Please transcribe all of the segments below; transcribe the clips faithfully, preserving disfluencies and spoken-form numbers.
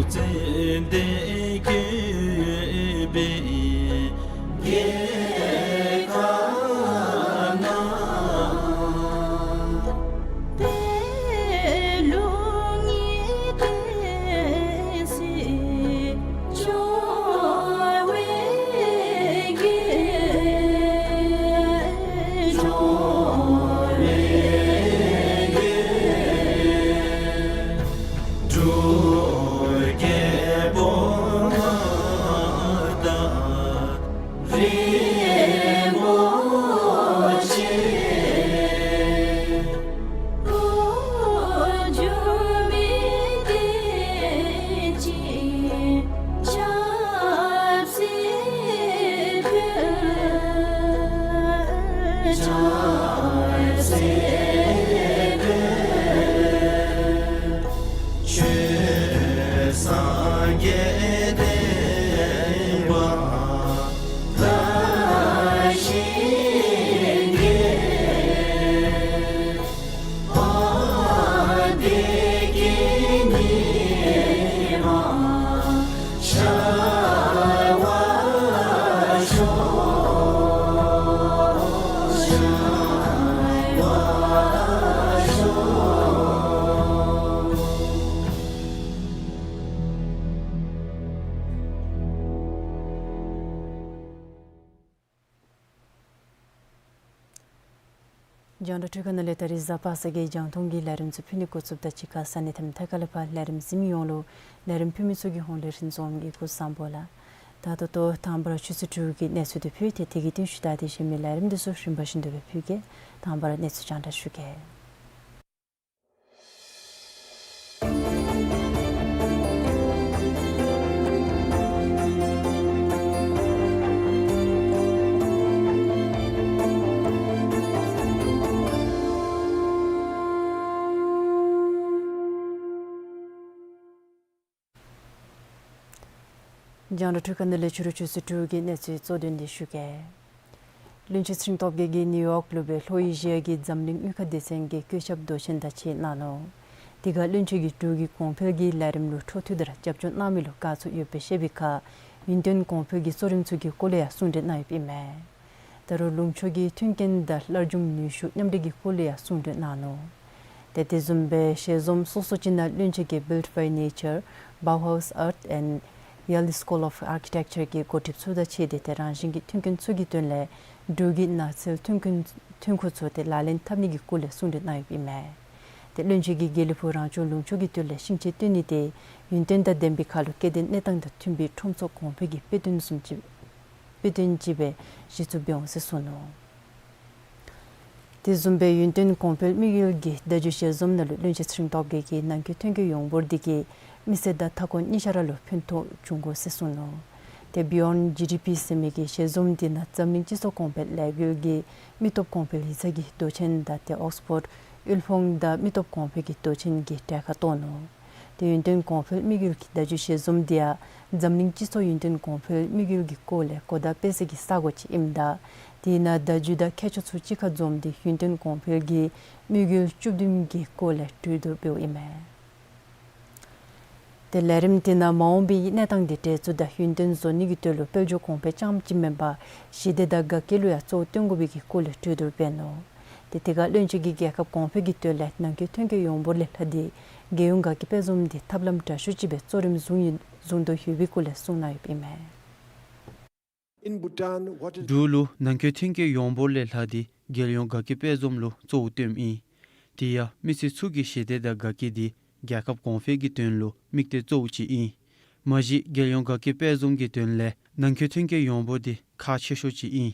ཙན་དན་བཀོད་པའི་རྒྱལ་ཁབ་ན། པད་ལུང་གི་བསྟན་སྲིད་འབྱུང་བའི་རྒྱལ། འབྱུང་བའི་རྒྱལ། འབྲུག་རྒྱལ་པོ་མངའ་བདག་རིན་པོ་ཆེ། འགྲོ་མིའི་བདེ་སྐྱིད་ཆབ་སྲིད་ཕུལ། ཆབ་སྲིད་ཕུལ། ཆོས་སངས་རྒྱས་བསྟན་པ་དར་ཞིང་རྒྱས། བདེ་སྐྱིད་ཉི་མ་ཤར་བར་ཤོག། ཤར་བར་ཤོག། རྒྱང་བསྒྲགས་འཕྲུལ་ཁང་ནང་ལས་ད་རིས་གཟའ་པ་སངས་ཀྱི་རྒྱང་མཐོང་གི་ལས་རིམ་ཚུ་ཕུལ་ནི་འགོ་བཙུགསཔ་ད་གཅིག་ཁར་ས་གནས་དང་མཐའ་ཁ་ལས་ཕར་ལས་རིམ་གཟིགས་མི་ཡོངས་ལུ་ལས་རིམ་ཕུལ་མི་ཚུ་གི་ཧོངས་ལས་རིན་འཛོམས་ཀྱིས་སྐུ་གཟུགས་བཟང་པོ་ལགས། ད་ལྟོ་དང་པ་ར་ཆུ་ཚོད་དྲུག་གི་གནས་ཚུལ་འདི་ཕུལ། ཏེ་དེ་གི་རྟིང་ཤུལ་ད་དེ་བཞིན་མི་ལས་རིམ་འདི་ཚུ་རིམ་པ་བཞིན་དུ་སྦེ་ཕུལ་གེ། དང་པ་ར་གནས་ཚུལ་རྒྱང་བསྒྲགས་ཞུ་གེ། རྒྱང་བསྒྲགས་འཕྲུལ་ཁང་ནང་ལས་ཕྱི་རུ་ཆུ་ཚོད་དྲུག་གི་གནས་ཚུལ་གཙོ་དོན་འདི་ཞུ་གེ། བློན་ཆེན་ཚེ་རིང་སྟོབས་རྒྱས་ཀྱིས་ནིའུ་ཡོག་ལུ་སྦེ་ལྷོ་ཨེ་ཤི་ཡ་གི་འཛམ་གླིང་དངུལ་ཁང་སྡེ་ཚན་གྱི་བཀོད་ཁྱབ་མདོ་ཆེན་དང་གཅིག་གནང་ནུག། དེ་ཁར་བློན་ཆེན་གྱིས་འབྲུག་གི་གོང་འཕེལ་གྱི་ལས་རིམ་ལུ་འཕྲོ་མཐུད་དེ་ར་རྒྱབ་སྐྱོར་གནང་མི་ལུ་དགའ་ཚོར་ཡོདཔ་སྦེ་བཤད་པའི་ཁར་ཡུན་བརྟན་གོང་འཕེལ་གྱི་གཙོ་རིམ་ཚུ་གི་སྐོར་ལས་ཡང་གསུང་གྲོས་གནང་ཡོདཔ་ཨིན་མས། ད་རུང་ལུང་ཕྱོགས་ཀྱི་མཐུན་རྐྱེན་དང་ལྷ་ལྗོངས་ནུས་ཤུགས་མཉམ་འདྲེས་ཀྱི་སྐོར་ལས་ཡང་གསུང་གྲོས་གནང་ནུག། ཏེ་དེ་བཟུམ་སྦེ་ཞལ་འཛོམས་སོ་སོ་ཅིག་ནང་བློན་ཆེན་གྱིས་Built by Nature, Bauhaus Art and Yale School of Architecture གྱི་འགོ་ཁྲིདཔ་ཚུ་དང་གཅིག་ཏེ་ཏེ་རང་བཞིན་གྱི་མཐུན་རྐྱེན་ཚུ་གི་དོན་ལས་འབྲུག་གི་ནགས་ཚལ་མཐུན་རྐྱེན་ཐོན་ཁུངས་ཚུ་ཏེ་ལག་ལེན་འཐབ་ནི་གི་སྐོར་ལས་གསུང་གྲོས་གནང་ཡོདཔ་ཨིན་མས། ཏེ་བློན་ཆེན་གྱིས་དགེ་ལེགས་ཕུག་རང་སྐྱོང་ལུང་ཕྱོགས་ཀྱི་དོན་ལས་ཤིང་ཆས་བཏོན་ནི་དེ་ཡུན་བརྟན་དང་ལྡན་པའི་ཁར་ལུ་སྐྱེ་ལྡན་གནས་སྟངས་དང་མཐུན་པའི་ཁྲོམ་ཚོགས་གོང་འཕེལ་གྱི་དཔེ་སྟོན་བཟུམ་ཅིག་དཔེ་སྟོན་ཅིག་སྦེ་གཞི་བཙུགས་འབད་འོང་ཟེར་གསུངས་ནུག། དེ་བཟུམ་སྦེ་ཡུན་བརྟན་གོང་འཕེལ་དམིགས་ཡུལ་གྱི་བརྡ་བརྒྱུད་ཞལ་འཛོམས་ནང་ལུ་བློན་ཆེན་ཚེ་རིང་སྟོབས་རྒྱས་ཀྱིས་ནང་འཁོད་ཐོན་སྐྱེད་ཡོངས་འབོར་འདི་གིས་མི་སེར་དང་མཐའ་འཁོར་གཉིས་ཆ་ར་ལུ་ཕན་ཐོགས་འབྱུང་དགོ་ཟེར་གསུངས་ནུག། ཏེ་Beyond G D P ཟེར་མི་གི་ཞལ་འཛོམས་འདི་ནང་འཛམ་གླིང་སྤྱི་ཚོགས་གོང་འཕེལ་ལས་འགུལ་གྱི་མི་སྟོབས་གོང་འཕེལ་ཡིག་ཚང་གི་མདོ་ཆེན་དང་ཏེ་ཨོགསི་ཕོཌ་དབུལ་ཕོངས་དང་མི་སྟོབས་གོང་འཕེལ་གྱི་མདོ་ཆེན་གྱི་གྲལ་ཁར་གཏོགས་ནུག། ཏེ་ཡུན་བརྟན་གོང་འཕེལ་དམིགས་ཡུལ་གྱི་བརྡ་བརྒྱུད་ཞལ་འཛོམས་འདི་ཡང་འཛམ་གླིང་སྤྱི་ཚོགས་ཡུན་བརྟན་གོང་འཕེལ་དམིགས་ཡུལ་གྱི་སྐོར་ལས་གོ་བརྡ་སྤེལ་སའི་ས་སྒོ་ཅིག་ཨིནམ་ད་དེ་ནང་བརྡ་བརྒྱུད་དང་མཁས་མཆོག་ཚུ་གཅིག་ཁར་འཛོམས་ཏེ་ཡུན་བརྟན་གོང་འཕེལ་གྱི་དམིགས་ཡུལ་བཅུ་བདུན་གྱི་སྐོར་ལས་གྲོས་བསྡུར་འབདཝ་ཨིན་མས། ཏེ་ལས་རིམ་དེ་ནང་མ་འོངས་པའི་གནས་སྟངས་དེ་འདྲ་ཚུ་དང་ཡུན་བརྟན་བཟོ་ནི་གི་དོན་ལུ་དཔལ་འབྱོར་གོང་འཕེལ་རྐྱངམ་ཅིག་མེན་པར་ཞི་བདེ་དང་དགའ་སྐྱིད་ལུ་ཡང་གཙོ་བོ་བཏོན་དགོ་པའི་གི་སྐོར་ལས་གྲོས་བསྡུར་འབད་ནུག། ཏེ་དེ་ཁར་བློན་ཆེན་གྱིས་རྒྱལ་ཁབ་གོང་འཕེལ་གྱི་དོན་ལས་ནང་འཁོད་ཐོན་སྐྱེད་ཡོངས་འབོར་ལས་ལྷག་སྟེ་རྒྱལ་ཡོངས་དགའ་སྐྱིད་དཔལ་འཛོམས་འདི་ཐབས་ལམ་དྲག་ཤོས་ཅིག་སྦེ་གཙོ་རིམ་བཟུང་ཡོད་བཟུང་དོ་ཡོད་པའི་སྐོར་ལས་གསུངས་གནང་ཡོདཔ་ཨིན་མས། In Bhutan, what is འབྲུག་ལུ་ནང་འཁོད་ཐོན་སྐྱེད་ཡོངས་འབོར་ལས་ལྷག་སྟེ་རྒྱལ་ཡོངས་དགའ་སྐྱིད་དཔལ་འཛོམས་ལུ་གཙོ་བོ་བཏོནམ་ཨིན། དེ་ཡང་མི་སེར་ཚུ་གི་ཞི་བདེ་དང་དགའ་སྐྱིད་འདི་རྒྱལ་ཁབ་གོང་འཕེལ་གྱི་དོན་ལུ་དམིགས་གཏད་གཙོ་བོ་ཅིག་ཨིན། མ་གཞི་རྒྱལ་ཡོངས་དགའ་སྐྱིད་དཔལ་འཛོམས་ཀྱི་དོན་ལས་ནང་འཁོད་ཐོན་སྐྱེད་ཡོངས་འབོར་འདི་ཁག་ཆེ་ཤོས་ཅིག་ཨིན།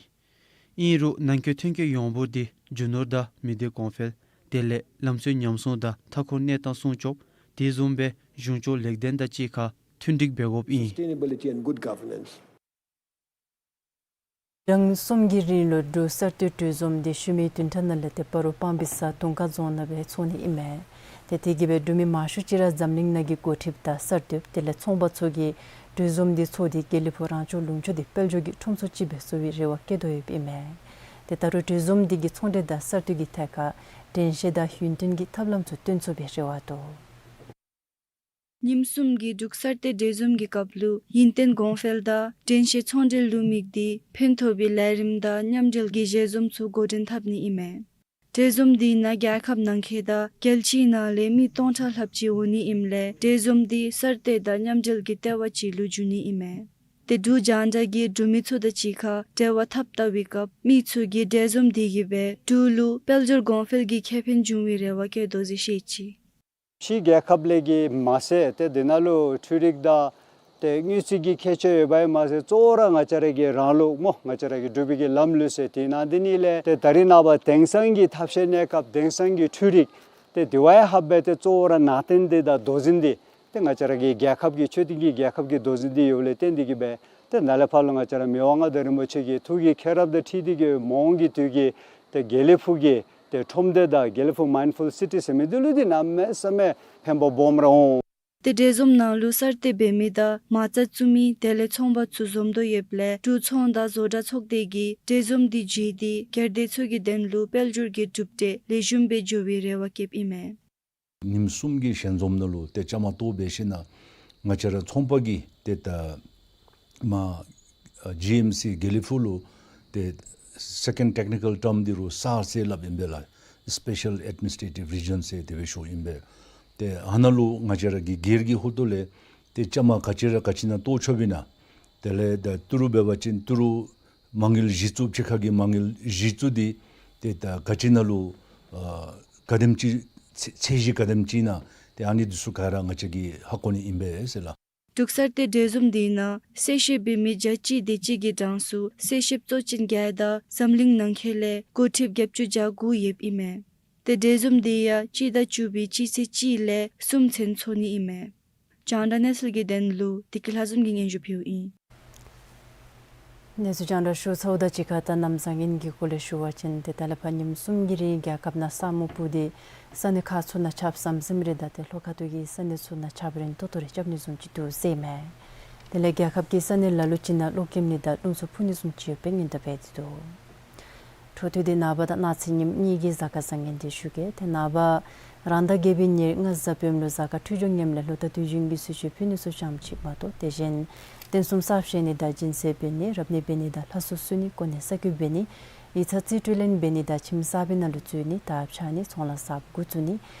ཨིན་རུང་ནང་འཁོད་ཐོན་སྐྱེད་ཡོངས་འབོར་འདི་རྒྱུ་ནོར་དང་མི་སྡེ་གོང་འཕེལ་དེ་ལས་ལམ་སྲོལ་ཉམས་སྲུང་དང་མཐའ་འཁོར་གནས་སྟངས་སྲུང་སྐྱོབ་དེ་བཟུམ་སྦེ་གཞུང་ཕྱོགས་ལེགས་ལྡན་དང་གཅིག་ཁར་མཐུན་འགྲིག་འབད་དགོཔ་ཨིན། Sustainability and good governance. ཟླཝ་གསུམ་གྱི་རིང་ལུ་འབྲུག་གསར་གཏོད་གྲོས་འཛོམས་འདི་ཤུལ་མའི་བདུན་ཕྲག་ནང་ལས་ཏེ་སྤ་རོ་སྤང་སྦིས་ས་དུང་དཀར་རྫོང་ནང་སྦེ་ཚོགས་ནི་ཨིན་མས། ཏེ་དེ་གིས་སྦེ་འབྲུག་མི་མང་ཤོས་ཅིག་ར་འཛམ་གླིང་ནང་གི་འགོ་ཁྲིདཔ་དང་གསར་གཏོདཔ་དེ་ལས་ཚོང་པ་ཚུ་གིས་གྲོས་འཛོམས་འདི་ཚོགས་ཏེ་དགེ་ལེགས་ཕུག་རང་སྐྱོང་ལུང་ཕྱོགས་འདི་དཔལ་འབྱོར་གྱི་ཁྲོམ་ཚོགས་ཅིག་སྦེ་བཟོ་བའི་རེ་བ་བསྐྱེད་དོ་ཡོདཔ་ཨིན་མས། ཏེ་ད་རུང་གྲོས་འཛོམས་འདི་གིས་ཚོང་འབྲེལ་དང་གསར་གཏོད་ཀྱི་ཐད་ཁར་དྲན་ཤེས་དང་ཡུན་བརྟན་གྱི་ཐབས་ལམ་ཚུ་སྟོན་ཚུགས་པའི་རེ་བ་འདུག། ཉིནམ་གསུམ་གྱི་འབྲུག་གསར་གཏོད་འབྲས་འཛོམས་ཀྱི་སྐབས་ལུ་ཡུན་བརྟན་གོང་འཕེལ་དང་དྲན་ཤེས་ཚོང་འབྲེལ་ལུ་དམིགས་ཏེ་ཕན་ཐོགས་པའི་ལས་རིམ་དང་མཉམ་འབྲེལ་གྱི་ཞལ་འཛོམས་ཚུ་འགོ་འདྲེན་འཐབ་ནི་ཨིན་མས། འབྲས་འཛོམས་འདི་ནང་རྒྱལ་ཁབ་ནང་འཁོད་དང་རྒྱལ་སྤྱིའི་ནང་ལས་མི་སྟོང་ཕྲག་ལྷགཔ་ཅིག་འོང་ནི་ཨིནམ་ལས་འབྲས་འཛོམས་འདི་གསར་གཏོད་དང་མཉམ་འབྲེལ་གྱི་ལྟེ་བ་ཅིག་ལུ་འགྱུར་ནི་ཨིན་མས། ཏེ་འབྲུག་རྒྱང་བསྒྲགས་ཀྱི་འབྲུག་མི་ཚུ་དང་གཅིག་ཁར་འབྲེལ་བ་འཐབ་བལྟ་བའི་སྐབས་མི་ཚུ་གིས་འབྲས་འཛོམས་འདི་གིས་སྦེ་འབྲུག་ལུ་དཔལ་འབྱོར་གོང་འཕེལ་གྱི་ཁེ་ཕན་འབྱུང་བའི་རེ་བ་བསྐྱེད་དོ་ཟེར་བཤད་ཅི། ཕྱི་རྒྱལ་ཁབ་ལས་ཀྱི་མ་ཚད་ཏེ་དེ་ནང་ལུ་འཕྲུལ་རིག་དང་ཏེ་དངུལ་རྩིས་ཀྱི་ཁྱད་ཆོས་ཡོདཔ་ཨིན་མ་ཚད་གཙོ་བོ་ར་ང་བཅས་ར་གི་རང་ལུགས་སྨོ་ང་བཅས་ར་གི་འབྲུག་པའི་གི་ལམ་ལུགས་ཟེར་དེ་ནང་འདི་ནི་ལས་ཏེ་ད་རིས་ནངས་པ་དེང་སང་གི་ཐབས་ཤེས་གནས་སྐབས་དེང་སང་གི་འཕྲུལ་རིག་ཏེ་དེ་བ་ཡང་ཧབ་སྦེ་ཏེ་གཙོ་བོ་ར་ནང་རྟེན་འདི་དང་མདོ་འཛིན་འདི་ཏེ་ང་བཅས་ར་གི་རྒྱལ་ཁབ་ཀྱི་ཆོས་ལྡན་གྱི་རྒྱལ་ཁབ་ཀྱི་མདོ་འཛིན་འདི་ཡོདཔ་ལས་བརྟེན་འདི་གིས་སྦེ་ཏེ་ནཱ་ལས་ཕར་ལུ་ང་བཅས་ར་མི་དབང་མངའ་བདག་རིན་པོ་ཆེ་གི་ཐུགས་ཀྱི་མཁྱེན་རབ་དང་འཁྲིལ་འདི་གིས་མ་འོངས་ཀྱི་དུས་ཀྱི་ཏེ་དགེ་ལེགས་ཕུག་གི་ཏེ་ཁྲོམ་སྡེ་དང་དགེ་ལེགས་ཕུག་མའིནཌ་ཕུལ་སི་ཊི་ཟེར་མི་འདི་ལུ་འདི་གནམ་མེད་ས་མེད་ཕན་པ་སྦོམ་ར་འོང་། ཏེ་འབྲས་འཛོམས་ནང་ལུ་གསར་གཏོད་འབད་མི་དང་མ་རྩ་བཙུགས་མི་དེ་ལས་ཚོང་པ་ཚུ་འཛོམས་དོ་ཡོདཔ་ལས་འབྲུག་ཚོང་དང་བཟོ་གྲྭ་ཚོགས་སྡེ་གིས་འབྲས་འཛོམས་འདི་བརྒྱུད་དེ་སྒེར་སྡེ་ཚུ་གི་དོན་ལུ་དཔལ་འབྱོར་གྱི་གྲུབ་འབྲས་ལེགས་ཤོམ་སྦེ་འགྱོ་བའི་རེ་བ་བསྐྱེདཔ་ཨིན་མས། ཉིནམ་གསུམ་གྱི་ཞལ་འཛོམས་ནང་ལུ་ཏེ་བཅའ་མར་གཏོགས་འབད་ཞིནམ་ལས་ང་བཅས་ར་ཚོང་པ་གིས་ཏེ་ད་མ་ཇི་ཨེམ་སི་དགེ་ལེགས་ཕུག་ལུ་ཏེ་སེ་ཀེནཌ་ཊེག་ནི་ཀཱལ་ཊརམ་འདི་རུ་སར་ཟེར་སླབ་ཨིན་པས་ལགས། སི་པེ་ཤཱལ་ཨེཌ་མི་ནིས་ཊེ་ཊིབ་རི་ཇཱན་ཟེར་དེ་སྦེ་ཞུཝ་ཨིན་པས། ཏེ་ཨ་ནཱ་ལུ་ང་བཅས་ར་གི་སྒེར་གྱི་ཧོངས་ལས་ཏེ་བཅའ་མར་ག་ཅི་ར་ག་ཅི་ནང་གཏོགས་ཆོགཔ་ཨིན་ན། དེ་ལས་ད་ཏི་རུ་འབད་བ་ཅིན་ཏི་རུ་མ་དངུལ་གཞི་བཙུགས་གཅིག་ཁར་གྱི་མ་དངུལ་གཞི་བཙུགས་འདི་ཏེ་ད་ག་ཅི་ནང་ལུ་ཨ་ག་དེམ་ཅིག་ཚད་ཚད་གཞི་ག་དེམ་ཅིག་ཨིན་ན་ཏེ་ཨ་ནི་འདི་ཚུ་ག་ར་ང་བཅས་ཀྱིས་ཧ་གོ་ནི་ཨིན་པས་ཟེར་ལགས། འབྲུག་གསར་གཏོད་འབྲས་འཛོམས་འདི་ནང་གསལ་བཤད་འབད་མི་བརྒྱ་གཅིག་དེ་ཅིག་གི་གྲངས་སུ་གསལ་བཤདཔ་གཙོ་ཅན་བརྒྱད་དང་འཛམ་གླིང་ནང་འཁོད་ལས་འགོ་ཁྲིདཔ་བརྒྱད་ཅུ་གྱ་དགུ་ཡོདཔ་ཨིན་མས། ཏེ་འབྲས་འཛོམས་འདི་ཡང་སྤྱི་ཟླ་བཅུ་པའི་སྤྱི་ཚེས་གཅིག་ལས་གསུམ་ཚུན་འཚོགས་ནི་ཨིན་མས། རྒྱང་བསྒྲགས་གནས་ཚུལ་གྱི་དོན་ལུ་བདེ་སྐྱིད་ལྷ་འཛོམས་ཀྱིས་སྙན་ཞུ་ཕུལཝ་ཨིན། གནས་ཚུལ་རྒྱང་བསྒྲགས་ཞུ་ཚརཝ་དང་གཅིག་ཁར་ད་གནམ་བཟང་ངན་གྱི་སྐོར་ལས་ཞུ་བ་ཅིན་ཏེ་ད་ལས་ཕར་ཉིནམ་གསུམ་གྱི་རིང་རྒྱལ་ཁབ་ནང་ས་སྨུག་སྤུབས་ཏེ་ས་གནས་ཁག་ཚུ་ནང་ཆརཔ་ཟམ་ཟིམ་རེ་དང་ཏེ་ལྷོ་ཁ་ཐུག་གི་ས་གནས་ཚུ་ནང་ཆརཔ་རན་ཏོག་ཏོ་རེ་རྐྱབ་ནི་བཟུམ་ཅིག་འདུག་ཟེར་མས། དེ་ལས་རྒྱལ་ཁབ་ཀྱི་ས་གནས་ལ་ལུ་ཅིག་ནང་གློག་ཀེམ་ནི་དང་རླུང་འཚུབ་འཕུ་ནི་བཟུམ་ཅིག་ཡོདཔ་སྦེ་སྔོན་བརྡ་འབད་དེ་འདུག། འཕྲོ་མཐུད་དེ་ནངས་པ་དང་གནངས་ཚེ་ཉིནམ་གཉིས་ཀྱི་གཟའ་སྐར་བཟང་ངན་འདི་ཞུ་གེ། ཏེ་ནངས་པ་རང་ཟླ་བརྒྱད་པའི་ཉེར་ལྔ་གཟའ་སྤེནམ་ལུ་གཟའ་སྐར་འཕྲོད་སྦྱོར་ངནམ་ལས་ལོ་ཟླ་དུས་རྒྱུན་གྱི་ཚུལ་ཤུལ་ཕུལ་ནི་ཚུ་ཙམ་ཅིག་མ་གཏོགས་དེ་བཞིན་རྟེན་གསུམ་གསར་བཞེངས་ནི་དང་སྦྱིན་སྲེག་འབད་ནི་རབ་གནས་འབད་ནི་དང་ལྷ་གསོལ་གསོལ་ནི་གོ་གནས་གསར་བསྐོ་འབད་ནི་ཡིག་ཚང་རྩིས་སྤྲོད་ལེན་འབད་ནི་དང་ཁྱིམ་གསར་པའི་ནང་ལུ་འཛུལ་ནི་དར་ཕྱར་ནི་ཚོང་ལཱ་གསརཔ་འགོ་བཙུགས་ནི་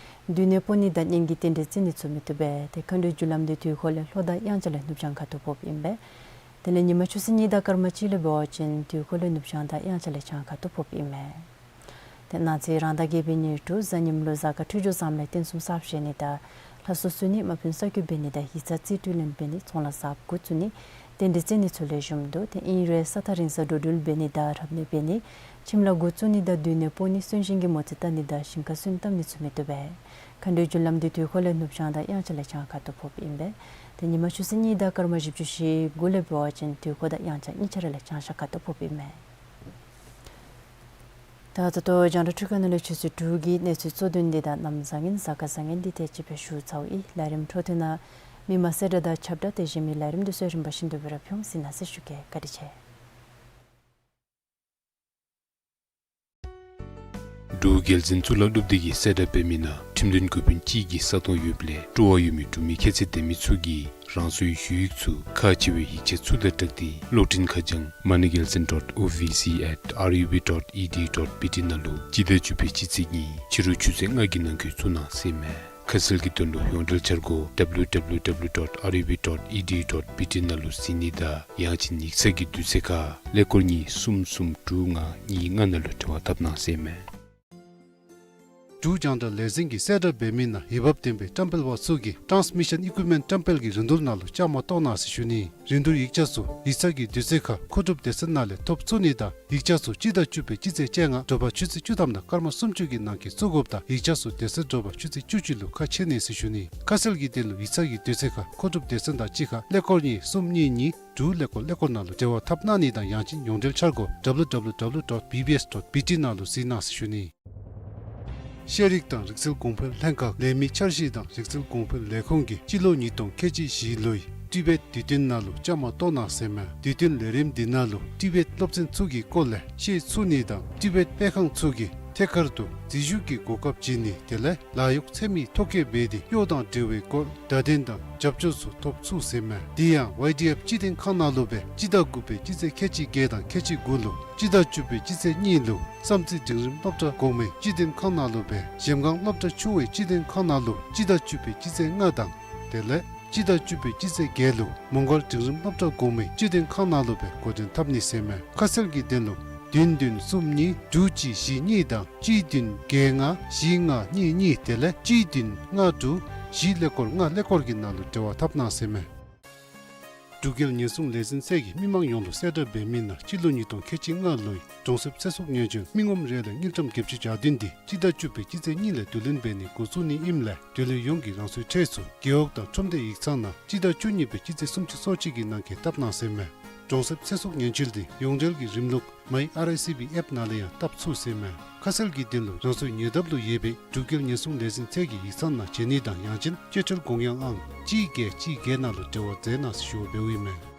མདུན་ནས་སྤོ་ནི་དང་གཉེན་གྱི་རྟེན་འབྲེལ་བརྩི་ནི་ཚུ་མི་བཏུབ་པས། ཏེ་མཁའ་འགྲོའི་རྒྱུ་ལམ་འདི་དུས་འཁོར་ལས་ལྷོ་དང་དབྱངས་འཆར་ལས་ནུབ་བྱང་ཁ་ཐུག་ཕོགཔ་ཨིན་པས། དེ་ལས་ཉིན་མ་ཆུ་ཚོད་གཉིས་དང་སྐར་མ་གཅིག་ལུ་འབད་བ་ཅིན་དུས་འཁོར་ལས་ནུབ་བྱང་དང་དབྱངས་འཆར་ལས་བྱང་ཁ་ཐུག་ཕོགཔ་ཨིན་མས། ཏེ་གནངས་ཚེ་རང་ཟླ་བརྒྱད་པའི་ཉེར་དྲུག་གཟའ་ཉིམ་ལུ་གཟའ་སྐར་འཕྲོད་སྦྱོར་བཟངམ་ལས་རྟེན་གསུམ་གསར་བཞེངས་ནི་དང་ལྷ་གསོལ་གསོལ་ནི་དམག་དཔོན་གསར་བསྐོ་འབད་ནི་དང་ཡིག་ཚང་རྩིས་སྤྲོད་ལེན་འབད་ནི་ཚོང་ལཱ་གསརཔ་འགོ་བཙུགས་ནི་རྟེན་འབྲེལ་བརྩི་ནི་ཚུ་ལེགས་ཤོམ་འདུག། ཏེ་ཨིན་རུང་ས་ཐག་རིང་སར་འགྲོ་འགྲུལ་འབད་ནི་དང་རབ་གནས་འབད་ནི་ཁྱིམ་ལཱ་འགོ་བཙུགས་ནི་དང་མདུན་ནས་སྤོ་ནི་གསོན་གཤིན་གྱི་མོ་རྩིས་བལྟ་ནི་དང་ཞིང་ཁར་སོན་བཏབ་ནི་ཚུ་མི་བཏུབ་པས། མཁའ་འགྲོའི་རྒྱུ་ལམ་འདི་དུས་འཁོར་ལས་ནུབ་བྱང་དང་དབྱངས་འཆར་ལས་བྱང་ཁ་ཐུག་ཕོགཔ་ཨིན་པས། ཏེ་ཉིན་མ་ཆུ་ཚོད་གཉིས་དང་སྐར་མ་བཞི་བཅུ་ཞེ་དགུ་ལས་འབད་བ་ཅིན་དུས་འཁོར་དང་དབྱངས་འཆར་གཉིས་ཆ་ར་ལས་བྱང་ཤར་ཁ་ཐུག་ཕོགཔ་ཨིན་མས། ད་ད་ལྟོ་རྒྱང་བསྒྲགས་འཕྲུལ་ཁང་ནང་ལས་ཆུ་ཚོད་དྲུག་གི་གནས་ཚུལ་གཙོ་དོན་འདི་དང་གནམ་བཟང་ངན་གཟའ་སྐར་བཟང་ངན་འདི་དེ་ཅིག་སྦེ་ཞུ་ཚརཝ་ཨིན། ལས་རིམ་འཕྲོ་མཐུད་ནང་མི་མང་གསལ་བསྒྲགས་དང་ཁྱབ་བསྒྲགས་དེ་བཞིན་མི་ལས་རིམ་འདི་ཚུ་རིམ་པ་བཞིན་དུ་སྦེ་ར་ཕུལ་འོང་ཟེར་ནཱ་གསལ་ཞུ་གེ། བཀའ་དྲིན་ཆེ། འབྲུག་རྒྱལ་འཛིན་གཙུག་ལག་སློབ་སྡེ་གིས་གསལ་བསྒྲགས་འབད་མི་ནང་ཁྲིམས་དོན་འགོ་དཔོན་གཅིག་གི་ས་སྟོང་ཡོདཔ་ལས་སྤྲོ་བ་ཡོད་མི་འབྲུག་མི་ཁྱད་ཚད་ལྡན་མི་ཚུ་གིས་རང་སོའི་ཞུ་ཡིག་ཚུ་ཁག་ཆེ་བའི་ཡིག་ཆ་ཚུ་དང་སྦྲགས་ཏེ་གློག་འཕྲིན་ཁ་བྱང་མ་ཎི་རྒྱལ་འཛིན་dot O V C at R U B dot E D U dot B T ནང་ལུ་སྤྱི་ཟླ་བཅུ་པའི་སྤྱི་ཚེས་གཉིས་ཕྱི་རུ་ཆུ་ཚོད་ལྔ་གི་ནང་འཁོད་བཙུགས་གནང་ཟེར་མས། ཁ་གསལ་གྱི་དོན་ལུ་ཡོངས་འབྲེལ་འཆར་སྒོ་W W W dot R U B dot E D U dot B T ནང་ལུ་གཟིགས་ནི་དང་ཡང་ཅིན་ཡིག་ཚང་གི་དུས་ཚོད་ཁར་ཀླད་ཀོར་གཉིས་གསུམ་གསུམ་དྲུག་ལྔ་གཉིས་ལྔ་ནང་ལུ་འབྲེལ་བ་འཐབ་གནང་ཟེར་མས། འབྲུག་རྒྱང་བསྒྲགས་ལས་འཛིན་གྱིས་གསལ་བསྒྲགས་འབད་མི་ནང་འོས་འབབ་ལྡན་པའི་བཀྲམ་སྤེལ་པ་ཚུ་གིས་transmission equipment བཀྲམ་སྤེལ་གྱི་རིན་བསྡུར་ནང་ལུ་བཅའ་མར་གཏོགས་གནང་ཟེར་ཞུ་ནི། རིན་བསྡུར་ཡིག་ཆ་ཚུ་ཡིག་ཚང་གི་དུས་ཚོད་ཁར་མཁོ་སྒྲུབ་སྡེ་ཚན་ནང་ལས་ཐོབ་ཚུགས་ནི་དང་ཡིག་ཆ་ཚུ་སྤྱི་ཟླ་བཅུ་པའི་སྤྱི་ཚེས་བཅོ་ལྔ་དྲོ་པ་ཆུ་ཚོད་བཅུ་ཐམ་དང་སྐར་མ་སུམ་ཅུ་གི་ནང་འཁོད་བཙུགས་དགོཔ་དང་ཡིག་ཆ་ཚུ་དེ་ཚེ་དྲོ་པ་ཆུ་ཚོད་བཅུ་གཅིག་ལུ་ཁ་ཕྱེ་ནི་ཟེར་ཞུ་ནི། ཁ་གསལ་གྱི་དོན་ལུ་ཡིག་ཚང་གི་དུས་ཚོད་ཁར་མཁོ་སྒྲུབ་སྡེ་ཚན་དང་གཅིག་ཁར་ཀླད་ཀོར་གཉིས་གསུམ་གཉིས་གཉིས་དྲུག་ཀླད་ཀོར་ཀླད་ཀོར་ནང་ལུ་འབྲེལ་བ་འཐབ་གནང་ནི་དང་ཡང་ཅིན་ཡོངས་འབྲེལ་འཆར་སྒོ་W W W dot B B S dot B T ནང་ལུ་གཟིགས་གནང་ཟེར་ཞུ་ནི། ཤེས་རིག་དང་རིག་རྩལ་གོང་འཕེལ་ལྷན་ཁག་ལས་མི་འཆར་གཞི་དང་རིག་རྩལ་གོང་འཕེལ་ལས་ཁུངས་ཀྱིས་སྤྱི་ལོ་ཉིས་སྟོང་ཁལ་གཅིག་བཞི་ལོའི་ཊི་བེཊ་དུས་སྟོན་ནང་ལུ་བཅའ་མར་གཏོགས་གནང་ཟེར་མས། དུས་སྟོན་ལས་རིམ་འདི་ནང་ལུ་ཊི་བེཊ་སློབ་ཚན་ཚུ་གི་སྐོར་ལས་ཤེས་ཚུགས་ནི་དང་ཊི་བེཊ་སྤེལ་ཁང་ཚུ་གིས་ ཐད་ཀར་དུ་འཛུལ་ཞུགས་ཀྱི་གོ་སྐབས་བྱིན་ནི་དེ་ལས་ལཱ་གཡོག་འཚོལ་མི་ཐོ་བཀོད་འབད་དེ་གཡོག་དང་འབྲེལ་བའི་སྐོར་བརྡ་དོན་དང་རྒྱབ་སྐྱོར་ཚུ་ཐོབ་ཚུགས་ཟེར་མས། དེ་ཡང་ཝའི་ཌི་ཨེཕ་སྤྱི་དོན་ཁང་ནང་ལུ་སྦེ་སྤྱི་ཟླ་དགུ་པའི་སྤྱི་ཚེས་ཁལ་གཅིག་བརྒྱད་དང་ཁལ་གཅིག་དགུ་ལུ་སྤྱི་ཟླ་བཅུ་པའི་སྤྱི་ཚེས་གཉིས་ལུ་བསམ་རྩེ་འབྲིང་རིམ་སློབ་གྲྭ་གོང་མའི་སྤྱི་དོན་ཁང་ནང་ལུ་སྦེ་གཞལམ་སྒང་སློབ་གྲྭ་ཆུང་བའི་སྤྱི་དོན་ཁང་ནང་ལུ་སྤྱི་ཟླ་བཅུ་པའི་སྤྱི་ཚེས་ལྔ་དང་དེ་ལས་སྤྱི་ཟླ་བཅུ་པའི་སྤྱི་ཚེས་བརྒྱད་ལུ་མོང་སྒར་འབྲིང་རིམ་སློབ་གྲྭ་གོང་མའི་སྤྱི་དོན་ཁང་ནང་ལུ་སྦེ་འགོ་འདྲེན་འཐབ་ནི་ཟེར་མས། ཁ་གསལ་གྱི་དོན་ལུ་བདུན་བདུན་གསུམ་གཉིས་དྲུག་གཅིག་བཞི་གཉིས་དང་གཅིག་བདུན་བརྒྱད་ལྔ་བཞི་ལྔ་གཉིས་གཉིས་དེ་ལས་གཅིག་བདུན་ལྔ་དྲུག་བཞི་ཀླད་ཀོར་ལྔ་ཀླད་ཀོར་གྱི་ནང་ལུ་འབྲེལ་བ་འཐབ་གནང་ཟེར་མས། འབྲུག་རྒྱལ་ཉེན་སྲུང་ལས་འཛིན་ཚད་ཀྱིས་མི་མང་ཡོངས་ལུ་གསལ་བསྒྲགས་འབད་མི་ནང་སྤྱི་ལོ་ཉིས་སྟོང་ཁལ་གཅིག་ལྔ་ལོའི་གྲོང་གསེབ་ཚེ་སྲོག་ཉེན་བཅོལ་མི་ངོམ་རེ་ལས་དངུལ་ཀྲམ་བརྒྱད་ཅུ་གྱ་བདུན་འདི་སྤྱི་ཟླ་བཅུ་པའི་སྤྱི་ཚེས་གཉིས་ལས་བསྡུ་ལེན་འབད་ནི་འགོ་བཙུགས་ནི་ཨིནམ་ལས་བསྡུ་ལེན་ཡོངས་ཀྱི་རང་སོའི་ཁྲལ་ཚུ་རྒེད་འོག་དང་ཁྲོམ་སྡེ་ཡིག་ཚང་ནང་སྤྱི་ཟླ་བཅུ་གཉིས་པའི་སྤྱི་ཚེས་སུམ་ཅུ་སོ་གཅིག་གི་ནང་འཁོད་བཏབ་གནང་ཟེར་མས། གྲོང་གསེབ་ཚེ་སྲོག་ཉེན་བཅོལ་འདི་ཡོངས་འབྲེལ་གྱི་རིམ་ལུགས་མའི་ཨར་ཨའི་སི་བི་ཨེཔ་ནང་ལས་ཡང་བཏབ་ཚུགས་ཟེར་མས། ཁ་གསལ་གྱི་དོན་ལུ་རང་སོའི་ཉེ་འདབས་ལུ་ཡོད་པའི་འབྲུག་རྒྱལ་ཉེན་སྲུང་ལས་འཛིན་ཚད་ཀྱི་ཡིག་ཚང་ནང་བྱོན་ནི་དང་ཡང་ཅིན་སྤྱོད་ཁྲལ་དགོངས་ཡངས་ཨང་གཅིག་བརྒྱད་གཅིག་བརྒྱད་ནང་ལུ་འབྲེལ་བ་མཛད་གནང་ཟེར་ཞུ་བ་འབདཝ་ཨིན་མས།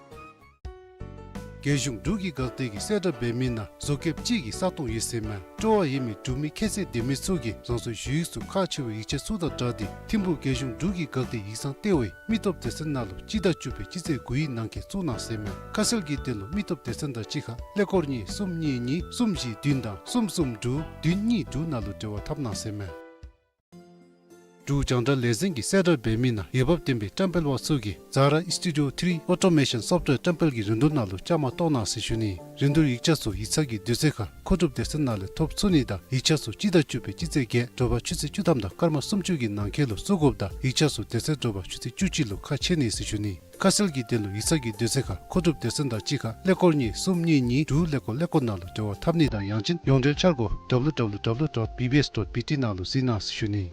རྒྱལ་གཞུང་འབྲུག་གི་འགག་སྡེ་གིས་གསལ་བསྒྲགས་འབད་མི་ནང་བཟོ་མཁསཔ་ཅིག་གི་ས་སྟོང་ཡོད་ཟེར་མས། སྤྲོ་བ་ཡོད་མི་འབྲུག་མི་ཁྱད་ཚད་ལྡན་མི་ཚུ་གིས་རང་སོའི་ཞུ་ཡིག་ཚུ་ཁག་ཆེ་བའི་ཡིག་ཆ་ཚུ་དང་སྦྲགས་ཏེ་ཐིམ་ཕུག་རྒྱལ་གཞུང་འབྲུག་གི་འགག་སྡེ་ཡིག་ཚང་ལྟེ་བའི་མི་སྟོབས་སྡེ་ཚན་ནང་ལུ་སྤྱི་ཟླ་བཅུ་པའི་སྤྱི་ཚེས་དགུའི་ནང་འཁོད་བཙུགས་གནང་ཟེར་མས། ཁ་གསལ་གྱི་དོན་ལུ་མི་སྟོབས་སྡེ་ཚན་དང་གཅིག་ཁར་ཀླད་ཀོར་གཉིས་གསུམ་གཉིས་གཉིས་གསུམ་བཞི་བདུན་དང་གསུམ་གསུམ་དྲུག་བདུན་གཉིས་དྲུག་ནང་ལུ་འབྲེལ་བ་འཐབ་གནང་ཟེར་མས། འབྲུག་རྒྱང་བསྒྲགས་ལས་འཛིན་གྱིས་གསལ་བསྒྲགས་འབད་མི་ནང་འོས་འབབ་ལྡན་པའི་བཀྲམ་སྤེལ་པ་ཚུ་གིས་ཛ་ར་ཨིས་ཊུ་ཌི་ཡོ་ཐི་རི་ཨོ་ཊོ་མེ་ཤཱན་སོཕ་ཝེར་བཀྲམ་སྤེལ་གྱི་རིན་བསྡུར་ནང་ལུ་བཅའ་མར་གཏོགས་གནང་ཟེར་ཞུ་ནི། རིན་བསྡུར་ཡིག་ཆ་ཚུ་ཡིག་ཚང་གི་དུས་ཚོད་ཁར་མཁོ་སྒྲུབ་སྡེ་ཚན་ནང་ལས་ཐོབ་ཚུགས་ནི་དང་ཡིག་ཆ་ཚུ་སྤྱི་ཟླ་བཅུ་པའི་སྤྱི་ཚེས་བརྒྱད་དྲོ་པ་ཆུ་ཚོད་བཅུ་ཐམ་དང་སྐར་མ་སུམ་ཅུ་གི་ནང་འཁོད་ལུ་བཙུགས་དགོཔ་དང་ཡིག་ཆ་ཚུ་དེ་ཚེ་དྲོ་པ་ཆུ་ཚོད་བཅུ་གཅིག་ལུ་ཁ་ཕྱེ་ནི་ཟེར་ཞུ་ནི། ཁ་གསལ་གྱི་དོན་ལུ་ཡིག་ཚང་གི་དུས་ཚོད་ཁར་མཁོ་སྒྲུབ་སྡེ་ཚན་དང་གཅིག་ཁར་ཀླད་ཀོར་གཉིས་གསུམ་གཉིས་གཉིས་དྲུག་ཀླད་ཀོར་ཀླད་ཀོར་ནང་ལུ་འབྲེལ་བ་འཐབ་ནི་དང་ཡང་ཅིན་ཡོངས་འབྲེལ་འཆར་སྒོ་W W W dot B B S dot B T ནང་ལུ་གཟིགས་གནང་ཟེར་ཞུ་ནི།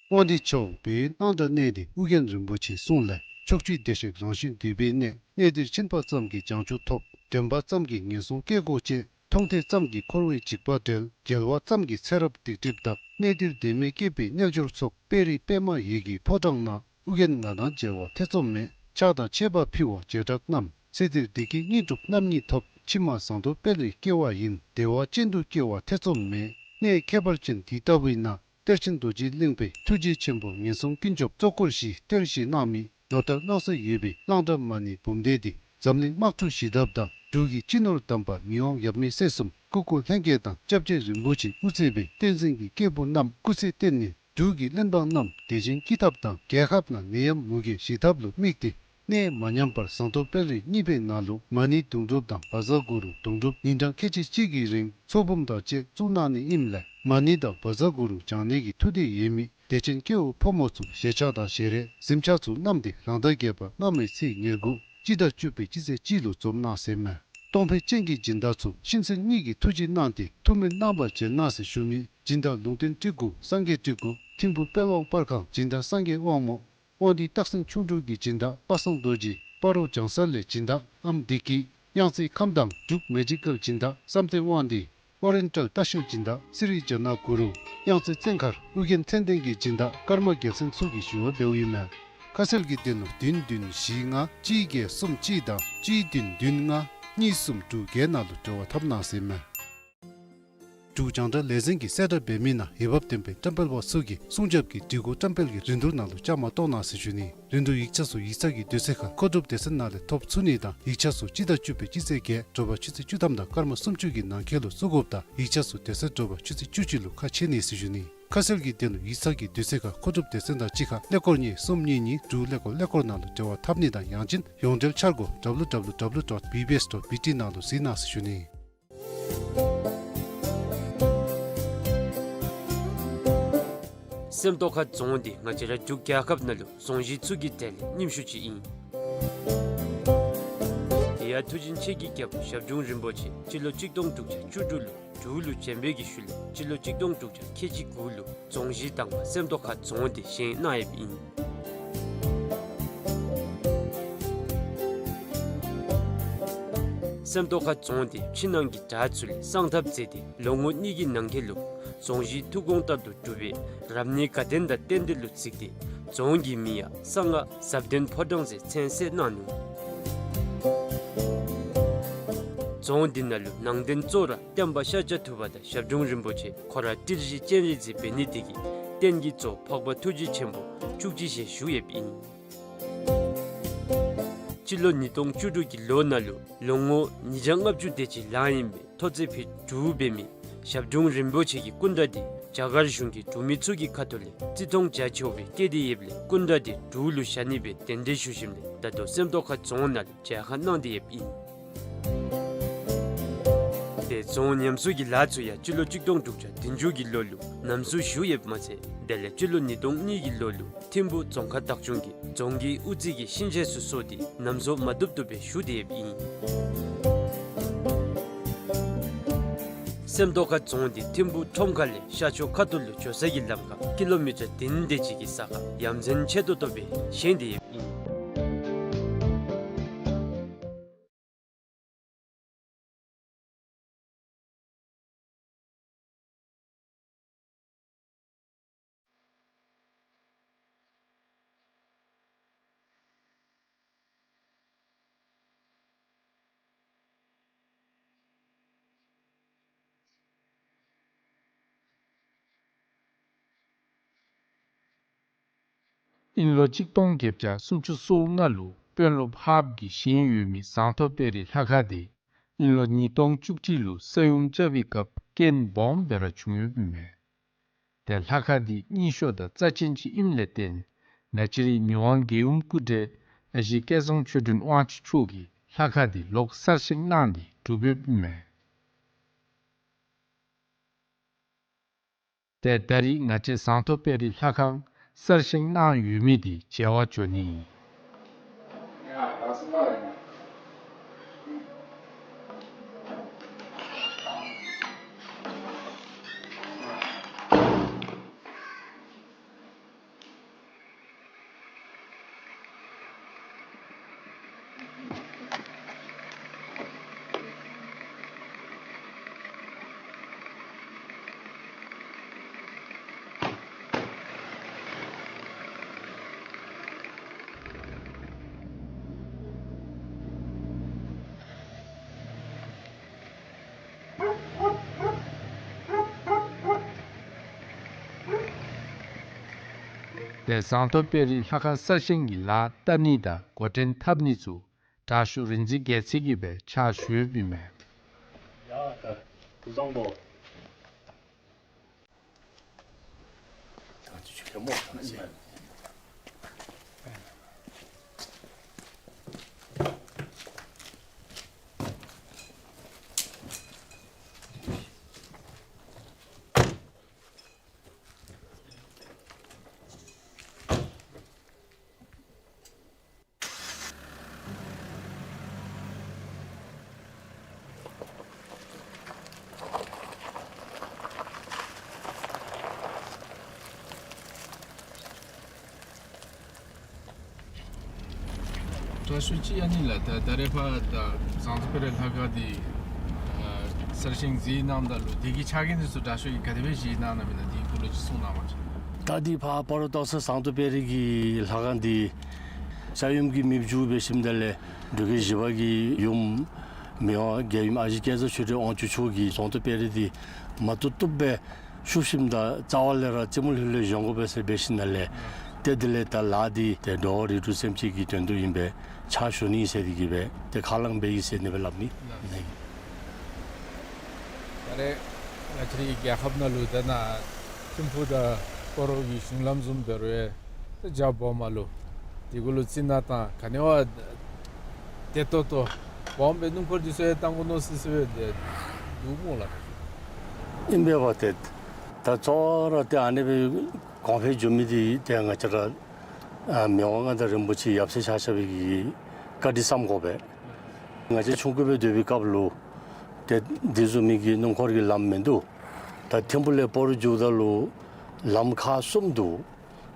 དབང་འདུས་ཕྱོགས་བོད་གླང་དར་གནས་འདི་ཨོ་རྒྱན་རིན་པོ་ཆེའི་གསུང་ལས། ཕྱོགས་བཅུའི་བདེ་གཤེགས་རང་བཞིན་འདུས་པའི་གནས། གནས་འདིར་ཕྱིན་པ་ཙམ་གྱིས་བྱང་ཆུབ་ཐོབ། འདྲེན་པ་ཙམ་གྱིས་ངན་སོང་སྐྱེ་སྒོ་བཅད། མཐོང་ཐོས་ཙམ་གྱིས་འཁོར་བའི་འཇིགས་པ་བྲལ། མཇལ་བ་ཙམ་གྱིས་ཚེ་རབས་སྡིག་སྒྲིབ་དག། གནས་འདིར་དོན་མེད་སྐྱེས་པའི་རྣལ་འབྱོར་ཚོགས། དཔལ་རི་པདྨ་འོད་ཀྱི་ཕོ་བྲང་ན། ཨོ་རྒྱན་ང་དང་མཇལ་བ་ཐེ་ཚོམ་མེད། ཕྱག་དང་མཆོད་པ་ཕུལ་བ་བྱེ་བྲག་རྣམས། ཚེ་འདིར་བདེ་སྐྱིད་དངོས་གྲུབ་རྣམ་གཉིས་ཐོབ། ཕྱི་མ་ཟངས་མདོག་དཔལ་རིར་སྐྱེ་བ་ཡིན། བདེ་བ་ཅན་དུ་སྐྱེ་བ་ཐེ་ཚོམ་མེད། གནས་ཁྱད་པར་ཅན་འདི་ལྟ་བུའི་ནང་། གཏེར་ཆེན་རྡོ་རྗེ་གླིང་པའི་ཐུགས་རྗེ་ཆེན་པོ་ངན་སོང་ཀུན་སྐྱོབ་གཙོ་འཁོར་བཞིའི་གཏེར་བཞེས་གནང་མི་ལོ་ལྟར་གནང་སྲོལ་ཡོད་པའི་གླང་དར་མ་ཎི་འབུམ་སྡེ་འདི་འཛམ་གླིང་དམག་འཁྲུག་ཞི་ཐབས་དང་འབྲུག་གི་སྤྱི་ནོར་དམ་པ་མི་དབང་ཡབ་མེས་སྲས་གསུམ་སྐུ་འཁོར་ལྷན་རྒྱས་དང་སྐྱབས་རྗེ་རིན་པོ་ཆེ་དབུ་གཙོས་པའི་བསྟན་འཛིན་གྱི་སྐྱེས་བུ་རྣམས་སྐུ་ཚེ་བརྟན་ནས་འབྲུག་གི་བློན་འབངས་རྣམས་བདེ་ཞིང་སྐྱིད་ཐབས་དང་རྒྱལ་ཁབ་ནང་ནད་ཡམས་མུ་གེ་ཞི་ཐབས་ལུ་དམིགས་ཏེ་གནས་མ་ཉམས་པར་ཟངས་མདོག་དཔལ་རི་གཉིས་པའི་ནང་ལུ་མ་ཎི་དུང་སྒྲུབ་དང་བཛྲ་གུ་རུ་དུང་སྒྲུབ་ཉིན་གྲངས་ཁལ་གཅིག་གཅིག་གི་རིང་ཚོགས་འབུམ་དང་བཅས་བཙུགས་གནང་ནི་ཨིནམ་ལས་མ་ཎི་དང་བཛྲ་གུ་རུ་བགྱང་ནི་གི་ཐུགས་འདོད་ཡོད་མི་དད་ཅན་སྐྱེ་བོ་ཕོ་མོ་ཚུ་ཞལ་ཆས་དང་ཞལ་རས་གཟིམ་ཆས་ཚུ་བསྣམས་ཏེ་རང་ཟླ་བརྒྱད་པ་སྔ་མའི་ཚེས་ཉེར་དགུ་སྤྱི་ཟླ་བཅུ་པའི་སྤྱི་ཚེས་གཅིག་ལུ་འཛོམས་གནང་ཟེར་མས། གཏོང་ཕོད་ཅན་གྱི་སྦྱིན་བདག་ཚུ་གཤིན་གསོན་གཉིས་ཀྱི་ཐུགས་རྗེ་གནང་སྟེ་ཐུགས་སྨོན་གནང་བར་བྱོན་གནང་ཟེར་ཞུ་མི་སྦྱིན་བདག་ལུང་བསྟན་སྤྲུལ་སྐུ་སངས་རྒྱས་སྤྲུལ་སྐུ་ཐིམ་ཕུག་དཔལ་དབང་པར་ཁང་སྦྱིན་བདག་སངས་རྒྱས་དབང་མོ། དབང་འདུས་སྟག་སེང་ཁྱུང་འབྲུག་གི་སྦྱིན་བདག་པ་སངས་རྡོ་རྗེ། སྤ་རོ་བྱང་ས་ལས་སྦྱིན་བདག་ཨམ་བདེ་སྐྱིད། གཡང་རྩེ་ཁམས་དྭངས་འབྲུག་མེ་ཇི་ཀལ་སྦྱིན་བདག་བསམ་གཏན་དབང་འདུས། ཨོ་རེན་ཊལ་ལྟ་བཤལ་སྦྱིན་བདག་སི་རི་ཇ་ན་གུ་རུ། གཡང་རྩེ་བཙན་མཁར་ཨོ་རྒྱན་མཚན་ལྡན་གྱི་སྦྱིན་བདག་ཀརྨ་རྒྱལ་མཚན་ཚུ་གིས་ཞུ་བ་འབདཝ་ཨིན་མས། ཁ་གསལ་གྱི་དོན་ལུ་བདུན་བདུན་བཞི་ལྔ་གཅིག་བརྒྱད་གསུམ་གཅིག་དང་གཅིག་བདུན་བདུན་ལྔ་གཉིས་གསུམ་དྲུག་བརྒྱད་ནང་ལུ་འབྲེལ་བ་འཐབ་གནང་ཟེར་མས། འབྲུག་རྒྱང་བསྒྲགས་ལས་འཛིན་གྱིས་གསལ་བསྒྲགས་འབད་མི་ནང་འོས་འབབ་ལྡན་པའི་བཀྲམ་སྤེལ་པ་ཚུ་གིས་སྲུང་སྐྱོབ་ཀྱི་སྒྲིག་གོ་བཀྲམ་སྤེལ་གྱི་རིན་བསྡུར་ནང་ལུ་བཅའ་མར་གཏོགས་གནང་ཟེར་ཞུ་ནི། རིན་བསྡུར་ཡིག་ཆ་ཚུ་ཡིག་ཚང་གི་དུས་ཚོད་ཁར་མཁོ་སྒྲུབ་སྡེ་ཚན་ནང་ལས་ཐོབ་ཚུགས་ནི་དང་ཡིག་ཆ་ཚུ་སྤྱི་ཟླ་བཅུ་པའི་སྤྱི་ཚེས་བརྒྱད་དྲོ་པ་ཆུ་ཚོད་བཅུ་ཐམ་དང་སྐར་མ་སུམ་ཅུ་གི་ནང་འཁོད་ལུ་བཙུགས་དགོཔ་དང་ཡིག་ཆ་ཚུ་དེ་ཚེ་དྲོ་པ་ཆུ་ཚོད་བཅུ་གཅིག་ལུ་ཁ་ཕྱེ་ནི་ཟེར་ཞུ་ནི། ཁ་གསལ་གྱི་དོན་ལུ་ཡིག་ཚང་གི་དུས་ཚོད་ཁར་མཁོ་སྒྲུབ་སྡེ་ཚན་དང་གཅིག་ཁར་ཀླད་ཀོར་གཉིས་གསུམ་གཉིས་གཉིས་དྲུག་ཀླད་ཀོར་ཀླད་ཀོར་ནང་ལུ་འབྲེལ་བ་འཐབ་ནི་དང་ཡང་ཅིན་ཡོངས་འབྲེལ་འཆར་སྒོ་W W W dot B B S dot B T ནང་ལུ་གཟིགས་གནང་ཟེར་ཞུ་ནི། སེམས་རྟོགས་ཁ་རྫོང་འདི་ང་བཅས་ར་འབྲུག་རྒྱལ་ཁབ་ནང་ལུ་རྫོང་གཞི་ཚུ་གི་གྲས་ལས་རྙིང་ཤོས་ཅིག་ཨིན། དེ་ཡང་མཐུ་ཆེན་ཆོས་ཀྱི་རྒྱལ་པོ་ཞབས་དྲུང་རིན་པོ་ཆེ་སྤྱི་ལོ་གཅིག་སྟོང་དྲུག་བརྒྱ་བཅུ་དྲུག་ལུ་འབྲུག་ལུ་བྱོན་པའི་གི་ཤུལ་ལས་སྤྱི་ལོ་གཅིག་སྟོང་དྲུག་བརྒྱ་ཁལ་གཅིག་དགུ་ལུ་རྫོང་གཞི་དང་པ་སེམས་རྟོགས་ཁ་རྫོང་འདི་བཞེངས་གནང་ཡོདཔ་ཨིན། སེམས་རྟོགས་ཁ་རྫོང་འདི་ཕྱི་ནང་གི་བྲག་ཚུ་ལས་བསང་ཐབ་མཛད་དེ་ལོ་ངོ་གཉིས་ཀྱི་ནང་འཁོད་ལུ་རྫོང་གཞི་ཐུགས་དགོངས་ལྟར་དུ་གྲུབ་པའི་རབ་གནས་དགའ་ལྡན་དང་རྟེན་འབྲེལ་ལུ་གཟིགས་ཏེ་རྫོང་གི་མིང་ཡང་གསང་སྔགས་ཟབ་དོན་ཕོ་བྲང་ཟེར་མཚན་གསོལ་གནང་ནུག། རྫོང་འདི་ནང་ལུ་ནང་རྟེན་གཙོ་བོ་ར་བསྟན་པ་ཤཱཀྱ་ཐུབ་པ་དང་ཞབས་དྲུང་རིན་པོ་ཆེ་ཁོ་ར་ཏི་རི་སྤྱན་རས་གཟིགས་འབད་ནི་དེ་གིས་རྟེན་གྱི་གཙོ་འཕགས་པ་ཐུགས་རྗེ་ཆེན་པོ་བཅུ་གཅིག་ཞལ་བཞུགས་ཡོདཔ་ཨིན། སྤྱི་ལོ་ཉིས་སྟོང་བཅུ་དྲུག་གི་ལོ་ནང་ལུ་ལོ་ངོ་ཉིས་བརྒྱ་ལྔ་བཅུ་དེ་ཅིག་ལང་ཡི་ཨིན་པས། མཐོ་ཚད་ཕིཊ་དྲུག་འབད་མི་ཞབས་དྲུང་རིན་པོ་ཆེ་གི་སྐུ་འདྲ་འདི་རྒྱ་གར་གཞུང་གིས་འབྲུག་མི་ཚུ་གི་ཁ་ཐུག་ལས་བརྩི་མཐོང་བྱ་ཆོག་པའི་བཀལ་ཏེ་ཡོདཔ་ལས་སྐུ་འདྲ་འདི་འབྲུག་ལུ་བཞག་ནི་སྦེ་གདན་འདྲེན་ཞུ་ཞིནམ་ལས་ད་ལྟོ་སེམས་རྟོགས་ཁ་རྫོང་ནང་ལུ་མཇལ་ཁ་གནང་སྟེ་ཡོདཔ་ཨིན། ཏེ་རྫོང་ཉམས་གསོ་གི་ལཱ་ཚུ་ཡང་སྤྱི་ལོ་ཆིག་སྟོང་དྲུག་བརྒྱ་བདུན་ཅུ་གི་ལོ་ལུ་ནམ་སོ་ཞུ་ཡོདཔ་མ་ཚད་དེ་ལས་སྤྱི་ལོ་ཉིས་སྟོང་གཉིས་ཀྱི་ལོ་ལུ་ཐིམ་ཕུ་རྫོང་ཁག་བདག་སྐྱོང་གིས་རྫོང་གི་དབུ་རྩེ་གི་ཤིང་ཆས་ཚུ་བཟོ་སྟེ་ནམ་སོ་མ་བཏུབ་བཏུབ་སྦེ་ཞུ་སྟེ་ཡོདཔ་ཨིན། སེམས་རྟོགས་ཁ་རྫོང་འདི་ཐིམ་ཕུ་ཁྲོམ་ཁ་ལས་ཤར་ཕྱོགས་ཁ་ཐུག་ལུ་འགྱོ་ས་གི་ལམ་ཁར་ཀི་ལོ་མི་ཊར་བདུན་དེ་ཅིག་གི་ས་ཁར་ཡ་མཚན་ཆེ་ཏོག་ཏོ་སྦེ་བཞེངས་ཏེ་ཡོདཔ་ཨིན། དབྱིན་ལོ་གཅིག་སྟོང་བརྒྱད་བརྒྱ་སུམ་ཅུ་སོ་ལྔ་ལུ་དཔོན་སློབ་ཧཱཔ་གིས་བཞེངས་ཡོད་མི་ཟངས་མདོག་དཔལ་རི་ལྷ་ཁང་འདི་དབྱིན་ལོ་ཉིས་སྟོང་བཅུ་གཅིག་ལུ་ས་ཡོམ་རྐྱབ་པའི་སྐབས་རྐྱེན་སྦོམ་སྦེ་ར་བྱུང་ཡོདཔ་ཨིན་མས། ཏེ་ལྷ་ཁང་འདི་རྙིང་ཤོས་དང་རྩ་ཆེན་ཅིག་ཨིནམ་ལས་བརྟེན་ནཱ་ཅི་རིགས་མི་དབང་རྒྱལ་ཡུམ་སྐུ་བགྲེས་ཨ་ཞེ་སྐལ་བཟང་ཆོས་སྒྲོན་དབང་ཕྱུག་མཆོག་གིས་ལྷ་ཁང་འདི་ལོག་གསར་བཞེངས་གནང་སྟེ་གྲུབ་ཡོདཔ་ཨིན་མས། ཏེ་ད་རིས་ང་བཅས་ཟངས་མདོག་དཔལ་རི་ལྷ་ཁང་གསར་བཞེངས་གནང་ཡོད་མི་འདི་མཇལ་བར་འགྱོ་ནི་ཨིན། ཏེ་ཟངས་མདོག་དཔལ་རི་ལྷ་ཁང་གསར་བཞེངས་ཀྱི་ལཱ་བསྟར་ནི་དང་འགོ་འདྲེན་འཐབ་ནི་ཚུ་དྲག་ཤོས་རིག་འཛིན་རྒྱལ་མཚན་གྱིས་སྦེ་ཕྱག་ཞུ་ཡོདཔ་ཨིན་མས། ཡ་ད་དུ་བཟང་པོ། དྲག་ཤོས་ཅིག་ཨ་ནི་ལགས། ད་ད་རེས་ཕར་ད་ཟངས་མདོག་དཔལ་རི་ལྷ་ཁང་འདི་ཨ་གསར་བཞེངས་མཛད་གནངམ་ད་ལུ་དེ་གི་ཕྱག་འགན་འདི་ཚུ་དྲག་ཤོས་ཀྱིས་ག་དེ་སྦེ་བཞེས་གནང་གནངམ་ཨིན་ན་དེའི་སྐོར་ལས་ཅིག་གསུང་གནང་བ་ཅིན། ད་འདི་ཕར་སྤ་རོ་སྟག་ཚང་ཟངས་མདོག་དཔལ་རི་གི་ལྷ་ཁང་འདི་ས་ཡོམ་གྱིས་མེདཔ་བཅུག་འབད་ཞིནམ་ད་ལས་འབྲུག་རྒྱལ་བཞི་པ་གི་ཡུམ་མི་དབང་རྒྱལ་ཡུམ་ཨ་ཞེ་སྐལ་བཟང་ཆོས་སྒྲོན་དབང་ཕྱུག་མཆོག་གིས་ཟངས་མདོག་དཔལ་རི་འདི་མ་བཏུབ་བཏུབ་སྦེ་བཤུབ་ཞིནམ་ད་རྩ་བ་ལས་ར་རྩེ་མོ་ལྷོད་ལྷོད་བཞེངས་དགོ་པས་ཟེར་འབད་ཞིནམ་ལས་ཏེ་དེ་ལས་ད་ལཱ་འདི་ཏེ་འགྲོ་བ་རིགས་དྲུག་སེམས་ཅན་གྱི་དོན་དུ་ཨིན་པས། ཕྱག་ཞུ་ནི་ཟེར་དེ་གིས་སྦེ་ཏེ་ཁས་བླངས་འབད་ཡི་ཟེར་ཨ་ནི་སྦེ་སླབ་ནི་ཨིན། ད་རེས་ང་བཅས་རའི་རྒྱལ་ཁབ་ནང་ལུ་ད་ནཱ་ཐིམ་ཕུ་དང་སྤ་རོ་གི་གཞུང་ལམ་བཟུམ་འབད་རུང་ཡང་ཏེ་རྒྱ་སྦོམ་མ་ལུ་དེ་གུ་ལུ་བརྩི་ན་ད་ག་ནི་བ་བདེ་ཏོག་ཏོ་སྦོམ་སྦེ་སྣུམ་འཁོར་འདི་ཚུ་ཡང་གཏང་དགོ་མནོ་སི་སི་སྦེ་འདུག་སྨོ་ལགས། ཨིན་པས་པ་ཏེ། ད་གཙོ་བོ་ར་ཏེ་ཨ་ནི་སྦེ་གོང་འཕེལ་འགྱོ་མི་འདི་ཏེ་ང་བཅས་ར་ཨ་མི་དབང་མངའ་བདག་རིན་པོ་ཆེ་ཡབ་སྲས་ཆ་ཁྱབ་ཀྱི་བཀའ་དྲིན་བསམ་དགོ་པས། ང་བཅས་ཆུང་ཀུ་སྦེ་སྡོད་པའི་སྐབས་ལུ་ཏེ་འདི་བཟུམ་མའི་གི་སྣུམ་འཁོར་གྱི་ལམ་མིན་འདུག། ད་ཐིམ་ཕུ་ལས་སྤ་རོ་འགྱོཝ་ད་ལུ་ལམ་ཁག་གསུམ་འདུག།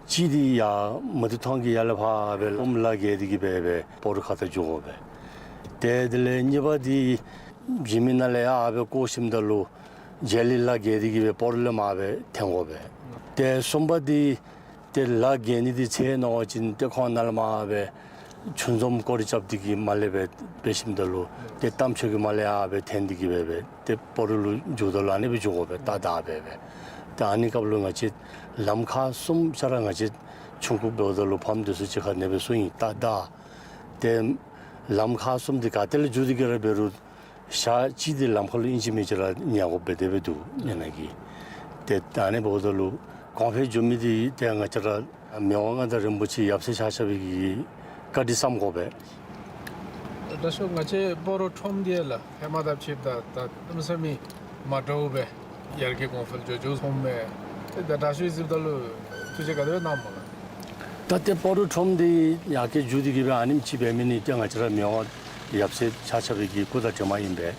གཅིག་འདི་ཡར་མུ་ཏིག་ཐང་གི་ཡར་ལས་ཕར་སྦེ་ཀོམ་ལ་བརྒལ་ཏེ་གིས་སྦེ་སྦེ་སྤ་རོ་ཁ་ཐུག་འགྱོ་དགོ་པས། ཏེ་དེ་ལས་གཉིས་པ་འདི་འཇིགས་མེད་ནང་ལས་ཡར་སྦེ་བསྐོར་ཞིནམ་ད་ལུ་རྗེས་ལི་ལ་བརྒལ་ཏེ་གིས་སྦེ་སྤ་རོ་ལས་མར་སྦེ་འཐེན་དགོ་པས། ཏེ་གསུམ་པ་འདི་ཏེ་ལ་བརྒལ་ནི་འདི་ཚེ་ནང་བ་ཅིན་ཏེ་ཁོང་ནཱ་ལས་མར་སྦེ་ ཆུ་འཛོམས་སྐོར་ར་རྐྱབ་སྟེ་གི་མར་ལས་སྦེ་འབད་ཞིནམ་ད་ལུ་ཏེ་རྟ་མཆོག་གི་མར་ལས་ཡར་སྦེ་འཐོན་ཏེ་གི་སྦེ་སྦེ་ཏེ་སྤ་རོ་ལུ་འགྱོཝ་ད་ལུ་ཨ་ནི་སྦེ་འགྱོ་དགོ་པས། རྟ་བདའ་སྦེ་སྦེ། ཏེ་ཨ་ནི་སྐབས་ལུ་ང་བཅས་ལམ་ཁག་གསུམ་ཆ་ར་ང་བཅས་ཆུང་ཀུ་འབདཝ་ད་ལུ་ཕམ་འདི་ཚུ་གཅིག་ཁར་ཨ་ནི་སྦེ་བཙུགས་ཡི། རྟ་བདའ། ཏེ་ལམ་ཁག་གསུམ་འདི་ག་ཏེ་ལས་འགྱོ་སྟེ་གི་ར་འབད་རུང་ཞག་གཅིག་འདི་ལམ་ཁ་ལུ་ཨིན་ཅི་མིན་ཅི་ར་ཉལ་དགོཔ་སྦེ་དེ་སྦེ་འདུག་ཨ་ནི་གི། ཏེ་ད་ཨ་ནི་འབདཝ་ད་ལུ་གོང་འཕེལ་འགྱོ་མི་འདི་ཏེ་ང་བཅས་ར་མི་དབང་མངའ་བདག་རིན་པོ་ཆེ་ཡབ་སྲས་ཆ་ཁྱབ་ཀྱི་བཀའ་དྲིན་བསམ་དགོ་པས། དྲག་ཤོས། ང་བཅས་སྤ་རོ་ཁྲོམ་འདི་ལགས་ཧེ་མ་དང་ཕྱདཔ་ད་ད་གནམ་མེད་ས་མེད་མ་འདྲཝ་སྦེ་ཡར་རྒྱས་གོང་འཕེལ་འགྱོ་འགྱོཝ་སོངམ་མས། ཏེ་ད་དྲག་ཤོས་གཟིགསཔ་ད་ལུ་ཐུགས་བཞེད་ག་དེ་སྦེ་གནངམ་སྨོ་ལགས། ད་ཏེ་སྤ་རོ་ཁྲོམ་འདི་ཡར་རྒྱས་འགྱོ་སྟེ་གི་སྦེ་ཨ་ནེམ་ཅིག་འབད་མི་འདི་ཏེ་ང་བཅས་ར་མི་དབང་ཡབ་སྲས་ཆ་ཁྱབ་ཀྱི་སྐུ་དང་གྲིབ་མ་ཨིན་པས།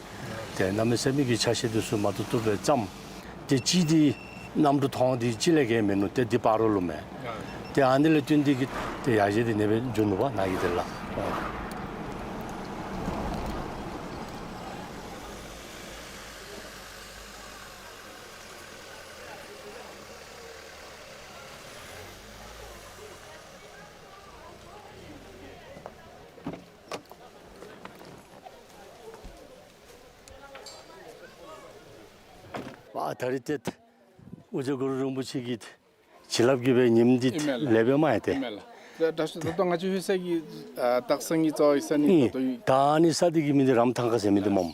ཏེ་གནམ་མེད་ས་མེད་ཀྱི་ཆ་ཤས་འདི་ཚུ་མ་བཏུབ་བཏུབ་སྦེ་བརྩམས། ཏེ་གཅིག་འདི་གནམ་གྲུ་ཐོག་འདི་གཅིག་ལས་བརྒལ་མིན་ནུག། ཏེ་འདི་སྤ་རོ་ལུ་མས། ཏེ་ཨ་ནི་ལས་བརྟེན་ཏེ་གི་ཏེ་ཡར་རྒྱས་འདི་ཨ་ནི་སྦེ་འགྱོ་ནུག་པ་ནཱ་གི་དེ་ལགས། ཨ་ད་རིས་ཏེ་ཨོ་རྒྱན་གུ་རུ་རིན་པོ་ཆེ་གི་བྱིན་རླབས་ཀྱིས་སྦེ་ཉིནམ་འདི་ཨིན་མས་ལགས། ལེགས་སྦེ་མ་ཡི་ཏེ། ཨིན་མས་ལགས། ད་ད་ད་ལྟོ་ང་བཅས་ལྷོད་ས་གི་ཨ་སྟག་ཚང་གི་རྩ་བའི་ས་གནས་ཨིན། ད་ལྟོ་ཡོད། ད་ཨ་ནི་ས་འདི་གི་མིང་འདི་རམ་ཐང་ཁ་ཟེར་མི་འདི་སྨོ།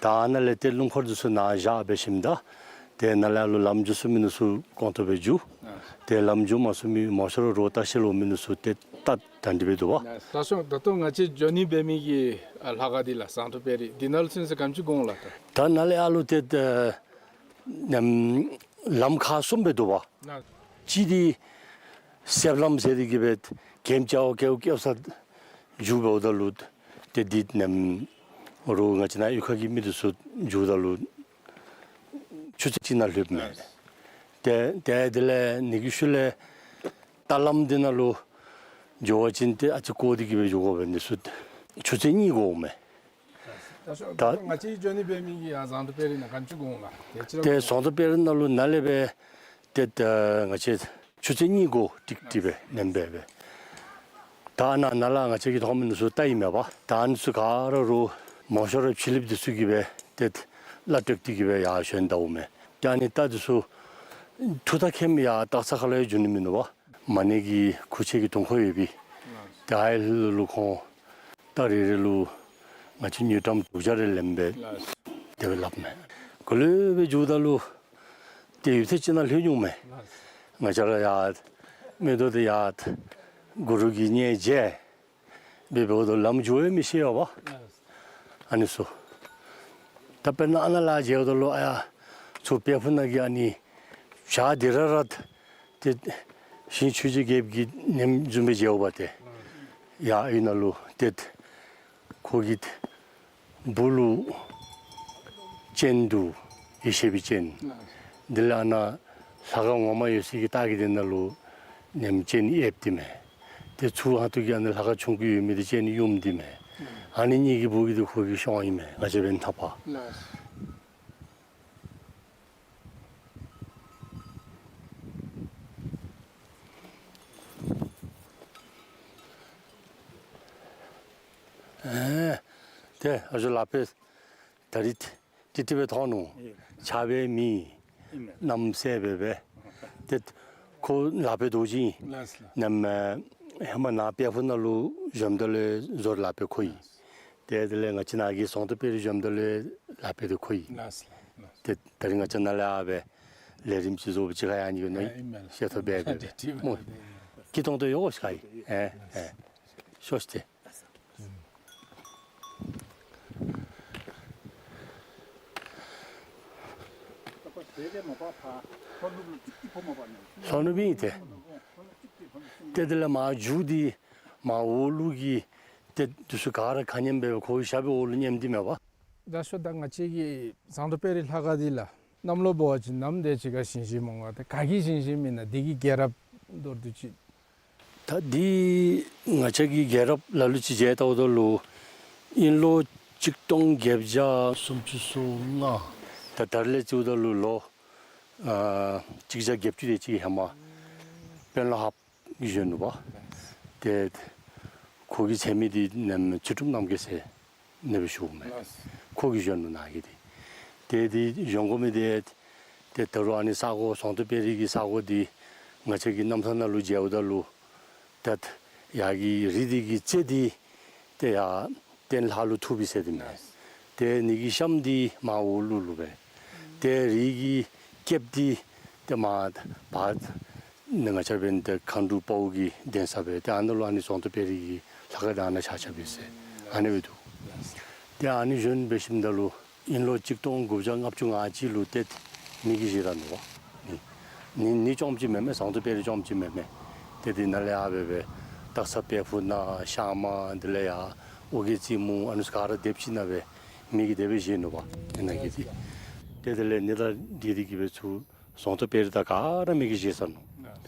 ད་ཨ་ནཱ་ལས་ཏེ་སྣུམ་འཁོར་འདི་ཚུ་ནཱ་བཞག་འབད་ཞིནམ་ད་ཏེ་ནཱ་ལས་ཨ་ལུ་ལམ་འགྱོ་ཚུགས་མི་འདི་ཚུ་གོང་ཏོག་སྦེ་འགྱོ། ཨ་ཏེ་ལམ་འགྱོ་མ་ཚུགས་མི་མང་ཤོས་ར་རོགས་ལྟ་བཤལ་འོང་མི་འདི་ཚུ་ཏེ་ད་གྲ་སྒྲིག་འབད་དོ་བ། ད་ཤོ་ད་ལྟོ་ང་བཅས་འགྱོ་ནི་འབད་མི་གི་ཨ་ལྷ་ཁང་འདི་ལགས་ཟངས་མདོག་དཔལ་རི་འདི་ནང་ལུ་ཚུན་ཚོད་ག་དེམ་ཅིག་འགོར་འོང་ལགས། ད་ད་ནཱ་ལས་ཨ་ལུ་ཏེ་ཨ་ནམ་ལམ་ཁག་གསུམ་སྦེ་འདུག་པ། ལགས། གཅིག་འདི་གསེབ་ལམ་ཟེར་ཏེ་གི་སྦེ་གེམ་ཅ་བོ་ཀེའུ་ཀེའུ་ས་འགྱོ་འབདཝ་ད་ལུ་ཏེ་འདི་ནམ་རོགས་ང་བཅས་ནཱ་གཡུས་ཁ་གི་མི་འདི་ཚུ་འགྱོཝ་ད་ལུ་ཆུ་ཚོད་གཅིག་ནང་ལྷོདཔ་མས། ལགས། ཏེ་ཏེ་དེ་ལས་ཨ་ནི་གི་ཤུལ་ལས་རྟ་ལམ་འདི་ནང་ལུ་འགྱོ་བ་ཅིན་ཏེ་ཨ་ཙི་བཀོ་སྟེ་གི་སྦེ་འགྱོ་དགོ་པས། འདི་ཚུ་ཆུ་ཚོད་གཉིས་འགོརཝ་མས། ད་ད་ང་བཅས་འགྱོ་ནི་འབད་མི་གི་ཡར་ཟངས་མདོག་དཔལ་རི་ནང་ག་དེམ་ཅིག་འགོར་འོང་ལགས། ཏེ་ཟངས་མདོག་དཔལ་རི་ནང་ལུ་ནཱ་ལས་སྦེ་ཏེ་ད་ང་བཅས་ཆུ་ཚོད་གཉིས་འགོར་ཏིག་ཏིག་སྦེ་ནེམ་སྦེ་སྦེ། ད་ནཱ་ནཱ་ལས་ང་བཅས་ཀྱིས་མཐོང་མི་འདི་ཚུ་རྟ་ཨིན་མས་པ། ད་ཨ་ནི་ཚུ་ག་ར་རོགས་མང་ཤོས་ར་ཕྱི་གླིངཔ་འདི་ཚུ་གིས་སྦེ་ཏེ་གླ་སྤྲོད་དེ་གི་སྦེ་ཡར་བཞོན་ད་འོང་མས། ད་ཨ་ནི་རྟ་འདི་ཚུ་འཐུ་ད་ཁྱིམ་ཡར་སྟག་ཚང་ཁ་ལུ་ཡང་འགྱོ་ནི་མིན་ནུག་པ། མ་ཎི་གི་ཁུར་ཆེན་གྱི་དུང་ཁོ་ཡོད་པས། ད་ཨའི་ལུ་ཁོང་རྟ་རེ་རེ་ལུ་ང་བཅས་དངུལ་ཀྲམ་དྲུག་བརྒྱ་རེ་ལེནམ་སྦེ་དེ་སྦེ་སླབ་མས། ག་ལུ་སྦེ་འགྱོཝ་ད་ལུ་ཏེ་ཡུད་ཐེངས་ཅིག་ནང་ལྷོད་འོང་མས། ང་བཅས་ར་ཡར་མིག་ཏོ་འདི་ཡར་གུ་རུ་གི་མཉྫ་མཇལ་འབད་འབདཝ་ད་ལམ་འགྱོ་ཡང་མི་ཤེས་པས། ཨ་ནི་ཚུ། ད་དཔེར་ན་ཨ་ནཱ་ལས་མཇལཝ་ད་ལུ་ཨ་ཡར་ཚུར་དཔལ་ཕུག་ནང་གི་ཨ་ནི་བྱག་འདི་ར་ར་ཏེ་ཞིང་ཆོས་རྗེ་རྒྱལཔོ་གི་ནེམ་བཟུམ་སྦེ་མཇལཝ་ཏེ། ཡར་ཨའི་ནང་ལུ་ཏེ་ཁོ་གི་སྦུག་ལུ་སྤྱན་འདུག། ཡེ་ཤེས་པའི་སྤྱན། དེ་ལས་ཨ་ནཱ་ལྷ་ཁང་ངོ་མ་ཡོད་སའི་གི་ལྟག་གི་དེ་ནང་ལུ་ནེམ་སྤྱན་ཡོདཔ་འདི་མས། ཏེ་ཚུར་ཧ་ཏུ་གི་ཨ་ནཱ་ལྷ་ཁང་ཆུང་ཀུ་ཡོད་མི་འདི་སྤྱན་ཡུམ་འདི་མས། ཨ་ནི་གཉིས་ཀྱི་སྦུག་གི་འདི་ཁོ་གི་གཤོང་ཨིན་མས། ང་བཅས་འབདན་ཐག་པ། ཨེ་ཏེ་ཨ་ཞོ་ལག་པས་ད་རིས་ཏིག་ཏིག་སྦེ་མཐོང་ནུག། ཆགས་པའི་མི་ཨིན་མས། གནམ་སེརཔོ་སྦེ་སྦེ། ཏེ་ཁོ་ལག་པའི་རྡོ་རྗེ་ཨིན། ལགས་ལགས། ནམ་ཧེ་མ་ནཱ་དཔལ་ཕུག་ནང་ལུ་བཞོནམ་ད་ལུ་བཟོ་ལག་པ་ཁོ་ཨིན། ཏེ་དེ་ལས་ང་བཅས་ནཱ་གི་ཟངས་མདོག་དཔལ་རི་བཞོནམ་ད་ལུ་ལག་པ་འདི་ཁོ་ཨིན། ལགས་ལགས། ཏེ་ད་རིས་ང་བཅས་ནཱ་ལས་ཨ་སྦེ་ལས་རིམ་ཅིག་བཟོ་བ་ཅིན་ཁ་ཡང་ནི་གི་ནོ། ཨིན་མས་ལགས། ཤེས་ཐོབ་སྦེ་སྦེ་སྨོ། སྐྱིད་ཏོང་ཏོ་ཡོད་ཤིག་ཨིན། ཨེ་ཨེ་ཤོག་ཤིག་ཏེ། ལྷོ་ནུབ་ཨིན་ཏེ། ཏེ་དེ་ལས་མར་མཇུག་འདི་མར་འོག་ལུ་གི་ཏེ་འདི་ཚུ་ག་ར་ཁ་མཉམ་སྦེ་ཁོ་གི་ཞབས་པའི་འོག་ལུ་མཉམ་འདི་མས་པ། ད་ཤོ་ད་ང་བཅས་ཀྱི་ཟངས་མདོག་དཔལ་རི་ལྷ་ཁང་འདི་ལགས་གནམ་ལོ་འབད་བ་ཅིན་ནམ་དེ་ཅིག་ཁར་བཞེངས་བཞེངསམ་འོང་ག། ཏེ་ག་གིས་བཞེངས་བཞེངསམ་ཨིན་ན། འདི་གི་རྒྱལ་རབས་མདོར་བསྡུས་ཅིག། ད་འདི་ང་བཅས་ཀྱི་རྒྱལ་རབས་ལ་ལུ་ཅིག་མཇལ་ལྟཝ་ད་ལུ་དབྱིན་ལོ་གཅིག་སྟོང་བརྒྱད་བརྒྱ་སུམ་ཅུ་སོ་ལྔ། ད་ད་རེས་ལས་བརྩིཝ་ད་ལུ་ལོ་ཨ་གཅིག་བརྒྱ་བརྒྱད་ཅུ་དེ་ཅིག་ཧེ་མ་དཔོན་སློབ་ཧཱཔ་གིས་བཞོན་ནུག་པ། ཏེ་ ཁོ་གི་མཚན་མི་འདི་ནམ་ཚུལ་ཁྲིམས་རྣམ་རྒྱལ་ཟེར་ནེ་སྦེ་ཞུཝ་མས། ལགས། ཁོ་གིས་བཞེངས་ནུག་ནཱ་གི་འདི། ཏེ་འདི་བཞེངས་དགོ་མི་འདི་ཏེ་ད་རུང་ཨ་ནི་ས་གོ་ཟངས་མདོག་དཔལ་རི་གི་ས་གོ་འདི་ང་བཅས་ཀྱི་རྣམ་ཐར་ནང་ལུ་མཇལཝ་ད་ལུ་ཏེ་ཡར་གྱི་རི་འདི་གི་རྩེ་འདི་ཏེ་ཡར་སྟེང་ལྷ་ལུ་ཐུག་པས་ཟེར་དེ་མས། ལགས། ཏེ་ཨ་ནི་གི་གཤམ་འདི་མར་འོག་ལུ་ལུ་སྦེ། ཏེ་རི་གི་སྐེདཔ་འདི་ཏེ་མར་བར་ནི་ང་བཅས་འབདན་ཏེ་མཁའ་འགྲོ་དཔའ་བོ་གི་གདན་ས་སྦེ་ཏེ་ཨ་ནཱ་ལུ་ཨ་ནི་ཟངས་མདོག་དཔལ་རི་གི་ལྷ་ཁང་འདི་ཨ་ནཱ་ཆགས་ཆགསཔ་ཨིན་ཟེར་ཨ་ནི་སྦེ་འདུག། ཏེ་ཨ་ནི་བཞེངས་འབད་ཞིནམ་ད་ལུ་དབྱིན་ལོ་གཅིག་སྟོང་དགུ་བརྒྱ་ལྔ་བཅུ་ང་གཅིག་ལུ་ཏེ་མེ་གིས་བཞེས་ད་ནུག་པ། ནི་ནི་ནི་རྐྱངམ་ཅིག་མེན་མས། ཟངས་མདོག་དཔལ་རི་རྐྱངམ་ཅིག་མེན་མས། ཏེ་འདི་ནང་ལས་ཡར་སྦེ་སྦེ་སྟག་ཚང་དཔལ་ཕུག་ནང་ཤང་མ་དེ་ལས་ཡར་ཨོ་རྒྱན་རྩེ་མོ་ཨ་ནི་ཚུ་ག་ར་སྡེབ་ཅིག་ནང་སྦེ་མེ་གིས་དེ་སྦེ་བཞེས་ནུག་པ། ཨ་ནཱ་གི་འདི། ཏེ་དེ་ལས་ཨ་ནི་དང་འདི་འདི་གིས་སྦེ་ཚུར་ཟངས་མདོག་དཔལ་རི་དང་ག་ར་མེ་གིས་བཞེས་ཚར་ནུག།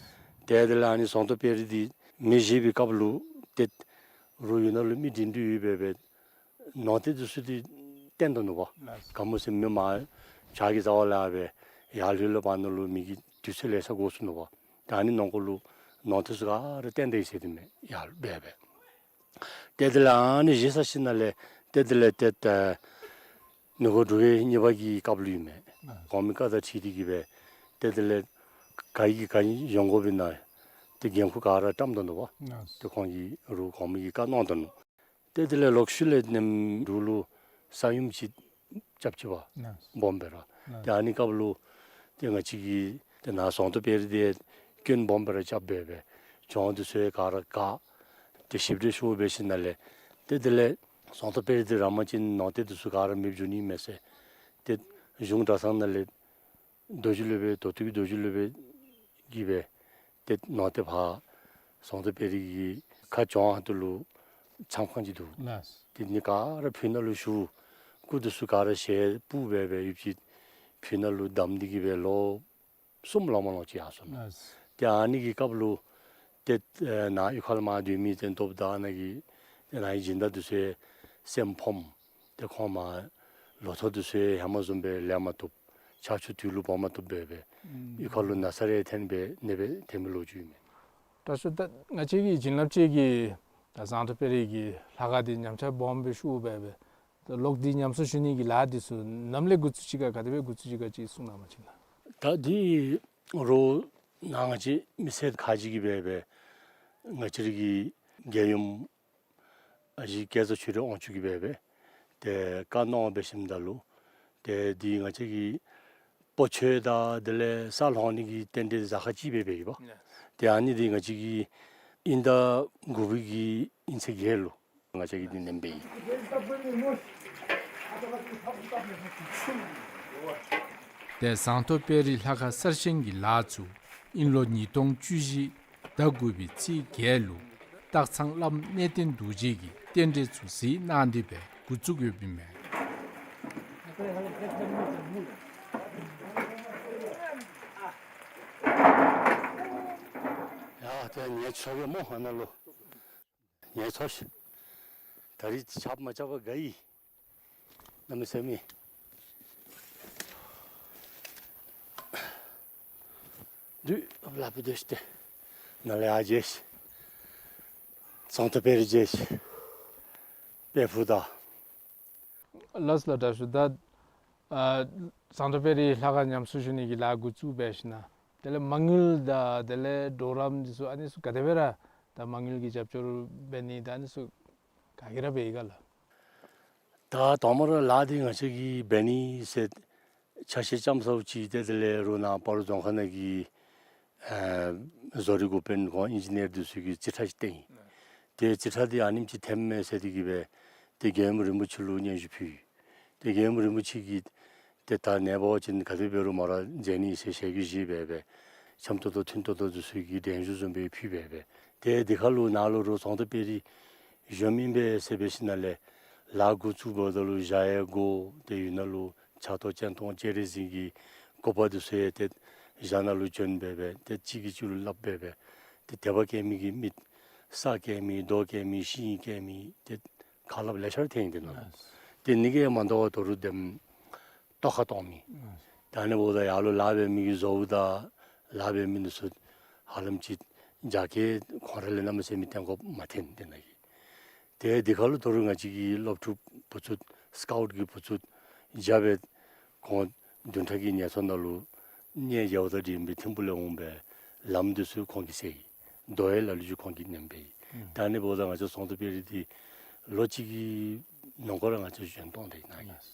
ཏེ་དེ་ལས་ཨ་ནི་ཟངས་མདོག་དཔལ་རི་འདི་མེ་བཞེས་པའི་སྐབས་ལུ་ཏེ་རོགས་ཡོད་ནང་ལུ་མི་འདྲེན་འདྲེན་ཡོད་སྦེ་སྦེ་ནོར་རྟེན་འདི་ཚུ་འདི་བཏོན་ད་ནུག་པ། ལགས། ག་མོ་ཟེར་མི་མར་བྱག་གི་རྩ་བ་ལས་སྦེ་ཡར་ལྷོད་ལྷོདཔ་ནང་ལུ་མེ་གི་དུས་ཚོད་ལེ་ཤ་འགོར་སོ་ནུག་པ། ཏེ་ཨ་ནི་ནང་འཁོད་ལུ་ནོར་རྟེན་ཚུ་ག་ར་བཏོན་ད་ཡི་ཟེར་དེ་མས། ཡར་སྦེ་སྦེ། ཏེ་དེ་ལས་ཨ་ནི་བཞེས་ཚར་ཞིནམ་ལས་ཏེ་དེ་ལས་ཏེ་ད་མི་མགོ་འབྲུག་པའི་གཉིས་པ་གི་སྐབས་ལུ་ཨིན་མས། ཨ། གོང་མའི་བཀའ་དང་འཁྲིལ་ཏེ་གིས་སྦེ་ཏེ་དེ་ལས་ག་གིས་ག་བཞེངས་དགོ་པའི་ནང་ཏེ་འགན་ཁུར་ག་ར་བཀྲམ་ད་ནུག་པ། ཨ། ཏེ་ཁོང་གིས་རོགས་གོང་མ་གིས་བཀའ་གནང་ད་ནུག། ཏེ་དེ་ལས་ལོག་ཤུལ་ལས་ནེམ་འབྲུག་ལུ་ས་ཡོམ་ཅིག་རྐྱབ་ཅི་པ། ལགས། སྦོམ་སྦེ་ར། ལགས། ཏེ་ཨ་ནི་སྐབས་ལུ་ཏེ་ང་བཅས་ཀྱི་ཏེ་ནཱ་ཟངས་མདོག་དཔལ་རི་འདི་སྐྱོན་སྦོམ་སྦེ་ར་རྐྱབ་སྦེ་སྦེ་གྱང་འདི་ཚུ་ཡང་ག་ར་བཀག། ཏེ་ཞིབ་དཔྱད་ཞུ་འབད་ཞིནམ་ལས་ཏེ་དེ་ལས་ཟངས་མདོག་དཔལ་རི་འདི་ར་མ་ཅིན་ནོར་རྟེན་འདི་ཚུ་ག་ར་མེདཔ་འགྱོ་ནི་མས་ཟེར་ཏེ་གཞུང་གྲྭ་ཚང་ནང་ལས་རྡོ་རྗེ་སློབ་དཔོན་མདོ་སྟོད་ཀྱི་རྡོ་རྗེ་སློབ་དཔོན་གྱིས་སྦེ་ཏེ་ནོར་རྟེན་ཕར་ཟངས་མདོག་དཔལ་རི་གི་ཁ་གྱང་ཧོང་ཏོ་ལུ་ཆམ་ཁང་ཅིག་འདུག། ལགས། ཏེ་ཨ་ནི་ག་ར་ཕི་ནང་ལུ་བཞུགས། སྐུ་འདི་ཚུ་ག་ར་ཞལ་སྤུབས་སྦེ་སྦེ་ཡོདཔ་ཅིག་ཕི་ནང་ལུ་བསྡམས་ཏེ་གིས་སྦེ་ལོ་གསུམ་ལང་མ་ལོང་ཅིག་ཡར་སོ་ནུག། ལགས། ཏེ་ཨ་ནི་གི་སྐབས་ལུ་ཏེ་ཨེ་ནཱ་གཡུས་ཁ་ལུ་མར་སྡོད་མི་ཏེ་སྟོབས་དང་ཨ་ནཱ་གི་ཏེ་ནཱ་གི་སྦྱིན་བདག་འདི་ཚུ་ཡང་སེམས་ཕམ། ཏེ་ཁོང་མར་ལོ་ཐོག་འདི་ཚུ་ཡང་ཧེ་མ་བཟུམ་སྦེ་ལེན་མ་བཏུབ། ཆར་ཆུ་དུས་ལུ་འབབ་མ་བཏུབ་སྦེ་སྦེ་ཨུམ་གཡུས་ཁ་ལུ་ན་ཚ་རེ་ཐོན་སྦེ་ཨ་ནེ་སྦེ་ཐོན་མི་ལོ་རྒྱུས་ཨིན་མས། དྲག་ཤོས་ད་ང་བཅས་ཀྱི་བྱིན་རླབས་ཅན་གྱི་ད་ཟངས་མདོག་དཔལ་རི་གི་ལྷ་ཁང་འདི་ཉམས་ཆག་སྦོམ་སྦེ་ཤོར་སྦེ་སྦེ་ད་ལོག་སྟེ་ཉམས་གསོ་ཞུ་ནི་གི་ལཱ་འདི་ཚུ་ནམ་ལས་འགོ་བཙུགས་ཅི་ག་ག་དེ་སྦེ་འགོ་བཙུགས་ཅི་ག་ཅིག་གསུང་གནང་བ་ཅིན་ལགས། ད་འདི་རོགས་ནཱ་ང་བཅས་མི་སེར་ཁག་ཅིག་གིས་སྦེ་སྦེ་ང་བཅས་ར་གི་རྒྱལ་ཡུམ་ཨ་ཞེ་སྐལ་བཟང་ཆོས་སྒྲོན་དབང་ཕྱུག་གིས་སྦེ་སྦེ་ཏེ་བཀའ་གནང་འབད་ཞིནམ་ད་ལུ་ཏེ་འདི་ང་བཅས་ཀྱི་སྤོ་ཆོས་དང་དེ་ལས་ས་སློང་ནི་གི་རྟེན་འབྲེལ་གཟའ་ཁང་ཅིག་སྦེ་འབད་ཡི་པ། ལགས། ཏེ་ཨ་ནི་འདི་ང་བཅས་ཀྱི་དབྱིན་ཟླ་དགུ་པའི་གི་དབྱིན་ཚེས་བརྒྱད་ལུ་ང་བཅས་ཀྱིས་འདི་ནེམ་འབད་ཡི། ཏེ་ཟངས་མདོག་དཔལ་རི་ལྷ་ཁང་གསར་བཞེངས་ཀྱི་ལཱ་ཚུ་དབྱིན་ལོ་ཉིས་སྟོང་བཅུ་བཞི་ཟླ་དགུ་པའི་ཚེས་བརྒྱད་ལུ་སྟག་ཚང་བླམ་གནས་བརྟན་རྡོ་རྗེ་གིས་རྟེན་འབྲེལ་ཚུ་གཟིགས་གནང་སྟེ་སྦེ་འགོ་བཙུགས་ཡོདཔ་ཨིན་མས། ཡ་ཏེ་ངལ་འཚོ་གེ་སྨོ་ཨ་ནཱ་ལུ། ངལ་འཚོ་ཤིག། ད་རིས་ཆརཔ་མ་རྐྱབ་པར་དགའ་ཡི། གནམ་མེད་ས་མེད། དུས་ལ་བུ་སྡོད་ཤིག་ཏེ། ནཱ་ལས་ཡར་མཇལ་ཤིག། ཟངས་མདོག་དཔལ་རི་མཇལ་ཤིག། དཔལ་ཕུག་དང་། ལགས་ལགས་དྲག་ཤོས། ད་ཨ་ཟངས་མདོག་དཔལ་རི་ལྷ་ཁང་ཉམས་གསོ་ཞུ་ནི་གི་ལཱ་འགོ་བཙུགས་འབད་ཞིནམ་དེ་ལས་མ་དངུལ་དང་དེ་ལས་གྲོགས་རམ་འདི་ཚུ་ཨ་ནི་ཚུ་ག་དེ་སྦེ་ར་ད་མ་དངུལ་གྱི་རྒྱབ་སྐྱོར་འབད་ནི་ད་ཨ་ནི་ཚུ་ག་གིས་ར་འབད་ཡི་ག་ལགས། ད་དང་པ་ར་ལཱ་འདི་ང་བཅས་ཀྱིས་འབད་ནི་ཟེར་ཆ་ཤས་ཙམ་ཟཝ་ཅིག་ཏེ་དེ་ལས་རོགས་ནཱ་སྤ་རོ་རྫོང་ཁག་ནང་གི་ཨ་བཟོ་རིག་འགོ་དཔོན་ཁོང་ཨིན་ཇི་ནི་ཡར་འདི་ཚུ་གིས་རྩིས་ཁྲ་ཅིག་བཏོན་ཡི། ཏེ་རྩིས་ཁྲ་འདི་ཨ་ནེམ་ཅིག་ཐོནམ་མས་ཟེར་ཏེ་གིས་སྦེ་ཏེ་རྒྱལ་ཡུམ་རིན་པོ་ཆེ་ལུ་སྙན་ཞུ་ཕུལ་ཡི། ཏེ་རྒྱལ་ཡུམ་རིན་པོ་ཆེ་གིས་ཏེ་ད་ནངས་པ་ཅིན་ག་དེ་འབད་རུང་མོ་ར་མཇལ་ནི་ཟེར་ཞལ་གྱིས་བཞེས་སྦེ་སྦེ་འཆམ་ཏོག་ཏོ་མཐུན་ཏོག་ཏོ་འདི་ཚུ་གི་གདན་ཞུ་བཟུམ་སྦེ་ཕུལ་སྦེ་སྦེ། ཏེ་འདི་ཁར་ལུ་ནཱ་ལུ་རོགས་ཟངས་མདོག་དཔལ་རི་བཞེངསམ་ཨིན་པས་ཟེར་འབད་ཞིནམ་ལས་ལཱ་འགོ་བཙུགསཔ་ད་ལུ་ཞག་ཡང་འགོར། ཏེ་ཡོད་ནང་ལུ་ཕྱག་ཏོག་སྤྱན་སྟོང་སྤྱན་རས་གཟིགས་ཀྱི་སྐུ་པར་འདི་ཚུ་ཡང་ཏེ་ཞག་ནང་ལུ་བྱོན་སྦེ་སྦེ་ཏེ་གཅིག་གིས་གཅིག་ལུ་སླབ་སྦེ་སྦེ་ཏེ་དད་པ་སྐྱེ་མི་གི་མི་ས་སྐྱེ་མི་རྡོ་སྐྱེ་མི་ཤིང་སྐྱེ་མི་ཏེ་ཁ་སླབ་ལེ་ཤ་ར་ཐོན་ཡི་ཏེ་ནཱ་ལུ། ལགས། ཏེ་ཨ་ནི་གིས་མ་དོ་བར་ད་རུང་དེམ་ཏོག་ཁ་གཏོང་མི། ལགས། ད་ཨ་ནི་འབདཝ་ད་ཡར་ལུ་ལཱ་འབད་མི་གི་བཟོཝ་ད་ལཱ་འབད་མི་འདི་ཚུ་ཧ་ལམ་ཅིག་རྒྱ་སྐྱེད་ཁོང་ར་ལས་གནམ་མེད་ས་མེད་བཏོན་དགོཔ་མ་ཐོན་ཏེ་ནཱ་གི། ཏེ་དེ་ཁར་ལུ་ད་རུང་ང་བཅས་ཀྱི་སློབ་ཕྲུག་བུ་ཚུ་སི་ཀའུཊ་ཀྱི་བུ་ཚུ་རྐྱབ་སྦེ་ཁོང་བདུན་ཕྲག་གི་ངལ་འཚོ་ནང་ལུ་གནས་མཇལཝ་དང་འབྲེལ་བའི་ཐིམ་ཕུག་ལས་འོང་སྦེ་ལམ་འདི་ཚུ་ཁོང་གིས་བསལ་ཡི། རྡོ་ཡི་ལ་ལུ་ཅིག་ཁོང་གིས་མནན་སྦེ་ཡི། ཨུམ། ད་ཨ་ནི་འབདཝ་ད་ང་བཅས་ཟོང་ཐོ་དཔལ་རི་འདི་ལོ་གཅིག་གི་ནང་འཁོད་ར་ང་བཅས་བཞེངས་གཏང་སྟེ་ནཱ་ཡི། ལགས།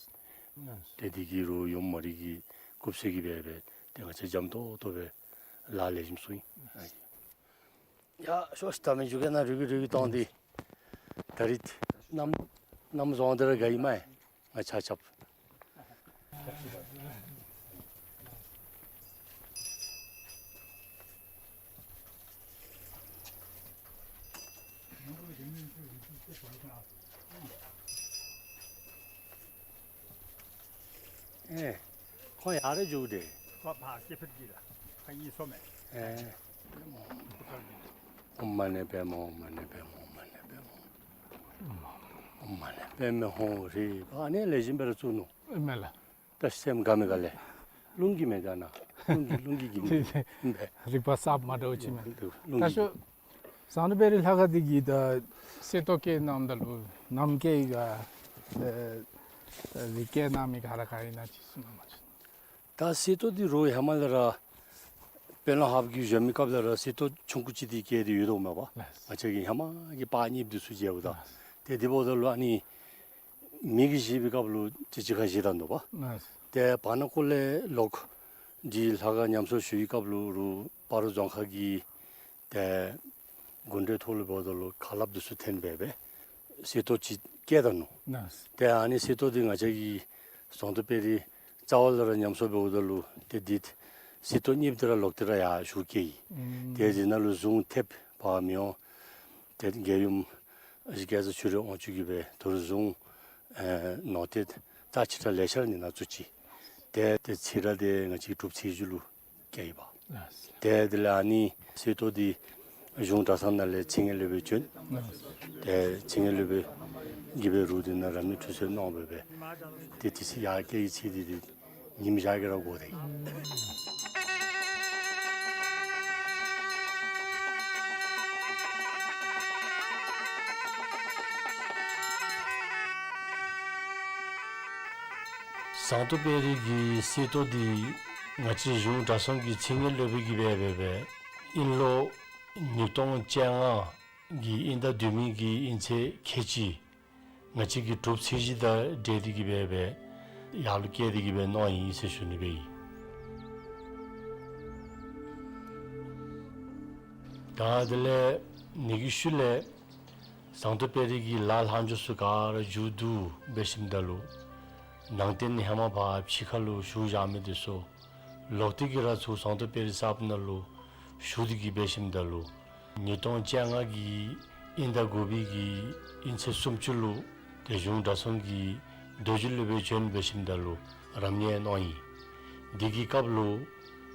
ལགས། ཏེ་འདི་གིས་རུང་ཡུམ་མ་རི་གི་སྐུ་ཚེ་གི་སྦེ་སྦེ་ཏེ་ང་བཅས་འཇམ་ཏོང་ཏོ་སྦེ་ལཱ་ལེགས་ཤོམ་ཚུགས་ཡི། ཡ་ཤོག་ཤིག། ད་མི་འགྱོ་གེ། ནཱ་རུལ་གྱི་རུལ་གྱི་གཏང་སྟེ། ད་རིས་གནམ་གནམ་བཟང་སྟེ་ར་དགའ་ཡི་མས། ང་ཆ་ཁྱབ། ཨེ། ཁོང་ཡར་ར་འགྱོ་དེས། ཁོ་ཕར་སྐྱེ་འཕེལ་གྱི་ལ་ཁ་གཉིས་སོ་མས། ཨེ། ཨོཾ་མ་ཎི་པདྨེ་ཧཱུྃ། ཨོཾ་མ་ཎི་པདྨེ་ཧཱུྃ། ཨོཾ་མ་ཎི་པདྨེ་ཧཱུྃ། ཨོཾ་མ་ཎི་པདྨེ་ཧཱུྃ་རེ། ཨ་ནི་ལེགས་ཤོམ་སྦེ་ར་བཙུགས་ནུག། ཨེ་མས་ལགས། ད་སེམས་དགའ་མི་དགའ་ལས། རླུང་གིས་མི་དགའ་ན། རླུང་གིས་རླུང་གིས་གིས་མི་དགའ། རིག་པ་གསརཔ་མ་འདྲཝ་ཅིག་མས། རླུང་ད་གིས་ཤོ་ཟངས་མདོག་དཔལ་རི་ལྷ་ཁང་འདི་གི་ད་གསེར་ཏོག་བཀལ་གནངམ་ད་ལུ་ནམ་བཀལ་ཡི་ག། ཨེ་ཨེ་རིགས་བཀལ་གནང་མི་ག་ར་ག་ཨིན་ན་ཅིག་གསུང་གནང་བ་ཅིན། ད་གསེར་ཏོག་འདི་རུང་ཧེ་མ་ལས་ར་དཔོན་སློབ་ཧཱཔ་གིས་བཞེངས་མི་སྐབས་ལས་ར་གསེར་ཏོག་ཆུང་ཀུ་ཅིག་འདི་བཀལ་ཏེ་ཡོད་དོ་མས་པ། ལགས། ང་བཅས་ཀྱི་ཧེ་མ་གི་པར་རྙིངམ་འདི་ཚུ་མཇལཝ་ད། ལགས། ཏེ་དེ་འབདཝ་ད་ལུ་ཨ་ནི་མི་གིས་བཞེངས་པའི་སྐབས་ལུ་ཅིག་ཅིག་ཁར་བཞེངས་ད་ནུག་པ། ལགས། ཏེ་བར་ན་ཀོ་ལས་ལོག་འདི་ལྷ་ཁང་ཉམས་གསོ་ཞུ་བའི་སྐབས་ལུ་རུང་སྤ་རོ་རྫོང་ཁག་གི་ཏེ་གུང་ཁྲན་ཐོག་ལུ་འབདཝ་ད་ལུ་ཁ་སླབ་འདི་ཚུ་འཐེན་སྦེ་སྦེ་གསེར་ཏོག་ཅིག་བཀལ་ད་ནུག། ལགས། ཏེ་ཨ་ནི་གསེར་ཏོག་འདི་ང་བཅས་ཀྱི་ཟངས་མདོག་དཔལ་རི་རྩ་བ་ལས་ར་ཉམས་གསོ་འབདཝ་ད་ལུ་ཏེ་འདི་གསེར་ཏོག་རྙིངམ་འདི་ར་ལོག་སྟེ་ར་ཡར་ཞུ་བསྐྱལ་ཡི། ཨུམ། ཏེ་འདི་ནང་ལུ་གཟུངས་ཐེབས་པ་མི་འོང་། ཏེ་རྒྱལ་ཡུམ་ཨ་ཞེ་སྐལ་བཟང་ཆོས་སྒྲོན་དབང་ཕྱུག་གིས་སྦེ་ད་རུང་གཟུངས་ཨེ་ནོར་ཏེ་རྩ་ཆེ་དྲགས་ལེ་ཤ་ར་ནི་ནང་བཙུགས་ཅི། ཏེ་ཏེ་ཚེ་རབས་འདི་ང་བཅས་ཀྱི་གྲུབ་ཚེས་བཞི་ལུ་བསྐྱལ་ཡི་པ། ལགས། ཏེ་དེ་ལས་ཨ་ནི་གསེར་ཏོག་འདི་གཞུང་གྲྭ་ཚང་ནང་ལས་ཚེ་སྔོན་སློབ་དཔོན་བྱོན། ལགས། ཏེ་ཚེ་སྔོན་སློབ་དཔོན་གྱིས་སྦེ་རུང་འདི་ནང་རབ་གནས་ཁྲུས་གསོལ་གནང་སྦེ་སྦེ་ཏེ་དེ་ཚེ་ཡར་བསྐྱལ་ཡི་ཚེ་འདི་འདི་ཉིམ་ཞག་གིས་ར་འགོར་ཏེ། ཟངས་མདོག་དཔལ་རི་གི་གསེར་ཏོག་འདི་ང་བཅས་གཞུང་གྲྭ་ཚང་གི་ཚེ་སྔོན་སློབ་དཔོན་གྱིས་སྦེ་སྦེ་སྦེ་དབྱིན་ལོ་ཉིས་སྟོང་བཅོ་ལྔ་གི་དབྱིན་ཟླ་བདུན་མའི་གི་དབྱིན་ཚེས་ཁལ་གཅིག་ང་བཅས་ཀྱི་གྲུབ་ཚེས་བཞི་དང་འབྲེལ་ཏེ་གིས་སྦེ་སྦེ་ཡར་ལུ་བསྐྱལ་ཏེ་གིས་སྦེ་གནང་ཡི་ཟེར་ཞུ་ནི་སྦེ་ཨིན། ད་དེ་ལས་ཨ་ནི་གི་ཤུལ་ལས་ཟངས་མདོག་དཔལ་རི་གི་ལཱ་ལྷག་འཕྲོ་ཚུ་ག་ར་མཇུག་བསྡུ་འབད་ཞིནམ་ད་ལུ་ནང་རྟེན་ཧེ་མ་ཕར་ཕྱི་ཁ་ལུ་བཞུགས་བཞག་མི་འདི་ཚུ་ལོག་སྟེ་གིས་ར་ཚུར་ཟངས་མདོག་དཔལ་རི་གསརཔ་ནང་ལུ་བཞུགས་ཏེ་གིས་འབད་ཞིནམ་ད་ལུ་ཉིས་སྟོང་བཅོ་ལྔ་གི་དབྱིན་ཟླ་དགུ་པའི་གི་དབྱིན་ཚེས་སུམ་ཅུ་ལུ་ཏེ་གཞུང་གྲྭ་ཚང་གི་རྡོ་རྗེ་སློབ་དཔོན་བྱོན་འབད་ཞིནམ་ད་ལུ་རབ་གནས་གནང་ཡི། དེ་གི་སྐབས་ལུ་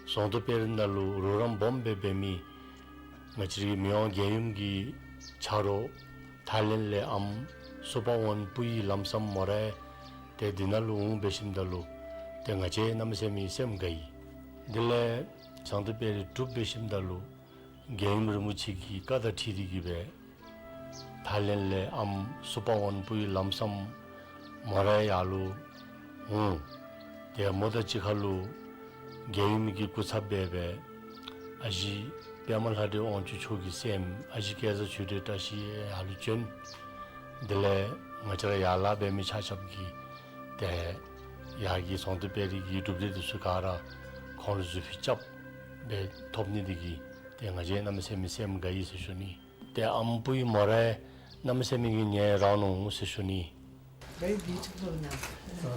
ཟངས་མདོག་དཔལ་རི་ནང་ལུ་རོགས་རམ་སྦོམ་སྦེ་འབད་མི་ང་བཅས་རའི་མི་དབང་རྒྱལ་ཡུམ་གྱི་ཆ་རོགས་ཐའི་ལེནཌ་ལས་ཨམ་སུ་པ་ཝན་པུའི་ལམ་སམ་མོ་ར་ཡ་ཏེ་འདི་ནང་ལུ་འོང་འབད་ཞིནམ་ད་ལུ་ཏེ་ང་བཅས་གནམ་མེད་ས་མེད་སེམས་དགའ་ཡི། དེ་ལས་ཟངས་མདོག་དཔལ་རི་གྲུབ་འབད་ཞིནམ་ད་ལུ་རྒྱལ་ཡུམ་རིན་པོ་ཆེ་གི་བཀའ་དང་འཁྲིལ་ཏེ་གིས་སྦེ་ཐའི་ལེནཌ་ལས་ཨམ་སུ་པ་ཝན་པུའི་ལམ་སམ་མོ་ར་ཡ་ལུ་འོང་། ཏེ་མོ་དང་གཅིག་ཁར་ལུ་རྒྱལ་ཡུམ་གྱི་སྐུ་ཚབ་སྦེ་སྦེ་ཨ་ཞེ་པདྨ་ལྷ་འདྲེ་དབང་ཕྱུག་མཆོག་གི་སྲསམོ་ཨ་ཞེ་སྐལ་བཟང་ཆོས་སྒྲོན་བཀྲ་ཤིས་ཡར་ལུ་བྱོན། དེ་ལས་ང་བཅས་ར་ཡར་ལཱ་འབད་མི་ཆ་ཁྱབ་ཀྱིས་ཏེ་ཡར་གྱི་ཟངས་མདོག་དཔལ་རི་གི་གྲུབ་འབྲས་འདི་ཚུ་ག་ར་ཁོང་ལུ་གཟུགས་ཕུད་རྐྱབ་སྦེ་ཐོབ་ནི་འདི་གིས་ཏེ་ང་བཅས་གནམ་མེད་ས་མེད་སེམས་དགའ་ཡི་ཟེར་ཞུ་ནི། ཏེ་ཨམ་སྤུའི་མོ་ར་ཡ་གནམ་མེད་ས་མེད་ཀྱི་ཉེ་རང་ནུག་ཟེར་ཞུ་ནི། Very beautiful now. So,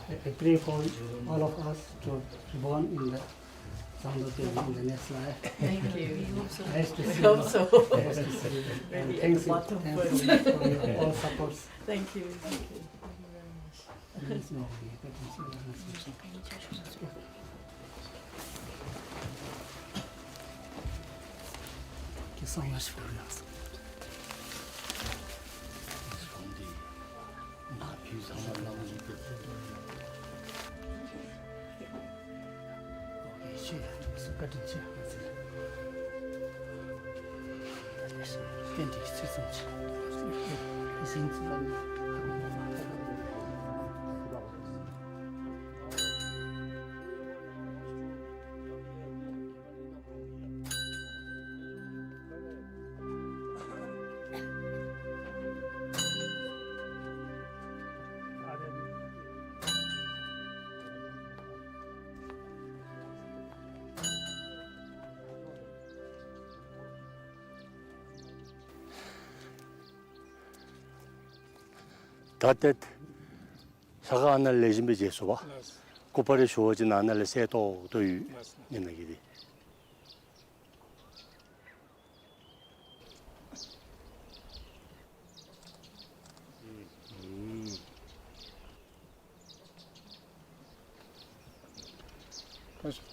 I, I pray for all of us to be born in the Zangdo Devi in the next life. Thank you. We hope so. Nice to see you. We hope so. Nice to see you. And thanks, thanks for your all supports. Thank you. Thank you. Thank you very much. ད་ཏེ་ལྷ་ཁང་ནང་ལེགས་ཤོམ་སྦེ་མཇལ་ཚུགས་པས། ལགས། སྐུ་པར་རེ་ཞུ་བ་ཅིན་ནང་ན་ལས་གསལ་ཏོག་ཏོ་ཡོད། ལགས། ཨིན་ན་གི་དེ།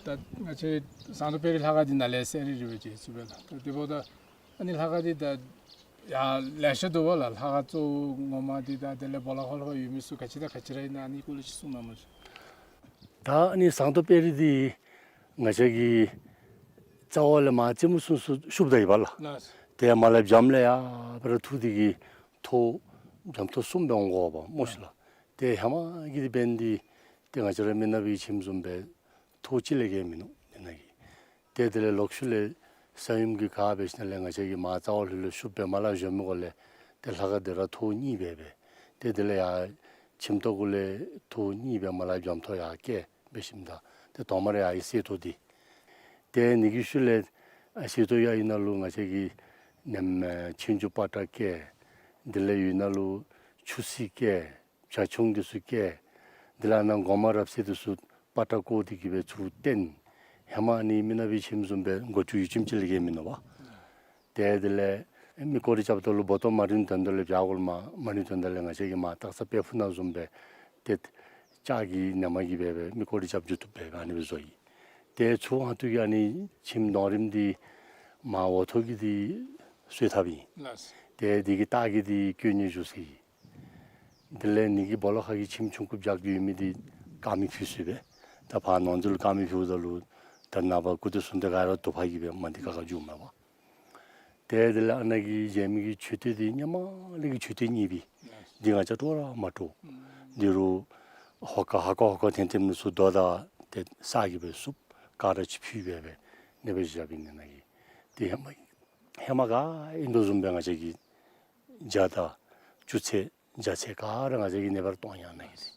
ད་ང་བཅས་ཟངས་མདོག་དཔལ་རི་ལྷ་ཁང་འདི་ནང་ལས་གསལ་རི་རི་སྦེ་མཇལ་ཚུགས་པས་ལགས། ད་དེ་འབདཝ་ད་ཨ་ནི་ལྷ་ཁང་འདི་ད་ཡང་ལེ་ཤ་འདུག་པ་ལགས། ལྷ་ཁང་གཙོ་བོ་ངོ་མ་འདི་དང་དེ་ལས་སྦོ་ལོགས་ཁར་ལྷོད་ཡོད་མི་ཚུ་ག་ཅི་དང་ག་ཅི་ར་ཨིན་ན་ཨ་ནི་སྐོར་ལས་ཅིག་གསུང་གནང་མ་ཤིག། ད་ཨ་ནི་ཟངས་མདོག་དཔལ་རི་འདི་ང་བཅས་ཀྱི་རྩ་བ་ལས་མར་རྩེ་མོ་ཚུན་ཚོད་ཤུབ་ད་ཡི་པ་ལགས། ལགས། ཏེ་མར་ལས་འཇམ་ལས་ཡར་སྦེ་ར་འཐུ་སྟེ་གི་ཐོག་འཇམ་ཐོག་གསུམ་སྦེ་འོང་དགོ་པས་སྨོ་ཤིག་ལགས། ཏེ་ཧེ་མ་གི་དེ་འབད་ནི་འདི་ཏེ་ང་བཅས་ར་མི་ནག་པའི་ཁྱིམ་བཟུམ་སྦེ་ཐོག་གཅིག་ལས་བརྒལ་མིན་ནུག་ཨིན་ན་གི། ཏེ་དེ་ལས་ལོག་ཤུལ་ལས་ས་ཡོམ་གྱི་ཁར་འབད་ཞིནམ་ལས་ང་བཅས་ཀྱིས་མར་རྩ་བ་ལྷོད་ལྷོད་ཤུབ་སྦེ་མར་ལས་བཞོན་མི་གུ་ལས་ཏེ་ལྷ་ཁང་འདི་ར་ཐོག་གཉིས་སྦེ་འབད། ཏེ་དེ་ལས་ཡར་ཁྱིམ་ཐོག་གུ་ལས་ཐོག་གཉིས་སྦེ་མར་ལས་འཇམ་ཐོག་ཡར་བཀལ་འབད་ཞིནམ་ད་ཏེ་དོ་མར་ཡར་གསེར་ཐོག་འདི། ཏེ་ཨ་ནི་གི་ཤུལ་ལས་ཨ་གསེར་ཐོག་ཡར་ཡོད་ནང་ལུ་ང་བཅས་ཀྱིས་ནེམ་ཆོས་འབྱུང་པ་ཏྲ་བཀལ། དེ་ལས་ཡོད་ནང་ལུ་ཆུ་སྲིན་བཀལ། བྱ་ཁྱུང་འདི་ཚུ་བཀལ། དེ་ལས་ཨ་ནཱ་སྒོ་མང་རབ་གསལ་འདི་ཚུ་པ་ཏྲ་བཀོ་སྟེ་གི་སྦེ་ཚུར་བཏོན། ཧེ་མ་ཨ་ནི་མི་ནག་པའི་ཁྱིམ་བཟུམ་སྦེ་སྒོ་ཅུང་ཡུད་ཙམ་ཅིག་ལས་བརྒལ་མིན་ནུག་པ། ཏེ་དེ་ལས་མི་སྐོར་ར་རྐྱབ་ད་ལུ་སྦོ་ཏོ་མ་རིང་དོན་དག་ལས་བྱག་གུ་ལུ་མ་མ་རིང་དོན་དག་ལས་ང་བཅས་ཀྱིས་མར་སྟག་ཚང་དཔལ་ཕུག་ནང་བཟུམ་སྦེ་ཏེ་ལྕགས་ཀྱི་ནེམ་གིས་སྦེ་སྦེ་མི་སྐོར་ར་རྐྱབ་འགྱོ་བཏུབ་སྦེ་ཨ་ནི་སྦེ་བཟོ་ཡི། ཏེ་ཚུར་ཨ་ཐུར་གྱི་ཨ་ནི་ཁྱིམ་གདོང་རིངམ་འདི་མར་འོག་ཐོག་གི་འདི་གསོལ་ཐབ་ཨིན། ལགས། ཏེ་འདི་གི་ལྟག་གི་འདི་བཀོད་ནི་བཞུགས་ས་ཨིན། དེ་ལས་ཨ་ནི་གི་སྦོ་ལོགས་ཁ་གི་ཁྱིམ་ཆུང་ཀུ་བརྒྱབ་སྟེ་ཡོད་མི་འདི་དཀར་མེ་ཕུལ་ས་སྦེ། ད་ཕར་ནང་འཛུལ་དཀར་མེ་ཕུལཝ་ད་ལུ་ད་ནངས་པ་སྐུ་དེ་གསུང་དེ་ག་ར་དུ་པ་གིས་སྦེ་མ་འདི་ཁ་ཁ་འགྱོཝ་མས་པ། ཏེ་དེ་ལས་ཨ་ནཱ་གི་མཇལ་མི་གི་མཆོད་རྟེན་འདི་སྔོན་མ་ལས་ཀྱི་མཆོད་རྟེན་རྙིང་པའི་འདི་ང་བཅས་དཀྲོག་ར་མ་དཀྲོག། འདི་རུ་ཧོ་ཀ་ཧ་ཀ་ཧོ་ཀ་འཐེན་འཐེནམ་ཚུ་རྡོ་དང་ཏེ་གསེར་གྱིས་སྦེ་བསུབ། དཀར་ར་ཅིག་ཕུལ་སྦེ་སྦེ་ཨ་ནི་སྦེ་བཞགཔ་ཨིན། ཨ་ནཱ་གི་འདི་ཧེ་མ་ཧེ་མ་ག་ཨིན་དོ་བཟུམ་སྦེ་ང་བཅས་ཀྱིས་ཇ་དང་ཅུ་ཚད་ཇ་ཚད་ག་ར་ང་བཅས་ཀྱིས་ཨ་ནི་སྦེ་ར་གཏང་ཡི། ཨ་ནཱ་གི་འདི་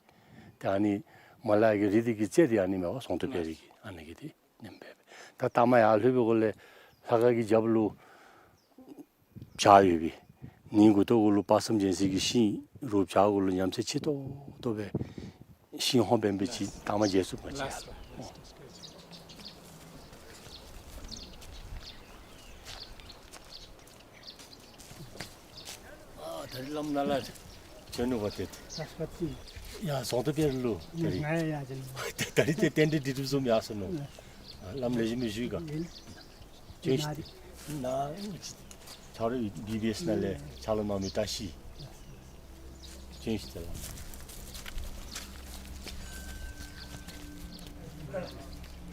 ཏེ་ཨ་ནི་མར་ལས་ཀྱི་རི་འདི་གི་རྩེ་འདི་ཨ་ནི་མས་པ། ཟངས་མདོག་དཔལ་རི་གི་ཨ་ནཱ་གི་འདི་ཨ་ནེམ་སྦེ་སྦེ། ད་ལྟ་མ་ཡར་ལྷོད་པའི་གུ་ལས་ལྷ་ཁང་གི་རྒྱབ་ལུ་བྱག་ཡོད་པས། ནི་མགུ་ཏོ་གུ་ལུ་དཔག་བསམ་རྒྱལ་མཚན་གྱི་ཤིང་རུ་བྱག་གུ་ལུ་ཉམས་ཚད་ཆེ་ཏོག་ཏོ་སྦེ་ཤིང་ཧོང་འབད་འབད་ཅིག་ལྟ་མ་མཇལ་ཚུགས་པས་ཅིག། ལགས་སོ། ཨ་ད་རིས་བླམ་ནཱ་ལས་བྱོན་ནུག་པ་ཏེ། ཡ་ཟངས་མདོག་དཔལ་རི་ལུ་ད་རིས། ང་ཡང་ཡར་བྱོན་ནུག། ད་རིས་ཏེ་རྟེན་འབྲེལ་འགྲིག་འགྲིགཔ་བཟུམ་ཡར་སོང་ནུག། ཨ་བླམ་ལེགས་ཤོམ་སྦེ་བཞུགས་ག། ཡིན། ཅིག་ན་ཆ་རོགས་བི་བི་ཨེསི་ནང་ལས་ཕྱག་ལཱ་གནང་མི་བཀྲ་ཤིས། བྱོན་ཤིག་ཏེ་ལགས།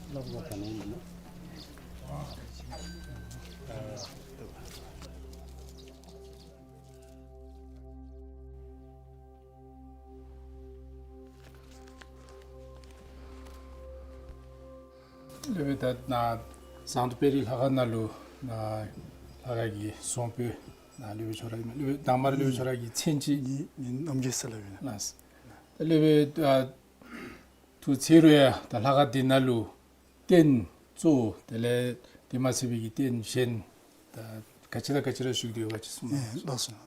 སློབ་དཔོན་ད་ནཱ་ཟངས་མདོག་དཔལ་རི་ལྷ་ཁང་ནང་ལུ་ནཱ་ལྷ་ཁང་གི་གསང་སྤོས་ནཱ་སློབ་དཔོན་ཁྱོད་ར་ཨིན་མས། སློབ་དཔོན་དང་པ་ར་སློབ་དཔོན་ཁྱོད་ར་གི་མཚན་ཅིག། ངེ་ངེ་རྣམ་རྒྱལ་ཟེར་སླབ་ཨིན། ལགས། སློབ་དཔོན་ཨ་ཐུགས་ཚེ་རུ་ཡང་ད་ལྷ་ཁང་འདི་ནང་ལུ་རྟེན་གཙོ་བོ་དེ་ལས་དེ་མ་ཚད་པའི་གི་རྟེན་གཞན་ད་ག་ཅི་དང་ག་ཅི་ར་བཞུགས་ཏེ་ཡོད་ག་ཅིག་གསུང་གནང་། ལགས་སོ།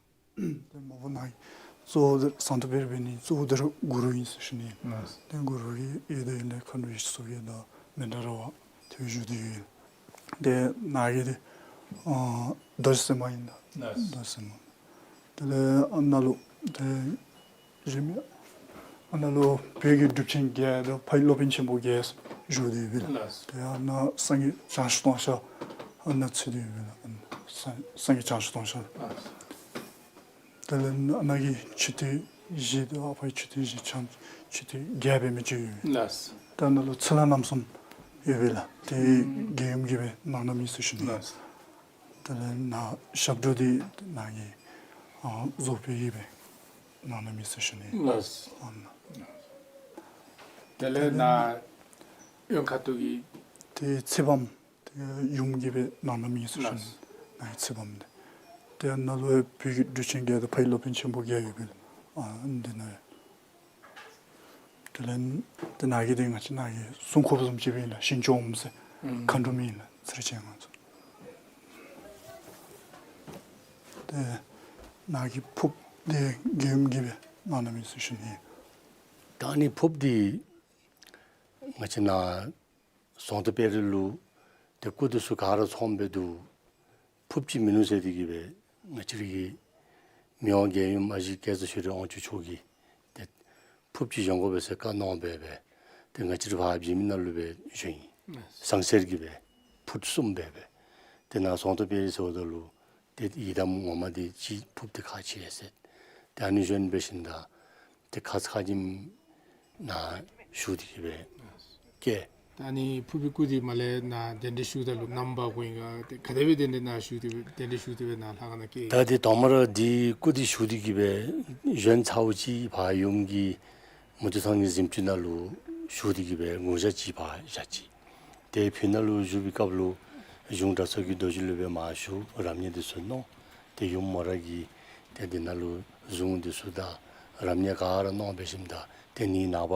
ཏེ་མ་པ་ནཱ་གི་གཙོ་བོ་འདི་ཟངས་མདོག་དཔལ་རི་འབད་ནི་གཙོ་བོ་འདི་ར་གུ་རུ་ཨིན་ཟེར་ཞུ་ནི། ལགས། ཏེ་གུ་རུ་གི་ཡོད་དེ་ཡོད་ལས་མཁའ་འགྲོ་ཡེ་ཤེས་མཚོ་རྒྱལ་དང་མནྡ་ར་བ་དེ་སྦེ་བཞུགས་ཏེ་ཡོད། ཏེ་ནཱ་གི་འདི་ཨ་རྡོ་རྗེ་སེམས་དཔའ་ཨིན་ད། ལགས། རྡོ་རྗེ་སེམས་དཔའ། དེ་ལས་ཨ་ནཱ་ལུ་ཏེ་གཞན་མི་ཨ་ནཱ་ལུ་བོད་ཀྱི་གྲུབ་ཆེན་བརྒྱད་དང་ཕ་ཡི་སློབ་དཔོན་ཆེན་པོ་བརྒྱད་བཞུགས་ཏེ་ཡོད་པས་ལགས། ལགས། ཏེ་ཨ་ནཱ་སངས་རྒྱས་བྱང་ཆུབ་སྟོང་ཤར་ཨ་ནཱ་ཚུད་དེ་ཡོད་པས་ལགས། སངས་སངས་རྒྱས་བྱང་ཆུབ་སྟོང་ཤར། ལགས། དེ་ལས་ཨ་ནཱ་གི་མཆོད་རྟེན་བཞི་དང་ཨ་ཕ་གི་མཆོད་རྟེན་བཞི་བྱང་མཆོད་རྟེན་བརྒྱད་འབད་མི་ཅིག་ཡོད། ལགས། ད་ནཱ་ལུ་ཚུར་ལྷག་རྣམ་གསུམ་ཡོད་པས་ལགས། ཏེ་རྒྱལ་ཡུམ་གྱིས་སྦེ་གནང་གནངམ་ཨིན་ཟེར་ཞུ་ནི། ལགས། དེ་ལས་ནཱ་ཞབས་དྲུང་འདི་ནཱ་གི་ ཨ་བཟོ་སྤེལ་གྱི་སྦེ་གནང་གནངམ་ཨིན་ཟེར་ཞུ་ནི། ལགས། ཨམ། དེ་ལས་ནཱ་གཡོན་ཁ་ཐུག་གི་ཏེ་ཚེ་བམ་ཏེ་ཡུམ་གྱི་སྦེ་གནང་གནངམ་ཨིན་ཟེར་ཞུ་ནི། ལགས། ནཱ་གི་ཚེ་བམ་འདི། ཏེ་ནཱ་ལུ་ཡང་བོད་ཀྱི་འབྲུག་ཆེན་བརྒྱད་དང་ཕ་ཡི་སློབ་དཔོན་ཆེན་པོ་བརྒྱད་ཡོད་པས་ལགས། ཨ་འདི་ནང་ཡང་དེ་ལས་ཏེ་ནཱ་གི་འདི་ང་བཅས་ནཱ་གི་སྲུང་འཁོརཔ་བཟུམ་ཅིག་སྦེ་ཨིན་ལགས། ཞིང་སྐྱོང་འོགམ་ཟེར་ཨུམ་མཁའ་འགྲོ་མ་ཨིན་ལགས། ཚེ་རིང་ཅན་ང་ཚོ། ཏེ་ནཱ་གི་ཕོརཔ་འདི་རྒྱལ་ཡུམ་གྱི་སྦེ་གནང་གནངམ་ཨིན་ཟེར་ཞུ་ནི། ད་ཨ་ནི་ཕོརཔ་འདི་ང་བཅས་ནཱ་ཟོང་དྷ་དཔལ་རི་ལུ་ཏེ་སྐུ་དེ་ཚུ་ག་ར་ཚངམ་སྦེ་འདུག། ཕོརཔ་ཅིག་མིན་ནུག་ཟེར་ཏེ་གི་སྦེ་ང་བཅས་ར་གི་མི་དབང་རྒྱལ་ཡུམ་ཨ་ཞེ་སྐལ་བཟང་ཆོས་སྒྲོན་དབང་ཕྱུག་མཆོག་གིས་ཏེ་ཕོརཔ་ཅིག་བཞེངས་དགོ་པས་ཟེར་བཀའ་གནང་སྦེ་སྦེ་ཏེ་ང་བཅས་ར་ཕར་བྱེ་མི་ནང་ལུ་སྦེ་བཞེངས་ཡི། ཟངས་གསེར་གྱི་སྦེ་ཕུཊ་གསུམ་སྦེ་སྦེ། ཏེ་ནཱ་ཟོང་དྷ་དཔལ་རི་ཟེརཝ་ད་ལུ་ཏེ་ཡི་དམ་ངོ་མ་འདི་ཅིག་ཕོརཔ་འདི་ཁག་ཆེ་ཟེར། ཏེ་ཨ་ནི་བཞེངས་འབད་ཞིནམ་ད་ཏེ་ཁ་ཙ་ཁ་ཉིནམ་ནཱ་བཞུགས་ཏེ་གི་སྦེ་བསྐྱལ། ད་ཨ་ནི་ཕོར་པའི་སྐུ་འདི་མར་ལས་ནཱ་གདན་འདྲེན་ཞུཝ་ད་ལུ་རྣམ་པ་གུ་ཨིན་ག་ཏེ་ག་དེ་སྦེ་གདན་འདྲེན་ནཱ་ཞུ་སྟེ་སྦེ་གདན་འདྲེན་ཞུ་སྟེ་སྦེ་ནཱ་ལྷ་ཁང་ནང་བསྐྱལ། ད་ཏེ་དང་པ་ར་འདི་སྐུ་འདི་ཞུ་སྟེ་གི་སྦེ་བཞེངས་ཚརཝ་ཅིག་ཕར་ཡུམ་གྱི་མུ་ཏིག་ཚང་གི་གཟིམ་ཅུང་ནང་ལུ་ཞུ་སྟེ་གི་སྦེ་དགུང་ཞག་ཅིག་ཕར་བཞག་ཅི། ཏེ་ཕུ་ནང་ལུ་བཞུགས་པའི་སྐབས་ལུ་གཞུང་གྲྭ་ཚང་གི་རྡོ་རྗེ་སློབ་དཔོན་མར་བཞུགས། རབ་གནས་འདི་ཚུ་གནང་། ཏེ་ཡུམ་མོ་ར་གིས་ཏེ་འདི་ནང་ལུ་གཟུངས་འདི་ཚུ་དང་རབ་གནས་ག་ར་གནང་འབད་ཞིནམ་ད་ཏེ་ནི་ནངས་པ་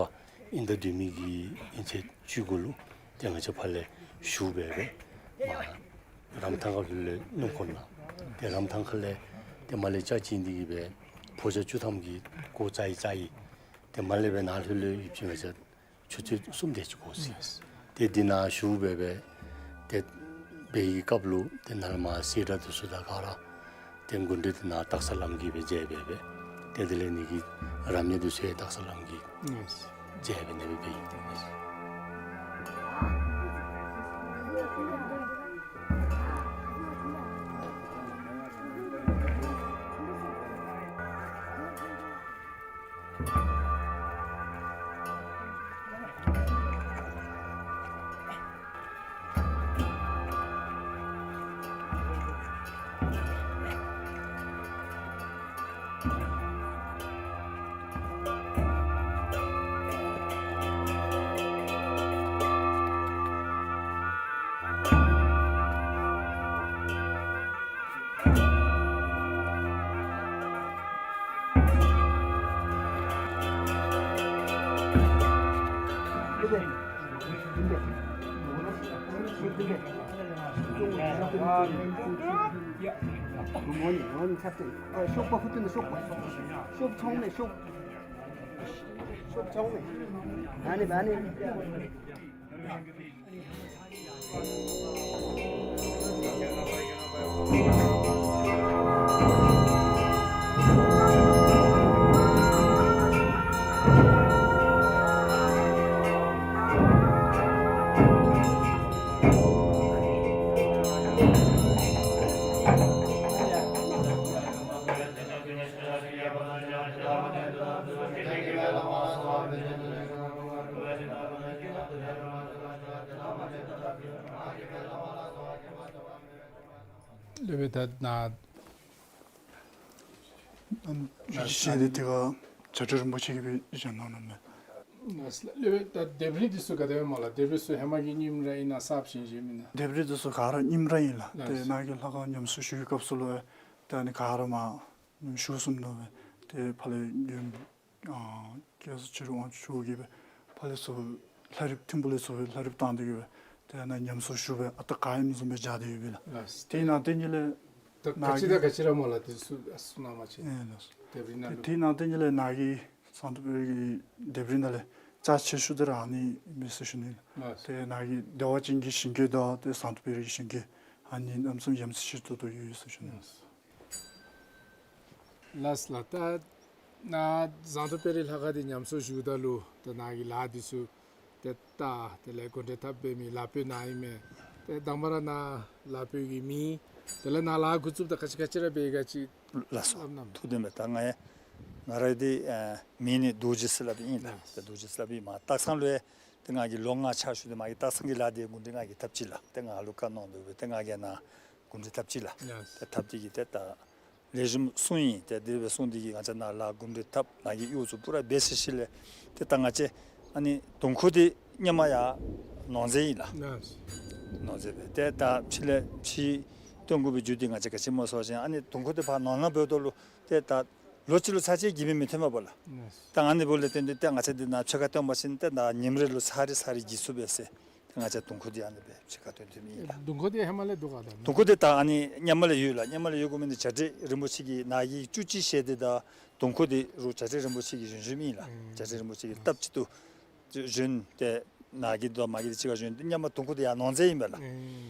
དབྱིན་ཟླ་བདུན་མའི་གི་དབྱིན་ཚེས་བཅུ་དགུ་ལུ་ཏེ་ང་བཅས་ཕར་ལས་ཞུ་སྦེ་སྦེ་མར་རམ་ཐང་ཁ་ལྷོད་ལས་སྣུམ་འཁོར་ནང་ཏེ་རམ་ཐང་ཁ་ལས་ཏེ་མར་ལས་ལྕགས་ཅན་འདི་གིས་སྦེ་ཕོ་རྒྱས་བཅུ་ཐམ་གྱིས་སྒོ་རྩ་ཡི་རྩ་ཡི་ཏེ་མར་ལས་སྦེ་ནཱ་ལྷོད་ལས་ཡུདཔ་ཅིག་ང་བཅས་ཆུ་ཚོད་གསུམ་དེ་ཅིག་འགོར་ཅི། ཏེ་འདི་ནང་བཞུགས་སྦེ་སྦེ་ཏེ་འབད་བའི་སྐབས་ལུ་ཏེ་ནཱ་ལས་མར་སེར་སྒྲེང་འདི་ཚུ་དང་ག་ར་ཏེ་མགུ་འདྲེན་འདི་ནཱ་སྟག་ཚང་བླམ་གིས་སྦེ་མཛད་སྦེ་སྦེ་ཏེ་དེ་ལས་ནི་གི་རབ་གནས་འདི་ཚུ་ཡང་སྟག་ཚང་བླམ་གིས་མཛད་སྦེ་ནི་སྦེ་འབད་ཡི། སློབ་དཔོན་ད་ནཱ་ཨམ་ཞལ་འདི་ཏེ་ག་བྱ་སྒྲོལ་རིན་པོ་ཆེ་གིས་སྦེ་བཞེངས་གནང་གནངམ་མས། ལགས་སོ་ལགས། སློབ་དཔོན་ད་ལྡེབས་རིས་འདི་ཚུ་ག་དེ་སྦེ་སྨོ་ལགས། ལྡེབས་རིས་ཚུ་ཧེ་མ་གི་རྙིངམ་ར་ཨིན་ན་གསརཔ་བཞེངས་བཞེངསམ་ཨིན་ན། ལྡེབས་རིས་འདི་ཚུ་ག་ར་རྙིངམ་ར་ཨིན་ལགས། ལགས་སོ། ཏེ་ནཱ་གི་ལྷ་ཁང་ཉམས་གསོ་ཞུ་བའི་སྐབས་སུ་ལུ་ཏེ་ཨ་ནི་ག་ར་མར་ཉམས་གསོ་ཞུ་ཚུགསཔ་ཨིན་མས། ཏེ་ཕར་ལས་ཨ་སྐལ་བཟང་ཆོས་སྒྲོན་དབང་ཕྱུག་མཆོག་གིས་སྦེ་ཕར་ལས་ཚུར་ལྷ་རིཔ་ཐིམ་ཕུག་ལས་ཚུར་ལྷ་རིཔ་བཏང་སྟེ་གི་སྦེ་ཏེ་ནཱ་ཉམས་གསོ་ཞུ་སྦེ་ཨ་རྟག་ག་ཨིནམ་བཟུམ་སྦེ་སྦྱར་ཏེ་ཡོད་པས་ལགས། ལགས། ཏེ་ནཱ་ཏེ་ཉིད་ལས་ད་ག་ཅི་དང་ག་ཅི་ར་སྨོ་ལགས། ཏེ་ཚུ་ཨ་ཚུ་ནང་མ་ཅིག་ཨེ་ལགས། ལྡེབས་རིས་ནང་ལུ་ཏེ་ནཱ་ཏེ་ཉིད་ལས་ནཱ་གི་ཟངས་མདོག་དཔལ་རི་གི་ལྡེབས་རིས་ནང་ལས་རྩ་ཆེ་ཤོས་འདི་ར་ཨ་ནི་ཨིན་མས་ཟེར་ཞུ་ནི། ལགས། ཏེ་ནཱ་གི་བདེ་བ་ཅན་གྱི་ཞིང་གི་དང་ཏེ་ཟངས་མདོག་དཔལ་རི་གི་ཞིང་གི་ཨ་ནི་གནམ་མེད་ས་མེད་ཡ་མཚན་ཆེ་ཏོག་ཏོ་ཡོད་ཟེར་ཞུ་ནི། ལགས། ལགས་ལགས། ད་ནཱ་ཟངས་མདོག་དཔལ་རི་ལྷ་ཁང་འདི་ཉམས་གསོ་ཞུཝ་ད་ལུ་ད་ནཱ་གི་ལཱ་འདི་ཚུ་ཏེ་ད་དེ་ལས་གུང་ཁྲན་འཐབ་འབད་མི་ལཱ་དཔོན་ནཱ་ཨིན་མས། ཏེ་དང་པ་ར་ནཱ་ལཱ་དཔོན་གྱི་མིང་དེ་ལས་ནཱ་ལཱ་འགོ་བཙུགསཔ་ད་ག་ཅི་ག་ཅི་ར་འབད་ག་ཅི། ལགས་སོ། སླབ་གནང་། ཐུགས་བདེན་མས། ད་ང་ཡང་ང་ར་འདི་ཨ་མིང་ནི་རྡོ་རྗེ་ཟེར་སླབ་ཨིན་ལགས། ལགས། ད་རྡོ་རྗེ་ཟེར་སླབ་ཨིན་མས། སྟག་ཚང་ལུ་ཡང་ཏེ་ང་གིས་ལོ་ལྔ་ཕྱག་ཞུ་སྟེ་མ་གི་སྟག་ཚང་གི་ལཱ་འདི་གུང་ཁྲན་ང་གིས་འཐབ་ཅི་ལགས། ཏེ་ང་ལུ་བཀའ་གནང་དོ་སྦེ་ཏེ་ང་གིས་ནཱ་གུང་ཁྲན་འཐབ་ཅི་ལགས། ལགས། ཏེ་འཐབ་སྟེ་གི་ཏེ་ད་ ལེགས་ཤོམ་སོང་ཡི། ཏེ་དེ་སྦེ་སོང་སྟེ་གིས་ང་བཅས་ནཱ་ལཱ་གོམས་འདྲིས་འཐབ། ནཱ་གི་གཡོག་ཚུ་པུ་ར་འབད་ཚར་ཞིནམ་ལས་ཏེ་ད་ང་བཅས་ཨ་ནི་དུང་ཁུ་འདི་ཧེ་མ་ཡར་ནོར་རྫས་ཨིན་ལགས། ནོར་རྫས་སྦེ་ཏེ་ད་ཕྱི་ལས་ཕྱིར་བཏོན་དགོཔ་སྦེ་འགྱོ་སྟེ་ང་བཅས་ག་ཅི་སྨོ་ཟེར་བ་ཅིན་ཨ་ནི་དུང་ཁུ་འདི་ཕར་ནོར་ནང་འབདཝ་ད་ལུ་ཏེ་ད་ལོ་གཅིག་ལུ་ཚར་གཅིག་གིས་སྦེ་མི་ཐོན་པས་ལགས། ད་ཨ་ནི་འབདཝ་ལས་བརྟེན་ཏེ་ཏེ་ང་བཅས་འདི་ནཱ་ཕྱེད་ཀ་བཏོན་པ་ཅིན་ཏེ་ད་ཉིནམ་རེ་ལུ་ཚར་རེ་ཚར་རེ་གྱིས་ཚུགས་པས་ཟེར། ཏེ་ང་བཅས་དུང་ཁུ་འདི་ཨ་ནི་སྦེ་ཕྱེད་ཀ་བཏོན་བཏོནམ་ཨིན་ལགས། དུང་ཁུ་འདི་ཧེ་མ་ལས་འདུག་ག་ད། དུང་ཁུ་འདི་ད་ཨ་ནི་ཧེ་མ་ལས་ཡོད་ལགས། ཧེ་མ་ལས་ཡོད་དགོ་མི་འདི་བྱ་བྲལ་རིན་པོ་ཆེ་གིས་ནཱ་གི་བཅུ་གཅིག་ཞལ་འདི་དང་དུང་ཁུ་འདི་རུང་བྱ་བྲལ་རིན་པོ་ཆེ་གིས་བཞེངས་བཞེངསམ་ཨིན་ལགས། བྱ་བྲལ་རིན་པོ་ཆེ་གིས་སྟབས་གཅིག་ཏུ་བཞེངས་ཏེ་ནཱ་གི་དང་མར་གྱི་འདི་གཅིག་ཁར་བཞེངས་ཏེ་ཧེ་མ་དུང་ཁུ་འདི་ཡར་ནོར་རྫས་ཨིན་པས་ལགས།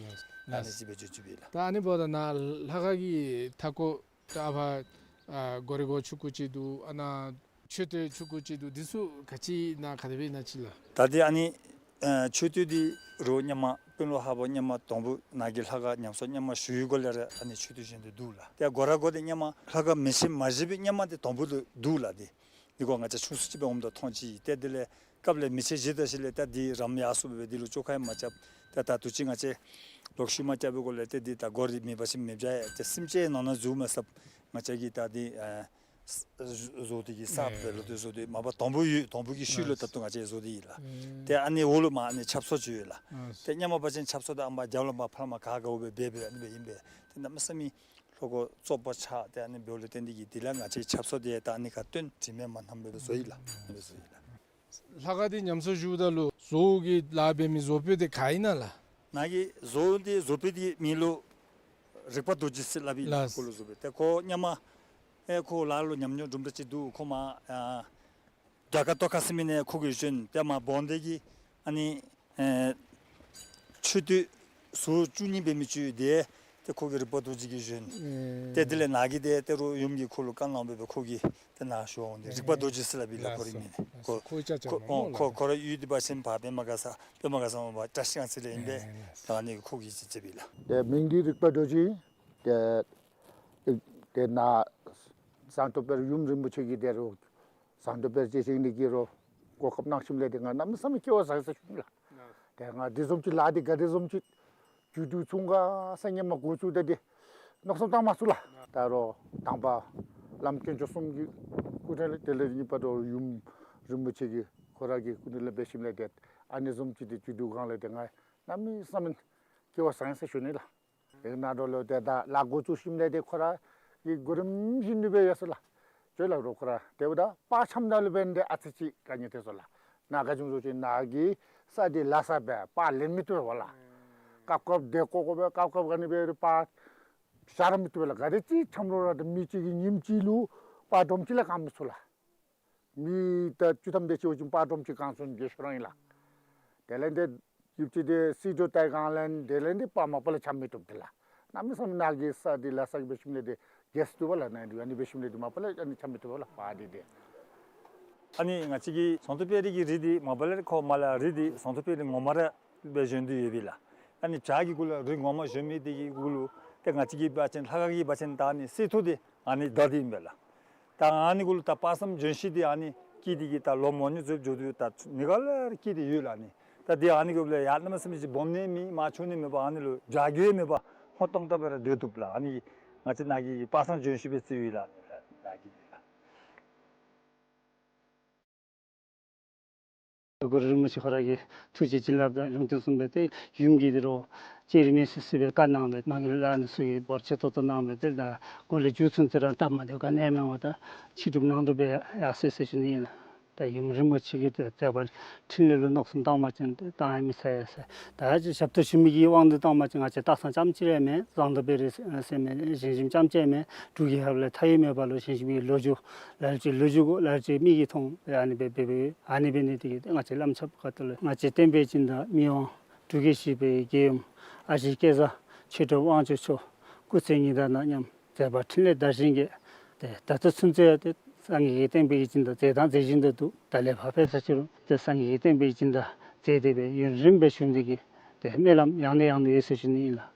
ཨ་ནི་ཅིག་སྦེ་བྱུང་བྱུངམ་ཨིན་ལགས། ད་ཨ་ནི་འབདཝ་ད་ནཱ་ལྷ་ཁང་གི་མཐའ་འཁོར་ད་ཨ་ཕར་ཨ་སྒོ་རི་སྒོ་ཆུང་ཀུ་ཅིག་འདུག། ཨ་ནཱ་མཆོད་རྟེན་ཆུང་ཀུ་ཅིག་འདུག། འདི་ཚུ་ག་ཅི་ཨིན་ན་ག་དེ་སྦེ་ཨིན་ན་ཅིག་ལགས། ད་འདི་ཨ་ནི་ཨ་མཆོད་རྟེན་འདི་རུང་ཧེ་མ་དཔོན་སློབ་ཧ་བོ་ཧེ་མ་དང་པོ་ནཱ་གི་ལྷ་ཁང་ཉམས་གསོ་ཧེ་མ་ཞུ་བའི་སྒང་ལས་ར་ཨ་ནི་མཆོད་རྟེན་བཞེངས་ཏེ་འདུག་ལགས། ཏེ་སྒོ་ར་སྒོ་འདི་ཧེ་མ་ལྷ་ཁང་མེ་ཆེན་མ་བཞེངས་པའི་ཧེ་མ་འདི་དང་པོ་ལུ་འདུག་ལགས། འདི་འདི་སྒོ་ང་བཅས་ཆུང་སུ་ཅིག་སྦེ་འོངམ་ད་མཐོང་ཅི། ཏེ་དེ་ལས་སྐབས་ལས་མེ་ཆེན་བཞེངས་ད་ཞིནམ་ལས་ད་འདི་རམ་ཡར་སོངམ་སྦེ་འདི་ལུ་བཅོ་ཁ་ཡང་མ་རྐྱབ། ཏེ་ད་དུས་ཅི་ང་བཅས་ལོག་ཤུལ་མ་རྐྱབ་པའི་སྒང་ལས་ཏེ་འདི་ད་སྒོ་ར་མེད་པ་ཅིན་མེདཔ་བྱ་ཡི། ཏེ་སེམས་ཅན་ནང་ན་འཛུལ་མ་ཚུགསཔ་ང་བཅས་ཀྱིས་ད་འདི་ཨ་བཟོ་སྟེ་གིས་གསརཔ་སྦེ་ལོག་སྟེ་བཟོ་སྟེ་མ་པ་དང་པོ་ཡོད་དང་པོ་གི་ཤུལ་ལུ་ད་ལྟོ་ང་བཅས་བཟོ་སྟེ་ཡོད་ལགས། ཏེ་ཨ་ནི་འོག་ལུ་མར་ཨ་ནི་ཆབ་གསང་ཅིག་ཡོད་ལགས། ཏེ་ཧེ་མ་པ་ཅིན་ཆབ་གསང་འདི་ཨ་མར་རྒྱབ་ལུ་མར་ཕར་མར་ག་དགའཝ་སྦེ་འབད་འབད་ཨ་ནི་སྦེ་ཨིན་པས། ཏེ་གནམ་མེད་ས་མེད་ལྷོ་སྒོ་བཙོག་པ་ཆགས། ཏེ་ཨ་ནི་འབདཝ་ལས་བརྟེན་ཏེ་གིས་དེ་ལས་ང་བཅས་ཆབ་གསང་འདི་ད་ཨ་ནི་ཁར་བཏོན། དྲི་མེད་མ་ནམ་སྦེ་བཟོ་ཡི་ལགས། ཨ་ནི་སྦེ་བཟོ་ཡི་ལགས། ལྷ་ཁང་འདི་ཉམས་གསོ་ཞུཝ་ད་ལུ་བཟོ་བོ་གིས་ལཱ་འབད་མི་བཟོ་བོ་འདི་ག་ཨིན་ན་ལགས། ནཱ་གི་བཟོ་བོ་འདི་བཟོ་བོ་འདི་མིང་ལུ་རིག་པ་རྡོ་རྗེ་ཟེར་སླབ་ཨིན་ལགས། ལགས། ཁོ་ལུ་བཟོ་བོ་འདི་ཏེ་ཁོ་ཧེ་མ་ཨེ་ཁོ་ལཱ་ལུ་ཉམས་མྱོང་དུམ་གྲ་ཅིག་འདུག། ཁོ་མར་ཨ་རྒྱ་གར་ཏོག་ཁ་ཟེར་མི་ནང་ཁོ་གིས་བྱོན། ཏེ་མར་བོན་སྡེ་གི་ཨ་ནི་ཨེ་མཆོད་རྟེན་ཟུར་བཅུ་གཉིས་འབད་མི་ཅིག་ཡོད། ཏེ་ཏེ་ཁོ་གིས་རིག་པ་རྡོ་རྗེ་གིས་བྱོན། ཨེ། ཏེ་དེ་ལས་ནཱ་གི་ཏེ་ཏེ་རུང་ཡུམ་གྱིས་ཁོ་ལུ་བཀའ་གནང་སྦེ་ཁོ་གིས་ཏེ་ནཱ་བཞུགས་འོང་། ཏེ་རིག་པ་རྡོ་རྗེ་ཟེར་སླབ་ཨིན་ལགས། ཁོ་རའི་མིང་འདི་ཁོ་ཁོ་ཁོ་ཁོ་ར་ཡུལ་འདི་འབད་བ་ཅིན་ཕར་པདྨ་ག་ས་པདྨ་ག་ས་མ་པ་བཀྲ་ཤིས་སྒང་རྩེ་ལས་ཨིན་པས། ད་ཨ་ནི་ཁོ་གིས་ཅིག་མཛད་པས་ལགས། ཏེ་མིང་འདི་རིག་པ་རྡོ་རྗེ། ཏེ་ཏེ་ནཱ་ཟངས་མདོག་དཔལ་ཡུམ་རིན་པོ་ཆེ་གིས་ཏེ་རུང་ཟངས་མདོག་དཔལ་རྗེ་བཞེངས་ནི་གི་རུང་གོ་སྐབས་གནང་ཞིནམ་ལས་ཏེ་ང་གནམ་མེད་ས་མེད་སྐལ་བ་བཟང་ཡི་ཟེར་ཞུ་ནི་ལགས། ཏེ་ང་འདི་བཟུམ་ཅིག་ལཱ་འདི་ག་དེ་བཟུམ་ཅིག་མཇུག་བསྡུ་ཚུགས་ག་ཟེར་ཧེ་མ་འགོ་བཙུགས་ད་འདི་མནོ་བསམ་བཏང་མ་ཚུགས་ལགས། ད་རུང་དང་པ་བླམ་དཀོན་མཆོག་གསུམ་གྱི་སྐུ་དྲིན་ལས་དེ་ལས་གཉིས་པ་ད་རུང་ཡུམ་རིན་པོ་ཆེ་གི་ཁོ་ར་གི་སྐུ་དྲིན་ལས་འབད་ཞིནམ་ལས་ཏེ་ཨ་ནི་བཟུམ་ཅིག་འདི་མཇུག་བསྡུ་གང་ལས་ཏེ་ང་གནམ་མེད་ས་མེད་སྐལ་བ་བཟང་ཡི་ཟེར་ཞུ་ནི་ལགས། ཏེ་ནཱ་འགྱོ་ལོ་ཏེ་ད་ལཱ་འགོ་བཙུགས་ཞིནམ་ལས་ཏེ་ཁོ་ར་གི་གོ་རིམ་བཞིན་དུ་སྦེ་ཡོད་ཟེར་ལགས། ཅོག་ལགས་རོགས་ཁོ་ར་ཏེ་འབདཝ་ད་པར་འཆམ་ད་ལུ་འབད་ནི་འདི་ཨ་ཙི་ཅིག་དཀའ་ངལ་ཐོན་སོང་ལགས། ནཱ་ག་ཅི་སྨོ་ཟེར་བ་ཅིན་ནཱ་གི་ས་འདི་ལ་ས་སྦེ་པར་ལེན་མི་བཏུབ་པས་ལགས། སྐབས་སྐབས་དེ་ཀོ་ཀོ་སྦེ་སྐབས་སྐབས་ག་ནི་སྦེ་རུང་པར་བཞག་ར་མི་བཏུབ་པས་ལགས། ག་དེ་ཅིག་འཆམ་རུང་ར་ཏེ་མི་གཅིག་གིས་ཉིནམ་གཅིག་ལུ་པར་སྒྲོམ་གཅིག་ལས་གང་མི་ཚུགས་ལགས། མི་ད་བཅུ་ཐམ་དེ་ཅིག་འོང་ཅི་པར་སྒྲོམ་གཅིག་གང་ཚུགས་ནི་གི་ཤོ་རང་ཨིན་ལགས། དེ་ལས་ཏེ་ཡུདཔ་ཅིག་ཏེ་སིལ་ཏོག་བཏབ་གང་ལས་དེ་ལས་ཏེ་པར་མ་པ་ལས་འཆམ་མི་བཏུབ་དེ་ལགས། གནམ་མེད་ས་མེད་ནཱ་གི་ས་འདི་ལ་ས་གི་འབད་ཞིནམ་ལས་ཏེ་གེས་བཏུབ་པས་ལགས། ནཱ་འདི་ཨ་ནི་འབད་ཞིནམ་ལས་ཏེ་མ་པ་ལས་ཨ་ནི་འཆམ་མི་བཏུབ་པས་ལགས་པར་འདི་ཏེ། ཨ་ནི་ང་བཅས་ཀྱི་ཟངས་མདོག་དཔལ་རི་གི་རི་འདི་མ་པ་ལས་ཁོ་མར་ལས་རི་འདི་ཟངས་མདོག་དཔལ་རི་ངོ་མ་ར་སྦེ་བཞེངས་ཏེ་ཡོད་པས་ལགས། ཨ་ནི་བྱག་གི་གུ་ལུ་རི་ངོ་མ་བཞེངས་མི་འདི་གི་གུ་ལུ་ཏེ་ང་བཅས་ཀྱིས་འབད་བ་ཅིན་ལྷ་ཁང་གི་འབད་བ་ཅིན་ད་ཨ་ནི་གསེར་ཐུར་འདི་ཨ་ནི་བརྡབ་སྟེ་ཨིན་པས་ལགས། ད་ཨ་ནི་གུ་ལུ་ད་པར་སྒྲོམ་བཞེངས་ཤིང་འདི་ཨ་ནི་སྐྱིད་འདི་གིས་ད་ལོ་མང་ཉུང་ཚུ་འགྱོ་དོ་ད་ནི་ག་ལས་སྐྱིད་འདི་ཡོད་ལགས། ཨ་ནི་ད་འདི་ཨ་ནི་གུ་ལུ་ཡར་གནམ་མེད་ས་མེད་ཅིག་སྦོམ་ནི་མེད། མར་ཕྱོགས་ནི་མེད་པར་ཨ་ནི་ལུ་བྱག་གི་མེད་པར་སྔོ་ཏོག་ཏོ་སྦེ་ར་སྡོད་བཏུབ་ལགས། ཨ་ནི་ང་བཅས་ནཱ་གི་པར་སྒྲོམ་བཞེངས་ཤིང་འབད་ཚུལ་ཡོད་ལགས། ནཱ་གི་ལགས། གུ་རུ་རིན་པོ་ཆེ་ཁོ་ར་གི་ཐུགས་རྗེ་བྱིན་རླབས་དང་ལུང་བསྟན་གསུངས་པའི་ཏེ་ཡུམ་གྱིས་ཏེ་རུང་ལྕགས་རི་མེ་སི་སི་སྦེ་བཀའ་གནང་སྦེ་ནང་གི་ལཱ་ནི་ཚུ་གིས་འབོར་ཆེ་ཏོག་ཏོ་གནང་སྦེ་ཏེ་ད་གོ་ལེ་མཇུག་ཚུན་ཚོད་ར་སྟབས་མ་བདེཝ་ག་ནི་ཡང་མེད་པར་ད་ཕྱི་སྒྲུབ་ནང་སྒྲུབ་སྦེ་ཡར་སོ་ཡི་ཟེར་ཞུ་ནི་ཨིན་ལགས། ད་ཡུམ་རིན་པོ་ཆེ་གི་ཏེ་མཛད་པ་འཕྲིན་ལས་ལུ་མནོ་བསམ་བཏང་བ་ཅིན་ཏེ་བཏང་ཡང་མི་ཚར་ཡ་ཟེར། ད་ཅི་ཞབས་ཏོག་ཞུ་མི་གི་དབང་དུ་བཏང་བ་ཅིན་ང་བཅས་སྟག་ཚང་རྐྱངམ་གཅིག་ར་མེན། ཟངས་མདོག་དཔལ་རི་ཟེར་མི་བཞེངས་ཞིནམ་རྐྱངམ་གཅིག་མེན། འབྲུག་གི་ཧབ་ལས་མཐའ་ཡས་མེད་པ་ལུ་བཞེངས་ཞིནམ་གྱི་ལོ་རྒྱུས་ལ་ལུ་ཅིག་ལོ་རྒྱུས་གུ་ལ་ལུ་ཅིག་མིག་གིས་མཐོང་སྦེ་ཨ་ནི་སྦེ་འབད་འབདཝ་ཨ་ནི་འབད་ནི་དེ་གིས་ང་བཅས་བླམ་ཆབ་ཁ་ཐུག་ལས་ང་བཅས་བསྟན་པའི་སྦྱིན་བདག་མི་དབང་འབྲུག་རྒྱལ་བཞི་པའི་རྒྱལ་ཡུམ་ཨ་ཞེ་སྐལ་བཟང་ཆོས་གྲུབ་དབང་ཕྱུག་མཆོག་སྐུ་ཚེ་ཉི་ཟླ་དང་མཉམ་མཛད་པ་འཕྲིན་ལས་དར་ཞིང་རྒྱས། ཏེ་ད་ལྟོ་ཚུན་ཚོད་ཡང་ཏེ་སངས་རྒྱས་ཀྱི་བསྟན་པའི་སྦྱིན་བདག་མཛད་དང་མཛད་བཞིན་དུ་འདུག། ད་ལས་ཕར་འབད་ས་ཅི་རུང་ཏེ་སངས་རྒྱས་ཀྱི་བསྟན་པའི་སྦྱིན་བདག་མཛད་དེ་སྦེ་ཡུན་རིངམོ་སྦེ་བཞུགས་ནི་དེ་གིས་ཏེ་སྨོན་ལམ་ཡང་ནས་ཡང་དུ་ཡོད་ཟེར་ཞུ་ནི་ཨིན་ལགས།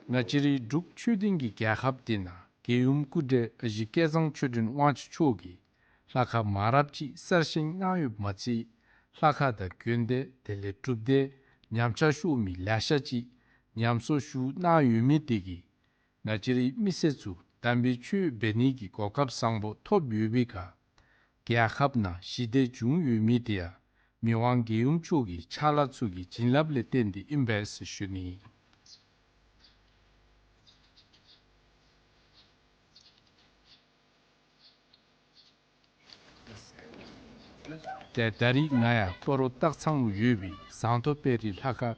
ང་བཅས་རའི་འབྲུག་ཆོས་ལྡན་གྱི་རྒྱལ་ཁབ་འདི་ནང་རྒྱལ་ཡུམ་སྐུ་བགྲེས་ཨ་ཞེ་སྐལ་བཟང་ཆོས་སྒྲོན་དབང་ཕྱུག་མཆོག་གིས་ལྷ་ཁང་མང་རབས་ཅིག་གསར་བཞེངས་གནང་ཡོདཔ་མ་ཚད་ལྷ་ཁང་དང་དགོན་སྡེ་དེ་ལས་སྒྲུབ་སྡེ་ཉམས་ཆག་ཤོར་མི་ལེ་ཤ་ཅིག་ཉམས་གསོ་ཞུ་གནང་ཡོད་མི་དེ་གིས་ ང་བཅས་རའི་མི་སེར་ཚུ་དམ་པའི་ཆོས་འབད་ནི་གི་གོ་སྐབས་བཟང་པོ་ཐོབ་ཡོད་པའི་ཁར་རྒྱལ་ཁབ་ནང་ཞི་བདེ་བྱུང་ཡོད་མི་དེ་ཡང་མི་དབང་རྒྱལ་ཡུམ་མཆོག་གི་ཕྱག་ལཱ་ཚུ་གི་བྱིན་རླབས་ལས་བརྟེན་ཏེ་ཨིན་པས་ཟེར་ཞུ་ནི། ཏེ་ད་རིས་ང་ཡང་སྤ་རོ་སྟག་ཚང་ལུ་ཡོད་པའི་ཟངས་མདོག་དཔལ་རི་ལྷ་ཁང་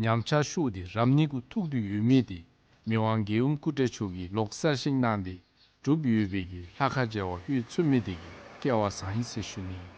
ཉམས་ཆག་ཤོར་ཏེ་རབ་གནས་གུ་ཐུག་སྟེ་ཡོད་མི་དེ་མི་དབང་རྒྱལ་ཡུམ་སྐུ་བགྲེས་མཆོག་གིས་ལོག་གསར་བཞེངས་གནང་སྟེ་གྲུབ་ཡོད་པའི་གི་ལྷ་ཁང་མཇལ་བར་ལྷོད་ཚུགས་མི་དེ་གིས་སྐལ་བ་བཟང་ཡི་ཟེར་ཞུ་ནི།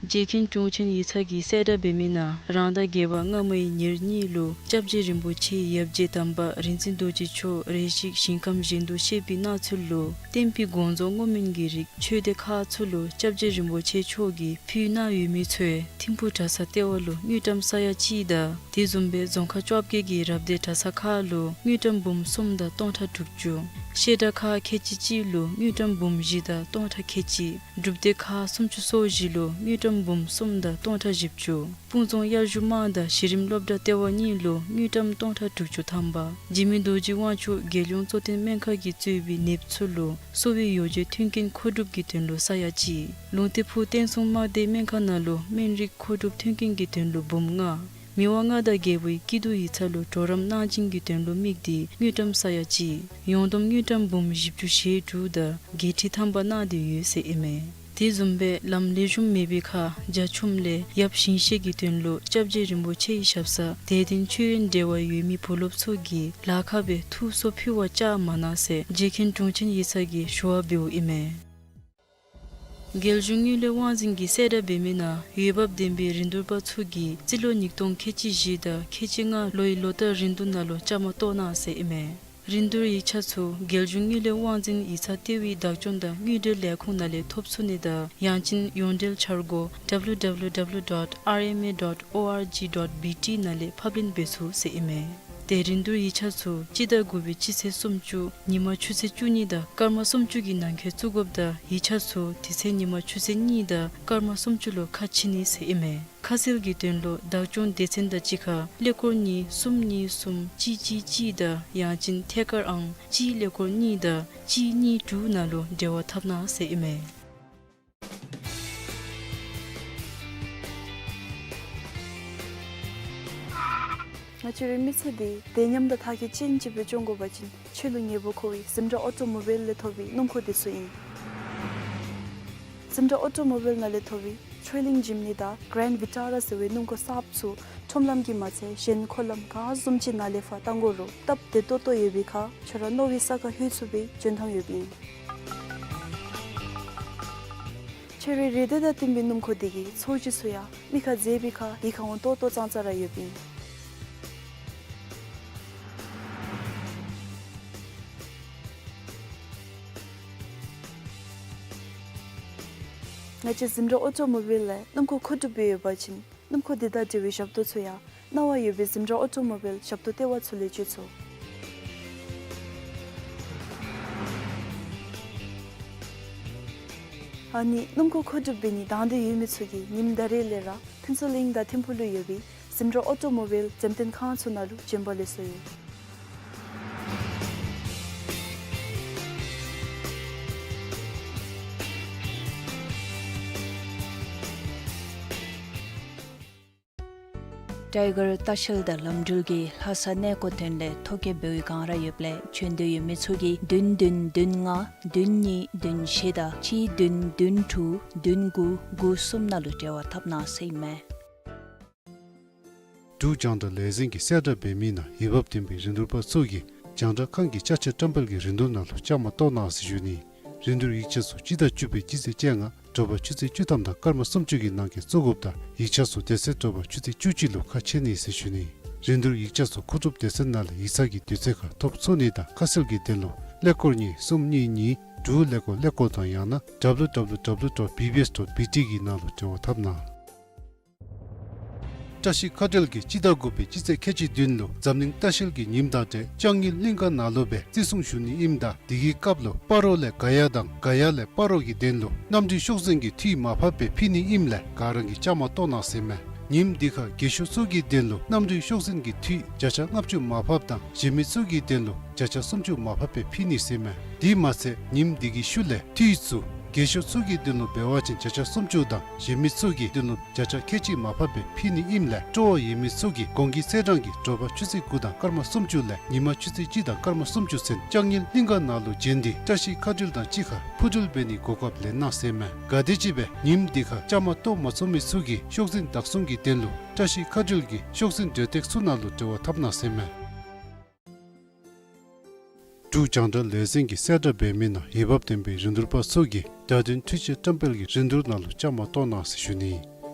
རྗེ་མཁན་དྲུང་ཆེན་ཡིག་ཚང་གིས་གསལ་བསྒྲགས་འབད་མི་ནང་རང་ཟླ་བརྒྱད་པ་སྔ་མའི་ཉེར་གཉིས་ལུ་སྐྱབས་རྗེ་རིན་པོ་ཆེ་ཡབ་རྗེ་དམ་པ་རིག་འཛིན་རྡོ་རྗེ་མཆོག་རེ་ཞིག་ཞིང་ཁམས་གཞན་དུ་གཤེགས་པའི་གནས་ཚུལ་ལུ་བསྟན་པའི་དགོངས་རྫོགས་བསྔོ་སྨོན་གྱི་རིགས་ཆོས་སྡེ་ཁག་ཚུ་ལུ་སྐྱབས་རྗེ་རིན་པོ་ཆེ་མཆོག་གིས་ཕུལ་གནང་ཡོད་མི་ཚུ་ཐིམ་ཕུག་གྲྭ་ཚང་ལྟེ་བ་ལུ་དངུལ་ཀྲམ་ས་ཡ་གཅིག་དང་དེ་བཟུམ་སྦེ་རྫོང་ཁག་བཅོ་བརྒྱད་ཀྱི་རབ་སྡེ་གྲྭ་ཚང་ཁག་ལུ་དངུལ་ཀྲམ་འབུམ་གསུམ་དང་སྟོང་ཕྲག་དྲུག་ཅུ། བཤད་གྲྭ་ཁག་ཁལ་གཅིག་གཅིག་ལུ་དངུལ་ཀྲམ་འབུམ་བཞི་དང་སྟོང་ཕྲག་ཁལ་གཅིག། སྒྲུབ་སྡེ་ཁག་སུམ་ཅུ་སོ་བཞི་ལུ་དངུལ་ཀྲམ་འབུམ་གསུམ་དང་སྟོང་ཕྲག་བཞི་བཅུ། སྤུངས་རྫོང་དབྱར་བཞུགས་དམངས་དང་གཞི་རིམ་སློབ་གྲྭ་ལྟེ་བ་གཉིས་ལུ་དངུལ་ཀྲམ་སྟོང་ཕྲག་དྲུག་ཅུ་ཐམ་པ། འཇིགས་མེད་རྡོ་རྗེ་དབང་ཕྱུག་རྒྱལ་ཡོངས་གཙོ་བསྟེན་སྨན་ཁང་གིས་གཙོས་པའི་ནདཔ་ཚུ་ལུ་གསོ་བའི་ཡོ་བྱད་མཐུན་རྐྱེན་མཁོ་སྒྲུབ་ཀྱི་དོན་ལུ་ས་ཡ་གཅིག། ལུང་བསྟན་ཕུག་བསྟན་སྲུང་དམག་སྡེ་སྨན་ཁང་ནང་ལུ་སྨན་རིགས་མཁོ་སྒྲུབ་མཐུན་རྐྱེན་གྱི་དོན་ལུ་འབུམ་ལྔ། མི་དབང་མངའ་བདག་རྒྱལ་པོའི་སྐྱིད་སྡུག་ཡིག་ཚང་ལུ་གྲོགས་རམ་གནང་སྦྱིན་གྱི་དོན་ལུ་དམིགས་ཏེ་དངུལ་ཀྲམ་ས་ཡ་གཅིག། ཡོངས་བསྡོམས་དངུལ་ཀྲམ་འབུམ་བཞི་བཅུ་ཞེ་དྲུག་དང་བརྒྱད་ཁྲི་ཐམ་པ་གནང་སྟེ་ཡོད་ཟེར་ཨིན་མས། དེ་བཟུམ་སྦེ་ལམ་ལེགས་ཤོམ་མེད་པའི་ཁར་རྒྱ་ཁྱོན་ལས་ཡབ་ཞིང་གཤེགས་ཀྱི་དོན་ལུ་སྐྱབས་རྗེ་རིན་པོ་ཆེའི་ཞབས་སར་དད་ལྡན་མཆོད་ཡོན་འབྲེལ་བ་ཡོད་མི་བུ་སློབ་ཚུ་གིས་ལཱ་ཁག་སྦེ་ཐུགས་གསོ་ཕུལ་བར་བཅར་མ་གནང་ཟེར་རྗེ་མཁན་དྲུང་ཆེན་ཡིག་ཚང་གིས་ཞུ་བ་འབདཝ་ཨིན་མས། རྒྱལ་གཞུང་དངུལ་ལས་དབང་འཛིན་གྱིས་གསལ་བསྒྲགས་འབད་མི་ནང་འོས་འབབ་ལྡན་པའི་རིན་བསྡུར་པ་ཚུ་གིས་རྩིས་ལོ་ཉིས་སྟོང་ཁལ་གཅིག་བཞི་དང་ཁལ་གཅིག་ལྔ་ལོའི་ལོ་བསྟར་རིན་བསྡུར་ནང་ལུ་བཅའ་མར་གཏོགས་གནང་ཟེར་ཨིན་མས། རིན་བསྡུར་ཡིག་ཆ་ཚུ་རྒྱལ་གཞུང་དངུལ་ལས་དབང་འཛིན་ཡིག་ཚང་ལྟེ་བའི་བདག་སྐྱོང་དང་དངུལ་འབྲེལ་ལས་ཁུངས་ནང་ལས་ཐོབ་ཚུགས་ནི་དང་ཡང་ཅིན་ཡོངས་འབྲེལ་འཆར་སྒོ་W W W dot R M A dot O R G dot B T ནང་ལས་ཕབ་ལེན་འབད་ཚུགས་ཟེར་ཨིན་མས། ཏེ་རིན་བསྡུར་ཡིག་ཆ་ཚུ་སྤྱི་ཟླ་དགུ་པའི་སྤྱི་ཚེས་སུམ་ཅུ་ཉིན་མ་ཆུ་ཚོད་བཅུ་གཉིས་དང་སྐར་མ་སུམ་ཅུ་གི་ནང་འཁོད་བཙུགས་དགོཔ་དང་ཡིག་ཆ་ཚུ་དེ་ཚེ་ཉིན་མ་ཆུ་ཚོད་གཉིས་དང་སྐར་མ་སུམ་ཅུ་ལུ་ཁ་ཕྱེ་ནི་ཟེར་ཨིན་མས། ཁ་གསལ་གྱི་དོན་ལུ་བདག་སྐྱོང་སྡེ་ཚན་དང་གཅིག་ཁར་ཀླད་ཀོར་གཉིས་གསུམ་གཉིས་གསུམ་གཅིག་གཅིག་གཅིག་དང་ཡང་ཅིན་ཐད་ཀར་ཨང་གཅིག་ཀླད་ཀོར་གཉིས་དང་གཅིག་གཉིས་དྲུག་ནང་ལུ་འབྲེལ་བ་འཐབ་གནང་ཟེར་ཨིན་མས། ང་བཅས་རའི་མི་ཚེ་འདི་བདེ་ཉམས་དང་ཐབས་ཤེས་ཅན་ཅིག་སྦེ་སྐྱོང་དགོ་པ་ཅིན་ཆོས་ལུ་ཉེ་བོ་མཁོ་བའི་ཟིམ་ཊར་ཨོ་ཊོ་མོ་བཱའིལ་ལས་ཐོབ་པའི་སྣུམ་འཁོར་འདི་ཚུ་ཨིན། ཟིམ་ཊར་ཨོ་ཊོ་མོ་བཱའིལ་ནང་ལས་ཐོབ་པའི་ཆོས་གླིང་ཇིམ་ནི་དང་གྷེ་རེན་ཌི་ཝི་ཊ་ར་ཟེར་བའི་སྣུམ་འཁོར་གསརཔ་ཚུ་ཁྲོམ་ལམ་གྱིས་མ་ཚད་གཞན་འཁོར་ལམ་ག་བཟུམ་ཅིག་ནང་ལས་ཕར་བཏང་དགོ་རུང་སྟབས་བདེ་ཏོག་ཏོ་ཡོད་པའི་ཁར་ཁྱོད་ར་མནོ་བའི་ས་ཁར་ལྷོད་ཚུགས་པའི་འཇོན་ཐང་ཡོདཔ་ཨིན། ཁྱོད་རའི་རེ་འདོད་དང་བསྟུན་པའི་སྣུམ་འཁོར་འདི་གིས་ཚོས་གཞི་ཚུ་ཡང་མི་ཁར་མཛེས་པའི་ཁར་ཡིད་ཁར་འོང་ཏོག་ཏོ་ཙང་ཙ་ར་ཡོདཔ་ཨིན། ང་བཅས་ཟིམ་ཊར་ཨོ་ཊོ་མོ་བཱའིལ་ལས་སྣུམ་འཁོར་མཁོ་སྒྲུབ་འབད་ཡོད་པ་ཅིན་སྣུམ་འཁོར་འདི་དང་འབྲེལ་བའི་ཞབས་ཏོག་ཚུ་ཡང་གནང་བ་ཡོད་པའི་ཟིམ་ཊར་ཨོ་ཊོ་མོ་བཱའིལ་ཞབས་ཏོག་ལྟེ་བ་ཚུ་ལས་སྤྱོད་ཚུགས། ཨ་ནི་སྣུམ་འཁོར་མཁོ་སྒྲུབ་འབད་ནི་དང་འདོད་ཡོད་མི་ཚུ་གིས་ཉིནམ་ད་རེས་ལས་ར་ཕུན་ཚོགས་གླིང་དང་ཐིམ་ཕུག་ལུ་ཡོད་པའི་ཟིམ་ཊར་ཨོ་ཊོ་མོ་བཱའིལ་འགྲེམས་སྟོན་ཁང་ཚུ་ནང་ལུ་བྱོན་པ་ལེགས་སོ་ཡོད། ཊའི་གར་ལྟ་བཤལ་དང་ལམ་འགྲུལ་གྱིས་ལྷ་ས་གནས་སྐོར་ཐོན་ལས་ཐོ་བཀོད་འབད་བའི་སྒང་ར་ཡོདཔ་ལས་བྱོན་འདོད་ཡོད་མི་ཚུ་གིས་བདུན་བདུན་བདུན་ལྔ་བདུན་གཉིས་བདུན་བཞི་དང་གཅིག་བདུན་བདུན་དྲུག་བདུན་དགུ་དགུ་གསུམ་ནང་ལུ་འབྲེལ་བ་འཐབ་གནང་ཟེར་ཨིན་མས། འབྲུག་རྒྱང་བསྒྲགས་ལས་འཛིན་གྱིས་གསལ་བསྒྲགས་འབད་མི་ནང་འོས་འབབ་ལྡན་པའི་རིན་བསྡུར་པ་ཚུ་གིས་རྒྱང་བསྒྲགས་ཁང་གི་ཅ་ཆས་བཀྲམ་སྤེལ་གྱི་རིན་བསྡུར་ནང་ལུ་བཅའ་མར་གཏོགས་གནང་ཟེར་ཞུ་ནི། རིན་བསྡུར་ཡིག་ཆ་ཚུ་སྤྱི་ཟླ་བཅུ་པའི་སྤྱི་ཚེས་བཅོ་ལྔ་དྲོ་པ་ཆུ་ཚོད་བཅུ་ཐམ་དང་སྐར་མ་སུམ་ཅུ་གི་ནང་འཁོད་བཙུགས་དགོཔ་དང་ཡིག་ཆ་ཚུ་དེ་ཚེ་དྲོ་པ་ཆུ་ཚོད་བཅུ་གཅིག་ལུ་ཁ་ཕྱེ་ནི་ཟེར་ཞུ་ནི། རིན་བསྡུར་ཡིག་ཆ་ཚུ་མཁོ་སྒྲུབ་སྡེ་ཚན་ནང་ལས་ཡིག་ཚང་གི་དུས་ཚོད་ཁར་ཐོབ་ཚུགས་ནི་དང་ཁ་གསལ་གྱི་དོན་ལུ་ཀླད་ཀོར་གཉིས་གསུམ་གཉིས་གཉིས་དྲུག་ཀླད་ཀོར་ཀླད་ཀོར་དང་ཡང་ན་W W W dot B B S dot B T གི་ནང་ལུ་འབྲེལ་བ་འཐབ་གནང་། བཀྲ་ཤིས་མཁའ་འགྲུལ་གྱིས་སྤྱི་ཟླ་དགུ་པའི་སྤྱི་ཚེས་ཁལ་གཅིག་བདུན་ལུ་འཛམ་གླིང་ལྟ་བཤལ་གྱི་ཉིནམ་དང་འབྲེལ་ལྕང་ཡུལ་གླིང་ག་ནང་ལུ་སྦེ་བརྩི་སྲུང་ཞུ་ནི་ཨིནམ་ད་དེ་གི་སྐབས་ལུ་སྤ་རོ་ལས་ག་ཡ་དང་ག་ཡ་ལས་སྤ་རོ་གི་དོན་ལུ་གནམ་གྲུའི་ཤོག་འཛིན་གྱི་འཐུས་མར་ཕབ་སྦེ་ཕུལ་ནི་ཨིནམ་ལས་ག་ར་གིས་བཅའ་མར་གཏོགས་གནང་ཟེར་མས། ཉིནམ་དེ་ཁར་རྒས་ཤོས་ཚུ་གི་དོན་ལུ་གནམ་གྲུའི་ཤོག་འཛིན་གྱི་འཐུས་བརྒྱ་ཆ་ལྔ་བཅུ་མར་ཕབ་དང་གཞན་མི་ཚུ་གི་དོན་ལུ་བརྒྱ་ཆ་སུམ་ཅུ་མར་ཕབ་སྦེ་ཕུལ་ནི་ཟེར་མས། དེ་མ་ཚད་ཉིནམ་དེ་གི་ཤུལ་ལས་འཐུས་ཚུ་རྒས་ཤོས་ཚུ་གི་དོན་ལུ་འབད་བ་ཅིན་བརྒྱ་ཆ་སུམ་ཅུ་དང་གཞན་མི་ཚུ་གི་དོན་ལུ་བརྒྱ་ཆ་ཁལ་གཅིག་མར་ཕབ་སྦེ་ཕུལ་ནི་ཨིནམ་ལས་སྤྲོ་བ་ཡོད་མི་ཚུ་གིས་གོང་གི་ཚེས་གྲངས་ཀྱི་དྲོ་པ་ཆུ་ཚོད་དགུ་དང་སྐར་མ་སུམ་ཅུ་ལས་ཉི་མ་ཆུ་ཚོད་གཅིག་དང་སྐར་མ་སུམ་ཅུ་ཚུན་ལྕང་ཡུལ་གླིང་ག་ནང་ལུ་བྱོན་ཏེ་བཀྲ་ཤིས་མཁའ་འགྲུལ་དང་གཅིག་ཁར་འཕུར་འགྲུལ་འབད་ནིའི་གོ་སྐབས་ལེན་གནང་ཟེར་མས། ག་དེམ་ཅིག་སྦེ་ཉིནམ་དེ་ཁར་བཅའ་མར་གཏོགས་མ་ཚུགས་མི་ཚུ་གིས་ཤོག་འཛིན་བདག་བཟུང་གི་དོན་ལུ་བཀྲ་ཤིས་མཁའ་འགྲུལ་གྱི་ཤོག་འཛིན་འབྲེལ་སྟེགས་ཚུ་ནང་ལུ་འབྲེལ་བ་འཐབ་གནང་ཟེར་མས། འབྲུག་རྒྱང་བསྒྲགས་ལས་འཛིན་གྱིས་གསལ་བསྒྲགས་འབད་མི་ནང་འོས་འབབ་ལྡན་པའི་རིན་བསྡུར་པ་ཚུ་གིས་བརྡ་དོན་འཕྲུལ་ཆས་བཀྲམ་སྤེལ་གྱི་རིན་བསྡུར་ནང་ལུ་བཅའ་མར་གཏོགས་གནང་ཟེར་ཞུ་ནི།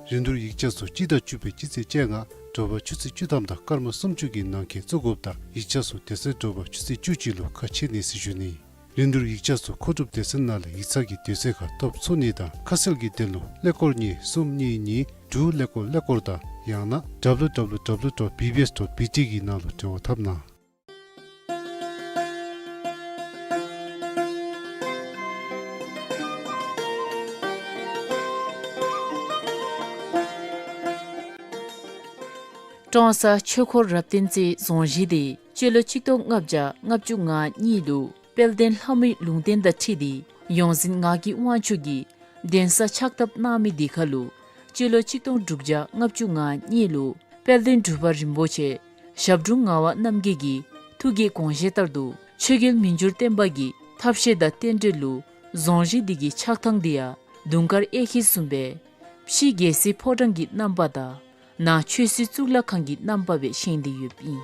རིན་བསྡུར་ཡིག་ཆ་ཚུ་སྤྱི་ཟླ་བཅུ་པའི་སྤྱི་ཚེས་བཅོ་ལྔ་དྲོ་པ་ཆུ་ཚོད་བཅུ་ཐམ་དང་སྐར་མ་སུམ་ཅུ་གི་ནང་འཁོད་བཙུགས་དགོཔ་དང་ཡིག་ཆ་ཚུ་དེ་ཚེ་དྲོ་པ་ཆུ་ཚོད་བཅུ་གཅིག་ལུ་ཁ་ཕྱེ་ནི་ཟེར་ཞུ་ནི། རིན་བསྡུར་ཡིག་ཆ་ཚུ་མཁོ་སྒྲུབ་སྡེ་ཚན་ནང་ལས་ཡིག་ཚང་གི་དུས་ཚོད་ཁར་ཐོབ་ཚུགས་ནི་དང་ཁ་གསལ་གྱི་དོན་ལུ་ཀླད་ཀོར་གཉིས་གསུམ་གཉིས་གཉིས་དྲུག་ཀླད་ཀོར་ཀླད་ཀོར་དང་ཡང་ན་W W W dot B B S dot B T གི་ནང་ལུ་འབྲེལ་བ་འཐབ་གནང་། ཀྲོང་གསར་ཆོས་འཁོར་རབ་བརྟན་རྩེའི་རྫོང་གཞིས་དེ་སྤྱི་ལོ་ཆིག་སྟོང་ལྔ་བརྒྱ་ལྔ་བཅུ་ང་གཉིས་ལུ་དཔལ་ལྡན་ལྷ་མོའི་ལུང་བསྟན་དང་འཁྲིལ་ཏེ་ཡོངས་འཛིན་ངག་གི་དབང་ཕྱུག་གིས་གདན་ས་ཕྱག་བཏབ་གནང་མི་དེ་ཁར་ལུ་སྤྱི་ལོ་ཆིག་སྟོང་དྲུག་བརྒྱ་ལྔ་བཅུ་ང་གཉིས་ལུ་དཔལ་ལྡན་འབྲུག་པ་རིན་པོ་ཆེ་ཞབས་དྲུང་ངག་དབང་རྣམ་རྒྱལ་གྱི་ཐུགས་ཀྱི་དགོངས་བཞེད་ལྟར་དུ་ཆོས་རྒྱལ་མི་འགྱུར་བརྟན་པ་གི་ཐབས་ཤེས་དང་རྟེན་འབྲེལ་ལུ་རྫོང་གཞིས་དེ་གི་ཆགས་ཐངས་དེ་ཡང་དུང་དཀར་གཡས་འཁྱིལ་བཟུམ་སྦེ་ཕྱི་རྒྱལ་སྲིད་ཕོ་བྲང་གི་རྣམ་པ་དང་ནང་ཆོས་སྲིད་གཙུག་ལག་ཁང་གི་རྣམ་པ་སྦེ་བཞེངས་ཏེ་ཡོདཔ་ཨིན།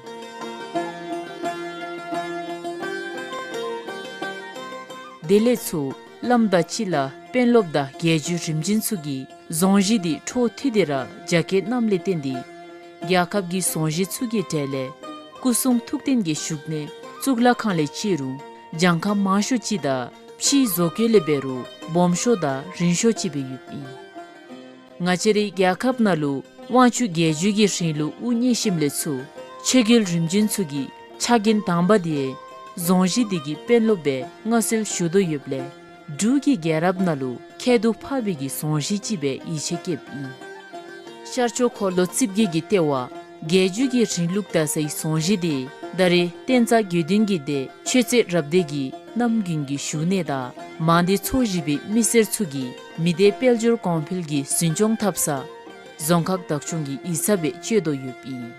དེ་ལས་ཚུར་བླམ་དང་སྤྱི་བླ་དཔོན་སློབ་དང་རྒྱལ་བརྒྱུད་རིམ་བྱོན་ཚུ་གིས་རྫོང་གཞིས་དེ་འཕྲོ་མཐུད་དེ་ར་རྒྱ་སྐྱེད་གནངམ་ལས་བརྟེན་ཏེ་རྒྱལ་ཁབ་ཀྱི་རྫོང་གཞིས་ཚུ་གི་གྲས་ལས་སྐུ་གསུང་ཐུགས་རྟེན་གྱི་བཞུགས་གནས་གཙུག་ལག་ཁང་ལས་བརྩི་རུང་གྱངས་ཁ་མང་ཤོས་ཅིག་དང་ཕྱིའི་བཟོ་བཀོད་ལས་འབད་རུང་སྦོམ་ཤོས་དང་རིང་ཤོས་ཅིག་སྦེ་ཡོདཔ་ཨིན། ང་བཅས་རའི་རྒྱལ་ཁབ་ནང་ལུ་དབང་ཕྱུག་རྒྱལ་བརྒྱུད་ཀྱི་རིང་ལུགས་དབུ་བརྙེས་ཞིནམ་ལས་ཚུར་ཆོས་རྒྱལ་རིམ་བྱོན་ཚུ་གི་ཕྱག་འགན་དང་པ་དེ་རྫོང་གཞིས་དེ་གི་དཔོན་སློབ་སྦེ་མངའ་གསོལ་ཞུ་དོ་ཡོདཔ་ལས་འབྲུག་གི་རྒྱལ་རབས་ནང་ལུ་ཁྱད་དུ་འཕགས་པའི་གི་རྫོང་གཞིས་ཅིག་སྦེ་ཡིད་ཆེས་བསྐྱེདཔ་ཨིན། ཤར་ཕྱོགས་འཁོར་ལོ་རྩིབས་བརྒྱད་ཀྱི་ལྟེ་བ་རྒྱལ་བརྒྱུད་ཀྱི་རིང་ལུགས་དར་སའི་རྫོང་གཞིས་དེ་ད་རེས་བསྟན་རྩ་དགེ་འདུན་གྱི་སྡེ་ཆོས་རྩེ་རབ་སྡེ་གི་རྣམ་རྒྱུན་གྱི་བཞུགས་གནས་དང་མང་སྡེ་ཚོ་བཞི་པའི་མི་སེར་ཚུ་གིས་མི་སྡེ་དཔལ་འབྱོར་གོང་འཕེལ་གྱི་འཛིན་སྐྱོང་འཐབ་ས་རྫོང་ཁག་བདག་སྐྱོང་གི་ཡིག་ཚང་སྦེ་སྤྱོད་དོ་ཡོདཔ་ཨིན།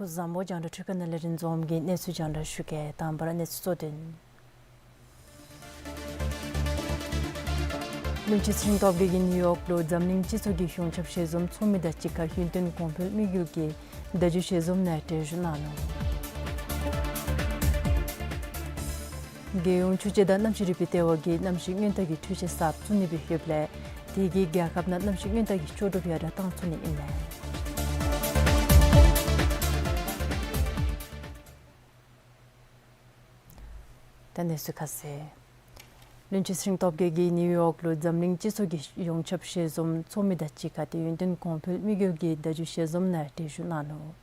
སྐུ་གཟུགས་བཟང་པོ། རྒྱང་བསྒྲགས་འཕྲུལ་ཁང་ནང་ལས་རིན་འཛོམས་ཀྱིས་གནས་ཚུལ་རྒྱང་བསྒྲགས་ཞུ་གེ། དང་པ་ར་གནས་ཚུལ་གཙོ་དོན། བློན་ཆེན་ཚེ་རིང་སྟོབས་རྒྱས་ཀྱིས་ནིའུ་ཡོག་ལུ་འཛམ་གླིང་སྤྱི་ཚོགས་ཀྱི་གཞུང་ཞབས་ཞལ་འཛོམས་ཚོགས་མི་དང་གཅིག་ཁར་ཡུན་བརྟན་གོང་འཕེལ་དམིགས་ཡུལ་གྱི་བརྡ་བརྒྱུད་ཞལ་འཛོམས་ནང་གྲལ་བཞུགས་གནང་ནུག། རྒྱལ་ཡོངས་ཆུ་དཔྱད་དང་གནམ་གཤིས་རིག་པའི་ལྟེ་བ་གིས་གནམ་གཤིས་སྔོན་བརྡ་གི་འཕྲུལ་ཆས་གསརཔ་བཙུགས་ནི་སྦེ་ཡོདཔ་ལས་དེ་གིས་རྒྱལ་ཁབ་ནང་གནམ་གཤིས་སྔོན་བརྡ་གི་ལྕོགས་གྲུབ་ཡང་ར་བཏང་ཚུགས་ནི་ཨིན་མས། ད་གནས་ཚུལ་ཁ་གསལ། བློན་ཆེན་ཚེ་རིང་སྟོབས་རྒྱས་ཀྱིས་ནིའུ་ཡོག་ལུ་འཛམ་གླིང་སྤྱི་ཚོགས་ཀྱི་ཡོངས་ཁྱབ་ཞལ་འཛོམས་ཚོགས་མི་དང་གཅིག་ཁར་ཏེ་ཡུན་བརྟན་གོང་འཕེལ་དམིགས་ཡུལ་གྱི་བརྡ་བརྒྱུད་ཞལ་འཛོམས་ནང་གྲལ་བཞུགས་གནང་ནུག།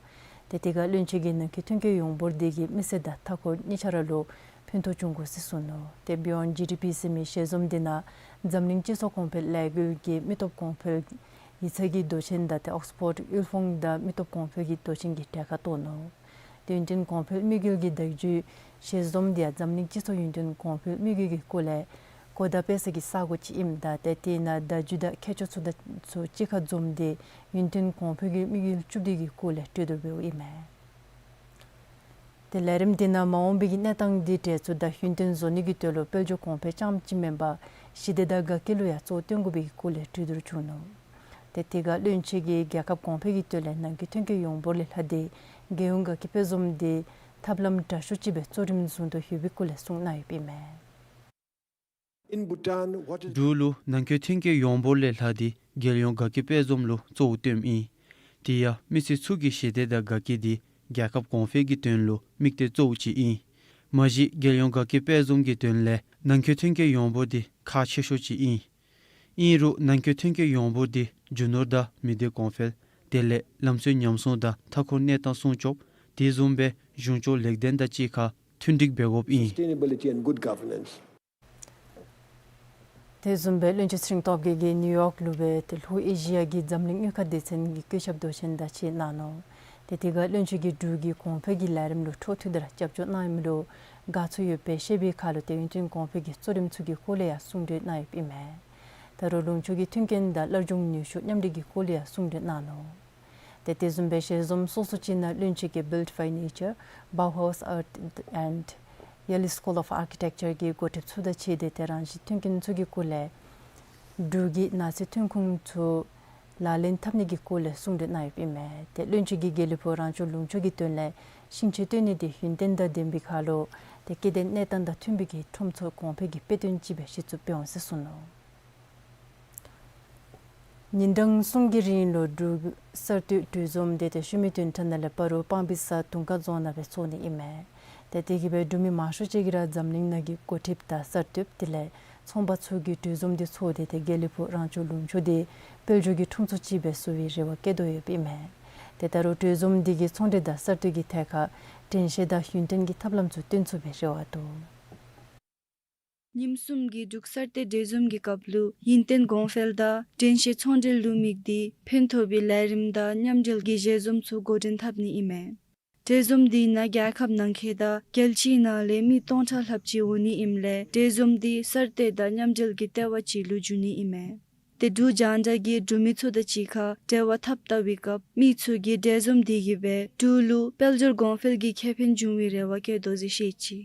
ཏེ་དེ་ཁར་བློན་ཆེན་གྱིས་ནང་འཁོད་ཐོན་སྐྱེད་ཡོངས་འབོར་དེ་གིས་མི་སེར་དང་མཐའ་འཁོར་གཉིས་ཆ་ར་ལུ་ཕན་ཐོགས་འབྱུང་དགོ་ཟེར་གསུངས་ནུག། ཏེ་Beyond G D P ཟེར་མི་ཞལ་འཛོམས་དེ་ནང་འཛམ་གླིང་སྤྱི་ཚོགས་གོང་འཕེལ་ལས་འགུལ་གྱི་མི་སྟོབས་གོང་འཕེལ་ཡིག་ཚང་གི་མདོ་ཆེན་དང་ཏེ་ཨོགསི་ཕོཌ་དབུལ་ཕོངས་དང་མི་སྟོབས་གོང་འཕེལ་གྱི་མདོ་ཆེན་གྱི་གྲལ་ཁར་གཏོགས་ནུག། ཏེ་ཡུན་བརྟན་གོང་འཕེལ་དམིགས་ཡུལ་གྱི་བརྡ་བརྒྱུད་ཞལ་འཛོམས་དེ་ཡང་འཛམ་གླིང་སྤྱི་ཚོགས་ཡུན་བརྟན་གོང་འཕེལ་དམིགས་ཡུལ་གྱི་སྐོར་ལས་གོ་བརྡ་སྤེལ་ས་གི་ས་སྒོ་ཅིག་ཨིནམ་ད་ཏེ་དེ་ནང་བརྡ་བརྒྱུད་དང་མཁས་མཆོག་ཚུ་དང་ཚུ་གཅིག་ཁར་འཛོམས་ཏེ་ཡུན་བརྟན་གོང་འཕེལ་གྱི་དམིགས་ཡུལ་བཅུ་བདུན་གྱི་སྐོར་ལས་གྲོས་བསྡུར་འབདཝ་ཨིན་མས། ཏེ་ལས་རིམ་དེ་ནང་མ་འོངས་པའི་གི་གནས་སྟངས་དེ་གྲོས་ཚུགས་དང་ཡུན་བརྟན་བཟོ་ནི་གི་དོན་ལུ་དཔལ་འབྱོར་གོང་འཕེལ་རྐྱངམ་ཅིག་མེན་པར་ཞི་བདེ་དང་དགའ་སྐྱིད་ལུ་ཡང་གཙོ་བོ་བཏོན་དགོ་པའི་གི་སྐོར་ལས་གྲོས་བསྡུར་བྱུང་ནུག། ཏེ་དེ་ཁར་བློན་ཆེན་གྱིས་རྒྱལ་ཁབ་གོང་འཕེལ་གྱི་དོན་ལས་ནང་འཁོད་ཐོན་སྐྱེད་ཡོངས་འབོར་ལས་ལྷག་སྟེ་རྒྱལ་ཡོངས་དགའ་སྐྱིད་དཔལ་འཛོམས་དེ་ཐབས་ལམ་དྲག་ཤོས་ཅིག་སྦེ་གཙོ་རིམ་བཟུང་དོ་ཡོད་པའི་སྐོར་ལས་གསུངས་གནང་ཡོདཔ་ཨིན་མས། In Bhutan, what is འབྲུག་ལུ་ནང་འཁོད་ཐོན་སྐྱེད་ཡོངས་འབོར་ལས་ལྷག་སྟེ་རྒྱལ་ཡོངས་དགའ་སྐྱིད་དཔལ་འཛོམས་ལུ་གཙོ་བོ་བཏོནམ་ཨིན། དེ་ཡང་མི་སེར་ཚུ་གི་ཞི་བདེ་དང་དགའ་སྐྱིད་དེ་རྒྱལ་ཁབ་གོང་འཕེལ་གྱི་དོན་ལུ་དམིགས་གཏད་གཙོ་བོ་ཅིག་ཨིན། མ་གཞི་རྒྱལ་ཡོངས་དགའ་སྐྱིད་དཔལ་འཛོམས་ཀྱི་དོན་ལས་ནང་འཁོད་ཐོན་སྐྱེད་ཡོངས་འབོར་དེ་ཁག་ཆེ་ཤོས་ཅིག་ཨིན། ཨིན་རུང་ནང་འཁོད་ཐོན་སྐྱེད་ཡོངས་འབོར་དེ་རྒྱུ་ནོར་དང་མི་སྡེ་གོང་འཕེལ་དེ་ལས་ལམ་སྲོལ་ཉམས་སྲུང་དང་མཐའ་འཁོར་གནས་སྟངས་སྲུང་སྐྱོབ་དེ་བཟུམ་སྦེ་གཞུང་སྐྱོང་ལེགས་ལྡན་དང་གཅིག་ཁར་མཐུན་འགྲིག་འབད་དགོཔ་ཨིན། Sustainability and good governance. དེ་བཟུམ་སྦེ་བློན་ཆེན་ཚེ་རིང་སྟོབས་རྒྱས་ཀྱིས་ནིའུ་ཡོག་ལུ་སྦེ་ཏེ་ལྷོ་ཨེ་ཤི་ཡ་གི་འཛམ་གླིང་དངུལ་ཁང་སྡེ་ཚན་གྱི་བཀོད་ཁྱབ་མདོ་ཆེན་དང་གཅིག་ཁར་གནང་ནུག། ཏེ་དེ་ཁར་བློན་ཆེན་གྱིས་འབྲུག་གི་གོང་འཕེལ་གྱི་ལས་རིམ་ལུ་འཕྲོ་མཐུད་དེ་ར་རྒྱབ་སྐྱོར་གནང་མི་ལུ་དགའ་ཚོར་ཡོདཔ་སྦེ་བཤད་པའི་ཁར་ལུ་ཏེ་ཡུན་བརྟན་གོང་འཕེལ་གྱི་གཙོ་རིམ་ཚུ་གི་སྐོར་ལས་ཡང་གསུང་གྲོས་གནང་ཡོདཔ་ཨིན་མས། ད་རུང་ལུང་ཕྱོགས་ཀྱི་མཐུན་རྐྱེན་དང་སླར་འབྱུང་ནུས་ཤུགས་མཉམ་འདྲེས་ཀྱི་སྐོར་ལས་ཡང་གསུང་གྲོས་གནང་ནུག། ཏེ་དེ་བཟུམ་སྦེ་ཞལ་འཛོམས་སོ་སོ་ཅིག་ནང་བློན་ཆེན་གྱིས་Built by Nature, Bauhaus Art and Yale School of Architecture གྱི་འགོ་ཁྲིདཔ་ཚུ་དང་གཅིག་ཁར་ཏེ་རང་བཞིན་མཐུན་རྐྱེན་ཚུ་གི་སྐོར་ལས་འབྲུག་གི་ནགས་ཚལ་ཐོན་ཁུངས་ཚུ་ལག་ལེན་འཐབ་ནི་གི་སྐོར་ལས་གསུང་གྲོས་གནང་ཡོདཔ་ཨིན་མས། ཏེ་བློན་ཆེན་གྱིས་དགེ་ལེགས་ཕུག་རང་སྐྱོང་ལུང་ཕྱོགས་ཀྱི་དོན་ལས་ཤིང་ཆས་བཏོན་ནི་དེ་ཡུན་བརྟན་དང་ལྡན་པའི་ཁར་ལུ་ཏེ་སྐྱེ་ལྡན་གནས་སྟངས་དང་མཐུན་པའི་གི་ཁྲོམ་ཚོགས་གོང་འཕེལ་གྱི་དཔེ་སྟོན་ཅིག་སྦེ་གཞི་བཙུགས་འབད་འོང་ཟེར་གསུངས་ནུག། ཉིན་གྲངས་གསུམ་གྱི་རིང་ལུ་འབྲུག་གསར་གཏོད་གྲོས་འཛོམས་དེ་ཏེ་ཤུལ་མའི་བདུན་ཕྲག་ནང་ལས་སྤ་རོ་སྤང་སྦིས་ས་དུང་དཀར་རྫོང་ནང་སྦེ་ཚོགས་ནི་ཨིན་མས། ཏེ་དེ་གིས་སྦེ་འབྲུག་མི་མང་ཤོས་ཅིག་གིས་ར་འཛམ་གླིང་ནང་གི་འགོ་ཁྲིདཔ་དང་གསར་གཏོདཔ་དེ་ལས་ཚོང་པ་ཚུ་གིས་གྲོས་འཛོམས་དེ་ཚོགས་ཏེ་ཏེ་དགེ་ལེགས་ཕུག་རང་སྐྱོང་ལུང་ཕྱོགས་དེ་དཔལ་འབྱོར་གྱི་ཁྲོམ་ཚོགས་ཅིག་སྦེ་བཟོ་བའི་རེ་བ་བསྐྱེད་དོ་ཡོདཔ་ཨིན་མས། ཏེ་ད་རུང་གྲོས་འཛོམས་དེ་གིས་ཚོང་འབྲེལ་དང་གསར་གཏོད་ཀྱི་ཐད་ཁར་དྲན་ཤེས་དང་ཡུན་བརྟན་གྱི་ཐབས་ལམ་ཚུ་སྟོན་ཚུགས་པའི་རེ་བ་འདུག། ཉིནམ་གསུམ་གྱི་འབྲུག་གསར་གཏོད་གྲོས་འཛོམས་ཀྱི་སྐབས་ལུ་ཡུན་བརྟན་གོང་འཕེལ་དང་དྲན་ཤེས་ཚོང་འབྲེལ་ལུ་དམིགས་ཏེ་ཕན་ཐོགས་པའི་ལས་རིམ་དང་མཉམ་འབྲེལ་གྱི་ཞལ་འཛོམས་ཚུ་འགོ་འདྲེན་འཐབ་ནི་ཨིན་མས། གྲོས་འཛོམས་དེ་ནང་རྒྱལ་ཁབ་ནང་འཁོད་དང་རྒྱལ་སྤྱིའི་ནང་ལས་མི་སྟོང་ཕྲག་ལྷགཔ་ཅིག་འོང་ནི་ཨིནམ་ལས་གྲོས་འཛོམས་དེ་གསར་གཏོད་དང་མཉམ་འབྲེལ་གྱི་ལྟེ་བ་ཅིག་ལུ་འགྱུར་ནི་ཨིན་མས། ཏེ་འབྲུག་རྒྱང་བསྒྲགས་ཀྱིས་འབྲུག་མི་ཚུ་དང་གཅིག་ཁར་འབྲེལ་བ་འཐབ་བལྟ་བའི་སྐབས་མི་ཚུ་གིས་གྲོས་འཛོམས་དེ་གིས་སྦེ་འབྲུག་ལུ་དཔལ་འབྱོར་གོང་འཕེལ་གྱི་ཁེ་ཕན་འབྱུང་བའི་རེ་བ་བསྐྱེད་དོ་ཟེར་བཤད་ཅི།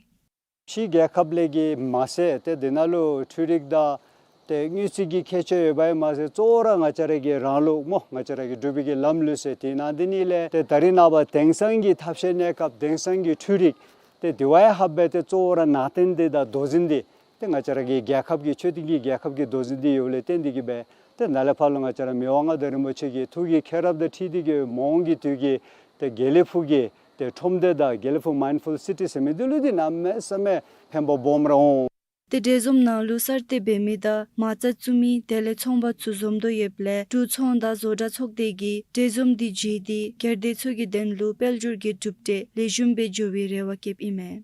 ཕྱི་རྒྱལ་ཁབ་ལས་ཀྱི་མ་ཚད་ཏེ་དེ་ནང་ལུ་འཕྲུལ་རིག་དང་ཏེ་དངུལ་རྩིས་ཀྱི་ཁྱད་ཆོས་ཡོདཔ་ཨིན་མ་ཚད་གཙོ་བོ་ར་ང་བཅས་ར་གི་རང་ལུགས་སྨོ་ང་བཅས་ར་གི་འབྲུག་པའི་གི་ལམ་ལུགས་ཟེར་དེ་ནང་འདི་ནི་ལས་ཏེ་ད་རིས་ནངས་པ་དེང་སང་གི་ཐབས་ཤེས་གནས་སྐབས་དེང་སང་གི་འཕྲུལ་རིག་ཏེ་དེ་བ་ཡང་ཧ་བས་ཏེ་གཙོ་བོ་ར་ནང་རྟེན་འདི་དང་མདོ་འཛིན་འདི་ཏེ་ང་བཅས་ར་གི་རྒྱལ་ཁབ་ཀྱི་ཆོས་ལྡན་གྱི་རྒྱལ་ཁབ་ཀྱི་མདོ་འཛིན་འདི་ཡོདཔ་ལས་བརྟེན་འདི་གིས་སྦེ་ཏེ་ནཱ་ལས་ཕར་ལུ་ང་བཅས་ར་མི་དབང་མངའ་བདག་རིན་པོ་ཆེ་གི་ཐུགས་ཀྱི་མཁྱེན་རབ་དང་འཁྲིལ་ཏེ་གི་མ་འོངས་ཀྱི་དུས་ཀྱི་ཏེ་དགེ་ལེགས་ཕུག་གི་ཏེ་ཁྲོམ་སྡེ་དང་དགེ་ལེགས་ཕུག་མའིནཌ་ཕུལ་སི་ཊི་ཟེར་མི་འདི་ལུ་འདི་གནམ་མེད་ས་མེད་ཕན་པ་སྦོམ་ར་འོང་། ཏེ་གྲོས་འཛོམས་ནང་ལུ་གསར་གཏོད་འབད་མི་དང་མ་རྩ་བཙུགས་མི་དེ་ལས་ཚོང་པ་ཚུ་འཛོམས་དོ་ཡོདཔ་ལས་འབྲུག་ཚོང་དང་བཟོ་གྲྭ་ཚོགས་སྡེ་གིས་གྲོས་འཛོམས་འདི་བརྒྱུད་དེ་སྒེར་སྡེ་ཚུ་གི་དོན་ལུ་དཔལ་འབྱོར་གྱི་གྲུབ་འབྲས་ལེགས་ཤོམ་སྦེ་འགྱོ་བའི་རེ་བ་བསྐྱེདཔ་ཨིན་མས།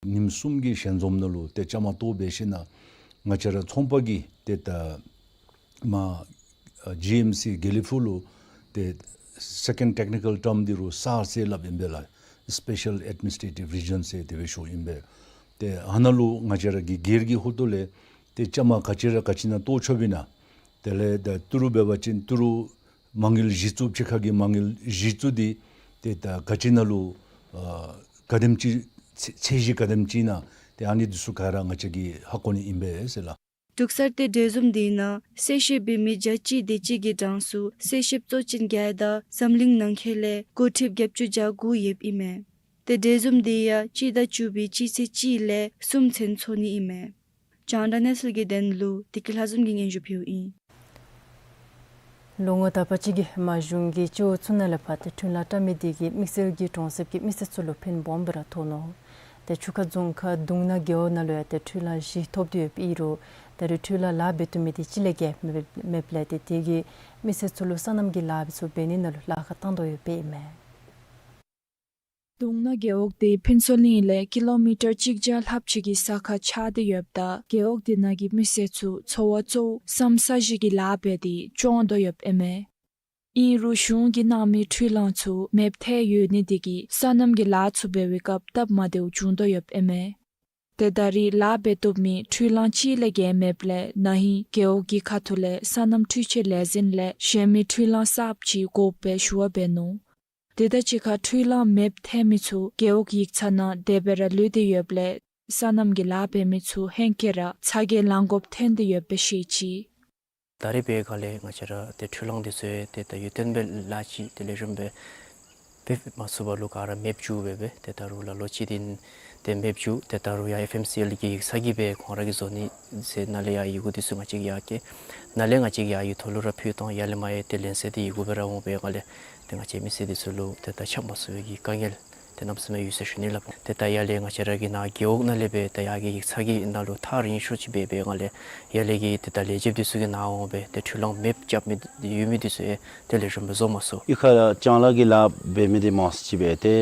ཉིནམ་གསུམ་གྱི་ཞལ་འཛོམས་ནང་ལུ་ཏེ་བཅའ་མར་གཏོགས་འབད་ཞིནམ་ལས་ང་བཅས་ར་ཚོང་པ་གིས་ཏེ་ད་མ་ཇི་ཨེམ་སི་དགེ་ལེགས་ཕུག་ལུ་ཏེ་སེ་ཀེནཌ་ཊེག་ནི་ཀཱལ་ཊརམ་འདི་རུ་སར་ཟེར་སླབ་ཨིན་པས་ལགས། སི་པེ་ཤཱལ་ཨེཌ་མི་ནི་སི་ཊེ་ཊིབ་རི་ཇཱན་ཟེར་དེ་སྦེ་ཞུཝ་ཨིན་པས། ཏེ་ཨ་ནཱ་ལུ་ང་བཅས་ར་གི་སྒེར་གྱི་ཧོངས་ལས་ཏེ་བཅའ་མར་ག་ཅི་ར་ག་ཅི་ནང་གཏོགས་ཆོགཔ་ཨིན་ན། དེ་ལས་ད་ཏི་རུ་འབད་བ་ཅིན་ཏི་རུ་མ་དངུལ་གཞི་བཙུགས་ཕྱི་ཁ་གི་མ་དངུལ་གཞི་བཙུགས་འདི་ཏེ་ད་ག་ཅི་ནང་ལུ་ཨ་ག་དེམ་ཅིག་ཚད་ཚད་གཞི་ག་དེམ་ཅིག་ཨིན་ན་ཏེ་ཨ་ནི་འདི་ཚུ་ག་ར་ང་བཅས་ཀྱིས་ཧ་གོ་ནི་ཨིན་པས་ཟེར་ལགས། འབྲུག་གསར་གཏོད་གྲོས་འཛོམས་འདི་ནང་གསལ་བཤད་འབད་མི་བརྒྱ་གཅིག་དེ་ཅིག་གི་གྲངས་སུ་གསལ་བཤདཔ་གཙོ་ཅན་བརྒྱད་དང་འཛམ་གླིང་ནང་འཁོད་ལས་འགོ་ཁྲིདཔ་བརྒྱད་ཅུ་གྱ་དགུ་ཡོདཔ་ཨིན་མས། ཏེ་འབྲས་འཛུམ་དེ་ཡང་སྤྱི་ཟླ་བཅུ་པའི་སྤྱི་ཚེས་གཅིག་ལས་གསུམ་ཚུན་འཚོ་ནི་ཨིན་མས། རྒྱང་བསྒྲགས་གནས་ཚུལ་གྱི་དོན་ལུ་བདེ་སྐྱིད་ལྷ་འཛོམས་ཀྱིས་སྙན་ཞུ་ཕུལཝ་ཨིན། ལོ་ངོ་དག་པ་ཅིག་གི་མ་གཞུང་གི་སྤྱི་འོག་ཚུ་ནང་ལས་ཕར་ཏེ་འཕྲུལ་གླང་བཀྲམ་མི་དེ་གིས་དམིགས་བསལ་གྱི་གྲོང་གསེབ་ཀྱི་མི་སེར་ཚུ་ལུ་ཕན་སྦོམ་སྦེ་ར་ཐོགས་ནུག། ཏེ་ཆུ་ཁ་རྫོང་ཁག་དུང་ན་རྒེད་འོག་ནང་ལུ་ཡང་ཏེ་འཕྲུལ་གླང་བཞི་ཐོབ་སྟེ་ཡོདཔ་ཨིན་རུང་ད་རེས་འཕྲུལ་གླང་ལཱ་འབད་བཏུབ་མི་དེ་གཅིག་ལས་བརྒལ་མེད་མེདཔ་ལས་ཏེ་དེ་གིས་མི་སེར་ཚུ་ལུ་སོ་ནམ་གྱི་ལཱ་འབད་ཚུགསཔ་འབད་ནི་ནང་ལུ་ལཱ་ཁག་བཏང་དོ་ཡོདཔ་ཨིན་མས། དུང་ན་རྒེད་འོག་དེ་ཕུན་ཚོགས་གླིང་ལས་ཀི་ལོ་མི་ཊར་གཅིག་བརྒྱ་ལྷགཔ་ཅིག་གི་ས་ཁར་ཆགས་ཏེ་ཡོདཔ་ད་རྒེད་འོག་དེ་ནང་གི་མི་སེར་ཚུ་འཚོ་བ་གཙོ་བོ་སམ་ས་གཞི་གི་ལཱ་འབད་དེ་སྐྱོང་དོ་ཡོདཔ་ཨིན་མས། ཨིན་རུང་གཞུང་གིས་གནང་མི་འཕྲུལ་གླང་ཚུ་མེདཔ་ཐལ་ཡོད་ནི་དེ་གིས་སོ་ནམ་གྱི་ལཱ་ཚུ་འབད་བའི་སྐབས་སྟབས་མ་བདེཝ་བྱུང་དོ་ཡོདཔ་ཨིན་མས། ཏེ་ད་རེས་ལཱ་འབད་བཏུབ་མི་འཕྲུལ་གླང་གཅིག་ལས་བརྒལ་མེདཔ་ལས་ན་ཧིང་རྒེད་འོག་གི་ཁ་ཐུག་ལས་སོ་ནམ་འཕྲུལ་ཆས་ལས་འཛིན་ལས་གཞན་མི་འཕྲུལ་གླང་གསརཔ་ཅིག་དགོཔ་སྦེ་ཞུ་བ་འབད་ནུག། དེ་དང་གཅིག་ཁར་འཕྲུལ་གླང་མེདཔ་ཐལ་མི་ཚུ་རྒེད་འོག་ཡིག་ཚང་ནང་དེ་སྦེ་ར་ལུས་ཏེ་ཡོདཔ་ལས་སོ་ནམ་གྱི་ལཱ་འབད་མི་ཚུ་ཧེང་སྐལ་ར་ཚ་གྱང་ལང་དགོཔ་ཐོན་ཏེ་ཡོདཔ་སྦེ་བཤད་ཅི། ད་རེས་འབད་སྒང་ལས་ང་བཅས་ར་ཏེ་འཕྲུལ་གླང་འདི་ཚུ་ཡང་ཏེ་ད་ཡུན་བརྟན་སྦེ་ལཱ་ཅིག་ཏེ་ལེགས་ཤོམ་སྦེ་འབད་མ་ཚུགས་པ་ལུ་ག་ར་མེདཔ་བཅུག་སྦེ་སྦེ་ཏེ་ད་རུང་ལ་ལོ་གཅིག་དེ་ཏེ་མེདཔ་བཅུག། ཏེ་ད་རུང་ཡང་ཨེཕ་ཨེམ་སི་ཨེལ་གྱི་ཡིག་ཚང་གིས་སྦེ་ཁོང་ར་གིས་བཟོ་ནི་ཟེར་ནཱ་ལས་ཡར་ཡི་གུ་འདི་ཚུ་ང་བཅས་ཀྱིས་ཡར་བསྐྱལ། ནཱ་ལས་ང་བཅས་ཀྱིས་ཡར་ཡུལ་ཐོག་ལུ་ར་ཕུལ་བཏང་། ཡར་ལས་མར་ཡང་ཏེ་ལན་གསལ་ཏེ་ཡི་གུ་སྦེ་ར་འོང་། འབད་སྒང་ལས་ཏེ་ང་བཅས་མི་སེར་འདི་ཚུ་ལུ་ཏེ་ད་ཆ་མ་ཚུགས་པའི་གི་དཀའ་ངལ་ཏེ་གནམ་མེད་ས་མེད་ཡོད་ཟེར་ཞུ་ནི་ལགས། ཏེ་ད་ཡར་ལས་ང་བཅས་ར་གི་ནཱ་རྒེད་འོག་ནང་ལས་སྦེ་ད་ཡར་གྱི་ཡིག་ཚང་གི་ནང་ལུ་ཐག་རིང་ཤོས་ཅིག་སྦེ་འབད་སྒང་ལས་ཡར་ལས་ཀྱི་ཏེ་ད་ལས་བྱེདཔ་འདི་ཚུ་གི་ནང་འོང་སྦེ་ཏེ་འཕྲུལ་གླང་མེདཔ་རྐྱབ་མི་ཡོད་མི་འདི་ཚུ་ཡང་ཏེ་ལེགས་ཤོམ་སྦེ་བཟོ་མ་ཚུགས། གཡུས་ཁར་ལྕང་ལཱ་གི་ལཱ་འབད་མི་འདི་མང་སུ་ཅིག་འབད་དེ་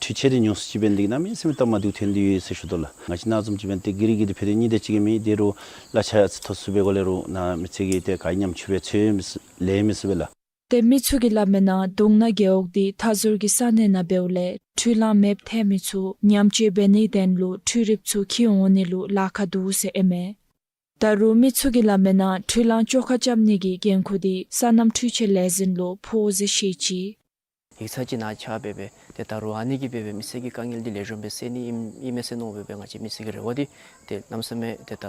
འཕྲུལ་ཆས་འདི་ཉུང་སུ་ཅིག་འབད་ནི་འདི་གིས་གནམ་མེད་ས་མེད་སྟབས་མ་བདེཝ་ཐོན་ཏེ་ཡོད་ཟེར་ཞུ་དོ་ལགས། ང་བཅས་ནཱ་བཟུམ་ཅིག་འབད་ཏེ་གྷི་རི་གིས་ཏེ་ཕུལ་ཏེ་གཉིས་དེ་ཅིག་གི་མི་འདི་རུང་གླ་ཆ་ཡང་ཚུ་ཐོབ་ཚུགས། འབད་སྒང་ལས་རུང་ནཱ་མི་སེར་གྱིས་ཏེ་ག་ཡང་ཉམས་ཆུང་སྦེ་འཚོལ་མི་ཚུགས་ལེན་མི་ཚུགས་པས་ལགས། ཏེ་མི་ཚུ་གིས་སླབ་མིའི་ནང་དུང་ན་རྒེད་འོག་འདི་མཐའ་ཟུར་གྱི་ས་གནས་ནང་འབདཝ་ལས་འཕྲུལ་གླང་མེདཔ་ཐལ་མི་ཚུ་ཉམས་བཅོས་འབད་ནིའི་དོན་ལུ་འཕྲུལ་རིགཔ་ཚུ་འཁྱིད་འོང་ནི་ལུ་ལཱ་ཁག་འདུག་ཟེར་ཨིན་མས། ད་རུང་མི་ཚུ་གིས་སླབ་མིའི་ནང་འཕྲུལ་གླང་བཅོ་ཁ་རྐྱབ་ནི་གི་འགན་ཁུར་འདི་སོ་ནམ་འཕྲུལ་ཆས་ལས་འཛིན་ལུ་ཕོག་ཟེར་བཤད་ཅི། ཡིག་ཚང་ཅིག་ནང་ཆགས་སྦེ་སྦེ་ཏེ་ད་རུང་ཨ་ནི་གིས་སྦེ་སྦེ་མི་སེར་གྱི་དཀའ་ངལ་འདི་ལེགས་ཤོམ་སྦེ་སེལ་ནི་ཨིན་ཨིན་མས་ཟེར་མནོ་སྦེ་སྦེ་ང་བཅས་མི་སེར་གྱི་རེ་བ་འདི་ཏེ་གནམ་མེད་ས་མེད་ཏེ་ད་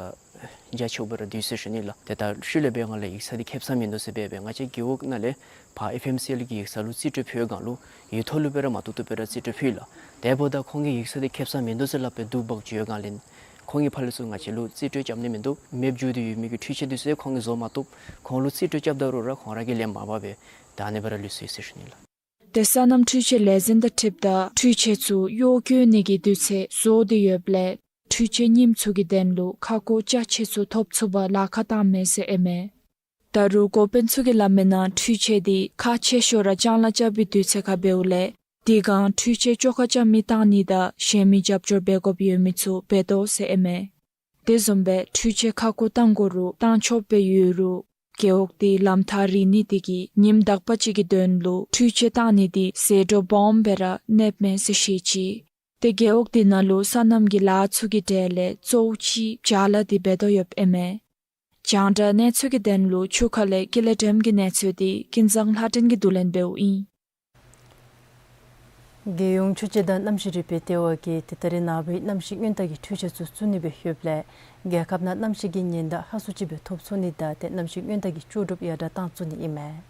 རྒྱ་ཆེཝ་སྦེ་ར་འདུག་ཟེར་ཞུ་ནི་ལགས། ཏེ་ད་ཤུལ་ལས་འབད་སྒང་ལས་ཡིག་ཚང་འདི་ཁེ་སང་མིན་འདུག་ཟེར་སྦེ་སྦེ་ང་བཅས་རྒེད་འོག་ནང་ལས་ཕར་ཨེཕ་ཨེམ་སི་ཨེལ་གྱི་ཡིག་ཚང་ལུ་རྩིས་སྤྲོད་ཕུལ་སྒང་ལུ་ཡུལ་ཐོག་ལུ་སྦེ་ར་མ་བཏུབ་བཏུབ་སྦེ་ར་རྩིས་སྤྲོད་ཕུལ་ལགས། དེ་འབདཝ་ད་ཁོང་གིས་ཡིག་ཚང་འདི་ཁེ་སང་མིན་འདུག་ཟེར་སླབ་སྦེ་འདུག་འབག་བཅུག་ཡོད་སྒང་ལས་ཁོང་གིས་ཕར་ལས་ཚུར་ང་བཅས་ལུ་རྩིས་སྤྲོད་རྐྱབ་ནི་མིན་འདུག། མེདཔ་བཅུག་སྟེ་ཡོད་མི་གི་འཕྲུལ་ཆས་འདི་ཚུ་ཡང་ཁོང་གིས་བཟོ་མ་བཏུབ། ཁོང་ལུ་རྩིས་སྤྲོད་རྐྱབ་ད་རུང་ར་ཁོང་ར་གིས་ལེན་མ་འབག་སྦེ་ད་ཨ་ནི་སྦེ་ར་ལུས་སོ་ཡི་ཟེར་ཞུ་ནི་ལགས། ཏེ་སོ་ནམ་འཕྲུལ་ཆས་ལས་འཛིན་དང་འཁྲིལཝ་ད་འཕྲུལ་ཆས་ཚུ་གཡོག་བཀོལ་ནི་གི་དུས་ཚོད་རྫོགས་ཏེ་ཡོདཔ་ལས་འཕྲུལ་ཆས་རྙིངམ་ཚུ་གི་དོན་ལུ་ཁ་སྐོང་ཅ་ཆས་ཚུ་ཐོབ་ཚུགས་པར་ལཱ་ཁག་བཏངམ་མས་ཟེར་ཨིན་མས། ད་རུང་འགོ་དཔོན་ཚུ་གིས་སླབ་མིའི་ནང་འཕྲུལ་ཆས་འདི་ཁག་ཆེ་ཤོས་ར་ལྕང་ལཱ་རྐྱབ་པའི་དུས་ཚོད་ཁར་འབདཝ་ལས་དེ་སྒང་འཕྲུལ་ཆས་བཅོ་ཁ་རྐྱབ་མི་བཏང་ནི་དང་གཞན་མི་རྒྱབ་སྐྱོར་འབད་དགོཔ་ཡོད་མི་ཚུ་འབད་དོ་ཟེར་ཨིན་མས། དེ་བཟུམ་སྦེ་འཕྲུལ་ཆས་ཁ་སྐོང་བཏང་དགོ་རུང་བཏང་ཆོགཔ་སྦེ་ཡོད་རུང་རྒེད་འོག་དེ་ལམ་ཐག་རིང་ནི་དེ་གིས་ཉིནམ་དག་པ་ཅིག་གི་དོན་ལུ་འཕྲུལ་ཆས་བཏང་ནི་དེ་ཟད་འགྲོ་སྦོམ་སྦེ་ར་གནསཔ་མས་ཟེར་བཤད་ཅི། ཏེ་རྒེད་འོག་དེ་ནང་ལུ་སོ་ནམ་གྱི་ལཱ་ཚུ་གི་གྲས་ལས་གཙོ་བོ་ཅིག་བྱ་ལཱ་དེ་འབད་དོ་ཡོདཔ་ཨིན་མས། རྒྱང་བསྒྲགས་གནས་ཚུལ་གྱི་དོན་ལུ་ཆུ་ཁ་ལས་ཀུན་ལེགས་སྒྲོལམ་གྱི་གནས་ཚུལ་དེ་ཀུན་བཟང་ལྷ་སྒྲོན་གྱིས་བསྡུ་ལེན་འབདཝ་ཨིན། རྒྱལ་ཡོངས་ཆུ་སྤྱོད་དང་གནམ་གཤིས་རིག་པའི་ལྟེ་བ་གིས་ཏེ་ད་རེས་ནངས་པའི་གནམ་གཤིས་སྔོན་བརྡ་གི་འཕྲུལ་ཆས་ཚུ་བཙུགས་ནི་སྦེ་ཡོདཔ་ལས་རྒྱལ་ཁབ་ནང་གནམ་གཤིས་ཀྱི་ཉེན་བརྡ་ཧ་སུ་ཅིག་སྦེ་ཐོབ་ཚུགས་ནི་དང་ཏེ་གནམ་གཤིས་སྔོན་བརྡ་གི་ལྕོགས་གྲུབ་ཡར་དྲགས་བཏང་ཚུགས་ནི་ཨིན་མས།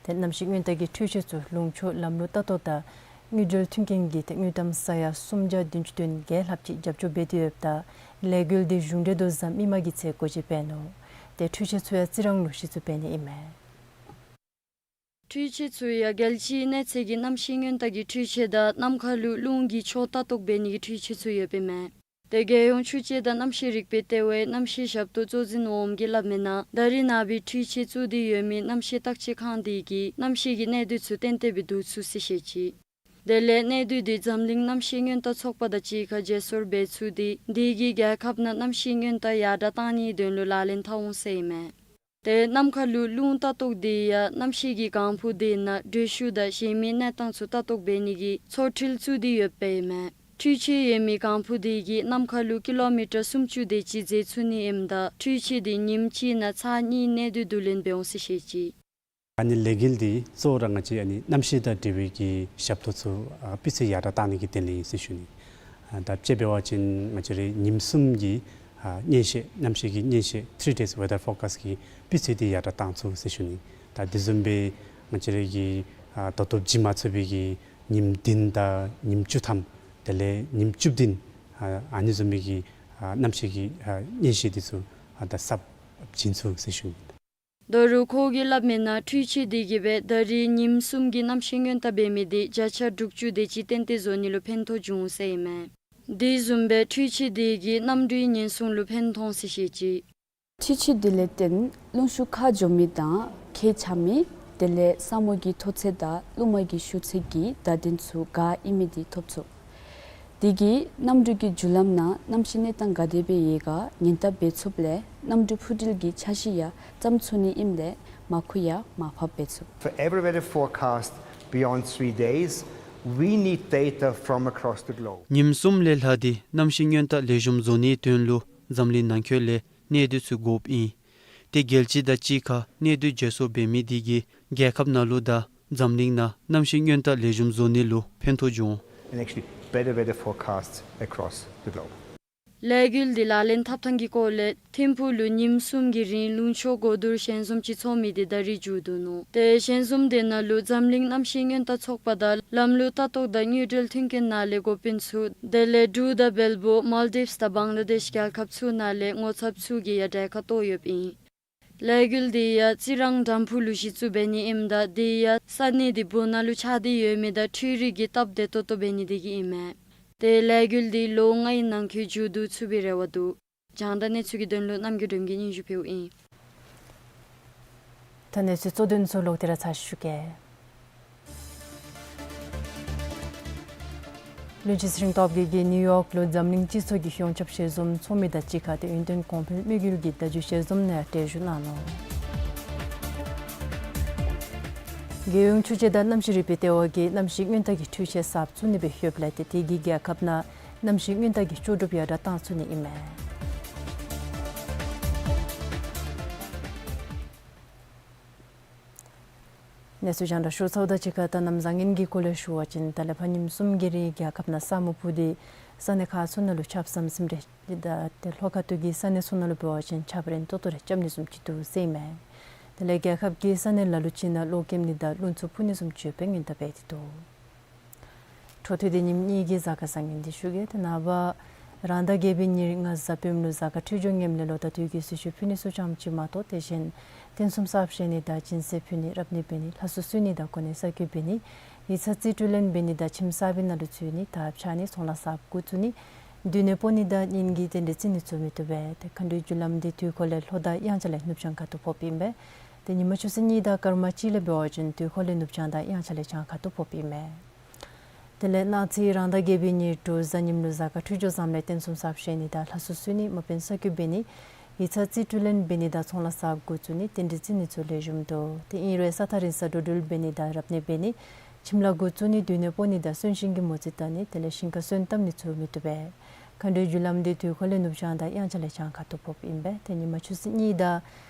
ཏེ་གནམ་གཤིས་སྔོན་བརྡ་གི་འཕྲུལ་ཆས་ཚུ་ལུང་ཕྱོགས་ལམ་ལུགས་ལྟ་རྟོག་དང་དངུལ་འབྲེལ་མཐུན་རྐྱེན་གྱི་ཏེ་དངུལ་ཀྲམ་ས་ཡ་སུམ་བརྒྱ་བདུན་ཅུ་དོན་བརྒྱད་ལྷགཔ་ཅིག་རྒྱབ་སྐྱོར་འབད་དེ་ཡོདཔ་ད་ལས་འགུལ་འདི་གཞུང་འབྲེལ་དུ་གཟའ་མིག་དམར་གྱི་ཚེ་སྒོ་འབྱེད་འབད་ནུག། ཏེ་འཕྲུལ་ཆས་ཚུ་ཡང་རྩི་རང་ལུ་གཞི་བཙུགས་འབད་ནི་ཨིན་མས། འཕྲུལ་ཆས་ཚུ་ཡང་རྒྱལ་སྤྱིའི་གནས་ཚད་ཀྱི་གནམ་གཤིས་སྔོན་བརྡ་གི་འཕྲུལ་ཆས་དང་གནམ་ཁ་ལུ་རླུང་གི་ཕྱོགས་ལྟ་རྟོག་འབད་ནི་གི་འཕྲུལ་ཆས་ཚུ་ཡོདཔ་ཨིན་མས། ཏེ་རྒྱལ་ཡོངས་ཆུ་སྤྱོད་དང་གནམ་གཤིས་རིག་པའི་ལྟེ་བའི་གནམ་གཤིས་ཞབས་ཏོག་གཙོ་འཛིན་འོགམ་གིས་སླབ་མིའི་ནང་ད་རེས་ནངས་པའི་འཕྲུལ་ཆས་བཙུགས་ཏེ་ཡོད་མི་གནམ་གཤིས་བརྟག་དཔྱད་ཁང་དེ་གིས་གནམ་གཤིས་ཀྱི་གནས་སྡུད་ཚུ་ཏན་ཏན་སྦེ་བསྡུ་ཚུགས་ཟེར་བཤད་ཅི། དེ་ལས་གནས་སྡུད་དེ་འཛམ་གླིང་གནམ་གཤིས་སྔོན་བརྡ་ཚོགས་པ་དང་གཅིག་ཁར་བརྗེ་སོར་འབད་ཚུགས་ཏེ་དེ་གིས་རྒྱལ་ཁབ་ནང་གནམ་གཤིས་སྔོན་བརྡ་ཡར་དྲགས་བཏང་ནིའི་དོན་ལུ་ལག་ལེན་འཐབ་འོང་ཟེར་ཨིན་མས། ཏེ་གནམ་ཁ་ལུ་རླུང་ལྟ་རྟོག་དེ་ཡང་གནམ་གཤིས་ཀྱི་ལྒང་བུ་དེ་ནང་དྲོད་ཤུགས་དང་གཞན་མི་གནས་སྟངས་ཚུ་ལྟ་རྟོག་འབད་ནི་གི་ཚོགས་འཁྲུལ་བཙུགས་ཏེ་ཡོདཔ་ཨིན་མས། འཕྲུལ་ཆས་ཡོད་མི་ལྒང་བུ་དེ་གིས་གནམ་ཁ་ལུ་ཀི་ལོ་མི་ཊར་སུམ་ཅུ་དེ་ཅིག་འཛེག་ཚུགས་ནི་ཨིནམ་ད་འཕྲུལ་ཆས་དེ་ཉིནམ་གཅིག་ནང་ཚར་གཉིས་གནས་སྡུད་བསྡུ་ལེན་འབད་འོང་ཟེར་བཤད་ཅི། ཨ་ནི་ལས་འགུལ་འདི་གཙོ་བོ་ར་ང་བཅས་ཨ་ནི་གནམ་གཤིས་དང་འབྲེལ་བའི་གི་ཞབས་ཏོག་ཚུ་ཨ་སྤུས་ཚད་ཡར་དྲགས་བཏང་ནི་གི་དོན་ལས་ཨིན་ཟེར་ཞུ་ནི། ཨ་ད་དཔྱེ་འབད་བ་ཅིན་ང་བཅས་ར་ཉིནམ་གསུམ་གྱི་ཨ་མཉེན་ཆས་གནམ་གཤིས་ཀྱི་མཉེན་ཆས་three days weather forecast གི་སྤུས་ཚད་འདི་ཡར་དྲགས་བཏང་ཚུགས་ཟེར་ཞུ་ནི། ད་དེ་བཟུམ་སྦེ་ང་བཅས་ར་གི་ཨ་ད་ལྟོ་བྱིན་མ་ཚུགས་པའི་གི་ ཉིནམ་བདུན་དང་ཉིནམ་བཅུ་ཐམ་དེ་ལས་ཉིནམ་བཅུ་བདུན་ཨ་ཨ་ནི་བཟུམ་མའི་གི་ཨ་གནམ་གཤིས་ཀྱི་ཨ་ཉེན་བཤད་འདི་ཚུ་ཨ་ད་གསརཔ་བྱིན་ཚུགས་ཟེར་ཞུ་ནི། ད་རུང་ཁོ་གིས་སླབ་མིའི་ནང་འཕྲུལ་ཆས་འདི་གིས་སྦེ་ད་རིས་ཉིནམ་གསུམ་གྱི་གནམ་གཤིས་སྔོན་བརྡ་འབད་མི་འདི་བརྒྱ་ཆ་དྲུག་ཅུ་དེ་ཅིག་ཏན་ཏན་བཟོ་ནི་ལུ་ཕན་ཐོགས་འབྱུང་ཟེར་ཨིན་མས། དེ་བཟུམ་སྦེ་འཕྲུལ་ཆས་འདི་གིས་གནམ་གྲུའི་ཉེན་སྲུང་ལུ་ཕན་ཐོགས་ཟེར་བཤད་ཅི། འཕྲུལ་ཆས་འདི་ལས་བརྟེན་རླུང་ཤུགས་ཁ་འགྱོ་མི་དང་ཁྱེག་ཆགས་མི་དེ་ལས་ས་སྨུག་གི་མཐོ་ཚད་དང་རླུང་མ་གི་ཤུགས་ཚད་ཀྱི་བརྡ་དོན་ཚུ་ག་ཨིན་མི་འདི་ཐོབ་ཚུགས། དེ་གིས་གནམ་གྲུ་གི་རྒྱུ་ལམ་ནང་གནམ་གཤིས་གནས་སྟངས་ག་དེ་སྦེ་ཡོད་ག་ཉེན་བརྡ་འབད་ཚུགསཔ་ལས་གནམ་གྲུ་འཕུར་འགྲུལ་གྱི་འཆར་གཞི་ཡང་བརྩམ་ཚུགས་ནི་ཨིནམ་ལས་མར་ཁུ་ཡང་མར་ཕབ་འབད་ཚུགས། For every weather forecast beyond three days, we need data from across the globe. ཉིནམ་གསུམ་ལས་ལྷག་སྟེ་གནམ་གཤིས་སྔོན་བརྡ་ལེགས་ཤོམ་བཟོ་ནིའི་དོན་ལུ་འཛམ་གླིང་ནང་འཁོད་ལས་གནས་སྡུད་ཚུ་དགོཔ་ཨིན། ཏེ་རྒྱལ་སྤྱི་དང་གཅིག་ཁར་གནས་སྡུད་བརྗེ་སོར་འབད་མི་འདི་གིས་རྒྱལ་ཁབ་ནང་ལུ་དང་འཛམ་གླིང་ནང་གནམ་གཤིས་སྔོན་བརྡ་ལེགས་ཤོམ་བཟོ་ནི་ལུ་ཕན་ཐོགས་འབྱུང་། And actually better weather forecasts across the globe. ལས་འགུལ་འདི་ལག་ལེན་འཐབ་ཐངས་ཀྱི་སྐོར་ལས་ཐིམ་ཕུག་ལུ་ཉིནམ་གསུམ་གྱི་རིང་ལུང་ཕྱོགས་གོ་བསྡུར་ཞལ་འཛོམས་ཅིག་ཚོགས་མི་འདི་ད་རིས་མཇུག་བསྡུ་ནུག། ཏེ་ཞལ་འཛོམས་འདི་ནང་ལུ་འཛམ་གླིང་གནམ་གཤིས་སྔོན་བརྡ་ཚོགས་པ་དང་ལམ་ལུགས་ལྟ་རྟོག་དང་དངུལ་འབྲེལ་མཐུན་རྐྱེན་ནང་ལས་འགོ་དཔོན་ཚུ་དེ་ལས་འབྲུག་དང་བལ་པོ་མཱལ་ཌིབས་དང་བང་ལ་དེཤ་རྒྱལ་ཁབ་ཚུ་ནང་ལས་ངོ་ཚབ་ཚུ་གིས་ཡང་གྲལ་ཁར་གཏོགས་ཡོདཔ་ཨིན། ལས་འགུལ་འདི་ཡང་རྩི་རང་དམ་ཕུག་ལུ་གཞི་བཙུགས་འབད་ནི་ཨིནམ་ད་དེ་ཡང་ས་གནས་འདི་བོད་ནང་ལུ་ཆགས་ཏེ་ཡོད་མི་དང་འཕྲུལ་རིག་གི་སྟབས་བདེ་ཏོག་ཏོ་འབད་ནི་དེ་གིས་ཨིན་མས། ཏེ་ལས་འགུལ་འདི་ལོ་ལྔའི་ནང་འཁོད་མཇུག་བསྡུ་ཚུགས་པའི་རེ་བ་འདུག། རྒྱང་བསྒྲགས་གནས་ཚུལ་གྱི་དོན་ལུ་རྣམ་རྒྱལ་སྒྲོལ་མ་གིས་སྙན་ཞུ་ཕུལཝ་ཨིན། ད་གནས་ཚུལ་གཙོ་དོན་ཚུ་ལོག་སྟེ་ར་ཚར་ཞུ་གེ། བློན་ཆེན་ཚེ་རིང་སྟོབས་རྒྱས་ཀྱིས་ནིའུ་ཡོག་ལུ་འཛམ་གླིང་སྤྱི་ཚོགས་ཀྱི་ཡོངས་ཁྱབ་ཞལ་འཛོམས་ཚོགས་མི་དང་གཅིག་ཁར་ཏེ་ཡུན་བརྟན་གོང་འཕེལ་དམིགས་ཡུལ་གྱི་བརྡ་བརྒྱུད་ཞལ་འཛོམས་ནང་གྲལ་བཞུགས་གནང་ནུག། རྒྱལ་ཡོངས་ཆུ་དཔྱད་དང་གནམ་གཤིས་རིག་པའི་ལྟེ་བ་གིས་གནམ་གཤིས་སྔོན་བརྡ་གི་འཕྲུལ་ཆས་གསརཔ་བཙུགས་ནི་སྦེ་ཡོདཔ་ལས་ཏེ་དེ་གིས་རྒྱལ་ཁབ་ནང་གནམ་གཤིས་སྔོན་བརྡ་གི་ལྕོགས་གྲུབ་ཡར་དྲག་བཏང་ཚུགས་ནི་ཨིན་མས། གནས་ཚུལ་རྒྱང་བསྒྲགས་ཞུ་ཚརཝ་དང་གཅིག་ཁར་ད་གནམ་བཟང་ངན་གྱི་སྐོར་ལས་ཞུ་བ་ཅིན་ད་ལས་ཕར་ཉིནམ་གསུམ་གྱི་རིང་རྒྱལ་ཁབ་ནང་ས་སྨུག་ཕུབ་སྟེ་ས་གནས་ཁག་ཚུ་ནང་ལུ་ཆརཔ་ཟམ་ཟིམ་རེ་དང་ཏེ་ལྷོ་ཁ་ཐུག་གི་ས་གནས་ཚུ་ནང་ལུ་འབད་བ་ཅིན་ཆརཔ་རན་ཏོག་ཏོ་རེ་རྐྱབ་ནི་བཟུམ་ཅིག་འདུག་ཟེར་ཨིན་མས། དེ་ལས་རྒྱལ་ཁབ་ཀྱི་ས་གནས་ལ་ལུ་ཅིག་ནང་གློག་ཀེམ་ནི་དང་རླུང་འཚུབ་འཕུ་ནི་བཟུམ་ཅིག་ཡོདཔ་སྦེ་སྔོན་བརྡ་འབད་དེ་འདུག། འཕྲོ་མཐུད་དེ་ཉིནམ་གཉིས་ཀྱི་གཟའ་སྐར་བཟང་ངན་འདི་ཞུ་གེ། ཏེ་ནངས་པ་རང་ཟླ་བརྒྱད་པའི་ཉེར་ལྔ་གཟའ་སྤེནམ་ལུ་གཟའ་སྐར་འཕྲོད་སྦྱོར་ངནམ་ལས་ལོ་དང་དུས་ཀྱི་གསོལ་མཆོད་ཕུལ་ནི་ཚུ་ཙམ་ཅིག་མ་གཏོགས་དེ་གཞན་རྟེན་གསུམ་གསརཔ་བཞེངས་ནི་དང་སྦྱིན་སྲེག་ཕུལ་ནི་རབ་གནས་འབད་ནི་ལྷ་གསོལ་གསོལ་ནི་དང་གོ་གནས་གསར་བསྐོ་འབད་ནི་ཡིག་ཚང་རྩིས་སྤྲོད་ལེན་འབད་ནི་དང་ཁྱིམ་གསར་པའི་ནང་ལུ་འཛུལ་ནི་དར་འཕྱར་ནི་ཚོང་ལཱ་གསརཔ་འགོ་བཙུགས་ནི་སྡོད་གནས་སྤོ་ནི་དང་གཉེན་གྱི་རྟེན་འབྲེལ་བརྩི་ནི་ཚུ་མི་བཏུབ་པས། ཏེ་མཁའ་འགྲོའི་རྒྱུ་ལམ་འདི་དུས་འཁོར་ལས་ལྷོ་དང་དབྱངས་འཆར་ལས་ནུབ་བྱང་ཁ་ཐུག་ཕོགཔ་ཨིན་པས། ཏེ་ཉིནམ་ཆུ་ཚོད་གཉིས་དང་སྐར་མ་གཅིག་ལས་འབད་བ་ཅིན་དུས་འཁོར་ལས་ནུབ་བྱང་དང་དབྱངས་འཆར་ལས་བྱང་ཁ་ཐུག་ཕོགཔ་ཨིན་མས། དེ་ལས་གནངས་ཚེ་རང་ཟླ་བརྒྱད་པའི་ཉེར་དྲུག་གཟའ་ཉིམ་ལུ་གཟའ་སྐར་འཕྲོད་སྦྱོར་བཟངམ་ལས་རྟེན་གསུམ་གསརཔ་བཞེངས་ནི་དང་ལྷ་གསོལ་གསོལ་ནི་དམག་དཔོན་གསར་བསྐོ་འབད་ནི་ཡིག་ཚང་རྩིས་སྤྲོད་ལེན་འབད་ནི་དང་ཚོང་ལཱ་གསརཔ་འགོ་བཙུགས་ནི་རྟེན་འབྲེལ་བརྩི་ནི་ཚུ་ལེགས་ཤོམ་འདུག། ཏེ་ཨིན་རུང་ས་ཐག་རིང་ས་འགྲོ་འགྲུལ་འབད་ནི་དང་རབ་གནས་འབད་ནི་ཁྱིམ་ལཱ་འགོ་བཙུགས་ནི་སྡོད་གནས་སྤོ་ནི་དང་གསོན་གཤིན་གྱི་མོ་རྩིས་བལྟ་ནི་དེ་ལས་ཞིང་ཁ་སོན་བཏབ་ནི་ཚུ་མི་བཏུབ་པས། མཁའ་འགྲོའི་རྒྱུ་ལམ་འདི་དུས་འཁོར་ལས་ནུབ་བྱང་དང་དབྱངས་འཆར་ལས་བྱང་ཁ་ཐུག་ཕོགཔ་ཨིན་པས། ཏེ་ཉིནམ་ཆུ་ཚོད་གཉིས་དང་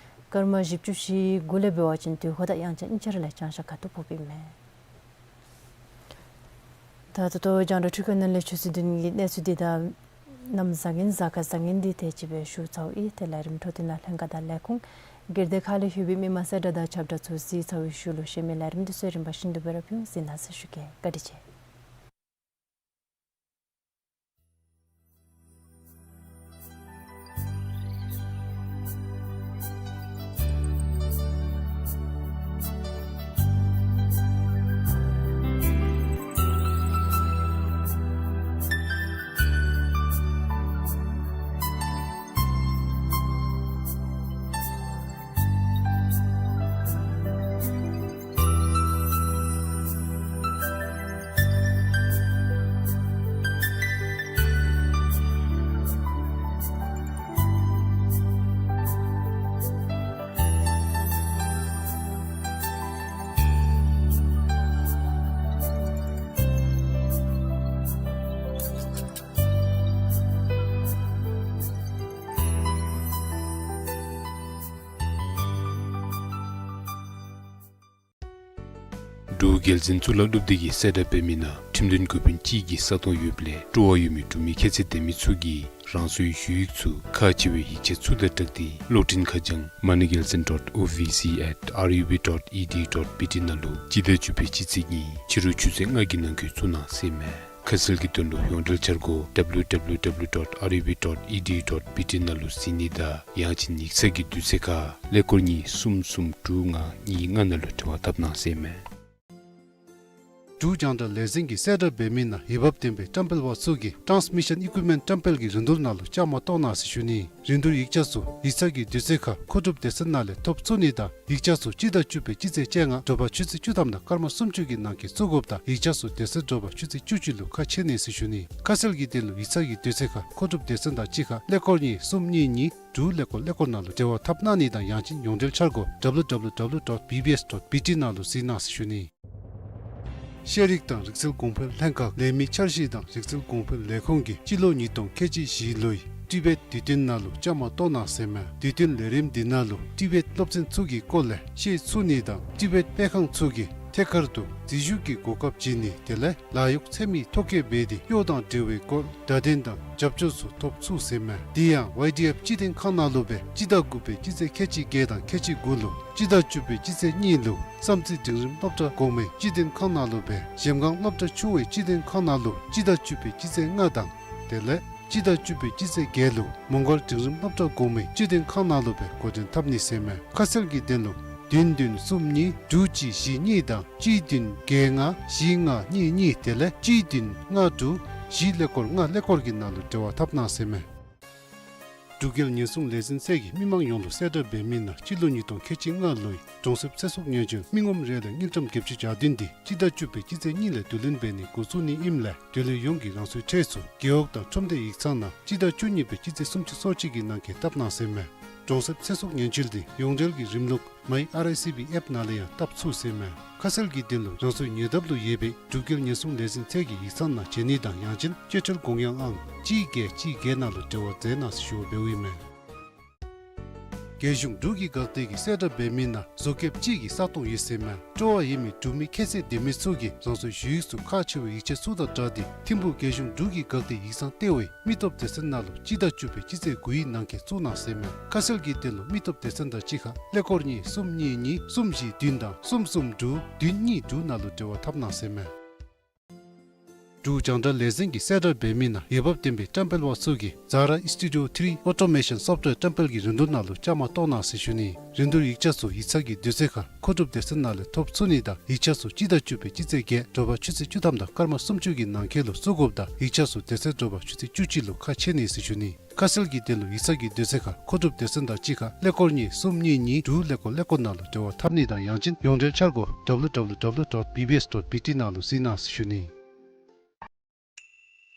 སྐར་མ་བཞི་བཅུ་ཞེ་དགུ་ལས་འབད་བ་ཅིན་དུས་འཁོར་དང་དབྱངས་འཆར་གཉིས་ཆ་ར་ལས་བྱང་ཤར་ཁ་ཐུག་ཕོགཔ་ཨིན་མས། ད་ད་ལྟོ་རྒྱང་བསྒྲགས་འཕྲུལ་ཁང་ནང་ལས་ཆུ་ཚོད་བདུན་གྱི་གནས་ཚུལ་འདི་དང་གནམ་བཟང་ངན་གཟའ་སྐར་བཟང་ངན་འདི་དེ་ཅིག་སྦེ་ཞུ་ཚརཝ་ཨིན། ཏེ་ལས་རིམ་འཕྲོ་མཐུད་ནང་ལྷན་ཁག་དང་ལས་ཁུངས་སྒེར་སྡེ་ཁག་ལས་ལྷོད་པའི་མི་མང་གསལ་བསྒྲགས་དང་ཁྱབ་བསྒྲགས་ཚུ་གཟིགས་ཚར་བའི་ཤུལ་ལུ་གཞན་མི་ལས་རིམ་འདི་ཚུ་རིམ་པ་བཞིན་དུ་སྦེ་ར་ཕུལ་འོང་། གཟིགས་གནང་ཟེར་ཞུ་གེ། བཀའ་དྲིན་ཆེ། འབྲུག་རྒྱལ་འཛིན་གཙུག་ལག་སློབ་སྡེ་གི་གསལ་བསྒྲགས་འབད་མི་ནང་ཁྲིམས་དོན་འགོ་དཔོན་གཅིག་གི་ས་སྟོང་ཡོདཔ་ལས་སྤྲོ་བ་ཡོད་མི་འབྲུག་མི་ཁྱད་ཚད་ལྡན་མི་ཚུ་གིས་རང་སོའི་ཞུ་ཡིག་ཚུ་ཁག་ཆེ་བའི་ཡིག་ཆ་ཚུ་དང་སྦྲགས་ཏེ་གློག་འཕྲིན་ཁ་བྱང་moneygelzin dot O V C at R U B dot E D U dot B T ནང་ལུ་སྤྱི་ཟླ་བཅུ་པའི་སྤྱི་ཚེས་གཉིས་ཕྱི་རུ་ཆུ་ཚོད་ལྔ་གི་ནང་འཁོད་བཙུགས་གནང་ཟེར་ཨིན་མས། ཁ་གསལ་གྱི་དོན་ལུ་ཡོངས་འབྲེལ་འཆར་སྒོ་W W W dot R U B dot E D U dot B T ནང་ལུ་གཟིགས་ནི་དང་ཡང་ཅིན་ཡིག་ཚང་གི་དུས་ཚོད་ཁར་ཀླད་ཀོར་གཉིས་གསུམ་གསུམ་དྲུག་ལྔ་གཉིས་ལྔ་ནང་ལུ་འབྲེལ་བ་འཐབ་གནང་ཟེར་ཨིན་མས། འབྲུག་རྒྱང་བསྒྲགས་ལས་འཛིན་གྱི་གསལ་བསྒྲགས་འབད་མི་ནང་འོས་འབབ་ལྡན་པའི་བཀྲམ་སྤེལ་པ་ཚུ་གིས་transmission equipment བཀྲམ་སྤེལ་གྱི་རིན་བསྡུར་ནང་ལུ་བཅའ་མར་གཏོགས་གནང་ཟེར་ཞུ་ནི། རིན་བསྡུར་ཡིག་ཆ་ཚུ་ཡིག་ཚང་གི་དུས་ཚོད་ཁར་མཁོ་སྒྲུབ་སྡེ་ཚན་ནང་ལས་ཐོབ་ཚུགས་ནི་དང་ཡིག་ཆ་ཚུ་སྤྱི་ཟླ་བཅུ་པའི་སྤྱི་ཚེས་བཅོ་ལྔ་དྲོ་པ་ཆུ་ཚོད་བཅུ་ཐམ་དང་སྐར་མ་སུམ་ཅུ་གི་ནང་འཁོད་བཙུགས་དགོཔ་དང་ཡིག་ཆ་ཚུ་དེ་ཚེ་དྲོ་པ་ཆུ་ཚོད་བཅུ་གཅིག་ལུ་ཁ་ཕྱེ་ནི་ཟེར་ཞུ་ནི། ཁ་གསལ་གྱི་དོན་ལུ་ཡིག་ཚང་གི་དུས་ཚོད་ཁར་མཁོ་སྒྲུབ་སྡེ་ཚན་དང་གཅིག་ཁར་ཀླད་ཀོར་གཉིས་གསུམ་གཉིས་གཉིས་དྲུག་ཀླད་ཀོར་ཀླད་ཀོར་ནང་ལུ་འབྲེལ་བ་འཐབ་གནང་ནི་དང་ཡང་ཅིན་ཡོངས་འབྲེལ་འཆར་སྒོ་W W W dot B B S dot B T ནང་ལུ་གཟིགས་གནང་ཟེར་ཞུ་ནི། ཤེས་རིག་དང་རིག་རྩལ་གོང་འཕེལ་ལྷན་ཁག་ལས་མི་འཆར་གཞི་དང་རིག་རྩལ་གོང་འཕེལ་ལས་ཁུངས་ཀྱིས་སྤྱི་ལོ་ཉིས་སྟོང་ཁལ་གཅིག་བཞི་ལོའི་ཊི་བེཊ་དུས་སྟོན་ནང་ལུ་བཅའ་མར་གཏོགས་གནང་ཟེར་ཨིན་མས། དུས་སྟོན་ལས་རིམ་འདི་ནང་ལུ་ཊི་བེཊ་སློབ་ཚན་ཚུ་གི་སྐོར་ལས་ཤེས་ཚུགས་ནི་དང་ཊི་བེཊ་སྤེལ་ཁང་ཚུ་གིས་ཐད་ཀར་དུ་འཛུལ་ཞུགས་ཀྱི་གོ་སྐབས་བྱིན་ནི་དེ་ལས་ལཱ་གཡོག་འཚོལ་མི་ཐོ་བཀོད་འབད་དེ་གཡོག་དང་འབྲེལ་བའི་སྐོར་བརྡ་དོན་དང་རྒྱབ་སྐྱོར་ཚུ་ཐོབ་ཚུགས་ཟེར་ཨིན་མས། དེ་ཡང་ཝའི་ཌི་ཨེཕ་སྤྱི་དོན་ཁང་ནང་ལུ་སྦེ་སྤྱི་ཟླ་དགུ་པའི་སྤྱི་ཚེས་ཁལ་གཅིག་བརྒྱད་དང་ཁལ་གཅིག་དགུ་ལུ་སྤྱི་ཟླ་བཅུ་པའི་སྤྱི་ཚེས་གཉིས་ལུ་བསམ་རྩེ་འབྲིང་རིམ་སློབ་གྲྭ་གོང་མའི་སྤྱི་དོན་ཁང་ནང་ལུ་སྦེ་གཞལམ་སྒང་སློབ་གྲྭ་ཆུང་བའི་སྤྱི་དོན་ཁང་ནང་ལུ་སྤྱི་ཟླ་བཅུ་པའི་སྤྱི་ཚེས་ལྔ་དང་དེ་ལས་སྤྱི་ཟླ་བཅུ་པའི་སྤྱི་ཚེས་བརྒྱད་ལུ་མོང་སྒར་འབྲིང་རིམ་སློབ་གྲྭ་གོང་མའི་སྤྱི་དོན་ཁང་ནང་ལུ་སྦེ་འགོ་འདྲེན་འཐབ་ནི་ཟེར་ཨིན་མས། ཁ་གསལ་གྱི་དོན་ལུ་བདུན་བདུན་གསུམ་གཉིས་དྲུག་གཅིག་བཞི་གཉིས་དང་གཅིག་བདུན་བརྒྱད་ལྔ་བཞི་ལྔ་གཉིས་གཉིས་དེ་ལས་གཅིག་བདུན་ལྔ་དྲུག་བཞི་ཀླད་ཀོར་ལྔ་ཀླད་ཀོར་གྱི་ནང་ལུ་འབྲེལ་བ་འཐབ་གནང་ཟེར་ཨིན་མས། འབྲུག་རྒྱལ་ཉེན་སྲུང་ལས་འཛིན་ཚད་ཀྱིས་མི་མང་ཡོངས་ལུ་གསལ་བསྒྲགས་འབད་མི་ནང་སྤྱི་ལོ་ཉིས་སྟོང་ཁལ་གཅིག་ལྔ་ལོའི་གྲོང་གསེབ་ཚེ་སྲོག་ཉེན་བཅོལ་མི་ངོམ་རེ་ལས་དངུལ་ཀྲམ་བརྒྱད་ཅུ་གྱ་བདུན་འདི་སྤྱི་ཟླ་བཅུ་པའི་སྤྱི་ཚེས་གཉིས་ལས་བསྡུ་ལེན་འབད་ནི་འགོ་བཙུགས་ནི་ཨིནམ་ལས་དེ་ལས་ཡོངས་ཀྱིས་རང་སོའི་ཁྲལ་ཚུ་རྒེད་འོག་དང་ཁྲོམ་སྡེ་ཡིག་ཚང་ནང་སྤྱི་ཟླ་བཅུ་གཉིས་པའི་སྤྱི་ཚེས་སུམ་ཅུ་སོ་གཅིག་གི་ནང་འཁོད་བཏབ་གནང་ཟེར་ཨིན་མས། གྲོང་གསེབ་ཚེ་སྲོག་ཉེན་བཅོལ་འདི་ཡོངས་འབྲེལ་གྱི་རིམ་ལུགས་མའི་ཨར་ཨའི་སི་བི་ཨེཔ་ནང་ལས་ཡང་བཏབ་ཚུགས་ཟེར་ཨིན་མས། ཁ་གསལ་གྱི་དོན་ལུ་རང་སོའི་ཉེ་འདབས་ལུ་ཡོད་པའི་འབྲུག་རྒྱལ་ཉེན་སྲུང་ལས་འཛིན་ཚད་ཀྱི་ཡིག་ཚང་ནང་བྱོན་ནི་དང་ཡང་ཅིན་སྤྱོད་ཁྲལ་དགོངས་ཡངས་ཨང་གཅིག་བརྒྱད་གཅིག་བརྒྱད་ནང་ལུ་འབྲེལ་བ་མཛད་གནང་ཟེར་ཞུ་བ་འབདཝ་ཨིན་མས། རྒྱལ་གཞུང་འབྲུག་གི་འགག་སྡེ་གིས་གསལ་བསྒྲགས་འབད་མི་ནང་གཟུགས་ཁེབས་གཅིག་གི་ས་སྟོང་ཡོད་ཟེར་ཨིན་མས། སྤྲོ་བ་ཡོད་མི་འབྲུག་མི་ཁྱད་ཚད་ལྡན་མི་ཚུ་གིས་རང་སོའི་ཞུ་ཡིག་ཚུ་ཁག་ཆེ་བའི་ཡིག་ཆ་ཚུ་དང་སྦྲགས་ཏེ་ཐིམ་ཕུག་རྒྱལ་གཞུང་འབྲུག་གི་འགག་སྡེ་ཡིག་ཚང་ལྟེ་བའི་མི་སྟོབས་སྡེ་ཚན་ནང་ལུ་སྤྱི་ཟླ་བཅུ་པའི་སྤྱི་ཚེས་དགུའི་ནང་འཁོད་བཙུགས་གནང་ཟེར་ཨིན་མས། ཁ་གསལ་གྱི་དོན་ལུ་མི་སྟོབས་སྡེ་ཚན་དང་གཅིག་ཁར་ཀླད་ཀོར་གཉིས་གསུམ་གཉིས་གཉིས་གསུམ་བཞི་བདུན་དང་གསུམ་གསུམ་དྲུག་བདུན་གཉིས་དྲུག་ནང་ལུ་འབྲེལ་བ་འཐབ་གནང་ཟེར་ཨིན་མས། འབྲུག་རྒྱང་བསྒྲགས་ལས་འཛིན་གྱིས་གསལ་བསྒྲགས་འབད་མི་ནང་འོས་འབབ་ལྡན་པའི་བཀྲམ་སྤེལ་པ་ཚུ་གིས་Zara Studio three Automation Software བཀྲམ་སྤེལ་གྱི་རིན་བསྡུར་ནང་ལུ་བཅའ་མར་གཏོགས་གནང་ཟེར་ཞུ་ནི། རིན་བསྡུར་ཡིག་ཆ་ཚུ་ཡིག་ཚང་གི་དུས་ཚོད་ཁར་མཁོ་སྒྲུབ་སྡེ་ཚན་ནང་ལས་ཐོབ་ཚུགས་ནི་དང་ཡིག་ཆ་ཚུ་སྤྱི་ཟླ་བཅུ་པའི་སྤྱི་ཚེས་བརྒྱད་དྲོ་པ་ཆུ་ཚོད་བཅུ་ཐམ་དང་སྐར་མ་སུམ་ཅུ་གི་ནང་འཁོད་ལུ་བཙུགས་དགོཔ་དང་ཡིག་ཆ་ཚུ་དེ་ཚེ་དྲོ་པ་ཆུ་ཚོད་བཅུ་གཅིག་ལུ་ཁ་ཕྱེ་ནི་ཟེར་ཞུ་ནི། ཁ་གསལ་གྱི་དོན་ལུ་ཡིག་ཚང་གི་དུས་ཚོད་ཁར་མཁོ་སྒྲུབ་སྡེ་ཚན་དང་གཅིག་ཁར་ཀླད་ཀོར་གཉིས་གསུམ་གཉིས་གཉིས་དྲུག་ཀླད་ཀོར་ཀླད་ཀོར་ནང་ལུ་འབྲེལ་བ་འཐབ་ནི་དང་ཡང་ཅིན་ཡོངས་འབྲེལ་འཆར་སྒོ་W W W dot B B S dot B T ནང་ལུ་གཟིགས་གནང་ཟེར་ཞུ་ནི།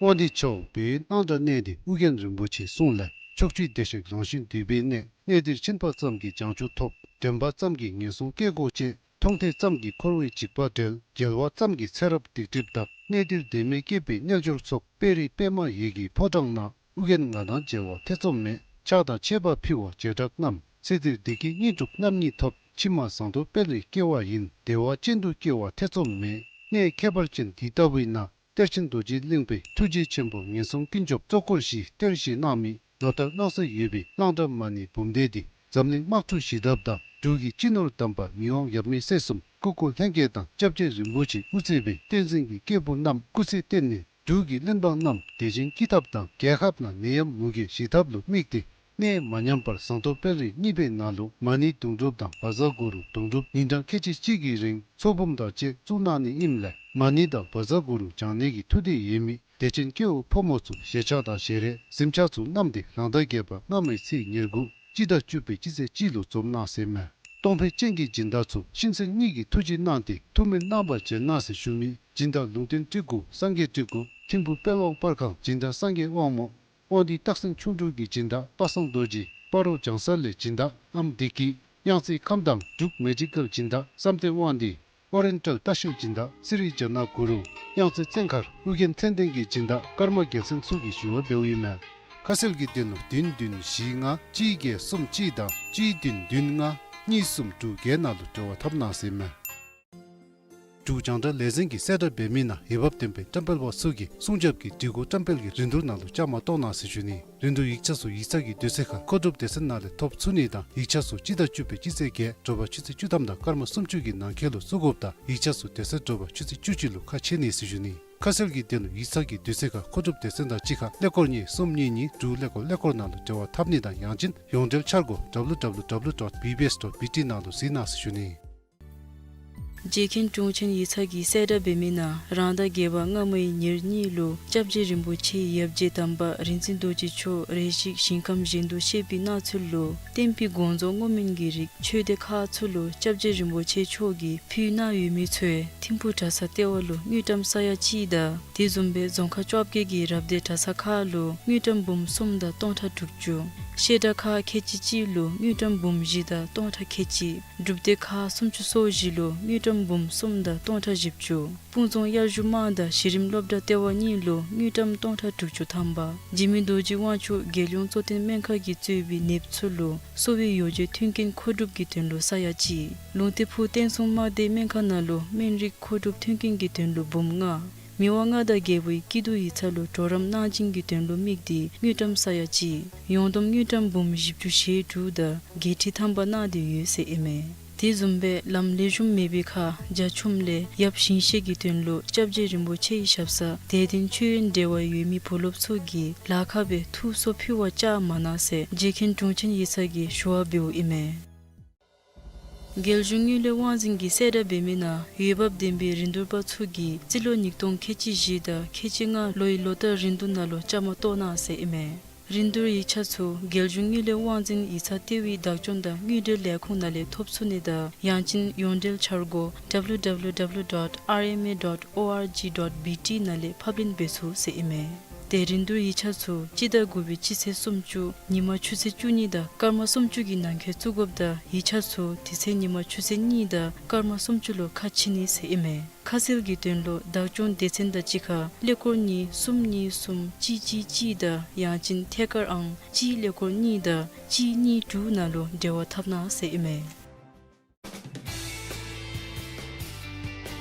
དབང་འདུས་ཕྱོགས་བོད་གླང་དར་གནས་འདི་ཨོ་རྒྱན་རིན་པོ་ཆེའི་གསུང་ལས། ཕྱོགས་བཅུའི་བདེ་གཤེགས་རང་བཞིན་འདུས་པའི་གནས། གནས་འདིར་ཕྱིན་པ་ཙམ་གྱིས་བྱང་ཆུབ་ཐོབ། འདྲེན་པ་ཙམ་གྱིས་ངན་སོང་སྐྱེ་སྒོ་བཅད། མཐོང་ཐོས་ཙམ་གྱིས་འཁོར་བའི་འཇིགས་པ་བྲལ། མཇལ་བ་ཙམ་གྱིས་ཚེ་རབས་སྡིག་སྒྲིབ་དག། གནས་འདིར་བདེན་མེད་སྐྱེས་པའི་རྣལ་འབྱོར་ཚོགས། དཔལ་རི་པདྨ་འོད་ཀྱི་ཕོ་བྲང་ན། ཨོ་རྒྱན་ང་དང་མཇལ་བ་ཐེ་ཚོམ་མེད། ཕྱག་དང་མཆོད་པ་ཕུལ་བ་བྱེ་བྲག་རྣམས། ཚེ་འདིར་བདེ་སྐྱིད་དངོས་གྲུབ་རྣམ་གཉིས་ཐོབ། ཕྱི་མ་ཟངས་མདོག་དཔལ་རིར་སྐྱེ་བ་ཡིན། བདེ་བ་ཅན་དུ་སྐྱེ་བ་ཐེ་ཚོམ་མེད། གནས་ཁྱད་པར་ཅན་འདི་ལྟ་བུའི་ནང་། གཏེར་ཆེན་རྡོ་རྗེ་གླིང་པའི་ཐུགས་རྗེ་ཆེན་པོ་ངན་སོང་ཀུན་སྐྱོབ་གཙོ་འཁོར་བཞི་གཏེར་བཞེས་གནང་མི་ལོ་ལྟར་གནང་སྲོལ་ཡོད་པའི་གླང་དར་མ་ཎི་འབུམ་སྡེ་འདི་འཛམ་གླིང་དམག་འཁྲུག་ཞི་ཐབས་དང་འབྲུག་གི་སྤྱི་ནོར་དམ་པ་མི་དབང་ཡབ་མེས་སྲས་གསུམ་སྐུ་འཁོར་ལྷན་རྒྱས་དང་སྐྱབས་རྗེ་རིན་པོ་ཆེ་དབུ་གཙོས་པའི་བསྟན་འཛིན་གྱི་སྐྱེས་བུ་རྣམས་སྐུ་ཚེ་བརྟན་ནས་འབྲུག་གི་བློན་འབངས་རྣམས་བདེ་ཞིང་སྐྱིད་ཐབས་དང་རྒྱལ་ཁབ་ནང་ནད་ཡམས་མུ་གེ་ཞི་ཐབས་ལུ་དམིགས་ཏེ་གནས་མ་ཉམས་པར་ཟངས་མདོག་དཔལ་རི་གཉིས་པའི་ནང་ལུ་མ་ཎི་དུང་སྒྲུབ་དང་བཛྲ་གུ་རུ་དུང་སྒྲུབ་ཉིན་གྲངས་ཁལ་གཅིག་གཅིག་གི་རིང་ཚོགས་འབུམ་དང་བཅས་བཙུགས་གནང་ནི་ཨིནམ་ལས་མ་ཎི་དང་བཛྲ་གུ་རུ་བགྱང་ནི་གི་ཐུགས་འདོད་ཡོད་མི་བདེ་ཆེན་སྐྱེ་བོ་ཕོ་མོ་ཚུ་ཞལ་ཆད་དང་ཞལ་རས་གཟིམ་ཆས་ཚུ་བསྣམས་ཏེ་རང་ཟླ་བརྒྱད་པ་སྔ་མའི་ཚེས་ཉེར་དགུ་སྤྱི་ཟླ་བཅུ་པའི་སྤྱི་ཚེས་གཅིག་ལུ་འཛོམས་གནང་ཟེར་མས། གཏོང་ཕོད་ཅན་གྱི་སྦྱིན་བདག་ཚུ་གཤིན་གསོན་གཉིས་ཀྱི་ཐུགས་རྗེ་གནང་སྟེ་ཐུགས་སྨོན་གནང་བར་བྱོན་གནང་ཟེར་ཞུ་མི་སྦྱིན་བདག་ལུང་བསྟན་སྤྲུལ་སྐུ་སངས་རྒྱས་སྤྲུལ་སྐུ་ཐིམ་ཕུ་དཔལ་དབང་པར་ཁང་སྦྱིན་བདག་སངས་རྒྱས་དབང་མོ་དབང་འདུས་སྟག་སེང་ཁྱུང་འབྲུག་གི་སྦྱིན་བདག་པ་སངས་རྡོ་རྗེ། སྤ་རོ་བྱང་ས་ལས་སྦྱིན་བདག་ཨམ་བདེ་སྐྱིད། གཡང་རྩེ་ཁམས་དྭངས་འབྲུག་མེ་ཌི་ཀལ་སྦྱིན་བདག་བསམ་གཏན་དབང་འདུས། ཨོ་རེན་ཊལ་ལྟ་བཤལ་སྦྱིན་བདག་སི་རི་ཇ་ན་གུ་རུ། གཡང་རྩེ་བཙན་མཁར་ཨོ་རྒྱན་མཚན་ལྡན་གྱི་སྦྱིན་བདག་ཀརྨ་རྒྱལ་མཚན་ཚུ་གིས་ཞུ་བ་འབདཝ་ཨིན་མས། ཁ་གསལ་གྱི་དོན་ལུ་བདུན་བདུན་བཞི་ལྔ་གཅིག་བརྒྱད་གསུམ་གཅིག་དང་གཅིག་བདུན་བདུན་ལྔ་གཉིས་གསུམ་དྲུག་བརྒྱད་ནང་ལུ་འབྲེལ་བ་འཐབ་གནང་ཟེར་ཨིན་མས། འབྲུག་རྒྱང་བསྒྲགས་ལས་འཛིན་གྱིས་གསལ་བསྒྲགས་འབད་མི་ནང་འོས་འབབ་ལྡན་པའི་བཀྲམ་སྤེལ་པ་ཚུ་གིས་སྲུང་སྐྱོབ་ཀྱི་སྒྲིག་གོ་བཀྲམ་སྤེལ་གྱི་རིན་བསྡུར་ནང་ལུ་བཅའ་མར་གཏོགས་གནང་ཟེར་ཞུ་ནི། རིན་བསྡུར་ཡིག་ཆ་ཚུ་ཡིག་ཚང་གི་དུས་ཚོད་ཁར་མཁོ་སྒྲུབ་སྡེ་ཚན་ནང་ལས་ཐོབ་ཚུགས་ནི་དང་ཡིག་ཆ་ཚུ་སྤྱི་ཟླ་བཅུ་པའི་སྤྱི་ཚེས་བརྒྱད་དྲོ་པ་ཆུ་ཚོད་བཅུ་ཐམ་དང་སྐར་མ་སུམ་ཅུ་གི་ནང་འཁོད་ལུ་བཙུགས་དགོཔ་དང་ཡིག་ཆ་ཚུ་དེ་ཚེ་དྲོ་པ་ཆུ་ཚོད་བཅུ་གཅིག་ལུ་ཁ་ཕྱེ་ནི་ཟེར་ཞུ་ནི། ཁ་གསལ་གྱི་དོན་ལུ་ཡིག་ཚང་གི་དུས་ཚོད་ཁར་མཁོ་སྒྲུབ་སྡེ་ཚན་དང་གཅིག་ཁར་ཀླད་ཀོར་གཉིས་གསུམ་གཉིས་གཉིས་དྲུག་ཀླད་ཀོར་ཀླད་ཀོར་ནང་ལུ་འབྲེལ་བ་འཐབ་ནི་དང་ཡང་ཅིན་ཡོངས་འབྲེལ་འཆར་སྒོ་W W W dot B B S dot B T ནང་ལུ་གཟིགས་གནང་ཟེར་ཞུ་ནི། རྗེ་མཁན་དྲུང་ཆེན་ཡིག་ཚང་གིས་གསལ་བསྒྲགས་འབད་མི་ནང་རང་ཟླ་བརྒྱད་པ་སྔ་མའི་ཉེར་གཉིས་ལུ་སྐྱབས་རྗེ་རིན་པོ་ཆེ་ཡབ་རྗེ་དམ་པ་རིག་འཛིན་རྡོ་རྗེ་མཆོག་རེ་ཞིག་ཞིང་ཁམས་གཞན་དུ་གཤེགས་པའི་གནས་ཚུལ་ལུ་བསྟན་པའི་དགོངས་རྫོགས་བསྔོ་སྨོན་གྱི་རིགས་ཆོས་སྡེ་ཁག་ཚུ་ལུ་སྐྱབས་རྗེ་རིན་པོ་ཆེ་མཆོག་གིས་ཕུལ་གནང་ཡོད་མི་ཚུ་ཐིམ་ཕུག་གྲྭ་ཚང་ལྟེ་བ་ལུ་དངུལ་ཀྲམ་ས་ཡ་གཅིག་དང་དེ་བཟུམ་སྦེ་རྫོང་ཁག་བཅོ་བརྒྱད་ཀྱི་རབ་སྡེ་གྲྭ་ཚང་ཁག་ལུ་དངུལ་ཀྲམ་འབུམ་གསུམ་དང་སྟོང་ཕྲག་དྲུག་ཅུ། བཤད་གྲྭ་ཁག་ཁལ་གཅིག་གཅིག་ལུ་དངུལ་ཀྲམ་འབུམ་བཞི་དང་སྟོང་ཕྲག་ཁལ་གཅིག། སྒྲུབ་སྡེ་ཁག་སུམ་ཅུ་སོ་བཞི་ལུ་དངུལ་ཀྲམ་འབུམ་གསུམ་དང་སྟོང་ཕྲག་བཞི་བཅུ། སྤུངས་རྫོང་དབྱར་བཞུགས་དམངས་དང་གཞི་རིམ་སློབ་གྲྭ་ལྟེ་བ་གཉིས་ལུ་དངུལ་ཀྲམ་སྟོང་ཕྲག་དྲུག་ཅུ་ཐམ་པ། འཇིགས་མེད་རྡོ་རྗེ་དབང་ཕྱུག་རྒྱལ་ཡོངས་གཙོ་བསྟེན་སྨན་ཁང་གིས་གཙོས་པའི་ནདཔ་ཚུ་ལུ་གསོ་བའི་ཡོ་བྱད་མཐུན་རྐྱེན་མཁོ་སྒྲུབ་ཀྱི་དོན་ལུ་ས་ཡ་གཅིག། ལུང་བསྟན་ཕུག་བསྟན་སྲུང་དམག་སྡེ་སྨན་ཁང་ནང་ལུ་སྨན་རིགས་མཁོ་སྒྲུབ་མཐུན་རྐྱེན་གྱི་དོན་ལུ་འབུམ་ལྔ། མི་དབང་མངའ་བདག་རྒྱལ་པོའི་སྐྱིད་སྡུག་ཡིག་ཚང་ལུ་གྲོགས་རམ་གནང་སྦྱིན་གྱི་དོན་ལུ་དམིགས་ཏེ་དངུལ་ཀྲམ་ས་ཡ་གཅིག། ཡོངས་བསྡོམས་དངུལ་ཀྲམ་འབུམ་བཞི་བཅུ་ཞེ་དྲུག་དང་བརྒྱད་ཁྲི་ཐམ་པ་གནང་སྟེ་ཡོད་ཟེར་ཨིན་མས། དེ་བཟུམ་སྦེ་ལམ་ལེགས་ཤོམ་མེད་པའི་ཁར་རྒྱ་ཁྱོན་ལས་ཡབ་ཞིང་གཤེགས་ཀྱི་དོན་ལུ་སྐྱབས་རྗེ་རིན་པོ་ཆེའི་ཞབས་སར་དད་ལྡན་མཆོད་ཡོན་འབྲེལ་བ་ཡོད་མི་བུ་སློབ་ཚུ་གིས་ལཱ་ཁག་སྦེ་ཐུགས་གསོ་ཕུལ་བར་བཅར་མ་གནང་ཟེར་རྗེ་མཁན་དྲུང་ཆེན་ཡིག་ཚང་གིས་ཞུ་བ་འབདཝ་ཨིན་མས། རྒྱལ་གཞུང་དངུལ་ལས་དབང་འཛིན་གྱིས་གསལ་བསྒྲགས་འབད་མི་ནང་འོས་འབབ་ལྡན་པའི་རིན་བསྡུར་པ་ཚུ་གིས་རྩིས་ལོ་ཉིས་སྟོང་ཁལ་གཅིག་བཞི་དང་ཁལ་གཅིག་ལྔ་ལོའི་ལོ་བསྟར་རིན་བསྡུར་ནང་ལུ་བཅའ་མར་གཏོགས་གནང་ཟེར་ཨིན་མས། རིན་བསྡུར་ཡིག་ཆ་ཚུ་རྒྱལ་གཞུང་དངུལ་ལས་དབང་འཛིན་ཡིག་ཚང་ལྟེ་བའི་བདག་སྐྱོང་དང་དངུལ་འབྲེལ་ལས་ཁུངས་ནང་ལས་ཐོབ་ཚུགས་ནི་དང་ཡང་ཅིན་ཡོངས་འབྲེལ་འཆར་སྒོ་W W W dot R M A dot O R G dot B T ནང་ལས་ཕབ་ལེན་འབད་ཚུགས་ཟེར་ཨིན་མས། ཏེ་རིན་བསྡུར་ཡིག་ཆ་ཚུ་སྤྱི་ཟླ་དགུ་པའི་སྤྱི་ཚེས་སུམ་ཅུ་ཉིན་མ་ཆུ་ཚོད་བཅུ་གཉིས་དང་སྐར་མ་སུམ་ཅུ་གི་ནང་འཁོད་བཙུགས་དགོཔ་དང་ཡིག་ཆ་ཚུ་དེ་ཚེ་ཉིན་མ་ཆུ་ཚོད་གཉིས་དང་སྐར་མ་སུམ་ཅུ་ལུ་ཁ་ཕྱེ་ནི་ཟེར་ཨིན་མས། ཁ་གསལ་གྱི་དོན་ལུ་བདག་སྐྱོང་སྡེ་ཚན་དང་གཅིག་ཁར་ཀླད་ཀོར་གཉིས་གསུམ་གཉིས་གསུམ་གཅིག་གཅིག་གཅིག་དང་ཡང་ཅིན་ཐད་ཀར་ཨང་གཅིག་ཀླད་ཀོར་གཉིས་དང་གཅིག་གཉིས་དྲུག་ནང་ལུ་འབྲེལ་བ་འཐབ་གནང་ཟེར་ཨིན་མས།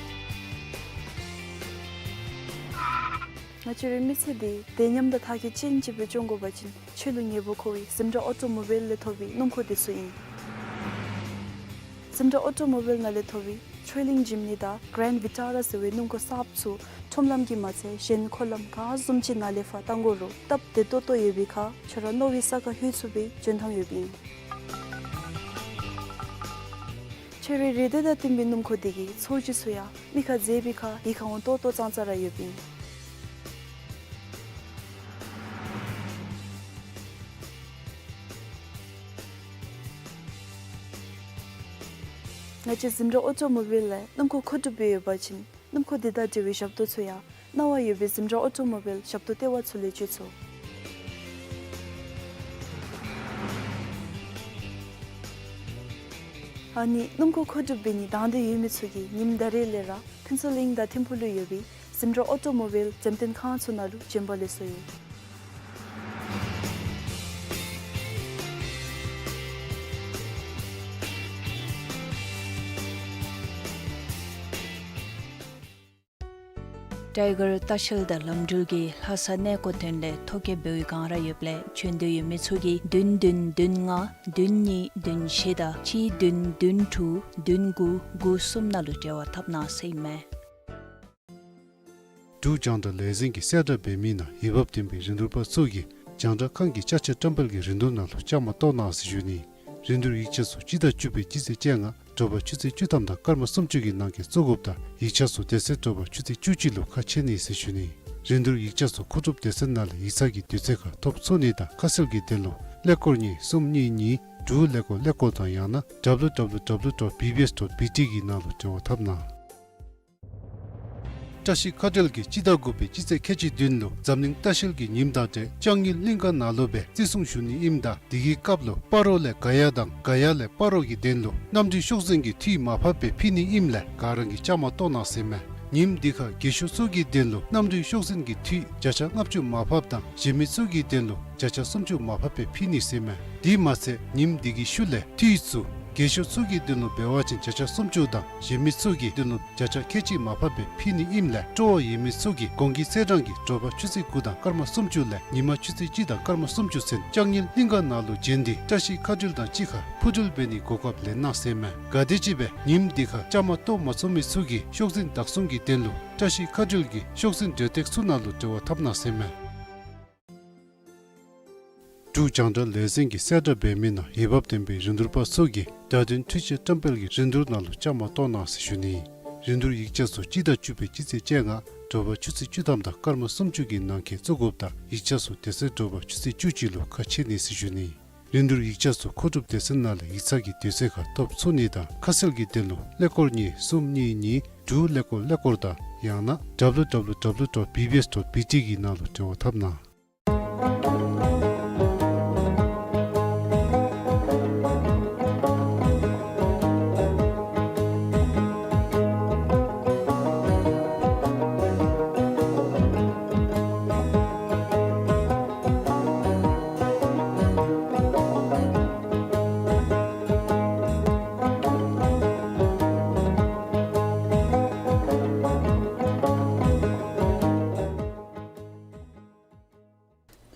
ང་བཅས་རའི་མི་ཚེ་འདི་བདེ་ཉམས་དང་ཐབས་ཤེས་ཅན་ཅིག་སྦེ་སྐྱོང་དགོ་པ་ཅིན་ཆོས་ལུ་ཉེ་བོ་མཁོ་བའི་ཟིམ་ཏྲ་ཨོ་ཊོ་མོ་བེལ་ལས་ཐོབ་པའི་སྣུམ་འཁོར་འདི་ཚུ་ཨིན། ཟིམ་ཏྲ་ཨོ་ཊོ་མོ་བེལ་ནང་ལས་ཐོབ་པའི་ཊྲེ་ལིང་ཇིམ་ནི་དང་གྷ་རེན་ཌི་ཝི་ཊ་ར་ཟེར་བའི་སྣུམ་འཁོར་གསརཔ་ཚུ་ཁྲོམ་ལམ་གྱིས་མ་ཚད་གཞན་འཁོར་ལམ་ག་བཟུམ་ཅིག་ནང་ལས་ཕར་བཏང་དགོ་རུང་སྟབས་བདེ་ཏོག་ཏོ་ཡོད་པའི་ཁར་ཁྱོད་ར་མནོ་བའི་ས་ཁར་ལྷོད་ཚུགས་པའི་འཇོན་ཐང་ཡོདཔ་ཨིན། ཁྱོད་རའི་རེ་འདོད་དང་བསྟུན་པའི་སྣུམ་འཁོར་འདི་གིས་ཚོགས་ཀྱི་ཚུ་ཡང་མི་ཁར་མཛེས་པའི་ཁར་ཡིད་ཁར་འོང་ཏོག་ཏོ་ཙང་ཙ་ར་ཡོདཔ་ཨིན། ང་བཅས་ཟིམ་ཏྲ་ཨོ་ཊོ་མོ་བེལ་ལས་སྣུམ་འཁོར་མཁོ་སྒྲུབ་འབད་ཡོད་པ་ཅིན་སྣུམ་འཁོར་འདི་དང་འབྲེལ་བའི་ཞབས་ཏོག་ཚུ་ཡང་གནང་བ་ཡོད་པའི་ཟིམ་ཏྲ་ཨོ་ཊོ་མོ་བེལ་ཞབས་ཏོག་ལྟེ་བ་ཚུ་ལས་སྤྱོད་ཚུགས། ཨ་ནི་སྣུམ་འཁོར་མཁོ་སྒྲུབ་འབད་ནི་དང་འདོད་ཡོད་མི་ཚུ་གིས་ཉིནམ་ད་རེས་ལས་ར་ཕུན་ཚོགས་གླིང་དང་ཐིམ་ཕུག་ལུ་ཡོད་པའི་ཟིམ་ཏྲ་ཨོ་ཊོ་མོ་བེལ་འགྲེམས་སྟོན་ཁང་ཚུ་ནང་ལུ་བྱོན་པ་ལེགས་སོ་ཡོད། ཊའི་གར་ལྟ་བཤལ་དང་ལམ་འགྲུལ་གྱིས་ལྷ་ས་གནས་སྐོར་དོན་ལས་ཐོ་བཀོད་འབད་བའི་སྒང་ར་ཡོདཔ་ལས་བྱོན་འདོད་ཡོད་མི་ཚུ་གིས་བདུན་བདུན་བདུན་ལྔ་བདུན་གཉིས་བདུན་བཞི་དང་གཅིག་བདུན་བདུན་དྲུག་བདུན་དགུ་དགུ་གསུམ་ནང་ལུ་འབྲེལ་བ་འཐབ་གནང་ཟེར་ཨིན་མས། འབྲུག་རྒྱང་བསྒྲགས་ལས་འཛིན་གྱིས་གསལ་བསྒྲགས་འབད་མི་ནང་འོས་འབབ་ལྡན་པའི་རིན་བསྡུར་པ་ཚུ་གིས་རྒྱང་བསྒྲགས་ཁང་གི་ཅ་ཆས་བཀྲམ་སྤེལ་གྱི་རིན་བསྡུར་ནང་ལུ་བཅའ་མར་གཏོགས་གནང་ཟེར་ཞུ་ནི། རིན་བསྡུར་ཡིག་ཆ་ཚུ་སྤྱི་ཟླ་བཅུ་པའི་སྤྱི་ཚེས་བཅོ་ལྔ་དྲོ་པ་ཆུ་ཚོད་བཅུ་ཐམ་དང་སྐར་མ་སུམ་ཅུ་གི་ནང་འཁོད་བཙུགས་དགོཔ་དང་ཡིག་ཆ་ཚུ་དེ་ཚེ་དྲོ་པ་ཆུ་ཚོད་བཅུ་གཅིག་ལུ་ཁ་ཕྱེ་ནི་ཟེར་ཞུ་ནི། རིན་བསྡུར་ཡིག་ཆ་ཚུ་མཁོ་སྒྲུབ་སྡེ་ཚན་ནང་ལས་ཡིག་ཚང་གི་དུས་ཚོད་ཁར་ཐོབ་ཚུགས་ནི་དང་ཁ་གསལ་གྱི་དོན་ལུ་ཀླད་ཀོར་གཉིས་གསུམ་གཉིས་གཉིས་དྲུག་ཀླད་ཀོར་ཀླད་ཀོར་དང་ཡང་ན་W W W dot B B S dot B T གི་ནང་ལུ་འབྲེལ་བ་འཐབ་གནང་། བཀྲ་ཤིས་མཁའ་འགྲུལ་གྱིས་སྤྱི་ཟླ་དགུ་པའི་སྤྱི་ཚེས་ཁལ་གཅིག་བདུན་ལུ་འཛམ་གླིང་ལྟ་བཤལ་གྱི་ཉིནམ་དང་འབྲེལ་ལྕང་ཡུལ་གླིང་ག་ནང་ལུ་སྦེ་བརྩི་སྲུང་ཞུ་ནི་ཨིནམ་ད་དེ་གི་སྐབས་ལུ་སྤ་རོ་ལས་ག་ཡ་དང་ག་ཡ་ལས་སྤ་རོ་གི་དོན་ལུ་གནམ་གྲུའི་ཤོག་འཛིན་གྱི་འཐུས་མར་ཕབ་སྦེ་ཕུལ་ནི་ཨིནམ་ལས་ག་ར་གིས་བཅའ་མར་གཏོགས་གནང་ཟེར་མས། ཉིནམ་འདི་ཁར་རྒས་ཤོས་ཚུ་གི་དོན་ལུ་གནམ་གྲུའི་ཤོག་འཛིན་གྱི་འཐུས་བརྒྱ་ཆ་ལྔ་བཅུ་མར་ཕབ་དང་གཞན་མི་ཚུ་གི་དོན་ལུ་བརྒྱ་ཆ་སུམ་ཅུ་མར་ཕབ་སྦེ་ཕུལ་ནི་ཟེར་མས། དེ་མ་ཚད་ཉིནམ་འདི་གི་ཤུལ་ལས་འཐུས་ཚུ་ རྒས་ཤོས་ཚུ་གི་དོན་ལུ་འབད་བ་ཅིན་བརྒྱ་ཆ་སུམ་ཅུ་དང་གཞན་མི་ཚུ་གི་དོན་ལུ་བརྒྱ་ཆ་ཁལ་གཅིག་མར་ཕབ་སྦེ་ཕུལ་ནི་ཨིནམ་ལས་སྤྲོ་བ་ཡོད་མི་ཚུ་གིས་གོང་གི་ཚེས་གྲངས་ཀྱི་དྲོ་པ་ཆུ་ཚོད་དགུ་དང་སྐར་མ་སུམ་ཅུ་ལས་ཉིན་མ་ཆུ་ཚོད་གཅིག་དང་སྐར་མ་སུམ་ཅུ་ཚུན་ལྕང་ཡུལ་གླིང་ག་ནང་ལུ་བྱོན་ཏེ་བཀྲ་ཤིས་མཁའ་འགྲུལ་དང་གཅིག་ཁར་འཕུར་འགྲུལ་འབད་ནིའི་གོ་སྐབས་ལེན་གནང་ཟེར་མས། ག་དེམ་ཅིག་སྦེ་ཉིནམ་འདི་ཁར་བཅའ་མར་གཏོགས་མ་ཚུགས་མི་ཚུ་གིས་ཤོག་འཛིན་བདག་བཟུང་གི་དོན་ལུ་བཀྲ་ཤིས་མཁའ་འགྲུལ་གྱི་ཤོག་འཛིན་འབྲེལ་སྟེགས་ཚུ་ནང་ལུ་འབྲེལ་བ་འཐབ་གནང་ཟེར་མས། འབྲུག་རྒྱང་བསྒྲགས་ལས་འཛིན་གྱིས་གསལ་བསྒྲགས་འབད་མི་ནང་འོས་འབབ་ལྡན་པའི་རིན་བསྡུར་པ་ཚུ་གིས་བརྡ་དོན་འཕྲུལ་ཆས་བཀྲམ་སྤེལ་གྱི་རིན་བསྡུར་ནང་ལུ་བཅའ་མར་གཏོགས་གནང་ཟེར་ཞུ་ནི། རིན་བསྡུར་ཡིག་ཆ་ཚུ་སྤྱི་ཟླ་བཅུ་པའི་སྤྱི་ཚེས་བཅོ་ལྔ་དྲོ་པ་ཆུ་ཚོད་བཅུ་ཐམ་དང་སྐར་མ་སུམ་ཅུ་གི་ནང་འཁོད་བཙུགས་དགོཔ་དང་ཡིག་ཆ་ཚུ་དེ་ཚེ་དྲོ་པ་ཆུ་ཚོད་བཅུ་གཅིག་ལུ་ཁ་ཕྱེ་ནི་ཟེར་ཞུ་ནི། རིན་བསྡུར་ཡིག་ཆ་ཚུ་མཁོ་སྒྲུབ་སྡེ་ཚན་ནང་ལས་ཡིག་ཚང་གི་དུས་ཚོད་ཁར་ཐོབ་ཚུགས་ནི་དང་ཁ་གསལ་གྱི་དོན་ལུ་ཀླད་ཀོར་གཉིས་གསུམ་གཉིས་གཉིས་དྲུག་ཀླད་ཀོར་ཀླད་ཀོར་དང་ཡང་ན་W W W dot B B S dot B T གི་ནང་ལུ་འབྲེལ་བ་འཐབ་གནང་།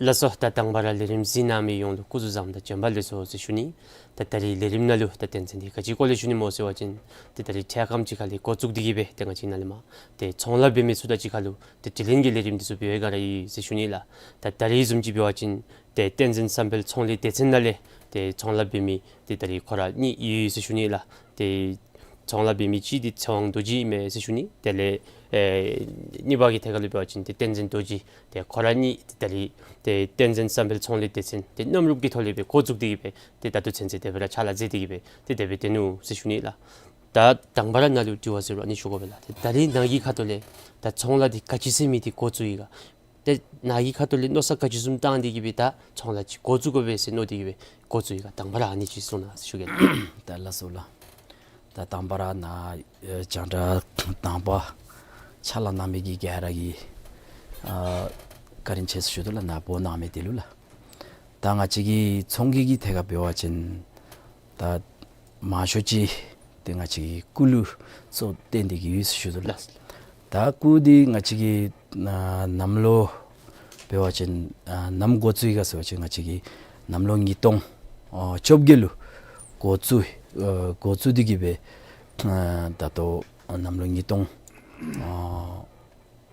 ལགས་སོ། ད་དང་པ་ར་ལས་རིམ་གཟིགས་གནང་མི་ཡོངས་ལུ་སྐུ་གཟུགས་བཟང་དང་བྱོན་པ་ལེགས་སོ་ཟེར་ཞུ་ནི། ད་ད་རིས་ལས་རིམ་ནང་ལུ་ད་དོན་ཚན་འདི་ག་ཅིའི་སྐོར་ལས་ཞུ་ནི་སྨོ་ཟེར་བ་ཅིན་ཏེ་ད་རིས་འཕྲལ་ཁམས་ཅིག་ཁ་ལས་འགོ་བཙུགས་ཏེ་གི་སྦེ་ཏེ་ང་བཅས་ནཱ་ལས་མར་ཏེ་ཚོང་ལཱ་འབད་མི་ཚུ་དང་གཅིག་ཁར་ལུ་ཏེ་དྲི་ལན་གྱི་ལས་རིམ་འདི་ཚུ་འབད་བའི་སྒང་ར་ཨིན་ཟེར་ཞུ་ནི་ལགས། ད་ད་རིས་བཟུམ་ཅིག་འབད་བ་ཅིན་ཏེ་བསྟན་འཛིན་བསམ་འཕེལ་ཚོང་ལས་སྡེ་ཚན་ནང་ལས་ཏེ་ཚོང་ལཱ་འབད་མི་ཏེ་ད་རིས་ཁོ་ར་གཉིས་ཡོད་ཟེར་ཞུ་ནི་ལགས། ཏེ་ཚོང་ལཱ་འབད་མི་གཅིག་འདི་ཚེ་དབང་རྡོ་རྗེ་ཨིན་མས་ཟེར་ཞུ་ནི། དེ་ལས་ཨེ་གཉིས་པ་གི་ཐད་ཁར་ལུ་འབད་བ་ཅིན་ཏེ་བསྟན་འཛིན་རྡོ་རྗེ། ཏེ་ཁོ་ར་གཉིས་ཏེ་ད་རིས་ཏེ་བསྟན་འཛིན་བསམ་འཕེལ་ཚོང་ལས་སྡེ་ཚན་ཏེ་གནམ་རུབ་ཀྱི་ཐོག་ལས་སྦེ་འགོ་བཙུགས་ཏེ་གི་སྦེ་ཏེ་ད་ལྟོ་ཚུན་ཚོད་དེ་སྦེ་ར་ཕྱག་ལཱ་མཛད་དེ་གི་སྦེ་ཏེ་དེ་སྦེ་སྡོད་ནུག་ཟེར་ཞུ་ནི་ལགས། ད་དང་པ་ར་ནཱ་ལུ་དྲི་བ་ཟེར་རུང་ཨ་ནི་ཞུ་དགོ་པས་ལགས། ཏེ་ད་རིས་ནཱ་གི་ཁ་ཐུག་ལས་ད་ཚོང་ལཱ་འདི་ག་ཅི་ཟེར་མི་འདི་འགོ་བཙུགས་ཡི་ག། ཏེ་ནཱ་གི་ཁ་ཐུག་ལས་མནོ་བསམ་ག་ཅི་བཟུམ་བཏང་སྟེ་གི་སྦེ་ད་ཚོང་ལཱ་ཅིག་འགོ་བཙུགས་དགོ་པས་ཟེར་མནོ་སྟེ་གི་སྦེ་འགོ་བཙུགས་ཡི་ག། དང་པ་ར་ཨ་ནི་ཅིག་གསུང་གནང་ཟེར་ཞུ་གེ་ལགས། ད་ལགས་སོ་ལགས། ད་དང་པ་ར་ནཱ་ཨེ་རྒྱང་བསྒྲགས་དང་པ་ཕྱག་ལཱ་གནང་མི་གི་ག་ར་གི་ཨ་བཀའ་དྲིན་ཆེ་ཟེར་ཞུ་དོ་ལགས། ནཱ་འབོ་གནང་མི་འདི་ལུ་ལགས། ད་ང་བཅས་ཀྱི་ཚོང་གི་གི་ཐད་ཁར་འབད་བ་ཅིན་ད་མང་ཤོས་ཅིག་ཏེ་ང་བཅས་ཀྱི་སྐུ་ལུ་གཙོ་བོ་བཏོན་ཏེ་གི་ཡོད་ཟེར་ཞུ་དོ་ལགས། ལགས། ད་སྐུ་འདི་ང་བཅས་ཀྱི་ཨ་གནམ་ལོ་འབད་བ་ཅིན་ཨ་ནམ་འགོ་བཙུགས་ཡི་ག་ཟེར་བ་ཅིན་ང་བཅས་ཀྱི་གནམ་ལོ་ཉིས་སྟོང་ཨ་བཅོ་བརྒྱད་ལུ་འགོ་བཙུགས་ཨ་འགོ་བཙུགས་ཏེ་གི་སྦེ་ཨ་ད་ལྟོ་གནམ་ལོ་ཉིས་སྟོང་ཨ་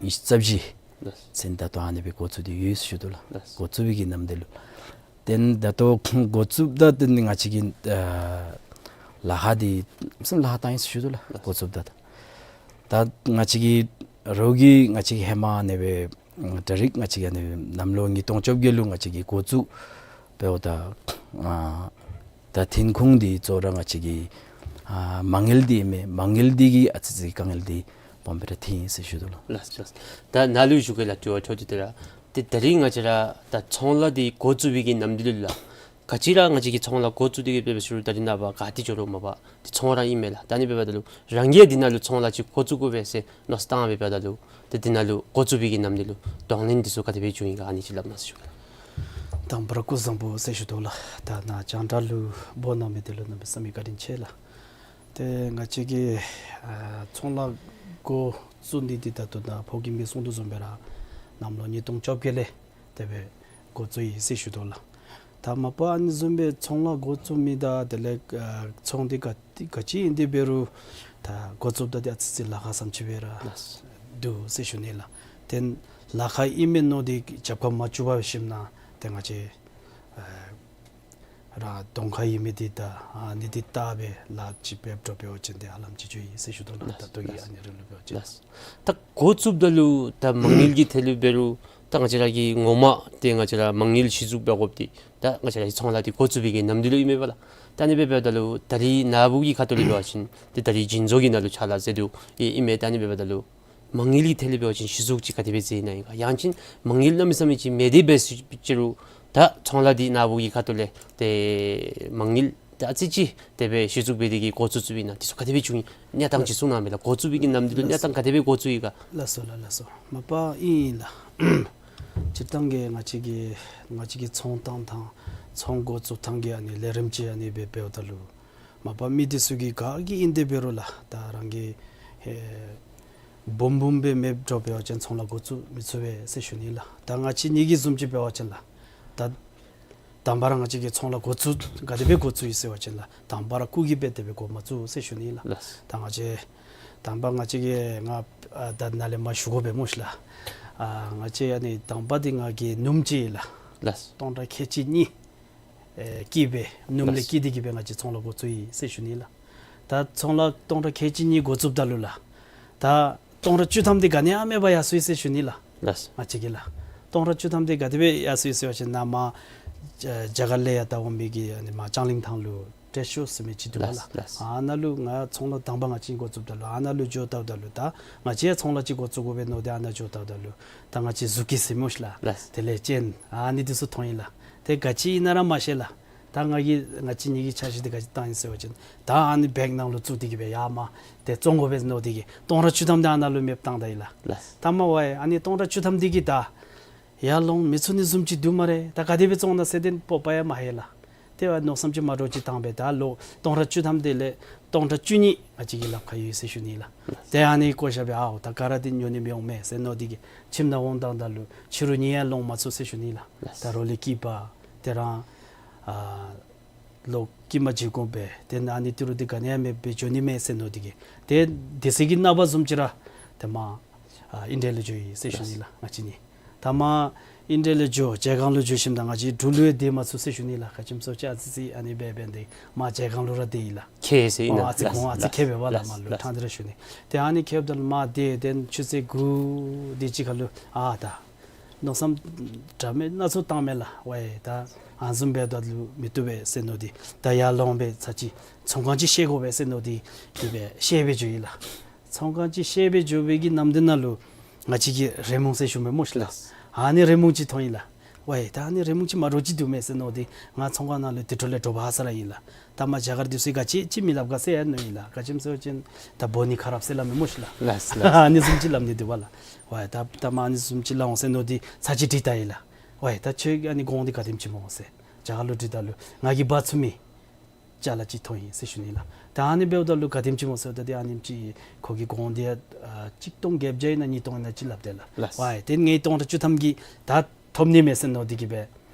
ཉི་ཤུ་རྩ་བཞི་ལགས། ཚུན་ད་ལྟོ་ཨ་ནི་སྦེ་འགོ་བཙུགས་ཏེ་ཡོད་ཟེར་ཞུ་དོ་ལགས། ལགས། འགོ་བཙུགས་པའི་གི་ནམ་དུས་ལུ། ཏེ་ད་ལྟོ་འགོ་བཙུགསཔ་ད་ཏེ་ང་བཅས་ཀྱི་ཨ་ལཱ་ཁག་འདི་གསུམ་ལཱ་ཁག་བཏང་ཡི་ཟེར་ཞུ་དོ་ལགས། ལགས། འགོ་བཙུགསཔ་ད་ད་ང་བཅས་ཀྱི་རོགས་ཀྱིས་ང་བཅས་ཀྱི་ཧེ་མ་ཨ་ནི་སྦེ་ད་རིས་ང་བཅས་ཀྱི་ཨ་ནི་གནམ་ལོ་ཉིས་སྟོང་བཅོ་བརྒྱད་ལུ་ང་བཅས་ཀྱིས་འགོ་བཙུགས་འབདཝ་ད་ཨ་ད་ཐོན་ཁུངས་འདི་གཙོ་བོ་ར་ང་བཅས་ཀྱི་ཨ་མ་དངུལ་འདི་ཨིན་མས། མ་དངུལ་འདི་གིས་ཨ་ཙི་ཙི་དཀའ་ངལ་འདི་སྦོམ་སྦེ་ར་ཐོན་ཡི་ཟེར་ཞུ་དོ་ལགས། ལགས་ལགས། ད་ནཱ་ལུ་ཞུ་གེ་ལགས། དྲི་བ་འཕྲོ་མཐུད་དེ་ར། ཏེ་ད་རིས་ང་བཅས་ར་ད་ཚོང་ལཱ་འདི་འགོ་བཙུགས་པའི་གི་ནམ་དུས་ལུ་ལགས། ག་ཅི་ར་ང་བཅས་ཀྱིས་ཚོང་ལཱ་འགོ་བཙུགས་ཏེ་གི་འབད་འབད་ཞུ་རུང་ད་རིས་ནངས་པ་ག་ཏེ་འགྱོ་རུང་མ་པ་ཏེ་ཚོང་ར་ཨིན་མས་ལགས། ད་ཨ་ནི་འབདཝ་ད་ལུ་རང་གིས་འདི་ནང་ལུ་ཚོང་ལཱ་ཅིག་འགོ་བཙུགས་དགོ་པས་ཟེར་མནོ་བསམ་བཏང་སྦེ་འབདཝ་ད་ལུ་ཏེ་འདི་ནང་ལུ་འགོ་བཙུགས་པའི་གི་ནམ་དུས་ལུ་གདོང་ལེན་འདི་ཚུ་ག་དེ་སྦེ་བྱུང་ཡི་ག་ཨ་ནི་ཅིག་སླབ་གནང་ཟེར་ཞུ་གེ། དང་པ་ར་སྐུ་གཟུགས་བཟང་པོ་ཟེར་ཞུ་དོ་ལགས། ད་ནཱ་རྒྱང་བསྒྲགས་ལུ་འབོ་གནང་མི་འདི་ལུ་གནམ་མེད་ས་མེད་བཀའ་དྲིན་ཆེ་ལགས། ཏེ་ང་བཅས་ཀྱིས་ཨ་ཚོང་ལཱ་འགོ་བཙུགས་ནི་འདི་ད་ལྟོ་ད་ཕོ་རྒནམ་གིས་གསུང་དོ་བཟུམ་སྦེ་ར་གནམ་ལོ་ཉིས་སྟོང་བཅོ་བརྒྱད་ལས་དེ་སྦེ་འགོ་བཙུགས་ཡི་ཟེར་ཞུ་དོ་ལགས། ད་མ་པ་ཨ་ནི་བཟུམ་སྦེ་ཚོང་ལཱ་འགོ་བཙུགས་མི་དང་དེ་ལས་ཨ་ཚོང་འདི་ག་ག་ཅི་ཨིན་ཏེ་འབད་རུང་ད་འགོ་བཙུགསཔ་ད་འདི་ཨ་ཙི་ཙི་ལཱ་ཁག་བཟུམ་ཅིག་སྦེ་ར་ལགས། འདུག་ཟེར་ཞུ་ནི་ལགས། ཏེ་ལཱ་ཁག་ཨིན་མས་མནོ་སྟེ་རྒྱབ་ཁར་མ་བཙུགས་པར་ཞིནམ་ན་ཏེ་ང་བཅས་ཨ་ར་གདོང་ཁར་ཡོད་མི་འདི་ད་ཨ་ནི་འདི་བལྟ་སྦེ་ལཱ་ཅིག་འབད་འགྱོ་འབད་བ་ཅིན་ཏེ་ཧ་ལམ་ཅིག་འགྱོ་ཡི་ཟེར་ཞུ་དོ་ལགས། ལགས། ད་ལྟོ་གི་ལགས། ཨ་ནི་རིང་ལུ་འབད་བ་ཅིན། ལགས། ད་འགོ་བཙུགསཔ་ད་ལུ་ད་མ་དངུལ་གྱི་ཐད་ལུ་འབད་རུང་ད་ང་བཅས་ར་གི་ངོ་མ་ཏེ་ང་བཅས་ར་མ་དངུལ་གཞི་བཙུགས་འབད་དགོཔ་འདི་ད་ང་བཅས་ར་གི་ཚོང་ལཱ་འདི་འགོ་བཙུགས་པའི་གི་ནམ་དུས་ལུ་ཨིན་མས་པ་ལགས། ད་ཨ་ནི་སྦེ་འབདཝ་ད་ལུ་ད་རིས་ནཱ་བུ་གི་ཁ་ཐུག་ལས་འབད་བ་ཅིན་ཏེ་ད་རིས་བྱིན་མཛོད་ཀྱི་ནང་ལུ་ཕྱག་ལཱ་མཛད་དོ་ཨིན་མས། ད་ཨ་ནི་སྦེ་འབདཝ་ད་ལུ་མ་དངུལ་གྱི་ཐད་ལས་འབད་བ་ཅིན་གཞི་བཙུགས་ཅིག་ག་དེ་སྦེ་མཛད་ནི་ཨིན་ག། ཡང་ཅིན་མ་དངུལ་གནམ་མེད་ས་མེད་ཅིག་མེད་དེ་འབད་ཞུ་རུང་ད་ཚོང་ལཱ་འདི་ནཱ་བུ་གི་ཁ་ཐུག་ལས་ཏེ་མ་དངུལ་ད་ཨ་ཙི་ཅིག་དེ་སྦེ་གཞི་བཙུགས་འབད་དེ་གི་འགོ་བཙུགས་བཙུགསཔ་ཨིན་ན་འདི་ཚུ་ག་དེ་སྦེ་བྱུང་ཡི་གནས་སྟངས་ཅིག་གསུང་གནང་མས་ལགས། འགོ་བཙུགས་པའི་གི་ནམ་དུས་ལུ་གནས་སྟངས་ག་དེ་སྦེ་འགོ་བཙུགས་ཡི་ག། ལགས་སོ་ལགས། ལགས་སོ། མ་པ་ཨིན་ལགས། སྤྱིར་བཏང་གི་ང་བཅས་ཀྱི་ང་བཅས་ཀྱི་ཚོང་བཏང་ཐངས་ཚོང་འགོ་བཙུགས་ཐངས་ཀྱི་ཨ་ནི་ལས་རིམ་ཅིག་ཨ་ནི་སྦེ་འབདཝ་ད་ལུ་ མ་པ་མི་འདི་ཚུ་གིས་ག་གིས་ཨིན་དེ་འབད་རུང་ལགས། ད་རང་གི་ཨེ་འབུམ་འབུམ་སྦེ་མེདཔ་འགྱོ་བ་ཅིན་ཚོང་ལཱ་འགོ་བཙུགས་མི་ཚུགས་པས་ཟེར་ཞུ་ནི་ལགས། ད་ང་བཅས་གཉིས་ཀྱི་བཟུམ་ཅིག་འབད་བ་ཅིན་ལགས། ད་དང་པ་ར་ང་བཅས་ཀྱིས་ཚོང་ལཱ་འགོ་བཙུགས་ག་དེ་སྦེ་འགོ་བཙུགས་ཡི་ཟེར་བ་ཅིན་ལགས། དང་པ་ར་སྐུགས་ཀྱིས་སྦེ་དེ་སྦེ་འགོ་མ་བཙུགས་ཟེར་ཞུ་ནི་ལགས། ལགས། ད་ང་བཅས་དང་པ་ང་བཅས་ཀྱིས་ང་ཨ་ད་ནཱ་ལས་མར་ཞུ་དགོ་པས་སྨོ་ཤིག་ལགས། ཨ་ང་བཅས་ཨ་ནི་དང་པ་འདི་ང་གིས་སྣུམ་ཅིག་ལགས། ལགས། སྟོང་ཕྲག་ཁལ་གཅིག་གཉིས་ཨེ་བསྐྱིས་སྦེ་སྣུམ་ལས་ལགས། བསྐྱིས་ཏེ་གིས་སྦེ་ང་བཅས་ཚོང་ལཱ་འགོ་བཙུགས་ཡི་ཟེར་ཞུ་ནི་ལགས། ད་ཚོང་ལཱ་སྟོང་ཕྲག་ཁལ་གཅིག་གཉིས་འགོ་བཙུགསཔ་ད་ལུ་ལགས། ད་སྟོང་ཕྲག་བཅུ་ཐམ་འདི་ག་ནི་ཡང་མེད་པར་ཡར་སོ་ཡི་ཟེར་ཞུ་ནི་ལགས། ལགས། ང་བཅས་ཀྱིས་ལགས། སྟོང་ཕྲག་བཅུ་ཐམ་འདི་ག་དེ་སྦེ་ཡར་སོ་ཡི་ཟེར་བ་ཅིན་ནཱ་མར་ཨེ་རྒྱ་གར་ལས་ཡར་ད་འོང་མི་གི་ཨ་ནི་མར་ལྕང་གླིང་ཐང་ལུ་ཏྲེཌ་ཤོ་ཟེར་མི་ཅིག་འདུག་པ་ལགས། ལགས། ལགས། ཨ་ནཱ་ལུ་ང་ཚོང་ལཱ་དང་པ་ང་བཅས་འགོ་བཙུགསཔ་ད་ལུ་ཨ་ནཱ་ལུ་འགྱོ་བལྟཝ་ད་ལུ་ད་ང་བཅས་ཡང་ཚོང་ལཱ་ཅིག་འགོ་བཙུགས་དགོ་པས་མནོ་སྟེ་ཨ་ནཱ་འགྱོ་བལྟཝ་ད་ལུ་ད་ང་བཅས་གཟུགས་ཀྱི་ཟེར་སྨོ་ཤིག་ལགས། ལགས། དེ་ལས་ཅན་ཨ་ནི་འདི་ཚུ་མཐོང་ཡི་ལགས། ཏེ་ག་ཅི་ཨིན་ན་ར་མ་ཤེས་ལགས། ད་ང་གིས་ང་བཅས་གཉིས་ཀྱིས་འཆར་གཞི་འདི་ག་ཅི་བཏང་ཡི་ཟེར་བ་ཅིན་ད་ཨ་ནི་བེག་ནང་ལུ་བཙུགས་ཏེ་གིས་སྦེ་ཡར་མར་ཏེ་བཙོང་དགོ་པས་མནོ་སྟེ་གིས་སྟོང་ཕྲག་བཅུ་ཐམ་འདི་ཨ་ནཱ་ལུ་མེདཔ་བཏང་ད་ཡི་ལགས། ལགས། ད་མར་ཝའི་ཨ་ནི་སྟོང་ཕྲག་བཅུ་ཐམ་འདི་གིས་ད་ཡར་ལོང་མི་ཚུགས་ནི་བཟུམ་ཅིག་འདུག་སྨ་རེ། ད་ག་དེ་སྦེ་བཙོང་ན་ཟེར་ཏེ་སྤོབས་པ་ཡང་མ་ལྷོད་ལགས། ཏེ་ཝའི་མནོ་བསམ་ཅིག་མ་འདྲཝ་ཅིག་བཏང་སྦེ་ད་ལོག་སྟོང་ཕྲག་བཅུ་ཐམ་དེ་ལས་སྟོང་ཕྲག་བཅུ་གཉིས་ང་བཅས་ཀྱི་ལགཔ་ཁར་ཡོད་ཟེར་ཞུ་ནི་ལགས། ཏེ་ཨ་ནི་བཀོ་བཞག་སྦེ་ཨའོ་ད་ག་ར་འདི་ཉོ་ནི་མི་འོང་མས་ཟེར་མནོ་སྟེ་གིས་ཁྱིམ་ནང་འོང་བཏངམ་ད་ལུ་ཕྱི་རུ་གཉིད་ཡང་ལོང་མ་ཚུགས་ཟེར་ཞུ་ནི་ལགས། ལགས། ད་རོ་ལུ་སྐྱིད་པ་དེ་རང་ཨ་ལོག་སྐྱིད་མ་བྱིན་དགོ་པས། ཏེ་ཨ་ནི་ཏི་རུ་འདི་ག་ནི་ཡང་མེདཔ་སྦེ་འགྱོ་ནི་མས་ཟེར་མནོ་སྟེ་གིས་ཏེ་དེ་ཚེ་གི་ནངས་པ་བཟུམ་ཅིག་ར་ཏེ་མར་ཨ་ཨིན་ཌི་ཡ་ལུ་འགྱོ་ཡི་ཟེར་ཞུ་ནི་ལགས། ང་བཅས་གཉིས་ད་མར་ཨིན་ཌི་ཡ་ལུ་འགྱོ། བྱེ་སྒང་ལུ་འགྱོ་ཞིནམ་ད་ང་བཅས་འབྲུག་ལུ་ཡང་སྡོད་མ་ཚུགས་ཟེར་ཞུ་ནི་ལགས། ག་ཅི་སྨོ་ཟེར་བ་ཅིན་ཨ་ཙི་ཅིག་ཨ་ནི་སྦེ་འབད་ནི་འདི་མར་བྱེ་སྒང་ལུ་ར་སྡོད་ཡི་ལགས། ཁྱད་ཟེར་ཨིན་ན། ཨ་ཙི་ལགས། གོང་ཨ་ཙི་ལགས། ཁྱད་འབད་བ་ལགས། ལགས། མར་ལུ་ལགས། ཕྲང་སྟེ་ར་ཞུ་ནི། ཏེ་ཨ་ནི་ཁྱདཔ་ད་ལུ་མར་སྡོད། ཏེ་ཆུ་ཚོད་དགུ་དེ་ཅིག་ཁར་ལུ་ཨ་ད་མནོ་བསམ་འདྲ་མིན་སྣ་ཚོགས་བཏངམ་མས་ལགས། ཝའི་ད་ཨ་ནི་བཟུམ་འབདཝ་ད་ལུ་མི་བཏུབ་པས་ཟེར་མནོ་སྟེ་ད་ཡར་ལོང་སྦེ་ཚར་ཅིག་ཚོང་ཁང་ཅིག་བཤལ་དགོ་པས་ཟེར་མནོ་སྟེ་དེ་སྦེ་བཤལ་སྦེ་འགྱོ་ཡི་ལགས། ཚོང་ཁང་ཅིག་བཤལ་སྦེ་འགྱོ་བའི་གི་ནམ་དེ་ནང་ལུ་ང་བཅས་ཀྱི་རི་མོ་ཟེར་ཞུ་མི་སྨོ་ཤིག་ལགས། ལགས། ཨ་ནི་རི་མོ་ཅིག་མཐོང་ཡི་ལགས། ཝའི་ད་ཨ་ནི་རི་མོ་ཅིག་མ་འདྲཝ་ཅིག་འདུག་མས་ཟེར་མནོ་སྟེ་ང་ཚོང་ཁང་ནང་ལུ་དེ་འཕྲོ་ལས་དྲོ་པ་ཧ་སག་ར་ཨིན་ལགས། ད་མར་རྒྱ་གར་འདི་ཚུ་གིས་ག་ཅི་ཅིག་མི་སླབ་ག་ཟེར་ཡང་མནོ་ཡི་ལགས། ག་ཅི་སྨོ་ཟེར་བ་ཅིན་ད་འབོ་ནི་ཁ་རབ་ཟེར་སླབ་མི་སྨོ་ཤིག་ལགས། ལགས་ལགས། ཨ་ནི་བཟུམ་ཅིག་སླབ་ནི་འདུག་པ་ལགས། ཝའི་ད་ད་མར་ཨ་ནི་བཟུམ་ཅིག་སླབ་འོང་ཟེར་མནོ་སྟེ་ཚར་ཅིག་དྲིས་ད་ཡི་ལགས། ཝའི་ད་ཁྱོད་ཨ་ནི་གོང་འདི་ག་དེམ་ཅིག་སྨོ་ཟེར་རྒྱ་གར་ལུ་དྲིས་ད་ལུ་ང་གིས་འབག་ཚུགས་མི་ཅ་ལ་ཅིག་མཐོང་ཡི་ཟེར་ཞུ་ནི་ལགས། ད་ཨ་ནི་འབདཝ་ད་ལུ་ག་དེམ་ཅིག་སྨོ་ཟེརཝ་ད་ཏེ་ཨ་ནེམ་ཅིག་ཁོ་གི་གོང་འདི་ཨ་གཅིག་སྟོང་བརྒྱད་བརྒྱ་ཨིན་ན་གཉིས་སྟོང་ཨིན་ན་ཅིག་སླབ་དེས་ལགས། ལགས། ཝའི་ཏེ་ངེའི་སྟོང་ཕྲག་བཅུ་ཐམ་གྱིས་ད་ཐོབ་ནི་མས་ཟེར་མནོ་སྟེ་གིས་སྦེ་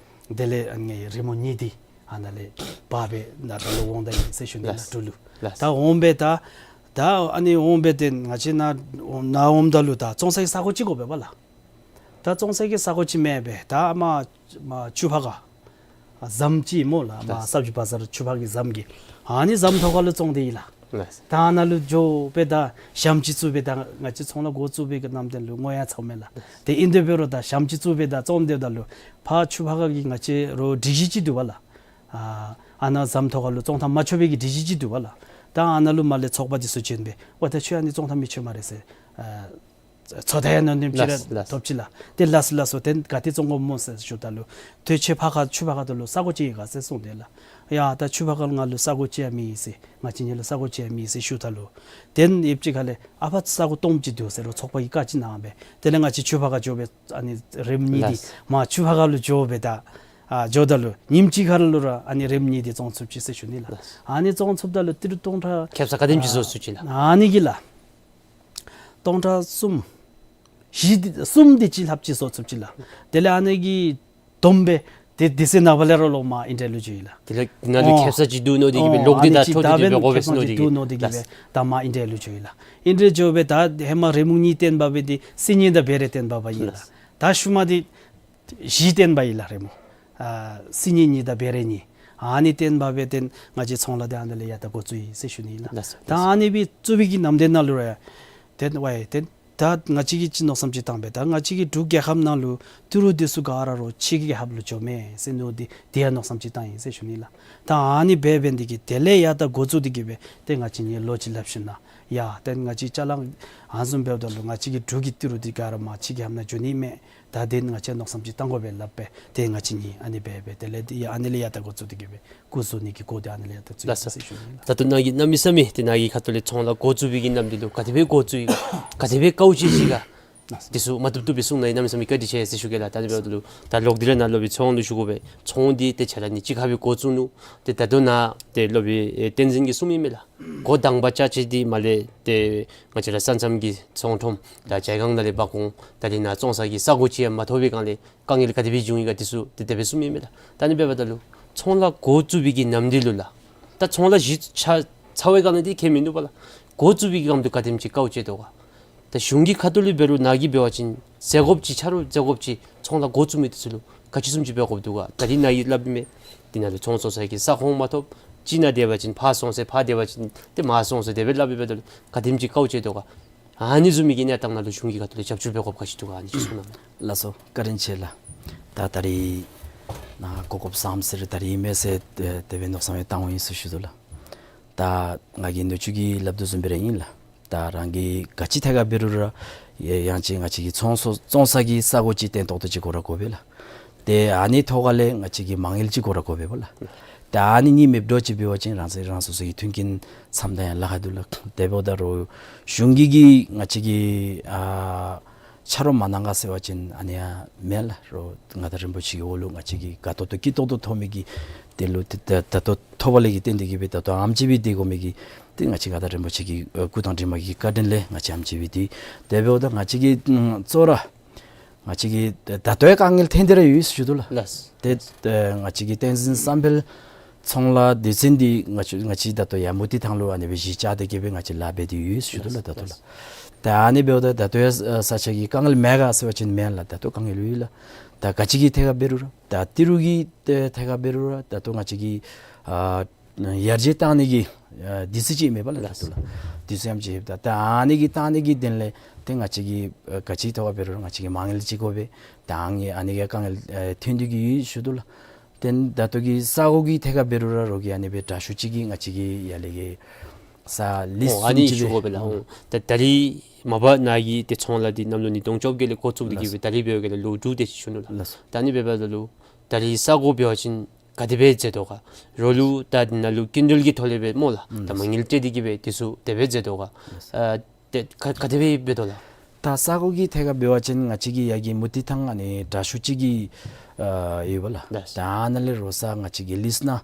དེ་ལས་ཨ་ངེའི་རི་མོ་གཉིས་འདི་ཨ་ནཱ་ལས་འབག་སྦེ་ནཱ་ད་ལུ་འོང་ད་ཡི་ཟེར་ཞུ་ནི་ལགས། ལགས། འབྲུག་ལུ། ལགས། ད་འོང་སྦེ་ད་ད་ཨ་ནི་འོང་སྦེ་ཏེ་ང་བཅས་ནཱ་ནཱ་འོངམ་ད་ལུ་ད་བཙོང་ས་གི་ས་གོ་ཅིག་དགོ་པས་པ་ལགས། ད་བཙོང་ས་གི་ས་གོ་ཅིག་མེད་པས། ད་མར་མར་ཆུ་ཕག་ཁ་ཨ་ཟམ་ཅིག་སྨོ་ལགས། མར་ལགས། སབ་ཇི་བ་ཛར་ཆུ་ཕག་གི་ཟམ་གྱི་ཨ་ནི་ཟམ་ཐོག་ཁ་ལུ་བཙོང་སྟེ་ཡོད་ལགས། ལགས། ད་ཨ་ནཱ་ལུ་འགྱོ་སྦེ་ད་ཞྭམོ་ཅིག་བཙུགས་སྦེ་ད་ང་བཅས་ཚོང་ལཱ་འགོ་བཙུགས་པའི་གི་ནམ་དེ་ལུ་སྔོ་ཡང་ཚཝ་མས་ལགས། ལགས། དེ་ཨིན་དེ་འབད་རུང་ད་ཞྭམོ་ཅིག་བཙུགས་སྦེ་ད་བཙོང་སྡོདཔ་ད་ལུ་ཕར་ཆུ་ཕག་ཁ་གི་ང་བཅས་རོགས་སྒྲིག་གཞི་ཅིག་འདུག་པ་ལགས། ཨ་ཨ་ནཱ་ཟམ་ཐོག་ཁ་ལུ་བཙོང་ཐངས་མ་ཆོག་པའི་གི་སྒྲིག་གཞི་ཅིག་འདུག་པ་ལགས། ད་ཨ་ནཱ་ལུ་མར་ལས་ཚོགས་པ་འདི་ཚུ་བྱོན་སྦེ་ཝའི་ད་ཁྱོད་ཨ་ནི་བཙོང་ཐངས་མི་ཆོག་སྨ་རེ་ཟེར་ཨ་ཚོད་ལྟ་ཡང་ནོ་ནིམ་ཅིག་ར་ལགས་ལགས། ཐོབ་ཅི་ལགས། ཏེ་ལགས་ལགས་སོ། ཏེ་ག་ཏེ་བཙོང་དགོཔ་སྨོ་ཟེར་ཞུཝ་ད་ལུ་ཏེ་ཁྱོད་ཕར་ཁ་ཆུ་ཕག་ཁ་ད་ལུ་ས་གོ་ཅིག་ཡོད་ག་ཟེར་གསུངས་དེས་ལགས། ཡ་ད་ཆུ་ཕག་ཁ་ལུ་ང་ལུ་ས་གོ་ཅིག་ཡང་མེད་ཟེར། ང་བཅས་གཉིས་ལུ་ས་གོ་ཅིག་ཡང་མེད་ཟེར་ཞུཝ་ད་ལུ་ཏེ་ཡུདཔ་ཅིག་ཁ་ལས་ཨ་ཕར་ས་གོ་སྟོངམ་ཅིག་འདུག་ཟེར་རོགས་ཚོགས་པ་གིས་བཀའ་ཅིག་གནང་སྦེ་དེ་ལས་ང་བཅས་ཆུ་ཕག་ཁ་འགྱོ་སྦེ་ཨ་ནི་རིམ་གཉིས་འདི་ལགས། མར་ཆུ་ཕག་ཁ་ལུ་འགྱོ་སྦེ་ད་ཨ་འགྱོཝ་ད་ལུ་ཉིནམ་གཅིག་ཁ་ལུ་ར་ཨ་ནི་རིམ་གཉིས་འདི་བཙོང་ཚུགས་ཅི་ཟེར་ཞུ་ནི་ལགས། ལགས། ཨ་ནི་བཙོང་ཚུགསཔ་ད་ལུ་ཏི་རུ་སྟོང་ཕྲག་ཁེབ་ས་ག་དེམ་ཅིག་བཟོ་ཚུགས་ཅི་ལགས། ཨ་ནི་གི་ལགས། སྟོང་ཕྲག་གསུམ། བཞི་འདི་གསུམ་འདི་ཅིག་ལྷགཔ་ཅིག་བཟོ་ཚུགས་ཅི་ལགས། དེ་ལས་ཨ་ནི་གི་བསྡོམས་སྦེ་དེ་དེ་ཚེ་ནངས་པ་ལས་ར་ལོག་མར་ཨིན་ཌི་ཡ་ལུ་འགྱོ་ཡི་ལགས། དེ་ལས་ནཱ་ལུ་ཨོ་ཁེབ་ས་ཅིག་འདུག་མནོ་སྟེ་གིས་སྦེ་ཨོ་ལོག་ཨ་སྟེ་ནི་ད་ཅིག་འཐོབ་སྟེ་ད་སྦེ་འབད་འབད་དགོ་པས་ཟེར་མནོ་སྟེ་གིས་ཁེབ་ས་ཅིག་འདུག་མནོ་སྟེ་གིས་སྦེ་ལགས། ད་མར་ཨིན་ཌི་ཡ་ལུ་འགྱོ་ཡི་ལགས། ཨིན་ཌི་ཡ་འགྱོ་སྦེ་ད་ཧེ་མ་རི་མོ་གཉིས་བཏོན་པ་སྦེ་འདི་སི་ཉིང་དང་བེ་རེ་བཏོན་པ་སྦེ་ཨིན་ལགས། ལགས། ད་ཤུལ་མ་འདི་བཞི་བཏོན་པ་ཨིན་ལགས་རི་མོ། ཨ་སི་ཉིང་གཉིས་དང་བེ་རེ་གཉིས། ཨ་ནི་བཏོན་པ་སྦེ་ཏེ་ང་བཅས་ཚོང་ལཱ་འདི་ཨ་ནཱ་ལས་ཡར་ད་འགོ་བཙུགས་ཡི་ཟེར་ཞུ་ནི་ལགས། ལགས་སོ། ད་ཨ་ནི་སྦེ་བཙུགས་པའི་གི་ནམ་དེ་ནང་ལུ་ར་ཏེ་ཝའི་ཏེ་ད་ང་བཅས་ཀྱིས་ཅིག་མནོ་བསམ་ཅིག་བཏང་སྦེ་ད་ང་བཅས་ཀྱི་འབྲུག་རྒྱལ་ཁབ་ནང་ལུ་ཏི་རུ་འདི་ཚུ་ག་ར་རོགས་ཕྱི་རྒྱལ་ཁབ་ལུ་འགྱོཝ་མས་ཟེར་མནོ་སྟེ་དེ་ཡང་མནོ་བསམ་ཅིག་བཏང་ཡི་ཟེར་ཞུ་ནི་ལགས། ད་ཨ་ནི་སྦེ་འབད་ནི་འདི་གིས་དེ་ལས་ཡར་ད་འགོ་བཙུགས་ཏེ་གིས་སྦེ་ཏེ་ང་བཅས་གཉིས་ལོ་གཅིག་སླབ་ཞིནམ་ལས་ཡ་ཏེ་ང་བཅས་ཅ་ལ་ཨ་ནི་བཟུམ་འབདཝ་ད་ལུ་ང་བཅས་ཀྱི་འབྲུག་གི་ཏི་རུ་འདི་ག་ར་མར་ཕྱི་རྒྱལ་ཁབ་ནང་འགྱོ་ནི་མས། ད་དེ་ང་བཅས་མནོ་བསམ་ཅིག་བཏང་དགོ་པས་སླབ་སྦེ་ཏེ་ང་བཅས་གཉིས་ཨ་ནི་སྦེ་འབད་དེ་ལས་ཏེ་ཡ་ཨ་ནི་ལས་ཡར་ད་འགོ་བཙུགས་ཏེ་གིས་སྦེ་སྐུགས་བཟོ་ནི་གི་སྐོར་འདི་ཨ་ནི་ལས་ཡར་ད་བཙུགས་ཡི་ལགས་སོ། ཟེར་ཞུ་ནི་ལགས། ད་ལྟོ་ནཱ་གིས་གནམ་མེད་ས་མེད་ཏེ་ནཱ་གི་ཁ་ཐུག་ལས་ཚོང་ལཱ་འགོ་བཙུགས་པའི་གི་གནམ་འདི་ལུ་ག་དེ་སྦེ་དཀའཝ་སྤྱད་ཅི་ག་ དེ་ཚུ་མ་བཏུབ་བཏུབ་སྦེ་གསུང་གནང་ཡི། གནམ་མེད་ས་མེད་བཀའ་དྲིན་ཆེ་ཟེར་ཞུ་གེ་ལགས། ད་ཨ་ནི་འབདཝ་ད་ལུ་ད་ལོག་སྟེ་ར་ནཱ་སློབ་དཔོན་ཚོང་ལུ་ཞུ་དགོ་པས། ཚོང་འདི་ཏེ་ཆ་ར་ནི་གཅིག་ཁར་སྦེ་འགོ་བཙུགས་ནུག། ཏེ་ད་ལྟོ་ནཱ་ཏེ་སློབ་དཔོན་བསྟན་འཛིན་གྱིས་གསུངམ་ཨིན་མས་ལགས། འགོ་དང་པ་ཅ་ཆས་འདི་མར་ལས་ཏེ་ང་བཅས་ར་ས་མཚམས་ཀྱི་ཚོང་ཁྲོམ་ད་ཇའི་སྒང་ནང་ལས་འབག་འོང་། ད་རིས་ནཱ་བཙོང་ས་གི་ས་གོ་ཅིག་ཡང་མ་ཐོབ་པའི་སྒང་ལས་དཀའ་ངལ་ག་དེ་སྦེ་བྱུང་ཡི་ག་དེ་ཚུ་ཏེ་དེ་སྦེ་གསུངམ་ཨིན་མས་ལགས། ད་ཨ་ནི་འབདཝ་ད་ལུ་ཚོང་ལཱ་འགོ་བཙུགས་པའི་གི་ནམ་དུས་ལུ་ལགས། ད་ཚོང་ལཱ་གཞི་ཆགས་ཚར་བའི་སྒང་ལས་འདི་ཁྱད་མིན་འདུག་པ་ལགས། འགོ་བཙུགས་པའི་གི་སྒང་དུ་ག་དེམ་ཅིག་དཀའཝ་སྤྱད་དོ་ག། ད་གཞུང་གི་ཁ་ཐུག་ལས་འབད་རུང་ནཱ་གིས་འབད་བ་ཅིན་ཟད་དགོཔ་ཅིག་ཆ་རོགས་ཟད་དགོཔ་ཅིག་ཚོང་ལཱ་འགོ་བཙུགས་མི་དེ་ཚུ་ལུ་ག་ཅི་བཟུམ་ཅིག་འབད་དགོཔ་འདུག་ག། ད་རིས་ནཱ་གིས་སླབ་མི་འདི་ནང་ལུ་ཚོང་བཙོང་ས་གི་ས་ཁོངས་མ་ཐོབ། ཅིག་ནཱ་སྡོད་པ་ཅིན་ཕར་སོང་ཟེར། ཕར་སྡོད་པ་ཅིན་ཏེ་མར་སོང་ཟེར་དེ་སྦེ་སླབ་ཨིན་པས། ད་ག་དེམ་ཅིག་དཀའཝ་སྤྱད་དོ་ག། ཨ་ནི་བཟུམ་མའི་གི་གནས་སྟངས་ནང་ལུ་གཞུང་གི་ཁ་ཐུག་ལས་རྒྱབ་སྐྱོར་འབད་དགོཔ་ག་ཅི་འདུག་ག། ཨ་ནི་ཅིག་གསུང་གནང་། ལགས་སོ། བཀའ་དྲིན་ཆེ་ལགས། ད་ད་རིས་ནཱ་གོ་སྐབས་བཟངམ་ཟེར་ད་རིས་ཨིན་མས་ཟེར་ཏེ་དེ་སྦེ་མནོ་བསམ་ཡང་བཏང་འོང་ཡི་ཟེར་ཞུ་དོ་ལགས། ད་ང་གིས་ནུ་གཅུང་གིས་སླབ་དོ་བཟུམ་སྦེ་ར་ཨིན་ལགས། ད་རང་གིས་ག་ཅི་ཐད་ཁར་འབད་རུང་ར་ཡ་ཡང་ཅིན་ང་བཅས་ཀྱི་ཚོང་སོ་བཙོང་ས་གི་ས་གོ་ཅིག་བརྟན་ཏོག་ཏོ་ཅིག་དགོ་ར་དགོ་པས་ལགས། ཏེ་ཨ་ནི་ཐོག་ཁ་ལས་ང་བཅས་ཀྱི་མ་དངུལ་ཅིག་དགོ་ར་དགོ་པས་པ་ལགས། ཏེ་ཨ་ནི་གཉིས་མེདཔ་འདྲཝ་ཅིག་འབད་བ་ཅིན་རང་སོ་རང་སོ་སོ་གི་མཐུན་རྐྱེན་བསམ་ད་ཡང་ལཱ་ཁག་འདུག་ལགས། དེ་འབདཝ་ད་རོགས་གཞུང་གིས་གིས་ང་བཅས་ཀྱི་ཨ་ཆ་རོགས་མ་གནང་ག་ཟེར་བ་ཅིན་ཨ་ནི་ཡང་མེན་ལགས། རོགས་མངའ་བདག་རིན་པོ་ཆེ་གི་འོག་ལུ་ང་བཅས་ཀྱིས་དགའ་ཏོག་ཏོ་སྐྱིད་ཏོག་ཏོ་ཐོབ་མི་གི་དེ་ལུ་ཏེ་ད་ད་ལྟོ་ཐོབ་པ་ལས་ཀྱི་རྟེན་འདི་གིས་སྦེ་ད་ལྟོ་ཨེམ་ཆི་བི་སྡོད་དགོ་མི་གི་ཏེ་ང་བཅས་མངའ་བདག་རིན་པོ་ཆེ་གི་ཨ་སྐུ་དང་གྲིབ་མ་གི་བཀའ་དྲིན་ལས་ང་བཅས་ཨེམ་ཆི་བི་སྡོད། དེ་འབདཝ་ད་ང་བཅས་ཀྱིས་ཨམ་གཙོ་བོ་ར་ང་བཅས་ཀྱིས་ད་ལྟོ་ཡང་དཀའ་ངལ་ཐོན་ཏེ་ར་ཡོད་ཟེར་ཞུ་དོ་ལགས། ལགས། ཏེ་ཨ་ང་བཅས་ཀྱི་བསྟན་འཛིན་བསམ་འཕེལ་ཚོང་ལཱ་སྡེ་ཚན་འདི་ང་བཅས་ང་བཅས་ད་ལྟོ་ཡར་མུ་ཏིག་ཐང་ལུ་ཨ་ནི་སྦེ་གཞི་བཅག་སྟེ་གི་སྦེ་ང་བཅས་ལཱ་འབད་དེ་ཡོད་ཟེར་ཞུ་དོ་ལགས། ད་ལྟོ་ལགས། ལགས། ད་ཨ་ནི་འབདཝ་ད་ད་ལྟོ་ཡང་ས་ཆ་གི་དཀའ་ངལ་མེད་ག་ཟེར་བ་ཅིན་མེན་ལགས། ད་ལྟོ་དཀའ་ངལ་ཡོད་ལགས། ད་ག་ཅི་གི་ཐད་ཁར་འབད་རུང་ར་ད་ཏི་རུ་གི་ཐད་ཁར་འབད་རུང་ར་ད་ལྟོ་ང་བཅས་ཀྱི་ཨ་ཡར་རྒྱས་བཏང་ནི་གི་ཨ་དུས་ཚོད་ཅིག་མེད་པ་ལགས། ད་ལྟོ་ལགས། དུས་ཚོད་ཨེམ་ཆི་བི་ད་ད་ཨ་ནི་གི་བཏང་ནི་གི་དོན་ལས་ཏེ་ང་བཅས་ཀྱིས་ཨ་ག་ཅི་ཐོག་ཁར་འབད་རུང་ར་ང་བཅས་ཀྱིས་མ་དངུལ་ཅིག་དགོ་པས། ད་ཨ་ནི་ཨ་ནི་གི་དཀའ་ངལ་ཨ་ཐོན་ཏེ་གི་ཡོད་ཟེར་ཞུ་དོ་ལགས། ཏེ་ད་ལྟོ་གི་ས་གོ་གི་ཐད་ཁར་འབད་རུང་ར་རོགས་ཀྱིས་ཨ་ནི་སྦེ་དྲག་ཤོས་ཅིག་གིས་ང་བཅས་ཀྱི་ཡར་ལས་ཀྱི་ས་ལིསི་ཨོ་ཨ་ནི་བཟུམ་ཅིག་ཞུ་དགོ་པས་ལགས། ཨོ་ད་ད་རིས་མ་པ་ནཱ་གི་ཏེ་ཚོང་ལཱ་འདི་གནམ་ལོ་ཉིས་སྟོང་བཅོ་བརྒྱད་ལས་འགོ་བཙུགས་ཏེ་གི་སྦེ་ད་རིས་འབད་བའི་སྒང་ལས་ལོ་དྲུག་དེ་ཅིག་ཞུ་ནུག་ལགས། ལགས། ད་ཨ་ནི་འབདཝ་ད་ལུ་ད་རིས་ས་གོ་འབད་བ་ཅིན་ག་དེ་སྦེ་མཛད་དོ་ག། རོགས་ལུ་ད་འདི་ནང་ལུ་སྐྱིན་འགྲུལ་གྱི་ཐོག་ལས་སྦེ་སྨོ་ལགས། ད་མ་དངུལ་སྤྲོད་དེ་གི་སྦེ་དེ་ཚུ་དེ་སྦེ་མཛད་དོ་ག། ཨ་ཏེ་ག་ག་དེ་སྦེ་འབད་དོ་ལགས། ད་ས་གོ་གི་ཐད་ཁར་འབད་བ་ཅིན་ང་བཅས་ཀྱི་ཡར་གྱི་མུ་ཏིག་ཐང་ཨ་ནི་དྲག་ཤོས་ཅིག་གི་ཨ་ཡོད་པ་ལགས། ལགས། ད་ཨ་ནཱ་ལས་རོགས་ས་ང་བཅས་ཀྱི་ལིསི་ནང་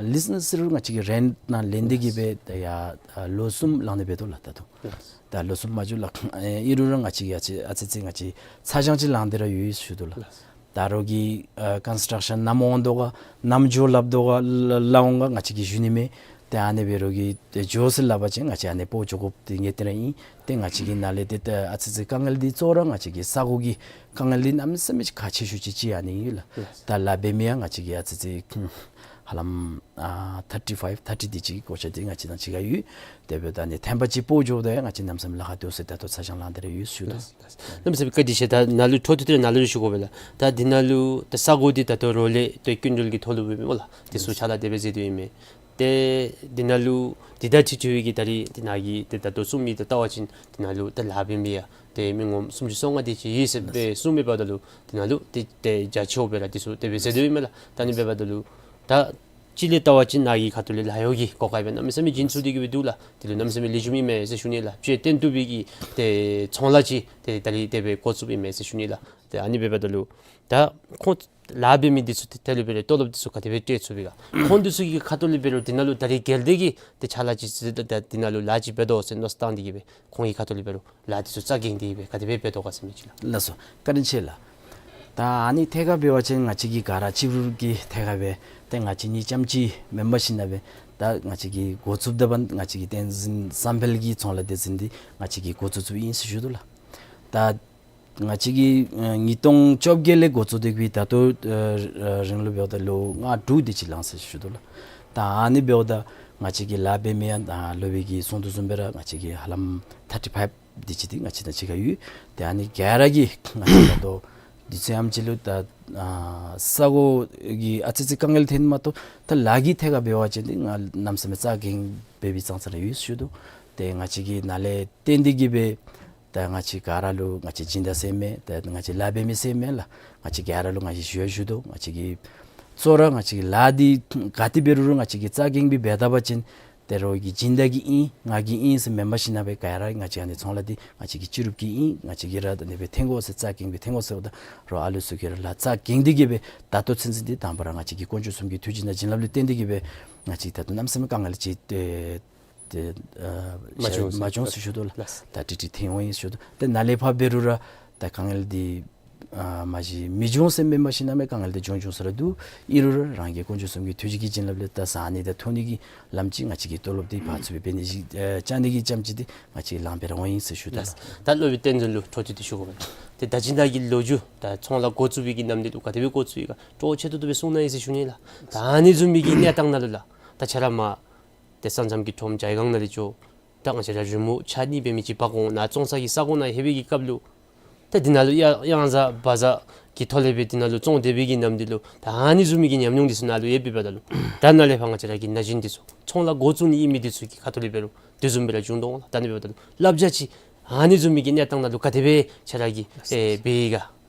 ལིསི་ནང་ཟེར་རུང་ང་བཅས་ཀྱི་རེནཊ་ནང་ལེན་ཏེ་གི་སྦེ་ད་ཡར་ཨ་ལོ་གསུམ་ལང་སྟེ་འབད་དོ་ལགས་ད་ལྟོ། ལགས། ད་ལོ་གསུམ་མ་འགྱོ་ལགས། ཨེ་ཨིན་རུང་ར་ང་བཅས་ཀྱིས་ཨ་ཙི་ཨ་ཙི་ཅིག་ང་བཅས་ཚ་གྱང་ཅིག་ལང་སྟེ་ར་ཡོད་ཟེར་ཞུ་དོ་ལགས། ལགས། ད་རོགས་ཀྱིས་ཨ་ཀོན་སི་ཊག་ཤཱན་ནམ་འོང་དོ་ག་ནམ་འགྱོ་སླབ་དོ་ག་ལ་ལ་འོང་ག་ང་བཅས་ཀྱིས་ཞུ་ནི་མེད། ཏེ་ཨ་ནི་སྦེ་རོགས་ཀྱིས་ཏེ་འགྱོ་ཟེར་སླབ་པ་ཅིན་ང་བཅས་ཨ་ནི་སྤོ་འགྱོ་དགོཔ་འདི་ངེས་གཏན་ར་ཨིན། ཏེ་ང་བཅས་ཀྱི་ནཱ་ལས་ཏེ་ཏེ་ཨ་ཙི་ཅིག་དཀའ་ངལ་འདི་གཙོ་བོ་ར་ང་བཅས་ཀྱི་ས་གོ་གི་དཀའ་ངལ་འདི་གནམ་མེད་ས་མེད་ཁག་ཆེ་ཤོས་ཅིག་ཅིག་ཨ་ནི་ཨིན་ལགས། ལགས། ད་ལཱ་འབད་མི་ཡང་ང་བཅས་ཀྱི་ཨ་ཙི་ཅིག་ཧ་ལམ་ཨ་ཐར་ཊི་ཕའིབ་ཐར་ཊི་དེ་ཅིག་གི་གོ་ཆ་འདི་ང་བཅས་དང་གཅིག་ཁར་ཡོད། དེ་འབདཝ་ད་ཨ་ནི་ཐེམ་པ་ཅིག་སྤོ་འགྱོཝ་ད་ཡང་ང་བཅས་གནམ་མེད་ས་མེད་ལཱ་ཁག་འདུག་ཟེར་ད་ལྟོ་ཚ་གྱང་ལང་སྟེ་ར་ཡོད་ཟེར་ཞུ་དོ། ལགས། ལགས། གནམ་མེད་ས་མེད་བཀའ་དྲིན་ཆེ། ད་ནཱ་ལུ་འཕྲོ་མཐུད་དེ་ནཱ་ལུ་ཞུ་དགོ་པས་ལགས། ད་འདི་ནང་ལུ་ད་ས་གོ་འདི་ད་ལྟོ་རོགས་ལས་ཏེ་སྐྱིན་འགྲུལ་གྱི་ཐོག་ལུ་འབད་མི་སྨོ་ལགས། དེ་ཚུ་ཕྱག་ལཱ་དེ་སྦེ་མཛད་དོ་ཨིན་མས། ཏེ་འདི་ནང་ལུ་འདི་ད་ཁྲི་ཁྲི་བའི་གི་ད་རིས་འདི་ནང་གི་ཏེ་ད་ལྟོ་གསུང་མི་དེ་བལྟ་བ་ཅིན་འདི་ནང་ལུ་ད་ལཱ་འབད་མི་ཡང་ཏེ་མི་ངོམ་སུམ་ཅུ་སོ་ལྔ་དེ་ཅིག་ཡོད་ཟེར་སྦེ་གསུངམ་མས། འབདཝ་ད་ལུ་འདི་ནང་ལུ་ཏེ་ཏེ་བརྒྱ་ཆ་བརྒྱ་སྦེ་ར་དེ་ཚུ་དེ་སྦེ་མཛད་དོ་ཨིན་མས་ལགས། ད་ཨ་ནི་འབདཝ་ད་ལུ་ད་གཅིག་ལས་བལྟ་བ་ཅིན་ནཱ་གི་ཁ་ཐུག་ལས་ལཱ་གཡོག་གི་གོ་སྐབས་སྦེ་གནམ་མེད་ས་མེད་བྱིན་ཚུགས་ཏེ་གི་སྦེ་འདུག་ལགས། དེ་ལུ་གནམ་མེད་ས་མེད་ལེགས་ཤོམ་ཨིན་མས་ཟེར་ཞུ་ནི་ལགས། ཅིག་བརྟན་ཏོག་ཏོ་སྦེ་གི་ཏེ་ཚོང་ལཱ་ཅིག་ཏེ་ད་རིས་དེ་སྦེ་འགོ་བཙུགསཔ་ཨིན་མས་ཟེར་ཞུ་ནི་ལགས། ཏེ་ཨ་ནི་འབདཝ་ད་ལུ་ད་ཁོང་ལཱ་འབད་མི་འདི་ཚུ་ཏེ་དེ་ལུ་འབད་རུང་ཏོ་ལོབ་འདི་ཚུ་ག་དེ་སྦེ་སྤྲོད་ཚུགས་པས་ག། ཁོང་འདི་ཚུ་གི་ཁ་ཐུག་ལས་འབད་རུང་འདི་ནང་ལུ་ད་རིས་གལ་ཏེ་གི་ཏེ་ཕྱག་ལཱ་ཅིག་ཟེར་ད་འདི་ནང་ལུ་ལཱ་ཅིག་འབད་དོ་ཟེར་མནོ་བསམ་བཏང་སྟེ་གི་སྦེ་ཁོང་གི་ཁ་ཐུག་ལས་འབད་རུང་ལཱ་འདི་ཚུ་རྩ་འགེངས་ཏེ་གི་སྦེ་ག་དེ་སྦེ་འབད་དོ་ག་ཟེར་མི་ཅིག་ལགས། ལགས་སོ། བཀའ་དྲིན་ཆེ་ལགས། ད་ཨ་ནི་ཐད་ཁར་འབད་བ་ཅིན་ང་བཅས་ཀྱི་ག་ར་གཅིག་པུ་གི་ཐད་ཁར་སྦེ་ཏེ་ང་བཅས་གཉིས་རྐྱངམ་ཅིག་མེན་པར་ཞིན་ན་སྦེ་ད་ང་བཅས་ཀྱིས་འགོ་བཙུགསཔ་ད་འབདན་ང་བཅས་ཀྱི་བསྟན་འཛིན་བསམ་འཕེལ་གྱི་ཚོང་ལཱ་སྡེ་ཚན་འདི་ང་བཅས་ཀྱིས་འགོ་བཙུགས་བཙུགསཔ་ཨིན་ཟེར་ཞུ་དོ་ལགས། ད་ང་བཅས་ཀྱིས་ཨ་ཉིས་སྟོང་བཅོ་བརྒྱད་ལས་འགོ་བཙུགས་ཏེ་གི་ད་ལྟོ་ཨ་རིང་ལུ་འབདཝ་ད་ལོ་ལྔ་དྲུག་དེ་ཅིག་ལང་ཟེར་ཞུ་དོ་ལགས། ད་ཨ་ནི་འབདཝ་ད་ང་བཅས་ཀྱི་ལཱ་འབད་མི་ཡང་ད་སློབ་དཔོན་གྱིས་གསུང་དོ་བཟུམ་སྦེ་ར་ང་བཅས་ཀྱི་ཧ་ལམ་ཐར་ཊི་ཕའིབ་དེ་ཅིག་འདི་ང་བཅས་དང་གཅིག་ཁར་ཡོད། ཏེ་ཨ་ནི་ག་ར་གིས་ང་བཅས་ད་ལྟོ་དུས་ཚོད་ཨེམ་ཅིག་ལུ་ད་ཨ་ས་གོ་གི་ཨ་ཙི་ཅིག་དཀའ་ངལ་ཐོན་མ་གཏོགས་ད་ལཱ་གི་ཐད་ཁར་འབད་བ་ཅིན་འདི་ང་གནམ་མེད་ས་མེད་རྩ་འགེངས་འབད་བའི་ཙང་ཙ་ར་ཡོད་ཞུ་དོ། ཏེ་ང་བཅས་ཀྱིས་ནཱ་ལས་བརྟེན་ཏེ་གི་སྦེ་ད་ང་བཅས་ག་ར་ལུ་ང་བཅས་སྦྱིན་བདག་ཟེར་མེན། ད་ང་བཅས་ལཱ་འབད་མི་ཟེར་མེན་ལགས། ང་བཅས་ག་ར་ལུ་ང་བཅས་ཞུ་ཡང་ཞུ་དོ། ང་བཅས་ཀྱིས་གཙོ་བོ་ར་ང་བཅས་ཀྱི་ལཱ་འདི་ག་ཏེ་འབད་རུང་རུང་ང་བཅས་ཀྱིས་རྩ་འགེངས་སྦེ་འབད་ད་པ་ཅིན་ད་ ཏེ་རོགས་ཀྱིས་བྱིན་ད་གི་ཨིན་ང་གི་ཨིན་ཟེར་མེན་པར་ཞིན་ན་སྦེ་ག་ར་ང་བཅས་ཨ་ནི་ཚོང་ལཱ་འདི་ང་བཅས་ཀྱི་སྤྱི་རུབ་ཀྱི་ཨིན། ང་བཅས་ཀྱིས་ར་ད་ཨ་ནི་སྦེ་འཐོན་དགོ་ཟེར་རྩ་འགེངས་སྦེ་འཐོན་དགོ་ཟེརཝ་ད་རོགས་ཨ་ལུ་ཚུ་གིས་ར་ལགཔ་རྩ་འགེངས་ཏེ་གི་སྦེ་ད་ལྟོ་ཚུན་ཚོད་འདི་དང་པ་ར་ང་བཅས་ཀྱི་དཀོན་མཆོག་གསུམ་གྱི་ཐུགས་རྗེ་དང་བྱིན་རླབས་ལུ་བརྟེན་ཏེ་གི་སྦེ་ང་བཅས་ད་ལྟོ་གནམ་མེད་ས་མེད་དཀའ་ངལ་ཅིག་ཏེ་ཏེ་ཨ་མ་བྱུང་ཟེར་མ་བྱུང་ཟེར་ཞུ་དོ་ལགས། ལགས། ད་ཏིག་ཏིག་འཐོན་འོང་ཡི་ཟེར་ཞུ་དོ། ཏེ་ནཱ་ལས་ཕར་འབད་རུང་ར་ད་དཀའ་ངལ་འདི་ཨ་མ་གཞི་མི་འབྱུང་ཟེར་མེན་པར་ཞིན་ན་མེན་དཀའ་ངལ་འདི་འབྱུང་འབྱུང་ས་ར་འདུག། ཨིན་རུང་ར་རང་གི་དཀོན་མཆོག་གསུམ་གྱི་ཐུགས་རྗེ་གི་བྱིན་རླབས་ལས་ད་བཟའ་ནི་དང་འཐུང་ནི་གི་ལམ་ཅིག་ང་བཅས་ཀྱི་ཏོ་ལོབ་འདི་ཕར་ཚུར་སྦེ་འབད་ནི་ཅིག་ཨ་བཅའ་ནི་གི་ཙམ་ཅིག་འདི་ང་བཅས་ལང་འབད་ར་འོང་ཡི་ཟེར་ཞུ་དོ། ལགས། ད་སློབ་དཔོན་བསྟན་འཛིན་ལུ་འཕྲོ་མཐུད་དེ་ཞུ་དགོ་པས། ཏེ་ད་ཅི་ནཱ་གི་ལོ་རྒྱུས་ད་ཚོང་ལཱ་འགོ་བཙུགས་པའི་གི་ནམ་དུས་ལུ་ག་དེ་སྦེ་འགོ་བཙུགས་ཡི་ག་སྤྲོ་ཆེ་ཏོག་ཏོ་སྦེ་གསུང་གནང་ཡི་ཟེར་ཞུ་ནི་ལགས། ད་ཨ་ནི་བཟུམ་མའི་གི་གནས་སྟངས་ནང་ལུ་ལགས། ད་ཁྱོད་ར་མར་ཏེ་ས་མཚམས་ཀྱི་ཁྲོམ་ཇའི་སྒང་ནང་ལས་འགྱོ། ད་ང་བཅས་ར་རི་མོ་ཆ་གཉིས་སྦེ་མི་ཅིག་འབག་འོང་ནཱ་བཙོང་ས་གི་ས་གོ་ནང་ལྷོད་པའི་གི་སྐབས་ལུ་ད་འདི་ནང་ལུ་གཡང་གཡང་གཟར་བ་གཟར་གྱི་ཐོག་ལས་སྦེ་འདི་ནང་ལུ་བཙོང་སྡོད་པའི་གི་ནམ་དུས་ལུ་ད་ཨ་ནི་བཟུམ་མའི་གི་ཉམས་མྱོང་འདི་ཚུ་ནཱ་ལུ་ཡོད་པའི་འབདཝ་ད་ལུ་ད་ནཱ་ལས་ཕར་ང་བཅས་ར་གི་ན་གཞོན་འདི་ཚུ་ཚོང་ལཱ་འགོ་བཙུགས་ནི་ཨིན་མི་འདི་ཚུ་གི་ཁ་ཐུག་ལས་འབད་རུང་དེ་བཟུམ་སྦེ་ར་བྱུང་དོ་འོང་ལགས། ད་ཨ་ནི་འབདཝ་ད་ལུ་བསླབ་བྱ་ཅིག་ཨ་ནི་བཟུམ་མའི་གི་གནས་སྟངས་ནང་ལུ་ག་དེ་སྦེ་ཁྱོད་ར་གིས་ཨེ་འབད་ཡི་ག་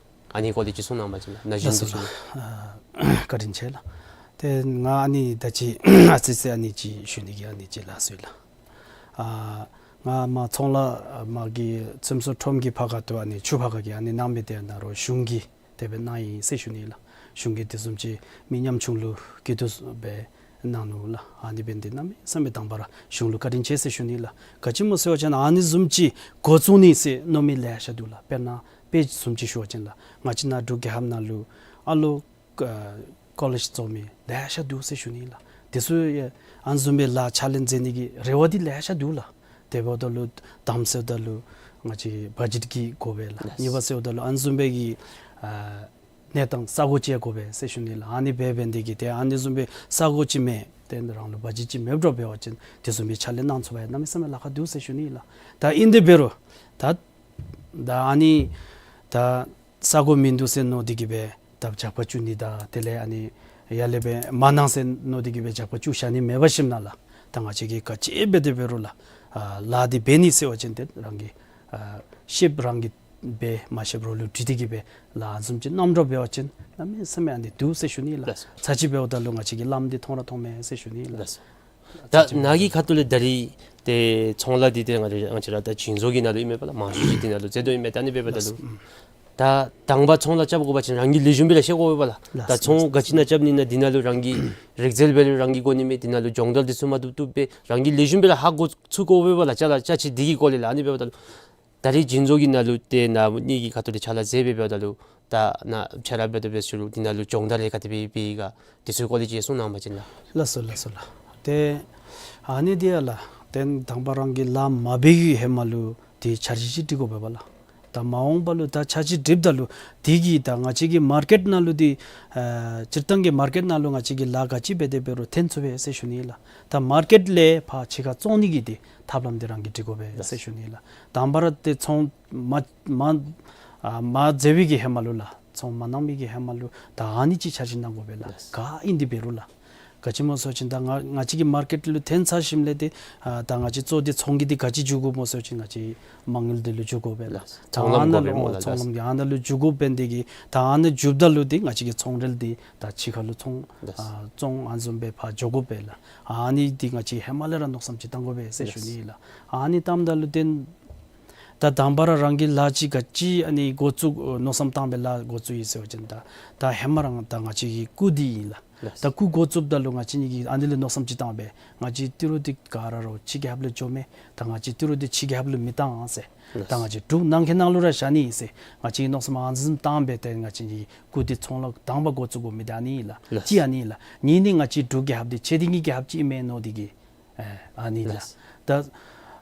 ཨ་ནི་སྐོར་ལས་ཅིག་གསུང་གནང་བ་ཅིན་ན་གཞོན་དུ་ཅིག་ཨ་བཀའ་དྲིན་ཆེ་ལགས། ཏེ་ང་ཨ་ནི་ད་ཅི་ཨ་ཙི་ཙི་ཨ་ནི་ཅིག་ཞུ་ནི་གི་ཨ་ནི་ཅིག་ལགས་སོ་ལགས། ཨ་ང་མར་ཚོང་ལཱ་མར་གྱི་ཚོང་ཟོག་ཁྲོམ་གྱི་ཕར་ཁ་ཐུག་ཨ་ནི་ཆུ་ཕར་ཁ་གི་ཨ་ནི་གནང་མི་འདི་ནཱ་རོགས་གཞུང་གིས་དེ་སྦེ་གནང་ཡི་ཟེར་ཞུ་ནི་ལགས། གཞུང་གིས་དེ་བཟུམ་ཅིག་མི་ཉམ་ཆུང་ལུ་སྐྱིད་སྡུག་སྦེ་གནང་ནུག་ལགས། ཨ་ནི་འབད་ནི་འདི་གནམ་མེད་ས་མེད་དང་པ་ར་གཞུང་ལུ་བཀའ་དྲིན་ཆེ་ཟེར་ཞུ་ནི་ལགས། ག་ཅི་སྨོ་ཟེར་བ་ཅིན་ཨ་ནི་བཟུམ་ཅིག་འགོ་བཙུགས་ནི་ཟེར་མནོ་མི་ལེ་ཤ་འདུག་ལགས། དཔེར་ན་དཔེ་བཟུམ་ཅིག་ཞུ་བ་ཅིན་ལགས། ང་བཅས་ནཱ་འབྲུག་རྒྱལ་ཁབ་ནང་ལུ་ཨ་ལོ་ཨ་ཀོ་ལེཇ་རྫོགས་མི་ལེ་ཤ་འདུག་ཟེར་ཞུ་ནི་ལགས། དེ་ཚུ་ཡང་ཨ་ནི་བཟུམ་སྦེ་ལཱ་ཕྱག་ལཱ་མཛད་ནི་གི་རེ་བ་འདི་ལེ་ཤ་འདུག་ལགས། དེ་འབདཝ་ད་ལུ་དང་པ་ཟེརཝ་ད་ལུ་ང་བཅས་བ་ཇེཊ་ཀྱི་དགོ་པས་ལགས། ལགས། གཉིས་པ་ཟེརཝ་ད་ལུ་ཨ་ནི་བཟུམ་སྦེ་གི་ཨ་གནས་སྟངས་ས་གོ་ཅིག་ཡང་དགོ་པས་ཟེར་ཞུ་ནི་ལགས། ཨ་ནི་འབད་འབད་ནི་འདི་གིས་ཏེ་ཨ་ནི་བཟུམ་སྦེ་ས་གོ་ཅིག་མེད། ཏེ་རང་ལུ་བ་ཇེཊ་ཅིག་མེདཔ་འདྲཝ་འབད་བ་ཅིན་དེ་བཟུམ་སྦེ་ཕྱག་ལཱ་གནང་ཚུགས་པར་གནམ་མེད་ས་མེད་ལཱ་ཁག་འདུག་ཟེར་ཞུ་ནི་ལགས། ད་ཨིན་དེ་འབད་རུང་ད་ད་ཨ་ནི་ད་ས་གོ་མིན་འདུག་ཟེར་མནོ་སྟེ་གི་སྦེ་ད་ཇག་པ་འཇུ་ནི་དང་དེ་ལས་ཨ་ནི་ཡར་ལས་སྦེ་མ་གནང་ཟེར་མནོ་སྟེ་གི་སྦེ་ཇག་པ་འཇུ་བཞག་ནི་མེད་པར་ཞིནམ་ལས་ད་ང་བཅས་ཀྱིས་ག་ཅི་འབད་དེ་འབད་རུང་ལགས། ཨ་ལཱ་འདི་འབད་ནི་ཟེར་བ་ཅིན་ཏེ་རང་གི་ཨ་ཤེསཔ་རང་གིས་འབད་མ་ཤེསཔ་རོགས་ལུ་དྲི་སྟེ་གི་སྦེ་ལཱ་ཨ་ནི་བཟུམ་ཅིག་གནངམ་འདྲཝ་འབད་བ་ཅིན་གནམ་མེད་ས་མེད་ཨ་ནི་འདུག་ཟེར་ཞུ་ནི་ལགས། ལགས། ཚར་གཅིག་འབདཝ་ད་ལུ་ང་བཅས་ཀྱིས་ལམ་འདི་མཐོང་ར་མཐོངམ་མས་ཟེར་ཞུ་ནི་ལགས། ལགས། ད་ནཱ་གི་ཁ་ཐུག་ལས་ད་རིས་ཏེ་ཚོང་ལཱ་འདི་ཏེ་ང་བཅས་ང་བཅས་ར་ད་བྱིན་རྫོང་གི་ནང་ལུ་ཨིན་མས་པ་ལགས། མང་ཤོས་ཅིག་འདི་ནང་ལུ་འཛུལ་དོ་ཨིན་མས། ད་ཨ་ནི་འབདཝ་ད་ལུ་ད་དང་པ་ཚོང་ལཱ་རྐྱབ་དགོ་པ་ཅིན་རང་གིས་ལེགས་ཤོམ་སྦེ་ར་ཤེས་དགོ་པས་པ་ལགས། ད་ཚོང་ག་ཅི་ནང་རྐྱབ་ནི་ན་འདི་ནང་ལུ་རང་གིས་རིག་རྩལ་འབད་རུང་རང་གིས་དགོ་ནི་མས། འདི་ནང་ལུ་སྦྱོང་བརྡར་འདི་ཚུ་མ་བཏུབ་བཏུབ་སྦེ་རང་གིས་ལེགས་ཤོམ་སྦེ་ར་ཧ་གོ་ཚུགས་དགོ་པས་པ་ལགས། ཅ་ལ་ཅ་ཆས་འདི་གི་སྐོར་ལས་ལགས། ཨ་ནི་འབདཝ་ད་ལུ་ད་རིས་བྱིན་རྫོང་གི་ནང་ལུ་ཏེ་ནཱ་གཉིས་ཀྱི་ཁ་ཐུག་ལས་ཕྱག་ལཱ་མཛད་པའི་འབདཝ་ད་ལུ་ད་ནཱ་ཕྱག་ལཱ་འབད་དོ་འབད་ཟེར་རུང་འདི་ནང་ལུ་སྦྱོང་བརྡར་ཡང་ག་དེ་སྦེ་འབད་ཡི་ག་དེ་ཚུ་སྐོར་ལས་ཅིག་གསུང་གནང་བ་ཅིན་ལགས། ལགས་སོ་ལགས་སོ་ལགས། ཏེ་ཨ་ནི་འདི་ཡང་ལགས། ཏེ་དང་པ་རང་གིས་ལཱ་མ་འབད་བའི་ཧེ་མ་ལུ་ཏེ་འཆར་གཞི་ཅིག་སྒྲིག་དགོ་པས་པ་ལགས། ད་མ་འོངས་པ་ལུ་ད་འཆར་གཞི་སྒྲིགཔ་ད་ལུ་འདི་གིས་ད་ང་བཅས་ཀྱི་མར་ཀེཊ་ནང་ལུ་འདི་ཨ་སྤྱིར་བཏང་གི་མར་ཀེཊ་ནང་ལུ་ང་བཅས་ཀྱིས་ལཱ་ག་ཅི་འབད་དེ་འབད་རུང་འཐོན་ཚུགས་པས་ཟེར་ཞུ་ནི་ལགས། ད་མར་ཀེཊ་ལས་ཕར་ཕྱི་ཁར་བཙོང་ནི་གི་འདི་ཐབས་ལམ་འདི་རང་གིས་སྒྲིག་དགོ་པས་ཟེར་ཞུ་ནི་ལགས། དང་པ་ར་ཏེ་ཚོང་མ་མ་ཨ་མ་མཛད་པའི་གི་ཧེ་མ་ལུ་ལགས། ཚོང་མ་གནང་མི་གི་ཧེ་མ་ལུ་ད་ཨ་ནི་ཅིག་འཆར་གཞི་གནང་དགོ་པས་ལགས། ལགས། ག་ཨིན་དེ་འབད་རུང་ལགས། ག་ཅི་སྨོ་ཟེར་བ་ཅིན་ད་ང་ང་བཅས་ཀྱི་མར་ཀེཊ་ལུ་འཐོན་ཚར་ཞིནམ་ལས་ཏེ་ཨ་ད་ང་བཅས་གཙོ་འདི་ཚོང་གི་འདི་ག་ཅི་འཇུག་དགོཔ་སྨོ་ཟེར་བ་ཅིན་ང་བཅས་མ་དངུལ་འདི་ལུ་འཇུག་དགོ་པས་ལགས། ལགས། ད་ཚོང་ཨ་ལམ་ནཱ་དགོ་པས་ལུ་སྨོ་ལགས། ཚོང་ལམ་འདི་ཨ་ནཱ་ལུ་འཇུག་དགོ་པས། འདི་གིས་ད་ཨ་ནཱ་འཇུགཔ་ད་ལུ་འདི་ང་བཅས་ཀྱི་ཚོང་རལ་འདི་ད་ཕྱི་ཁ་ལུ་ཚོང་ལགས། ཨ་བཙོང་ཨ་ནི་བཟུམ་སྦེ་ཕར་འགྱོ་དགོ་པས་ལགས། ཨ་ནི་འདི་ང་བཅས་ཧེ་མ་ལས་ར་མནོ་བསམ་ཅིག་བཏང་དགོ་པས་ཟེར་ཞུ་ནི་ལགས། ཨ་ནི་བཏངམ་ད་ལུ་ཏེ་ད་དང་པ་ར་རང་གིས་ལཱ་ཅིག་ག་ཅི་ཨ་ནི་འགོ་བཙུགས་མནོ་བསམ་བཏང་སྦེ་ལཱ་འགོ་བཙུགས་ཡི་ཟེར་བ་ཅིན་ད་ད་ཧེ་མ་རང་ད་ང་བཅས་ཀྱི་སྐུ་འདི་ཨིན་ལགས། ལགས། ད་སྐུ་འགོ་བཙུགསཔ་ད་ལུ་ང་བཅས་གཉིས་ཀྱིས་ཨ་ནི་ལས་མནོ་བསམ་ཅིག་བཏང་སྦེ་ང་བཅས་ཏི་རུ་འདི་ག་ར་ར་ཕྱི་རྒྱལ་ཁབ་ལུ་འགྱོ་མས། ད་ང་བཅས་ཏི་རུ་འདི་ཕྱི་རྒྱལ་ཁབ་ལུ་མི་བཏང་ཟེར། ལགས། ད་ང་བཅས་འབྲུག་ནང་གི་ནང་ལུ་ར་བཞག་ནི་ཨིན་ཟེར་ང་བཅས་ཀྱིས་མནོ་བསམ་ཨ་ནི་བཟུམ་བཏང་སྦེ་ཏེ་ང་བཅས་ཀྱི་སྐུ་འདི་ཚོང་ལཱ་དང་པ་འགོ་བཙུགས་དགོ་མི་འདི་ཨ་ནི་ཨིན་ལགས། ལགས། གཅིག་ཨ་ནི་ཨིན་ལགས། གཉིས་ནི་ང་བཅས་འབྲུག་རྒྱལ་ཁབ་འདི་ཆེ་འདི་གི་རྒྱལ་ཁབ་ཅིག་ཨིན་མས་མནོ་སྟེ་གི་ཨེ་ཨ་ནི་ལགས། ལགས། ད་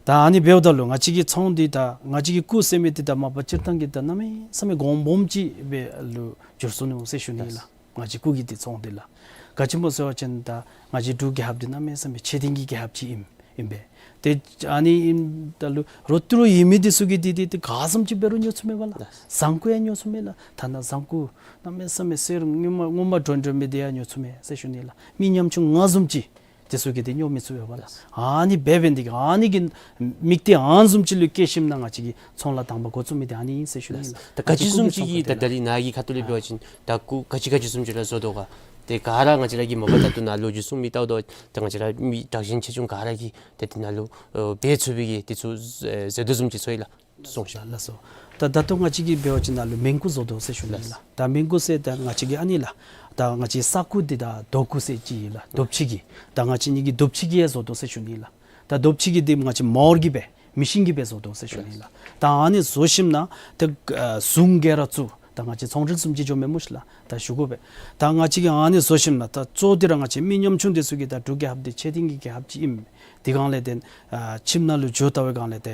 ད་ཨ་ནི་འབདཝ་ད་ལུ་ང་བཅས་ཀྱི་ཚོང་འདི་ད་ང་བཅས་ཀྱི་སྐུ་ཟེར་མི་འདི་ད་མ་པ་སྤྱིར་བཏང་གི་ད་གནམ་མེད་ས་མེད་གོང་སྦོམ་ཅིག་སྦེ་ལུ་འགྱུར་སོ་ནུག་ཟེར་ཞུ་ནི་ལགས། ལགས། ང་བཅས་སྐུ་གི་འདི་ཚོང་འདི་ལགས། ག་ཅི་སྨོ་ཟེར་བ་ཅིན་ད་ང་བཅས་འབྲུག་རྒྱལ་ཁབ་འདི་གནམ་མེད་ས་མེད་ཆེ་འདི་གི་རྒྱལ་ཁབ་ཅིག་ཨིན་ཨིན་པས། ཏེ་ཨ་ནི་ཨིནམ་ད་ལུ་རོགས་ཏི་རུ་ཡོད་མི་འདི་ཚུ་གིས་འདི་འདི་འདི་ག་བཟུམ་ཅིག་འབད་རུང་ཉོ་ཚུགས་མས་པ་ལགས། ལགས། བཟང་ཀུ་ཡང་ཉོ་ཚུགས་མས་ལགས། ཐ་ན་བཟང་ཀུ་གནམ་མེད་ས་མེད་གསེར་སྔོན་མ་སྔོན་མ་དྲོན་དྲོན་མི་འདི་ཡང་ཉོ་ཚུགས་མས་ཟེར་ཞུ་ནི་ལགས། མི་ཉམ་ཆུང་ང་བཟུམ་ཅིག་འདི་ཚུ་གིས་འདི་ཉོ་མི་ཚུགས་པས་པ་ལགས། ཨ་ནི་འབད་འབད་ནི་འདི་གིས་ཨ་ནི་གི་དམིགས་གཏད་ཨ་ནི་བཟུམ་ཅིག་ལུ་བསྐྱེད་ཞིནམ་ན་ང་བཅས་ཀྱིས་ཚོང་ལཱ་དང་པ་འགོ་བཙུགས་མི་འདི་ཨ་ནི་ཨིན་ཟེར་ཞུ་ནི་ལགས། ད་ག་ཅི་བཟུམ་ཅིག་གི་ད་ད་རིས་ནཱ་གི་ཁ་ཐུག་ལས་འབད་བ་ཅིན་ད་སྐུ་ག་ཅི་ག་ཅི་བཟུམ་ཅིག་ར་བཟོ་དོ་ག། ཏེ་ ཏེ་ག་ར་ང་བཅས་ར་གིས་མ་པ་ད་ལྟོ་ནཱ་ལོ་རྒྱུས་གསུང་མི་ལྟཝ་ད་ཏེ་ང་བཅས་ར་མི་དྲག་ཞན་ཆེ་ཆུང་ག་ར་གིས་ཏེ་དེ་ནང་ལུ་ཨེ་འབད་ཚུགས་པའི་གི་དེ་ཚུ་ཨེ་ཟེར་དོ་བཟུམ་ཅིག་ཚོར་ཡི་ལགས། གསུངས་ཤིག། ལགས་སོ། ད་ད་ལྟོ་ང་བཅས་ཀྱིས་འབད་བ་ཅིན་ནཱ་ལུ་མེན་ཀུ་བཟོ་དོ་ཟེར་ཞུ་ནི་ལགས། ད་མེན་ཀུ་ཟེར་ད་ང་བཅས་ཀྱིས་ཨ་ནི་ལགས། ད་ང་བཅས་ས་ཀུ་འདི་ད་རྡོ་ཀུ་ཟེར་ཅིག་ཨིན་ལགས། རྡོ་ཕྱེ་གི། ད་ང་བཅས་ནི་གི་རྡོ་ཕྱེ་གི་ཡང་བཟོ་དོ་ཟེར་ཞུ་ནི་ལགས། ད་རྡོ་ཕྱེ་གི་འདི་ང་བཅས་མོ་ཊར་གྱིས་སྦེ་མེ་ཤིན་གྱིས་སྦེ་བཟོ་དོ་ཟེར་ཞུ་ནི་ལགས། ད་ཨ་ནི་བཟོ་ཞིནམ་ན་ཏེ་ཨ་ཟུང་ག་ར་བཙུགས། ད་ང་བཅས་ཚོང་འབྲེལ་བཟུམ་ཅིག་འགྱོཝ་མས་སྨོ་ཤིག་ལགས། ད་ཞུ་དགོ་པས། ད་ང་བཅས་ཀྱིས་ཨ་ནི་བཟོ་ཞིནམ་ན་ད་གཙོ་འདི་ར་ང་བཅས་མི་ཉམ་ཆུང་འདི་ཚུ་གིས་ད་འབྲུག་རྒྱལ་ཁབ་འདི་ཆེ་འབྲིང་གི་རྒྱལ་ཁབ་ཅིག་ཨིནམ་འདི་སྒང་ལས་ཏེ་ཨ་ཁྱིམ་ནང་ལུ་འགྱོ་བལྟ་བའི་སྒང་ལས་ཏེ་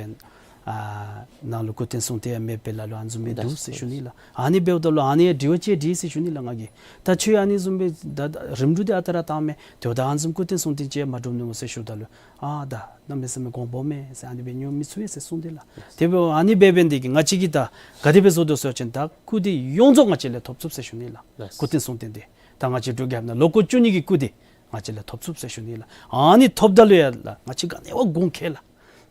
ཨ་ནང་ལུ་སྐུ་རྟེན་གསུང་རྟེན་ཡང་མེད་པའི་ལ་ལུ་ཨ་ནི་བཟུམ་སྦེ་འདུག་ཟེར་ཞུ་ནི་ལགས། ཨ་ནི་འབདཝ་ད་ལུ་ཨ་ནི་ཡང་དྲི་བ་ཅིག་དྲིས་ཟེར་ཞུ་ནི་ལགས་ང་གིས། ད་ཁྱོད་ཨ་ནི་བཟུམ་སྦེ་ད་ད་རིམ་གྲོ་འདི་ཨ་རྟག་ར་བཏང་མས། དེ་འབདཝ་ད་ཨ་ནི་བཟུམ་སྐུ་རྟེན་གསུང་རྟེན་ཅིག་མ་གྲུབ་ནུག་ཟེར་ཞུཝ་ད་ལུ་ཨ་ད་གནམ་མེད་ས་མེད་གོང་འཕེལ་མས་ཟེར་ཨ་ནི་སྦེ་ཉོ་མི་ཚུགས་པས་ཟེར་གསུངས་ཏེ་ལགས། དེ་འབདཝ་ཨ་ནི་སྦེ་འབད་ནི་འདི་གིས་ང་བཅས་ཀྱིས་ད་ག་དེ་སྦེ་བཟོ་དོ་ཟེར་བ་ཅིན་ད་སྐུ་འདི་ཡོངས་རྫོགས་ང་བཅས་ལས་ཐོབ་ཚུགས་ཟེར་ཞུ་ནི་ལགས། ལགས། སྐུ་རྟེན་གསུང་རྟེན་འདི་ད་ང་བཅས་འབྲུག་རྒྱལ་ཁབ་ནང་ལོ་འཁོར་བཅུ་གཉིས་ཀྱི་སྐུ་འདི་ང་བཅས་ལས་ཐོབ་ཚུགས་ཟེར་ཞུ་ནི་ལགས། ཨ་ནི་ཐོབ་ད་ལུ་ཡང་ལགས་ང་བཅས་ག་ནི་བ་དགོངས་ཁེལ་ལགས།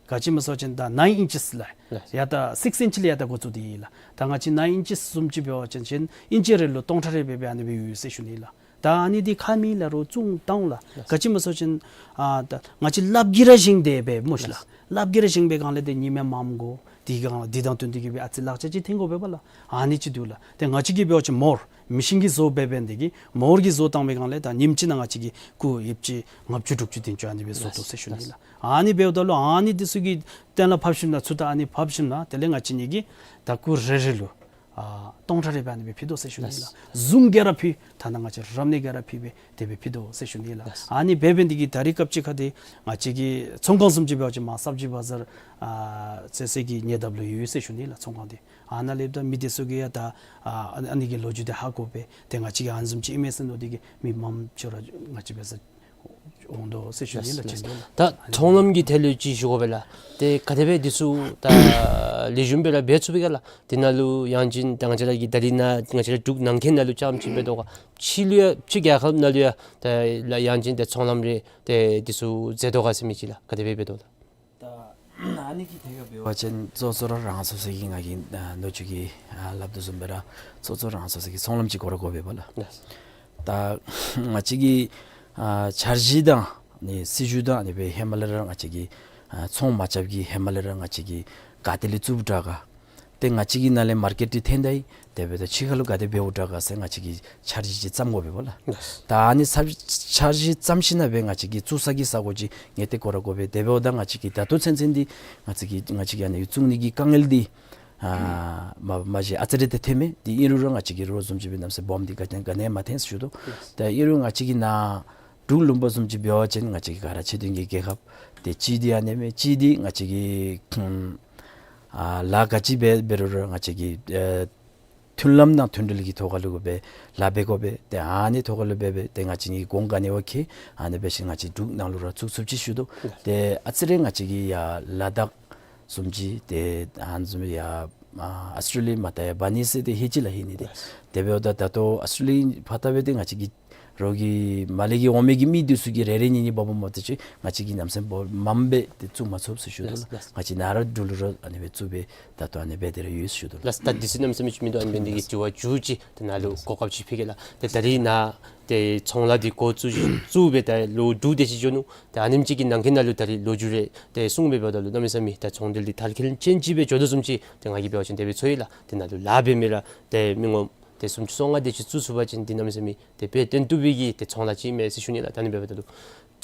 ག་ཅི་སྨོ་ཟེར་བ་ཅིན་ད་ནའིན་ཨིན་ཅིས་ལགས། ལགས། ཡར་ད་སིགས་ཨིན་ཅི་ལས་ཡར་ད་འགོ་བཙུགས་ཏེ་ཡོད་ལགས། ད་ང་བཅས་ནའིན་ཨིན་ཅིས་བཟུམ་ཅིག་འབད་བ་ཅིན་གཞན་ཨིན་ཅི་རེ་ལུ་སྟོང་ཕྲག་རེ་སྦེ་སྦེ་ཨ་ནི་སྦེ་ཡོད་ཟེར་ཞུ་ནི་ལགས། ད་ཨ་ནི་འདི་ཁ་མི་ལ་རུང་བཙུགས་བཏང་ལགས། ལགས། ག་ཅི་སྨོ་ཟེར་བ་ཅིན་ཨ་ད་ང་བཅས་ལགཔ་གིས་ར་བཞེངས་ཏེ་སྦེ་སྨོ་ཤིག་ལགས། ལགས། ལགཔ་གིས་ར་བཞེངས་པའི་སྒང་ལས་ཏེ་ཉི་མ་མངམ་དགོ། དེའི་སྒང་ལས་འདི་དང་བསྟུན་ཏེ་གིས་སྦེ་ཨ་ཙི་ལག་ཆ་ཅིག་འཐེན་དགོ་པས་པ་ལགས། ཨ་ནི་ཅིག་འདུག་ལགས། ཏེ་ང་བཅས་ཀྱིས་འབད་བ་ཅིན་མོ་ཊར་མེ་ཤིན་གྱིས་བཟོ་འབད་འབད་ནི་འདི་གིས་མོ་ཊར་གྱིས་བཟོ་བཏང་པའི་སྒང་ལས་ད་ཉིནམ་གཅིག་ནང་ང་བཅས་ཀྱིས་སྐུ་ཡོདཔ་ཅིག་ལྔ་བཅུ་དྲུག་ཅུ་དེ་ཅིག་ཨ་ནི་སྦེ་བཟོ་དོ་ཟེར་ཞུ་ནི་ལགས། ཨ་ནི་འབདཝ་ད་ལུ་ཨ་ནི་འདི་ཚུ་གི་གཏན་ལ་ཕབ་ཞིནམ་ན་ཚུར་ད་ཨ་ནི་ཕབ་ཞིནམ་ན་དེ་ལས་ང་བཅས་ནི་གི་ད་སྐུ་རེ་རེ་ལུ་ཨ་སྟོང་ཕྲག་རེ་སྦེ་ཨ་ནི་སྦེ་ཕུལ་དོ་ཟེར་ཞུ་ནི་ལགས། ལགས། ཟུང་ག་ར་ཕུལ། ཐ་ན་ང་བཅས་རབ་གནས་ག་ར་ཕུལ་སྦེ་དེ་སྦེ་ཕུལ་དོ་ཟེར་ཞུ་ནི་ལགས། ལགས། ཨ་ནི་འབད་འབད་ནི་འདི་གིས་ད་རིས་སྐབས་ཅིག་ཁར་འདི་ང་བཅས་ཀྱི་ཚོང་ཁང་བཟུམ་ཅིག་འབད་བ་ཅིན་མར་སབ་ཇི་བ་ཛར་ཨ་ཟེར་ཟེར་གྱི་ཉེ་འདབས་ལུ་ཡོད་ཟེར་ཞུ་ནི་ལགས། ཚོང་ཁང་འདི་ཨ་ནཱ་ལས་ད་མི་འདི་ཚུ་གིས་ཡང་ད་ཨ་ཨ་ནི་གི་ལོ་རྒྱུས་འདི་ཧ་གོ་སྦེ་ཏེ་ང་བཅས་ཀྱིས་ཨ་ནི་བཟུམ་ཅིག་ཨིན་མས་ཟེར་མནོ་སྟེ་གིས་མི་མངམ་ཅིག་ར་ང་བཅས་འབད་སར་འོང་དོ་ཟེར་ཞུ་ནི་ལགས། ལགས། ཅིག་འདུག་ལགས། ད་ཚོང་ལམ་གྱི་ཐད་ལུ་ཅིག་ཞུ་དགོ་པས་ལགས། ཏེ་ག་དེ་སྦེ་འདི་ཚུ་ད་ལེགས་ཤོམ་སྦེ་ར་འབད་ཚུགས་པས་ག་ལགས། དེ་ནང་ལུ་ཡང་ཅིན་ད་ང་བཅས་ར་གི་ད་རིས་ནཱ་ང་བཅས་ར་འབྲུག་ནང་འཁོད་ནང་ལུ་རྐྱངམ་ཅིག་འབད་དོ་ག། ཕྱི་ལུ་ཡང་ཕྱི་རྒྱལ་ཁབ་ནང་ལུ་ཡང་ད་ལགས་ཡང་ཅིན་ད་ཚོང་ལམ་རེ་ཏེ་འདི་ཚུ་མཛད་དོ་ག་ཟེར་མི་ཅིག་ལགས། ག་དེ་སྦེ་འབད་དོ་ལགས། ད་ཨ་ནི་གི་ཐད་ཁར་འབད་བ་ཅིན་གཙོ་གཙོ་ར་རང་སོ་སོ་གི་ང་གིས་ཨ་ལོ་རྒྱུས་ཀྱི་ཨ་སླབ་དོ་བཟུམ་སྦེ་ར་གཙོ་གཙོ་རང་སོ་སོ་གི་ཚོང་ལམ་ཅིག་དགོ་ར་དགོ་པས་པ་ལགས། ལགས། ད་ང་བཅས་ཀྱི་ཨ་འཆར་གཞི་དང་ནི་སྲིད་བྱུས་དང་ཨ་ནི་སྦེ་ཧེ་མ་ལས་ར་ང་བཅས་ཀྱིས་ཨ་ཚོང་མ་རྐྱབ་ཀྱི་ཧེ་མ་ལས་ར་ང་བཅས་ཀྱིས་ག་ཏེ་ལས་བཙུགསཔ་དྲག་ག། ཏེ་ང་བཅས་ཀྱིས་ནཱ་ལས་མར་ཀེཊ་འདི་འཐོན་ད་ཡི། དེ་འབདཝ་ད་ཕྱི་ཁ་ལུ་ག་དེ་འབདཝ་དྲག་ག་ཟེར་ང་བཅས་ཀྱིས་འཆར་གཞི་ཅིག་བརྩམ་དགོ་པས་པ་ལགས། ལགས། ད་ཨ་ནི་འཆར་འཆར་གཞི་བརྩམ་ཞིནམ་ན་སྦེ་ང་བཅས་ཀྱིས་བཙུགས་ས་གི་ས་གོ་ཅིག་ངེས་ཏེ་དགོ་ར་དགོ་པས། དེ་འབདཝ་ད་ང་བཅས་ཀྱིས་ད་ལྟོ་ཚུན་ཚོད་འདི་ང་བཅས་ཀྱིས་ང་བཅས་ཀྱིས་ཨ་ནི་བཙུགས་ནི་གི་དཀའ་ངལ་འདི་ཨ་མ་མ་གཞི་ཨ་ཙི་རེ་ཏེ་ཐོནམ་མས། དེ་ཨིན་རུང་ར་ང་བཅས་ཀྱིས་རོགས་བཟུམ་ཅིག་སྦེ་གནམ་མེད་ས་མེད་སྦོམ་འདི་ག་ཏེ་ག་ནི་ཡང་མ་ཐོན་ཟེར་ཞུ་དོ། ད་ཨིན་རུང་ང་བཅས་ཀྱིས་ནཱ་འབྲུག་ལུང་པ་བཟུམ་ཅིག་འབད་བ་ཅིན་ང་བཅས་ཀྱིས་ག་ར་ཆེ་མཐོང་གི་རྒྱལ་ཁབ་ཏེ་གཅིག་འདི་ཨ་ནེམ་མས། གཅིག་འདི་ང་བཅས་ཀྱིས་ཨ་ལཱ་ག་ཅི་འབད་འབད་རུང་ར་ང་བཅས་ཀྱིས་ཨེ་མཐུན་ལམ་དང་མཐུན་འབྲེལ་གྱི་ཐོག་ཁ་ལུ་སྦེ་ལཱ་འབད་དགོ་པས། ཏེ་ཨ་ནི་ཐོག་ཁ་ལུ་འབད་འབད་ཏེ་ང་བཅས་ཀྱིས་གོང་ག་ནི་བ་ཁེ་ཨ་ནི་འབད་ཞིནམ་ང་བཅས་འབྲུག་ནང་ལུ་ར་བཙུགས་ཚུགསཔ་ཅིག་ཞུ་དོ། ཏེ་ཨ་ཙི་རེ་ང་བཅས་ཀྱིས་ཡར་ལ་དྭགས་བཟུམ་ཅིག་ཏེ་ཨ་ནི་བཟུམ་ཡར་ཨ་ཨོསི་ཊེ་ལི་ཡ་མར་ད་ཡར་འབག་ནི་ཟེར་ཏེ་ཧེ་ཅི་ལགས་ཧེ་ནི་ཏེ། ལགས། དེ་འབདཝ་ད་ད་ལྟོ་ཨོསི་ཊེ་ལི་ཡ་ཕར་ལྟ་སྦེ་ཏེ་ང་བཅས་ཀྱི་རོགས་ཀྱི་མར་ལས་ཀྱི་འོང་མི་གི་མི་འདི་ཚུ་གིས་རེ་རེ་གཉིས་གཉིས་འབག་འབགཔ་མ་གཏོགས་ཅིག་ང་བཅས་ཀྱིས་གནམ་མེད་ས་མེད་སྦོམ་མངམ་སྦེ་ཏེ་བཙུགས་མ་ཚུགས་ཟེར་ཞུ་དོ་ལགས། ལགས། ང་བཅས་ནཱ་ར་འབྲུག་ལུ་ར་ཨ་ནི་སྦེ་བཙུགས་སྦེ་ད་ལྟོ་ཨ་ནི་སྦེ་ཏེ་ར་ཡོད་ཟེར་ཞུ་དོ་ལགས། ལགས། ད་དུས་ཚོད་གནམ་མེད་ས་མེད་ཅིག་མིན་འདུག། ཨ་ནི་འབད་ནི་འདི་གིས་དྲི་བ་མཇུག་ཅིག་ཏེ་ནཱ་ལུ་གོ་སྐབས་ཅིག་ཕུལ་གེ་ལགས། ཏེ་ད་རིས་ནཱ་ཏེ་ཚོང་ལཱ་འདི་འགོ་བཙུགས་བཙུགས་སྦེ་ད་ལོ་དྲུག་དེ་ཅིག་འགྱོ་ནུག། ཏེ་ཨ་ནེམ་ཅིག་གི་ནང་འཁོད་ནང་ལུ་ད་རིས་ལོ་རྒྱུས་རེ་ཏེ་གསུངས་སྦེ་འབདཝ་ད་ལུ་གནམ་མེད་ས་མེད་ད་ཚོང་འབྲེལ་འདི་དར་ཁྱབ་ཅན་ཅིག་སྦེ་འགྱོ་དོ་བཟུམ་ཅིག་ཏེ་ང་གིས་འབད་བ་ཅིན་དེ་སྦེ་ཚོར་ཡི་ལགས། ཏེ་ནཱ་ལུ་ལཱ་འབད་མི་ར་ཏེ་མི་ངོམ་ཏེ་སུམ་ཅུ་སོ་ལྔ་དེ་ཅིག་བཙུགས་ཚུགས་པ་ཅིན་འདི་གནམ་མེད་ས་མེད་ཏེ་དཔེ་སྟོན་བཏུབ་པའི་གི་ཏེ་ཚོང་ལཱ་ཅིག་ཨིན་མས་ཟེར་ཞུ་ནི་ལགས། ད་ཨ་ནི་འབདཝ་ད་ལུ་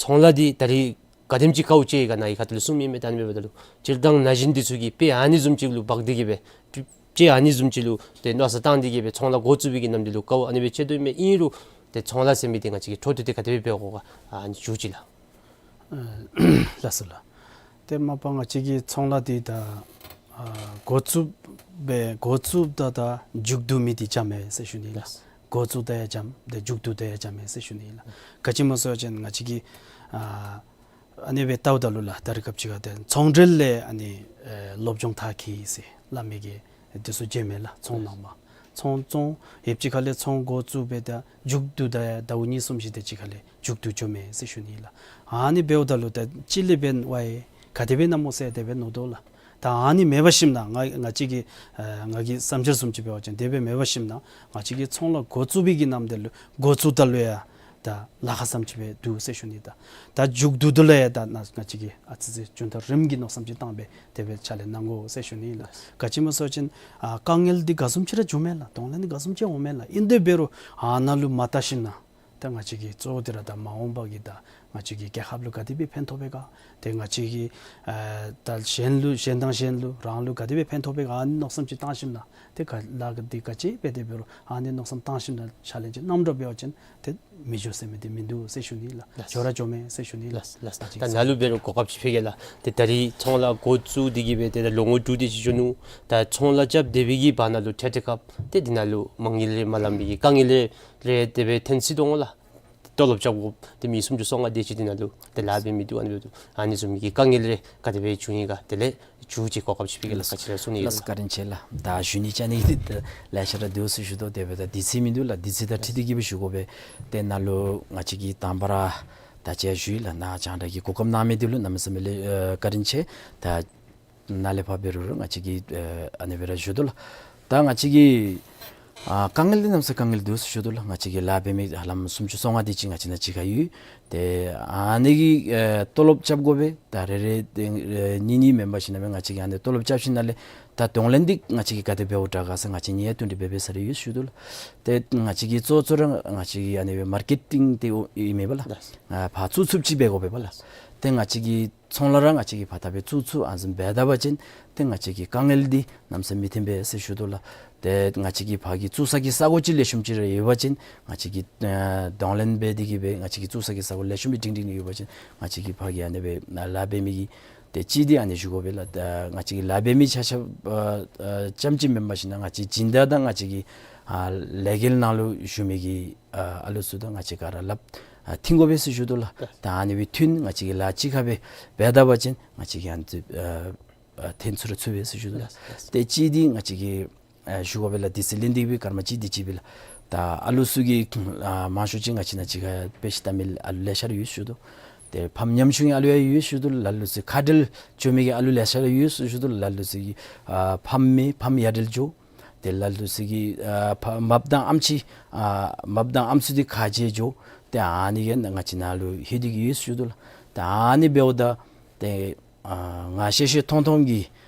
ཚོང་ལཱ་འདི་ད་རིས་ག་དེམ་ཅིག་དཀའཝ་སྤྱད་ཡི་ག་ནཱ་གི་ཁ་ཐུག་ལུ་གསུངམ་ཨིན་མས། ད་ཨ་ནི་འབདཝ་ད་ལུ་སྤྱིར་བཏང་ན་གཞོན་འདི་ཚུ་གིས་དཔེ་ཨ་ནི་བཟུམ་ཅིག་ལུ་འབག་སྟེ་གིས་སྦེ་དཔེ་ཨ་ནི་བཟུམ་ཅིག་ལུ་ཏེ་མནོ་བསམ་བཏང་སྟེ་གིས་སྦེ་ཚོང་ལཱ་འགོ་བཙུགས་པའི་གི་ནམ་དུས་ལུ་དཀའཝ་ཨ་ནི་སྦེ་སྤྱད་དོ་ཨིན་མས། ཨིན་རུང་ཏེ་ཚོང་ལཱ་ཟེར་མི་འདི་ང་བཅས་ཀྱིས་འཕྲོ་མཐུད་དེ་ག་དེ་སྦེ་འབད་དགོ་ག་ཨ་ནི་མཇུག་ཅིག་ལགས། ལགས་སོ་ལགས། ཏེ་མ་པ་ང་བཅས་ཀྱི་ཚོང་ལཱ་འདི་ད་ཨ་འགོ་བཙུགས་སྦེ་འགོ་བཙུགསཔ་ད་ད་མཇུག་བསྡུ་མི་འདི་འཇམ་མས་ཟེར་ཞུ་ནི་ལགས། ལགས། འགོ་བཙུགས་ད་ཡང་འཇམ་ཏེ་མཇུག་བསྡུ་ད་ཡང་འཇམ་མས་ཟེར་ཞུ་ནི་ལགས། ག་ཅི་སྨོ་ཟེར་བ་ཅིན་ང་བཅས་ཀྱིས་ཨ་ཨ་ནི་སྦེ་ལྟཝ་ད་ལུ་ལགས་ད་རིས་སྐབས་ཅིག་ཁར་ཏེ་ཚོང་འབྲེལ་ལས་ཨ་ནི་ཨེ་སློབ་སྦྱོང་མཐར་འཁྱོལ་ཟེར་སླབ་མི་གི་འདི་ཚུ་མཇལཝ་མས་ལགས། ཚོང་ནང་མར་ཚོང་ཚོང་ཡོདཔ་ཅིག་ཁ་ལས་ཚོང་འགོ་བཙུགས་སྦེ་ད་མཇུག་བསྡུ་ད་ཡང་ཟླཝ་གཉིས་གསུམ་བཞི་དེ་ཅིག་ཁ་ལས་མཇུག་བསྡུ་འགྱོཝ་མས་ཟེར་ཞུ་ནི་ལགས། ཨ་ནི་འབདཝ་ད་ལུ་ད་ཅི་ལས་འབདན་ཝའི་ག་དེ་སྦེ་ཨིན་ན་སྨོ་ཟེར་དེ་སྦེ་མནོ་དོ་ལགས། ད་ཨ་ནི་མེད་པར་ཞིནམ་ན་ང་ང་བཅས་ཀྱི་ཨ་ང་གི་བསམ་འཆར་བཟུམ་ཅིག་འབད་བ་ཅིན་དེ་སྦེ་མེད་པར་ཞིནམ་ན་ང་བཅས་ཀྱི་ཚོང་ལཱ་འགོ་བཙུགས་པའི་གི་ནམ་དུས་ལུ་འགོ་བཙུགས་ད་ལུ་ཡང་ ད་ལཱ་ཁག་བཟུམ་ཅིག་སྦེ་འདུག་ཟེར་ཞུ་ནི། ད་ད་མཇུག་བསྡུ་བསྡུ་ལས་ཡང་ད་ང་ང་བཅས་ཀྱིས་ཨ་ཙི་ཙི་རྒྱུན་ཐག་རིངམོ་གི་མནོ་བསམ་ཅིག་བཏང་སྦེ་དེ་སྦེ་ཕྱག་ལཱ་གནང་དགོ་ཟེར་ཞུ་ནི་ལགས། ག་ཅི་སྨོ་ཟེར་བ་ཅིན་ཨ་དཀའ་ངལ་འདི་ག་བཟུམ་ཅིག་ར་འབྱུང་མས་ལགས། གདོང་ལེན་འདི་ག་བཟུམ་ཅིག་འོང་མས་ལགས། ཨིན་དེ་འབད་རུང་ཨ་ནཱ་ལུ་མ་བལྟ་ཞིནམ་ན་ད་ང་བཅས་ཀྱིས་གཙོ་བོ་འདི་ར་ད་མ་འོངས་པ་གི་ད་ང་བཅས་ཀྱི་རྒྱལ་ཁབ་ལུ་ག་དེ་སྦེ་ཕན་ཐོགས་པས་ག། ཏེ་ང་བཅས་ཀྱིས་ཨ་ད་གཞན་ལུ་གཞན་དང་གཞན་ལུ་རང་ལུ་ག་དེ་སྦེ་ཕན་ཐོགས་པས་ག། ཨ་ནི་མནོ་བསམ་ཅིག་བཏང་ཞིནམ་ན་ཏེ་ག་ལཱ་འདི་ག་ཅི་འབད་དེ་འབད་རུང་ཨ་ནི་མནོ་བསམ་བཏང་ཞིནམ་ན་ཕྱག་ལཱ་ཅིག་གནངམ་འདྲཝ་འབད་བ་ཅིན་ཏེ་མི་འགྱོ་ཟེར་མི་འདི་མིན་འདུག་ཟེར་ཞུ་ནི་ལགས། ལགས། འགྱོ་ར་འགྱོ་མས་ཟེར་ཞུ་ནི་ལགས། ལགས་ལགས། ད་ནཱ་ལུ་འབད་རུང་གོ་སྐབས་ཅིག་ཕུལ་གེ་ལགས། ཏེ་ད་རིས་ཚོང་ལཱ་འགོ་བཙུགས་ཏེ་གི་སྦེ་ཏེ་ད་ལོ་ངོ་དྲུག་དེ་ཅིག་འགྱོ་ནུག། ད་ཚོང་ལཱ་རྐྱབ་སྡོད་པའི་གི་བར་ན་ལུ་འཕྲལ་འཕྲལ་སྐབས་ཏེ་འདི་ནང་ལུ་མ་དངུལ་རེ་མ་ལངམ་པའི་གི་དཀའ་ངལ་རེ་རེ་དེ་སྦེ་ཐོན་སྲིད་དོ་འོང་ལགས། ཏེ་ཏོ་ལོབ་རྐྱབ་དགོཔ་ཏེ་མི་སུམ་ཅུ་སོ་ལྔ་དེ་ཅིག་འདི་ནང་ལུ་ཏེ་ལཱ་འབད་མི་འདུག། ཨ་ནི་འབདཝ་ད་ཨ་ནི་བཟུམ་མའི་གི་དཀའ་ངལ་རེ་ག་དེ་སྦེ་བྱུང་ཡི་ག། དེ་ལས་མཇུག་ཅིག་གོ་སྐབས་ཅིག་ཕུལ་གེ་ལགས། ག་ཅི་ར་གསུང་ནི་ལགས། ཡོད་ན། བཀའ་དྲིན་ཆེ་ལགས། ད་ཞུ་ནི་བཅའ་ནི་འདི་ད་ལེ་ཤ་ར་འདུག་ཟེར་ཞུ་དོ། དེ་འབདཝ་ད་དུས་ཚོད་མིན་འདུག་ལགས། དུས་ཚོད་དང་འཁྲིལ་ཏེ་གི་སྦེ་ཞུ་དགོ་པས། ཏེ་ནཱ་ལུ་ང་བཅས་ཀྱིས་དང་པ་ར་ད་ཅི་ཡང་ཞུ་ཡི་ལགས། ནཱ་རྒྱང་བསྒྲགས་ཀྱི་གོ་སྐབས་གནང་མི་འདི་ལུ་གནམ་མེད་ས་མེད་ལས་ཨ་བཀའ་དྲིན་ཆེ། ད་ནཱ་ལས་ཕར་འབད་རུང་ར་ང་བཅས་ཀྱིས་ཨ་ཨ་ནི་སྦེ་ར་ཞུ་དོ་ལགས། ད་ང་བཅས་ཀྱི་ཨ་དཀའ་ངལ་འདི་གནམ་ས་དཀའ་ངལ་འདུག་ཟེར་ཞུ་དོ་ལགས། ང་བཅས་ཀྱི་ལཱ་འབད་མི་ཧ་ལམ་སུམ་ཅུ་སོ་ལྔ་དེ་ཅིག་ང་བཅས་ནཱ་གཅིག་ཁར་ཡོད། ཏེ་ཨ་ནི་གི་ཨེ་ཏོ་ལོབ་རྐྱབ་དགོ་པས། ད་རེ་རེ་ཏེ་ཨེ་གཉིས་གཉིས་མེན་པར་ཞིནམ་ལས་ང་བཅས་ཀྱིས་ཨ་ནི་ཏོ་ལོབ་རྐྱབ་ཞིནམ་ལས་ད་གདོང་ལེན་འདི་ང་བཅས་ཀྱིས་ག་དེ་འབདཝ་དྲག་ག་ཟེར་ང་བཅས་གཉིས་ཡང་བསྟུན་གྲོས་འབད་འབད་ས་ར་ཡོད་ཞུ་དོ་ལགས། ཏེ་ང་བཅས་ཀྱི་གཙོ་གཙོ་ར་ང་བཅས་ཀྱི་ཨ་ནི་སྦེ་མར་ཀེ་ཊིང་འདི་ཨིན་མས་པ་ལགས། ཨ་ཕར་བཙུགས་ཚུགསཔ་ཅིག་འབད་དགོ་པས་པ་ལགས། ཏེ་ང་བཅས་ཀྱི་ཚོང་ལཱ་ར་ང་བཅས་ཀྱིས་ཕར་ད་སྦེ་བཙུགས་ཚུགས་ཨ་ནི་བཟུམ་འབད་ད་པ་ཅིན་ཏེ་ང་བཅས་ཀྱི་དཀའ་ངལ་འདི་གནམ་ས་མི་ཐོན་པས་ཟེར་ཞུ་དོ་ལགས། ཏེ་ང་བཅས་ཀྱི་ཕར་གྱི་བཙུགས་ས་གི་ས་གོ་ཅིག་ལེགས་ཤོམ་ཅིག་ར་ཡོད་པ་ཅིན་ང་བཅས་ཀྱིས་ཨ་གདོང་ལེན་འབད་དེ་གི་སྦེ་ང་བཅས་ཀྱི་བཙུགས་ས་གི་ས་གོ་ལེགས་ཤོམ་སྦེ་སྒྲིང་སྒྲིང་ཡོད་པ་ཅིན་ང་བཅས་ཀྱིས་ཕར་གྱི་ཨ་ནི་སྦེ་ལཱ་འབད་མི་གི་ཏེ་གཅིག་འདི་ཨ་ནི་ཞུ་དགོ་པས་ལགས། ད་ང་བཅས་ཀྱི་ལཱ་འབད་མི་ཆ་ཁྱབ་ཨ་ཨ་རྐྱངམ་ཅིག་མེན་པར་ཞིནམ་ལས་ང་བཅས་སྦྱིན་བདག་དང་ང་བཅས་ཀྱི་ཨ་ལས་འགུལ་ནང་ལུ་ཞུགས་མི་གི་ཨ་ཨ་ལུ་ཚུ་དང་ང་བཅས་ག་ར་སླབ་ཨ་མཐུན་དགོ་པས་ཟེར་ཞུ་དོ་ལགས། ད་ཨ་ནི་སྦེ་མཐུན་ང་བཅས་ཀྱིས་ལཱ་གཅིག་ཁར་སྦེ་འབད་ད་པ་ཅིན་ང་བཅས་ཀྱིས་ཨ་ནི་ཚུ་ཨ་ཨ་ཐོན་ཚུགས་ར་ཚུགས་པས་ཟེར་ཞུ་དོ་ལགས། ཏེ་གཅིག་འདི་ང་བཅས་ཀྱིས་ཨ་ཞུ་དགོ་པས་ལགས། དུས་ཚོད་ལེན་ཏེ་སྦེ་སྐར་མ་གཅིག་དེ་ཅིག་སྦེ་ལགས། ད་ཨ་ལུ་ཚུ་གི་ཨ་མང་ཤོས་ཅིག་ང་བཅས་ནཱ་གཅིག་ཁར་དཔེ་ཆ་ལྟ་མི་ཨ་ལུ་ལེ་ཤ་ར་ཡོད་ཞུ་དོ། ཏེ་ཕམ་ཉམ་ཆུང་གི་ཨ་ལུ་ཡང་ཡོད་ཞུ་དོ་ལགས། ལ་ལུ་ཚུ་ཁ་བྲལ་འགྱོ་མི་གི་ཨ་ལུ་ལེ་ཤ་ར་ཡོད་ཞུ་དོ་ལགས། ལ་ལུ་ཚུ་གི་ཨ་ཕམ་མེད་ཕམ་ཡ་བྲལ་འགྱོ། ཏེ་ལ་ལུ་ཚུ་གི་ཨ་ཕ་མ་དང་ཨམ་ཆི་ཨ་མ་དང་ཨམ་སྲུ་འདི་ཁ་བྱལ་འགྱོ། ཏེ་ཨ་ནི་གིས་ང་བཅས་ནཱ་ལུ་ལྷོད་དེ་གི་ཡོད་ཞུ་དོ་ལགས། ཏེ་ཨ་ནི་འབདཝ་ད་ཏེ་ཨ་ང་ཤེས་ཤེས་མཐོང་མཐོང་གི་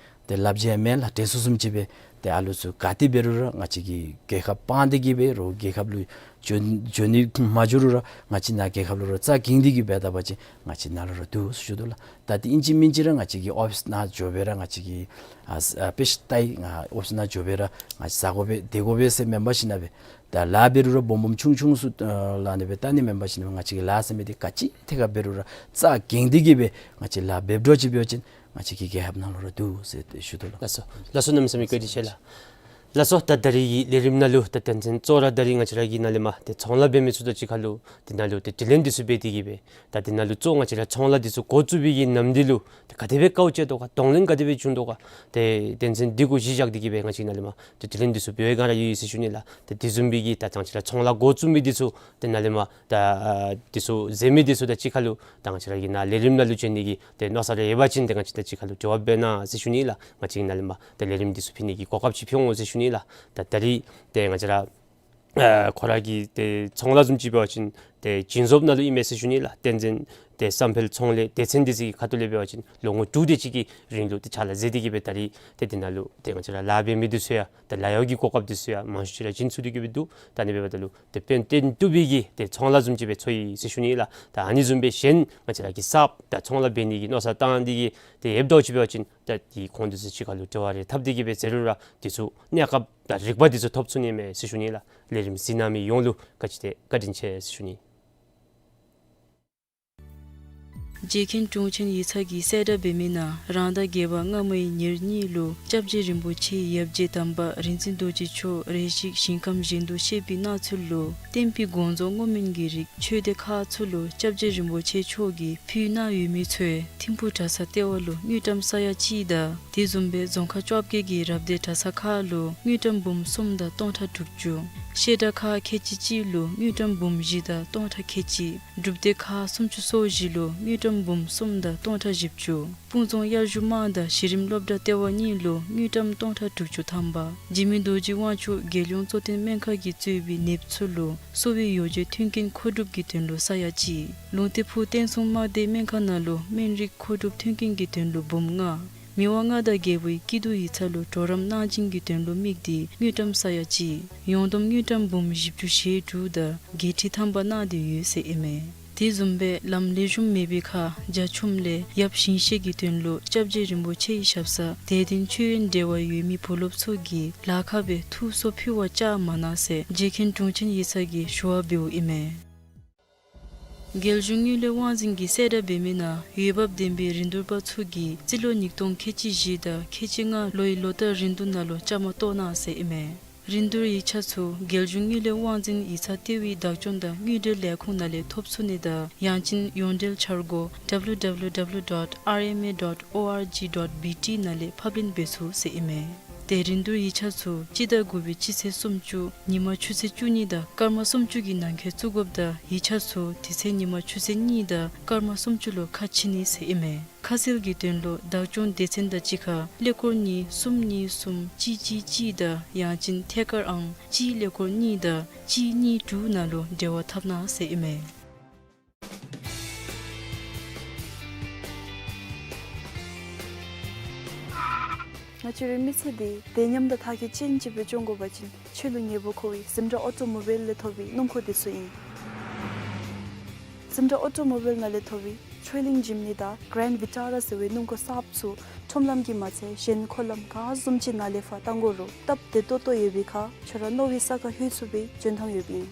ཏེ་ལབ་བྱ་མེན་ལགས། དྲན་གསོ་བཟུམ་ཅིག་སྦེ་ཏེ་ཨ་ལུ་ཚུ་ག་ཏེ་འབད་རུང་ར་ང་བཅས་ཀྱི་རྒྱལ་ཁབ་སྤང་སྟེ་གི་སྦེ་རོགས་རྒྱལ་ཁབ་ལུ་འགྱོ་འགྱོ་ནི་མ་འགྱོ་རུང་ར་ང་བཅས་ནཱ་རྒྱལ་ཁབ་ལུ་ར་རྩ་འགེངས་ཏེ་གི་འབད་ད་པ་ཅིན་ང་བཅས་ནཱ་ལུ་ར་འདུག་ཟེར་ཞུ་དོ་ལགས། ད་ཏེ་ཨིན་ཅི་མིན་ཅི་ར་ང་བཅས་ཀྱི་ཨོ་ཕིསི་ནང་འགྱོ་སྦེ་ར་ང་བཅས་ཀྱིས་ཨ་ཨ་དཔེ་ཆ་ལྟ་ཡི། ང་ཨོ་ཕིསི་ནང་འགྱོ་སྦེ་ར་ང་བཅས་ཟ་དགོ་པས་སྡོད་དགོ་པས་ཟེར་མེན་པར་ཞིནམ་ལས་ད་ལཱ་འབད་རུང་ར་སྦོམ་སྦོམ་ཆུང་ཆུང་ཚུ་ཨ་ལཱ་ཨ་ནི་སྦེ་ལྟ་ནི་མེན་པར་ཞིནམ་ལས་ང་བཅས་ཀྱི་ལཱ་ཟེར་མི་འདི་ག་ཅི་ཐད་ཁར་འབད་རུང་ར་རྩ་འགེངས་ཏེ་གི་སྦེ་ང་བཅས་ལཱ་འབདཝ་འདྲཝ་ཅིག་འབད་བ་ཅིན་ང་བཅས་ཀྱི་རྒྱལ་ཁབ་ནང་ལུ་ར་འདུག་ཟེར་ཏེ་ཞུ་དོ་ལགས། ལགས་སོ། ལགས་སོ། གནམ་མེད་ས་མེད་བཀའ་དྲིན་ཆེ་ལགས། ལགས་སོ། ད་ད་རིས་ཀྱི་ལས་རིམ་ནང་ལུ་ད་དོན་ཚན་གཙོ་བོ་ར་ད་རིས་ང་བཅས་ར་གི་ནཱ་ལས་མར་ཏེ་ཚོང་ལཱ་འབད་མི་ཚུ་དང་གཅིག་ཁར་ལུ་ཏེ་ནཱ་ལུ་ཏེ་དྲི་ལན་འདི་ཚུ་འབད་དེ་གི་སྦེ་ད་ཏེ་ནཱ་ལུ་གཙོ་ང་བཅས་ར་ཚོང་ལཱ་འདི་ཚུ་འགོ་བཙུགས་པའི་གི་ནམ་དུས་ལུ་ཏེ་ག་དེ་སྦེ་དཀའཝ་སྤྱད་དོ་ག། གདོང་ལེན་ག་དེ་སྦེ་བྱུང་དོ་ག། ཏེ་དོན་ཚན་འདི་གུ་གཞི་བཞག་སྟེ་གི་སྦེ་ང་བཅས་ནཱ་ལས་མར་ཏེ་དྲི་ལན་འདི་ཚུ་འབད་བའི་སྒང་ར་ཡོད་ཡོད་ཟེར་ཞུ་ནི་ལགས། ཏེ་དེ་བཟུམ་སྦེ་གི་ད་ང་བཅས་ར་ཚོང་ལཱ་འགོ་བཙུགས་མི་འདི་ཚུ་ཏེ་ནཱ་ལས་མར་ད་ཨ་འདི་ཚུ་མཛད་མི་འདི་ཚུ་དང་གཅིག་ཁར་ལུ་ད་ང་བཅས་ར་གི་ནཱ་ལས་རིམ་ནང་ལུ་བྱོན་ནི་གི་ཏེ་མནོ་བསམ་རེ་ཡོད་པ་ཅིན་ཏེ་ང་བཅས་དང་གཅིག་ཁར་ལུ་འབྲེལ་བ་འབད་གནང་ཟེར་ཞུ་ནི་ལགས། ང་བཅས་ནཱ་ལས་མར་ཏེ་ལས་རིམ་འདི་ཚུ་ཕུལ་ནི་གི་གོ་སྐབས་ཅིག་ཕུལ་འོང་ཟེར་ཞུ་ནི་ལགས། ད་ད་རིས་ཏེ་ང་བཅས་ར་ཨ་ཁོ་ར་གི་ཏེ་ཚོང་ལཱ་བཟུམ་ཅིག་འབད་བ་ཅིན་ཏེ་སྦྱིན་བཟོཔ་ནང་ལུ་ཨིན་མས་ཟེར་ཞུ་ནི་ལགས། བསྟན་འཛིན་ཏེ་བསམ་འཕེལ་ཚོང་ལས་སྡེ་ཚན་འདི་ཚུ་གི་ཁ་ཐུག་ལས་འབད་བ་ཅིན་ལོ་ངོ་དྲུག་དེ་ཅིག་གི་རིང་ལུ་ཏེ་ཕྱག་ལཱ་མཛད་དེ་གི་སྦེ་ད་རིས་ཏེ་དེ་ནང་ལུ་ཏེ་ང་བཅས་ར་ལཱ་འབད་མི་འདི་ཚུ་ཡང་ཏེ་ལཱ་གཡོག་གི་གོ་སྐབས་འདི་ཚུ་ཡང་མང་ཤོས་ཅིག་ར་བྱིན་ཚུགས་ཏེ་གི་སྦེ་འདུག། ད་ཨ་ནི་འབདཝ་ད་ལུ་ཏེ་དཔལ་ལྡན་འབྲུག་པའི་གི་ཏེ་ཚོང་ལཱ་བཟུམ་ཅིག་སྦེ་ཚོར་ཡི་ཟེར་ཞུ་ནི་ལགས། ད་ཨ་ནི་བཟུམ་སྦེ་གཞན་ང་བཅས་ར་གི་གསརཔ་ད་ཚོང་ལཱ་འབད་ནི་གི་མནོ་བསམ་བཏང་སྟེ་གི་ཏེ་ཡོདཔ་འདྲཝ་ཅིག་འབད་བ་ཅིན་ད་ཏེ་ཁོང་འདི་ཚུ་གཅིག་ཁར་ལུ་འབྲེལ་བ་རེ་འཐབ་སྟེ་གི་སྦེ་མཛད་རུང་ར་འདི་ཚུ་གནས་སྐབས་ད་རིག་པ་འདི་ཚུ་ཐོབ་ཚུགས་ནི་མས་ཟེར་ཞུ་ནི་ལགས། ལས་རིམ་གཟིགས་གནང་མི་ཡོངས་ལུ་ག་ཅི་ཏེ་བཀའ་དྲིན་ཆེ་ཟེར་ཞུ་ནི། རྗེ་མཁན་དྲུང་ཆེན་ཡིག་ཚང་གིས་གསལ་བསྒྲགས་འབད་མི་ནང་རང་ཟླ་བརྒྱད་པ་སྔ་མའི་ཉེར་གཉིས་ལུ་སྐྱབས་རྗེ་རིན་པོ་ཆེ་ཡབ་རྗེ་དམ་པ་རིག་འཛིན་རྡོ་རྗེ་མཆོག་རེ་ཞིག་ཞིང་ཁམས་གཞན་དུ་གཤེགས་པའི་གནས་ཚུལ་ལུ་བསྟན་པའི་དགོངས་རྫོགས་བསྔོ་སྨོན་གྱི་རིགས་ཆོས་སྡེ་ཁག་ཚུ་ལུ་སྐྱབས་རྗེ་རིན་པོ་ཆེ་མཆོག་གིས་ཕུལ་གནང་ཡོད་མི་ཚུ་ཐིམ་ཕུག་གྲྭ་ཚང་ལྟེ་བ་ལུ་དངུལ་ཀྲམ་ས་ཡ་གཅིག་དང་དེ་བཟུམ་སྦེ་རྫོང་ཁག་བཅོ་བརྒྱད་ཀྱི་རབ་སྡེ་གྲྭ་ཚང་ཁག་ལུ་དངུལ་ཀྲམ་འབུམ་གསུམ་དང་སྟོང་ཕྲག་དྲུག་ཅུ། བཤད་གྲྭ་ཁག་ཁལ་གཅིག་གཅིག་ལུ་དངུལ་ཀྲམ་འབུམ་བཞི་དང་སྟོང་ཕྲག་ཁལ་གཅིག། སྒྲུབ་སྡེ་ཁག་སུམ་ཅུ་སོ་བཞི་ལུ་དངུལ་ཀྲམ་འབུམ་གསུམ་དང་སྟོང་ཕྲག་བཞི་བཅུ། སྤུངས་རྫོང་དབྱར་བཞུགས་དམངས་དང་གཞི་རིམ་སློབ་གྲྭ་ལྟེ་བ་གཉིས་ལུ་དངུལ་ཀྲམ་སྟོང་ཕྲག་དྲུག་ཅུ་ཐམ་པ། འཇིགས་མེད་རྡོ་རྗེ་དབང་ཕྱུག་རྒྱལ་ཡོངས་གཙོ་བསྟེན་སྨན་ཁང་གིས་གཙོས་པའི་ནདཔ་ཚུ་ལུ་གསོ་བའི་ཡོ་བྱད་མཐུན་རྐྱེན་མཁོ་སྒྲུབ་ཀྱི་དོན་ལུ་ས་ཡ་གཅིག། ལུང་བསྟན་ཕུག་བསྟན་སྲུང་དམག་སྡེ་སྨན་ཁང་ནང་ལུ་སྨན་རིགས་མཁོ་སྒྲུབ་མཐུན་རྐྱེན་གྱི་དོན་ལུ་འབུམ་ལྔ། མི་དབང་མངའ་བདག་རྒྱལ་པོའི་སྐྱིད་སྡུག་ཡིག་ཚང་ལུ་གྲོགས་རམ་གནང་སྦྱིན་གྱི་དོན་ལུ་དམིགས་ཏེ་དངུལ་ཀྲམ་ས་ཡ་གཅིག། ཡོངས་བསྡོམས་དངུལ་ཀྲམ་འབུམ་བཞི་བཅུ་ཞེ་དྲུག་དང་བརྒྱད་ཁྲི་ཐམ་པ་གནང་སྟེ་ཡོད་ཟེར་ཨིན་མས། དེ་བཟུམ་སྦེ་ལམ་ལེགས་ཤོམ་མེད་པའི་ཁར་རྒྱ་ཁྱོན་ལས་ཡབ་ཞིང་གཤེགས་ཀྱི་དོན་ལུ་སྐྱབས་རྗེ་རིན་པོ་ཆེའི་ཞབས་སར་དད་ལྡན་ཆོས་ཡོན་འབྲེལ་བ་ཡོད་མི་བུ་སློབ་ཚུ་གིས་ལཱ་ཁག་སྦེ་ཐུགས་གསོ་ཕུལ་བར་བཅར་མ་གནང་ཟེར་རྗེ་མཁན་དྲུང་ཆེན་ཡིག་ཚང་གིས་ཞུ་བ་འབདཝ་ཨིན་མས། རྒྱལ་གཞུང་དངུལ་ལས་དབང་འཛིན་གྱི་གསལ་བསྒྲགས་འབད་མི་ནང་འོས་འབབ་ལྡན་པའི་རིན་བསྡུར་པ་ཚུ་གིས་རྩིས་ལོ་ཉིས་སྟོང་ཁལ་གཅིག་བཞི་དང་ཁལ་གཅིག་ལྔ་ལོའི་ལོ་བསྟར་རིན་བསྡུར་ནང་ལུ་བཅའ་མར་གཏོགས་གནང་ཟེར་ཨིན་མས། རིན་བསྡུར་ཡིག་ཆ་ཚུ་རྒྱལ་གཞུང་དངུལ་ལས་དབང་འཛིན་ཡིག་ཚང་ལྟེ་བའི་བདག་སྐྱོང་དང་དངུལ་འབྲེལ་ལས་ཁུངས་ནང་ལས་ཐོབ་ཚུགས་ནི་དང་ཡང་ཅིན་ཡོངས་འབྲེལ་འཆར་སྒོ་W W W dot R M A dot O R G dot B T ནང་ལས་ཕབ་ལེན་འབད་ཚུགས་ཟེར་ཨིན་མས། ཏེ་རིན་བསྡུར་ཡིག་ཆ་ཚུ་སྤྱི་ཟླ་དགུ་པའི་སྤྱི་ཚེས་སུམ་ཅུ་ཉིན་མ་ཆུ་ཚོད་བཅུ་གཉིས་དང་སྐར་མ་སུམ་ཅུ་གི་ནང་འཁོད་བཙུགས་དགོཔ་དང་ཡིག་ཆ་ཚུ་དེ་ཚེ་ཉིན་མ་ཆུ་ཚོད་གཉིས་དང་སྐར་མ་སུམ་ཅུ་ལུ་ཁ་ཕྱེ་ནི་ཟེར་ཨིན་མས། ཁ་གསལ་གྱི་དོན་ལུ་བདག་སྐྱོང་སྡེ་ཚན་དང་གཅིག་ཁར་ཀླད་ཀོར་གཉིས་གསུམ་གཉིས་གསུམ་གཅིག་གཅིག་གཅིག་དང་ཡང་ཅིན་ཐད་ཀར་ཨང་གཅིག་ཀླད་ཀོར་གཉིས་དང་གཅིག་གཉིས་དྲུག་ནང་ལུ་འབྲེལ་བ་འཐབ་གནང་ཟེར་ཨིན་མས། ང་བཅས་རའི་མི་ཚེ་འདི་བདེ་ཉམས་དང་མཐའ་འཁྱོངས་ཅན་ཅིག་སྦེ་སྐྱོང་དགོ་པ་ཅིན་ཆོས་ལུ་ཉེ་བོ་མཁོ་བའི་ཟིམ་ཊ་ཨོ་ཊོ་མོ་བེལ་ལས་ཐོབ་པའི་སྣུམ་འཁོར་འདི་ཚུ་ཨིན། ཟིམ་ཊ་ཨོ་ཊོ་མོ་བེལ་ནང་ལས་ཐོབ་པའི་ཊྲེ་ལིང་ཇིམ་ནི་དང་གྷ་རེན་ཌི་ཝི་ཊ་ར་ཟེར་བའི་སྣུམ་འཁོར་གསརཔ་ཚུ་ཁྲོམ་ལམ་གྱིས་མ་ཚད་གཞན་འཁོར་ལམ་ག་བཟུམ་ཅིག་ནང་ལས་ཕར་བཏང་དགོ་རུང་སྟབས་བདེ་ཏོག་ཏོ་ཡོད་པའི་ཁར་ཁྱོད་ར་མནོ་བའི་ས་ཁར་ལྷོད་ཚུགས་པའི་འཇོན་ཐང་ཡོདཔ་ཨིན།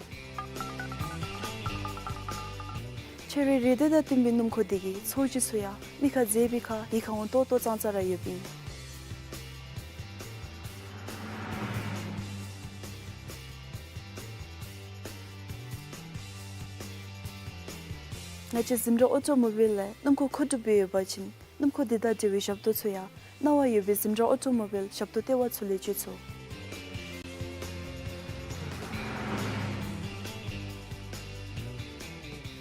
ཁྱོད་རའི་རེ་འདོད་དང་བསྟུན་པའི་སྣུམ་འཁོར་འདི་གིས་ཚོས་གཞི་ཚུ་ཡང་མི་ཁར་མཛེས་པའི་ཁར་ཡིད་ཁར་འོང་ཏོག་ཏོ་ཙང་ཙ་ར་ཡོདཔ་ཨིན། ང་བཅས་ཟིམ་ཊ་ཨོ་ཊོ་མོ་བེལ་ལས་སྣུམ་འཁོར་མཁོ་སྒྲུབ་འབད་ཡོད་པ་ཅིན་སྣུམ་འཁོར་འདི་དང་འབྲེལ་བའི་ཞབས་ཏོག་ཚུ་ཡང་གནང་བ་ཡོད་པའི་ཟིམ་ཊ་ཨོ་ཊོ་མོ་བེལ་ཞབས་ཏོག་ལྟེ་བ་ཚུ་ལས་སྤྱོད་ཚུགས།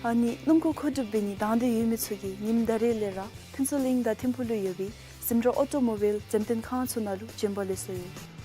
ཨ་ནི་སྣུམ་འཁོར་མཁོ་སྒྲུབ་འབད་ནི་དང་འདོད་ཡོད་མི་ཚུ་གིས་ཉིནམ་ད་རེས་ལས་ར་ཕུན་ཚོགས་གླིང་དང་ཐིམ་ཕུག་ལུ་ཡོད་པའི་ཟིམ་ཊ་ཨོ་ཊོ་མོ་བེལ་འགྲེམས་སྟོན་ཁང་ཚུ་ནང་ལུ་བྱོན་པ་ལེགས་སོ་ཡོད།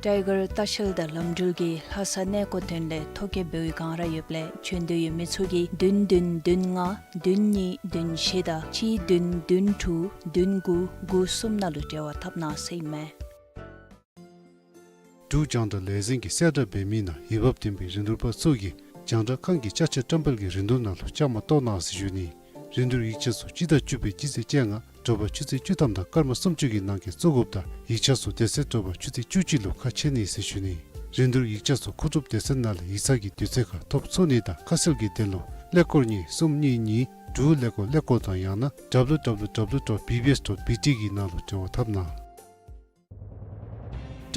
ཊའི་གར་ལྟ་བཤལ་དང་ལམ་འགྲུལ་གྱིས་ལྷ་ས་གནས་སྐོར་དོན་ལས་ཐོ་བཀོད་འབད་བའི་སྒང་ར་ཡོདཔ་ལས་བྱོན་འདོད་ཡོད་མི་ཚུ་གིས་བདུན་བདུན་བདུན་ལྔ་བདུན་གཉིས་བདུན་བཞི་དང་གཅིག་བདུན་བདུན་དྲུག་བདུན་དགུ་དགུ་གསུམ་ནང་ལུ་འབྲེལ་བ་འཐབ་གནང་ཟེར་ཨིན་མས། འབྲུག་རྒྱང་བསྒྲགས་ལས་འཛིན་གྱི་གསལ་བསྒྲགས་འབད་མི་ནང་འོས་འབབ་ལྡན་པའི་རིན་བསྡུར་པ་ཚུ་གིས་རྒྱང་བསྒྲགས་ཁང་གི་ཅ་ཆས་བཀྲམ་སྤེལ་གྱི་རིན་བསྡུར་ནང་ལུ་བཅའ་མར་གཏོགས་གནང་ཟེར་ཞུ་ནི། རིན་བསྡུར་ཡིག་ཆ་ཚུ་སྤྱི་ཟླ་བཅུ་པའི་སྤྱི་ཚེས་བཅོ་ལྔ་དྲོ་པ་ཆུ་ཚོད་བཅུ་ཐམ་དང་སྐར་མ་སུམ་ཅུ་གི་ནང་འཁོད་བཙུགས་དགོཔ་དང་ཡིག་ཆ་ཚུ་དེ་ཚེ་དྲོ་པ་ཆུ་ཚོད་བཅུ་གཅིག་ལུ་ཁ་ཕྱེ་ནི་ཟེར་ཞུ་ནི། རིན་བསྡུར་ཡིག་ཆ་ཚུ་མཁོ་སྒྲུབ་སྡེ་ཚན་ནང་ལས་ཡིག་ཚང་གི་དུས་ཚོད་ཁར་ཐོབ་ཚུགས་ནི་དང་ཁ་གསལ་གྱི་དོན་ལུ་ཀླད་ཀོར་གཉིས་གསུམ་གཉིས་གཉིས་དྲུག་ཀླད་ཀོར་ཀླད་ཀོར་དང་ཡང་ན་W W W dot B B S dot B T གི་ནང་ལུ་འབྲེལ་བ་འཐབ་གནང་།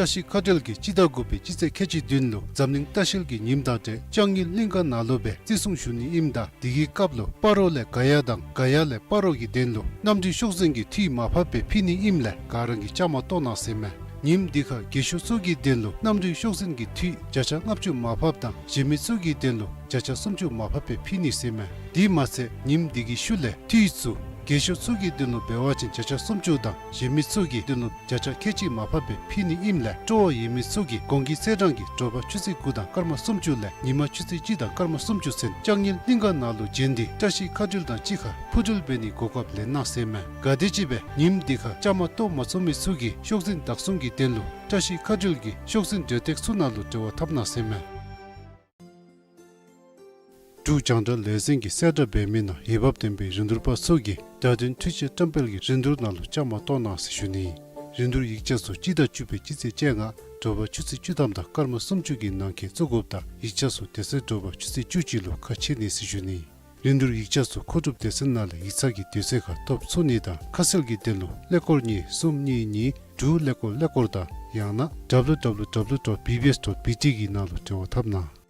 བཀྲ་ཤིས་མཁའ་འགྲུལ་གྱིས་སྤྱི་ཟླ་དགུ་པའི་སྤྱི་ཚེས་ཁལ་གཅིག་བདུན་ལུ་འཛམ་གླིང་ལྟ་བཤལ་གྱི་ཉིནམ་དང་འབྲེལ་ལྕང་ཡུལ་གླིང་ག་ནང་ལུ་སྦེ་བརྩི་སྲུང་ཞུ་ནི་ཨིནམ་ད་དེ་གི་སྐབས་ལུ་སྤ་རོ་ལས་ག་ཡ་དང་ག་ཡ་ལས་སྤ་རོ་གི་དོན་ལུ་གནམ་གྲུའི་ཤོག་འཛིན་གྱི་འཐུས་མར་ཕབ་སྦེ་ཕུལ་ནི་ཨིནམ་ལས་ག་ར་གིས་བཅའ་མར་གཏོགས་གནང་ཟེར་མས། ཉིནམ་འདི་ཁར་རྒས་ཤོས་ཚུ་གི་དོན་ལུ་གནམ་གྲུའི་ཤོག་འཛིན་གྱི་འཐུས་བརྒྱ་ཆ་ལྔ་བཅུ་མར་ཕབ་དང་གཞན་མི་ཚུ་གི་དོན་ལུ་བརྒྱ་ཆ་སུམ་ཅུ་མར་ཕབ་སྦེ་ཕུལ་ནི་ཟེར་མས། དེ་མ་ཚད་ཉིནམ་འདི་གི་ཤུལ་ལས་འཐུས་ཚུ་རྒས་ཤོས་ཚུ་གི་དོན་ལུ་འབད་བ་ཅིན་བརྒྱ་ཆ་སུམ་ཅུ་དང་གཞན་མི་ཚུ་གི་དོན་ལུ་བརྒྱ་ཆ་ཁལ་གཅིག་མར་ཕབ་སྦེ་ཕུལ་ནི་ཨིནམ་ལས་སྤྲོ་བ་ཡོད་མི་ཚུ་གིས་གོང་གི་ཚེས་གྲངས་ཀྱི་དྲོ་པ་ཆུ་ཚོད་དགུ་དང་སྐར་མ་སུམ་ཅུ་ལས་ཉིན་མ་ཆུ་ཚོད་གཅིག་དང་སྐར་མ་སུམ་ཅུ་ཚུན་ལྕང་ཡུལ་གླིང་ག་ནང་ལུ་བྱོན་ཏེ་བཀྲ་ཤིས་མཁའ་འགྲུལ་དང་གཅིག་ཁར་འཕུར་འགྲུལ་འབད་ནིའི་གོ་སྐབས་ལེན་གནང་ཟེར་མས། ག་དེམ་ཅིག་སྦེ་ཉིནམ་འདི་ཁར་བཅའ་མར་གཏོགས་མ་ཚུགས་མི་ཚུ་གིས་ཤོག་འཛིན་བདག་བཟུང་གི་དོན་ལུ་བཀྲ་ཤིས་མཁའ་འགྲུལ་གྱི་ཤོག་འཛིན་འབྲེལ་སྟེགས་ཚུ་ནང་ལུ་འབྲེལ་བ་འཐབ་གནང་ཟེར་མས། འབྲུག་རྒྱང་བསྒྲགས་ལས་འཛིན་གྱིས་གསལ་བསྒྲགས་འབད་མི་ནང་འོས་འབབ་ལྡན་པའི་རིན་བསྡུར་པ་ཚུ་གིས་བརྡ་དོན་འཕྲུལ་ཆས་བཀྲམ་སྤེལ་གྱི་རིན་བསྡུར་ནང་ལུ་བཅའ་མར་གཏོགས་གནང་ཟེར་ཞུ་ནི། རིན་བསྡུར་ཡིག་ཆ་ཚུ་སྤྱི་ཟླ་བཅུ་པའི་སྤྱི་ཚེས་བཅོ་ལྔ་དྲོ་པ་ཆུ་ཚོད་བཅུ་ཐམ་དང་སྐར་མ་སུམ་ཅུ་གི་ནང་འཁོད་བཙུགས་དགོཔ་དང་ཡིག་ཆ་ཚུ་དེ་ཚེ་དྲོ་པ་ཆུ་ཚོད་བཅུ་གཅིག་ལུ་ཁ་ཕྱེ་ནི་ཟེར་ཞུ་ནི། རིན་བསྡུར་ཡིག་ཆ་ཚུ་མཁོ་སྒྲུབ་སྡེ་ཚན་ནང་ལས་ཡིག་ཚང་གི་དུས་ཚོད་ཁར་ཐོབ་ཚུགས་ནི་དང་ཁ་གསལ་གྱི་དོན་ལུ་ཀླད་ཀོར་གཉིས་གསུམ་གཉིས་གཉིས་དྲུག་ཀླད་ཀོར་ཀླད་ཀོར་དང་ཡང་ན་W W W dot B B S dot B T གི་ནང་ལུ་འབྲེལ་བ་འཐབ་གནང་།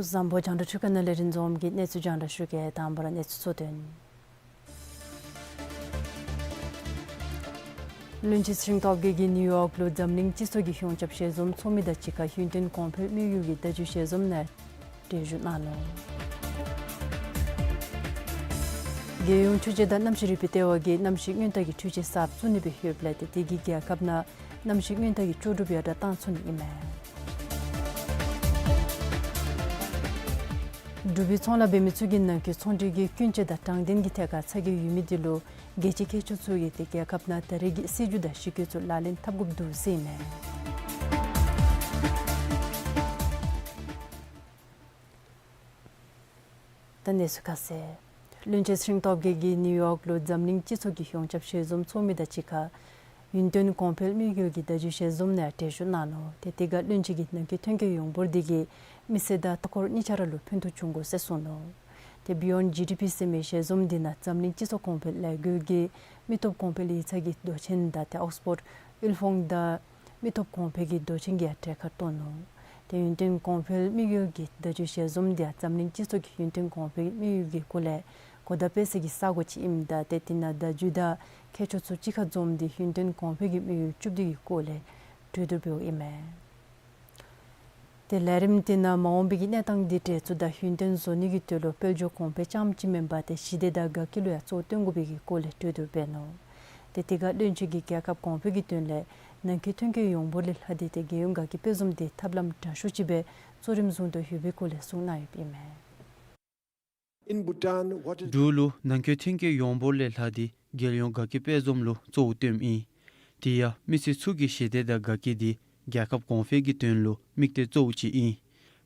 བཟང་པོ། རྒྱང་བསྒྲགས་འཕྲུལ་ཁང་ནང་ལས་རིན་འཛོམས་ཀྱིས་གནས་ཚུལ་རྒྱང་བསྒྲགས་ཞུ་གེ། དང་པ་ར་གནས་ཚུལ་གཙོ་དོན། བློན་ཆེན་ཚེ་རིང་སྟོབས་རྒྱས་ཀྱིས་ནིའུ་ཡོག་ལུ་འཛམ་གླིང་སྤྱི་ཚོགས་ཀྱི་ཡོངས་ཁྱབ་ཞལ་འཛོམས་ཚོགས་མི་དང་གཅིག་ཁར་ཡུན་བརྟན་གོང་འཕེལ་དམིགས་ཡུལ་གྱི་བརྡ་བརྒྱུད་ཞལ་འཛོམས་ནང་གྲལ་བཞུགས་གནང་ནུག། རྒྱལ་ཡོངས་ཆུ་དཔྱད་དང་གནམ་གཤིས་རིག་པའི་ལྟེ་བ་གིས་གནམ་གཤིས་སྔོན་བརྡ་གི་འཕྲུལ་ཆས་གསརཔ་བཙུགས་ནི་སྦེ་ཡོདཔ་ལས་ཏེ་དེ་གིས་རྒྱལ་ཁབ་ནང་གནམ་གཤིས་སྔོན་བརྡ་གི་ལྕོགས་གྲུབ་ཡར་དྲགས་བཏང་ཚུགས་ནི་ཨིན་མས། འབྲུག་པའི་ཚོང་ལཱ་འབད་མི་ཚུ་གིས་ནང་འཁོད་ཚོང་འབྲེལ་གྱི་སྐྱོན་ཅན་དང་དྲང་བདེན་གྱི་ཐད་ཁར་ཚ་གྱང་ཡོད་མི་དེ་ལུ་རྒྱལ་སྤྱིའི་མཁས་མཆོག་ཚུ་གིས་ཏེ་རྒྱལ་ཁབ་ནང་ད་རེས་ཀྱི་སྲིད་བྱུས་དང་གཞི་བཀོད་ཚུ་ལག་ལེན་འཐབ་དགོཔ་འདུག་ཟེར་ཨིན་མས། ད་གནས་ཚུལ་ཁ་གསལ། བློན་ཆེན་ཚེ་རིང་སྟོབས་རྒྱས་ཀྱིས་ནིའུ་ཡོག་ལུ་འཛམ་གླིང་སྤྱི་ཚོགས་ཀྱི་ཡོངས་ཁྱབ་ཞལ་འཛོམས་ཚོགས་མི་དང་གཅིག་ཁར་ཡུན་བརྟན་གོང་འཕེལ་དམིགས་ཡུལ་གྱི་བརྡ་བརྒྱུད་ཞལ་འཛོམས་ནང་གྲལ་བཞུགས་གནང་ནུག། ཏེ་དེ་ཁར་བློན་ཆེན་གྱིས་ནང་འཁོད་ཐོན་སྐྱེད་ཡོངས་འབོར་དེ་གིས་མི་སེར་དང་མཐའ་འཁོར་གཉིས་ཆ་ར་ལུ་ཕན་ཐོགས་འབྱུང་དགོ་ཟེར་གསུངས་ནུག། ཏེ་Beyond G D P ཟེར་མི་ཞལ་འཛོམས་དེ་ནང་འཛམ་གླིང་སྤྱི་ཚོགས་གོང་འཕེལ་ལས་འགུལ་གྱི་མི་སྟོབས་གོང་འཕེལ་ཡིག་ཚང་གི་མདོ་ཆེན་དང་ཏེ་ཨོགསི་ཕོཌ་དབུལ་ཕོངས་དང་མི་སྟོབས་གོང་འཕེལ་གྱི་མདོ་ཆེན་གྱི་ཡང་གྲལ་ཁར་གཏོགས་ནུག། ཏེ་ཡུན་བརྟན་གོང་འཕེལ་དམིགས་ཡུལ་གྱི་བརྡ་བརྒྱུད་ཞལ་འཛོམས་དེ་ཡང་འཛམ་གླིང་སྤྱི་ཚོགས་ཀྱི་ཡུན་བརྟན་གོང་འཕེལ་དམིགས་ཡུལ་གྱི་སྐོར་ལས་གོ་བརྡ་སྤེལ་སའི་ས་སྒོ་ཅིག་ཨིནམ་ད་ཏེ་དེ་ནང་བརྡ་བརྒྱུད་དང་མཁས་མཆོག་ཚུ་གཅིག་ཁར་འཛོམས་ཏེ་ཡུན་བརྟན་གོང་འཕེལ་གྱི་དམིགས་ཡུལ་བཅུ་བདུན་གྱི་སྐོར་ལས་གྲོས་བསྡུར་འབདཝ་ཨིན་མས། ཏེ་ལས་རིམ་དེ་ནང་མ་འོངས་པའི་གནས་སྟངས་དེ་འདྲ་ཚུ་དང་ཡུན་བརྟན་བཟོ་ནི་གི་དོན་ལུ་དཔལ་འབྱོར་གོང་འཕེལ་རྐྱངམ་གཅིག་མེན་པར་ཏེ་ཞི་བདེ་དང་དགའ་སྐྱིད་ལུ་ཡང་གཙོ་བོ་བཏོན་དགོ་པའི་གི་སྐོར་ལས་གྲོས་བསྡུར་འབད་ནུག། ཏེ་དེ་ཁར་བློན་ཆེན་གྱིས་རྒྱལ་ཁབ་གོང་འཕེལ་གྱི་དོན་ལས་ནང་འཁོད་ཐོན་སྐྱེད་ཡོངས་འབོར་ལས་ལྷག་སྟེ་ཏེ་རྒྱལ་ཡོངས་དགའ་སྐྱིད་དཔལ་འཛོམས་དེ་ཐབས་ལམ་དྲག་ཤོས་ཅིག་སྦེ་གཙོ་རིམ་བཟུང་དོ་ཡོད་པའི་སྐོར་ལས་གསུངས་གནང་ཡོདཔ་ཨིན་མས། In Bhutan, what is འབྲུག་ལུ་ནང་འཁོད་ཐོན་སྐྱེད་ཡོངས་འབོར་ལས་ལྷག་སྟེ་རྒྱལ་ཡོངས་དགའ་སྐྱིད་དཔལ་འཛོམས་ལུ་གཙོ་བོ་བཏོནམ་ཨིན། དེ་ཡང་མི་སེར་ཚུ་གི་ཞི་བདེ་དང་དགའ་སྐྱིད་དེ་རྒྱལ་ཁབ་གོང་འཕེལ་གྱི་དོན་ལུ་དམིགས་གཏད་གཙོ་བོ་ཅིག་ཨིན།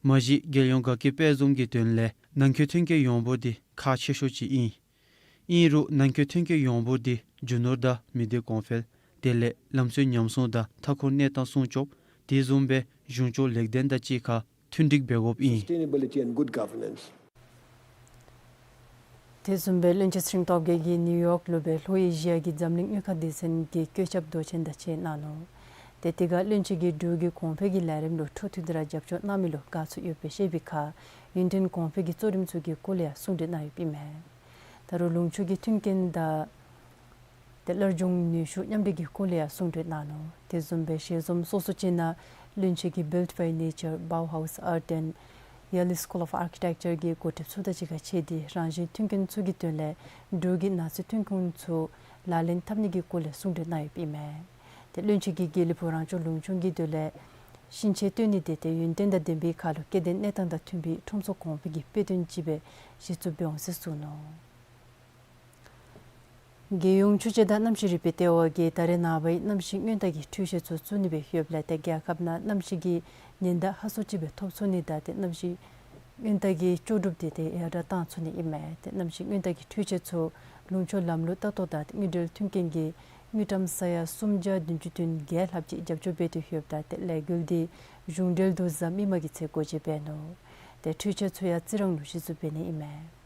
མ་གཞི་རྒྱལ་ཡོངས་དགའ་སྐྱིད་དཔལ་འཛོམས་ཀྱི་དོན་ལས་ནང་འཁོད་ཐོན་སྐྱེད་ཡོངས་འབོར་དེ་ཁག་ཆེ་ཤོས་ཅིག་ཨིན། ཨིན་རུང་ནང་འཁོད་ཐོན་སྐྱེད་ཡོངས་འབོར་དེ་རྒྱུ་ནོར་དང་མི་སྡེ་གོང་འཕེལ་དེ་ལས་ལམ་སྲོལ་ཉམས་སྲུང་དང་མཐའ་འཁོར་གནས་སྟངས་སྲུང་སྐྱོབ་དེ་བཟུམ་སྦེ་གཞུང་སྐྱོང་ལེགས་ལྡན་དང་གཅིག་ཁར་མཐུན་འགྲིག་འབད་དགོཔ་ཨིན། Sustainability and good governance. དེ་བཟུམ་སྦེ་བློན་ཆེན་ཚེ་རིང་སྟོབས་རྒྱས་ཀྱིས་ནིའུ་ཡོག་ལུ་སྦེ་ལྷོ་ཨེ་ཤི་ཡ་གི་འཛམ་གླིང་དངུལ་ཁང་སྡེ་ཚན་གྱི་བཀོད་ཁྱབ་མདོ་ཆེན་དང་གཅིག་ཁར་གནང་ནུག། ཏེ་དེ་ཁར་བློན་ཆེན་གྱིས་འབྲུག་གི་གོང་འཕེལ་གྱི་ལས་རིམ་ལུ་འཕྲོ་མཐུད་དེ་ར་རྒྱབ་སྐྱོར་གནང་མི་ལུ་དགའ་ཚོར་ཡོདཔ་སྦེ་བཤད་པའི་ཁར་ཡུན་བརྟན་གོང་འཕེལ་གྱི་གཙོ་རིམ་ཚུ་གི་སྐོར་ལས་ཡང་གསུང་གྲོས་གནང་ཡོདཔ་ཨིན་མས། ད་རུང་ལུང་ཕྱོགས་ཀྱི་མཐུན་རྐྱེན་དང་ཏེ་སླར་འབྱུང་ནུས་ཤུགས་མཉམ་འདྲེས་ཀྱི་སྐོར་ལས་ཡང་གསུང་གྲོས་གནང་ནུག། དེ་བཟུམ་སྦེ་ཞལ་འཛོམས་སོ་སོ་ཅིག་ནང་བློན་ཆེན་གྱིས་Built by Nature, Bauhaus Art and Yale School of Architecture གྱི་འགོ་ཁྲིདཔ་ཚུ་དང་གཅིག་ཁར་ཕྱད་དེ་རང་བཞིན་མཐུན་རྐྱེན་ཚུ་གི་དོན་ལས་འབྲུག་གི་ནགས་ཚལ་ཐོན་ཁུངས་ཚུ་ལག་ལེན་འཐབ་ནི་གི་སྐོར་ལས་གསུང་གྲོས་གནང་ཡོདཔ་ཨིན་མས། ཏེ་བློན་ཆེན་གྱིས་དགེ་ལེགས་ཕུག་རང་སྐྱོང་ལུང་ཕྱོགས་ཀྱི་དོན་ལས་ཤིང་ཆས་བཏོན་ནི་དེ་ཏེ་ཡུན་བརྟན་དང་ལྡན་པའི་ཁར་ལུ་སྐྱེ་ལྡན་གནས་སྟངས་དང་མཐུན་པའི་ཁྲོམ་སྲོལ་གོང་འཕེལ་གྱི་དཔེ་སྟོན་ཅིག་སྦེ་གཞི་བཙུགས་འབད་འོང་ཟེར་གསུངས་ནུག། རྒྱལ་ཡོངས་ཆུ་དཔྱད་དང་གནམ་གཤིས་རིག་པའི་ལྟེ་བ་གིས་ད་རེས་ནངས་པའི་གནམ་གཤིས་སྔོན་བརྡ་གི་འཕྲུལ་ཆས་ཚུ་བཙུགས་ནི་སྦེ་ཡོདཔ་ལས་ཏེ་རྒྱལ་ཁབ་ནང་གནམ་གཤིས་ཀྱི་ཉེན་བརྡ་ཧ་སོ་ཅིག་སྦེ་ཐོབ་ཚུགས་ནི་དང་ཏེ་གནམ་གཤིས་སྔོན་བརྡ་གི་ལྕོགས་གྲུབ་དེ་ཏེ་ཡར་དྲགས་བཏང་ཚུགས་ནི་ཨིན་མས། ཏེ་གནམ་གཤིས་སྔོན་བརྡ་གི་འཕྲུལ་ཆས་ཚུ་ལུང་ཕྱོགས་ལམ་ལུགས་ལྟ་རྟོག་དང་དངུལ་འབྲེལ་མཐུན་རྐྱེན་གྱི་དངུལ་ཀྲམ་ས་ཡ་སུམ་བརྒྱ་བདུན་ཅུ་དོན་བརྒྱད་ལྷགཔ་ཅིག་རྒྱབ་སྐྱོར་འབད་དེ་ཡོདཔ་ད་ཏེ་ལས་འགུལ་འདི་གཞུང་འབྲེལ་དུ་གཟའ་མིག་དམར་གྱི་ཚེ་སྒོ་འབྱེད་འབད་ནུག། ཏེ་འཕྲུལ་ཆས་ཚུ་ཡང་རྩི་རང་ལུ་གཞི་བཙུགས་འབད་ནི་ཨིན་མས།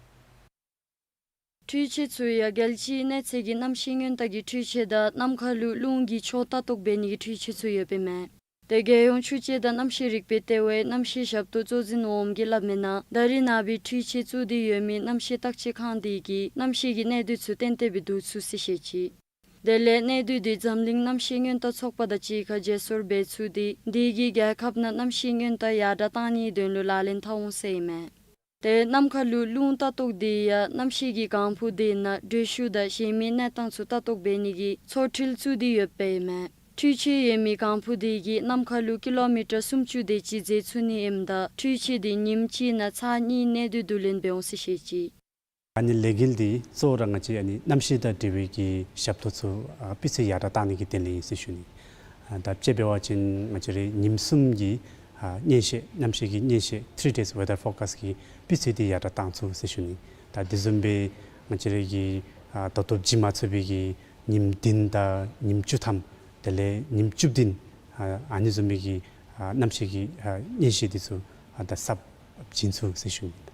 འཕྲུལ་ཆས་ཚུ་ཡང་རྒྱལ་སྤྱིའི་གནས་ཚད་ཀྱི་གནམ་གཤིས་སྔོན་བརྡ་གི་འཕྲུལ་ཆས་དང་གནམ་ཁ་ལུ་རླུང་གི་ཕྱོགས་ལྟ་རྟོག་འབད་ནི་གི་འཕྲུལ་ཆས་ཚུ་ཡོདཔ་ཨིན་མས། ཏེ་རྒྱལ་ཡོངས་ཆུ་དཔྱད་དང་གནམ་གཤིས་རིག་པའི་ལྟེ་བའི་གནམ་གཤིས་ཞབས་ཏོག་གཙོ་འཛིན་འོགམ་གིས་སླབ་མི་ནང་ད་རེས་ནངས་པའི་འཕྲུལ་ཆས་བཙུགས་ཏེ་ཡོད་མི་གནམ་གཤིས་བརྟག་དཔྱད་ཁང་དེ་གིས་གནམ་གཤིས་ཀྱི་གནས་སྡུད་ཚུ་ཏན་ཏན་སྦེ་བསྡུ་ཚུགས་ཟེར་བཤད་ཅི། དེ་ལས་གནས་སྡུད་དེ་འཛམ་གླིང་གནམ་གཤིས་སྔོན་བརྡ་ཚོགས་པ་དང་གཅིག་ཁར་བརྗེ་སོར་འབད་ཚུགས་ཏེ་དེ་གིས་རྒྱལ་ཁབ་ནང་གནམ་གཤིས་སྔོན་བརྡ་ཡར་དྲགས་བཏང་ནིའི་དོན་ལུ་ལག་ལེན་འཐབ་འོང་ཟེར་ཨིན་མས། ཏེ་གནམ་ཁ་ལུ་རླུང་ལྟ་རྟོག་དེ་ཡང་གནམ་གཤིས་ཀྱི་ལྒང་བུ་དེ་ནང་དྲོད་ཤུགས་དང་གཞན་མི་གནས་སྟངས་ཚུ་ལྟ་རྟོག་འབད་ནི་གི་ཚོགས་འཕྲུལ་བཙུགས་ཏེ་ཡོདཔ་ཨིན་མས། འཕྲུལ་ཆས་ཡོད་མི་ལྒང་བུ་དེ་གིས་གནམ་ཁ་ལུ་ཀི་ལོ་མི་ཊར་སུམ་ཅུ་དེ་ཅིག་འཛེག་ཚུགས་ནི་ཨིནམ་ད་འཕྲུལ་ཆས་དེ་ཉིནམ་གཅིག་ནང་ཚར་གཉིས་གནས་སྡུད་བསྡུ་ལེན་འབད་འོང་ཟེར་བཤད་ཅི། ཨ་ནི་ལས་འགུལ་འདི་གཙོ་བོ་ར་ང་བཅས་ཨ་ནི་གནམ་གཤིས་དང་འབྲེལ་བའི་གི་ཞབས་ཏོག་ཚུ་ཨ་སྤུས་ཚད་ཡར་དྲགས་བཏང་ནི་གི་དོན་ལས་ཨིན་ཟེར་ཞུ་ནི། ཨ་ད་དཔྱེ་འབད་བ་ཅིན་ང་བཅས་རའི་ཉིནམ་གསུམ་གྱི་ཨ་བརྙན་ཤེལ་གནམ་གཤིས་ཀྱི་བརྙན་ཤེལ་three days weather forecast གི་སྤུས་ཚད་འདི་ཡར་དྲགས་བཏང་ཚུགས་ཟེར་ཞུ་ནི། ད་དེ་བཟུམ་སྦེ་ང་བཅས་རའི་གི་ཨ་ད་ལྟོ་བྱིན་མ་ཚུགས་པའི་གི་ཉིནམ་བདུན་དང་ཉིནམ་བཅུ་ཐམ་དེ་ལས་ཉིནམ་བཅུ་བདུན་ཨ་ཨ་ནི་བཟུམ་མའི་གི་ཨ་གནམ་གཤིས་ཀྱི་ཨ་བརྙན་ཤེལ་འདི་ཚུ་ཨ་ད་གསརཔ་བྱིན་ཚུགས་ཟེར་ཞུ་ནི།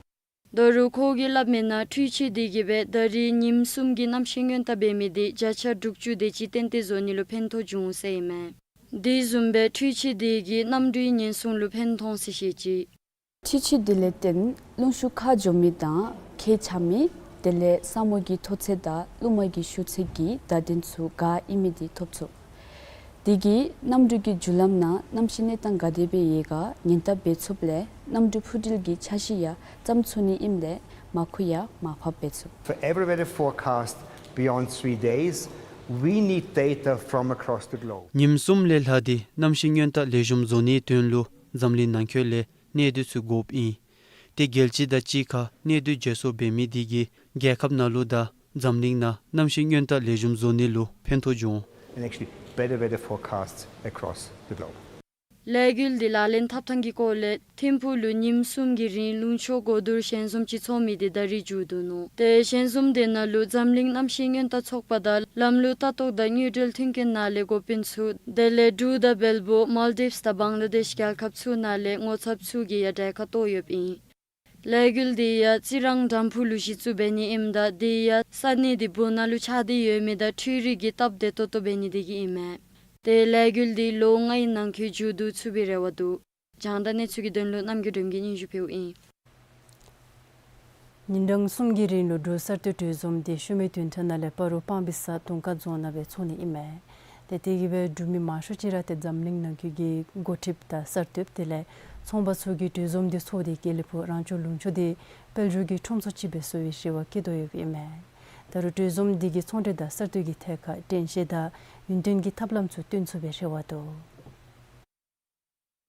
ད་རུང་ཁོ་གིས་སླབ་མི་ནང་འཕྲུལ་ཆས་དེ་གིས་སྦེ་ད་རེས་ཉིནམ་གསུམ་གྱི་གནམ་གཤིས་སྔོན་བརྡ་འབད་མི་དེ་བརྒྱ་ཆ་དྲུག་ཅུ་དེ་ཅིག་ཏན་ཏན་བཟོ་ནི་ལུ་ཕན་ཐོགས་འབྱུང་ཟེར་ཨིན་མས། དེ་བཟུམ་སྦེ་འཕྲུལ་ཆས་དེ་གིས་གནམ་གྲུའི་ཉེན་སྲུང་ལུ་ཕན་ཐོགས་ཟེར་བཤད་ཅི། འཕྲུལ་ཆས་དེ་ལས་བརྟེན་རླུང་ཤུགས་ཁ་འཇོམས་མི་དང་ཁྱེག་ཆགས་མི་དེ་ལས་ས་སྨུག་གི་མཐོ་ཚད་དང་རླུང་མ་གི་ཤུགས་ཚད་ཀྱི་བརྡ་དོན་ཚུ་ག་ཨིན་མི་དེ་ཐོབ་ཚུགས། དེ་གིས་གནམ་གྲུ་གི་རྒྱུ་ལམ་ནང་གནམ་གཤིས་གནས་སྟངས་ག་དེ་སྦེ་ཡོད་ག་ཉེན་བརྡ་འབད་ཚུགསཔ་ལས་གནམ་གྲུ་འཕུར་འགྲུལ་གྱི་འཆར་གཞི་ཡང་བརྩམ་ཚུགས་ནི་ཨིནམ་ལས་མ་ཁུ་ཡང་མར་ཕབ་འབད་ཚུགས། For every weather forecast beyond three days, we need data from across the globe. ཉིནམ་གསུམ་ལས་ལྷག་སྟེ་གནམ་གཤིས་སྔོན་བརྡ་ལེགས་ཤོམ་བཟོ་ནིའི་དོན་ལུ་འཛམ་གླིང་ནང་འཁོད་ལས་གནས་སྡུད་ཚུ་དགོཔ་ཨིན། ཏེ་རྒྱལ་སྤྱི་དང་གཅིག་ཁར་གནས་སྡུད་བརྗེ་སོར་འབད་མི་དེ་གིས་རྒྱལ་ཁབ་ནང་ལུ་དང་འཛམ་གླིང་ནང་གནམ་གཤིས་སྔོན་བརྡ་ལེགས་ཤོམ་བཟོ་ནི་ལུ་ཕན་ཐོགས་འབྱུང་། And actually, better weather forecasts across the globe. ལས་འགུལ་འདི་ལག་ལེན་འཐབ་ཐངས་ཀྱི་སྐོར་ལས་ཐིམ་ཕུག་ལུ་ཉིནམ་གསུམ་གྱི་རིང་ལུང་ཕྱོགས་གོ་བསྡུར་ཞལ་འཛོམས་ཅིག་ཚོགས་མི་དེ་ད་རིས་མཇུག་བསྡུ་ནུག། ཏེ་ཞལ་འཛོམས་དེ་ནང་ལུ་འཛམ་གླིང་གནམ་གཤིས་སྔོན་བརྡ་ཚོགས་པ་དང་ལམ་ལུགས་ལྟ་རྟོག་དང་དངུལ་འབྲེལ་མཐུན་རྐྱེན་ནང་ལས་འགོ་དཔོན་ཚུ་དེ་ལས་འབྲུག་དང་བལ་པོ་མཱལ་ཌིབས་དང་བང་ལ་དེཤ་རྒྱལ་ཁབ་ཚུ་ནང་ལས་ངོ་ཚབ་ཚུ་གིས་ཡང་གྲལ་ཁར་གཏོགས་ཡོདཔ་ཨིན། ལས་འགུལ་དེ་ཡང་རྩི་རང་དམ་ཕུག་ལུ་གཞི་བཙུགས་འབད་ནི་ཨིནམ་ད་དེ་ཡང་ས་གནས་དེ་སྦུག་ན་ལུ་ཆགས་ཏེ་ཡོད་མི་དང་འཕྲུལ་རིག་གི་སྟབས་བདེ་ཏོག་ཏོ་འབད་ནི་དེ་གིས་ཨིན་མས། ཏེ་ལས་འགུལ་དེ་ལོ་ལྔའི་ནང་འཁོད་མཇུག་བསྡུ་ཚུགས་པའི་རེ་བ་འདུག། རྒྱང་བསྒྲགས་གནས་ཚུལ་གྱི་དོན་ལུ་རྣམ་རྒྱལ་སྒྲོལམ་གིས་སྙན་ཞུ་ཕུལཝ་ཨིན། ཉིན་གྲངས་གསུམ་གྱི་རིང་ལུ་འབྲུག་གསར་གཏོད་གྲོས་འཛོམས་དེ་ཤུལ་མའི་བདུན་ཕྲག་ནང་ལས་སྤ་རོ་སྤང་སྦིས་ས་དུང་དཀར་རྫོང་ནང་སྦེ་ཚོགས་ནི་ཨིན་མས། ཏེ་དེ་གིས་སྦེ་འབྲུག་མི་མང་ཤོས་ཅིག་ར་ཏེ་འཛམ་གླིང་ནང་འཁོད་ཀྱི་འགོ་ཁྲིདཔ་དང་གསར་གཏོདཔ་དེ་ལས་ཚོང་པ་ཚུ་གིས་གྲོས་འཛོམས་དེ་ཚོགས་ཏེ་དགེ་ལེགས་ཕུག་རང་སྐྱོང་ལུང་ཕྱོགས་དེ་དཔལ་འབྱོར་གྱི་ཁྲོམ་ཚོགས་ཅིག་སྦེ་བཟོ་བའི་རེ་བ་བསྐྱེད་དོ་ཡོདཔ་ཨིན་མས། ད་རུང་གྲོས་འཛོམས་དེ་གིས་ཚོང་འབྲེལ་དང་གསར་གཏོད་ཀྱི་ཐད་ཁར་དྲན་ཤེས་དང་ཡུན་བརྟན་གྱི་ཐབས་ལམ་ཚུ་སྟོན་ཚུགས་པའི་རེ་བ་འདུག།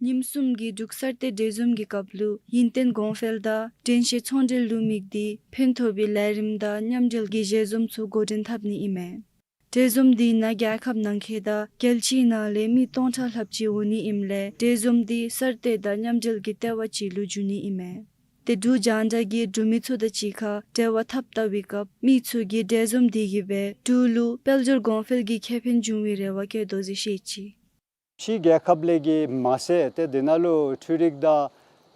ཉིནམ་གསུམ་གྱི་འབྲུག་གསར་གཏོད་གྲོས་འཛོམས་ཀྱི་སྐབས་ལུ་ཡུན་བརྟན་གོང་འཕེལ་དང་དྲན་ཤེས་ཚོང་འབྲེལ་ལུ་དམིགས་ཏེ་ཕན་ཐོགས་པའི་ལས་རིམ་དང་མཉམ་འབྲེལ་གྱི་ཞལ་འཛོམས་ཚུ་འགོ་འདྲེན་འཐབ་ནི་ཨིན་མས། གྲོས་འཛོམས་དེ་ནང་རྒྱལ་ཁབ་ནང་འཁོད་དང་རྒྱལ་སྤྱིའི་ནང་ལས་མི་སྟོང་ཕྲག་ལྷགཔ་ཅིག་འོང་ནི་ཨིནམ་ལས་གྲོས་འཛོམས་དེ་གསར་གཏོད་དང་མཉམ་འབྲེལ་གྱི་ལྟེ་བ་ཅིག་ལུ་འགྱུར་ནི་ཨིན་མས། ཏེ་འབྲུག་རྒྱང་བསྒྲགས་ཀྱིས་འབྲུག་མི་ཚུ་དང་གཅིག་ཁར་འབྲེལ་བ་འཐབ་བལྟ་བའི་སྐབས་མི་ཚུ་གིས་གྲོས་འཛོམས་དེ་གིས་སྦེ་འབྲུག་ལུ་དཔལ་འབྱོར་གོང་འཕེལ་གྱི་ཁེ་ཕན་འབྱུང་བའི་རེ་བ་བསྐྱེད་དོ་ཟེར་བཤད་ཅི། ཕྱི་རྒྱལ་ཁབ་ལས་ཀྱི་མ་ཚད་ཏེ་དེ་ནང་ལུ་འཕྲུལ་རིག་དང་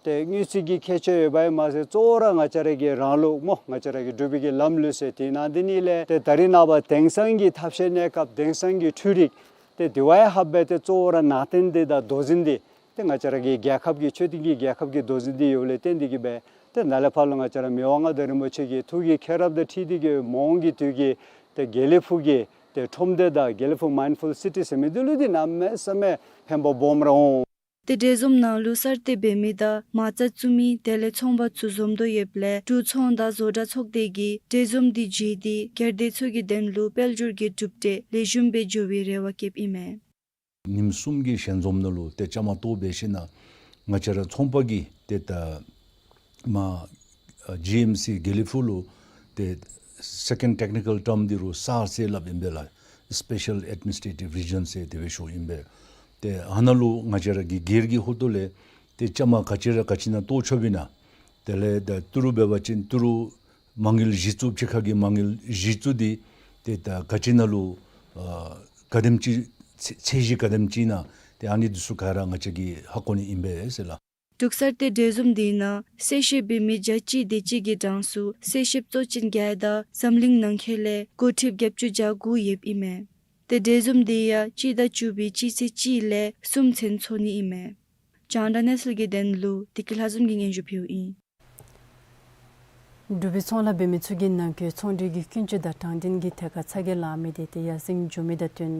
ཏེ་དངུལ་རྩིས་ཀྱི་ཁྱད་ཆོས་ཡོདཔ་ཨིན་མ་ཚད་གཙོ་བོ་ར་ང་བཅས་ར་གི་རང་ལུགས་སྨོ་ང་བཅས་ར་གི་འབྲུག་པའི་གི་ལམ་ལུགས་ཟེར་དེ་ནང་དེ་ནི་ལས་ཏེ་ད་རིས་ནངས་པ་དེང་སང་གི་ཐབས་ཤེས་གནས་སྐབས་དེང་སང་གི་འཕྲུལ་རིག་ཏེ་དེ་བ་ཡང་ཧ་སྦེ་ཏེ་གཙོ་བོ་ར་ནང་རྟེན་དེ་དང་མདོ་འཛིན་དེ་ཏེ་ང་བཅས་ར་གི་རྒྱལ་ཁབ་ཀྱི་ཆོས་ལྡན་གྱི་རྒྱལ་ཁབ་ཀྱི་མདོ་འཛིན་དེ་ཡོདཔ་ལས་བརྟེན་དེ་གིས་སྦེ་ཏེ་ནཱ་ལས་ཕར་ལུ་ང་བཅས་ར་མི་དབང་མངའ་བདག་རིན་པོ་ཆེ་གི་ཐུགས་ཀྱི་མཁྱེན་རབ་དང་འཁྲིལ་ཏེ་གིས་མ་འོངས་ཀྱི་དུས་ཀྱི་ཏེ་དགེ་ལེགས་ཕུག་གི་ཏེ་ཁྲོམ་སྡེ་དང་དགེ་ལེགས་ཕུག་མའིན་ཌ་ཕུལ་སི་ཊི་ཟེར་མི་འདི་ལུ་འདི་གནམ་མེད་ས་མེད་ཕན་པ་སྦོམ་ར་འོང་། ཏེ་གྲོས་འཛོམས་ནང་ལུ་གསར་གཏོད་འབད་མི་དང་མ་རྩ་བཙུགས་མི་དེ་ལས་ཚོང་པ་ཚུ་འཛོམས་དོ་ཡོདཔ་ལས་འབྲུག་ཚོང་དང་བཟོ་གྲྭ་ཚོགས་སྡེ་གིས་གྲོས་འཛོམས་འདི་བརྒྱུད་དེ་སྒེར་སྡེ་ཚུ་གི་དོན་ལུ་དཔལ་འབྱོར་གྱི་གྲུབ་འབྲས་ལེགས་ཤོམ་སྦེ་འགྱོ་བའི་རེ་བ་བསྐྱེདཔ་ཨིན་མས། ཉིནམ་གསུམ་གྱི་ཞལ་འཛོམས་ནང་ལུ་ཏེ་བཅའ་མར་གཏོགས་འབད་ཞིནམ་ལས་ང་བཅས་ར་ཚོང་པ་གིས་ཏེ་ད་མ་ཇི་ཨེམ་སི་དགེ་ལེགས་ཕུག་ལུ་ཏེ་སེ་ཀེནཌ་ཊེཀ་ནི་ཀཱལ་ཊརམ་འདི་རུ་སར་ཟེར་སླབ་ཨིན་པས་ལགས། སི་པེ་ཤཱལ་ཨེཌ་མི་ནིས་ཊེ་ཊིབ་རི་ཇཱན་ཟེར་དེ་སྦེ་ཞུཝ་ཨིན་པས། ཏེ་ཨ་ནཱ་ལུ་ང་བཅས་ར་གི་སྒེར་གྱི་ཧོངས་ལས་ཏེ་བཅའ་མར་ག་ཅི་ར་ག་ཅི་ནང་གཏོགས་ཆོགཔ་ཨིན་ན། དེ་ལས་ད་ཏི་རུ་འབད་བ་ཅིན་ཏི་རུ་མ་དངུལ་གཞི་བཙུགས་ཕྱི་ཁ་གི་མ་དངུལ་གཞི་བཙུགས་འདི་ཏེ་ད་ག་ཅི་ནང་ལུ་ཨ་ག་དེམ་ཅིག་ཚད་ཚད་གཞི་ག་དེམ་ཅིག་ཨིན་ན་ཏེ་ཨ་ནི་འདི་ཚུ་ག་ར་ང་བཅས་ཀྱིས་ཧ་གོ་ནི་ཨིན་པས་ཟེར་ལགས། འབྲུག་གསར་གཏོད་གྲོས་འཛོམས་འདི་ནང་གསལ་བཤད་འབད་མི་བརྒྱ་གཅིག་དེ་ཅིག་གི་གྲངས་སུ་གསལ་བཤདཔ་གཙོ་ཅན་བརྒྱད་དང་འཛམ་གླིང་ནང་འཁོད་ལས་འགོ་ཁྲིདཔ་བརྒྱད་ཅུ་གྱ་དགུ་ཡོདཔ་ཨིན་མས། ཏེ་གྲོས་འཛོམས་འདི་ཡང་སྤྱི་ཟླ་བཅུ་པའི་སྤྱི་ཚེས་གཅིག་ལས་གསུམ་ཚུན་འཚོགས་ནི་ཨིན་མས། རྒྱང་བསྒྲགས་གནས་ཚུལ་གྱི་དོན་ལུ་བདེ་སྐྱིད་ལྷ་འཛོམས་ཀྱིས་སྙན་ཞུ་ཕུལཝ་ཨིན། འབྲུག་པའི་ཚོང་ལཱ་འབད་མི་ཚུ་གི་ནང་འཁོད་ཚོང་འབྲེལ་གྱི་ཀུན་སྤྱོད་དང་དྲང་བདེན་གྱི་ཐད་ཁར་ཚ་གྱང་ལང་མི་དེ་ཏེ་ཡར་སེང་འགྱོ་མི་དང་བསྟུན་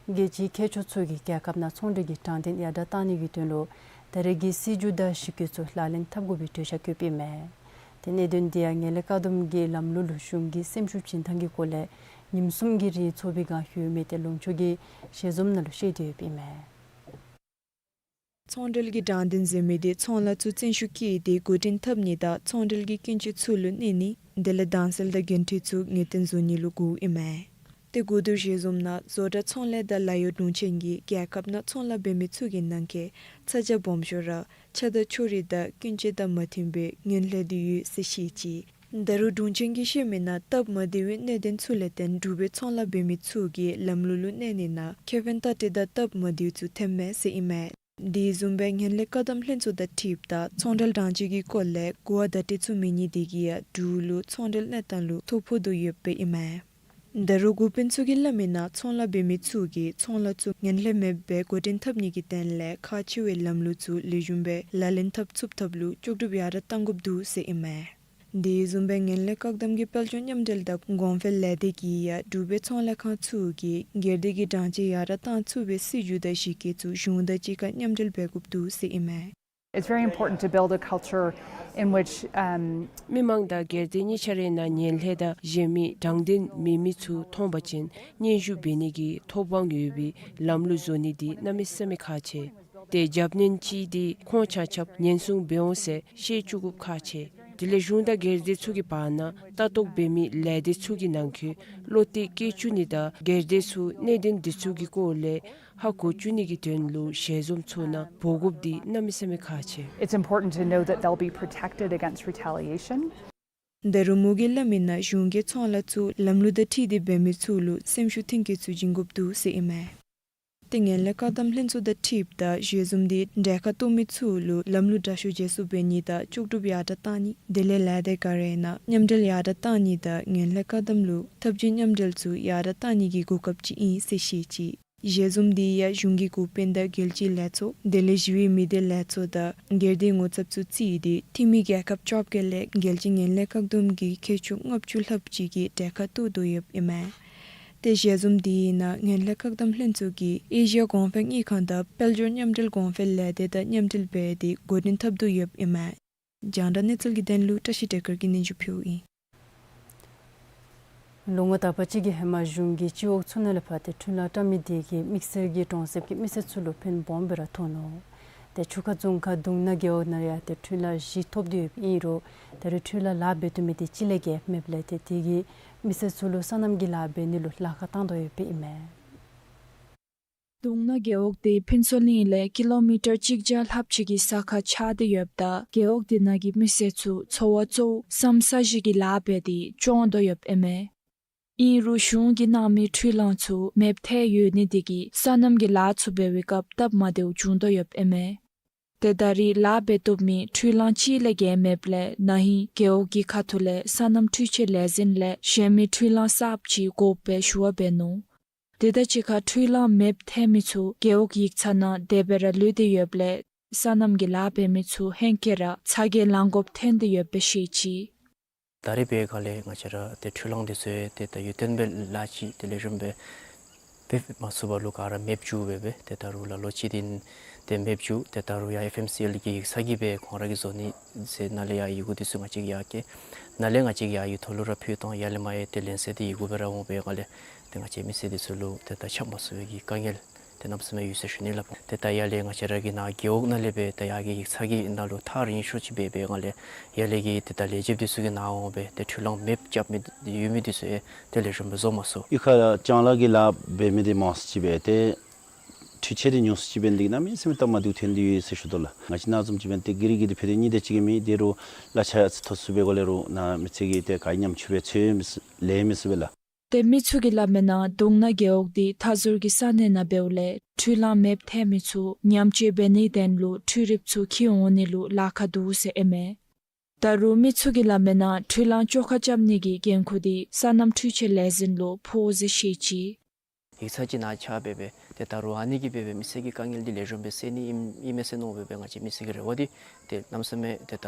རྒྱལ་སྤྱིའི་མཁས་མཆོག་ཚུ་གིས་རྒྱལ་ཁབ་ནང་ཚོང་འབྲེལ་གྱི་དྲང་བདེན་ཡར་དྲག་གཏང་ནི་གི་དོན་ལུ་ད་རེས་ཀྱི་སྲིད་བྱུས་དང་གཞི་བཀོད་ཚུ་ལག་ལེན་འཐབ་དགོ་པའི་གྲོས་འཆར་བཀོདཔ་ཨིན་མས། ཏེ་གནད་དོན་དེ་ཡང་ངན་ལྷད་བཀག་སྡོམ་གྱི་ལམ་ལུགས་ལུ་གཞུང་གིས་སེམས་ཤུགས་བྱིན་ཐངས་ཀྱི་སྐོར་ལས་ཉིནམ་གསུམ་གྱི་རིང་ཚོགས་པའི་སྒང་ཞུ་མི་དེ་ལུང་ཕྱོགས་ཀྱི་ཞལ་འཛོམས་ནང་ལུ་བཤད་དེ་ཡོདཔ་ཨིན་མས། ཚོང་འབྲེལ་གྱི་དྲང་བདེན་ཟེར་མི་དེ་ཚོང་ལཱ་ཚུ་བརྩོན་ཤུགས་བསྐྱེད་དེ་འགོ་འདྲེན་འཐབ་ནི་དང་ཚོང་འབྲེལ་གྱི་ཀུན་སྤྱོད་ཚུ་ལུ་གནས་ནི་དེ་ལས་དྭངས་གསལ་དང་རྒྱུན་མཐུད་ཚུ་ངེས་གཏན་བཟོ་ནི་ལུ་བསྒུགས་ཨིན་མས། ཏེ་གོ་བསྡུར་ཞལ་འཛོམས་ནང་བཟོ་གྲྭ་ཚོང་ལས་དང་ལཱ་གཡོག་དྲུང་ཆེན་གྱིས་རྒྱལ་ཁབ་ནང་ཚོང་ལཱ་འབད་མི་ཚུ་གི་ནང་འཁོད་ཚ་གྱང་སྦོམ་ཤོས་ར་ཆ་དང་ཕྱོགས་རིས་དང་ཀུན་སྤྱོད་དང་མ་མཐུན་པའི་ངན་ལྷད་དེ་ཡོད་ཟེར་བཤད་ཅི། ད་རུང་དྲུང་ཆེན་གྱིས་བཤད་མི་ནང་སྟབས་མ་བདེ་བའི་གནད་དོན་ཚུ་ལས་བརྟེན་འབྲུག་པའི་ཚོང་ལཱ་འབད་མི་ཚུ་གིས་ལམ་ལུགས་ལུ་གནས་ནི་ནང་ཁེ་ཕན་ལྟ་སྤྲོད་དང་སྟབས་མ་བདེཝ་ཚུ་ཐོནམ་མས་ཟེར་ཨིན་མས། དེ་བཟུམ་སྦེ་ངན་ལྷད་བཀག་སྡོམ་ལྷན་ཚོགས་དང་འཁྲིལཝ་ད་ཚོང་འབྲེལ་དྲང་བཅོས་ཀྱི་སྐོར་ལས་གོ་བ་བརྡ་སྤྲོད་ཚུ་མེད་ནི་དེ་གིས་ཡང་འབྲུག་ལུ་ཚོང་འབྲེལ་གནས་སྟངས་ལུ་ཐོ་ཕོག་དོ་ཡོདཔ་ཨིན་མས། ད་རུང་འགོ་དཔོན་ཚུ་གིས་སླབ་མིའི་ནང་ཚོང་ལཱ་འབད་མི་ཚུ་གིས་ཚོང་ལཱ་ཚུ་ངན་ལྷད་མེདཔ་སྦེ་འགོ་འདྲེན་འཐབ་ནི་གི་དོན་ལས་ཁག་ཆེ་བའི་ལམ་ལུགས་ཚུ་ལེགས་ཤོམ་སྦེ་ལག་ལེན་འཐབ་ཚུགས་ཐབས་ལུ་ལྕོགས་གྲུབ་ཡར་དྲག་གཏང་དགོཔ་འདུག་ཟེར་ཨིན་མས། དེ་བཟུམ་སྦེ་ངན་ལྷད་བཀག་སྡོམ་གྱི་དཔལ་འབྱོར་མཉམ་འབྲེལ་དང་གོང་འཕེལ་ལས་སྡེ་གིས་ཡང་འབྲུག་པའི་ཚོང་ལས་ཁང་ཚུ་གིས་སྒེར་སྡེ་གི་གྲངས་ཆོད་ཡར་དྲག་གཏང་ཚུགས་པའི་སྲིད་བྱུས་དང་གཞི་བཀོད་ཚུ་གཞུང་དང་གཅིག་ཁར་མཉམ་འབྲེལ་འབད་དགོཔ་འདུག་ཟེར་ཨིན་མས། It's very important to build a culture in which, um, མི་མང་དང་སྒེར་སྡེ་གཉིས་ཆ་རའི་ནང་ངན་ལྷད་དང་གཞན་མི་དྲང་བདེན་མེད་མི་ཚུ་མཐོང་པ་ཅིན་སྙན་ཞུ་འབད་ནི་གི་ཐོབ་དབང་ཡོད་པའི་ལམ་ལུགས་བཟོ་ནི་འདི་གནམ་མེད་ས་མེད་ཁག་ཆེ། ཏེ་རྒྱབ་སྣོན་ཅིག་འདི་ཁོང་ཆ་ཁྱབ་ཉེན་སྲུང་འབད་འོང་ཟེར་ཤེས་བཅུག་དགོཔ་ཁག་ཆེ། དེ་ལས་གཞུང་དང་སྒེར་སྡེ་ཚུ་གི་བར་ན་ལྟ་རྟོག་འབད་མི་ལས་སྡེ་ཚུ་གི་ནང་འཁོད་བློ་གཏད་བསྐྱེད་བཅུག་ནི་དང་སྒེར་སྡེ་ཚུ་གནད་དོན་འདི་ཚུ་གི་སྐོར་ལས་ཧ་གོ་བཅུག་ནི་གི་དོན་ལུ་ཞལ་འཛོམས་ཚུ་ནང་འབོ་དགོཔ་འདི་གནམ་མེད་ས་མེད་ཁག་ཆེ། It's important to know that they'll be protected against retaliation. ད་རུང་མོ་གིས་སླབ་མིའི་ནང་གཞུང་གིས་ཚོང་ལཱ་ཚུ་ལམ་ལུགས་དང་འཁྲིལ་ཏེ་འབད་མི་ཚུ་ལུ་སེམས་ཤུགས་ཐོན་སྐྱེད་ཚུ་བྱིན་དགོཔ་འདུག་ཟེར་ཨིན་མས། ཏེ་ངན་ལྷད་བཀག་སྡོམ་ལྷན་ཚོགས་དང་འཁྲིལཝ་ད་ཞལ་འཛོམས་འདི་གྲལ་ཁར་གཏོགས་མི་ཚུ་ལུ་ལམ་ལུགས་དྲག་ཤོས་བརྗེ་སོར་འབད་ནི་དང་ལྕོགས་གྲུབ་ཡར་དྲག་གཏང་ནི་དེ་ལས་ལས་སྡེ་ག་རའི་ནང་མཉམ་འབྲེལ་ཡར་དྲག་གཏང་ནི་དང་ངན་ལྷད་བཀག་སྡོམ་ལུ་ཐབས་ཇུས་མཉམ་འབྲེལ་ཚུ་ཡར་དྲག་གཏང་ནི་གི་གོ་སྐབས་ཅིག་ཨིན་ཟེར་བཤད་ཅི། ཞལ་འཛོམས་འདི་ཡང་གཞུང་གི་འགོ་དཔོན་དང་རྒྱལ་སྤྱིའི་ལས་ཚོགས་དེ་ལས་ཞི་བའི་མི་སྡེ་ལས་ཚོགས་དང་སྒེར་སྡེའི་ངོ་ཚབ་ཚུ་བརྩིས་ཏེ་འཐུས་མི་རྒྱལ་ཁབ་བཅོ་བརྒྱད་ལས་རྒྱལ་སྤྱིའི་ངན་ལྷད་བཀག་སྡོམ་གྱི་མཁས་མཆོག་ལྔ་བཅུ་ལྷགཔ་ཅིག་གིས་གྲལ་ཁར་གཏོགས་དོ་ཡོདཔ་ཨིན་མས། ཏེ་ཞལ་འཛོམས་འདི་ནང་ངན་ལྷད་བཀག་སྡོམ་ལྷན་ཚོགས་ཀྱིས་ཨེ་ཤི་ཡ་གོང་འཕེལ་དངུལ་ཁང་དང་དཔལ་འབྱོར་མཉམ་འབྲེལ་གོང་འཕེལ་ལས་སྡེ་དང་མཉམ་འབྲེལ་འབད་དེ་འགོ་འདྲེན་འཐབ་དོ་ཡོདཔ་ཨིན་མས། རྒྱང་བསྒྲགས་གནས་ཚུལ་གྱི་དོན་ལུ་བཀྲ་ཤིས་བདེ་སྐྱིད་ཀྱིས་སྙན་ཞུ་ཕུལཝ་ཨིན། ལོ་ངོ་དག་པ་ཅིག་གི་ཧེ་མ་གཞུང་གིས་སྤྱི་འོག་ཚུ་ནང་ལས་ཕར་ཏེ་འཕྲུལ་གླང་བཀྲམ་མི་དེ་གིས་དམིགས་བསལ་གྱི་གྲོང་གསེབ་ཀྱི་མི་སེར་ཚུ་ལུ་ཕན་སྦོམ་སྦེ་ར་ཐོགས་ནུག། ཏེ་ཆུ་ཁ་རྫོང་ཁག་དུང་ན་རྒེད་འོག་ནང་ཡང་ཏེ་འཕྲུལ་གླང་བཞི་ཐོབ་སྟེ་ཡོདཔ་ཨིན་རུང་ད་རུང་འཕྲུལ་གླང་ལཱ་འབད་བཏུབ་མི་དེ་གཅིག་ལས་བརྒལ་མེདཔ་ལས་ཏེ་དེ་གིས་མི་སེར་ཚུ་ལུ་སོ་ནམ་གྱི་ལཱ་འབད་ནི་ལུ་ལཱ་ཁག་བཏང་དོ་ཡོདཔ་ཨིན་མས། དུང་ན་རྒེད་འོག་དེ་ཕུན་ཚོགས་གླིང་ལས་ཀི་ལོ་མི་ཊར་གཅིག་བརྒྱ་ལྷགཔ་ཅིག་གི་ས་ཁར་ཆགས་ཏེ་ཡོདཔ་ད་རྒེད་འོག་དེ་ནང་གི་མི་སེར་ཚུ་འཚོ་བ་གཙོ་བོ་སམ་ས་གཞི་གི་ལཱ་འབད་དེ་སྐྱོང་དོ་ཡོདཔ་ཨིན་མས། ཨིན་རུང་གཞུང་གིས་གནང་མི་འཕྲུལ་གླང་ཚུ་མེདཔ་ཐལ་ཡོད་ནི་དེ་གིས་སོ་ནམ་གྱི་ལཱ་ཚུ་འབད་བའི་སྐབས་སྟབས་མ་བདེཝ་བྱུང་དོ་ཡོདཔ་ཨིན་མས། ཏེ་ད་རེས་ལཱ་འབད་བཏུབ་མི་འཕྲུལ་གླང་གཅིག་ལས་བརྒལ་མེདཔ་ལས་ན་ཧིང་རྒེད་འོག་གི་ཁ་ཐུག་ལས་སོ་ནམ་འཕྲུལ་ཆས་ལས་འཛིན་ལས་གཞན་མི་འཕྲུལ་གླང་གསརཔ་ཅིག་དགོཔ་སྦེ་ཞུ་བ་འབད་ནུག། དེ་དང་གཅིག་ཁར་འཕྲུལ་གླང་མེདཔ་ཐལ་མི་ཚུ་རྒེད་འོག་ཡིག་ཚང་ནང་དེ་སྦེ་ར་ལུས་ཏེ་ཡོདཔ་ལས་སོ་ནམ་གྱི་ལཱ་འབད་མི་ཚུ་ཧེང་སྐལ་ར་ཚ་གྱང་ལང་དགོཔ་ཐོན་ཏེ་ཡོདཔ་སྦེ་བཤད་ཅི། ད་རེས་འབད་སྒང་ལས་ང་བཅས་ར་ཏེ་འཕྲུལ་གླང་འདི་ཚུ་ཡང་ཏེ་ད་ཡུན་བརྟན་སྦེ་ལཱ་ཅིག་ཏེ་ལེགས་ཤོམ་སྦེ་འབད་མ་ཚུགས་པར་ལུ་ག་ར་མེདཔ་བཅུག་སྦེ་སྦེ་ཏེ་ད་རུང་ལ་ལོ་གཅིག་དེ་ཏེ་མེདཔ་བཅུག། ཏེ་ད་རུང་ཡང་ཨེཕ་ཨེམ་སི་ཨེལ་གྱི་ཡིག་ཚང་གིས་སྦེ་ཁོང་ར་གིས་བཟོ་ནི་ཟེར་ནཱ་ལས་ཡར་ཡི་གུ་འདི་ཚུ་ང་བཅས་ཀྱིས་ཡར་བསྐྱལ། ནཱ་ལས་ང་བཅས་ཀྱིས་ཡར་ཡུལ་ཐོག་ལུ་ར་ཕུལ་བཏང་། ཡར་ལས་མར་ཡང་ཏེ་ལན་གསལ་འདི་ཡི་གུ་སྦེ་ར་འོང་། འབད་སྒང་ལས་ཏེ་ང་བཅས་མི་སེར་འདི་ཚུ་ལུ་ཏེ་ད་ཆ་མ་ཚང་བའི་གི་དཀའ་ངལ་ཏེ་གནམ་མེད་ས་མེད་ཡོད་ཟེར་ཞུ་ནི་ལགས། ཏེ་ད་ཡར་ལས་ང་བཅས་ར་གི་ནཱ་རྒེད་འོག་ནང་ལས་སྦེ་ད་ཡར་གྱི་ཡིག་ཚང་གི་ནང་ལུ་ཐག་རིང་ཤོས་ཅིག་སྦེ་འབད་སྒང་ལས་ཡར་ལས་ཀྱི་ཏེ་ད་ལས་བྱེདཔ་འདི་ཚུ་གིས་ནཱ་འོང་སྦེ་ཏེ་འཕྲུལ་གླང་མེདཔ་རྐྱབ་མི་ཡོད་མི་འདི་ཚུ་ཡང་ཏེ་ལེགས་ཤོམ་སྦེ་བཟོ་མ་ཚུགས། གཡུས་ཁར་ལྕང་ལཱ་གི་ལཱ་འབད་མི་འདི་མང་སུ་ཅིག་སྦེ་ཏེ་འཕྲུལ་ཆས་འདི་ཉུང་སུ་ཅིག་འབད་ནི་དེ་གིས་གནམ་མེད་ས་མེད་སྟབས་མ་བདེཝ་ཐོན་ཏེ་ཡོད་ཟེར་ཞུ་དོ་ལགས། ང་བཅས་ནཱ་བཟུམ་ཅིག་འབད་ནི་དེ་གིས་རི་གི་འདི་ཕུད་དེ་གཉིས་དེ་ཅིག་གི་མི་དེ་རུང་གླ་ཆ་ཚུ་ཐོབ་ཚུགས། འབད་སྒང་ལས་རུང་ནཱ་མི་ཚུ་གིས་ཏེ་ག་ཡང་ཉམས་ཆུང་སྦེ་འཚོལ་མི་ཚུགས་ལེན་མི་ཚུགས་པས་ལགས། ཏེ་མི་ཚུ་གིས་སླབ་མིའི་ནང་དུང་ན་རྒེད་འོག་འདི་མཐའ་ཟུར་གྱི་ས་གནས་ནང་འབདཝ་ལས་འཕྲུལ་གླང་མེདཔ་ཐལ་མི་ཚུ་ཉམས་བཅོས་འབད་ནིའི་དོན་ལུ་འཕྲུལ་རིགཔ་ཚུ་འཁྱིད་འོང་ནི་ལུ་ལཱ་ཁག་འདུག་ཟེར་ཨིན་མས། ད་རུང་མི་ཚུ་གིས་སླབ་མིའི་ནང་འཕྲུལ་གླང་བཅོ་ཁ་རྐྱབ་ནི་གི་འགན་ཁུར་འདི་སོ་ནམ་འཕྲུལ་ཆས་ལས་འཛིན་ལུ་ཕོག་ཟེར་བཤད་ཅི། ཡིག་ཚང་ཅིག་ནཱ་ཆགས་སྦེ་སྦེ་ཏེ་ད་རུང་ཨ་ནི་གིས་སྦེ་སྦེ་མི་སེར་གྱི་དཀའ་ངལ་འདི་ལེགས་ཤོམ་སྦེ་སེལ་ནི་ཨིན་ཨིན་མས་ཟེར་མནོ་སྦེ་སྦེ་ང་བཅས་མི་སེར་གྱི་རེ་བ་འདི་ཏེ་གནམ་མེད་ས་མེད་ཏེ་ད་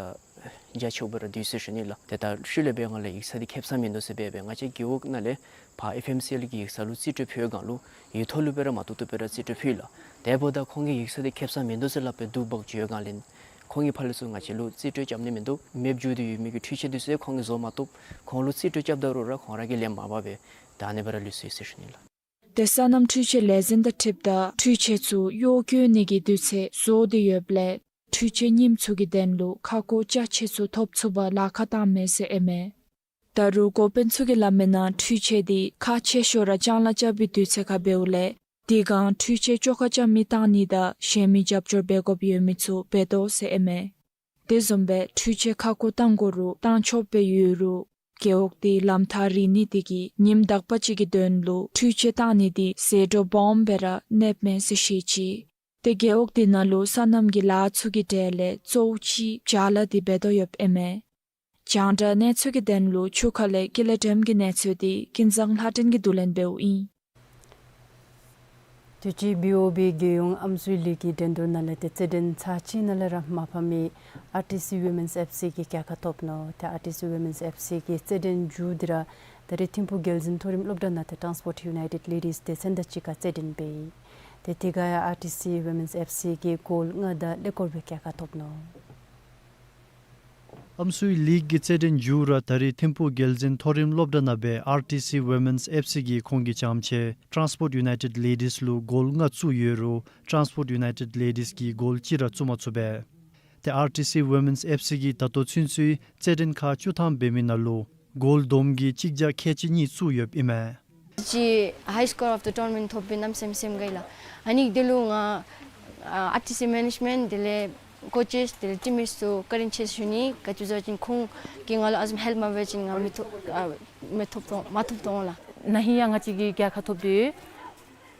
རྒྱ་ཆེཝ་སྦེ་ར་འདུག་ཟེར་ཞུ་ནི་ལགས། ཏེ་ད་ཤུལ་ལས་འབད་སྒང་ལས་ཡིག་ཚང་འདི་ཁེབ་ས་མིན་འདུག་ཟེར་སྦེ་སྦེ་ང་བཅས་རྒེད་འོག་ནང་ལས་ཕར་ཨེཕ་ཨེམ་སི་ཨེལ་གྱི་ཡིག་ཚང་ལུ་རྩིས་སྤྲོད་ཕུལ་སྒང་ལུ་ཡུལ་ཐོག་ལུ་སྦེ་ར་མ་བཏུབ་བཏུབ་སྦེ་ར་རྩིས་སྤྲོད་ཕུལ་ལགས། དེ་འབདཝ་ད་ཁོང་གིས་ཡིག་ཚང་འདི་ཁེབ་ས་མིན་འདུག་ཟེར་སླབ་སྦེ་བསྡུ་འབག་བྱོན་སྒང་ལས་ཁོང་གིས་ཕར་ལས་ཚུར་ང་བཅས་ལུ་རྩིས་སྤྲོད་རྐྱབ་ནི་མིན་འདུག། མེདཔ་བཅུག་སྟེ་ཡོད་མི་གི་འཕྲུལ་ཆས་འདི་ཚུ་ཡང་ཁོང་གིས་བཟོ་མ་བཏུབ། ཁོང་ལུ་རྩིས་སྤྲོད་རྐྱབ་ད་རུང་ར་ཁོང་ར་གིས་ལེན་མ་འབག་སྦེ་ད་ཨ་ནི་སྦེ་ར་ལུས་སོ་ཡི་ཟེར་ཞུ་ནི་ལགས། ཏེ་སོ་ནམ་འཕྲུལ་ཆས་ལས་འཛིན་དང་འཁྲིལཝ་ད་འཕྲུལ་ཆས་ཚུ་གཡོག་བཀོལ་ནི་གི་དུས་ཚོད་རྫོགས་ཏེ་ཡོདཔ་ལས་འཕྲུལ་ཆས་རྙིངམ་ཚུ་གི་དོན་ལུ་ཁ་སྐོང་ཅ་ཆས་ཚུ་ཐོབ་ཚུགས་པར་ལཱ་ཁག་བཏངམ་མས་ཟེར་ཨིན་མས། ད་རུང་འགོ་དཔོན་ཚུ་གིས་སླབ་མིའི་ནང་འཕྲུལ་ཆས་འདི་ཁག་ཆེ་ཤོས་ར་ལྕང་ལཱ་རྐྱབ་པའི་དུས་ཚོད་ཁར་འབདཝ་ལས་དེ་སྒང་འཕྲུལ་ཆས་བཅོ་ཁ་རྐྱབ་མི་བཏང་ནི་དང་གཞན་མི་རྒྱབ་སྐྱོར་འབད་དགོཔ་ཡོད་མི་ཚུ་འབད་དོ་ཟེར་ཨིན་མས། དེ་བཟུམ་སྦེ་འཕྲུལ་ཆས་ཁ་སྐོང་བཏང་དགོ་རུང་བཏང་ཆོགཔ་སྦེ་ཡོད་རུང་རྒེད་འོག་དེ་ལམ་ཐག་རིང་ནི་དེ་གིས་ཉིནམ་དག་པ་ཅིག་གི་དོན་ལུ་འཕྲུལ་ཆས་བཏང་ནི་འདི་ཟད་འགྲོ་སྦོམ་སྦེ་ར་གནསཔ་མས་ཟེར་བཤད་ཅི། ཏེ་རྒེད་འོག་དེ་ནང་ལུ་སོ་ནམ་གྱི་ལཱ་ཚུ་གི་གྲས་ལས་གཙོ་བོ་ཅིག་བྱཱ་ལཱ་འདི་འབད་དོ་ཡོདཔ་ཨིན་མས། རྒྱང་བསྒྲགས་གནས་ཚུལ་གྱི་དོན་ལུ་ཆུ་ཁ་ལས་ཀུན་ལེགས་སྒྲོལམ་གྱི་གནས་ཚུལ་འདི་ཀུན་བཟང་ལྷ་སྒྲོན་གྱིས་བསྡུ་ལེན་འབདཝ་ཨིན། དུས་ཅི་བི་ཨོ་བི་རྒྱལ་ཡོངས་ཨམ་སྲུའི་ལིག་གི་འགྲན་བསྡུར་ནང་ལས་ཏེ་རྩེད་འགྲན་ཚར་གཅིག་ནང་ལས་ར་མ་ཕམ་མི་ཨར་ཊི་སི་ཝི་མེནསི་ཨེཕ་སི་གིས་རྒྱལ་ཁ་ཐོབ་ནུག། ཏེ་ཨར་ཊི་སི་ཝི་མེནསི་ཨེཕ་སི་གི་རྩེད་འགྲན་མཇུག་འདི་ར་ད་རེས་ཐིམ་ཕུག་རྒྱལ་འཛིན་མཐོ་རིམ་སློབ་གྲྭ་ནང་ཏེ་ཊཱནསི་པོརཊ་ཡུ་ནའི་ཊེཌ་ལེ་ཌིསི་སྡེ་ཚན་དང་གཅིག་ཁར་རྩེད་འགྲན་འབད་ཡི། ཏེ་དེ་ཁར་ཡང་ཨར་ཊི་སི་ཝི་མེནསི་ཨེཕ་སི་གིས་གོལ་ལྔ་དང་ཀླད་ཀོར་སྦེ་རྒྱལ་ཁ་ཐོབ་ནུག། ཨམ་སྲུའི་ལིག་གི་རྩེད་འགྲན་མཇུག་ར་ད་རེས་ཐིམ་ཕུག་རྒྱལ་འཛིན་མཐོ་རིམ་སློབ་གྲྭ་ནང་སྦེ་ཨར་ཊི་སི་ཝི་མེནསི་ཨེཕ་སི་གིས་ཁོང་གི་བྱམས་ཆེ་ཊཱནསི་པོརཊ་ཡུ་ནའི་ཊེཌ་ལེ་ཌིསི་ལུ་གོལ་ལྔ་བཙུགས་ཡོད་རུང་ཊཱནསི་པོརཊ་ཡུ་ནའི་ཊེཌ་ལེ་ཌིསི་གིས་གོལ་གཅིག་ར་བཙུགས་མ་ཚུགས་པས། ཏེ་ཨར་ཊི་སི་ཝི་མེནསི་ཨེཕ་སི་གིས་ད་ལྟོ་ཚུན་ཚོད་རྩེད་འགྲན་ཁག་བཅུ་ཐམ་འབད་མི་ནང་ལུ་གོལ་བསྡོམས་ཀྱིས་གཅིག་བརྒྱ་ཁལ་གཅིག་གཉིས་བཙུགས་ཡོདཔ་ཨིན་མས། ཅིག་highest score of the tournament ཐོབ་པའི་རྣམ་སེམས་སེམས་དགའ་ཡི་ལགས། ཨ་ནི་དེ་ལུ་ང་ཨ་ཨར་ཊི་སི་མེ་ནེཇ་མེནཊ་དེ་ལས་ཀོ་ཅེསི་དེ་ལས་ཊིམ་མེཊསི་ཚུ་བཀའ་དྲིན་ཆེ་ཟེར་ཞུ་ནི། ག་ཅི་ཟེར་བ་ཅིན་ཁོང་གིས་ང་ལུ་ཨ་ཙམ་ཧེལཔ་མ་འབད་བ་ཅིན་ང་མི་ཐོབ་ཨ་མི་ཐོབ་དོ་མ་ཐོབ་དོ་འོང་ལགས། ན་ཧིང་ཡང་ང་བཅས་ཀྱིས་རྒྱལ་ཁ་ཐོབ་སྟེ་ཡོད།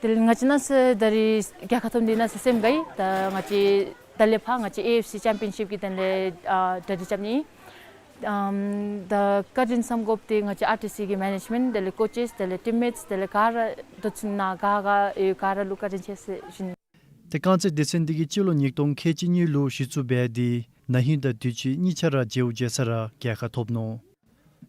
དེ་ལས་ང་བཅས་ནང་སེ་ད་རེས་རྒྱལ་ཁ་ཐོབ་ནི་ནང་སེ་སེམས་དགའ་ཡི། ད་ང་བཅས་ད་ལས་ཕར་ང་བཅས་ཨེ་ཨེཕ་སི་ཅེམ་པི་ཡོན་ཤིཔ་གི་དོན་ལས་ཨ་གྲ་སྒྲིག་རྐྱབ་ནི། ཨམ་ད་བཀའ་དྲིན་བསམ་དགོཔ་འདི་ང་བཅས་ཨར་ཊི་སི་གི་མེ་ནེཇ་མེནཊ་དེ་ལས་ཀོ་ཅེསི་དེ་ལས་ཊིམ་མེཊསི་དེ་ལས་ག་ར་དོ་ཚུན་ནང་ག་ག་ཨེ་ག་ར་ལུ་བཀའ་དྲིན་ཆེ་ཟེར་ཞུ་ནི། ཏེ་རྐང་རྩེད་སྡེ་ཚན་འདི་གིས་སྤྱི་ལོ་ཉིས་སྟོང་ཁལ་གཅིག་གཉིས་ལུ་གཞི་བཙུགས་འབད་དེ་ན་ཧིང་དང་དུས་ཅི་གཉིས་ཆ་ར་མཇལཝ་མཇལ་ས་ར་རྒྱལ་ཁ་ཐོབ་ནུག།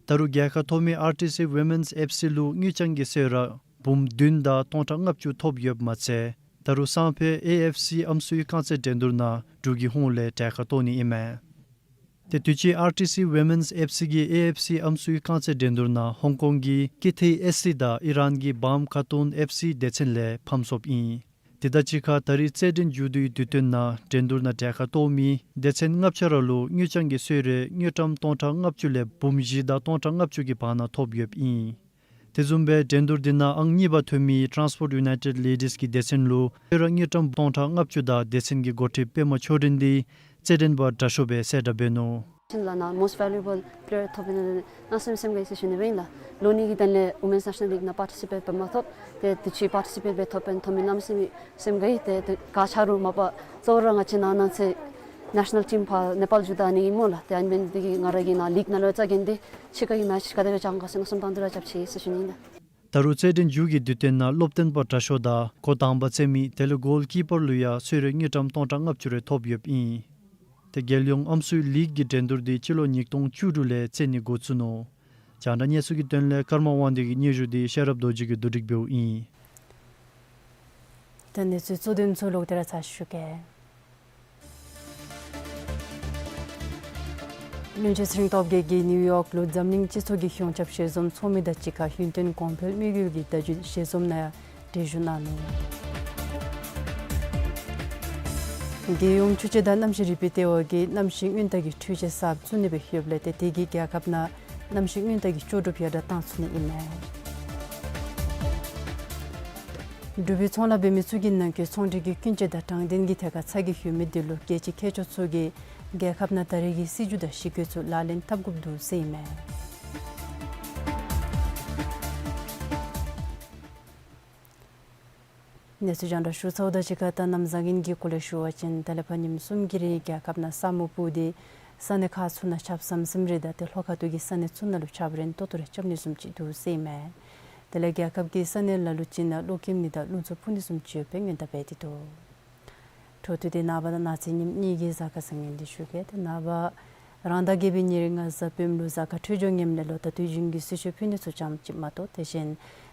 ད་རུང་རྒྱལ་ཁ་ཐོབ་མི་ཨར་ཊི་སི་ཝི་མེནསི་ཨེཕ་སི་ལུ་དངུལ་རྐྱང་གི་གསོལ་རས་འབུམ་བདུན་དང་སྟོང་ཕྲག་ལྔ་བཅུ་ཐོབ་ཡོདཔ་མ་ཚད་ད་རུང་སང་ཕོད་ཨེ་ཨེཕ་སི་ཨམ་སྲུའི་རྐང་རྩེད་འགྲན་བསྡུར་ནང་འབྲུག་གི་ཧོངས་ལས་གྲལ་ཁར་གཏོགས་ནི་ཨིན་མས། ཏེ་དུས་ཅི་ཨར་ཊི་སི་ཝི་མེནསི་ཨེཕ་སི་གིས་ཨེ་ཨེཕ་སི་ཨམ་སྲུའི་རྐང་རྩེད་འགྲན་བསྡུར་ནང་ཧོང་ཀོང་གི་ཀེ་ཐེ་ཨེ་སི་དང་ཨི་རན་གྱི་བཱམ་ཁ་ཏུན་ཨེཕ་སི་སྡེ་ཚན་ལས་ཕམ་སོཔ་ཨིན། དེ་དང་གཅིག་ཁར་ད་རེས་རྩེད་འགྲན་མཇུག་བསྡུའི་དུས་སྟོན་ནང་འགྲན་བསྡུར་ནང་གྲལ་ཁར་གཏོགས་མི་སྡེ་ཚན་ལྔ་ཆ་ར་ལུ་དངུལ་རྐྱང་གི་གསོལ་རས་དངུལ་ཀྲམ་སྟོང་ཕྲག་ལྔ་བཅུ་ལས་འབུམ་བཞི་དང་སྟོང་ཕྲག་ལྔ་བཅུ་གི་བར་ན་ཐོབ་ཡོདཔ་ཨིན། དེ་བཟུམ་སྦེ་འགྲན་བསྡུར་འདི་ནང་ཨང་གཉིས་པ་ཐོན་མི་ཊཱནསི་པོརཊ་ཡུ་ནའི་ཊེཌ་ལེ་ཌིསི་གི་སྡེ་ཚན་ལུ་གསོལ་རས་དངུལ་ཀྲམ་སྟོང་ཕྲག་ལྔ་བཅུ་དང་སྡེ་ཚན་གྱི་འགོ་ཁྲིདཔ་པདྨ་ཆོས་སྒྲོན་འདི་རྩེད་འགྲན་པ་དྲག་ཤོས་སྦེ་གསལ་བསྒྲགས་འབད་ནུག། ཁྱེད་ལགས་ནཱ་མོསཊ་ཝེ་ལུ་ཨེ་བཱལ་པི་ལེ་ཡར་ཐོབ་པའི་ནང་ལས་གནམ་མེད་ས་མེད་སེམས་དགའ་ཡི་ཟེར་ཞུ་ནི་སྦེ་ཨིན་ལགས། ལོ་གཉིས་ཀྱི་དོན་ལས་ཝུ་མེནསི་ནེ་ཤ་ནཱལ་ལིག་ནང་པར་ཊི་སི་པེཊ་འབད་མ་ཐོབ། ཏེ་དུས་ཅི་པར་ཊི་སི་པེཊ་འབད་ཐོབ་པའི་ཐོབ་མི་གནམ་མེད་ས་མེད་སེམས་དགའ་ཡི། ཏེ་ཏེ་ག་ཅི་རུང་མ་པ་གཙོ་བོ་ར་ང་བཅས་ནཱ་ནཱ་ཚེ་ནེ་ཤ་ནཱལ་ཊིམ་ཕར་ནེ་པཱལ་བརྒྱུད་ད་ནི་ཨིན་མས་ལགས། ཏེ་ཨ་ནི་འབད་ནི་འདི་གིས་ང་ར་གིས་ནཱ་ལིག་ནང་ལུ་རྩ་འགེངས་ཏེ་ཕྱི་ཁ་གི་མེཆ་ག་དེ་སྦེ་བྱང་ག་ཟེར་མནོ་བསམ་བཏང་སྟེ་ར་རྐྱབ་ཅི་ཟེར་ཞུ་ནི་ཨིན་ལགས། ད་རུང་རྩེད་འགྲན་མཇུག་གི་དུས་སྟོན་ནང་སློབ་སྟོན་པ་དྲག་ཤོས་དང་འགོ་དང་པ་རྩེད་མི་དེ་ལས་གོལ་ཀི་པར་ལུ་ཡང་གསོལ་རས་དངུལ་ཀྲམ་སྟོང་ཕྲག་ལྔ་བཅུ་རེ་ཐོབ་ཡོདཔ་ཨིན། ཏེ་རྒྱལ་ཡོངས་ཨམ་སྲུའི་ལིག་གི་འགྲན་བསྡུར་འདི་སྤྱི་ལོ་ཉིས་སྟོང་བཅུ་དྲུག་ལས་རྩེད་ནི་འགོ་བཙུགས་ནུག། རྒྱང་བསྒྲགས་གནས་ཚུལ་གྱི་དོན་ལས་ཀརྨ་དབང་འདུས་ཀྱིས་སྙན་ཞུ་འདི་ཤེས་རབ་རྡོ་རྗེ་གིས་བསྡུ་སྒྲིག་འབདཝ་ཨིན། ད་གནས་ཚུལ་གཙོ་དོན་ཚུ་ལོག་སྟེ་ར་ཚར་ཞུ་གེ། བློན་ཆེན་ཚེ་རིང་སྟོབས་རྒྱས་ཀྱིས་ནིའུ་ཡོག་ལུ་འཛམ་གླིང་སྤྱི་ཚོགས་ཀྱི་ཤོང་ཁྱབ་ཞལ་འཛོམས་ཚོགས་མི་དང་གཅིག་ཁར་ཧིན་ཏོན་གོང་འཕེལ་དམིགས་ཡུལ་གྱི་བརྡ་བརྒྱུད་ཞལ་འཛོམས་ནང་ཡང་གྲལ་བཞུགས་གནང་ནུག། རྒྱལ་ཡོངས་ཆུ་དཔྱད་དང་གནམ་གཤིས་རིག་པའི་ལྟེ་བ་གིས་གནམ་གཤིས་སྔོན་བརྡ་གི་འཕྲུལ་ཆས་གསརཔ་བཙུགས་ནི་སྦེ་ཡོདཔ་ལས་ཏེ་དེ་གིས་རྒྱལ་ཁབ་ནང་གནམ་གཤིས་སྔོན་བརྡ་གི་ལྕོགས་གྲུབ་ཡར་དྲག་བཏང་ཚུགས་ནི་ཨིན་མས། འབྲུག་པའི་ཚོང་ལཱ་འབད་མི་ཚུ་གིས་ནང་འཁོད་ཚོང་འབྲེལ་གྱི་ཀུན་སྤྱོད་དང་དྲང་བདེན་གྱི་ཐད་ཁར་ཚ་གྱང་ཡོད་མི་དེ་ལུ་རྒྱལ་སྤྱིའི་མཁས་མཆོག་ཚུ་གིས་རྒྱལ་ཁབ་ནང་ད་རེས་ཀྱི་སྲིད་བྱུས་དང་ཞི་རྒོལ་ཚུ་ལག་ལེན་འཐབ་དགོཔ་འདུག་ཟེར་ཨིན་མས། གནས་ཚུལ་རྒྱང་བསྒྲགས་ཞུ་ཚརཝ་དང་གཅིག་ཁར་ད་གནམ་བཟང་ངན་གྱི་སྐོར་ལས་ཞུ་བ་ཅིན་ད་ལས་ཕར་ཉིནམ་གསུམ་གྱི་རིང་རྒྱལ་ཁབ་ནང་ས་སྨུག་སྤུབས་ཏེ་ས་གནས་ཁག་ཚུ་ནང་ཆརཔ་ཟམ་ཟིམ་རེ་དང་ཏེ་ལྷོ་ཁ་ཐུག་གི་ས་གནས་ཚུ་ནང་ལུ་ཆརཔ་རན་ཏོག་ཏོ་རེ་རྐྱབ་ནི་བཟུམ་ཅིག་འདུག་ཟེར་ཨིན་མས། དེ་ལས་རྒྱལ་ཁབ་ཀྱི་ས་གནས་ལ་ལུ་ཅིག་ནང་གློག་ཁེབས་ནི་དང་རླུང་འཚུབ་འཕུ་ནི་བཟུམ་ཅིག་ཡོད་པའི་སྔོན་བརྡ་འབད་དེ་འདུག། འཕྲོ་མཐུད་དེ་ནངས་པ་དང་གནངས་ཚེ་ཉིནམ་གཉིས་ཀྱི་གཟའ་སྐར་བཟང་ངན་འདི་ཞུ་གེ། ཏེ་ནངས་པ་རང་ཟླ་བརྒྱད་པའི་ཉེར་ལྔ་གཟའ་སྤེནམ་ལུ་གཟའ་སྐར་འཕྲོད་སྦྱོར་ངནམ་ལས་ལོག་ད་དུས་རྒྱུན་གྱི་གསོལ་མཆོད་ཕུལ་ནི་ཚུ་ཙམ་ཅིག་མ་གཏོགས་དེ་བཞིན་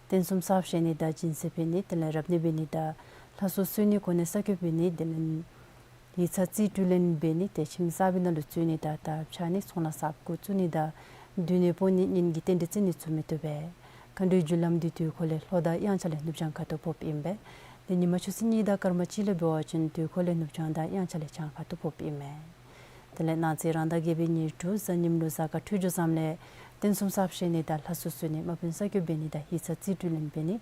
རྟེན་གསུམ་གསརཔ་བཞེངས་ནི་དང་སྦྱིན་སྲེག་འབད་ནི་དེ་ལས་རབ་གནས་འབད་ནི་དང་ལྷ་གསོལ་གསོལ་ནི་གོ་གནས་གསར་བསྐོ་འབད་ནི་དེ་ལས་ཡིག་ཚང་རྩིས་སྤྲོད་ལེན་འབད་ནི་དེ་ཁྱིམ་གསར་པའི་ནང་ལུ་འཛུལ་ནི་དང་དར་འཕྱར་ནི་ཚོང་ལཱ་གསརཔ་འགོ་བཙུགས་ནི་དང་སྡོད་གནས་སྤོ་ནི་གཉེན་གྱི་རྟེན་འབྲེལ་བརྩི་ནི་ཚུ་མི་བཏུབ་པས། མཁའ་འགྲོའི་རྒྱུ་ལམ་འདི་དུས་འཁོར་ལས་ལྷོ་དང་དབྱངས་འཆར་ལས་ནུབ་བྱང་ཁ་ཐུག་ཕོགཔ་ཨིན་པས། དེ་ཉིན་མ་ཆུ་ཚོད་གཉིས་དང་སྐར་མ་གཅིག་ལས་འབད་བ་ཅིན་དུས་འཁོར་ལས་ནུབ་བྱང་དང་དབྱངས་འཆར་ལས་བྱང་ཁ་ཐུག་ཕོགཔ་ཨིན་མས། དེ་ལས་གནངས་ཚེ་རང་ཟླ་བརྒྱད་པའི་ཉེར་དྲུག་གཟའ་ཉིམ་ལུ་གཟའ་སྐར་འཕྲོད་སྦྱོར་བཟངམ་ལས་རྟེན་གསུམ་གསརཔ་བཞེངས་ནི་དང་ལྷ་གསོལ་གསོལ་ནི་དམག་དཔོན་གསར་བསྐོ་འབད་ནི་དང་ཡིག་ཚང་རྩིས་སྤྲོད་ལེན་འབད་ནི་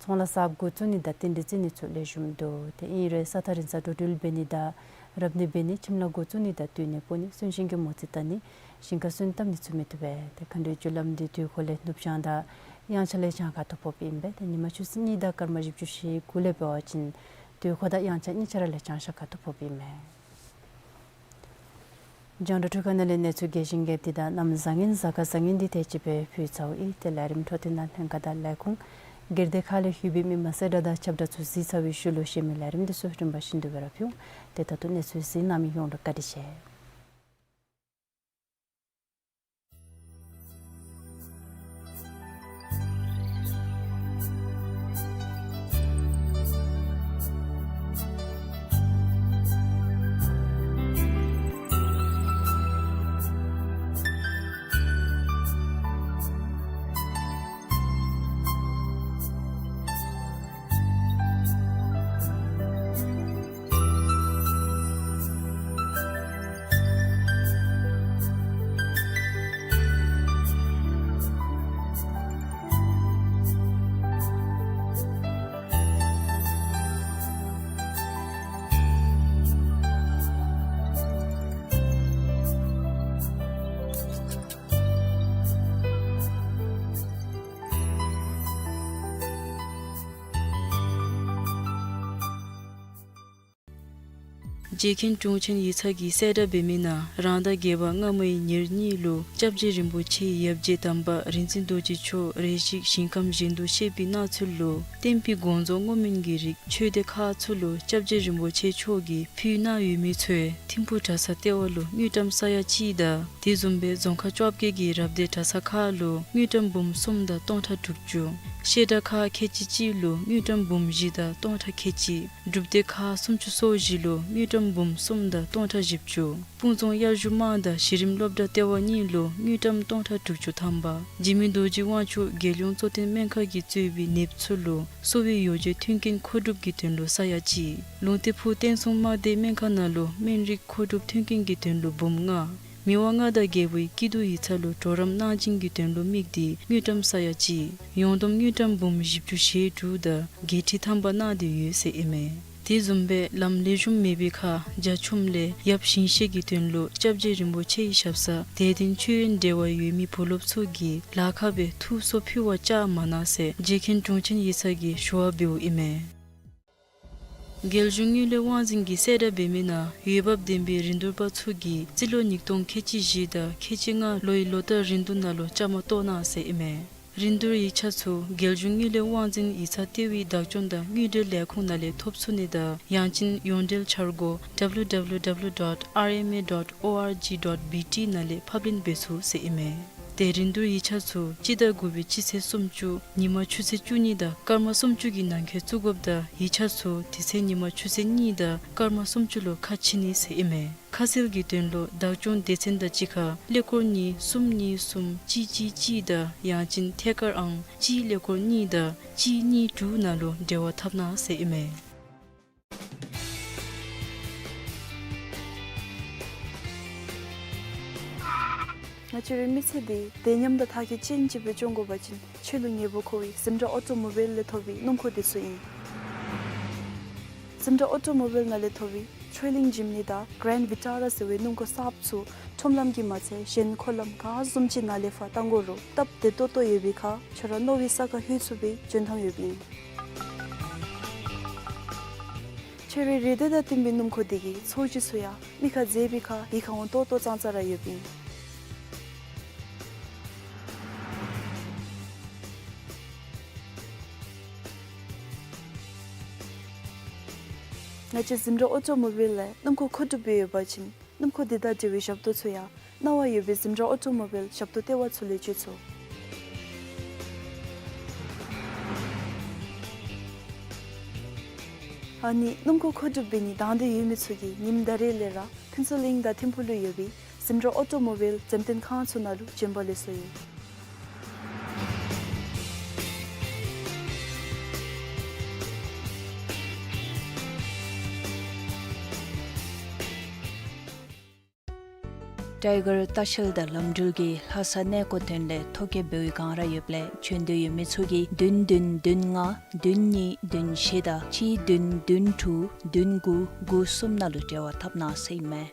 ཚོང་ལཱ་གསརཔ་འགོ་བཙུགས་ནི་དང་རྟེན་འབྲེལ་བརྩི་ནི་ཚུ་ལེགས་ཤོམ་འདུག། དེ་ཨིན་རུང་ས་ཐག་རིང་ས་འགྲོ་འགྲུལ་འབད་ནི་དང་རབ་གནས་འབད་ནི་ཁྱིམ་ལཱ་འགོ་བཙུགས་ནི་དང་སྡོད་གནས་སྤོ་ནི་གསོན་གཤིན་གྱི་མོ་རྩིས་བལྟ་ནི་ཞིང་ཁ་སོན་བཏབ་ནི་ཚུ་མི་བཏུབ་པས། དེ་མཁའ་འགྲོའི་རྒྱུ་ལམ་འདི་དུས་འཁོར་ལས་ནུབ་བྱང་དང་དབྱངས་འཆར་ལས་བྱང་ཁ་ཐུག་ཕོགཔ་ཨིན་པས། དེ་ཉིན་མ་ཆུ་ཚོད་གཉིས་དང་སྐར་མ་བཞི་བཅུ་ཞེ་དགུ་ལས་འབད་བ་ཅིན་དུས་འཁོར་དང་དབྱངས་འཆར་གཉིས་ཆ་ར་ལས་བྱང་ཤར་ཁ་ཐུག་ཕོགཔ་ཨིན་མས། རྒྱང་བསྒྲགས་ཁང་ནང་ལས་གནས་ཚུལ་རྒྱས་ཤིང་རྒྱས་བསྡུས་དང་གནམ་བཟང་ངན་གཟའ་སྐར་བཟང་ངན་འདི་ཏེ་ཅིག་སྦེ་ཕུལ་ཚརཝ་ཨིན། ཏེ་ལས་རིམ་འཕྲོ་མཐུད་ནང་ལྷན་ཁག་དང་ལས་ཁུངས་སྒེར་སྡེ་ཁག་ལས་ལྷོད་པའི་མི་མང་གསལ་བསྒྲགས་དང་ཁྱབ་བསྒྲགས་ཚུ་གཟིགས་ཚར་བའི་ཤུལ་ལུ་གཞན་མི་ལས་རིམ་འདི་ཚུ་རིམ་པ་བཞིན་དུ་སྦེ་ར་ཕུལ་འོང་། ཏེ་ད་ལྟོ་གནས་ཚུལ་གཟིགས་གནང་མི་ཡོངས་ལུ་བཀའ་དྲིན་ཆེ། རྗེ་མཁན་དྲུང་ཆེན་ཡིག་ཚང་གིས་གསལ་བསྒྲགས་འབད་མི་ནང་རང་ཟླ་བརྒྱད་པ་སྔ་མའི་ཉེར་གཉིས་ལུ་སྐྱབས་རྗེ་རིན་པོ་ཆེའི་ཡབ་རྗེ་དམ་པ་རིག་འཛིན་རྡོ་རྗེ་མཆོག་རེ་ཞིག་ཞིང་ཁམས་གཞན་དུ་གཤེགས་པའི་གནས་ཚུལ་ལུ་བསྟན་པའི་དགོངས་རྫོགས་བསྔོ་སྨོན་གྱི་རིགས་ཆོས་སྡེ་ཁག་ཚུ་ལུ་སྐྱབས་རྗེ་རིན་པོ་ཆེ་མཆོག་གིས་ཕུལ་གནང་ཡོད་མི་ཚུ་ཐིམ་ཕུག་གྲྭ་ཚང་ལྟེ་བ་ལུ་དངུལ་ཀྲམ་ས་ཡ་གཅིག་དང་དེ་བཟུམ་སྦེ་རྫོང་ཁག་བཅོ་བརྒྱད་ཀྱི་རབ་སྡེ་གྲྭ་ཚང་ཁག་ལུ་དངུལ་ཀྲམ་འབུམ་གསུམ་དང་སྟོང་ཕྲག་དྲུག་ཅུ། བཤད་གྲྭ་ཁག་ཁལ་གཅིག་གཅིག་ལུ་དངུལ་ཀྲམ་འབུམ་བཞི་དང་སྟོང་ཕྲག་ཁལ་གཅིག། སྒྲུབ་སྡེ་ཁག་སུམ་ཅུ་སོ་བཞི་ལུ་དངུལ་ཀྲམ་འབུམ་གསུམ་དང་སྟོང་ཕྲག་བཞི་བཅུ། སྤུངས་རྫོང་དབྱར་བཞུགས་དམངས་དང་གཞི་རིམ་སློབ་གྲྭ་ལྟེ་བ་གཉིས་ལུ་དངུལ་ཀྲམ་སྟོང་ཕྲག་དྲུག་ཅུ་ཐམ་པ། འཇིགས་མེད་རྡོ་རྗེ་དབང་ཕྱུག་རྒྱལ་ཡོངས་གཙོ་བསྟེན་སྨན་ཁང་གིས་གཙོས་པའི་ནདཔ་ཚུ་ལུ་གསོ་བའི་ཡོ་བྱད་མཐུན་རྐྱེན་མཁོ་སྒྲུབ་ཀྱི་དོན་ལུ་ས་ཡ་གཅིག། ལུང་བསྟན་ཕུག་བསྟན་སྲུང་དམག་སྡེ་སྨན་ཁང་ནང་ལུ་སྨན་རིགས་མཁོ་སྒྲུབ་མཐུན་རྐྱེན་གྱི་དོན་ལུ་འབུམ་ལྔ། མི་དབང་མངའ་བདག་རྒྱལ་པོའི་སྐྱིད་སྡུག་ཡིག་ཚང་ལུ་གྲོགས་རམ་གནང་སྦྱིན་གྱི་དོན་ལུ་དམིགས་ཏེ་དངུལ་ཀྲམ་ས་ཡ་གཅིག། ཡོངས་བསྡོམས་དངུལ་ཀྲམ་འབུམ་བཞི་བཅུ་ཞེ་དྲུག་དང་བརྒྱད་ཁྲི་ཐམ་པ་གནང་སྟེ་ཡོད་ཟེར་ཨིན་མས། དེ་བཟུམ་སྦེ་ལམ་ལེགས་ཤོམ་མེད་པའི་ཁར་རྒྱ་ཆུམ་ལས་ཡབ་ཞིང་གཤེགས་ཀྱི་དོན་ལུ་སྐྱབས་རྗེ་རིན་པོ་ཆེའི་ཞབས་སར་དད་ལྡན་མཆོད་ཡོན་འབྲེལ་བ་ཡོད་མི་བུ་སློབ་ཚུ་གིས་ལཱ་ཁག་སྦེ་ཐུགས་གསོ་ཕུལ་བར་བཅར་མ་གནང་ཟེར་རྗེ་མཁན་དྲུང་ཆེན་ཡིག་ཚང་གིས་ཞུ་བ་འབདཝ་ཨིན་མས། རྒྱལ་གཞུང་དངུལ་ལས་དབང་འཛིན་གྱིས་གསལ་བསྒྲགས་འབད་མི་ནང་འོས་འབབ་ལྡན་པའི་རིན་བསྡུར་པ་ཚུ་གིས་རྩིས་ལོ་ཉིས་སྟོང་ཁལ་གཅིག་བཞི་དང་ཁལ་གཅིག་ལྔ་ལོའི་ལོ་བསྟར་རིན་བསྡུར་ནང་ལུ་བཅའ་མར་གཏོགས་གནང་ཟེར་ཨིན་མས། རིན་བསྡུར་ཡིག་ཆ་ཚུ་རྒྱལ་གཞུང་དངུལ་ལས་དབང་འཛིན་ཡིག་ཚང་ལྟེ་བའི་བདག་སྐྱོང་དང་དངུལ་འབྲེལ་ལས་ཁུངས་ནང་ལས་ཐོབ་ཚུགས་ནི་དང་ཡང་ཅིན་ཡོངས་འབྲེལ་འཆར་སྒོ་W W W dot R M A dot O R G dot B T ནང་ལས་ཕབ་ལེན་འབད་ཚུགས་ཟེར་ཨིན་མས། ཏེ་རིན་བསྡུར་ཡིག་ཆ་ཚུ་སྤྱི་ཟླ་དགུ་པའི་སྤྱི་ཚེས་སུམ་ཅུ་ཉིན་མ་ཆུ་ཚོད་བཅུ་གཉིས་དང་སྐར་མ་སུམ་ཅུ་གི་ནང་འཁོད་བཙུགས་དགོཔ་དང་ཡིག་ཆ་ཚུ་དེ་ཚེ་ཉིན་མ་ཆུ་ཚོད་གཉིས་དང་སྐར་མ་སུམ་ཅུ་ལུ་ཁ་ཕྱེ་ནི་ཟེར་ཨིན་མས། ཁ་གསལ་གྱི་དོན་ལུ་བདག་སྐྱོང་སྡེ་ཚན་དང་གཅིག་ཁར་ཀླད་ཀོར་གཉིས་གསུམ་གཉིས་གསུམ་གཅིག་གཅིག་གཅིག་དང་ཡང་ཅིན་ཐད་ཀར་ཨང་གཅིག་ཀླད་ཀོར་གཉིས་དང་གཅིག་གཉིས་དྲུག་ནང་ལུ་འབྲེལ་བ་འཐབ་གནང་ཟེར་ཨིན་མས། ང་བཅས་རའི་མི་ཚེ་འདི་བདེ་ཉམས་དང་མཐའ་འཁྱོངས་ཅན་ཅིག་སྦེ་སྐྱོང་དགོ་པ་ཅིན་ཁྱོད་ལུ་ཉེ་བོ་མཁོ་བའི་ཟིམ་ཊ་ཨོ་ཊོ་མོ་བེལ་ལས་ཐོབ་པའི་སྣུམ་འཁོར་འདི་ཚུ་ཨིན། ཟིམ་ཊ་ཨོ་ཊོ་མོ་བེལ་ནང་ལས་ཐོབ་པའི་ཆོས་གླིང་ཇིམ་ནི་དང་གྷ་རེནཌ་ཝི་ཊ་ར་ཟེར་བའི་སྣུམ་འཁོར་གསརཔ་ཚུ་ཁྲོམ་ལམ་གྱིས་མ་ཚད་གཞན་འཁོར་ལམ་ག་བཟུམ་ཅིག་ནང་ལས་ཕར་བཏང་དགོ་རུང་སྟབས་བདེ་ཏོག་ཏོ་ཡོད་པའི་ཁར་ཁྱོད་ར་མནོ་བའི་ས་ཁར་ལྷོད་ཚུགས་པའི་འཇོན་ཐང་ཡོདཔ་ཨིན། ཁྱོད་རའི་རེ་འདོད་དང་བསྟུན་པའི་སྣུམ་འཁོར་འདི་གིས་ཚོས་གཞི་ཚུ་ཡང་མི་ཁར་མཛེས་པའི་ཁར་ཡིད་ཁར་འོང་ཏོག་ཏོ་ཙང་ཙ་ར་ཡོདཔ་ཨིན། ང་བཅས་ཟིམ་ཊ་ཨོ་ཊོ་མོ་བེལ་ལས་སྣུམ་འཁོར་མཁོ་སྒྲུབ་འབད་ཡོད་པ་ཅིན་སྣུམ་འཁོར་འདི་དང་འབྲེལ་བའི་ཞབས་ཏོག་ཚུ་ཡང་གནང་བ་ཡོད་པའི་ཟིམ་ཊ་ཨོ་ཊོ་མོ་བེལ་ཞབས་ཏོག་ལྟེ་བ་ཚུ་ལས་སྤྱོད་ཚུགས། ཨ་ནི་སྣུམ་འཁོར་མཁོ་སྒྲུབ་འབད་ནི་དང་འདོད་ཡོད་མི་ཚུ་གིས་ཉིནམ་ད་རེས་ལས་ར་ཕུན་ཚོགས་གླིང་དང་ཐིམ་ཕུག་ལུ་ཡོད་པའི་ཟིམ་ཊ་ཨོ་ཊོ་མོ་བེལ་འགྲེམས་སྟོན་ཁང་ཚུ་ནང་ལུ་བྱོན་པ་ལེགས་སོ་ཡོད། ཊའི་གར་ལྟ་བཤལ་དང་ལམ་འགྲུལ་གྱིས་ལྷ་ས་གནས་སྐོར་དོན་ལས་ཐོ་བཀོད་འབད་བའི་སྒང་ར་ཡོདཔ་ལས་བྱོན་འདོད་ཡོད་མི་ཚུ་གིས་བདུན་བདུན་བདུན་ལྔ་བདུན་གཉིས་བདུན་བཞི་དང་གཅིག་བདུན་བདུན་དྲུག་བདུན་དགུ་དགུ་གསུམ་ནང་ལུ་འབྲེལ་བ་འཐབ་གནང་ཟེར་ཨིན་མས།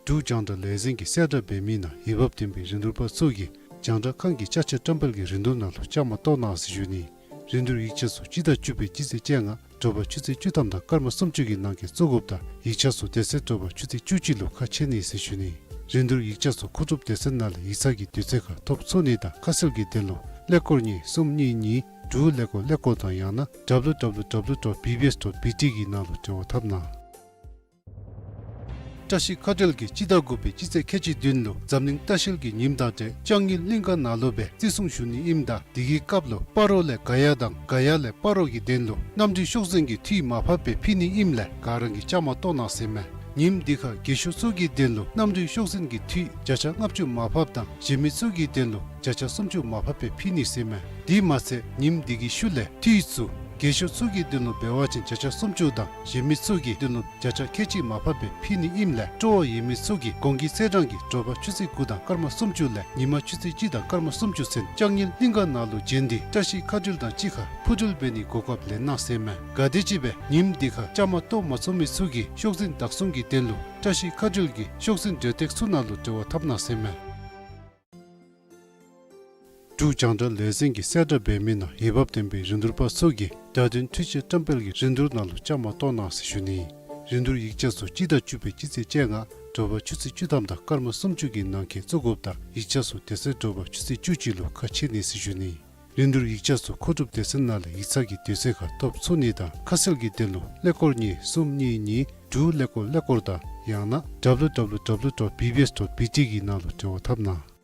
འབྲུག་རྒྱང་བསྒྲགས་ལས་འཛིན་གྱིས་གསལ་བསྒྲགས་འབད་མི་ནང་འོས་འབབ་ལྡན་པའི་རིན་བསྡུར་པ་ཚུ་གིས་རྒྱང་བསྒྲགས་ཁང་གི་ཅ་ཆས་བཀྲམ་སྤེལ་གྱི་རིན་བསྡུར་ནང་ལུ་བཅའ་མར་གཏོགས་གནང་ཟེར་ཞུ་ནི། རིན་བསྡུར་ཡིག་ཆ་ཚུ་སྤྱི་ཟླ་བཅུ་པའི་སྤྱི་ཚེས་བཅོ་ལྔ་ དྲོ་པ་ཆུ་ཚོད་བཅུ་ཐམ་དང་སྐར་མ་སུམ་ཅུ་གི་ནང་འཁོད་བཙུགས་དགོཔ་དང་ཡིག་ཆ་ཚུ་དེ་ཚེ་དྲོ་པ་ཆུ་ཚོད་བཅུ་གཅིག་ལུ་ཁ་ཕྱེ་ནི་ཟེར་ཞུ་ནི། རིན་བསྡུར་ཡིག་ཆ་ཚུ་མཁོ་སྒྲུབ་སྡེ་ཚན་ནང་ལས་ཡིག་ཚང་གི་དུས་ཚོད་ཁར་ཐོབ་ཚུགས་ནི་དང་ཁ་གསལ་གྱི་དོན་ལུ་ཀླད་ཀོར་གཉིས་གསུམ་གཉིས་གཉིས་དྲུག་ཀླད་ཀོར་ཀླད་ཀོར་དང་ཡང་ན་W W W dot B B S dot B T གི་ནང་ལུ་འབྲེལ་བ་འཐབ་གནང་། བཀྲ་ཤིས་མཁའ་འགྲུལ་གྱིས་སྤྱི་ཟླ་དགུ་པའི་སྤྱི་ཚེས་ཁལ་གཅིག་བདུན་ལུ་འཛམ་གླིང་ལྟ་བཤལ་གྱི་ཉིནམ་དང་འབྲེལ་ལྕང་ཡུལ་གླིང་ག་ནང་ལུ་སྦེ་བརྩི་སྲུང་ཞུ་ནི་ཨིནམ་ད་དེ་གི་སྐབས་ལུ་སྤ་རོ་ལས་ག་ཡ་དང་ག་ཡ་ལས་སྤ་རོ་གི་དོན་ལུ་གནམ་གྲུའི་ཤོག་འཛིན་གྱི་འཐུས་མར་ཕབ་སྦེ་ཕུལ་ནི་ཨིནམ་ལས་ག་ར་གིས་བཅའ་མར་གཏོགས་གནང་ཟེར་མས། ཉིནམ་འདི་ཁར་རྒས་ཤོས་ཚུ་གི་དོན་ལུ་གནམ་གྲུའི་ཤོག་འཛིན་གྱི་འཐུས་བརྒྱ་ཆ་ལྔ་བཅུ་མར་ཕབ་དང་གཞན་མི་ཚུ་གི་དོན་ལུ་བརྒྱ་ཆ་སུམ་ཅུ་མར་ཕབ་སྦེ་ཕུལ་ནི་ཟེར་མས། དེ་མ་ཚད་ཉིནམ་འདི་གི་ཤུལ་ལས་འཐུས་ཚུ་རྒས་ཤོས་ཚུ་གི་དོན་ལུ་འབད་བ་ཅིན་བརྒྱ་ཆ་སུམ་ཅུ་དང་གཞན་མི་ཚུ་གི་དོན་ལུ་བརྒྱ་ཆ་ཁལ་གཅིག་མར་ཕབ་སྦེ་ཕུལ་ནི་ཨིནམ་ལས་སྤྲོ་བ་ཡོད་མི་ཚུ་གིས་གོང་གི་ཚེས་གྲངས་ཀྱི་དྲོ་པ་ཆུ་ཚོད་དགུ་དང་སྐར་མ་སུམ་ཅུ་ལས་ཉིན་མ་ཆུ་ཚོད་གཅིག་དང་སྐར་མ་སུམ་ཅུ་ཚུན་ལྕང་ཡུལ་གླིང་ག་ནང་ལུ་བྱོན་ཏེ་བཀྲ་ཤིས་མཁའ་འགྲུལ་དང་གཅིག་ཁར་འཕུར་འགྲུལ་འབད་ནིའི་གོ་སྐབས་ལེན་གནང་ཟེར་མས། ག་དེམ་ཅིག་སྦེ་ཉིནམ་འདི་ཁར་བཅའ་མར་གཏོགས་མ་ཚུགས་མི་ཚུ་གིས་ཤོག་འཛིན་བདག་བཟུང་གི་དོན་ལུ་བཀྲ་ཤིས་མཁའ་འགྲུལ་གྱི་ཤོག་འཛིན་འབྲེལ་སྟེགས་ཚུ་ནང་ལུ་འབྲེལ་བ་འཐབ་གནང་ཟེར་མས། འབྲུག་རྒྱང་བསྒྲགས་ལས་འཛིན་གྱིས་གསལ་བསྒྲགས་འབད་མི་ནང་འོས་འབབ་ལྡན་པའི་རིན་བསྡུར་པ་ཚུ་གིས་བརྡ་དོན་འཕྲུལ་ཆས་བཀྲམ་སྤེལ་གྱི་རིན་བསྡུར་ནང་ལུ་བཅའ་མར་གཏོགས་གནང་ཟེར་ཞུ་ནི། རིན་བསྡུར་ཡིག་ཆ་ཚུ་སྤྱི་ཟླ་བཅུ་པའི་སྤྱི་ཚེས་བཅོ་ལྔ་དྲོ་པ་ཆུ་ཚོད་བཅུ་ཐམ་དང་སྐར་མ་སུམ་ཅུ་གི་ནང་འཁོད་བཙུགས་དགོཔ་དང་ཡིག་ཆ་ཚུ་དེ་ཚེ་དྲོ་པ་ཆུ་ཚོད་བཅུ་གཅིག་ལུ་ཁ་ཕྱེ་ནི་ཟེར་ཞུ་ནི། རིན་བསྡུར་ཡིག་ཆ་ཚུ་མཁོ་སྒྲུབ་སྡེ་ཚན་ནང་ལས་ཡིག་ཚང་གི་དུས་ཚོད་ཁར་ཐོབ་ཚུགས་ནི་དང་ཁ་གསལ་གྱི་དོན་ལུ་ཀླད་ཀོར་གཉིས་གསུམ་གཉིས་གཉིས་དྲུག་ཀླད་ཀོར་ཀླད་ཀོར་དང་ཡང་ན་W W W dot B B S dot B T གི་ནང་ལུ་འབྲེལ་བ་འཐབ་གནང་།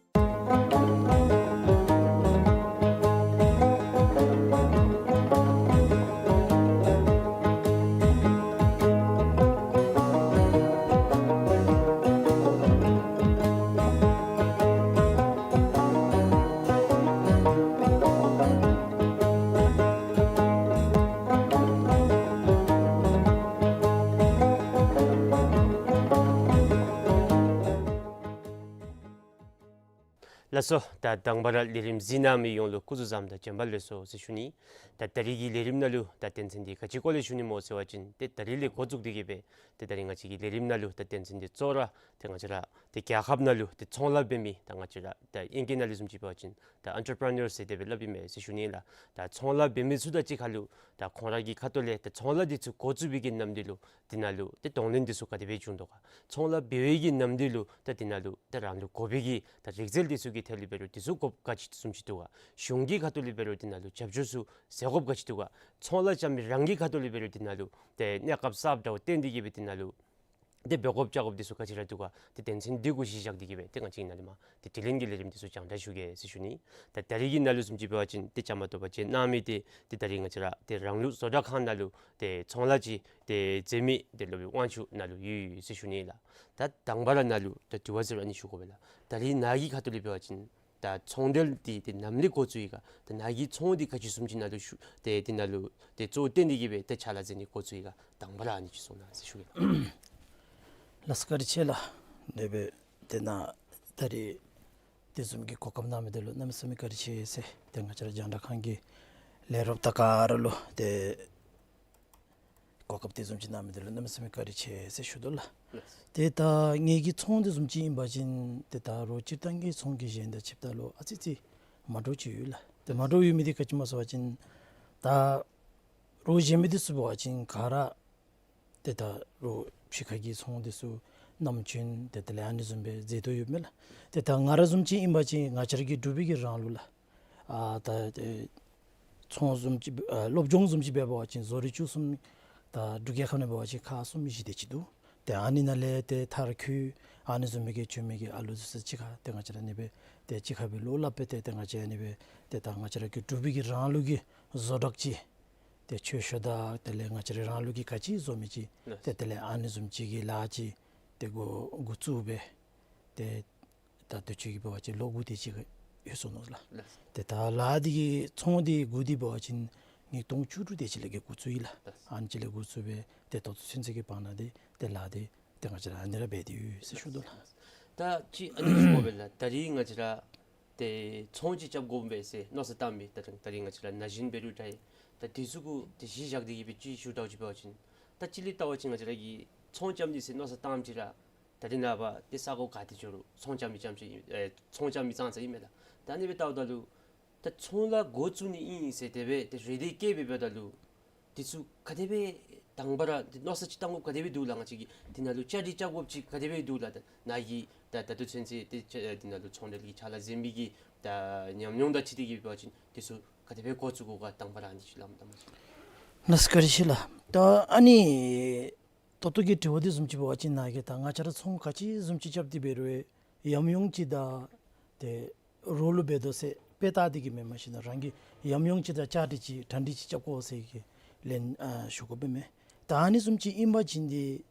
ལགས་སོ། ད་དང་པ་ར་ལས་རིམ་གཟིགས་གནང་མི་ཡོངས་ལུ་སྐུ་གཟུགས་བཟང་དང་བྱོན་པ་ལེགས་སོ་ཟེར་ཞུ་ནི། ད་ད་རིས་ཀྱི་ལས་རིམ་ནང་ལུ་ད་དོན་ཚན་འདི་ག་ཅི་སྐོར་ལས་ཞུ་ནི་སྨོ་ཟེར་བ་ཅིན་ཏེ་ད་རིས་ལས་འགོ་བཙུགས་ཏེ་གི་སྦེ་ཏེ་ད་རིས་ང་བཅས་ཀྱི་ལས་རིམ་ནང་ལུ་ད་དོན་ཚན་འདི་གཙོ་བོ་ར་ཏེ་ང་བཅས་ར་ཏེ་རྒྱལ་ཁབ་ནང་ལུ་ཏེ་ཚོང་ལཱ་འབད་མི་ད་ང་བཅས་ར་ད་ཨིང་སྐད་ནང་ལུ་བཟུམ་ཅིག་འབད་བ་ཅིན་ད་ཨེན་ཊར་པི་རི་ནར་ཟེར་དེ་སྦེ་སླབ་ཨིན་མས་ཟེར་ཞུ་ནི་ལགས། ད་ཚོང་ལཱ་འབད་མི་ཚུ་དང་གཅིག་ཁར་ལུ་ད་ཁོང་ར་གི་ཁ་ཐུག་ལས་ད་ཚོང་ལཱ་འདི་ཚུ་འགོ་བཙུགས་པའི་གི་ནམ་དུས་ལུ་དེ་ནང་ལུ་ཏེ་གདོང་ལེན་འདི་ཚུ་ག་དེ་སྦེ་བྱུང་དོ་ག། ཚོང་ལཱ་འབད་བའི་གི་ནམ་དུས་ལུ་ད་དེ་ནང་ལུ་ད་རང་ལུ་དགོ་པའི་གི་ད་རིག་རྩལ་འདི་ཚུ་གི་ཐད་ལུ་འབད་རུང་འདི་ཚུ་དགོཔ་ག་ཅི་བཟུམ་ཅིག་འདུག་ག། གཞུང་གི་ཁ་ཐུག་ལས་འབད་རུང་དེ་ནང་ལུ་རྒྱབ་སྐྱོར་ཚུ་ཟེར་དགོཔ་ག་ཅི་འདུག་ག། ཚོང་ལཱ་རྐྱབ་མི་རང་གི་ཁ་ཐུག་ལས་འབད་རུང་དེ་ནང་ལུ་ཏེ་གནས་སྐབས་གསརཔ་འདྲཝ་བརྟེན་ཏེ་གི་སྦེ་དེ་ནང་ལུ་ཏེ་འབད་དགོཔ་རྐྱབ་དགོཔ་འདི་ཚུ་ག་ཅི་ར་འདུག་ག། ཏེ་དོན་ཚན་འདི་གུ་གཞི་བཞག་སྟེ་གི་སྦེ་ཏེ་ང་བཅས་ཀྱིས་ནཱ་ལས་མར་ཏེ་དྲི་ལན་གྱི་ལས་རིམ་འདི་ཚུ་རྒྱང་བསྒྲགས་ཞུ་གེ་ཟེར་ཞུ་ནི། ད་ད་རིས་ཀྱི་ནང་ལུ་བཟུམ་ཅིག་འབད་བ་ཅིན་ཏེ་བཅའ་མར་གཏོགས་པ་བྱོན་གནང་མི་འདི་ཏེ་ད་རིས་ང་བཅས་ར་ཏེ་རང་ལུགས་བཟོ་གྲྭ་ཁང་ནང་ལུ་ཏེ་ཚོང་ལཱ་ཅིག་ཏེ་མཛད་མི་ཏེ་སློབ་དཔོན་དབང་ཕྱུག་ནཱ་ལུ་ཡོད་ཡོད་ཟེར་ཞུ་ནི་ལགས། ད་དང་པ་ར་ནཱ་ལུ་ད་དྲི་བ་ཟེར་རུང་ཨ་ནི་ཞུ་དགོ་པས་ལགས། ད་རིས་ནཱ་གི་ཁ་ཐུག་ལས་འབད་བ་ཅིན་ད་ཚོང་འབྲེལ་འདི་ཏེ་ནམ་ལས་འགོ་བཙུགས་ཡི་ག། ད་ནཱ་གི་ཚོང་འདི་ག་ཅི་བཟུམ་ཅིག་ནཱ་ལུ་ཞུ་ཏེ་དེ་ནང་ལུ་ཏེ་གཙོ་བོ་བཏོན་ཏེ་གི་སྦེ་ཏེ་ཕྱག་ལཱ་མཛད་ནི་འགོ་བཙུགས་ཡི་ག། དང་པ་ར་ཨ་ནི་ཅིག་གསུང་གནང་ཟེར་ཞུ་གེ་ལགས། ལགས་སོ་བཀའ་དྲིན་ཆེ་ལགས། དེ་སྦེ་ཏེ་ནཱ་ད་རིས་དེ་བཟུམ་གྱི་གོ་སྐབས་གནང་མི་འདི་ལུ་གནམ་མེད་ས་མེད་བཀའ་དྲིན་ཆེ་ཟེར་ཏེ་ང་བཅས་ར་རྒྱང་བསྒྲགས་ཁང་གི་ལས་རོགསཔ་དང་ག་ར་ལུ་ཏེ་གོ་སྐབས་དེ་བཟུམ་ཅིག་གནང་མི་འདི་ལུ་གནམ་མེད་ས་མེད་བཀའ་དྲིན་ཆེ་ཟེར་ཞུ་དོ་ལགས། ལགས། ཏེ་ད་ངེ་གི་ཚོང་འདི་བཟུམ་ཅིག་ཨིན་པ་ཅིན་ཏེ་ད་རོགས་སྤྱིར་བཏང་གི་ཚོང་གི་གཞན་དང་ཕྱདཔ་ད་ལུ་ཨ་ཙི་ཙི་མ་འདྲཝ་ཅིག་ཡོད་ལགས། ཏེ་མ་འདྲཝ་ཡོད་མི་འདི་ག་ཅི་སྨོ་ཟེར་བ་ཅིན་ད་རོགས་གཞན་མི་འདི་ཚུ་འབད་བ་ཅིན་ག་ར་ཏེ་ད་རོགས་ཕྱི་ཁ་གི་ཚོང་འདི་ཚུ་ནམ་རྒྱུན་ཏེ་དེ་ལས་ཨ་ནི་བཟུམ་སྦེ་མཛད་དོ་ཡོདཔ་མས་ལགས། ཏེ་ད་ང་ར་བཟུམ་ཅིག་ཨིན་པ་ཅིན་ང་བཅས་ར་གི་འབྲུག་པའི་གི་རང་ལུགས་ལགས། ཨ་ད་ཏེ་ཚོང་བཟུམ་ཅིག་ཨ་སློབ་སྦྱོང་བཟུམ་ཅིག་འབད་བ་ཅིན་བཟོ་རིག་བཅུ་གསུམ་ད་འབྲུག་རྒྱལ་ཁབ་ནང་འབད་བ་ཅིན་ཁག་གསུམ་བཞི་དེ་ཅིག་འདུག། ཏེ་ཨ་ནི་ནང་ལས་ཏེ་མཐར་འཁྱོལ་ཨ་ནི་བཟུམ་མའི་གི་བྱོན་མི་གི་ཨ་ལུ་ཚུ་གཅིག་ཁར་ཏེ་ང་བཅས་ར་ཨ་ནི་སྦེ་ཏེ་གཅིག་ཁར་སྦེ་བློ་སླབ་སྦེ་ཏེ་ཏེ་ང་བཅས་ཨ་ནི་སྦེ་ཏེ་ད་ང་བཅས་ར་གི་འབྲུག་པའི་གི་རང་ལུགས་ཀྱི་བཟོ་གྲྭ་ཅིག་ཏེ་ཆོས་ཤོག་དང་དེ་ལས་ང་བཅས་ར་རང་ལུགས་ཀྱི་ག་ཅི་བཟོ་མི་ཅིག་ལགས། ཏེ་དེ་ལས་ཨ་ནི་བཟུམ་ཅིག་གི་ལཱ་ཅིག་ཏེ་འགོ་འགོ་བཙུགས་སྦེ་ཏེ་ད་དུས་ཅི་གི་འབད་བ་ཅིན་ལོ་དགུ་དེ་ཅིག་ཡོད་སོ་ནུག་ལགས། ལགས། ཏེ་ད་ལཱ་འདི་གི་ཚོང་འདི་འགོ་འདི་འབད་བ་ཅིན་ཉིས་སྟོང་བཅུ་དྲུག་དེ་ཅིག་ལས་ཀྱི་འགོ་བཙུགས་ཡི་ལགས། ལགས། ཨ་ནི་ཅིག་ལས་འགོ་བཙུགས་སྦེ་ཏེ་ད་ལྟོ་ཚུན་ཚོད་ཀྱི་བར་ན་འདི་ཏེ་ལཱ་འདི་ཏེ་ང་བཅས་ར་ཨ་ནི་ར་འབད་དེ་ཡོད་ཟེར་ཞུ་དོ་ལགས། ད་ཅི་ཨ་ནི་ཞུ་དགོ་པས་ལགས། ད་རིས་ང་བཅས་ར་ཏེ་ཚོང་ཅིག་རྐྱབ་དགོ་པས་ཟེར་མནོ་བསམ་བཏང་མི་ད་ད་རིས་ང་བཅས་ར་ན་གཞོན་འབད་རུང་འདྲ་ད་དེ་ཚུ་གུ་ཏེ་གཞི་བཞག་སྟེ་གི་སྦེ་ཅིག་ཞུ་དོ་ཅིག་འབད་བ་ཅིན་ད་ཅི་ལས་བལྟ་བ་ཅིན་ང་བཅས་ར་གིས་ཚོང་རྐྱབ་ནི་ཟེར་མནོ་བསམ་བཏངམ་ཅིག་ར་ད་རིས་ནངས་པ་ཏེ་ས་གོ་ག་ཏེ་འགྱོ་རུང་ཚོང་རྐྱབ་མི་རྐྱངམ་ཅིག་ཨིན་ཨེ་ཚོང་རྐྱབ་མི་ཙང་ཙ་ཨིན་མས་ལགས། ད་ཨ་ནི་སྦེ་བལྟཝ་ད་ལུ་ད་ཚོང་ལཱ་འགོ་བཙུགས་ནི་ཨིན་ཟེར་དེ་སྦེ་ཏེ་རེ་འདུན་བསྐྱེད་སྦེ་འབདཝ་ད་ལུ་ དེ་ཚུ་ག་དེ་སྦེ་དང་པ་ར་དེ་མནོ་བསམ་ཅིག་བཏང་དགོཔ་ག་དེ་སྦེ་འདུག་ལགས། ང་བཅས་ཀྱིས་དེ་ནང་ལུ་བཅའ་སྒྲིག་རྐྱབ་དགོཔ་ཅིག་ག་དེ་སྦེ་འདུག་ལགས། ད་ནཱ་གིས་ད་ད་ལྟོ་ཚུན་ཚོད་དེ་ཅ་དེ་ནང་ལུ་ཚོང་འབྲེལ་གྱི་ཕྱག་ལཱ་མཛད་མི་གི་ད་ཉམས་མྱོང་དང་འཁྲིལ་ཏེ་གིས་འབད་བ་ཅིན་དེ་ཚུ་ག་དེ་སྦེ་འགོ་བཙུགས་དགོ་ག་དང་པ་ར་ཨ་ནི་ཅིག་ལགས་མ་ད་མ་ཅིག། ལགས་བཀའ་དྲིན་ཆེ་ལགས། ད་ཨ་ནི་ད་ལྟོ་གི་དྲི་བ་དེ་བཟུམ་ཅིག་འབད་བ་ཅིན་ནཱ་གིས་ད་ང་བཅས་ར་ཚོང་ག་ཅི་བཟུམ་ཅིག་རྐྱབ་སྟེ་འབད་རུང་ཡང་ཡང་ཅིག་ད་ཏེ་རོགས་ལུ་འབད་དོ་ཟེར་དཔེ་བལྟ་སྟེ་གིས་མེན་མ་གཞི་ན་རང་གིས་ཡང་ཡང་ཅིག་ད་བཅའ་སྒྲིག་ཅིག་གྲ་སྒྲིག་ཅིག་རྐྱབ་དགོ་ཟེར་གྱི་ལན་ཨ་ཞུ་དགོ་པས་མས། ད་ཨ་ནི་བཟུམ་ཅིག་ཨིན་པ་ཅིན་ཏེ་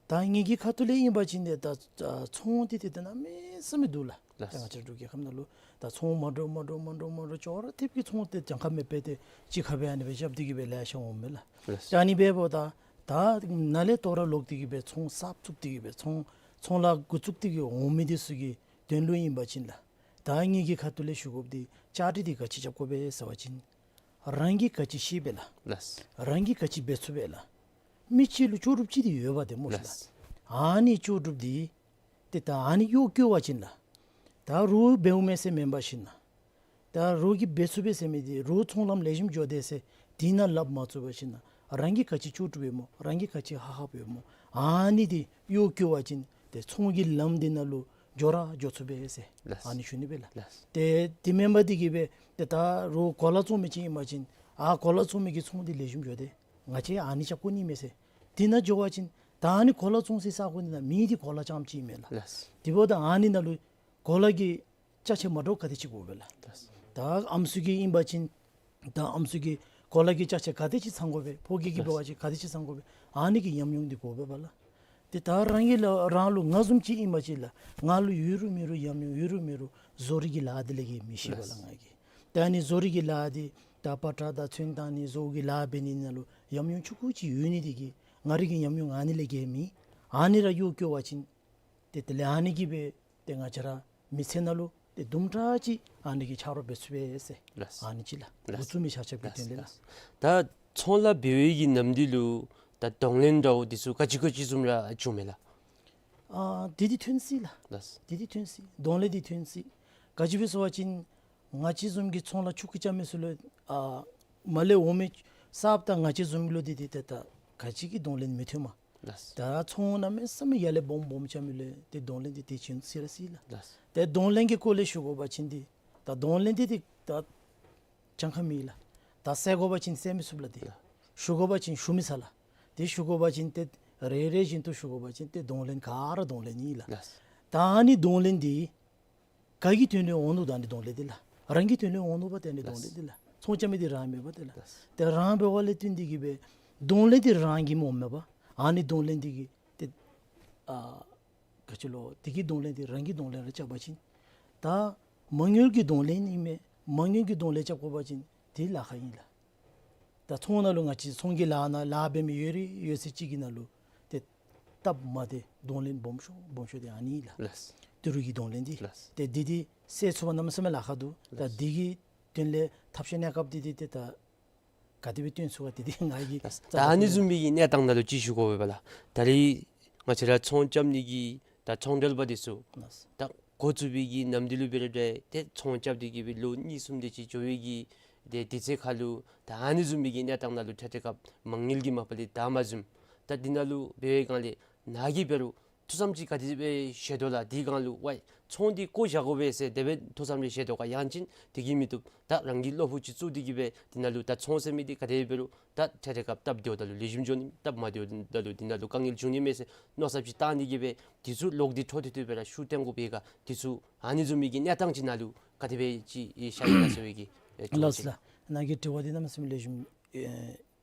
ད་ངེ་གི་ཁ་ཐུག་ལས་ཨིན་པ་ཅིན་ཏེ་ད་ཨ་ཚོང་འདི་ཏེ་ད་གནམ་མེད་ས་མེད་འདུག་ལགས། ལགས། ད་ང་བཅས་འབྲུག་རྒྱལ་ཁབ་ནང་ལུ་ད་ཚོང་མ་འདྲཝ་མ་འདྲཝ་མ་འདྲཝ་མ་འདྲཝ་ཅོག་ར་འཐདཔ་གི་ཚོང་ཏེ་གྱངས་ཁ་མེད་པར་ཏེ་གཅིག་ཁར་སྦེ་ཨ་ནི་སྦེ་རྐྱབ་སྟེ་གིས་སྦེ་ལེ་ཤ་འོངམ་མས་ལགས། ལགས། ད་ཨ་ནི་འབདཝ་ད་ད་ནཱ་ལས་དོ་རུང་ལོག་སྟེ་གིས་སྦེ་ཚོང་གསརཔ་བཙུགས་ཏེ་གིས་སྦེ་ཚོང་ཚོང་ལཱ་འགོ་བཙུགས་ཏེ་གིས་འོང་མི་འདི་ཚུ་གི་དོན་ལུ་ཨིན་པ་ཅིན་ལགས། ད་ངེ་གི་ཁ་ཐུག་ལས་ཞུ་དགོཔ་འདི་བཅའ་སྒྲིག་འདི་ག་ཅི་རྐྱབ་དགོ་པས་ཟེར་བ་ཅིན་རང་གིས་ག་ཅི་ཤེས་པས་ལགས། ལགས། རང་གིས་ག་ཅི་འབད་ཚུགས་པས་ལགས། མི་གཅིག་ལུ་ལྕོགས་གྲུབ་ཅིག་འདི་ཡོདཔ་འདི་སྨོ་ལགས། ལགས། ཨ་ནི་ལྕོགས་གྲུབ་འདི་ཏེ་ད་ཨ་ནི་གཡོག་བཀོལ་བ་ཅིན་ལགས། ད་རོགས་འབདཝ་མས་ཟེར་མེན་པར་ཞིན་ན་ད་རོགས་ཀྱིས་འབད་ཚུགས་པས་ཟེར་མི་འདི་རོགས་ཚོང་ལམ་ལེགས་ཤོམ་འགྱོ་དེས་ཟེར་དེ་ནང་ལགཔ་མ་བཙུགས་པར་ཞིན་ན་རང་གིས་ག་ཅི་ལྕོགས་གྲུབ་ཡོད་སྨོ་རང་གིས་ག་ཅི་ཧ་ཧབ་ཡོད་སྨོ་ཨ་ནི་འདི་གཡོག་བཀོལ་བ་ཅིན་ཏེ་ཚོང་གི་ལམ་འདི་ནང་ལུ་འགྱོ་ར་འགྱོ་ཚུགས་པས་ཟེར། ལགས། ཨ་ནི་ཞུ་ནི་སྦེ་ལགས། ལགས། ཏེ་དེ་མེན་པར་འདི་གིས་སྦེ་ཏེ་ད་རོགས་གོ་ལ་བཙོང་མི་ཅིག་ཨིན་པ་ཅིན་ཨ་གོ་ལ་བཙོང་མི་གི་ཚོང་འདི་ལེགས་ཤོམ་འགྱོ་དེས། ང་བཅས་ཨ་ནི་རྐྱབ་དགོ་ནི་མས་ཟེར། དེ་ནང་འགྱོ་བ་ཅིན་ད་ཨ་ནི་གོ་ལ་བཙོང་སའི་ས་གོ་འདི་ནང་མི་འདི་གོ་ལ་རྐྱངམ་ཅིག་མས་ལགས། ལགས། དེ་འབདཝ་ད་ཨ་ནི་ནང་ལུ་གོ་ལ་གི་ཅ་ཆས་མ་འདྲཝ་ག་དེ་ཅིག་དགོ་པས་ལགས། ལགས། ད་ཨམ་སྲུ་གི་ཨིན་པ་ཅིན་ད་ཨམ་སྲུ་གི་གོ་ལ་གི་ཅ་ཆས་ག་དེ་ཅིག་ཚང་དགོ་པས། ཕོ་སྐྱེས་ཀྱི་འབད་བ་ཅིན་ག་དེ་ཅིག་ཚང་དགོ་པས། ཨ་ནི་གི་ཉམས་མྱོང་འདི་དགོ་པས་པ་ལགས། ཏེ་ད་རང་གི་ལགས་རང་ལུ་ང་བཟུམ་ཅིག་ཨིན་པ་ཅིན་ལགས་ང་ལུ་ཡོད་རུང་མེད་རུང་ཉམས་མྱོང་ཡོད་རུང་མེད་རུང་བཟོ་རིག་གི་ལཱ་འདི་ལས་ཀྱི་མི་ཤེས་པས་ལགས། ལགས། ང་གིས་ད་ཨ་ནི་བཟོ་རིག་གི་ལཱ་འདི་ད་པ་ཏྲ་དང་ཚོན་བཏང་ནི་བཟོ་གི་ལཱ་འབད་ནི་ནང་ལུ་ཉམས་མྱོང་ཆུང་ཀུ་ཅིག་ཡོད་ནི་འདི་གིས་ང་རའི་གི་ཉམས་མྱོང་ཨ་ནི་ལས་ཀྱི་མེད། ཨ་ནི་ར་གཡོག་བཀོལ་བ་ཅིན་ཏེ་དེ་ལས་ཨ་ནི་གིས་སྦེ་ཏེ་ང་བཅས་ར་མི་ཚེ་ནང་ལུ་ཏེ་དུམ་གྲ་ཅིག་ཨ་ནི་གི་ཆ་རོགས་འབད་ཚུགས་པས་ཟེར། ལགས། ཨ་ནི་ཅིག་ལགས། ལགས། འགོ་བཙུགས་མི་ཆ་ཁྱབ་ཀྱི་ལགས། དོན་ལས་ལགས། ལགས། ད་ཚོང་ལཱ་འབད་བའི་གི་ནམ་དུས་ལུ་ད་གདོང་ལེན་འདྲཝ་འདི་ཚུ་ག་ཅི་ག་ཅི་བཟུམ་ར་བྱུངམ་མས་ལགས། ཨ་འདི་འདི་ཐོན་སྲིད་ལགས། ལགས། འདི་འདི་ཐོན་སྲིད། གདོང་ལེན་འདི་ཐོན་སྲིད། ག་ཅི་སྦེ་ཟེར་བ་ཅིན་ང་བཅས་བཟུམ་གྱི་ཚོང་ལཱ་ཆུང་ཀུ་རྐྱབ་མི་ཚུ་ལུ་ཨ་མར་ལས་འོང་མི་གསརཔ་དང་ང་བཅས་བཟུམ་ལུ་འདི་འདི་ཏེ་ད་ག་ཅི་གི་གདོང་ལེན་མི་ཐོནམ། ལགས། ད་ཚོང་གནམ་མེད་ས་མེད་ཡར་ལས་སྦོམ་སྦོམ་རྐྱབ་མི་ལུ་ཏེ་གདོང་ལེན་འདི་ཏེ་བྱིན་སྲིད་ར་སྲིད་ལགས། ལགས། ཏེ་གདོང་ལེན་གྱི་སྐོར་ལས་ཞུ་དགོ་པ་ཅིན་འདི་ད་གདོང་ལེན་འདི་ཏེ་ད་གྱངས་ཁ་མེད་ལགས། ད་ཟེར་དགོ་པ་ཅིན་ཟེར་མི་ཚུགས་ལགས། ཏེ་ལགས། ཞུ་དགོ་པ་ཅིན་ཞུ་མི་ཚར་ལགས། ཏེ་ཞུ་དགོ་པ་ཅིན་ཏེ་རེ་རེ་བཞིན་དུ་ཞུ་དགོ་པ་ཅིན་ཏེ་གདོང་ལེན་ག་ར་གདོང་ལེན་ཨིན་ལགས། ལགས། ད་ཨ་ནི་གདོང་ལེན་འདི་ག་གི་དོན་ལུ་འོང་ནུག། ད་ཨ་ནི་གདོང་ལེན་འདི་ལགས་རང་གི་དོན་ལུ་འོང་ནུག་པ། ཏེ་ཨ་ནི་གདོང་ལེན་འདི་ལགས་ཚོང་རྐྱབ་མི་འདི་རང་མེན་པ་ཏེ་ལགས། ལགས། ཏེ་རང་འབདཝ་ལས་བརྟེན་ཏེ་གིས་སྦེ་གདོང་ལེན་འདི་རང་གིས་སྨོ་མེན་པ། ཨ་ནི་གདོང་ལེན་འདི་གིས་ཏེ་ཨ་ག་ཅི་ལོ་འདི་གི་གདོང་ལེན་འདི་རང་གི་གདོང་ལེན་ར་རྐྱབ་པ་ཅིན་ད་མ་དངུལ་གྱི་གདོང་ལེན་ཨིན་མས། མ་དངུལ་གྱི་གདོང་ལེན་རྐྱབ་དགོ་པ་ཅིན་འདི་ལཱ་ཁག་ཨིན་ལགས། ད་ཚོང་ནང་ལུ་ང་བཅས་ཚོང་གི་ལཱ་ནང་ལཱ་འབད་མི་ཡོད་རིགས་ཡོད་ཚད་ཅིག་གི་ནང་ལུ་ཏེ་སྟབས་མ་བདེ་གདོང་ལེན་སྦོམ་ཤོས་སྦོམ་ཤོས་འདི་ཨ་ནི་ལགས། ལགས། ཏི་རུ་གི་གདོང་ལེན་འདི། ལགས། ཏེ་འདི་འདི་སེལ་ཚུགས་པ་གནམ་མེད་ས་མེད་ལཱ་ཁག་འདུག། ད་ལགས། འདི་གི་དོན་ལས་ཐབས་ཤེས་གནས་སྐབས་འདི་འདི་ཏེ་ད་ག་དེ་སྦེ་བཏོན་ཚུགས་ག་འདི་འདི་ང་གིས་ལགས། ད་ཨ་ནི་བཟུམ་མའི་གི་གནས་སྟངས་ནང་ལུ་ཅིག་ཞུ་དགོ་པས་པ་ལགས། ད་རེས་ང་བཅས་ར་ཚོང་རྐྱབ་ནི་གི་ད་ཚོང་འབྲེལ་པ་འདི་ཚུ་ལགས། ད་འགོ་བཙུགས་པའི་གི་ནམ་དུས་ལུ་འབད་རུང་འདྲ་ཏེ་ཚོང་རྐྱབ་སྟེ་གིས་སྦེ་ལོ་གཉིས་གསུམ་དེ་ཅིག་འགྱོ་བའི་གི་ཏེ་དུས་ཚོད་ཁར་ལུ་ད་ཨ་ནི་བཟུམ་མའི་གི་གནས་སྟངས་ནང་ལུ་འཕྲལ་འཕྲལ་སྐབས་མ་དངུལ་གྱི་མ་པ་ལས་ད་མ་བཟུམ། ད་འདི་ནང་ལུ་འབད་བའི་སྒང་ལས་ནཱ་གིས་འབད་རུང་ཐུགས་བསམ་ཅིག་ག་དེ་སྦེ་བཞེས་དོ་ལགས། དེའི་སྒང་ལུ་ཝའི་ཚོང་འདི་བཀོ་བཞག་དགོ་པས་ཟེར་དེ་སྦེ་ཐུགས་བསམ་རེ་བཞེས་དོ་ག། ཡང་ཅིན་དེ་གིས་མི་བཏུབ། ད་རང་གི་བློ་ཕུགས་ཅིག་བཙུགས་ཏེ་གིས་སྦེ་འདི་ནང་ལུ་ད་ཚོང་ཟེར་མི་འདི་ག་དེ་འབད་རུང་ད་འཕྲལ་འཕྲལ་སྐབས་སྟབས་བདེཝ་ད་ལུ་ལེགས་ཤོམ་འགྱོ་ནི་སྟབས་མ་བདེཝ་ད་ལུ་འདི་ནང་ལུ་དཀའ་ངལ་འབྱུང་ནི་མས་ཟེར་མནོ་བསམ་ཅིག་བཏང་ནི་གིས་སྦེ་དེ་ཚུ་ལོག་སྟེ་འཕྲོ་མཐུད་དེ་སྦེ་ར་ཤུགས་བཏོན་དགོ་པས་ག། དེ་ཚུ་ཨ་ནི་བཟུམ་མའི་གི་གནས་སྟངས་ཅིག་ནང་ལུ་ག་དེ་སྦེ་ཅིག་ཤར་ཡི་ན་ཟེར་བའི་གི་ཨེ་ལགས་ལགས། ནཱ་གི་དྲི་བ་འདི་གནམ་མེད་ས་མེད་ལེགས་ཤོམ་ཨེ་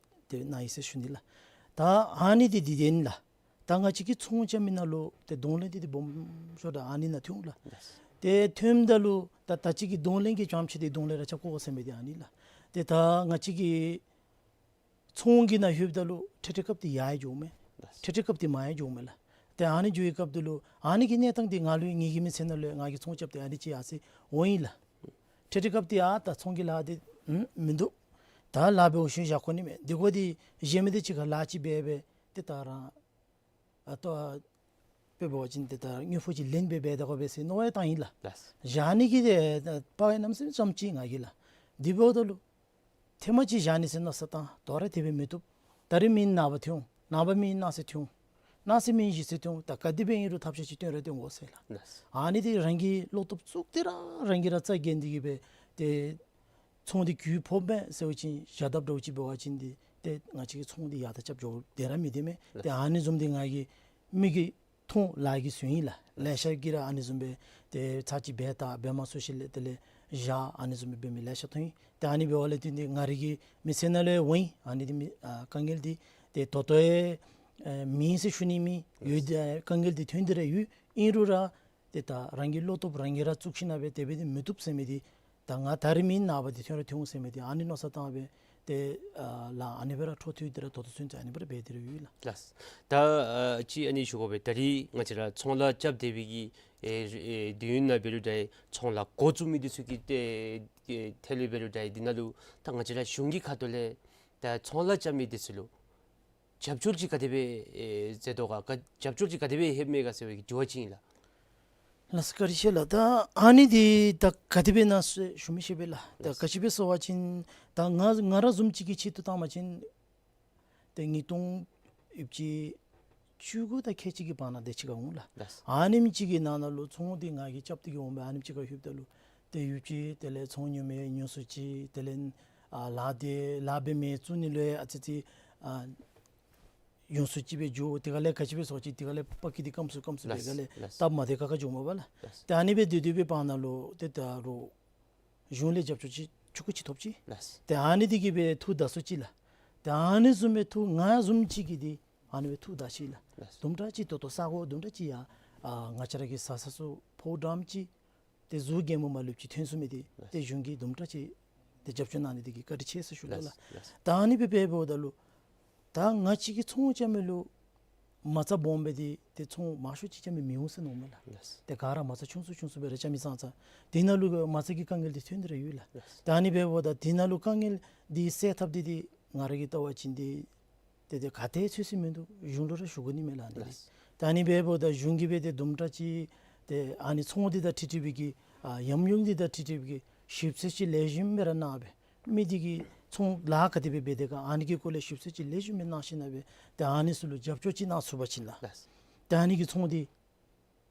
དེ་ནཱ་ཡི་ཟེར་ཞུ་ནི་ལགས། ད་ཨ་ནི་འདི་འདི་དེ་ཨིན་ལགས། ད་ང་བཅས་ཀྱི་ཚོང་རྐྱབ་མི་ནང་ལུ་ཏེ་གདོང་ལེན་འདི་འདི་སྦོམ་ཤོས་ད་ཨ་ནི་ནང་ཐོན་ལགས། ལགས། ཏེ་ཐོནམ་ད་ལུ་ད་ད་ཅི་གི་གདོང་ལེན་གྱི་རྐྱངམ་ཅིག་འདི་གདོང་ལེན་ར་རྐྱབ་དགོ་ཟེར་མི་འདི་ཨ་ནི་ལགས། ཏེ་ད་ང་བཅས་ཀྱི་ཚོང་གི་ནང་ལྷོདཔ་ད་ལུ་འཕྲལ་འཕྲལ་སྐབས་འདི་ཡར་ཡང་འགྱོཝ་མས། ལགས། འཕྲལ་འཕྲལ་སྐབས་འདི་མར་ཡང་འགྱོཝ་མས་ལགས། ཏེ་ཨ་ནི་འགྱོ་བའི་སྐབས་འདི་ལུ་ཨ་ནི་གི་གནས་སྟངས་འདི་ང་ལུ་ངེ་གི་མི་ཚེ་ནང་ལུ་ང་གིས་ཚོང་རྐྱབ་སྟེ་ཨ་ནི་ཅིག་ཡར་སོང་ཡི་ལགས། འཕྲལ་འཕྲལ་སྐབས་འདི་ཨ་ད་ཚོང་གི་ལཱ་འདི་ཨུམ་མིན་འདུག། ད་ལཱ་འབད་བའི་ཤུལ་བཞག་དགོ་ནི་མས། འདི་གོ་འདི་གཞན་མི་འདི་ཅིག་ཁར་ལཱ་ཅིག་འབད་འབད་ཏེ་ད་རང་ཨ་ལྟོ་དཔེ་འབད་བ་ཅིན་ཏེ་ད་དངུལ་ཕོགས་ཅིག་ལེན་སྦེ་འབད་དགོ་པས་ཟེར་མནོ་བ་བཏང་ཡི་ལགས། ལགས། བཞག་ནི་གི་ཏེ་དཔའ་བའི་གནམ་མེད་ས་མེད་ཙམ་ཅིག་ང་གིས་ལགས། འདི་འབདཝ་ད་ལུ་ ཐེངས་མ་གཅིག་བཞག་ནི་ཟེར་མནོ་བསམ་བཏང་། དོ་རུང་དེ་སྦེ་མི་བཏུབ། ད་རིས་མེན་ནངས་པ་ཐོན་འོང་། ནངས་པ་མེན་གནངས་ཚེ་ཐོན་འོང་། གནངས་ཚེ་མེན་གཞེས་ཚེ་ཐོན་འོང་། ད་ག་དེ་སྦེ་ཨིན་རུང་ཐབས་ཤེས་ཅིག་བཏོན་ར་བཏོན་དགོ་ཟེར་ལགས། ལགས། ཨ་ནི་དེ་རང་གི་བློ་སྟོབས་བཙུགས་ཏེ་ར་རང་གིས་ར་རྩ་འགེངས་ཏེ་གིས་སྦེ་ཏེ་ཚོང་འདི་གུ་ཕོགཔ་མས་ཟེར་བ་ཅིན་བཞག་དཔ་འདྲཝ་ཅིག་འབད་བ་ཅིན་འདི་ཏེ་ང་བཅས་ཀྱི་ཚོང་འདི་ཡར་དང་རྐྱབ་འགྱོ་སྟེ་ར་མི་སྡོད་མས། ཏེ་ཨ་ནི་བཟུམ་འདི་ང་གིས་མིག་གིས་མཐོང་ལགས་ཀྱིས་གཟུང་ཡི་ལགས། ལེ་ཤ་གིས་ར་ཨ་ནི་བཟུམ་སྦེ་ཏེ་ཚར་གཅིག་འབད་ད་འབད་མ་ཚུགས་ཞིནམ་ལས་དེ་ལས་བཞག་ཨ་ནི་བཟུམ་སྦེ་འབད་མི་ལེ་ཤ་མཐོང་ཡི། ཏེ་ཨ་ནི་འབདཝ་ལས་བརྟེན་ཏེ་ང་རའི་གི་མི་ཚེ་ནང་ལུ་འོང་ཡི། ཨ་ནི་འདི་མི་ཨ་དཀའ་ངལ་འདི་ཏེ་ད་ལྟོ་ཡང་ཨེ་མེད་ཟེར་ཞུ་ནི་མེད། ཡོད། ཨེ་དཀའ་ངལ་འདི་ཐོན་ཏེ་ར་ཡོད། ཨིན་རུང་ར་ཏེ་ད་རང་གི་བློ་སྟོབས་རང་གིས་ར་བཙུགས་ཞིནམ་ལས་དེ་སྦེ་འདི་མི་བཏུབ་ཟེར་མི་འདི་ད་ང་ད་རིས་མེན་ནངས་པ་འདི་ཐོན་ར་ཐོན་འོང་ཟེར་མི་འདི་ཨ་ནི་མནོ་བསམ་བཏང་སྦེ་ཏེ་ཨ་ལགས་ཨ་ནི་སྦེ་ར་འཕྲོ་མཐུད་དེ་ར་ད་ལྟོ་ཚུན་ཚོད་ཨ་ནི་སྦེ་ར་འབད་དེ་ར་ཡོད་ལགས། ལགས། ད་ཨ་ཅིག་ཨ་ནི་ཞུ་དགོ་པས། ད་རིས་ང་བཅས་ར་ཚོང་ལཱ་རྐྱབ་སྡོད་པའི་གི་ཨེ་ཨེ་དུས་ཡུན་ནང་འབད་རུང་འདྲ་ཚོང་ལཱ་འགོ་བཙུགས་མི་འདི་ཚུ་གི་ཏེ་ཨེ་ཐད་ལུ་འབད་རུང་འདྲ་འདི་ནང་ལུ་ད་ང་བཅས་ར་གཞུང་གི་ཁ་ཐུག་ལས་ད་ཚོང་ལཱ་རྐྱབ་མི་འདི་ཚུ་ལུ་རྒྱབ་སྐྱོར་ཅིག་ག་དེ་སྦེ་ཨེ་མཛད་དོ་ག་ག་རྒྱབ་སྐྱོར་ཅིག་ག་དེ་སྦེ་ལྷོདཔ་མས་ག་ཟེར་བའི་གི་དྲི་བ་ཅིག་ཨིན་ལགས། ལགས་སོ་བཀའ་དྲིན་ཆེ་ལགས། ད་ཨ་ནི་འདི་ད་ག་དེ་སྦེ་ཨིན་ན་ཞུ་མི་ཤེས་པས་ལགས། ད་ལགས། ག་ཅི་སྦེ་ཟེར་བ་ཅིན་ད་ང་ང་ར་བཟུམ་ཅིག་གི་ཆེད་དུ་བཏང་བ་ཅིན་ཏེ་ཉིས་སྟོང་ཡུདཔ་ཅིག་བཅུ་དགུ་དང་ཁལ་གཅིག་གི་བར་ན་དེ་ཅིག་ཁར་འོང་ལགས། ལགས། ཨ་ནེམ་ཅིག་གི་ནང་ན་ལུ་ཚོང་འདི་ང་གིས་རྐྱབ་སྟེ་གིས་འོང་སྦེ་ཨ་ནེམ་ཅིག་ཁར་ལྷོདཔ་ད་ལུ་ཏེ་ཡུདཔ་ཅིག་དེ་ལས་ཚོང་ཉོ་མི་ཉོ་སུ་ཅིག་དེ་ལས་ཨ་ལཱ་འདི་ལཱ་འབད་མི་བཙུགས་ནི་ལུ་ཨ་ཙི་ཙི་ཨ་ཉོ་སུ་ཅིག་སྦེ་འགྱོ། དེ་ཁ་ལས་ག་ཅི་སྦེ་ཟེར་བ་ཅིན་དེ་ཁ་ལས་པ་ཀི་འདི་སྐམ་སུ་སྐམ་སུ་སྦེ་ལགས། ག་ལས་ལགས། སྟབས་མ་བདེ་ཁག་ཁ་འགྱོཝ་མས་པ་ལགས། ལགས། ཏེ་ཨ་ནི་སྦེ་སྡོད་སྡོད་པའི་བར་ན་ལུ་ཏེ་ད་རུང་གཞུང་ལས་རྒྱབ་སྐྱོར་ཅིག་ཆུང་ཀུ་ཅིག་ཐོབ་ཅི། ལགས། ཏེ་ཨ་ནི་འདི་གིས་སྦེ་ཐུགས་དགའ་སོ་ཅི་ལགས། ཏེ་ཨ་ནི་བཟུམ་སྦེ་ཐུགས་ང་བཟུམ་ཅིག་གིས་འདི་ཨ་ནི་སྦེ་ཐུགས་དགའ་ཅི་ལགས། ལགས། དུམ་གྲ་ཅིག་ད་ལྟོ་ས་གོ་དུམ་གྲ་ཅིག་ཡར་ཨ་ང་བཅས་ར་གི་ས་ས་སུ་ཕོཝ་འགྲངམ་ཅིག་ཏེ་གཟུགས་རྒྱལ་མོ་མ་ལུསཔ་ཅིག་ཐོན་སོ་མི་འདི་ལགས། ཏེ་གཞུང་གིས་དུམ་གྲ་ཅིག་ཏེ་རྒྱབ་སྐྱོར་གནང་ནི་འདི་གིས་བཀའ་དྲིན་ཆེ་ཟེར་ཞུ་དོ་ལགས། ལགས། ལགས། ད་ཨ་ནི་སྦེ་འབདཝ་ད་ལུ་ད་ང་བཅས་ཀྱིས་ཚོང་རྐྱབ་མི་ལུ་མ་རྩ་སྦོམ་སྦེ་འདི་ཏེ་ཚོང་མང་ཤོས་ཅིག་རྐྱབ་མི་མི་འོང་ཟེར་མནོཝ་མས་ལགས། ལགས། ཏེ་ག་ར་མ་རྩ་ཆུང་སུ་ཆུང་སུ་སྦེ་ར་རྐྱབ་མི་ཙང་ཙང་དེ་ནང་ལུ་མ་རྩ་གི་དཀའ་ངལ་འདི་ཐོན་ཏེ་ར་ཡོད་ལགས། ལགས། ད་ཨ་ནི་འབདཝ་ད་དེ་ནང་ལུ་དཀའ་ངལ་འདི་སེལ་ཐབས་འདི་འདི་ང་ར་གིས་བལྟ་བ་ཅིན་འདི་ཏེ་ཏེ་ག་ཏེ་ཚོད་ཅིག་མིན་འདུག། གཞུང་ལུ་ར་ཞུ་དགོ་ནི་མས་ལགས་ཨ་ནི་འདི། ལགས། ད་ཨ་ནི་འབདཝ་ད་གཞུང་གིས་སྦེ་ཏེ་དུམ་གྲ་ཅིག་ཏེ་ཨ་ནི་ཚོང་འདི་དང་འཁྲིལ་འཁྲིལ་བའི་གི་ཨ་ཉམས་མྱོང་འདི་དང་འཁྲིལ་འཁྲིལ་བའི་གི་ཞིབ་འཚོལ་ཅིག་ལེགས་ཤོམ་སྦེ་ར་གནང་སྦེ་མི་འདི་གིས་ཚོང་ལཱ་ག་དེ་སྦེ་འབད་དེས་ག་ཨ་ནི་གི་སྐོར་ལས་ཞིབ་འཚོལ་ཅིག་ལེགས་ཤོམ་སྦེ་གནང་ཞིནམ་ལས་སྦེ་ཏེ་ཨ་ནི་ཚུ་ལུ་རྒྱབ་སྐྱོར་ཅིག་གནང་ཚུགས་པ་ཅིན་ལགས། ལགས། ཏེ་ཨ་ནི་གི་ཚོང་འདི་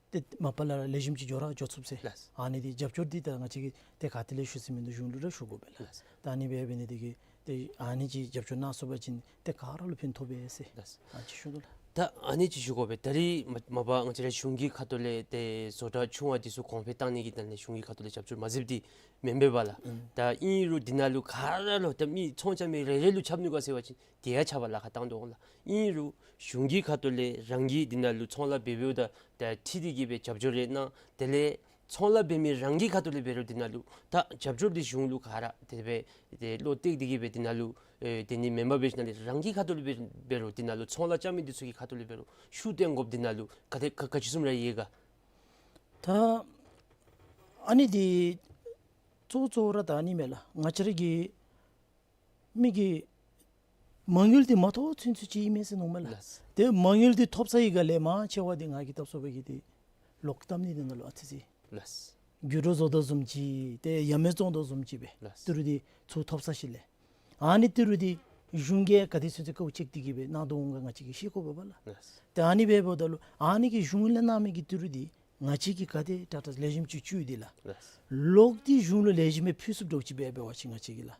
ཏེ་མ་པ་ལས་ར་ལེགས་ཤོམ་ཅིག་འགྱོ་ར་འགྱོ་ཚུགས་ཟེར། ལགས། ཨ་ནི་འདི་རྒྱབ་སྐྱོར་འདི་ད་ང་བཅས་ཀྱིས་ཏེ་ག་ཏེ་ལས་ཞུ་ས་མིན་འདུག། གཞུང་ལུ་ར་ཞུ་དགོ་པས་ལགས། ལགས། ད་ཨ་ནི་སྦེ་འབད་ནི་འདི་གིས་ཏེ་ཨ་ནི་ཅིག་རྒྱབ་སྐྱོར་གནང་ཚུགས་པ་ཅིན་ཏེ་ག་ར་ལུ་ཕན་ཐོགས་པས་ཟེར། ལགས། ཨ་ཅིག་ཞུ་དོ་ལགས། ད་ཨ་ནི་ཅིག་ཞུ་དགོ་པས། ད་རིས་མ་མ་པ་ང་བཅས་ར་གཞུང་གི་ཁ་ཐུག་ལས་ཏེ་བཟོ་གྲྭ་ཆུང་བ་འདི་ཚུ་གོང་འཕེལ་བཏང་ནི་གི་དོན་ལས་གཞུང་གི་ཁ་ཐུག་ལས་རྒྱབ་སྐྱོར་མ་མཛདཔ་འདི་མེན་པས་པ་ལགས། ཨུམ། ད་ཨིན་རུང་འདི་ནང་ལུ་ག་ར་ལུ་ད་མི་ཚོང་རྐྱབ་མི་རེ་རེ་ལུ་ཁྱབ་ནུག་ག་ཟེར་བ་ཅིན་དེ་ཡང་ཁྱབ་པར་ལཱ་ཁག་བཏང་དོ་འོང་ལགས། ཨིན་རུང་གཞུང་གི་ཁ་ཐུག་ལས་རང་གིས་འདི་ནང་ལུ་ཚོང་ལཱ་འབད་འབདཝ་ད་ད་འཁྲིལ་ཏེ་གིས་སྦེ་རྒྱབ་སྐྱོར་རེ་གནང་། དེ་ལས་ཚོང་ལཱ་འབད་མི་རང་གི་ཁ་ཐུག་ལས་འབད་རུང་འདི་ནང་ལུ་ད་རྒྱབ་སྐྱོར་འདི་གཞུང་ལུ་ག་ར་དེ་སྦེ་ཏེ་བློ་གཏད་དེ་གིས་སྦེ་འདི་ནང་ལུ་ཨེ་དེ་ནི་མེན་པར་འབད་ཞིནམ་ལས་རང་གི་ཁ་ཐུག་ལས་འབད་འབད་རུང་འདི་ནང་ལུ་ཚོང་ལཱ་རྐྱབ་མི་འདི་ཚུ་གི་ཁ་ཐུག་ལས་འབད་རུང་ཤུགས་བཏོན་དགོཔ་འདི་ནང་ལུ་ག་དེ་ག་ག་ཅི་བཟུམ་ར་ཡོད་ག། ད་ཨ་ནི་འདི་གཙོ་གཙོ་བོ་ར་ད་ཨ་ནི་མས་ལགས། ང་བཅས་ར་གི་མི་གིས་མ་དངུལ་འདི་མ་ཐོབ་ཚུན་ཚོད་ཅིག་ཨིན་མས་ཟེར་མནོཝ་མས་ལགས། ལགས། ཏེ་མ་དངུལ་འདི་ཐོབ་ཚར་བའི་སྒང་ལས་མང་ཆེ་བ་འདི་ང་གིས་བལྟ་སོང་བའི་གི་འདི་ལོག་བཏབ་ནི་འདི་ནང་ལུ་ཨ་ཙི་ཅིག། ལགས། རྒྱུ་འགྲོ་བཟོ་དོ་བཟུམ་ཅིག་ཏེ་ཡ་མེད་བཙོང་དོ་བཟུམ་ཅིག་སྦེ། ལགས། ཏི་རུ་འདི་ཚུར་ཐོབ་ཚར་ཞིནམ་ལས་ཨ་ནི་ཏི་རུ་འདི་གཞུང་གིས་ག་དེ་ཚུན་ཚོད་དཀའཝ་སྤྱད་དེ་གིས་སྦེ་གནང་དོ་འོང་ག་ང་བཅས་ཀྱིས་ཤེས་དགོ་པས་པ་ལགས། ལགས། ཏེ་ཨ་ནི་སྦེ་འབདཝ་ད་ལུ་ཨ་ནི་གི་གཞུང་ལས་གནང་མི་གི་ཏི་རུ་འདི་ང་བཅས་ཀྱིས་ག་དེ་དྲག་དྲག་ལེགས་ཤོམ་ཅིག་བཅུག་སྟེ་ལགས། ལགས། ལོག་སྟེ་གཞུང་ལུ་ལེགས་ཤོམ་སྦེ་ཕུལ་ཚུགསཔ་འདྲཝ་ཅིག་སྦེ་འབད་བ་ཅིན་ང་བཅས་ཀྱིས་ལགས།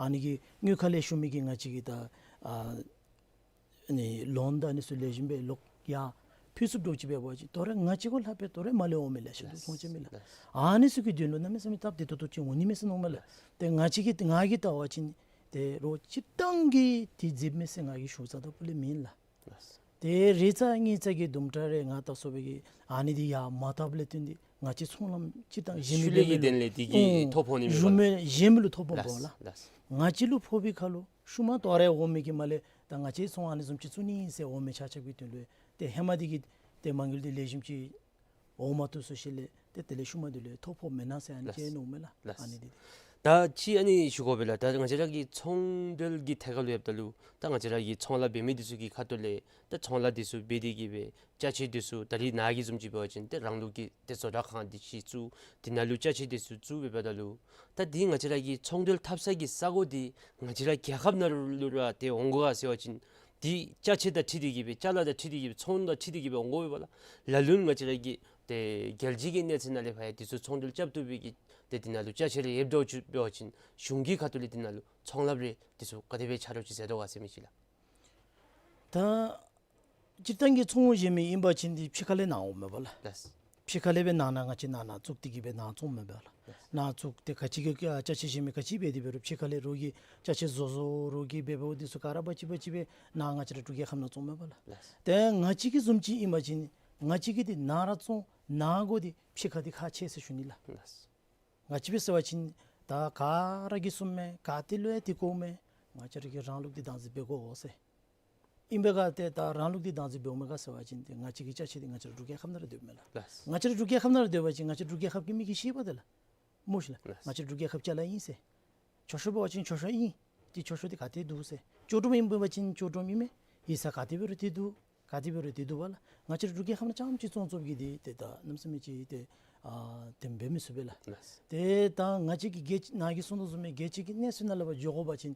ཨ་ནི་གི་དངུལ་ཁང་ལས་ཞུ་མི་གི་ང་བཅས་ཀྱི་ད་ཨ་ནི་ལོན་དང་ཨ་ནི་ཚུ་ལེགས་ཤོམ་སྦེ་ལོག་ཡར་ཕུལ་ཚུགསཔ་འདྲཝ་ཅིག་འབད་བ་ཅིན་དོ་རུང་ང་བཅས་གུ་ལྷག་སྦེ་དོ་རུང་མར་ལས་འོང་མི་ལེ་ཤ་འདུག། ལགས། ཚོང་རྐྱབ་མི་ལགས། ལགས། ཨ་ནི་ཚུ་གི་དོན་ལུ་གནམ་མེད་ས་མེད་སྟབས་བདེ་ཏོག་ཏོ་ཅིག་འོང་ནི་མས་ཟེར་མནོཝ་མས་ལགས། ལགས། ཏེ་ང་བཅས་ཀྱིས་ང་གིས་བལྟ་བ་ཅིན་ཏེ་རོགས་སྤྱིར་བཏང་གིས་འདི་མཛདཔ་མས་ཟེར་ང་གིས་ཞུ་ས་ད་པུ་ལས་མེན་ལགས། ལགས། ཏེ་རེ་ཙམ་གཉིས་ཙམ་གྱི་དུམ་གྲ་རེ་ང་བལྟ་སོང་བའི་གི་ཨ་ནི་འདི་ཡར་མ་བཏབ་ལས་བརྟེན་ཏེ་ང་བཅས་ཚོང་ལམ་སྤྱིར་བཏང་གཞན་མི་ཤུལ་ལས་ཀྱི་དོན་ལས་འདི་གིས་ཨུམ་ཐོ་ཕོག་ནི་མས་པ་ལགས། གཞན་མི་ལུ་ཐོ་ཕོགཔ་འོང་ལགས། ལགས། ལགས། ང་བཅས་ལུ་ཕོག་པའི་ཁར་ལུ་ཤུལ་མ་དོ་རུང་འོང་མི་གི་མར་ལས་ད་ང་བཅས་ཚོང་ཨ་ནི་བཟུམ་ཅིག་བཙུགས་ནི་ཟེར་འོང་མི་ཆ་ཁྱབ་ཀྱི་དོན་ལུ་ཏེ་ཧེ་མ་འདི་གིས་ཏེ་མ་དངུལ་འདི་ལེགས་ཤོམ་ཅིག་འོང་མ་བཏུབ་སོང་ཞིནམ་ལས་ཏེ་དེ་ལས་ཤུལ་མ་འདི་ལུ་ཐོ་ཕོགཔ་མེན་ན་ཟེར་ཨ་ནི་ལགས། ཅིག་མནོཝ་མས་ལགས། ལགས། ཨ་ནི་འདི་ ད་ཅི་ཨ་ནི་ཞུ་དགོ་པས་ལགས། ད་ང་བཅས་ར་གི་ཚོང་འབྲེལ་གྱི་ཐད་ཁར་ལུ་ཡོདཔ་ད་ལུ་ད་ང་བཅས་ར་གི་ཚོང་ལཱ་འབད་མི་འདི་ཚུ་གི་ཁ་ཐུག་ལས་ད་ཚོང་ལཱ་འདི་ཚུ་འབད་དེ་གི་སྦེ་ཅ་ཆས་འདི་ཚུ་ད་རིས་ནཱ་གི་བཟུམ་ཅིག་འབད་བ་ཅིན་ཏེ་རང་ལུགས་ཀྱི་ཏེ་བཟོ་གྲྭ་ཁང་འདི་ཅིག་བཙུགས། དེ་ནང་ལུ་ཅ་ཆས་འདི་ཚུ་བཙུགས་འབདཝ་ད་ལུ་ད་འདི་ང་བཅས་ར་གི་ཚོང་འབྲེལ་འཐབ་ས་གི་ས་གོ་འདི་ང་བཅས་ར་རྒྱལ་ཁབ་ནང་ལུ་ར་ཏེ་འོང་དགོ་ག་ཟེར་བ་ཅིན་འདི་ཅ་ཆས་དང་འཁྲིལ་ཏེ་གི་སྦེ་ཅ་ལ་དང་འཁྲིལ་ཏེ་གི་སྦེ་ཚོང་དང་འཁྲིལ་ཏེ་གི་སྦེ་འོང་དགོ་པས་ལགས། ལ་ལུ་ང་བཅས་ར་གི་ཏེ་རྒྱལ་སྤྱི་གི་གནས་ཚད་ནང་ལས་ཕར་ཡང་འདི་ཚུ་ཚོང་འབྲེལ་རྐྱབ་བཏུབ་པའི་གི་ཏེ་འདི་ནང་ལུ་ཅ་ཆས་རེ་ཡོདཔ་འདྲཝ་ཅིག་འབད་བ་ཅིན་གཞུང་གི་ཁ་ཐུག་ལས་འདི་ནང་ལུ་ཚོང་ལཱ་རེ་འདི་ཚུ་ག་དེ་སྦེ་ཆ་རོགས་ཅིག་མཛད་དོ་ག་ཟེར་མི་ཅིག་ལགས། ད་སྤྱིར་བཏང་གི་ཚོང་ཟེར་མི་ཨིན་པ་ཅིན་འདི་ཕྱི་ཁ་ལས་ནཱ་འོངམ་མས་པ་ལགས། ལགས། ཕྱི་ཁ་ལས་སྦེ་ནཱ་ནཱ་ང་བཅས་ནཱ་ནཱ་བཙུགས་ཏེ་གི་སྦེ་ནཱ་བཙོངམ་མས་པ་ལགས། ལགས། ནཱ་བཙུགས་ཏེ་ག་ཅི་གི་ཨ་ཅ་ཆས་ཟེར་མི་ག་ཅི་འབད་དེ་འབད་རུང་ཕྱི་ཁ་ལས་རོགས་ཀྱིས་ཅ་ཆས་བཟོ་བཟོ་རོགས་ཀྱིས་འབད་འབདཝ་འདི་ཚུ་ག་ར་འབག་ཅི་འབག་ཅི་སྦེ་ནཱ་ང་བཅས་ར་འབྲུག་རྒྱལ་ཁབ་ནང་བཙོངམ་མས་པ་ལགས། ལགས། ཏེ་ང་བཅས་ཀྱི་བཟུམ་ཅིག་ཨིན་པ་ཅིན་ང་བཅས་ཀྱིས་འདི་ནཱ་ར་བཙོང་ནཱ་དགོ་འདི་ཕྱི་ཁ་འདི་ཁག་ཆེ་ཟེར་ཞུ་ནི་ལགས། ལགས། ག་ཅི་སྦེ་ཟེར་བ་ཅིན་ད་ག་ར་གིས་གསུངམ་མས། ག་ཏེ་ལུ་ཡང་འདི་གོཝ་མས། ང་བཅས་ར་གིས་རང་ལུགས་འདི་བདག་འཛིན་འབད་དགོ་ཟེར། ཨིན་པས་ག་ཏེ་ད་རང་ལུགས་འདི་བདག་འཛིན་འབདཝ་མས་ག་ཟེར་བ་ཅིན་ཏེ་ང་བཅས་ཀྱི་ཅ་ཆས་འདི་ང་བཅས་ར་འབྲུག་རྒྱལ་ཁབ་ནང་ར་སྡོདཔ་མས་ལགས། ལགས། ང་བཅས་ར་འབྲུག་རྒྱལ་ཁབ་ནང་ར་སྡོད་པ་ཅིན་ང་བཅས་ར་འབྲུག་རྒྱལ་ཁབ་ཀྱི་མི་གིས་ཤེས་པས་ཏེ་ལགས། མོ་ཤིག་ལགས། ལགས། ང་བཅས་ར་འབྲུག་རྒྱལ་ཁབ་ཅ་ལ་ཨིན་ཟེར། མཆོད་བཤམ་འབད་བ་ཅིན་མཆོད་བཤམ་ཨིན། ཏེ་མཆོད་བཤམ་འདི་ག་ཏེ་འདུག་ཟེར། ཆོས་སྒྲོམ་ཨིན་པ་ཅིན་མཆོད་སྒྲོམ་ཨིན་མས། ཡིག་ཚང་ག་ཏེ་འབད་རུང་ཏེ་འདུག། ག་ཏེ་འབད་རུང་ཏེ་འདུག་པ་ལགས། ང་བཅས་ར་འབྲུག་རྒྱལ་ཁབ་ནང་རྐྱངམ་ཅིག་བཙོང་བཙོངམ་གིས་འདི་ཏེ་ད་གནམ་མེད་ས་མེད་ཅིག་ཏེ་ཨ་དེ་འབད་མི་ཚུགས་པས་ལགས། ལགས། ཏེ་ད་ང་བཅས་ཀྱི་རྒྱལ་ནཱ་གིས་གསུང་དོ་བཟུམ་སྦེ་རྒྱལ་སྤྱི་གི་གནས་ཚད་ནང་ལས་ཕར་འགྱོ་དགོ་པ་ཅིན་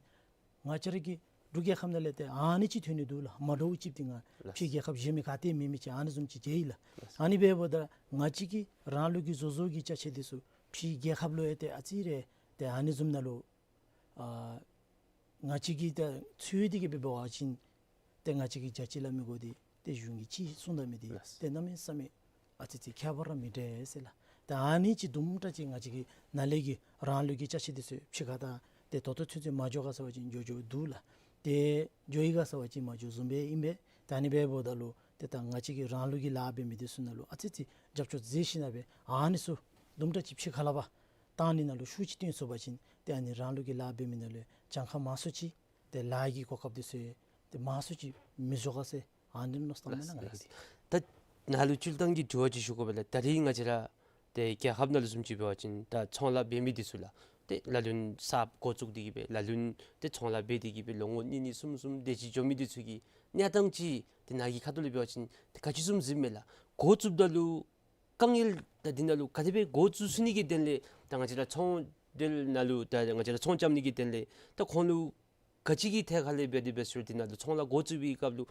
ང་བཅས་ར་གི་འབྲུག་རྒྱལ་ཁབ་ནང་ལས་ཏེ་ཨ་ནི་ཅིག་ཐོན་ནི་འདུག་ལགས། མ་འདྲཝ་ཅིག་འདི་ང་ལགས། ཕྱི་རྒྱལ་ཁབ་གཞན་མི་ག་ཏེ་མེད་མི་ཅིག་ཨ་ནི་བཟུམ་ཅིག་མཇལ་ཡི་ལགས། ལགས། ཨ་ནི་འབདཝ་ད་ང་བཅས་ཀྱི་རང་ལུགས་ཀྱི་བཟོ་བཟོ་གི་ཅ་ཆས་འདི་ཚུ་ཕྱི་རྒྱལ་ཁབ་ལུ་ཡང་ཏེ་ཨ་ཙི་རེ་ཏེ་ཨ་ནི་བཟུམ་ནང་ལུ་ཨ་ང་བཅས་ཀྱིས་ད་འཚོལ་ཏེ་གི་སྦེ་འབད་བ་ཅིན་ཏེ་ང་བཅས་ཀྱི་རྒྱལ་སྤྱི་ལ་མི་དགོ་འདི་ཏེ་གཞུང་གིས་ཅིག་གསུངས་ད་མི་འདི་ལགས། ཏེ་གནམ་མེད་ས་མེད་ཨ་ཙི་ཅིག་ཁྱད་པར་ར་མི་འདྲ་ཟེར་ལགས། ཏེ་ཨ་ནི་ཅིག་དུམ་གྲ་ཅིག་ང་བཅས་ཀྱི་ནཱ་ལས་ཀྱི་རང་ལུགས་ཀྱི་ཅ་ཆས་འདི་ཚུ་ཕྱི་ཁ་ད་ཏེ་ད་ལྟོ་ཚུན་ཚོད་མ་འགྱོ་ག་ཟེར་བ་ཅིན་འགྱོ་འགྱོཝ་འདུག་ལགས། ཏེ་འགྱོ་ཡི་ག་ཟེར་བ་ཅིན་མ་འགྱོ་བཟུམ་སྦེ་ཨིན་པས། ད་ཨ་ནི་འབདཝ་ད་ལུ་ཏེ་ད་ང་བཅས་ཀྱི་རང་ལུགས་ཀྱི་ལཱ་འབད་མི་འདི་ཚུ་ནང་ལུ་ཨ་ཙི་ཅིག་རྒྱབ་སྐྱོར་མཛད་ཞིནམ་སྦེ་ཨ་ནི་ཚུ་དུམ་གྲ་ཅིག་ཕྱི་ཁ་ལས་ཕར་བཏང་ནི་ནང་ལུ་ཤུགས་ཅིག་བཏོན་ཚུགས་པ་ཅིན་ཏེ་ཨ་ནི་རང་ལུགས་ཀྱི་ལཱ་འབད་མི་ནང་ལུ་གྱངས་ཁ་མང་སུ་ཅིག་ཏེ་ལཱ་གི་གོ་སྐབས་འདི་ཚུ་ཏེ་མང་སུ་ཅིག་མི་འགྱོ་ག་ཟེར་ཨ་ནི་མནོ་བསམ་བཏངམ་མས་ལགས། ལགས། ང་གིས་ཏེ་ད་ནཱ་ལུ་སྤྱིར་བཏང་གི་དྲི་བ་ཅིག་ཞུ་དགོ་པས་ལགས། ད་རིས་ང་བཅས་ར་ཏེ་རྒྱལ་ཁབ་ནང་ལུ་བཟུམ་ཅིག་འབད་བ་ཅིན་ད་ཚོང་ལཱ་འབད་མི་འདི་ཚུ་ལགས། ཏེ་ལ་ལུ་ན་གསརཔ་འགོ་བཙུགས་ཏེ་གི་སྦེ་ལ་ལུ་ན་ཏེ་ཚོང་ལཱ་འབད་དེ་གི་སྦེ་ལོ་ངོ་གཉིས་གཉིས་གསུམ་གསུམ་དེ་ཅིག་འགྱོ་མི་འདི་ཚུ་གི་གནས་སྟངས་ཅིག་ཏེ་ནཱ་གི་ཁ་ཐུག་ལས་འབད་བ་ཅིན་ཏེ་ག་ཅི་བཟུམ་གཟིགསཔ་མས་ལགས། འགོ་བཙུགསཔ་ད་ལུ་དཀའ་ངལ་ད་འདི་ནང་ལུ་ག་དེ་སྦེ་འགོ་བཙུགས་ཚུགས་ནི་གི་དོན་ལས་ད་ང་བཅས་ར་ཚོང་འབྲེལ་ནང་ལུ་ད་ང་བཅས་ར་ཚོང་རྐྱབ་ནི་གི་དོན་ལས་ད་ཁོང་ལུ་ག་ཅི་གི་ཐད་ཁ་ལས་འབད་དེ་འབད་ཟེར་འདི་ནང་ལུ་ཚོང་ལཱ་འགོ་བཙུགས་པའི་སྐབས་ལུ་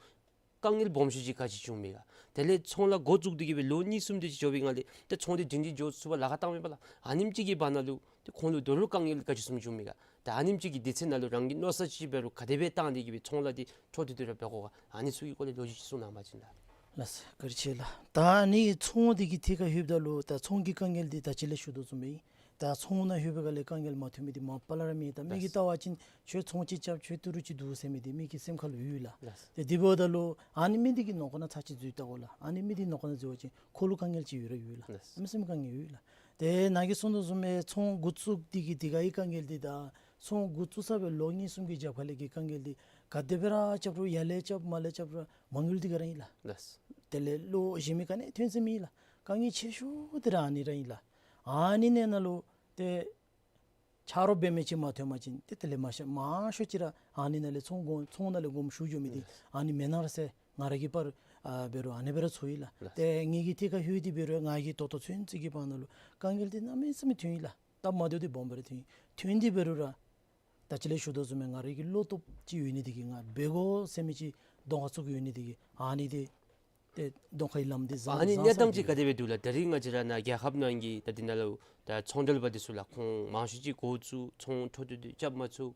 དཀའ་ངལ་སྦོམ་ཤོས་ཅིག་ག་ཅི་བྱུངམ་མས་ག། དེ་ལས་ཚོང་ལཱ་འགོ་བཙུགས་ཏེ་གི་སྦེ་ལོ་གཉིས་གསུམ་དེ་ཅིག་འགྱོ་བའི་སྒང་ལས་ཏེ་ཚོང་འདི་སྒྲིང་སྒྲི་འགྱོ་ཚུགས་པར་ལཱ་ཁག་བཏངམ་མས་པ་ལགས། ཨ་ནེམ་ཅིག་གི་བར་ན་ལུ་ཏེ་ཁོང་ལུ་དོ་རུང་དཀའ་ངལ་ག་ཅི་བཟུམ་བྱུངམ་མས་ག། ད་ཨ་ནེམ་ཅིག་གི་དུས་ཚོད་ནང་ལུ་རང་གིས་མནོ་བསམ་ཅིག་འབད་རུང་ག་དེ་སྦེ་བཏང་སྟེ་གི་སྦེ་ཚོང་ལཱ་འདི་འཕྲོ་མཐུད་དེ་ར་འབད་དགོ་ག། ཨ་ནི་ཚུ་གི་སྐོར་ལས་ལོ་རྒྱུས་ཅིག་གསུང་གནང་བ་ཅིན་ལགས། ལགས་སོ། བཀའ་དྲིན་ཆེ་ལགས། ད་ཨ་ནི་ཚོང་འདི་གི་ཐད་ཁར་ལྷོདཔ་ད་ལུ་ད་ཚོང་གི་དཀའ་ངལ་འདི་ད་ཅི་ལས་ཞུ་དོ་བཟུམ་སྦེ་ད་ཚོང་ནང་ལྷོད་པའི་སྒང་ལས་དཀའ་ངལ་མ་ཐོན་མི་འདི་མ་པ་ལས་ར་མེད། ད་མི་གིས་ལགས། བལྟ་བ་ཅིན་ཁྱོད་ཚོང་ཅིག་རྐྱབ་ཁྱོད་ཏི་རུ་ཅིག་འདུག་ཟེར་མི་འདི་མི་གི་སེམས་ཁར་ལུ་ཡོད་ལགས། ལགས། ཏེ་དེ་འབདཝ་ད་ལུ་ཨ་ནི་མི་འདི་གི་ནང་ཁོག་ནང་ཚར་ཅིག་འཛུལ་བལྟ་དགོ་ལགས། ཨ་ནི་མི་འདི་ནང་ཁོག་ནང་འཛུལ་བ་ཅིན་ཁོ་ལུ་དཀའ་ངལ་ཅིག་ཡོད་ར་ཡོད་ལགས། ལགས། མི་སེམས་དཀའ་ངལ་ཡོད་ལགས། ཏེ་ནཱ་གིས་གསུང་དོ་བཟུམ་སྦེ་ཚོང་འགོ་བཙུགས་འདི་གི་འདི་གི་དཀའ་ངལ་འདི་དང་ཚོང་འགོ་བཙུགས་ཚར་བའི་ལོ་གཉིས་གསུམ་གྱི་རྒྱབ་ཁ་ལས་ཀྱི་དཀའ་ངལ་འདི་ག་དེ་སྦེ་ར་རྐྱབ་རུང་ཡར་ལས་རྐྱབ་མར་ལས་རྐྱབ་རུང་མ་དངུལ་འདི་ག་ར་ཨིན་ལགས། ལགས། དེ་ལས་ལོག་གཞན་མི་ག་ནི་ཐོན་ས་མེད་ལགས། དཀའ་ངལ་ཆེ་ཤོས་འདི་ར་ཨ་ནི་ར་ཨིན་ལགས། ཨ་ནི་ནང་ལུ་ཏེ་ཆ་རོགས་འབད་མི་ཅིག་མ་ཐོན་པ་ཅིན་ཏེ་དེ་ལས་མང་ཤོས་མང་ཤོས་ཅིག་ར་ཨ་ནི་ནང་ལས་ཚོང་དགོ་ཚོང་ནང་ལས་དགོངམ་ཞུ་འགྱོ་མི་འདི་ལགས། ཨ་ནི་མེན་ན་ར་ཟེར་ང་ར་གིས་པར་ཨ་འབད་རུང་ཨ་ནི་སྦེ་ར་ཚོར་ཡི་ལགས། ལགས། ཏེ་ངེ་གི་ཐད་ཁར་ལྷོད་དེ་འབད་རུང་ང་གིས་ད་ལྟོ་ཚུན་ཚོད་ཀྱི་བར་ན་ལུ་དཀའ་ངལ་འདི་གནམ་མེད་ས་མེད་ཐོན་ཡི་ལགས། སྟབས་མ་བདེཝ་འདི་སྦོམ་སྦེ་ར་ཐོན་ཡི། ཐོན་ཏེ་འབད་རུང་ར་ད་ཅི་ལས་ཞུ་དོ་བཟུམ་སྦེ་ང་ར་གི་བློ་སྟོབས་ཅིག་ཡོད་ནི་འདི་གིས་ང་འབད་དགོ་ཟེར་མི་ཅིག་གདོང་ཁར་བཙུགས་ཡོད་ནི་འདི་གིས་ཨ་ནི་འདི་ཏེ་གདོང་ཁའི་ལམ་འདི་བཟང་ཨ་ནི་བཟང་གནས་སྟངས་ས་ཅིག་ག་དེ་སྦེ་འདུག་ལགས། ད་རིས་ང་བཅས་ར་ནཱ་རྒྱལ་ཁབ་ནང་གི་ད་འདི་ནང་ལུ་ད་ཚོང་འབྲེལ་པ་འདི་ཚུ་ལགས་ཁོང་མང་ཤོས་ཅིག་འགོ་བཙུགས་ཚོང་འཕྲོ་མཐུད་དེ་རྐྱབ་མ་ཚུགས།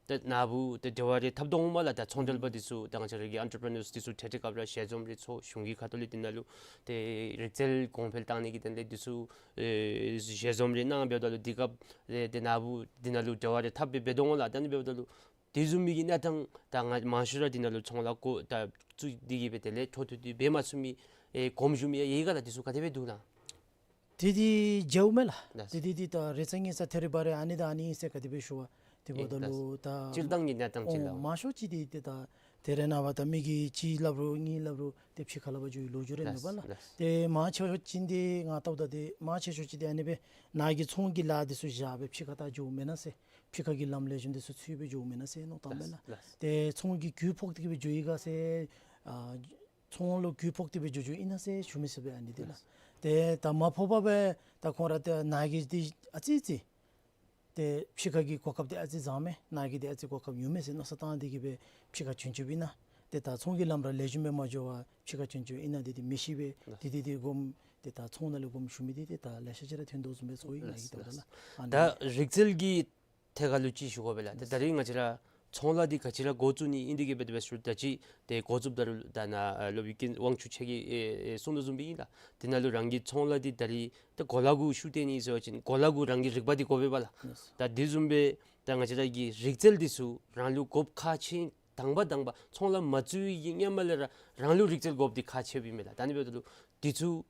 ད་ནཱ་བུ་ད་འབྲེལ་བ་རེ་འཐབ་དོ་འོང་མས་ལགས། ད་ཚོང་འབྲེལ་པ་འདི་ཚུ་ད་ང་བཅས་ར་གི་ཨེན་ཊར་པི་རི་ནརསི་འདི་ཚུ་འཕྲལ་འཕྲལ་སྐབས་ར་ཞལ་འཛོམས་རེ་ཚོགས་གཞུང་གི་ཁ་ཐུག་ལས་འདི་ནང་ལུ་ཏེ་རིག་རྩལ་གོང་འཕེལ་བཏང་ནི་གི་དོན་ལས་འདི་ཚུ་ཨེ་ཞལ་འཛོམས་རེ་གནང་འབདཝ་ད་ལུ་འདི་སྐབས་རེ་ཏེ་ནཱ་བུ་འདི་ནང་ལུ་འབྲེལ་བ་རེ་འཐབ་སྦེ་འབད་དོ་འོང་ལགས། ད་ཨ་ནི་འབདཝ་ད་ལུ་དེ་བཟུམ་མའི་གི་གནས་སྟངས་ད་ང་མང་ཤོས་ར་འདི་ནང་ལུ་ཚོང་ལཱ་འགོ་ད་བཙུགས་ཏེ་གི་སྦེ་དེ་ལས་འཕྲོ་མཐུད་དེ་འབད་མ་ཚུགས་མི་ཨེ་གོངམ་བཞུགས་མི་ཡང་ཡོད་ག་ལགས། འདི་ཚུ་ག་དེ་སྦེ་འདུག་ན། དེ་འདི་མཇལཝ་མས་ལགས། ལགས། དེ་འདི་འདི་ད་རེ་ཚ་ངེ་ཚ་ཐེ་རི་བ་རི་ཨ་ནི་དང་ཨ་ནི་ཨིན་ཟེར་ག་དེ་སྦེ་ཞུ་བ་དེ་འབདཝ་ད་ལུ་ད་སྤྱིར་བཏང་གི་གནས་སྟངས་ཅིག་ལགས། ཨོ་མང་ཤོས་ཅིག་འདི་ཏེ་ད་ དེ་རེ་ནངས་པ་ད་མི་གིས་གཅིག་སླབ་རུང་གཉིས་སླབ་རུང་ཏེ་ཕྱི་ཁར་ལས་ཕར་འགྱོ་བའི་ལོ་རྒྱུས་རེ་མེད་པ་ལགས། ལགས། ཏེ་མང་ཆེ་བ་ཅིག་འདི་ང་བལྟཝ་ད་ཏེ་མང་ཆེ་ཤོས་ཅིག་འདི་ཨ་ནི་སྦེ་ནཱ་གི་ཚོང་གི་ལཱ་འདི་ཚུ་བཞག་སྦེ་ཕྱི་ཁར་ད་འགྱོཝ་མེན་ན་ཟེར། ཕྱི་ཁ་གི་ལམ་ལེགས་ཤོམ་འདི་ཚུ་ཚུད་སྦེ་འགྱོཝ་མེན་ན་ཟེར་མནོ་བཏངམ་མས་ལགས། ལགས། ཏེ་ཚོང་གི་རྒུད་ཕོག་སྟེ་གི་སྦེ་འགྱོ་ཡི་ག་ཟེར། ཨ་ཚོང་ལུ་རྒུད་ཕོག་སྟེ་སྦེ་འགྱོ་འགྱོཝ་ཨིན་ན་ཟེར་ཞུ་མི་ཚུགས་པས་ཨ་ནི་འདི་ལགས། ལགས། ཏེ་ད་མ་ཕོག་པར་སྦེ་ད་ཁོང་ར་ཏེ་ནཱ་གི་འདི་ཨ་ཙི་ཙི་ཏེ་ཕྱི་ཁ་གི་གོ་སྐབས་འདི་ཨ་ཙི་བཟང་མས། ནཱ་གི་འདི་ཨ་ཙི་གོ་སྐབས་ཉུང་མས་ཟེར་མནོ་བསམ་བཏང་སྟེ་གི་སྦེ་ཕྱི་ཁར་བྱོན་བྱོནམ་ཨིན་ན། ཏེ་ད་ཚོང་གི་ལམ་ར་ལེགས་ཤོམ་སྦེ་མ་འགྱོ་བར་ཕྱི་ཁར་བྱོན་བྱོནམ་ཨིན་ན་འདི་འདི་མི་ཤེས་པས། ལགས། འདི་འདི་འདི་སྒོམ་ཏེ་ད་ཚོང་ནང་ལས་སྒོམ་ཞུ་མི་འདི་ཏེ་ད་ལེ་ཤ་ཅིག་ར་ཐོན་དོ་བཟུམ་སྦེ་ཚོར་ཡི། ནཱ་གི་ལགས། ལྟཝ་ད་ལགས། ཨ་ནི་ད་རིག་རྩལ་གྱི་ཐད་ཁར་ལུ་ཅིག་ཞུ་དགོ་པས་ལགས། ཏེ་ད་རིས་ང་བཅས་ར་ཚོང་ལཱ་འདི་ག་ཅི་ར་འགོ་བཙུགས་ནི་ཨིན་འདི་གིས་སྦེ་དེ་སྦེ་ཞུ་ད་ཅི་ཏེ་འགོ་བཙུགསཔ་ད་རུང་ད་ནཱ་ཨ་སློབ་དཔོན་ཀུན་དབང་ཕྱུག་མཆེད་ཀྱིས་ཨེ་ཨེ་གསུངས་དོ་བཟུམ་སྦེ་ཨིན་ལགས། དེ་ནང་ལུ་རང་གི་ཚོང་ལཱ་འདི་ད་རིས་ཏེ་གོ་ལ་གུ་ཤུགས་བཏོན་ནི་ཟེར་བ་ཅིན་གོ་ལ་གུ་རང་གི་རིག་པ་འདི་དགོ་པས་པ་ལགས། ལགས། ད་དེ་བཟུམ་སྦེ་ད་ང་བཅས་ར་གི་རིག་རྩལ་འདི་ཚུ་རང་ལུ་དགོཔ་ཁག་ཆེ་དང་པ་དང་པ་ཚོང་ལཱ་མ་བཙུགས་པའི་གི་སྔོན་མ་ལས་ར་རང་ལུ་རིག་རྩལ་དགོཔ་འདི་ཁག་ཆེཝ་ཨིན་མས་ལགས། ད་ཨ་ནི་འབདཝ་ད་ལུ་འདི་ཚུ་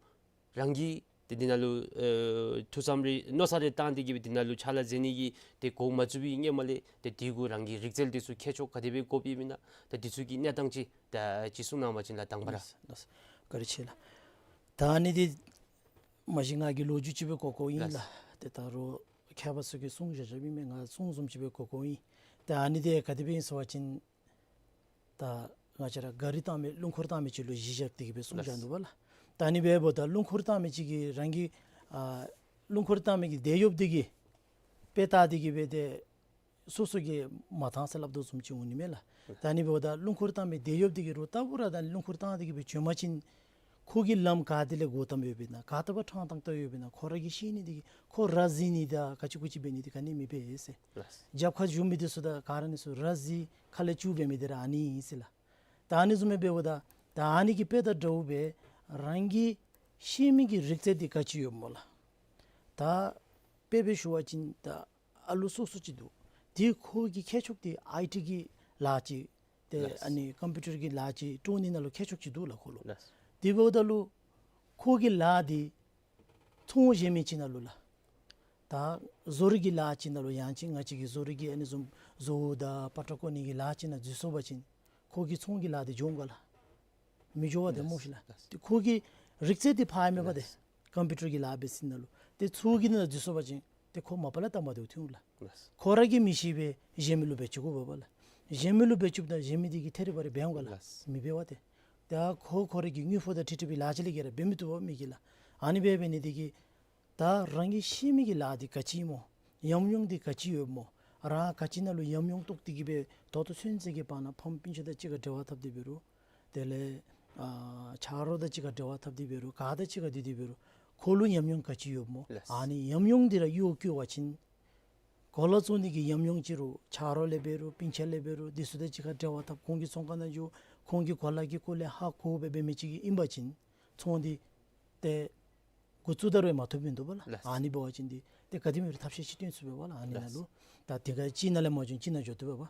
རང་གིས་ཏེ་འདི་ནང་ལུ་ཨེ་ཐུགས་བསམ་རེ་མནོ་བསམ་རེ་བཏང་སྟེ་གི་སྦེ་འདི་ནང་ལུ་ཕྱག་ལཱ་མཛད་ནི་གི་ཏེ་འགོ་མ་བཙུགས་པའི་སྔོན་མ་ལས་ཏེ་དེ་གུ་རང་གི་རིག་རྩལ་འདི་ཚུ་མཁས་མཆོག་ག་དེ་སྦེ་དགོཔ་ཨིན་མེན་ན། ད་འདི་ཚུ་གི་གནས་སྟངས་ཅིག་ད་ཅིག་གསུང་གནང་བ་ཅིན་ལགས་དང་པ་ར། ལགས་སོ། བཀའ་དྲིན་ཆེ་ལགས། ད་ཨ་ནི་འདི་མ་གཞི་ང་གིས་ལོ་རྒྱུས་ཅིག་སྦེ་གོ་གོཝ་ཨིན་ལགས། ལགས། ཏེ་ད་རུང་མཁས་པ་ཚུ་གིས་གསུང་བཞག་བཞགཔ་ཨིན་མས། ང་གསུང་བཟུམ་ཅིག་སྦེ་གོ་གོཝ་ཨིན། ད་ཨ་ནི་འདི་ག་དེ་སྦེ་ཨིན་ཟེར་བ་ཅིན་ད་ང་བཅས་ར་ག་རི་བཏང་མི་རླུང་འཁོར་བཏང་མི་ཅིག་ལུ་གཞི་བཞག་སྟེ་གི་སྦེ་གསུངས་བཞག་འདུག་པ་ལགས། ད་ཨ་ནི་འབདཝ་ད་རླུང་འཁོར་བཏང་མི་ཅིག་གིས་རང་གི་ཨ་རླུང་འཁོར་བཏང་མི་གི་དེད་གཡོགཔ་འདི་གིས་དཔེ་བལྟ་སྟེ་གི་སྦེ་ཏེ་སོ་སོ་གིས་མ་བཏང་ཟེར་སླབ་དོ་བཟུམ་ཅིག་འོང་ནི་མས་ལགས། ད་ཨ་ནི་འབདཝ་ད་རླུང་འཁོར་བཏང་མི་དེད་གཡོགཔ་འདི་གིས་རུང་རྟག་བུ་ར་ད་རླུང་འཁོར་བཏང་སྟེ་གི་སྦེ་བྱོན་པ་ཅིན་ཁོ་གིས་ལམ་ག་ཏེ་ལས་འགོ་བཏངམ་ཡོདཔ་ཨིན་ན་ག་ཏེ་འབད་ཕྲང་ཏང་ཏ་ཡོདཔ་ཨིན་ན་ཁོ་ར་གིས་ཤེས་ནི་འདི་གིས་ཁོ་ར་བཟི་ནི་དང་ག་ཅི་གུ་ཅི་འབད་ནི་འདི་ག་ནི་མི་འབད་ཟེར། ལགས། རྒྱབ་ཁར་བཞུགས་མི་འདི་ཚུ་དང་ག་ར་ཨ་ནི་ཚུ་ར་བཟི་ཁ་ལས་སྐྱུག་འབད་མི་འདི་ར་ཨ་ནི་ཨིན་ཟེར་ལགས། ད་ཨ་ནི་བཟུམ་སྦེ་འབདཝ་ད་ད་ཨ་ནི་གི་དཔེ་དང་འདྲཝ་སྦེ་རང་གིས་ཤེས་མི་གི་རིག་རྩལ་འདི་ག་ཅི་ཡོདཔ་སྨོ་ལགས། ད་དཔེ་སྦེ་ཞུ་བ་ཅིན་ད་ཨ་ལུ་སོ་སོ་ཅིག་འདུག། དེ་ཁོ་གི་མཁས་མཆོག་འདི་ཨའི་ཊི་གི་ལཱ་ཅིག་ཏེ་ལགས། ཨ་ནི་ཀམ་པིའུ་ཊར་གྱི་ལཱ་ཅིག་དཀྲོག་ནི་ནང་ལུ་མཁས་མཆོག་ཅིག་འདུག་ལགས་ཁོ་ལུ། ལགས། དེ་འབདཝ་ད་ལུ་ཁོ་གི་ལཱ་འདི་ཚོང་གཞན་མི་ཅིག་ནང་ལུ་ལགས། ད་བཟོ་རིག་གི་ལཱ་ཅིག་ནང་ལུ་ཡང་ཅིན་ང་བཅས་ཀྱི་བཟོ་རིག་གི་ཨ་ནི་བཟུམ་བཟོ་བོ་དང་པ་ཏྲ་བརྐོ་ནི་གི་ལཱ་ཅིག་ནང་འཛུལ་སོང་པ་ཅིན་ཁོ་གི་ཚོང་གི་ལཱ་འདི་འགྱོ་འོང་ག་ལགས། མི་འགྱོ་བས་ཏེ་ལགས། སྨོ་ཤི་ལགས། ལགས། ཏེ་ཁོ་གི་རིག་རྩལ་འདི་ཕར་ཡང་མེད་པ་ཏེ། ལགས། ཀམ་པིའུ་ཊར་གྱི་ལཱ་འབད་ས་ནང་ལུ་ཏེ་ཚོང་གི་ནང་འཛུལ་སོང་པ་ཅིན་ཏེ་ཁོ་མ་པ་ལས་ལྟ་མ་བདེཝ་ཐོན་འོང་ལགས། ལགས། ཁོ་ར་གིས་མི་ཤེས་པས་གཞན་མི་ལུ་འབད་བཅུག་དགོ་པས་ལགས། གཞན་མི་ལུ་འབད་བཅུགཔ་ད་གཞན་མི་འདི་གིས་ཐད་རི་བ་རི་འབད་འོང་ག་ལགས། ལགས། མི་འབད་བས་ཏེ། ད་ཁོ་ཁོ་ར་གི་དངུལ་ཕོགས་དང་འཁྲིལ་འཁྲིལ་བའི་ལཱ་ཅིག་ལས་བརྒལ་ར་འབད་མི་བཏུབ་པས་མི་གིས་ལགས། ཨ་ནི་འབད་འབད་ནི་འདི་གིས་ད་རང་གིས་ཤེས་མི་གི་ལཱ་འདི་ག་ཅི་སྨོ། ཉམས་མྱོང་འདི་ག་ཅི་ཡོདཔ་སྨོ། རང་ག་ཅི་ནང་ལུ་ཉམས་མྱོང་རྟོགས་ཏེ་གི་སྦེ་ད་ལྟོ་ཚུན་ཚོད་ཀྱི་བར་ན་ཕམ་སྤུན་ཆ་དང་གཅིག་ཁར་འབྲེལ་བ་འཐབ་སྟེ་འབད་རུང་དེ་ལས་ཨ་ཆ་རོགས་དང་གཅིག་ཁར་འབྲེལ་བ་འཐབ་སྟེ་འབད་རུང་ག་དང་གཅིག་ཁར་སྡོད་དེ་འབད་རུང་ཁོ་ལུ་ཉམས་མྱོང་ག་ཅི་ཡོདཔ་སྨོ། ལགས། ཨ་ནི་ཉམས་མྱོང་འདི་ར་གཡོག་བཀོལ་བ་ཅིན་གོ་ལ་བཙོང་ནི་གི་ཉམས་མྱོང་ཅིག་རུང་ཆ་རོགས་ལས་འབད་རུང་སྤུན་ཆ་ལས་འབད་རུང་འདི་ཚུ་དང་གཅིག་ཁར་འབྲེལ་བ་འཐབ་ཁོང་གི་ཚོང་ཁང་ནང་འགྱོ་ཁོང་གི་གོ་ལ་གི་སྐོར་ལས་ཧ་གོ་སྦེ་འབད་མི་ཅིག་ཨིན་པ་ཅིན་ཚོང་འདི་ཏེ་འགོ་བཙུགས་ད་རུང་མ་ཐོབ་མི་འདུག་པ་ལགས། ལགས། ཨ་ནི་འབད་བ་ཅིན་འདི་ཏེ་ག་དེམ་ཅིག་ར་ཐབས་ཤེས་ཅིག་སྟོན་ཚུགས་པས་པ་ལགས། ཨ་ནི་ནང་ལུ། ལགས། ད་དེ་ཁར་གཅིག་ནང་ལས་མ་བྱུང་གཅིག་ནང་འགྱོ་བཏུབ་པས་པ།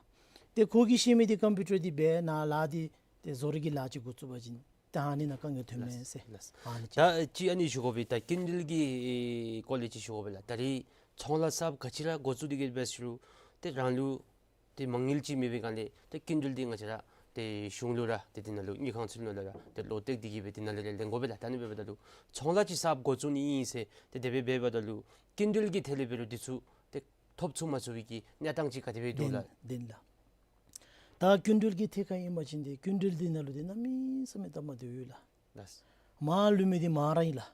ཏེ་ཁོ་གིས་ཤེས་མི་འདི་ཀམ་པིའུ་ཊར་འདི་འབད་ནཱ་ལཱ་འདི་ཏེ་བཟོ་རིག་གི་ལཱ་ཅིག་འགོ་བཙུགས་པ་ཅིན་ད་ཨ་ནི་ནང་དཀའ་ངལ་ཐོན་མས་ཟེར། ལགས། ལགས། ཨ་ནི་ཅིག། ད་ཅིག་ཨ་ནི་ཞུ་དགོ་པས། ད་སྐྱིན་འགྲུལ་གྱི་སྐོར་ལས་ཅིག་ཞུ་དགོ་པས་ལགས། ད་རིས་ཚོང་ལཱ་གསརཔ་ག་ཅི་ར་འགོ་བཙུགས་ཏེ་གི་འབད་ཟེར་རུང་ཏེ་རང་ལུ་ཏེ་མ་དངུལ་ཅིག་མེད་པའི་སྒང་ལས་ཏེ་སྐྱིན་འགྲུལ་འདི་ང་བཅས་ར་ཏེ་གཞུང་ལུ་ར་ཏེ་འདི་ནང་ལུ་དངུལ་ཁང་ཚུ་ནང་ལུ་ར་ཏེ་ལོག་སྟེ་གི་སྦེ་འདི་ནང་ལས་ར་ལེན་དགོ་པས་ལགས། ད་ཨ་ནི་འབདཝ་ད་ལུ་ཚོང་ལཱ་ཅིག་གསརཔ་འགོ་བཙུགས་ནི་ཨིན་ཟེར་ཏེ་དེ་སྦེ་འབདཝ་ད་ལུ་སྐྱིན་འགྲུལ་གྱི་ཐད་ལས་འབད་རུང་འདི་ཚུ་ཏེ་ཐོབ་ཚུགས་མ་ཚུགས་པའི་གི་གནས་སྟངས་ཅིག་ག་དེ་སྦེ་འདུག་ལགས། བདེན་ལགས། ད་སྐྱིན་འགྲུལ་གྱི་ཐད་ཁར་ཨིན་པ་ཅིན་ཏེ་སྐྱིན་འགྲུལ་འདི་ནང་ལུ་ཏེ་གནམ་མེད་ས་མེད་སྟབས་མ་བདེཝ་ཡོད་ལགས། ལགས། མར་ལུས་མི་འདི་མར་ར་ཨིན་ལགས།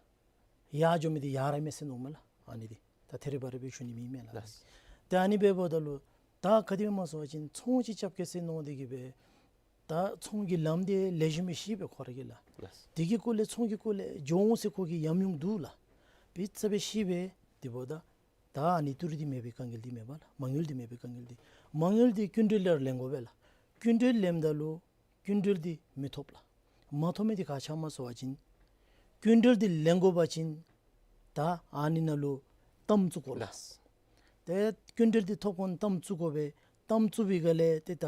ཡར་འགྱོ་མི་འདི་ཡར་ར་མས་ཟེར་མནོཝ་མས་ལགས། ཨ་ནི་འདི་ད་ཐད་རི་བ་རི་སྦེ་ཞུ་ནི་མེད་མས་ལགས། ལགས། ཏེ་ཨ་ནི་འབདཝ་ད་ལུ་ད་ག་དེ་སྦེ་སྨོ་ཟེར་བ་ཅིན་ཚོང་ཅིག་རྐྱབ་གེ་ཟེར་མནོ་སྟེ་གི་སྦེ་ད་ཚོང་གི་ལམ་འདི་ལེགས་ཤོམ་སྦེ་ཤེས་པས་ཁོ་ར་གིས་ལགས། ལགས། དེ་གི་སྐོར་ལས་ཚོང་གི་སྐོར་ལས་འགྱོ་འོང་ཟེར་ཁོ་གི་ཉམས་མྱོང་འདུག་ལགས། དཔེ་ཆ་སྦེ་ཤེས་པས། དེ་འབདཝ་ད་ད་ཨ་ནི་ཏི་རུ་འདི་མེད་པའི་དཀའ་ངལ་འདི་མེད་པ་ལགས། མ་དངུལ་འདི་མེད་པའི་དཀའ་ངལ་འདི། མ་དངུལ་འདི་སྐྱིན་འགྲུལ་ལས་ར་ལེན་དགོ་པས་ལགས། སྐྱིན་འགྲུལ་ལེནམ་ད་ལུ་སྐྱིན་འགྲུལ་འདི་མི་ཐོབ་ལགས། མ་ཐོབ་མི་འདི་ག་ཅི་སྨོ་ཟེར་བ་ཅིན་སྐྱིན་འགྲུལ་འདི་ལེན་དགོ་པ་ཅིན་ད་ཨ་ནི་ནང་ལུ་གཏའམ་བཙུགས་དགོ་ལགས། ལགས། ཏེ་སྐྱིན་འགྲུལ་འདི་ཐོབ་གོ་ནི་གཏའམ་བཙུགས་དགོ་པས། གཏའམ་བཙུགས་པའི་སྒང་ལས་ཏེ་ད་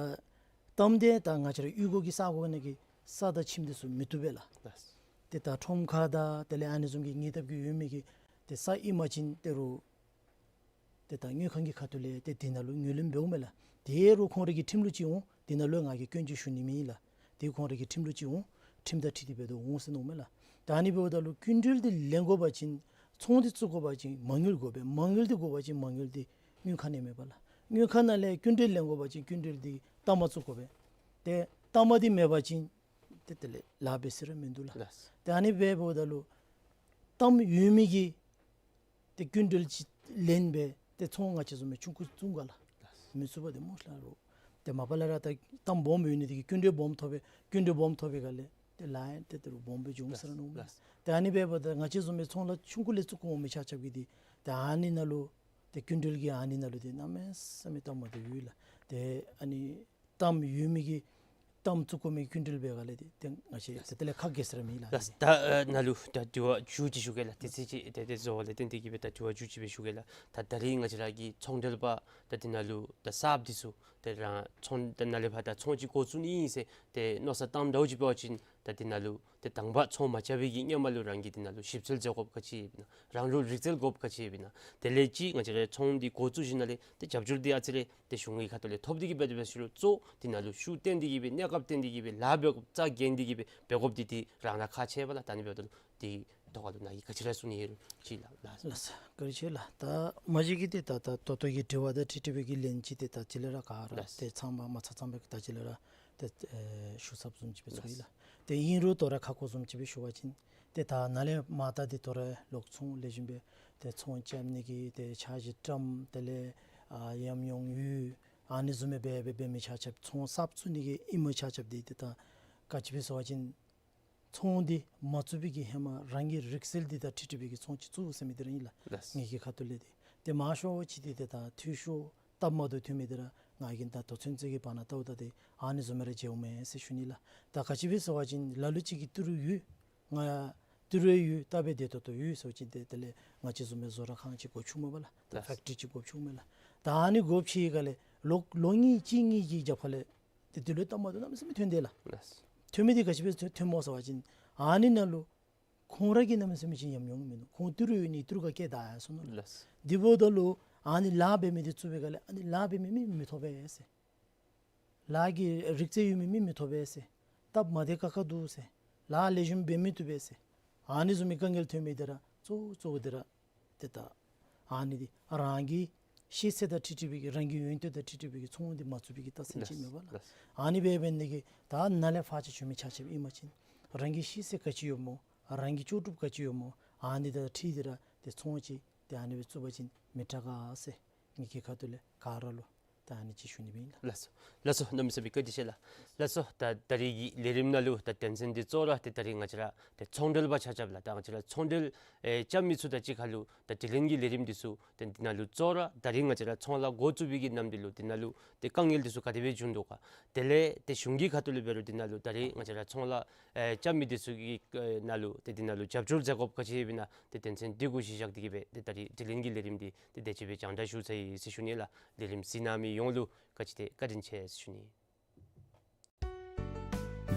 གཏའམ་འདི་ད་ང་བཅས་ར་གཡུས་སྒོ་གི་ས་གོ་ནང་གི་ས་དང་ཁྱིམ་འདི་ཚུ་མི་བཏུབ་པས་ལགས། ལགས། ཏེ་ད་ཁྲོམ་ཁ་དང་དེ་ལས་ཨ་ནི་བཟུམ་གྱི་ཉེ་འདབས་ཀྱི་ཡོད་མི་གི་ཏེ་ས་ཨིན་པ་ཅིན་ཏེ་རུང་ ཏེ་ད་དངུལ་ཁང་གི་ཁ་ཐུག་ལས་ཏེ་འདི་ནང་ལུ་ངོས་ལེན་འབདཝ་མས་ལགས། དེ་རུང་ཁོང་ར་གི་ཁྲིམས་ལུགས་ཅིག་འོང་། འདི་ནང་ལུ་ང་གིས་སྐྱོན་བརྗོད་ཞུ་ནི་མེད་ལགས། དེ་ཁོང་ར་གི་ཁྲིམས་ལུགས་ཅིག་འོང་། ཁྲིམས་དང་འཁྲིལ་ཏེ་འབད་དོ་འོང་ཟེར་མནོཝ་མས་ལགས། ད་ཨ་ནི་འབདཝ་ད་ལུ་སྐྱིན་འགྲུལ་འདི་ལེན་དགོ་པ་ཅིན་ཚོང་འདི་བཙུགས་དགོ་པ་ཅིན་མ་དངུལ་དགོ་པས། མ་དངུལ་འདི་དགོ་པ་ཅིན་མ་དངུལ་འདི་དངུལ་ཁང་ནང་མེད་པས་ལགས། དངུལ་ཁང་ནང་ལས་སྐྱིན་འགྲུལ་ལེན་དགོ་པ་ཅིན་སྐྱིན་འགྲུལ་འདི་ལྟག་མ་བཙུགས་དགོ་པས། ཏེ་ལྟག་མ་འདི་མེད་པ་ཅིན་ཏེ་དེ་ལས་ལཱ་འབད་ས་ར་མིན་འདུག་ལགས། ལགས། ཏེ་ཨ་ནི་འབདཝ་ད་ལུ་གཏམ་ཡོད་མི་གི་ཏེ་སྐྱིན་འགྲུལ་ཅིག་ལེན་སྦེ་ཏེ་ཚོང་ང་བཅས་བཟུམ་མའི་ཆུང་ཀུ་བཙུགས་ག་ལགས། ལགས། མི་ཚུགས་པས་ཏེ་སྨོ་ལགས་རོགས། ཏེ་མ་པ་ལས་ར་ད་གཏམ་སྦོམ་ཡོད་ནི་དེ་གིས་སྐྱིན་འགྲུལ་སྦོམ་ཐོབ་པའི་སྐྱིན་འགྲུལ་སྦོམ་ཐོབ་པའི་སྒང་ལས་ཏེ་ལཱ་ཡང་ཏེ་དེ་རུང་སྦོམ་སྦེ་འབྱུང་ས་ར་མནོཝ་མས། ལགས། ཏེ་ཨ་ནི་འབདཝ་ད་ང་བཅས་བཟུམ་མའི་ཚོང་ལཱ་ཆུང་ཀུ་ལས་བཙུགས་དགོ་མི་ཆ་ཁྱབ་ཀྱིས་ཏེ་ཏེ་ཨ་ནི་ནང་ལུ་ཏེ་སྐྱིན་འགྲུལ་གྱི་ཨ་ནི་ནང་ལུ་ཏེ་གནམ་མེད་ས་མེད་སྟབས་མ་བདེཝ་ཡོད་ལགས། ཏེ་ཨ་ནི་གཏམ་ཡོད་མི་གི་གཏམ་བཙུགས་དགོ་མི་སྐྱིན་འགྲུལ་འབད་སྒང་ལས་ཏེ་ཏེ་ང་བཅས་ཏེ་དེ་ལས་ཁ་གྱེས་ས་ར་མེད་ལགས། ལགས། ད་ཨ་ནཱ་ལུ་ད་དྲི་བ་མཇུག་ཅིག་ཞུ་གེ་ལགས། དུས་ཚོད་ཅིག་ཏེ་ཏེ་རྫོགས་པ་ལས་བརྟེན་ཏེ་གིས་སྦེ་ད་དྲི་བ་མཇུག་ཅིག་སྦེ་ཞུ་གེ་ལགས། ད་ད་རིས་ང་བཅས་ར་གི་ཚོང་འབྲེལ་པ་ད་འདི་ནང་ལུ་ད་གསརཔ་འདི་ཚུ་ཏེ་རང་ཚོང་ད་ནཱ་ལས་ཕར་ད་ཚོང་ཅིག་འགོ་བཙུགས་ནི་ཨིན་ཟེར་ཏེ་མནོ་བསམ་བཏངམ་འདྲཝ་ཅིག་འབད་བ་ཅིན་ད་འདི་ནང་ལུ་ཏེ་དང་པ་ཚོང་མ་རྐྱབ་པའི་གི་སྔོན་མ་ལུ་རང་གིས་འདི་ནང་ལུ་ཞིབ་འཚོལ་མཛད་དགོཔ་ག་ཅི་ཡོདཔ་ཨིན་ན། རང་ལུ་རིག་རྩལ་དགོཔ་ག་ཅི་ཡོདཔ་ཨིན་ན། དེ་ལས་ཅིག་ང་བཅས་ར་ཚོང་འདི་འགོ་བཙུགས་ཞིནམ་ལས་ཏེ་རྒྱབ་སྐྱོར་འདི་ཨ་ཙི་རེ་ཏེ་གཞུང་གི་ཁ་ཐུག་ལས་ཐོབ་སྟེ་གིས་སྦེ་འབད་དེ་འབད་ཞུ་རུང་གཙོ་བོ་འདི་ནང་ལུ་ཤུགས་བཏོན་ཏེ་གིས་སྦེ་གནས་སྐབས་བཏོན་ཏེ་གིས་སྦེ་ལཱ་འབད་དགོཔ་རྩ་འགེངས་ཏེ་གིས་སྦེ་འབད་དགོཔ་འདི་ཏེ་རང་ར་ཁག་ཆེ་བས་ལགས། ད་ཨ་ནི་འབདཝ་ད་ལུ་དེ་ཐོག་ཁ་ལུ་ནཱ་གིས་ག་ཅི་ར་གསུང་ནི་ཡོད་རུང་ཅིག་ལགས། ལགས་སོ། བཀའ་དྲིན་ཆེ་ལགས། ད་མ་གཞི་གི་ཏེ་ད་ད་ད་ལྟོ་གི་དྲི་བ་དང་འཁྲིལ་འཁྲིལ་བའི་གི་ལན་ཅིག་ཏེ་ད་ཅི་ལས་ར་ག་ར་ལགས། ཏེ་ཚང་མ་མ་ཚང་ཚང་བའི་གི་ད་ཅི་ལས་ར་ཏེ་ཨེ་ཞུ་ཚརཝ་བཟུམ་ཅིག་སྦེ་ཚོར་ཡི་ལགས། ལགས། ཏེ་ཨིན་རུང་དོ་རུང་ཁ་སྐོང་བཟུམ་ཅིག་སྦེ་ཞུ་བ་ཅིན་ཏེ་ད་ནཱ་ལས་མར་ད་ཏེ་དོ་རུང་ལོག་ཚོང་ལེགས་ཤོམ་སྦེ་ཏེ་ཚོང་རྐྱབ་ནི་གི་ཏེ་འཆར་གཞི་བཀྲམ། དེ་ལས་ཨ་ཉམས་མྱོང་ཡོད། ཨ་ནི་བཟུམ་སྦེ་འབད་འབད་འབད་མི་ཆ་ཁྱབ་ཚོང་གསརཔ་བཙུགས་ནི་གི་ཨིན་མི་ཆ་ཁྱབ་འདི་ཏེ་ད་ག་ཅི་སྦེ་ཟེར་བ་ཅིན་ཚོང་འདི་མ་བཙུགས་པའི་གི་ཧེ་མ་རང་གི་རིག་རྩལ་འདི་དང་འཁྲིལ་འཁྲིལ་བའི་གི་ཚོང་ཅིག་བཙུགས་ཟེར་མི་འདི་ར་ཨིན་ལགས། ལགས། ངེ་གི་ཁ་ཐུག་ལས་ཏེ་ཏེ་མང་ཤོས་ཅིག་འདི་ཏེ་ད་འཐུས་ཤོར་སྟབས་མ་བདེཝ་ཐོན་མི་འདི་ར་ང་གིས་ད་ལྟོ་ཚུན་ཚོད་ཀྱི་བར་ན་བལྟཝ་ད་ཏེ་ཨ་ནི་བཟུམ་སྦེ་ར་མཇལཝ་མས་ཟེར་ཞུ་ནི་ལགས། ད་ག་ཅི་སྦེ་ཟེར་བ་ཅིན་ལ་ལུ་ཅིག་གིས་ཏི་རུ་ཡོད། ང་ཡང་ཏི་རུ་ཡོད། ད་འབད་དེ་ཏོག་ཏོ་ཡོད་ཟེར་བ་ཅིན་ཏེ་དེ་ལས་ང་བཅས་བཟུམ་སྦེ་བཟོ་གྲྭ་ཁང་ཅིག་དགོཔ་བྱུངམ་མས་པ་ལགས། ད་ལགས། ཕེཀ་ཊི་རི་ཅིག་དགོཔ་བྱུངམ་མས་ལགས། ད་ཨ་ནི་དགོཔ་ཅིག་ག་ལས་ལོ་ལོ་གཉིས་གཅིག་གཉིས་ཀྱི་རྒྱབ་ཁ་ལས་ཏེ་འདི་ལུ་སྟབས་མ་བདེཝ་གནམ་མེད་ས་མེད་ཐོན་དེས་ལགས། ལགས། ཐོན་མི་འདི་ག་ཅི་སྦེ་ཐོན་ཐོནམ་སྨོ་ཟེར་བ་ཅིན་ཨ་ནི་ནང་ལུ་ཁོང་ར་གི་གནམ་མེད་ས་མེད་ཅིག་ཉམས་མྱོང་མིན་འདུག། ཁོང་ཏི་རུ་ཡོད་ནི་ཏི་རུ་ཁར་སྐྱེལ་བཏང་ཡར་སོང་ནུག་ལགས། ལགས། དེ་འབདཝ་ད་ལུ་ཨ་ནི་ལཱ་འབད་མི་འདི་བཙུགས་པའི་སྒང་ལས་ཨ་ནི་ལཱ་འབད་མི་མི་མི་ཐོབ་པས་ཟེར། ལཱ་གི་རིག་རྩལ་ཡོད་མི་མི་མི་ཐོབ་པས་ཟེར། སྟབས་མ་བདེ་ཁག་ཁ་འདུག་ཟེར། ལཱ་ལེགས་ཤོམ་འབད་མི་བཏུབ་པས་ཟེར། ཨ་ནི་བཟུམ་མའི་དཀའ་ངལ་ཐོན་མི་འདི་ར་གཙོ་བོ་གཙོ་བོ་འདི་ར་ཏེ་ད་ཨ་ནི་འདི་རང་གི་ཤེས་ཚད་དང་འཁྲིལ་འཁྲིལ་བའི་གི་རང་གི་ཡོན་ཏན་དང་འཁྲིལ་འཁྲིལ་བའི་གི་ཚོང་འདི་མ་བཙུགས་པའི་གི་རྟགས་མཚན་ཅིག་མས་པ་ལགས། ལགས། ཨ་ནི་འབད་འབད་ནི་གི་ད་ནཱ་ལས་ཕར་ཅིག་བྱོན་མི་ཆ་ཁྱབ་ཨིན་པ་ཅིན་རང་གི་ཤེས་ཚད་ག་ཅི་ཡོདཔ་སྨོ། རང་གི་ལྕོགས་གྲུབ་ག་ཅི་ཡོདཔ་སྨོ། ཨ་ནི་དང་འཁྲིལ་ཏེ་ར་ཏེ་ཚོང་ཅིག་ཏེ་ཨ་ནི་སྦེ་བཙུགས་པ་ཅིན་མི་དྲག་ག་ཟེར་ངེ་གི་ཁ་ཐུག་ལས་ག་ར་ལུ་ད་ཨ་ནི་ཅིག་ཞུ་ནི་སྦེ་ཨིན་ལགས། ལགས་སོ། ལགས་སོ། གནམ་མེད་ས་མེད་བཀའ་དྲིན་ཆེ་ལགས། ལགས་སོ། ད་ད་རིས་ཀྱི་ལས་རིམ་ནང་ལུ་ད་དོན་ཚན་འདི་གཙོ་བོ་ར་ཏེ་ད་རིས་ང་བཅས་ར་ཏེ་ཚོང་འབྲེལ་པ་ཆ་ཁྱབ་ལགས། ད་ང་བཅས་ར་ཚོང་འབྲེལ་ཨེ་རྐྱབ་མི་ཚུ་དང་གཅིག་ཁར་ལུ་ད་དྲི་ལན་གྱི་ལས་རིམ་འདི་ཚུ་ཏེ་འདི་ནང་ལུ་གཙོ་བོ་ར་ད་རིས་ང་བཅས་ར་ཚོང་ལཱ་འགོ་བཙུགས་པའི་གི་ནམ་དུས་ལུ་འདི་ནང་ལུ་ཏེ་དཀའ་ངལ་འདི་ཚུ་ག་དེ་སྦེ་བྱུང་དོ་ག། དེ་ལས་ཏེ་གཞུང་གི་ཁ་ཐུག་ལས་འབད་རུང་འདི་ནང་ལུ་ད་རིས་ང་བཅས་ར་ཚོང་ལཱ་ཨེ་རྐྱབ་མི་འདི་ཚུ་གི་ཨེ་ནང་ལུ་ཏེ་འདི་ནང་ལུ་རྒྱབ་སྐྱོར་མཛད་དགོཔ་ག་ཅི་ཡོདཔ་ཨིན་ན། ཏེ་དོན་ཚན་འདི་གུ་གཞི་བཞག་སྟེ་གིས་སྦེ་ཏེ་ད་རིས་དྲི་ལན་གྱི་ལས་རིམ་འདི་ཏེ་དེ་ཅིག་སྦེ་སྦྱང་བརྡར་ཞུ་ཚར་ཡི་ཟེར་ཞུ་ནི་ལགས། ལས་རིམ་གཟིགས་གནང་མི་ཡོངས་ལུ་ག་ཅི་ཏེ་བཀའ་དྲིན་ཆེ་ཟེར་ཞུ་ནི།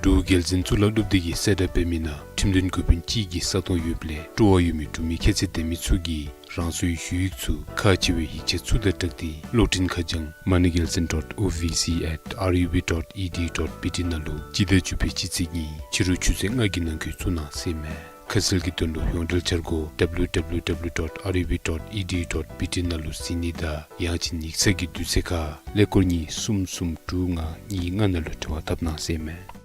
འབྲུག་རྒྱལ་འཛིན་གཙུག་ལག་སློབ་སྡེ་གིས་གསལ་བསྒྲགས་འབད་མི་ནང་ཁྲིམས་དོན་འགོ་དཔོན་གཅིག་གི་ས་སྟོང་ཡོདཔ་ལས་སྤྲོ་བ་ཡོད་མི་འབྲུག་མི་ཁྱད་ཚད་ལྡན་མི་ཚུ་གིས་རང་སོའི་ཞུ་ཡིག་ཚུ་ཁག་ཆེ་བའི་ཡིག་ཆ་ཚུ་དང་སྦྲགས་ཏེ་གློག་འཕྲིན་ཁ་བྱང་མ་ཎི་རྒྱལ་འཛིན་dot O V C at R U B dot E D U dot B T ནང་ལུ་སྤྱི་ཟླ་བཅུ་པའི་སྤྱི་ཚེས་གཉིས་ཕྱི་རུ་ཆུ་ཚོད་ལྔ་གི་ནང་འཁོད་བཙུགས་གནང་ཟེར་མས། ཁ་གསལ་གྱི་དོན་ལུ་ཡོངས་འབྲེལ་འཆར་སྒོ་W W W dot R U B dot E D U dot B T ནང་ལུ་གཟིགས་ནི་དང་ཡང་ཅིན་ཡིག་ཚང་གི་དུས་ཚོད་ཁར་ཀླད་ཀོར་གཉིས་གསུམ་གསུམ་དྲུག་ལྔ་གཉིས་ལྔ་ནང་ལུ་འབྲེལ་བ་འཐབ་གནང་ཟེར་མས།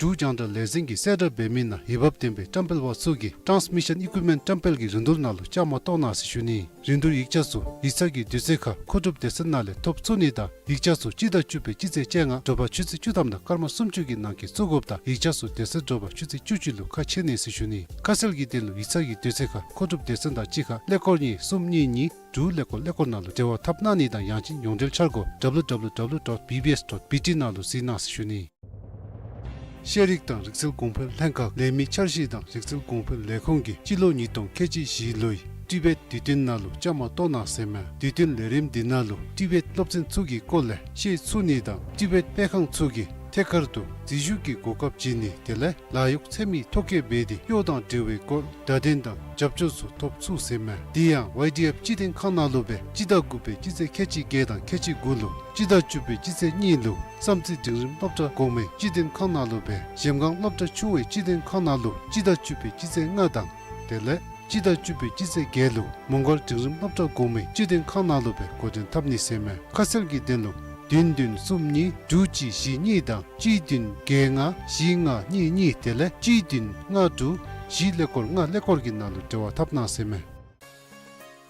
འབྲུག་རྒྱང་བསྒྲགས་ལས་འཛིན་གྱིས་གསལ་བསྒྲགས་འབད་མི་ནང་འོས་འབབ་ལྡན་པའི་བཀྲམ་སྤེལ་པ་ཚུ་གིས་transmission equipment བཀྲམ་སྤེལ་གྱི་རིན་བསྡུར་ནང་ལུ་བཅའ་མར་གཏོགས་གནང་ཟེར་ཞུ་ནི། རིན་བསྡུར་ཡིག་ཆ་ཚུ་ཡིག་ཚང་གི་དུས་ཚོད་ཁར་མཁོ་སྒྲུབ་སྡེ་ཚན་ནང་ལས་ཐོབ་ཚུགས་ནི་དང་ཡིག་ཆ་ཚུ་སྤྱི་ཟླ་བཅུ་པའི་སྤྱི་ཚེས་བཅོ་ལྔ་དྲོ་པ་ཆུ་ཚོད་བཅུ་ཐམ་དང་སྐར་མ་སུམ་ཅུ་གི་ནང་འཁོད་བཙུགས་དགོཔ་དང་ཡིག་ཆ་ཚུ་དེ་ཚེ་དྲོ་པ་ཆུ་ཚོད་བཅུ་གཅིག་ལུ་ཁ་ཕྱེ་ནི་ཟེར་ཞུ་ནི། ཁ་གསལ་གྱི་དོན་ལུ་ཡིག་ཚང་གི་དུས་ཚོད་ཁར་མཁོ་སྒྲུབ་སྡེ་ཚན་དང་གཅིག་ཁར་ཀླད་ཀོར་གཉིས་གསུམ་གཉིས་གཉིས་དྲུག་ཀླད་ཀོར་ཀླད་ཀོར་ནང་ལུ་འབྲེལ་བ་འཐབ་གནང་ནི་དང་ཡང་ཅིན་ཡོངས་འབྲེལ་འཆར་སྒོ་W W W dot B B S dot B T ནང་ལུ་གཟིགས་གནང་ཟེར་ཞུ་ནི། ཤེས་རིག་དང་རིག་རྩལ་གོང་འཕེལ་ལྷན་ཁག་ལས་མི་འཆར་གཞི་དང་རིག་རྩལ་གོང་འཕེལ་ལས་ཁུངས་ཀྱིས་སྤྱི་ལོ་ཉིས་སྟོང་ཁལ་གཅིག་བཞི་ལོའི་ཊི་བེཊ་དུས་སྟོན་ནང་ལུ་བཅའ་མར་གཏོགས་གནང་ཟེར་མས། དུས་སྟོན་ལས་རིམ་འདི་ནང་ལུ་ཊི་བེཊ་སློབ་ཚན་ཚུ་གི་སྐོར་ལས་ཤེས་ཚུགས་ནི་དང་ཊི་བེཊ་སྤེལ་ཁང་ཚུ་གིས་ ཐད་ཀར་དུ་འཛུལ་ཞུགས་ཀྱི་གོ་སྐབས་བྱིན་ནི་དེ་ལས་ལཱ་གཡོག་འཚོལ་མི་ཐོ་བཀོད་འབད་དེ་གཡོག་དང་འབྲེལ་བའི་སྐོར་བརྡ་དོན་དང་རྒྱབ་སྐྱོར་ཚུ་ཐོབ་ཚུགས་ཟེར་མས། དེ་ཡང་ཝའི་ཌི་ཨེཕ་སྤྱི་དོན་ཁང་ནང་ལུ་སྦེ་སྤྱི་ཟླ་དགུ་པའི་སྤྱི་ཚེས་ཁལ་གཅིག་བརྒྱད་དང་ཁལ་གཅིག་དགུ་ལུ་སྤྱི་ཟླ་བཅུ་པའི་སྤྱི་ཚེས་གཉིས་ལུ་བསམ་རྩེ་འབྲིང་རིམ་སློབ་གྲྭ་གོང་མའི་སྤྱི་དོན་ཁང་ནང་ལུ་སྦེ་གཞལམ་སྒང་སློབ་གྲྭ་ཆུང་བའི་སྤྱི་དོན་ཁང་ནང་ལུ་སྤྱི་ཟླ་བཅུ་པའི་སྤྱི་ཚེས་ལྔ་དང་དེ་ལས་སྤྱི་ཟླ་བཅུ་པའི་སྤྱི་ཚེས་བརྒྱད་ལུ་མོང་སྒར་འབྲིང་རིམ་སློབ་གྲྭ་གོང་མའི་སྤྱི་དོན་ཁང་ནང་ལུ་སྦེ་འགོ་འདྲེན་འཐབ་ནི་ཟེར་མས། ཁ་གསལ་གྱི་དོན་ལུ་བདུན་བདུན་གསུམ་གཉིས་དྲུག་གཅིག་བཞི་གཉིས་དང་གཅིག་བདུན་བརྒྱད་ལྔ་བཞི་ལྔ་གཉིས་གཉིས་དེ་ལས་གཅིག་བདུན་ལྔ་དྲུག་བཞི་ཀླད་ཀོར་ལྔ་ཀླད་ཀོར་གྱི་ནང་ལུ་འབྲེལ་བ་འཐབ་གནང་ཟེར་མས།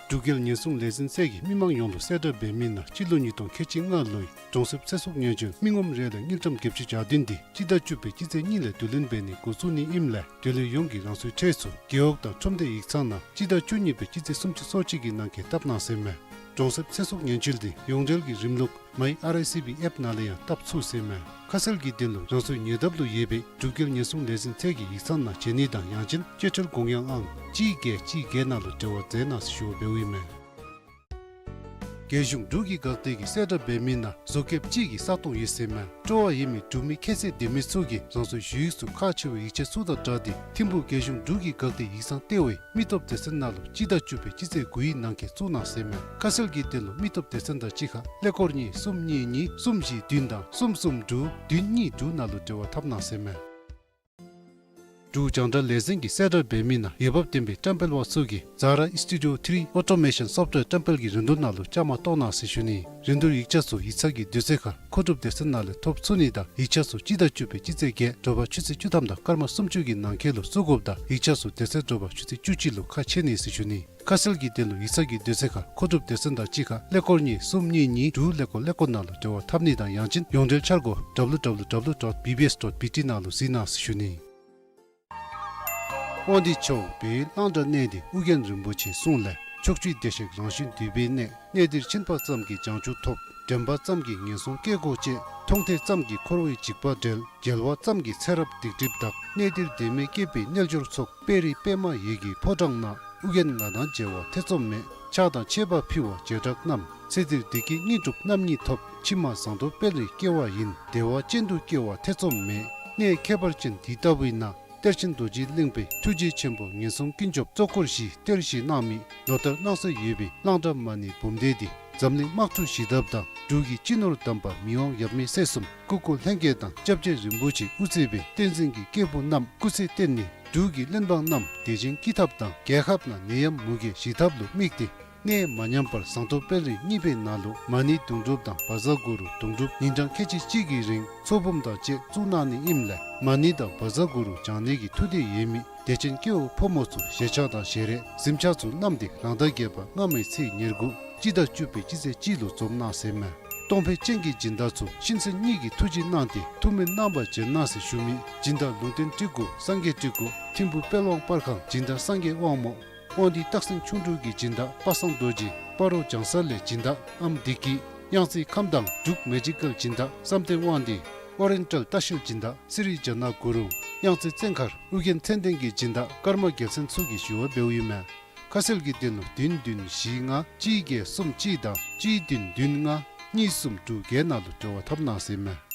འབྲུག་རྒྱལ་ཉེན་སྲུང་ལས་འཛིན་ཚད་ཀྱིས་མི་མང་ཡོངས་ལུ་གསལ་བསྒྲགས་འབད་མི་ནང་སྤྱི་ལོ་ཉིས་སྟོང་ཁལ་གཅིག་ལྔ་ལོའི་གྲོང་གསེབ་ཚེ་སྲོག་ཉེན་བཅོལ་མི་ངོམ་རེ་ལས་དངུལ་ཀྲམ་བརྒྱད་ཅུ་གྱ་བདུན་དེ་སྤྱི་ཟླ་བཅུ་པའི་སྤྱི་ཚེས་གཉིས་ལས་བསྡུ་ལེན་འབད་ནི་འགོ་བཙུགས་ནི་ཨིནམ་ལས་དེ་ལས་ཡོངས་ཀྱིས་རང་སོའི་ཁྲལ་ཚུ་རྒེད་འོག་དང་ཁྲོམ་སྡེ་ཡིག་ཚང་ནང་སྤྱི་ཟླ་བཅུ་གཉིས་པའི་སྤྱི་ཚེས་སུམ་ཅུ་སོ་གཅིག་གི་ནང་འཁོད་བཏབ་གནང་ཟེར་མས། གྲོང་གསེབ་ཚེ་སྲོག་ཉེན་བཅོལ་དེ་ཡོངས་འབྲེལ་གྱི་རིམ་ལུགས་མའི་ཨར་ཨའི་སི་བི་ཨེཔ་ནང་ལས་ཡང་བཏབ་ཚུགས་ཟེར་མས། ཁ་གསལ་གྱི་དོན་ལུ་རང་སོའི་ཉེ་འདབས་ལུ་ཡོད་པའི་འབྲུག་རྒྱལ་ཉེན་སྲུང་ལས་འཛིན་ཚད་ཀྱི་ཡིག་ཚང་ནང་བྱོན་ནི་དང་ཡང་ཅིན་སྐྱེད་ཁྲལ་དགོངས་ཡངས་ཨང་གཅིག་བརྒྱད་གཅིག་བརྒྱད་ནང་ལུ་འབྲེལ་བ་མཛད་གནང་ཟེར་ཞུ་བ་འབདཝ་ཨིན་མས། རྒྱལ་གཞུང་འབྲུག་གི་འགག་སྡེ་གིས་གསལ་བསྒྲགས་འབད་མི་ནང་བཟོ་མཁསཔ་ཅིག་གི་ས་སྟོང་ཡོད་ཟེར་མས། སྤྲོ་བ་ཡོད་མི་འབྲུག་མི་ཁྱད་ཚད་ལྡན་མི་ཚུ་གིས་རང་སོའི་ཞུ་ཡིག་ཚུ་ཁག་ཆེ་བའི་ཡིག་ཆ་ཚུ་དང་སྦྲགས་ཏེ་ཐིམ་ཕུག་རྒྱལ་གཞུང་འབྲུག་གི་འགག་སྡེ་ཡིག་ཚང་ལྟེ་བའི་མི་སྟོབས་སྡེ་ཚན་ནང་ལུ་སྤྱི་ཟླ་བཅུ་པའི་སྤྱི་ཚེས་དགུའི་ནང་འཁོད་བཙུགས་གནང་ཟེར་མས། ཁ་གསལ་གྱི་དོན་ལུ་མི་སྟོབས་སྡེ་ཚན་དང་གཅིག་ཁར་ཀླད་ཀོར་གཉིས་གསུམ་གཉིས་གཉིས་གསུམ་བཞི་བདུན་དང་གསུམ་གསུམ་དྲུག་བདུན་གཉིས་དྲུག་ནང་ལུ་འབྲེལ་བ་འཐབ་གནང་ཟེར་མས། འབྲུག་རྒྱང་བསྒྲགས་ལས་འཛིན་གྱིས་གསལ་བསྒྲགས་འབད་མི་ནང་འོས་འབབ་ལྡན་པའི་བཀྲམ་སྤེལ་པ་ཚུ་གིས་ཛ་ར་ཨིསི་ཊུ་ཌི་ཡོ་ཐི་རི་ཨོ་ཊོ་མེ་ཤཱན་སོཕཊ་ཝེར་བཀྲམ་སྤེལ་གྱི་རིན་བསྡུར་ནང་ལུ་བཅའ་མར་གཏོགས་གནང་ཟེར་ཞུ་ནི། རིན་བསྡུར་ཡིག་ཆ་ཚུ་ཡིག་ཚང་གི་དུས་ཚོད་ཁར་མཁོ་སྒྲུབ་སྡེ་ཚན་ནང་ལས་ཐོབ་ཚུགས་ནི་དང་ཡིག་ཆ་ཚུ་སྤྱི་ཟླ་བཅུ་པའི་སྤྱི་ཚེས་བརྒྱད་དྲོ་པ་ཆུ་ཚོད་བཅུ་ཐམ་དང་སྐར་མ་སུམ་ཅུ་གི་ནང་འཁོད་ལུ་བཙུགས་དགོཔ་དང་ཡིག་ཆ་ཚུ་དེ་ཚེ་དྲོ་པ་ཆུ་ཚོད་བཅུ་གཅིག་ལུ་ཁ་ཕྱེ་ནི་ཟེར་ཞུ་ནི། ཁ་གསལ་གྱི་དོན་ལུ་ཡིག་ཚང་གི་དུས་ཚོད་ཁར་མཁོ་སྒྲུབ་སྡེ་ཚན་དང་གཅིག་ཁར་ཀླད་ཀོར་གཉིས་གསུམ་གཉིས་གཉིས་དྲུག་ཀླད་ཀོར་ཀླད་ཀོར་ནང་ལུ་འབྲེལ་བ་འཐབ་ནི་དང་ཡང་ཅིན་ཡོངས་འབྲེལ་འཆར་སྒོ་ཌབ་ལུ་ཌབ་ལུ་ཌབ་ལུ་ཌོཊ་བི་བི་ཨེསི་ཌོཊ་བི་ཊི་ནང་ལུ་གཟིགས་གནང་ཟེར་ཞུ་ནི། དབང་འདུས་ཕྱོགས་བོད་གླང་དར་གནས་འདི་ཨོ་རྒྱན་རིན་པོ་ཆེའི་གསུང་ལས། ཕྱོགས་བཅུའི་བདེ་གཤེགས་རང་བཞིན་འདུས་པའི་གནས། གནས་འདིར་ཕྱིན་པ་ཙམ་གྱིས་བྱང་ཆུབ་ཐོབ། དྲན་པ་ཙམ་གྱིས་ངན་སོང་སྐྱེ་སྒོ་བཅད། མཐོང་ཐོས་ཙམ་གྱིས་འཁོར་བའི་འཇིགས་པ་བྲལ། མཇལ་བ་ཙམ་གྱིས་ཚེ་རབས་སྡིག་སྒྲིབ་དག། གནས་འདིར་བདེན་མེད་སྐྱེས་པའི་རྣལ་འབྱོར་ཚོགས། དཔལ་རི་པདྨ་འོད་ཀྱི་ཕོ་བྲང་ན། ཨོ་རྒྱན་ང་དང་མཇལ་བ་ཐེ་ཚོམ་མེད། ཕྱག་དང་མཆོད་པ་ཕུལ་བ་བྱེ་བྲག་རྣམས། ཚེ་འདིར་བདེ་སྐྱིད་དངོས་གྲུབ་རྣམ་གཉིས་ཐོབ། ཕྱི་མ་ཟངས་མདོག་དཔལ་རིར་སྐྱེ་བ་ཡིན། བདེ་བ་ཅན་དུ་སྐྱེ་བ་ཐེ་ཚོམ་མེད། གནས་ཁྱད་པར་ཅན་འདི་ལྟ་བུའི་ནང་། གཏེར་ཆེན་རྡོ་རྗེ་གླིང་པའི་ཐུགས་རྗེ་ཆེན་པོ་ངན་སོང་ཀུན་སྐྱོབ་གཙོ་འཁོར་བཞིའི་གཏེར་བཞེས་གནང་མི་ལོ་ལྟར་གནང་སྲོལ་ཡོད་པའི་གླང་བྲག་མ་ཎི་འབུམ་སྡེ་འདི་འཛམ་གླིང་དམག་འཁྲུག་ཞི་ཐབས་དང་འབྲུག་གི་སྤྱི་ནོར་དམ་པ་མི་དབང་ཡབ་མེས་སྲས་གསུམ་སྐུ་འཁོར་ལྷན་རྒྱས་དང་སྐྱབས་རྗེ་རིན་པོ་ཆེ་དབུ་གཙོས་པའི་བསྟན་འཛིན་གྱི་སྐྱེས་བུ་རྣམས་སྐུ་ཚེ་བརྟན་ནི་འབྲུག་གི་བློན་འབངས་རྣམས་བདེ་ཞིང་སྐྱིད་ཐབས་དང་རྒྱལ་ཁབ་ནང་ནད་ཡམས་མུ་གེ་ཞི་ཐབས་ལུ་དམིགས་ཏེ། གནས་མ་ཉམས་པར་ཟངས་མདོག་དཔལ་རི་གཉིས་པའི་ནང་ལུ་མ་ཎི་དུང་སྒྲུབ་དང་བཛྲ་གུ་རུ་དུང་སྒྲུབ་ཉིན་གྲངས་ཁལ་གཅིག་གཅིག་གི་རིང་ཚོགས་འབུམ་དང་བཅས་བཙུགས་གནང་ནི་ཨིནམ་ལས་མ་ཎི་དང་བཛྲ་གུ་རུ་བགྱང་ནི་གི་ཐུགས་འདོད་ཡོད་མི་དད་ཅན་སྐྱེ་བོ་ཕོ་མོ་ཚུ་ཞལ་ཆས་དང་ཞལ་རས་གཟིམ་ཆས་ཚུ་བསྣམས་ཏེ་རང་ཟླ་བརྒྱད་པ་སྔ་མའི་ཚེས་ཉེར་དགུ་སྤྱི་ཟླ་བཅུ་པའི་སྤྱི་ཚེས་གཅིག་ལུ་འཛོམས་གནང་ཟེར་མས། གཏོང་ཕོད་ཅན་གྱི་སྦྱིན་བདག་ཚུ་གཤིན་གསོན་གཉིས་ཀྱི་ཐུགས་རྗེ་གནང་སྟེ་ཐུགས་སྨོན་གནང་བར་བྱོན་གནང་ཟེར་ཞུ་མི་སྦྱིན་བདག་ལུང་བསྟན་སྤྲུལ་སྐུ་སངས་རྒྱས་སྤྲུལ་སྐུ་ཐིམ་ཕུག་དཔལ་དབང་པར་ཁང་སྦྱིན་བདག་སངས་རྒྱས་དབང་མོ། དབང་འདུས་སྟག་སེང་ཁྱུང་འབྲུག་གི་སྦྱིན་བདག་པ་སངས་རྡོ་རྗེ། སྤ་རོ་བྱང་ས་ལས་སྦྱིན་བདག་ཨམ་བདེ་སྐྱིད། གཡང་རྩེ་ཁམས་དྭངས་འབྲུག་མེ་ཇི་ཀལ་སྦྱིན་བདག་བསམ་གཏན་དབང་འདུས། ཨོ་རེན་ཊལ་ལྟ་བཤལ་སྦྱིན་བདག་སི་རི་ཇ་ན་གུ་རུང་། གཡང་རྩེ་བཙན་མཁར་ཨོ་རྒྱན་མཚན་ལྡན་གྱི་སྦྱིན་བདག་ཀརྨ་རྒྱལ་མཚན་ཚུ་གིས་ཞུ་བ་འབདཝ་ཨིན་མས། ཁ་གསལ་གྱི་དོན་ལུ་བདུན་བདུན་བཞི་ལྔ་གཅིག་བརྒྱད་གསུམ་གཅིག་དང་གཅིག་བདུན་བདུན་ལྔ་གཉིས་གསུམ་དྲུག་བརྒྱད་ནང་ལུ་འབྲེལ་བ་འཐབ་གནང་ཟེར་མས།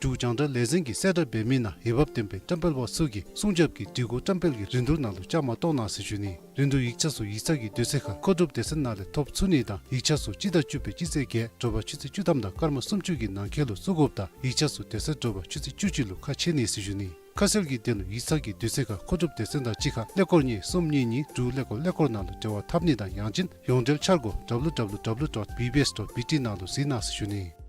འབྲུག་རྒྱང་བསྒྲགས་ལས་འཛིན་གྱིས་གསལ་བསྒྲགས་འབད་མི་ནང་འོས་འབབ་ལྡན་པའི་བཀྲམ་སྤེལ་པ་ཚུ་གིས་སྲུང་སྐྱོབ་ཀྱི་སྒྲིག་གོ་བཀྲམ་སྤེལ་གྱི་རིན་བསྡུར་ནང་ལུ་བཅའ་མར་གཏོགས་གནང་ཟེར་ཞུ་ནི། རིན་བསྡུར་ཡིག་ཆ་ཚུ་ཡིག་ཚང་གི་དུས་ཚོད་ཁར་མཁོ་སྒྲུབ་སྡེ་ཚན་ནང་ལས་ཐོབ་ཚུགས་ནི་དང་ཡིག་ཆ་ཚུ་སྤྱི་ཟླ་བཅུ་པའི་སྤྱི་ཚེས་བརྒྱད་དྲོ་པ་ཆུ་ཚོད་བཅུ་ཐམ་དང་སྐར་མ་སུམ་ཅུ་གི་ནང་འཁོད་ལུ་བཙུགས་དགོཔ་དང་ཡིག་ཆ་ཚུ་དེ་ཚེ་དྲོ་པ་ཆུ་ཚོད་བཅུ་གཅིག་ལུ་ཁ་ཕྱེ་ནི་ཟེར་ཞུ་ནི། ཁ་གསལ་གྱི་དོན་ལུ་ཡིག་ཚང་གི་དུས་ཚོད་ཁར་མཁོ་སྒྲུབ་སྡེ་ཚན་དང་གཅིག་ཁར་ཀླད་ཀོར་གཉིས་གསུམ་གཉིས་གཉིས་དྲུག་ཀླད་ཀོར་ཀླད་ཀོར་ནང་ལུ་འབྲེལ་བ་འཐབ་ནི་དང་ཡང་ཅིན་ཡོངས་འབྲེལ་འཆར་སྒོ་ཌབ་ལུ་ཌབ་ལུ་ཌབ་ལུ་ཌོཊ་བི་བི་ཨེསི་ཌོཊ་བི་ཊི་ནང་ལུ་གཟིགས་གནང་ཟེར་ཞུ་ནི།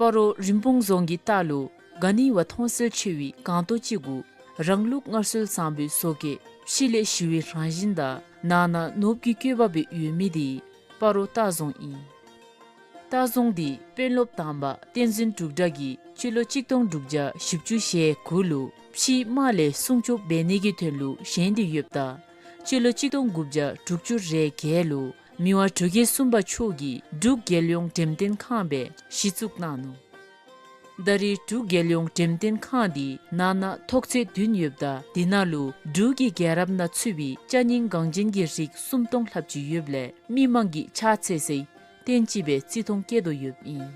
སྤ་རོ་རིན་སྤུངས་རྫོང་གི་ལྟག་ལུ་ག་ནི་བ་མཐོང་གསལ་ཆེ་བའི་སྒང་ཏོག་ཅིག་གུ་རང་ལུགས་སྔར་སྲོལ་བཟང་པོའི་བཟོ་བཀོད་ཕྱི་ལས་ཞི་བའི་རང་བཞིན་དང་ནང་ན་ནོར་བུ་གི་བཀོད་པ་སྦེ་ཡོད་མི་དེ་སྤ་རོ་ལྟ་རྫོང་ཨིན། ལྟ་རྫོང་འདི་དཔོན་སློབ་དང་པ་བསྟན་འཛིན་འབྲུག་གྲགས་ཀྱིས་སྤྱི་ལོ་གཅིག་སྟོང་དྲུག་བརྒྱ་བཞི་བཅུ་ཞེ་དགུ་ལུ་ཕྱིའི་དམག་ལས་སྲུང་སྐྱོབ་འབད་ནི་གི་དོན་ལུ་བཞེངས་ཏེ་ཡོདཔ་ད་སྤྱི་ལོ་གཅིག་སྟོང་དགུ་བརྒྱ་དྲུག་ཅུ་རེ་བརྒྱད་ལུ་མི་དབང་འབྲུག་རྒྱལ་གསུམ་པ་མཆོག་གིས་འབྲུག་རྒྱལ་ཡོངས་འགྲེམས་སྟོན་ཁང་སྦེ་གཞི་བཙུགས་གནང་ནུག། ད་རེས་འབྲུག་རྒྱལ་ཡོངས་འགྲེམས་སྟོན་ཁང་འདི་ནང་ན་ཐོག་ཚད་བདུན་ཡོདཔ་ད་དེ་ནང་ལུ་འབྲུག་གི་རྒྱལ་རབས་ནང་ཚུད་པའི་ཅ་རྙིང་འགངས་ཅན་གྱི་རིགས་སུམ་སྟོང་ལྷགཔ་ཅིག་ཡོདཔ་ལས་མི་མང་གིས་ཕྱག་འཚལ་སའི་རྟེན་ཅིག་སྦེ་བརྩི་མཐོང་བསྐྱེད་དོ་ཡོདཔ་ཨིན།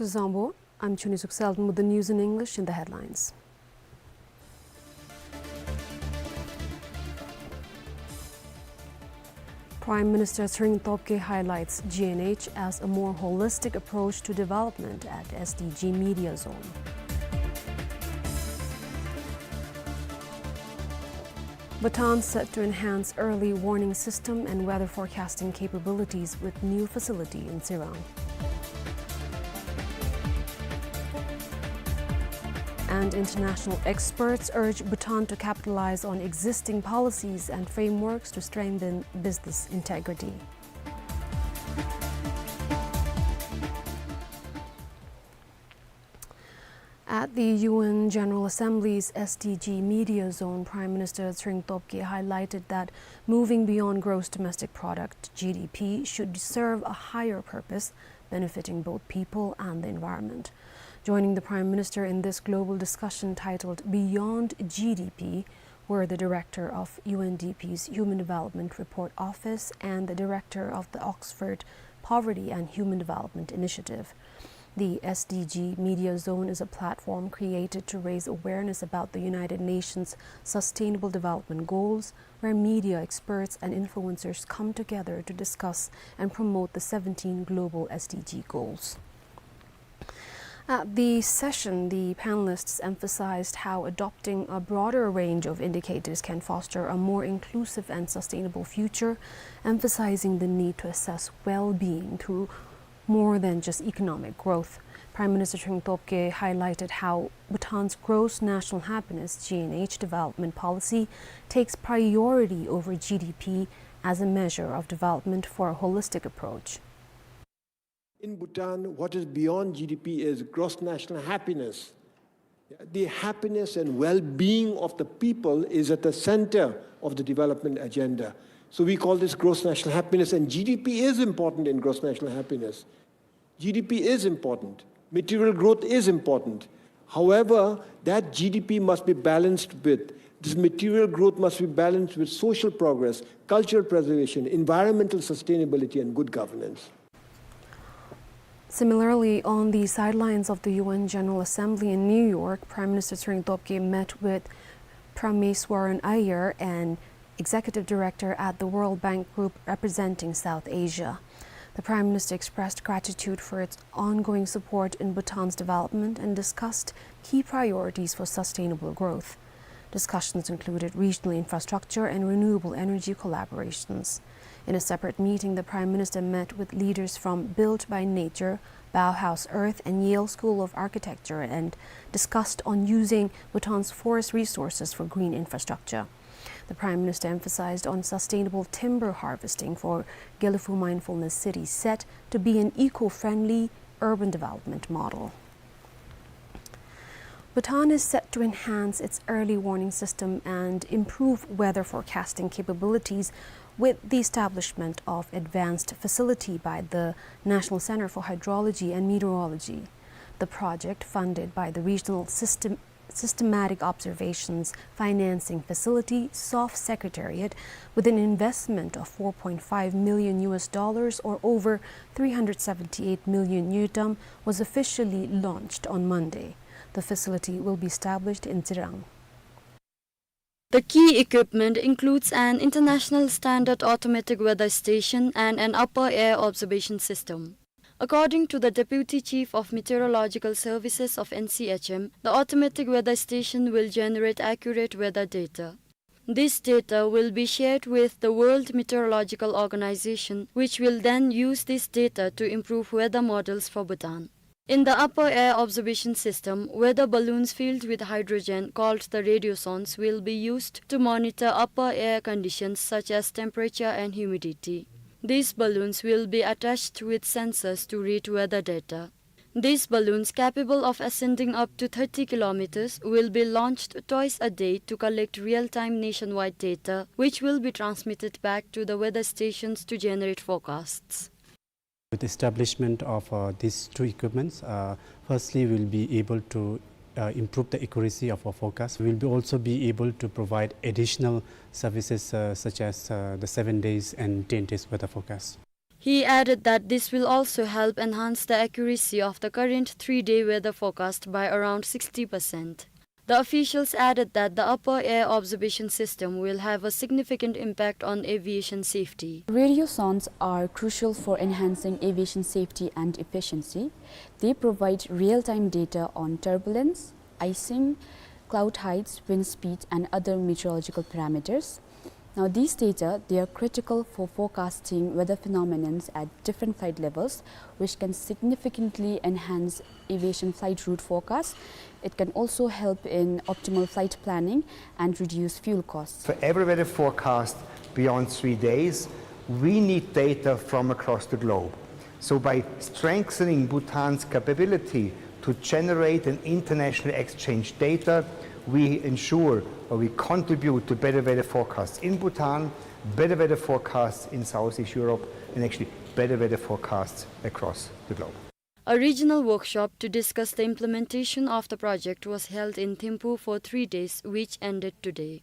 སྐུ་གཟུགས་བཟང་པོ། I'm Chuni Sukselvan with the news in English in the headlines. Prime Minister Tshering Tobgay highlights G N H as a more holistic approach to development at S D G Media Zone. Bhutan set to enhance early warning system and weather forecasting capabilities with new facility in Tsirang. And international experts urge Bhutan to capitalize on existing policies and frameworks to strengthen business integrity. At the U N General Assembly's S D G Media Zone, Prime Minister Tshering Tobgay highlighted that moving beyond gross domestic product, G D P, should serve a higher purpose, benefiting both people and the environment. Joining the Prime Minister in this global discussion titled Beyond G D P were the director of U N D P's Human Development Report Office and the director of the Oxford Poverty and Human Development Initiative. The S D G Media Zone is a platform created to raise awareness about the United Nations Sustainable Development Goals, where media experts and influencers come together to discuss and promote the seventeen global S D G goals. At the session, the panelists emphasized how adopting a broader range of indicators can foster a more inclusive and sustainable future, emphasizing the need to assess well-being through more than just economic growth. Prime Minister Tshering Tobgay highlighted how Bhutan's Gross National Happiness, G N H, development policy takes priority over G D P as a measure of development for a holistic approach. In Bhutan, what is beyond G D P is gross national happiness. The happiness and well-being of the people is at the center of the development agenda. So we call this gross national happiness, and G D P is important in gross national happiness. G D P is important. Material growth is important. However, that G D P must be balanced with, this material growth must be balanced with social progress, cultural preservation, environmental sustainability, and good governance. Similarly, on the sidelines of the U N General Assembly in New York, Prime Minister Tshering Tobgay met with Prameswaran Iyer, an executive director at the World Bank Group representing South Asia. The Prime Minister expressed gratitude for its ongoing support in Bhutan's development and discussed key priorities for sustainable growth. Discussions included regional infrastructure and renewable energy collaborations. In a separate meeting, the Prime Minister met with leaders from Built by Nature, Bauhaus Earth, and Yale School of Architecture and discussed on using Bhutan's forest resources for green infrastructure. The Prime Minister emphasized on sustainable timber harvesting for Gelephu Mindfulness City, set to be an eco-friendly urban development model. Bhutan is set to enhance its early warning system and improve weather forecasting capabilities with the establishment of advanced facility by the National Center for Hydrology and Meteorology. The project, funded by the Regional System, Systematic Observations Financing Facility, SOFF Secretariat, with an investment of four point five million U S dollars, or over three hundred seventy-eight million ngultrum, was officially launched on Monday. The facility will be established in Tsirang. The key equipment includes an international standard automatic weather station and an upper air observation system. According to the Deputy Chief of Meteorological Services of N C H M, the automatic weather station will generate accurate weather data. This data will be shared with the World Meteorological Organization, which will then use this data to improve weather models for Bhutan. In the upper air observation system, weather balloons filled with hydrogen called the radiosondes will be used to monitor upper air conditions such as temperature and humidity. These balloons will be attached with sensors to read weather data. These balloons, capable of ascending up to thirty kilometers, will be launched twice a day to collect real-time nationwide data, which will be transmitted back to the weather stations to generate forecasts. With the establishment of, uh, these two equipments, uh, firstly, we'll be able to, uh, improve the accuracy of our forecast. We'll be also be able to provide additional services, uh, such as, uh, the seven days and ten days weather forecast. He added that this will also help enhance the accuracy of the current three-day weather forecast by around sixty percent. The officials added that the upper air observation system will have a significant impact on aviation safety. Radiosondes are crucial for enhancing aviation safety and efficiency. They provide real-time data on turbulence, icing, cloud heights, wind speed, and other meteorological parameters. Now, these data, they are critical for forecasting weather phenomenons at different flight levels, which can significantly enhance aviation flight route forecasts. It can also help in optimal flight planning and reduce fuel costs. For every weather forecast beyond three days, we need data from across the globe. So by strengthening Bhutan's capability to generate and internationally exchange data, we ensure or we contribute to better weather forecasts in Bhutan, better weather forecasts in Southeast Europe, and actually better weather forecasts across the globe. A regional workshop to discuss the implementation of the project was held in Thimphu for three days, which ended today.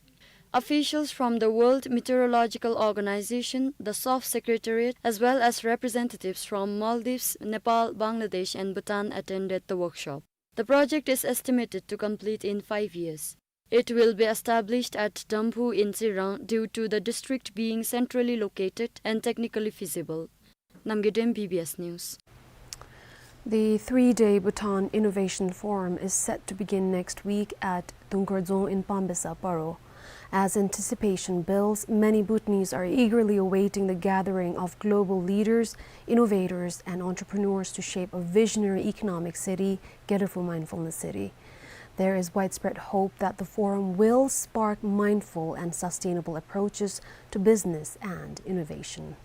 Officials from the World Meteorological Organization, the SOF Secretariat, as well as representatives from Maldives, Nepal, Bangladesh, and Bhutan attended the workshop. The project is estimated to complete in five years. It will be established at Damphu in Tsirang due to the district being centrally located and technically feasible. Namgay Dem, B B S News. The three-day Bhutan Innovation Forum is set to begin next week at Dungkhar Dzong in Pambisa, Paro. As anticipation builds, many Bhutanese are eagerly awaiting the gathering of global leaders, innovators, and entrepreneurs to shape a visionary economic city, Gelephu Mindfulness City. There is widespread hope that the forum will spark mindful and sustainable approaches to business and innovation.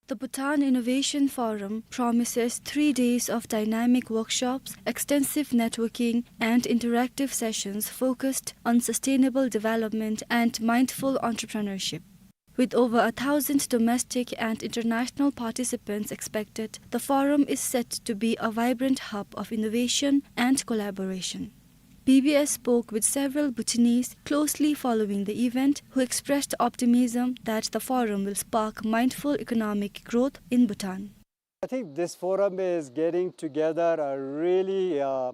The Bhutan Innovation Forum promises three days of dynamic workshops, extensive networking, and interactive sessions focused on sustainable development and mindful entrepreneurship. With over a thousand domestic and international participants expected, the forum is set to be a vibrant hub of innovation and collaboration. B B S spoke with several Bhutanese closely following the event who expressed optimism that the forum will spark mindful economic growth in Bhutan. I think this forum is getting together a really, uh,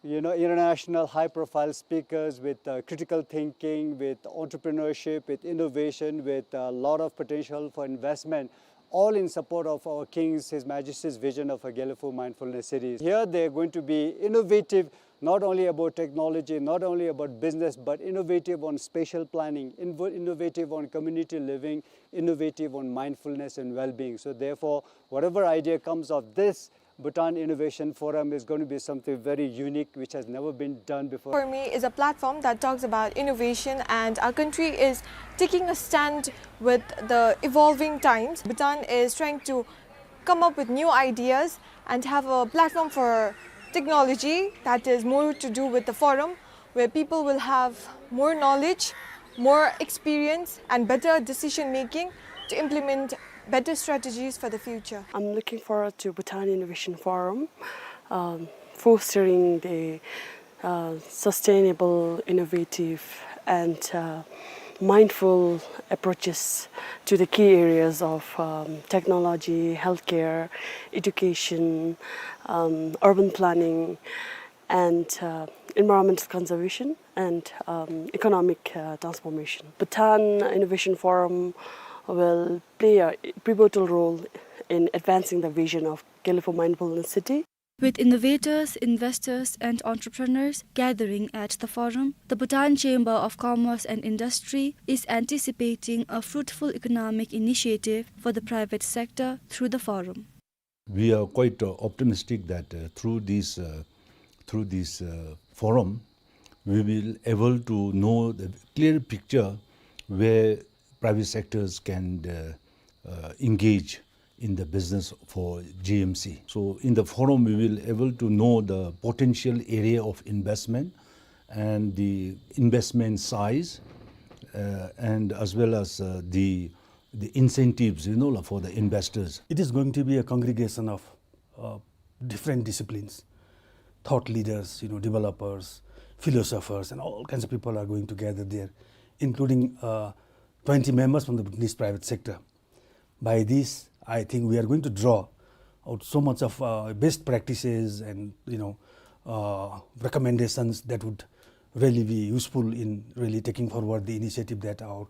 you know, international high-profile speakers with, uh, critical thinking, with entrepreneurship, with innovation, with a lot of potential for investment, all in support of our King's, His Majesty's vision of a Gelephu Mindfulness City. Here they are going to be innovative, not only about technology, not only about business, but innovative on spatial planning, invo-, innovative on community living, innovative on mindfulness and well-being. So therefore, whatever idea comes of this Bhutan Innovation Forum is going to be something very unique, which has never been done before. For me, is a platform that talks about innovation, and our country is taking a stand with the evolving times. Bhutan is trying to come up with new ideas and have a platform for technology that is more to do with the forum, where people will have more knowledge, more experience, and better decision making to implement better strategies for the future. I'm looking forward to Bhutan Innovation Forum, um, fostering the, uh, sustainable, innovative, and, uh, mindful approaches to the key areas of, um, technology, healthcare, education, um, urban planning, and, uh, environmental conservation. and, um, economic, uh, transformation. Bhutan Innovation Forum will play a pivotal role in advancing the vision of Gelugpa Mindfulness City. With innovators, investors, and entrepreneurs gathering at the forum, the Bhutan Chamber of Commerce and Industry is anticipating a fruitful economic initiative for the private sector through the forum. We are quite, uh, optimistic that, uh, through this, uh, through this, uh, forum, we will able to know the clear picture where private sectors can, uh, uh, engage in the business for G M C. So in the forum, we will able to know the potential area of investment and the investment size, uh, and as well as, uh, the, the incentives, you know, for the investors. It is going to be a congregation of, uh, different disciplines, thought leaders, you know, developers, philosophers, and all kinds of people are going to gather there, including, uh, twenty members from the Bhutanese private sector. By this, I think we are going to draw out so much of, uh, best practices and, you know, uh, recommendations that would really be useful in really taking forward the initiative that our,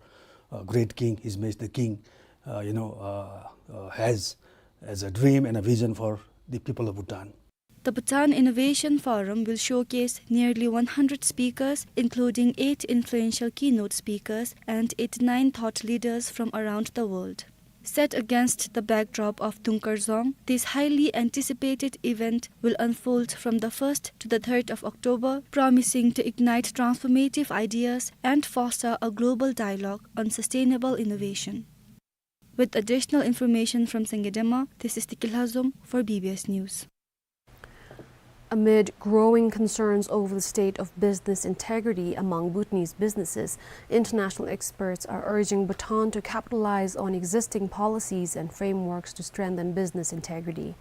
uh, great king, His Majesty the King, uh, you know, uh, uh, has as a dream and a vision for the people of Bhutan. The Bhutan Innovation Forum will showcase nearly one hundred speakers, including eight influential keynote speakers and eighty-nine thought leaders from around the world. Set against the backdrop of Dungkar Dzong, this highly anticipated event will unfold from the first to the third of October, promising to ignite transformative ideas and foster a global dialogue on sustainable innovation. With additional information from Sangay Dema, this is Tikilha Zom for B B S News. Amid growing concerns over the state of business integrity among Bhutanese businesses, international experts are urging Bhutan to capitalize on existing policies and frameworks to strengthen business integrity.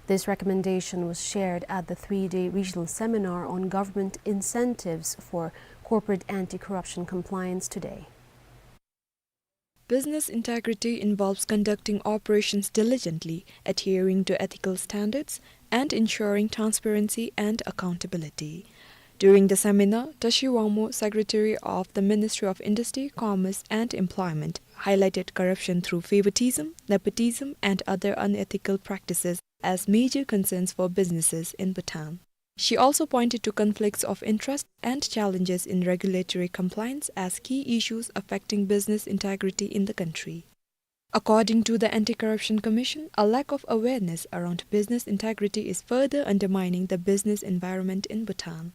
This recommendation was shared at the three-day regional seminar on government incentives for corporate anti-corruption compliance today. Business integrity involves conducting operations diligently, adhering to ethical standards, and ensuring transparency and accountability. During the seminar, Tashi Wangmo, Secretary of the Ministry of Industry, Commerce, and Employment, highlighted corruption through favoritism, nepotism, and other unethical practices as major concerns for businesses in Bhutan. She also pointed to conflicts of interest and challenges in regulatory compliance as key issues affecting business integrity in the country. According to the Anti-Corruption Commission, a lack of awareness around business integrity is further undermining the business environment in Bhutan.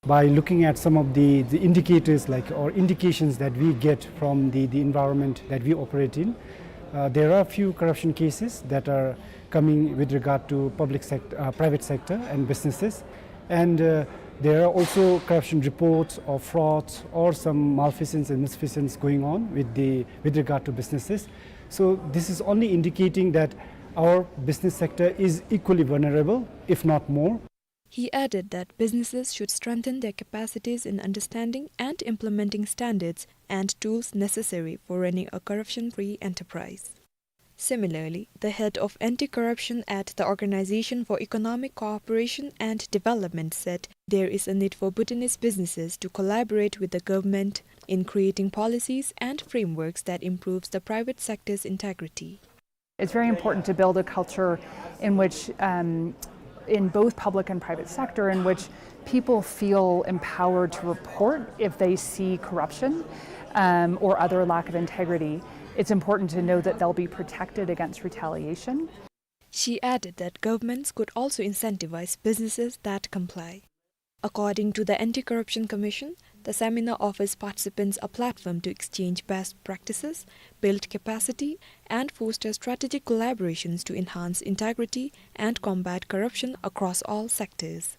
By looking at some of the, the indicators, like, or indications that we get from the, the environment that we operate in, uh, there are a few corruption cases that are coming with regard to public sect-, uh, private sector and businesses. And, uh, there are also corruption reports of frauds or some malfeasance and misfeasance going on with the, with regard to businesses. So this is only indicating that our business sector is equally vulnerable, if not more. He added that businesses should strengthen their capacities in understanding and implementing standards and tools necessary for running a corruption-free enterprise. Similarly, the head of anti-corruption at the Organization for Economic Cooperation and Development said there is a need for Bhutanese businesses to collaborate with the government in creating policies and frameworks that improves the private sector's integrity. It's very important to build a culture in which, um, in both public and private sector, in which people feel empowered to report if they see corruption, um, or other lack of integrity. It's important to know that they'll be protected against retaliation. She added that governments could also incentivize businesses that comply. According to the Anti-Corruption Commission, the seminar offers participants a platform to exchange best practices, build capacity, and foster strategic collaborations to enhance integrity and combat corruption across all sectors.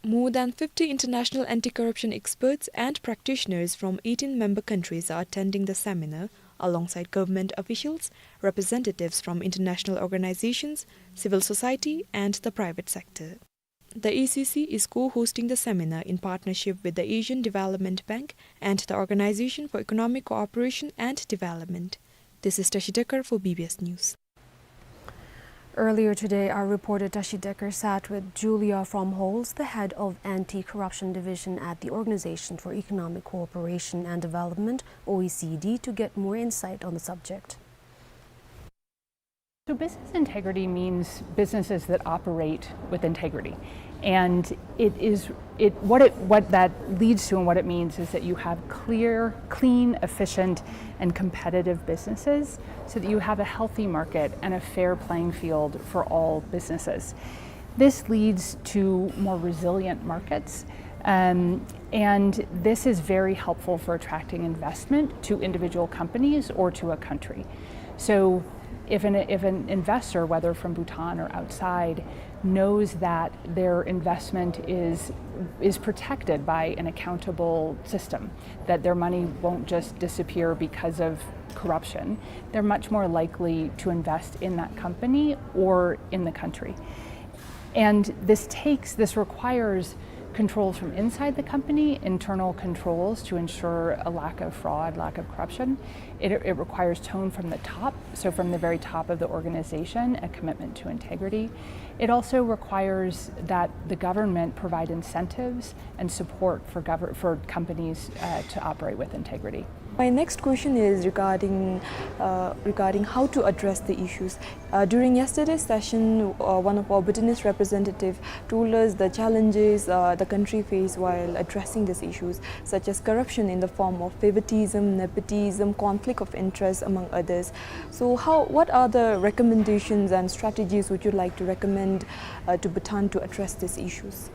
More than fifty international anti-corruption experts and practitioners from eighteen member countries are attending the seminar, alongside government officials, representatives from international organizations, civil society, and the private sector. The A C C is co-hosting the seminar in partnership with the Asian Development Bank and the Organization for Economic Cooperation and Development. This is Tashi Dekar for B B S News. Earlier today, our reporter Tashi Decker sat with Julia Fromholz, the head of Anti-Corruption Division at the Organization for Economic Cooperation and Development, O E C D, to get more insight on the subject. So business integrity means businesses that operate with integrity. And it is, it, what it, what that leads to and what it means is that you have clear, clean, efficient, and competitive businesses so that you have a healthy market and a fair playing field for all businesses. This leads to more resilient markets, um, and this is very helpful for attracting investment to individual companies or to a country. So if an, if an investor, whether from Bhutan or outside, knows that their investment is, is protected by an accountable system, that their money won't just disappear because of corruption, they're much more likely to invest in that company or in the country. And this takes, this requires controls from inside the company, internal controls to ensure a lack of fraud, lack of corruption. It, it requires tone from the top, so from the very top of the organization, a commitment to integrity. It also requires that the government provide incentives and support for gover-, for companies, uh, to operate with integrity. My next question is regarding, uh, regarding how to address the issues. Uh, during yesterday's session, uh, one of our Bhutanese representative told us the challenges, uh, the country face while addressing these issues, such as corruption in the form of favoritism, nepotism, conflict of interest, among others. So how, what are the recommendations and strategies would you like to recommend, uh, to Bhutan to address these issues?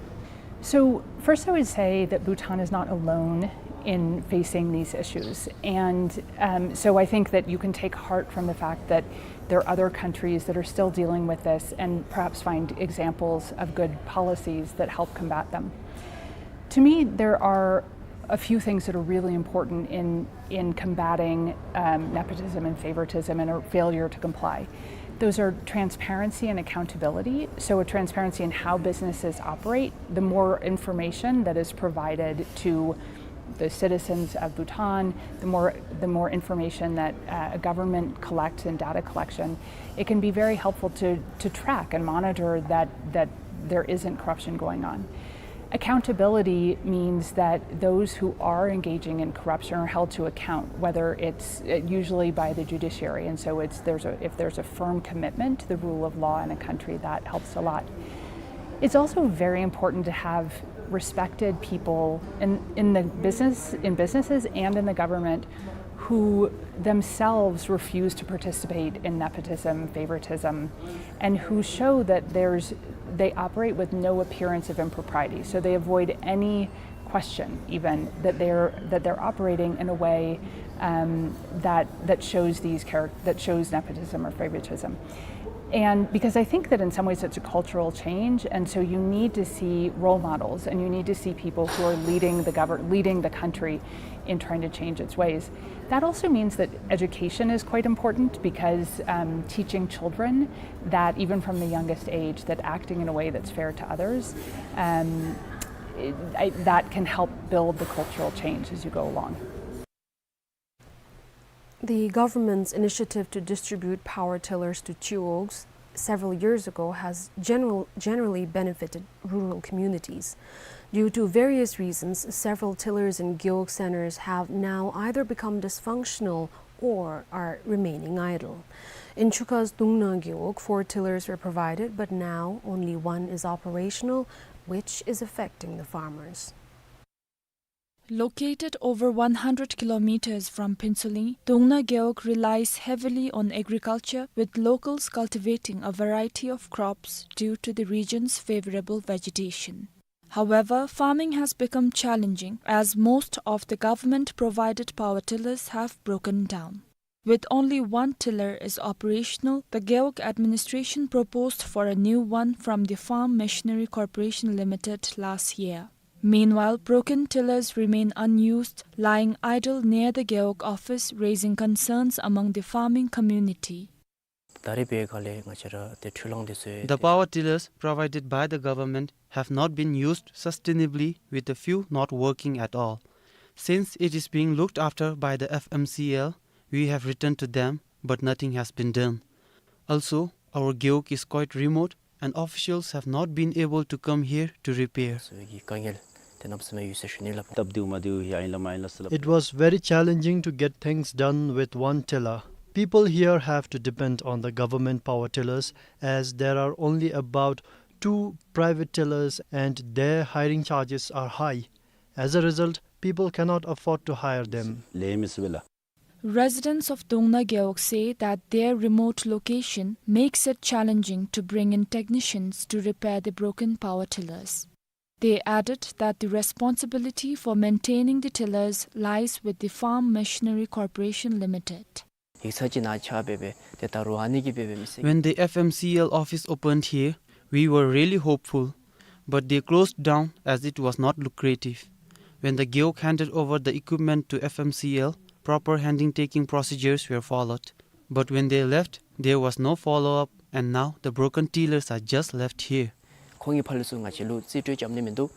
So first, I would say that Bhutan is not alone in facing these issues. And, um, so I think that you can take heart from the fact that there are other countries that are still dealing with this and perhaps find examples of good policies that help combat them. To me, there are a few things that are really important in, in combating, um, nepotism and favoritism and a failure to comply. Those are transparency and accountability. So a transparency in how businesses operate. The more information that is provided to the citizens of Bhutan, the more, the more information that, uh, a government collects in data collection, it can be very helpful to, to track and monitor that, that there isn't corruption going on. Accountability means that those who are engaging in corruption are held to account, whether it's, uh, usually by the judiciary. And so it's, there's a, if there's a firm commitment to the rule of law in a country, that helps a lot. It's also very important to have respected people in, in the business, in businesses and in the government who themselves refuse to participate in nepotism, favoritism, and who show that there's, they operate with no appearance of impropriety. So they avoid any question even that they're, that they're operating in a way, um, that, that shows these charac-, that shows nepotism or favoritism. And because I think that in some ways it's a cultural change, and so you need to see role models, and you need to see people who are leading the govern-, leading the country in trying to change its ways. That also means that education is quite important because, um, teaching children that even from the youngest age, that acting in a way that's fair to others, um, it, I, that can help build the cultural change as you go along. The government's initiative to distribute power tillers to gewogs several years ago has general-, generally benefited rural communities. Due to various reasons, several tillers in gewog centers have now either become dysfunctional or are remaining idle. In Chukha's Dungna gewog, four tillers were provided, but now only one is operational, which is affecting the farmers. Located over one hundred kilometers from Phuentsholing, Dungna Gewog relies heavily on agriculture, with locals cultivating a variety of crops due to the region's favorable vegetation. However, farming has become challenging as most of the government-provided power tillers have broken down. With only one tiller is operational, the Gewog administration proposed for a new one from the Farm Machinery Corporation Limited last year. Meanwhile, broken tillers remain unused, lying idle near the Gewog office, raising concerns among the farming community. ད་རེས་འབད་ག་ལས་ང་བཅས་ར་ཏེ་འཕྲུལ་གླང་འདི་ཚུ། The power tillers provided by the government have not been used sustainably, with a few not working at all. Since it is being looked after by the F M C L, we have written to them, but nothing has been done. Also, Our gewog is quite remote and officials have not been able to come here to repair. སོ་གི་དཀའ་ངལ་དེ་གནམ་མེད་ས་མེད་ཡོད་ཟེར་ཞུ་ནི་ལགས། སྟབས་བདེཝ་མ་བདེཝ་ཡང་ཨིན་ལགས་མ་ཨིན་ལགས་ཟེར་སླབ། It was very challenging to get things done with one tiller. People here have to depend on the government power tillers, as there are only about two private tillers and their hiring charges are high. As a result, people cannot afford to hire them. ལས་མི་སྲིད་པས་ལགས། Residents of Dongna Gewog say that their remote location makes it challenging to bring in technicians to repair the broken power tillers. They added that the responsibility for maintaining the tillers lies with the Farm Machinery Corporation Limited. ཡིག་ཚང་ཅིག་ནཱ་ཕྱག་འབད་སྦེ་ཏེ་ད་རུང་ཨ་ནི་གི་འབད་འབདཝ་མས་ཟེར། When the F M C L office opened here, we were really hopeful, but they closed down as it was not lucrative. When the Gewog handed over the equipment to F M C L, proper handing taking procedures were followed. But when they left, there was no follow-up, and now the broken tillers are just left here. ཁོང་གིས་ཕར་ལས་ཚུར་ང་བཅས་ལུ་རྩིས་སྤྲོད་རྐྱབ་ནི་མིན་འདུག།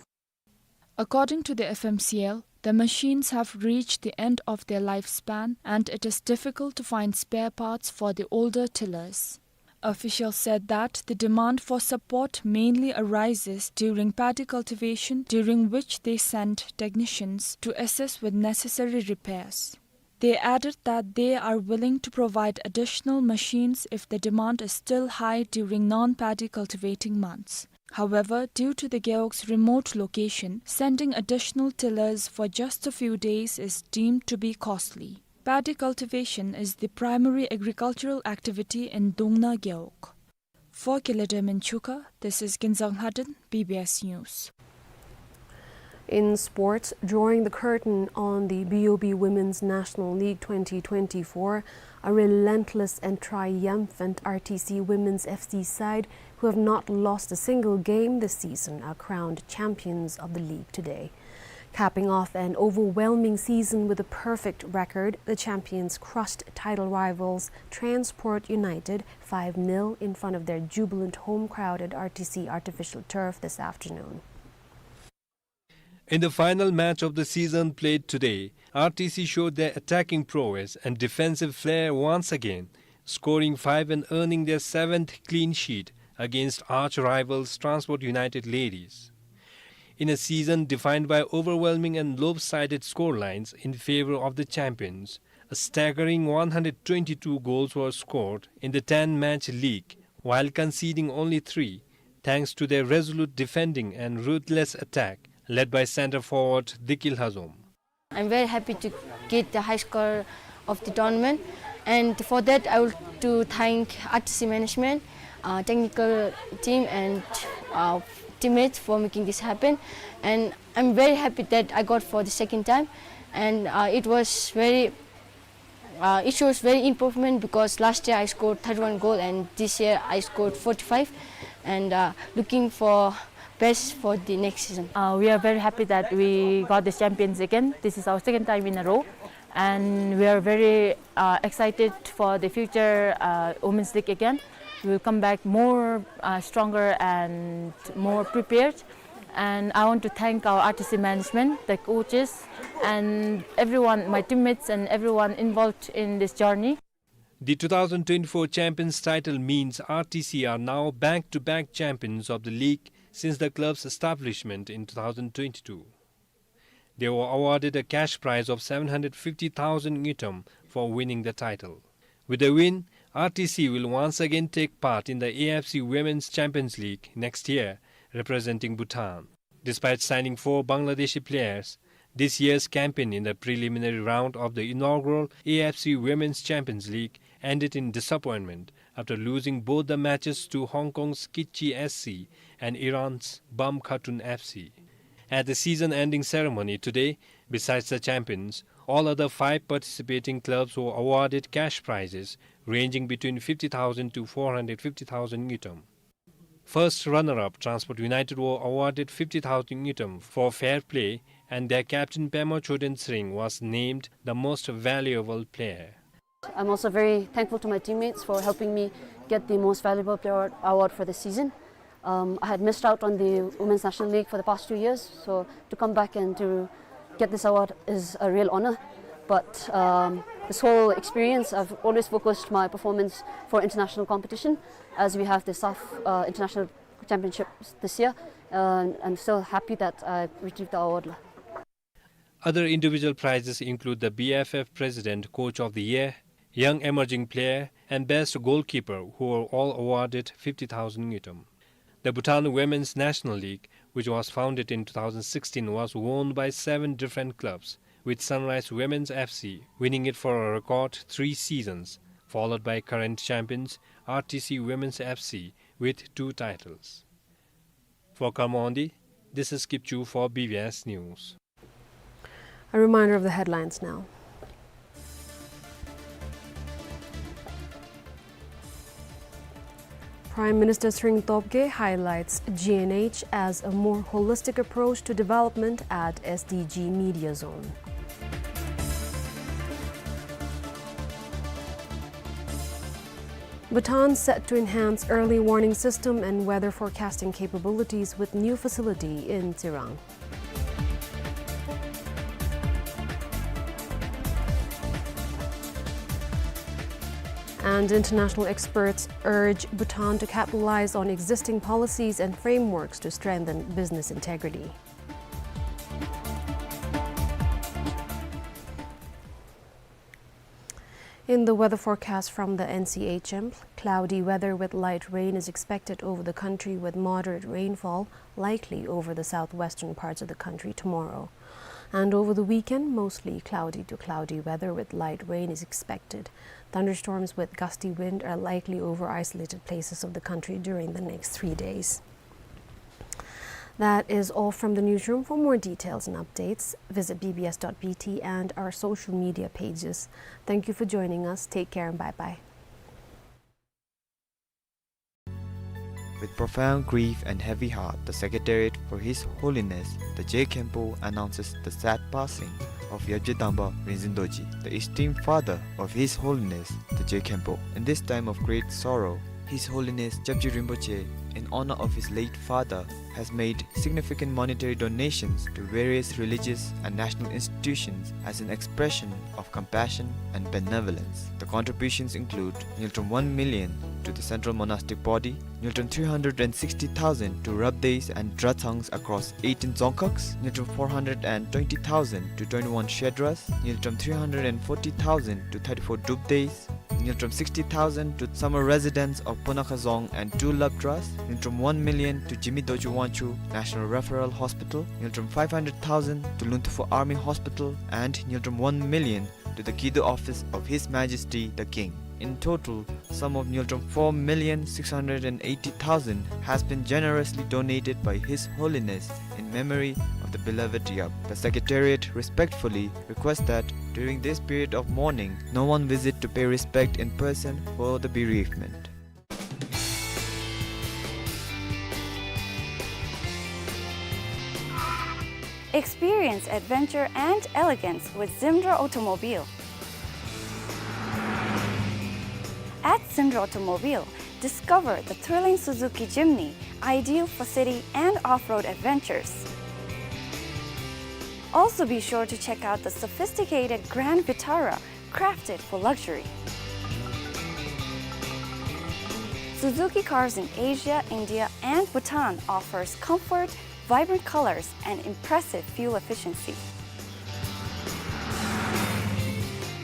According to the F M C L, the machines have reached the end of their lifespan and it is difficult to find spare parts for the older tillers. Officials said that the demand for support mainly arises during paddy cultivation, during which they send technicians to assist with necessary repairs. They added that they are willing to provide additional machines if the demand is still high during non-paddy cultivating months. However, due to the Gewog's remote location, sending additional tillers for just a few days is deemed to be costly. Paddy cultivation is the primary agricultural activity in Dongna Gewog. For Kilademen Chuka, this is Kinzang Lhaden, B B S News. In sports, drawing the curtain on the B O B Women's National League twenty twenty-four, a relentless and triumphant R T C Women's F C side, who have not lost a single game this season, are crowned champions of the league today. Capping off an overwhelming season with a perfect record, the champions crushed title rivals Transport United five nil in front of their jubilant home crowd at R T C artificial turf this afternoon. In the final match of the season played today, R T C showed their attacking prowess and defensive flair once again, scoring five and earning their seventh clean sheet against arch rivals Transport United Ladies. In a season defined by overwhelming and lopsided scorelines in favor of the champions, a staggering one hundred twenty-two goals were scored in the ten-match league, while conceding only three, thanks to their resolute defending and ruthless attack, led by centre forward Diki Lhazom. I'm very happy to get the high score of the tournament, and for that I would to thank R T C management, uh, technical team, and, uh, teammates for making this happen. And I'm very happy that I got for the second time, and, uh, it was very, uh, it shows very improvement because last year I scored thirty-one goal and this year I scored forty-five, and, uh, looking for best for the next season. Uh, we are very happy that we got the champions again. This is our second time in a row, and we are very, uh, excited for the future, uh, Women's League again. We will come back more, uh, stronger and more prepared. And I want to thank our R T C management, the coaches, and everyone, my teammates, and everyone involved in this journey. The two thousand twenty-four champions title means R T C are now back-to-back champions of the league since the club's establishment in two thousand twenty-two. They were awarded a cash prize of seven hundred fifty thousand ngultrum for winning the title. With the win, R T C will once again take part in the A F C Women's Champions League next year, representing Bhutan. Despite signing four Bangladeshi players, this year's campaign in the preliminary round of the inaugural A F C Women's Champions League ended in disappointment after losing both the matches to Hong Kong's Kitchi S C and Iran's Bam Khatun F C. At the season-ending ceremony today, besides the champions, all other five participating clubs were awarded cash prizes ranging between fifty thousand to four hundred fifty thousand ngultrum. First runner-up, Transport United, were awarded fifty thousand ngultrum for fair play, and their captain Pema Choden Tsering was named the most valuable player. I'm also very thankful to my teammates for helping me get the most valuable player award for the season. Um, I had missed out on the Women's National League for the past two years, so to come back and to get this award is a real honor. But, um, This whole experience, I've always focused my performance for international competition, as we have the SAFF, uh, International Championships this year. Uh, I'm so happy that I retrieved the award. Other individual prizes include the B F F President Coach of the Year, Young Emerging Player, and Best Goalkeeper, who were all awarded fifty thousand ngultrum. The Bhutan Women's National League, which was founded in two thousand sixteen, was won by seven different clubs, with Sunrise Women's F C winning it for a record three seasons, followed by current champions R T C Women's F C with two titles. For Khammon Wangdi, this is Kipchu for B B S News. A reminder of the headlines now. Prime Minister Tshering Tobgay highlights G N H as a more holistic approach to development at S D G Media Zone. Bhutan set to enhance early warning system and weather forecasting capabilities with new facility in Tsirang. And international experts urge Bhutan to capitalize on existing policies and frameworks to strengthen business integrity. In the weather forecast from the N C H M, cloudy weather with light rain is expected over the country, with moderate rainfall likely over the southwestern parts of the country tomorrow. And over the weekend, mostly cloudy to cloudy weather with light rain is expected. Thunderstorms with gusty wind are likely over isolated places of the country during the next three days. That is all from the newsroom. For more details and updates, visit B B S dot B T and our social media pages. Thank you for joining us. Take care and bye-bye. With profound grief and heavy heart, the Secretariat for His Holiness the Je Khenpo announces the sad passing of Yabje Dangpa Rinzin Dorji, the esteemed father of His Holiness the Je Khenpo. In this time of great sorrow, His Holiness Jabje Rinpoche, in honor of his late father, has made significant monetary donations to various religious and national institutions as an expression of compassion and benevolence. The contributions include ngultrum one million to the Central Monastic Body, ngultrum three hundred and sixty thousand to Rabdeis and Dratsangs across eighteen Dzongkhags, ngultrum four hundred and twenty thousand to twenty-one Shedras, ngultrum three hundred and forty thousand to thirty-four Drupdeis, ngultrum sixty thousand to summer residents of Punakha Dzong and two Lapdras, ngultrum one million to Jigme Dorji Wangchuck National Referral Hospital, ngultrum five hundred thousand to Lunthufu Army Hospital, and ngultrum one million to the Kido office of His Majesty the King. In total, sum of ngultrum four million six hundred and eighty thousand has been generously donated by His Holiness in memory of the beloved Yap. The Secretariat respectfully requests that during this period of mourning, no one visit to pay respect in person for the bereavement. Experience adventure and elegance with Zimdra Automobile. At Zimdra Automobile, discover the thrilling Suzuki Jimny, ideal for city and off-road adventures. Also be sure to check out the sophisticated Grand Vitara, crafted for luxury. Suzuki Cars in Asia, India, and Bhutan offers comfort, vibrant colors, and impressive fuel efficiency.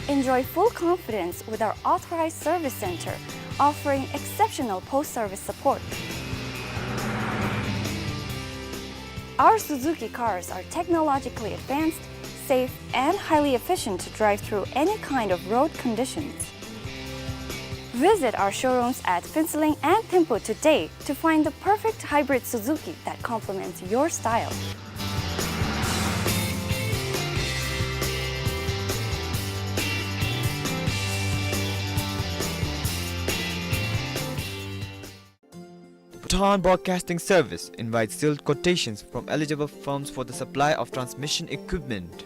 Enjoy full confidence with our authorized service center, offering exceptional post-service support. Our Suzuki cars are technologically advanced, safe, and highly efficient to drive through any kind of road conditions. Visit our showrooms at Phuentsholing and Thimphu today to find the perfect hybrid Suzuki that complements your style. The Bhutan Broadcasting Service invites sealed quotations from eligible firms for the supply of transmission equipment.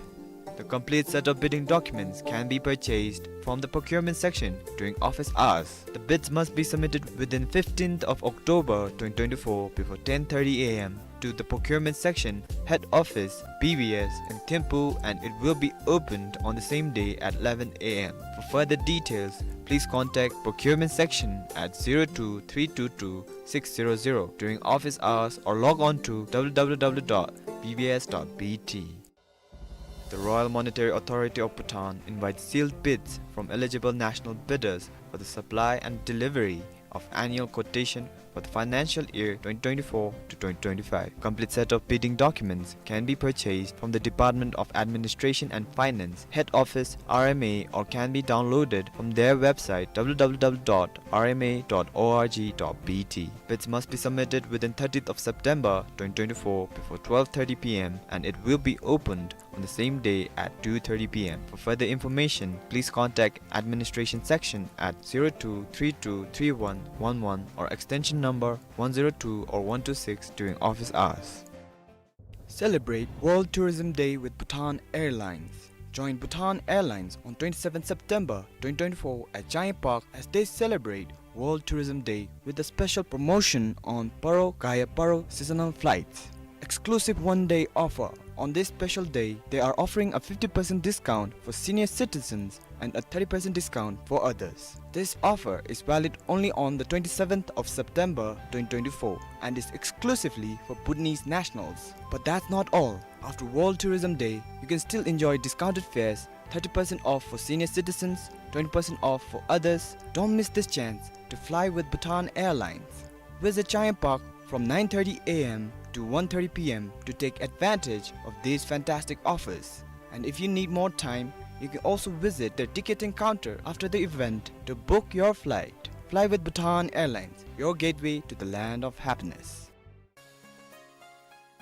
The complete set of bidding documents can be purchased from the procurement section during office hours. The bids must be submitted within fifteenth of October twenty twenty-four before ten thirty A M to the procurement section, head office, B B S, in Thimphu, and it will be opened on the same day at eleven A M. For further details, please contact procurement section at zero two three two two six zero zero during office hours or log on to W W W dot B B S dot B T. The Royal Monetary Authority of Bhutan invites sealed bids from eligible national bidders for the supply and delivery of annual quotation for the financial year twenty twenty-four to twenty twenty-five. Complete set of bidding documents can be purchased from the Department of Administration and Finance, Head Office, R M A, or can be downloaded from their website, W W W dot R M A dot org dot B T. Bids must be submitted within thirtieth of September twenty twenty-four before twelve thirty P M, and it will be opened on the same day at two thirty P M. For further information, please contact administration section at zero two three two three one one one or extension number one zero two or one two six during office hours. Celebrate World Tourism Day with Bhutan Airlines. Join Bhutan Airlines on twenty-seventh September twenty twenty-four at Changye Park as they celebrate World Tourism Day with a special promotion on Paro Gaya Paro seasonal flights. Exclusive one-day offer. On this special day, they are offering a fifty percent discount for senior citizens and a thirty percent discount for others. This offer is valid only on the twenty-seventh of September twenty twenty-four and is exclusively for Bhutanese nationals. But that's not all. After World Tourism Day, you can still enjoy discounted fares, thirty percent off for senior citizens, twenty percent off for others. Don't miss this chance to fly with Bhutan Airlines. Visit Changye Park from nine thirty A M to one thirty P M to take advantage of these fantastic offers. And if you need more time, you can also visit the ticketing counter after the event to book your flight. Fly with Bhutan Airlines, your gateway to the land of happiness.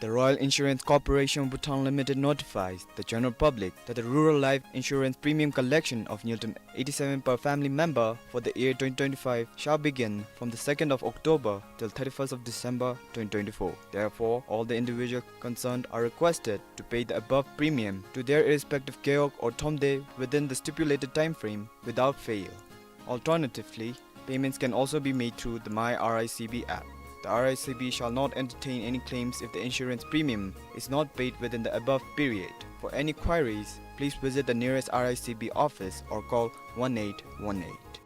The Royal Insurance Corporation of Bhutan Limited notifies the general public that the rural life insurance premium collection of ngultrum eighty-seven per family member for the year twenty twenty-five shall begin from the second of October till thirty-first of December twenty twenty-four. Therefore, all the individual concerned are requested to pay the above premium to their respective gewog or thomdae within the stipulated time frame without fail. Alternatively, payments can also be made through the My R I C B app. The R I C B shall not entertain any claims if the insurance premium is not paid within the above period. For any queries, please visit the nearest R I C B office or call one eight one eight.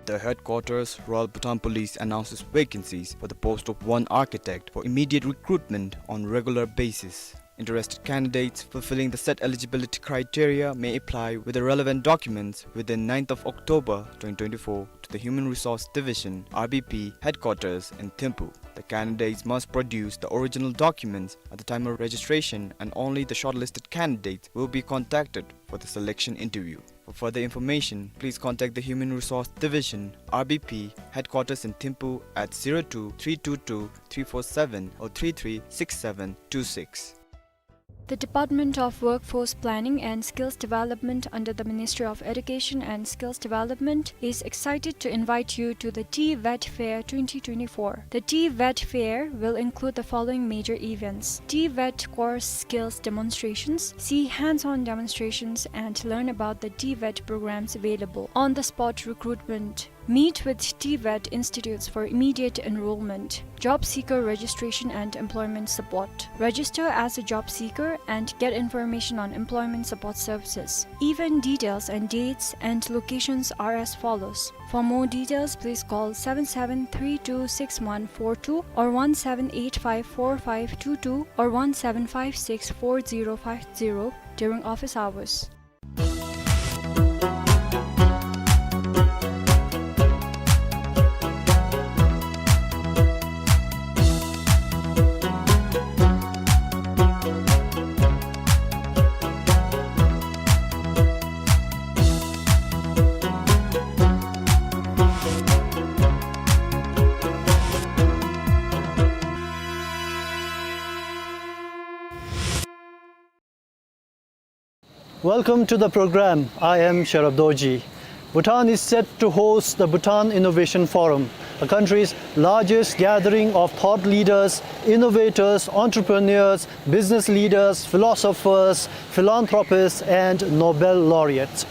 The headquarters, Royal Bhutan Police, announces vacancies for the post of one architect for immediate recruitment on regular basis. Interested candidates fulfilling the set eligibility criteria may apply with the relevant documents within ninth of October twenty twenty-four to the Human Resource Division, R B P, headquarters in Thimphu. The candidates must produce the original documents at the time of registration, and only the shortlisted candidates will be contacted for the selection interview. For further information, please contact the Human Resource Division, R B P, headquarters in Thimphu at zero two three two two three four seven or three three six seven two six. The Department of Workforce Planning and Skills Development under the Ministry of Education and Skills Development is excited to invite you to the TVET Fair twenty twenty-four. The TVET Fair will include the following major events: TVET course skills demonstrations, see hands-on demonstrations, and learn about the TVET programs available. On-the-spot recruitment. Meet with TVET institutes for immediate enrollment. Job seeker registration and employment support. Register as a job seeker and get information on employment support services. Event details and dates and locations are as follows. For more details, please call seven seven three two six one four two or one seven eight five four five two two or one seven five six four zero five zero during office hours. Welcome to the program. I am Sherab Dorji. Bhutan is set to host the Bhutan Innovation Forum, the country's largest gathering of thought leaders, innovators, entrepreneurs, business leaders, philosophers, philanthropists, and Nobel laureates.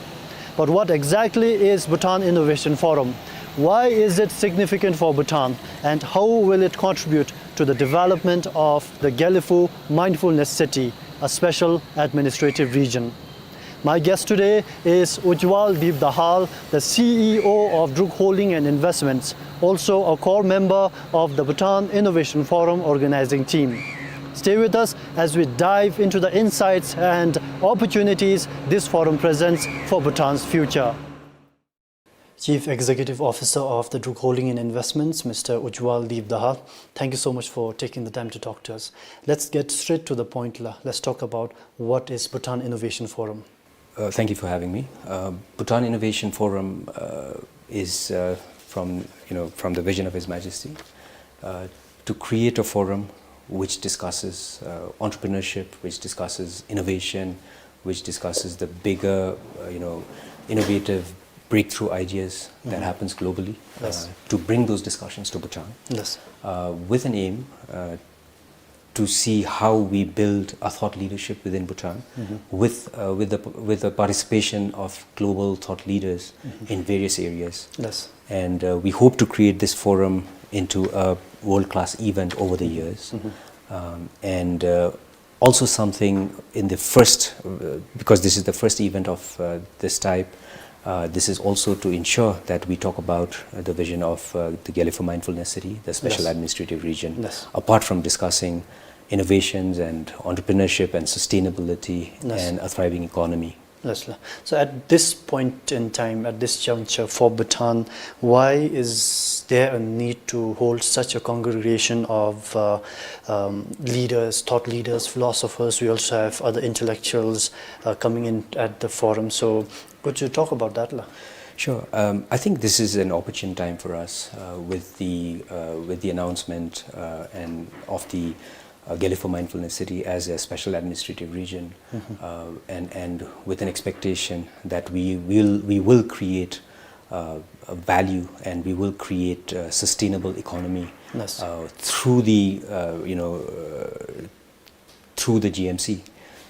But what exactly is Bhutan Innovation Forum? Why is it significant for Bhutan? And how will it contribute to the development of the Gelephu Mindfulness City, a special administrative region. My guest today is Ujjwal Deep Dahal, the C E O of Druk Holding and Investments, also a core member of the Bhutan Innovation Forum organizing team. Stay with us as we dive into the insights and opportunities this forum presents for Bhutan's future. Chief Executive Officer of the Druk Holding and Investments, Mister Ujjwal Deep Dahal, thank you so much for taking the time to talk to us. Let's get straight to the point la. Let's talk about what is Bhutan Innovation Forum. Uh, thank you for having me. Uh, Bhutan Innovation Forum, uh, is, uh, from, you know, from the vision of His Majesty, uh, to create a forum which discusses, uh, entrepreneurship, which discusses innovation, which discusses the bigger, uh, you know, innovative breakthrough ideas that happens globally, uh, to bring those discussions to Bhutan, uh, with an aim, uh, to see how we build a thought leadership within Bhutan with, uh, with the, with the participation of global thought leaders in various areas. Yes. And, uh, we hope to create this forum into a world-class event over the years. Um, and, uh, also something in the first, uh, because this is the first event of, uh, this type, uh, this is also to ensure that we talk about, uh, the vision of, uh, the Gelephu Mindfulness City, the special administrative region, apart from discussing innovations and entrepreneurship and sustainability and a thriving economy. Yes, la. So at this point in time, at this juncture for Bhutan, why is there a need to hold such a congregation of, uh, um, leaders, thought leaders, philosophers? We also have other intellectuals, uh, coming in at the forum. So could you talk about that, la? Sure. Um, I think this is an opportune time for us, uh, with the, uh, with the announcement, uh, and of the, uh, Gelephu Mindfulness City as a special administrative region, uh, and, and with an expectation that we will, we will create, uh, a value, and we will create a sustainable economy, uh, through the, uh, you know, uh, through the G M C,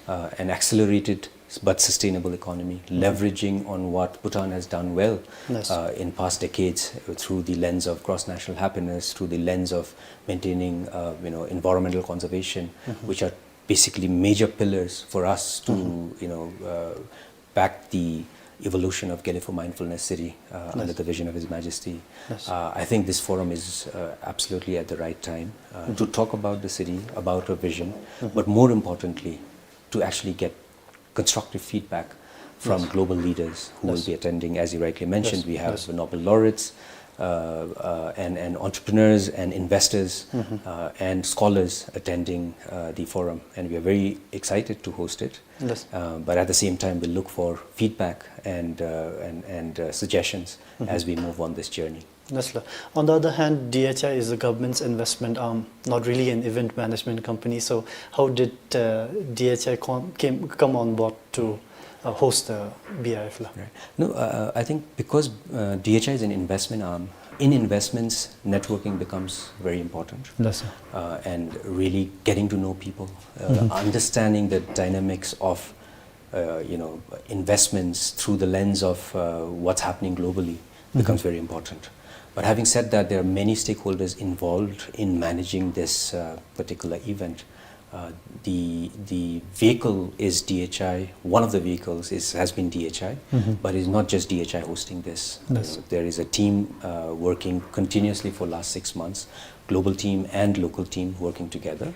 uh, an accelerated but sustainable economy, leveraging on what Bhutan has done well, uh, in past decades, uh, through the lens of gross national happiness, through the lens of maintaining, uh, you know, environmental conservation, which are basically major pillars for us to, you know, uh, back the evolution of Gelephu Mindfulness City, uh, under the vision of His Majesty. Uh, I think this forum is, uh, absolutely at the right time, uh, to talk about the city, about a vision, but more importantly, to actually get constructive feedback from global leaders who will be attending. As you rightly mentioned, we have Nobel laureates, uh, uh, and, and entrepreneurs and investors, uh, and scholars attending, uh, the forum, and we are very excited to host it. Uh, but at the same time, we'll look for feedback and, uh, and, and, uh, suggestions as we move on this journey. Yes, la. On the other hand, D H I is the government's investment arm, not really an event management company. So how did, uh, D H I com-, came, come on board to, uh, host the B I F, la? Right. No, uh, I think because, uh, D H I is an investment arm, in investments, networking becomes very important. Yes, sir. Uh, and really getting to know people, uh, understanding the dynamics of, uh, you know, investments through the lens of, uh, what's happening globally becomes very important. But having said that, there are many stakeholders involved in managing this, uh, particular event. Uh, the, the vehicle is D H I. One of the vehicles is, has been D H I, but it's not just D H I hosting this. Yes. Uh, there is a team, uh, working continuously for last six months, global team and local team working together.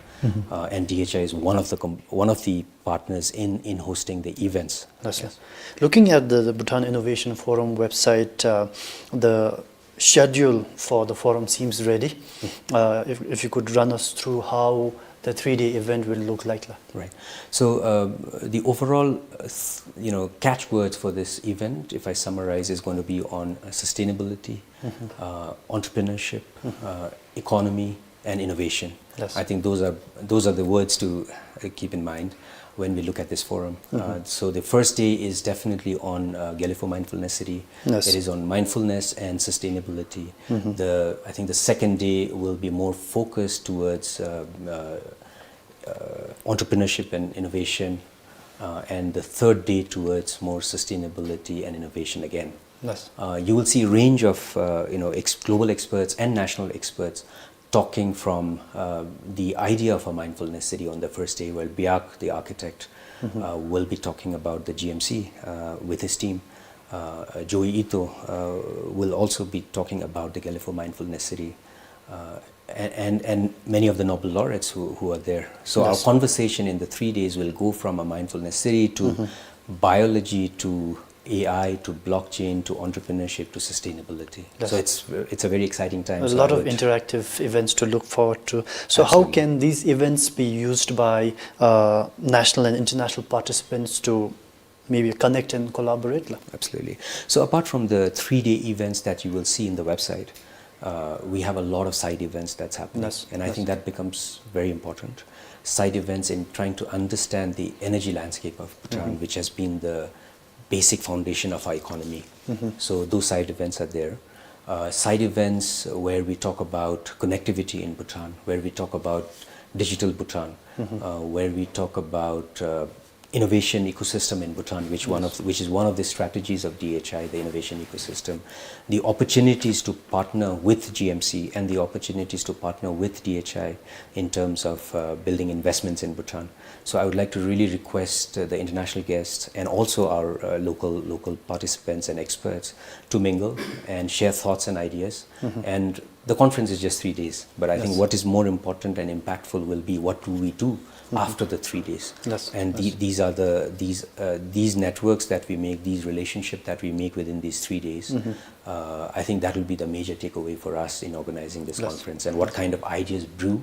Uh, and D H I is one of the com-, one of the partners in, in hosting the events. Yes, yes. Looking at the, the Bhutan Innovation Forum website, uh, the schedule for the forum seems ready. Uh, if, if you could run us through how the three-day event will look like, la. Right. So, uh, the overall, uh, th-, you know, catchwords for this event, if I summarize, is going to be on, uh, sustainability, uh, entrepreneurship, uh, economy, and innovation. Yes. I think those are, those are the words to, uh, keep in mind when we look at this forum. Uh, so the first day is definitely on, uh, Gelephu Mindfulness City. Yes. It is on mindfulness and sustainability. The, I think the second day will be more focused towards, uh, uh, uh, entrepreneurship and innovation, uh, and the third day towards more sustainability and innovation again. Yes. Uh, you will see a range of, uh, you know, ex-, global experts and national experts talking from uh, the idea of a mindfulness city on the first day, where Biak, the architect, uh, will be talking about the G M C uh, with his team. Uh, uh, Joey Ito uh, will also be talking about the Gelephu Mindfulness City, uh, and, and, and many of the Nobel laureates who, who are there. So our Yes. conversation in the three days will go from a mindfulness city to biology to A I to blockchain to entrepreneurship to sustainability. Yes. So it's it's a very exciting time. A So lot I of would interactive events to look forward to. So how Absolutely. can these events be used by uh, national and international participants to maybe connect and collaborate? La? Absolutely. So apart from the three-day events that you will see in the website, uh, we have a lot of side events that's happening. Yes, And I yes. think that becomes very important. Side events in trying to understand the energy landscape of Bhutan, which has been the basic foundation of our economy. So those side events are there. Uh, side events where we talk about connectivity in Bhutan, where we talk about digital Bhutan, uh, where we talk about uh, innovation ecosystem in Bhutan, which one of which is one of the strategies of D H I, the innovation ecosystem, the opportunities to partner with G M C and the opportunities to partner with D H I in terms of uh, building investments in Bhutan. So I would like to really request uh, the international guests and also our uh, local local participants and experts to mingle and share thoughts and ideas. And the conference is just three days, but I think Yes. what is more important and impactful will be what do we do after the three days. Yes, And the, yes. these are the these uh, these networks that we make, these relationships that we make within these three days. Uh, I think that will be the major takeaway for us in organizing this Yes. conference, and what kind of ideas brew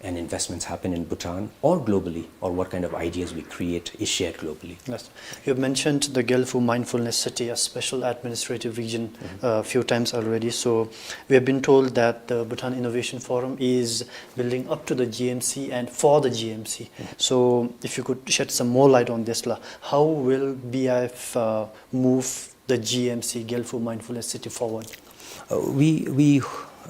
and investments happen in Bhutan or globally, or what kind of ideas we create is shared globally. Yes. You have mentioned the Gelephu Mindfulness City, a special administrative region, a few times already. So we have been told that the Bhutan Innovation Forum is building up to the G M C and for the G M C. So if you could shed some more light on this, la, how will B I F uh, move the G M C, Gelephu Mindfulness City, forward? Uh, we, we,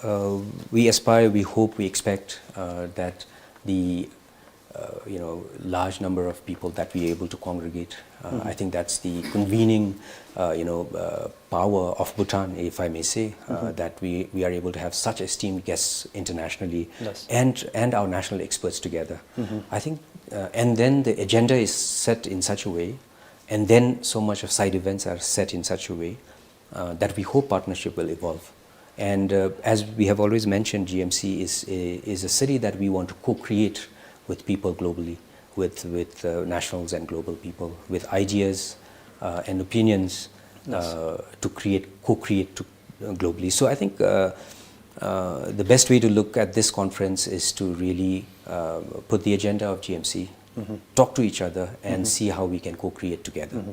uh, we aspire, we hope, we expect uh, that the uh, you know, large number of people that we are able to congregate. Uh, I think that's the convening, uh, you know, uh, power of Bhutan, if I may say, uh, that we, we are able to have such esteemed guests internationally Yes. and, and our national experts together. I think, uh, and then the agenda is set in such a way, and then so much of side events are set in such a way uh, that we hope partnership will evolve. And uh, as we have always mentioned, G M C is a, is a city that we want to co-create with people globally, with, with uh, nationals and global people, with ideas uh, and opinions Yes. uh, to create, co-create to, uh, globally. So I think uh, uh, the best way to look at this conference is to really uh, put the agenda of G M C, talk to each other, and see how we can co-create together.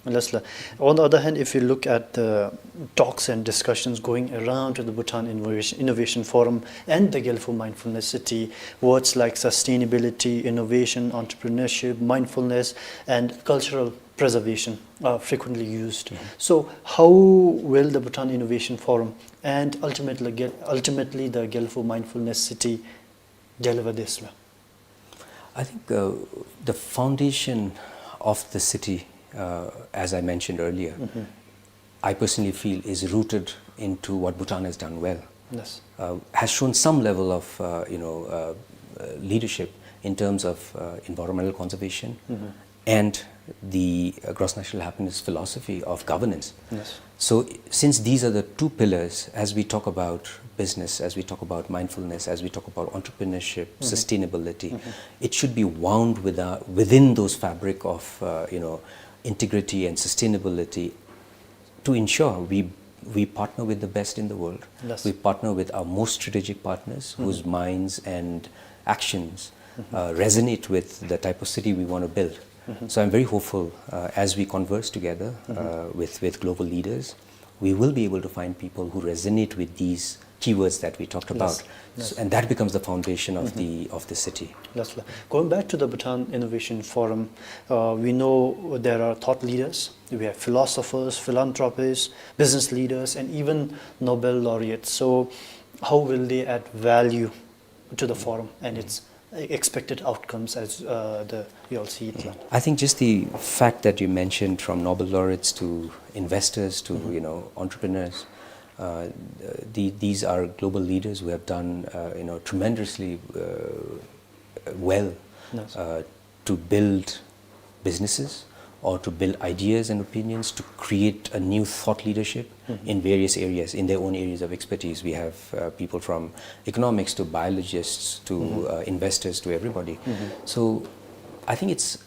Yes, la. On the other hand, if you look at the talks and discussions going around to the Bhutan Innovation, Innovation Forum and the Gelephu Mindfulness City, words like sustainability, innovation, entrepreneurship, mindfulness, and cultural preservation are frequently used. So, how will the Bhutan Innovation Forum and ultimately, Gel- ultimately the Gelephu Mindfulness City deliver this? La? I think uh, the foundation of the city, uh, as I mentioned earlier, I personally feel is rooted into what Bhutan has done well. Yes. Uh, has shown some level of uh, you know uh, uh, leadership in terms of uh, environmental conservation and the uh, gross national happiness philosophy of governance. Yes. So, since these are the two pillars, as we talk about business, as we talk about mindfulness, as we talk about entrepreneurship, sustainability, it should be wound with, uh, within those fabric of, uh, you know, integrity and sustainability to ensure we, we partner with the best in the world. Yes. We partner with our most strategic partners whose minds and actions uh, resonate with the type of city we want to build. So I'm very hopeful uh, as we converse together uh, with, with global leaders, we will be able to find people who resonate with these keywords that we talked about. Yes. So, and that becomes the foundation of the of the city. Yes, la. Going back to the Bhutan Innovation Forum, uh, we know there are thought leaders, we have philosophers, philanthropists, business leaders, and even Nobel laureates. So, how will they add value to the forum and its expected outcomes as uh, the we all see it? La? I think just the fact that you mentioned from Nobel laureates to investors to you know entrepreneurs, Uh, the, these are global leaders who have done, uh, you know, tremendously, uh, well, yes, uh, to build businesses or to build ideas and opinions, to create a new thought leadership, mm-hmm, in various areas, in their own areas of expertise. We have, uh, people from economics to biologists to, mm-hmm, uh, investors to everybody. Mm-hmm. So I think it's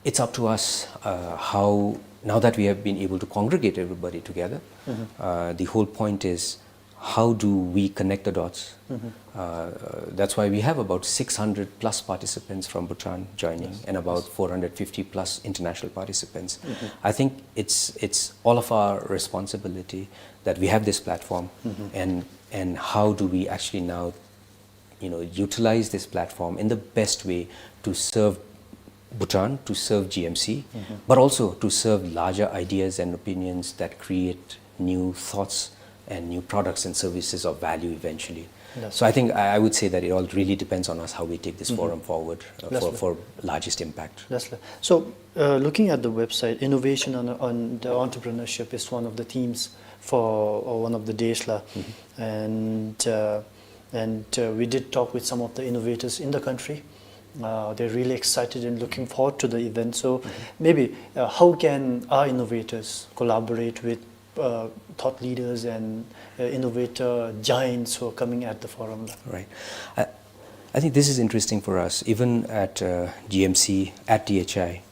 it's up to us, uh, how, now that we have been able to congregate everybody together, mm-hmm, uh, the whole point is, how do we connect the dots? Mm-hmm. Uh, that's why we have about six hundred plus participants from Bhutan joining, yes, and about, yes, four hundred fifty plus international participants. Mm-hmm. I think it's, it's all of our responsibility that we have this platform, mm-hmm, and, and how do we actually now, you know, utilize this platform in the best way to serve Bhutan, to serve G M C, mm-hmm, but also to serve larger ideas and opinions that create new thoughts and new products and services of value eventually. Yes. So I think I, I would say that it all really depends on us how we take this, mm-hmm, forum forward, uh, for, yes, for largest impact. Yes, sir. So, uh, looking at the website, innovation and, and the entrepreneurship is one of the themes for, uh, one of the days, la. Mm-hmm. And, uh, and, uh, we did talk with some of the innovators in the country. Uh, they're really excited and looking forward to the event. So, mm-hmm, maybe, uh, how can our innovators collaborate with, uh, thought leaders and, uh, innovator giants who are coming at the forum? Right. I, I think this is interesting for us. Even at, uh, G M C, at D H I,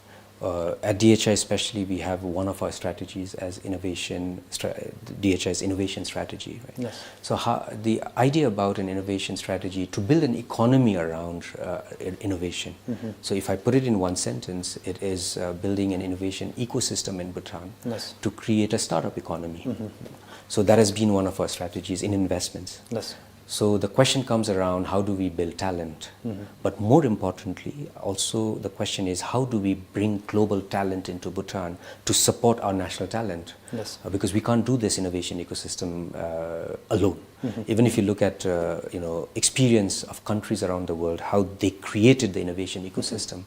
uh, at D H I especially, we have one of our strategies as innovation stra-, D H I's innovation strategy, right? Yes. So how, the idea about an innovation strategy to build an economy around, uh, in-, innovation. Mm-hmm. So if I put it in one sentence, it is, uh, building an innovation ecosystem in Bhutan, yes, to create a startup economy. Mm-hmm. So that has been one of our strategies in investments. Yes. So the question comes around, how do we build talent? Mm-hmm. But more importantly, also the question is, how do we bring global talent into Bhutan to support our national talent? Yes. Uh, because we can't do this innovation ecosystem, uh, alone. Mm-hmm. Even if you look at, uh, you know, experience of countries around the world, how they created the innovation, mm-hmm, ecosystem,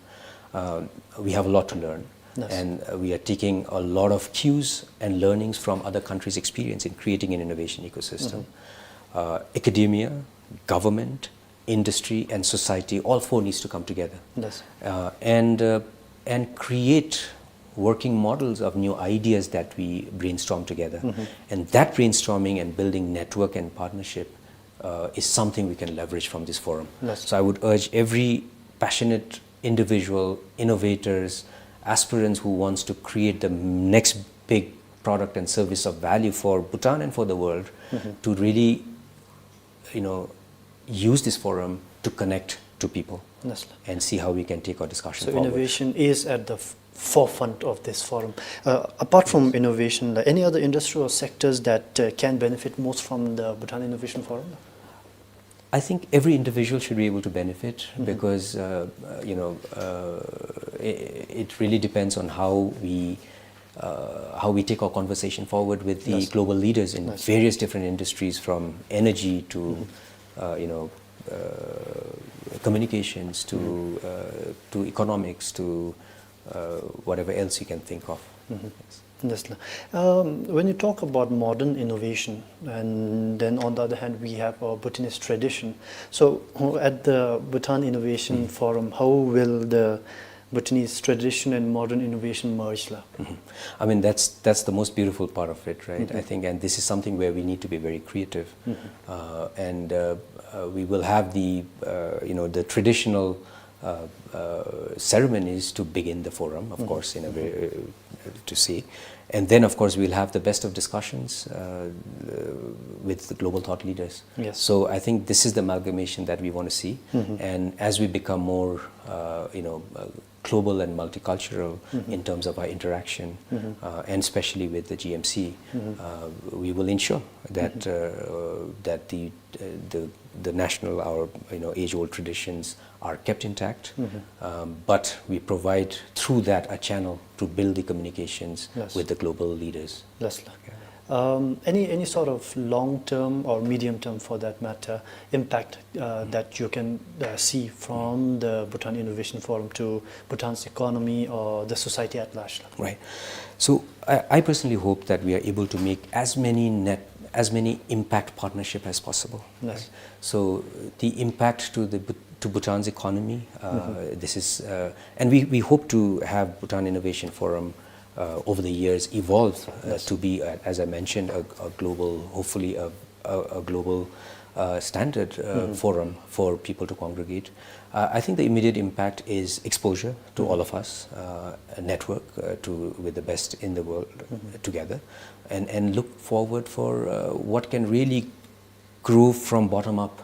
uh, we have a lot to learn. Yes. And, uh, we are taking a lot of cues and learnings from other countries' experience in creating an innovation ecosystem. Mm-hmm. Uh, academia, government, industry, and society, all four needs to come together. Yes. Uh, and, uh, and create working models of new ideas that we brainstorm together. Mm-hmm. And that brainstorming and building network and partnership, uh, is something we can leverage from this forum. Yes. So I would urge every passionate individual, innovators, aspirants who wants to create the next big product and service of value for Bhutan and for the world, mm-hmm, to really, you know, use this forum to connect to people, yes, and see how we can take our discussion, so forward. Innovation is at the f-, forefront of this forum. Uh, apart from, yes, innovation, like, any other industry or sectors that, uh, can benefit most from the Bhutan Innovation Forum? I think every individual should be able to benefit, mm-hmm, because, uh, uh, you know, uh, it, it really depends on how we, uh, how we take our conversation forward with the, yes, global leaders in, yes, various different industries, from energy to, mm-hmm, uh, you know, uh, communications to, mm-hmm, uh, to economics to, uh, whatever else you can think of. Mm-hmm. Yes. Yes, la. Um, when you talk about modern innovation, and then on the other hand, we have our Bhutanese tradition. So, uh, at the Bhutan Innovation, mm-hmm, Forum, how will the Bhutanese tradition and modern innovation merge, la? Mm-hmm. I mean, that's, that's the most beautiful part of it, right? Mm-hmm. I think, and this is something where we need to be very creative. Mm-hmm. Uh, and, uh, uh, we will have the, uh, you know, the traditional uh, uh, ceremonies to begin the forum, of, mm-hmm, course, in a, mm-hmm, way, uh, to see. And then, of course, we'll have the best of discussions, uh, uh, with the global thought leaders. Yes. So I think this is the amalgamation that we want to see. Mm-hmm. And as we become more, uh, you know, uh, global and multicultural, mm-hmm, in terms of our interaction, mm-hmm, uh, and especially with the G M C, mm-hmm, uh, we will ensure that, mm-hmm, uh, that the, uh, the, the national, our, you know, age-old traditions are kept intact, mm-hmm, um, but we provide through that a channel to build the communications, yes, with the global leaders. Yes, la. Yeah. Um, any, any sort of long-term or medium-term, for that matter, impact, uh, mm-hmm, that you can, uh, see from, mm-hmm, the Bhutan Innovation Forum to Bhutan's economy or the society at large, la? Right. So I, I personally hope that we are able to make as many net as many impact partnership as possible. Yes. Right? So the impact to the Bhu- to Bhutan's economy, uh, this is, uh, and we, we hope to have Bhutan Innovation Forum uh, over the years evolve uh, Yes. to be, uh, as I mentioned, a, a global, hopefully a, a, a global uh, standard uh, forum for people to congregate. Uh, I think the immediate impact is exposure to all of us, uh, a network uh, to with the best in the world together, and and look forward for uh, what can really grew from bottom up.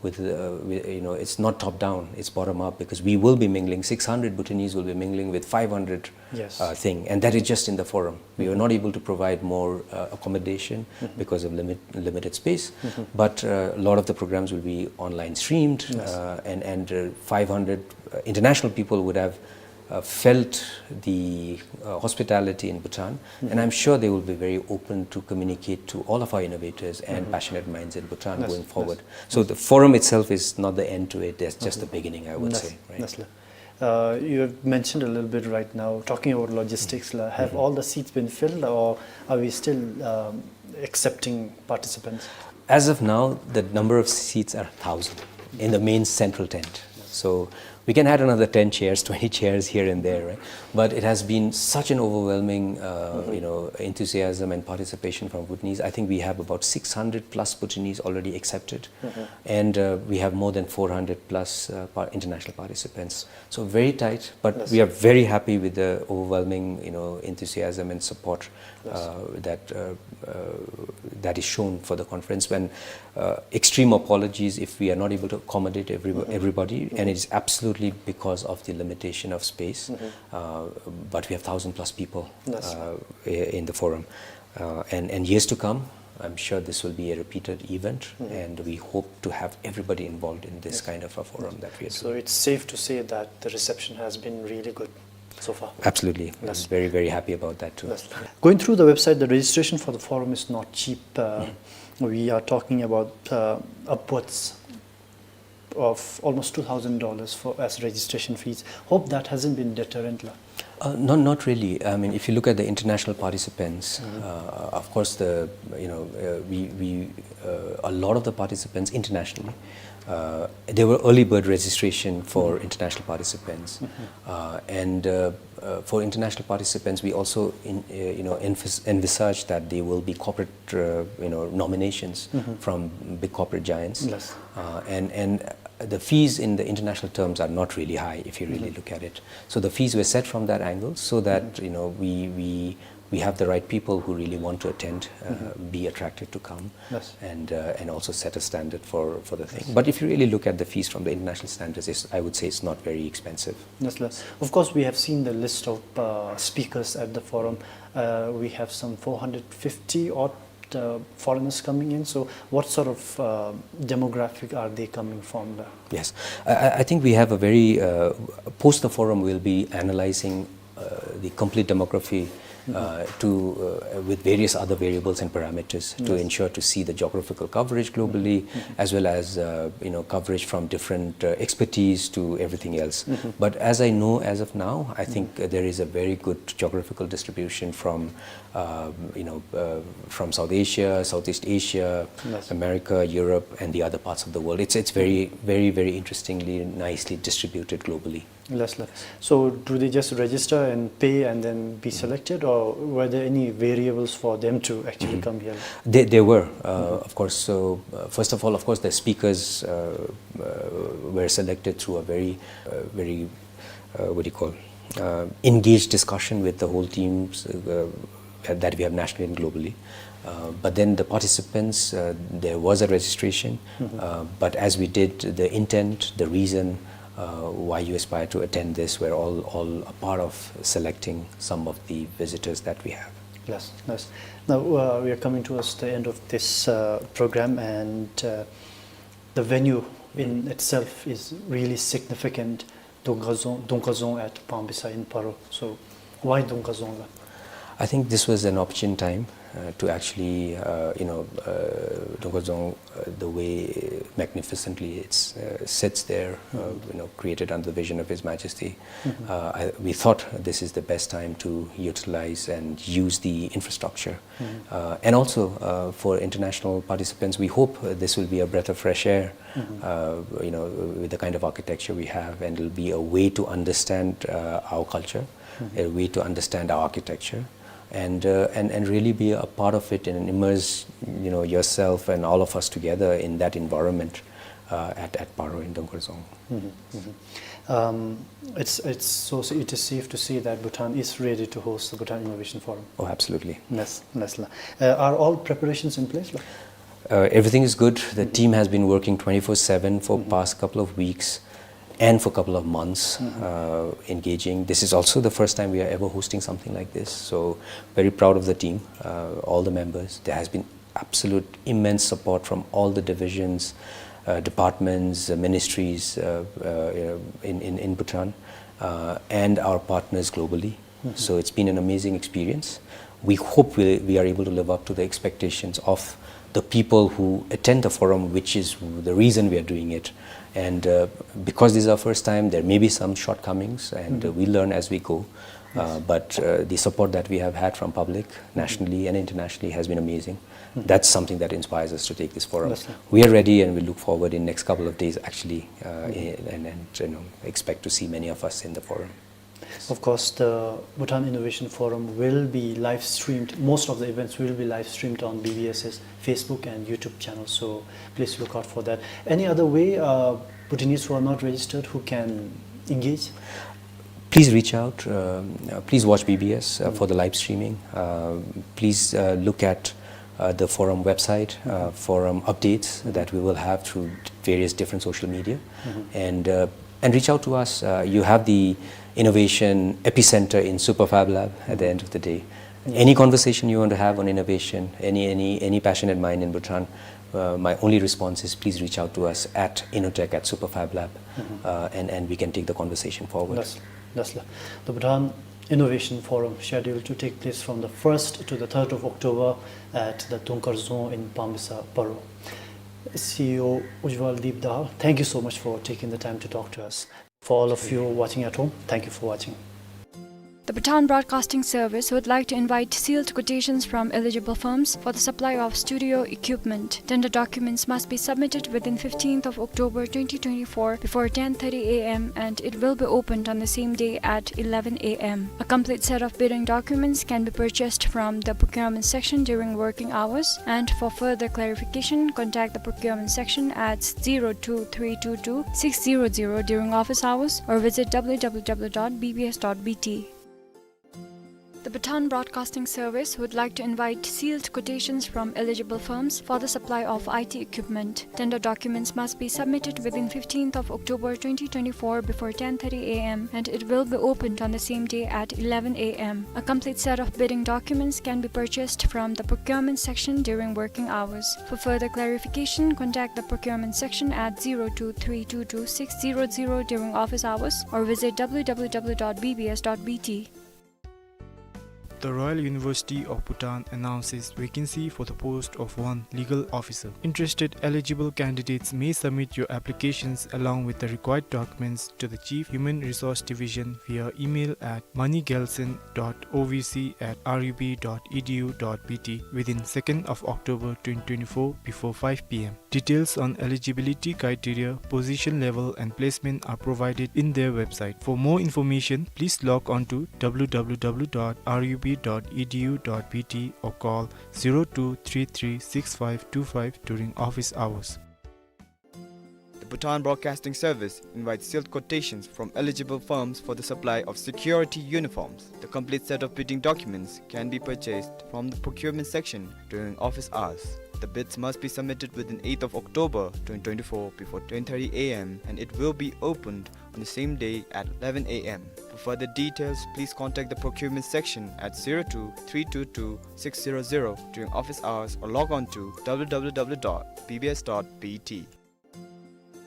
With, uh, with, you know, it's not top down, it's bottom up, because we will be mingling, six hundred Bhutanese will be mingling with five hundred Yes. uh, thing, and that is just in the forum. We were not able to provide more uh, accommodation because of limit, limited space, but uh, a lot of the programs will be online streamed, Yes. uh, and, and uh, five hundred uh, international people would have uh, felt the uh, hospitality in Bhutan, and I'm sure they will be very open to communicate to all of our innovators and passionate minds in Bhutan Yes, going yes. forward. So the forum itself is not the end to it; that's just the beginning, I would Yes, say. Right? Yes, sir. Uh, you have mentioned a little bit right now, talking about logistics, la, have all the seats been filled, or are we still um, accepting participants? As of now, the number of seats are thousand in the main central tent. So we can add another ten chairs, twenty chairs here and there, right? But it has been such an overwhelming, uh, you know, enthusiasm and participation from Bhutanese. I think we have about six hundred plus Bhutanese already accepted, and uh, we have more than four hundred plus uh, par- international participants. So very tight, but Yes. we are very happy with the overwhelming, you know, enthusiasm and support Yes. uh, that uh, uh, that is shown for the conference. When uh, extreme apologies if we are not able to accommodate every, everybody, and it's absolutely because of the limitation of space. Uh, but we have thousand plus people Yes. uh, i- in the forum, uh, and and years to come, I'm sure this will be a repeated event, and we hope to have everybody involved in this kind of a forum that we are So doing. It's safe to say that the reception has been really good so far. Absolutely. Yes. I'm very, very happy about that too. Yes. Going through the website, the registration for the forum is not cheap. Uh, we are talking about uh, upwards of almost two thousand dollars for as registration fees. Hope that hasn't been deterrent, la. Uh, not, not really. I mean, if you look at the international participants, uh, of course, the you know uh, we we uh, a lot of the participants internationally, uh, there were early bird registration for international participants, uh, and uh, uh, for international participants, we also in, uh, you know envis- envisage that there will be corporate uh, you know nominations from big corporate giants, Yes. uh, and and the fees in the international terms are not really high if you really look at it. So the fees were set from that angle so that you know we we we have the right people who really want to attend uh, be attracted to come Yes. and uh, and also set a standard for for the thing. But if you really look at the fees from the international standards, it's, I would say it's not very expensive. Yes, sir. Of course, we have seen the list of uh, speakers at the forum. Uh, we have some four hundred fifty odd uh, foreigners coming in. So, what sort of uh, demographic are they coming from? There? Yes, I, I- I think we have a very uh, post the forum. We'll be analyzing uh, the complete demography uh, to uh, with various other variables and parameters to Yes. ensure to see the geographical coverage globally, as well as uh, you know coverage from different uh, expertise to everything else. But as I know, as of now, I think uh, there is a very good geographical distribution from um, you know uh, from South Asia, Southeast Asia, Yes. America, Europe, and the other parts of the world. It's it's very very very interestingly nicely distributed globally. Yes, sir. So do they just register and pay and then be selected, or were there any variables for them to actually come here? There, there were, uh, of course. So uh, first of all, of course, the speakers uh, uh, were selected through a very, uh, very, uh, what do you call, uh, engaged discussion with the whole teams uh, that we have nationally and globally. Uh, but then the participants, uh, there was a registration. Uh, but as we did the intent, the reason uh, why you aspire to attend this, we're all, all a part of selecting some of the visitors that we have. Yes, yes. Now uh, we are coming towards the end of this uh, program, and uh, the venue in itself is really significant. Dungkazong, Dungkazong at Pambisayin Paro. So why Dungkazong, la? I think this was an opportune time uh, to actually, uh, you know, uh, Dongkar Dzong, uh, the way magnificently it uh, sits there, uh, you know, created under the vision of His Majesty. Uh, I, we thought this is the best time to utilize and use the infrastructure. Uh, and also uh, for international participants, we hope uh, this will be a breath of fresh air, uh, you know, with the kind of architecture we have, and it'll be a way to understand uh, our culture, a way to understand our architecture, and, uh, and, and really be a part of it and immerse, you know, yourself and all of us together in that environment uh, at, at Paro in Dongkar Dzong. Um, it's, it's so, so it is safe to say that Bhutan is ready to host the Bhutan Innovation Forum. Oh, absolutely. Yes, yes, la. Uh, are all preparations in place, la? Uh, everything is good. The team has been working twenty-four seven for past couple of weeks and for a couple of months, uh, engaging. This is also the first time we are ever hosting something like this. So very proud of the team, uh, all the members. There has been absolute immense support from all the divisions, uh, departments, uh, ministries uh, uh, in, in, in Bhutan, uh, and our partners globally. So it's been an amazing experience. We hope we, we are able to live up to the expectations of the people who attend the forum, which is the reason we are doing it. And uh, because this is our first time, there may be some shortcomings, and uh, we learn as we go. Uh, but uh, the support that we have had from public, nationally and internationally, has been amazing. That's something that inspires us to take this forum. We are ready, and we look forward in next couple of days, actually, uh, and, and you know, expect to see many of us in the forum. Of course, the Bhutan Innovation Forum will be live streamed. Most of the events will be live streamed on B B S's Facebook and YouTube channel. So please look out for that. Any other way uh, Bhutanese who are not registered who can engage? Please reach out. Um, uh, please watch B B S uh, for the live streaming. Uh, please uh, look at uh, the forum website, uh, forum updates that we will have through various different social media, and uh, and reach out to us. Uh, you have the innovation epicenter in Superfab Lab at the end of the day. Any conversation you want to have on innovation, any any any passionate mind in Bhutan, uh, my only response is please reach out to us at innotech at superfab lab, uh, and and we can take the conversation forward. That's, that's la. The Bhutan Innovation Forum scheduled to take place from the first to the third of October at the Dongkar Dzong in Pamisa, Paro. C E O Ujjwal Deep Dahal, thank you so much for taking the time to talk to us. For all of you watching at home, thank you for watching. The Bhutan Broadcasting Service would like to invite sealed quotations from eligible firms for the supply of studio equipment. Tender documents must be submitted within fifteenth of October twenty twenty-four before ten thirty A M, and it will be opened on the same day at eleven A M. A complete set of bidding documents can be purchased from the procurement section during working hours, and for further clarification, contact the procurement section at zero two three two two six zero zero during office hours or visit W W W dot B B S dot B T. The Bhutan Broadcasting Service would like to invite sealed quotations from eligible firms for the supply of I T equipment. Tender documents must be submitted within fifteenth of October twenty twenty-four before ten thirty A M, and it will be opened on the same day at eleven A M. A complete set of bidding documents can be purchased from the procurement section during working hours. For further clarification, contact the procurement section at zero two three two two six zero zero during office hours or visit W W W dot B B S dot B T. The Royal University of Bhutan announces vacancy for the post of one legal officer. Interested eligible candidates may submit your applications along with the required documents to the Chief Human Resource Division via email at moneygelson dot O V C at R U B dot E D U dot B T within second of October twenty twenty-four before five P M. Details on eligibility criteria, position level and placement are provided in their website. For more information, please log on to W W W dot R U B dot E D U dot B T or call zero two three three six five two five during office hours. The Bhutan Broadcasting Service invites sealed quotations from eligible firms for the supply of security uniforms. The complete set of bidding documents can be purchased from the procurement section during office hours. The bids must be submitted within eighth of October twenty twenty-four before ten thirty A M, and it will be opened on the same day at eleven A M. For further details, please contact the procurement section at zero two three two two six zero zero during office hours or log on to W W W dot B B S dot B T.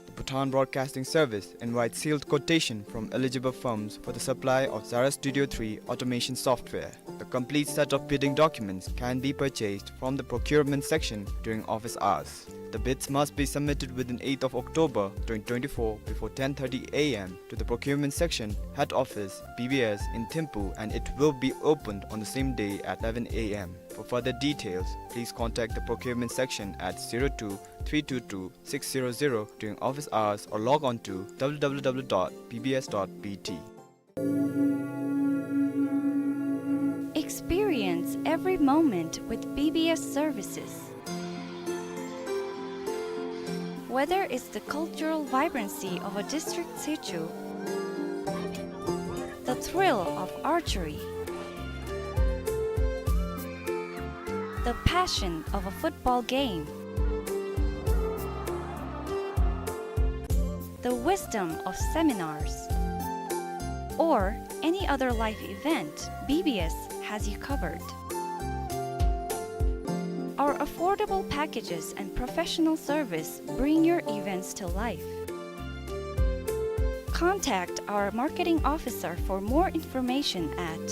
The Bhutan Broadcasting Service invites sealed quotation from eligible firms for the supply of Zara Studio three automation software. The complete set of bidding documents can be purchased from the procurement section during office hours. The bids must be submitted within eighth of October twenty twenty-four before ten thirty A M to the procurement section, head office, B B S in Thimphu, and it will be opened on the same day at eleven A M. For further details, please contact the procurement section at zero two three two two six zero zero during office hours or log on to W W W dot B B S dot B T. Experience every moment with B B S services. Whether it's the cultural vibrancy of a district situ, the thrill of archery, the passion of a football game, the wisdom of seminars, or any other life event, B B S has you covered. Our affordable packages and professional service bring your events to life. Contact our marketing officer for more information at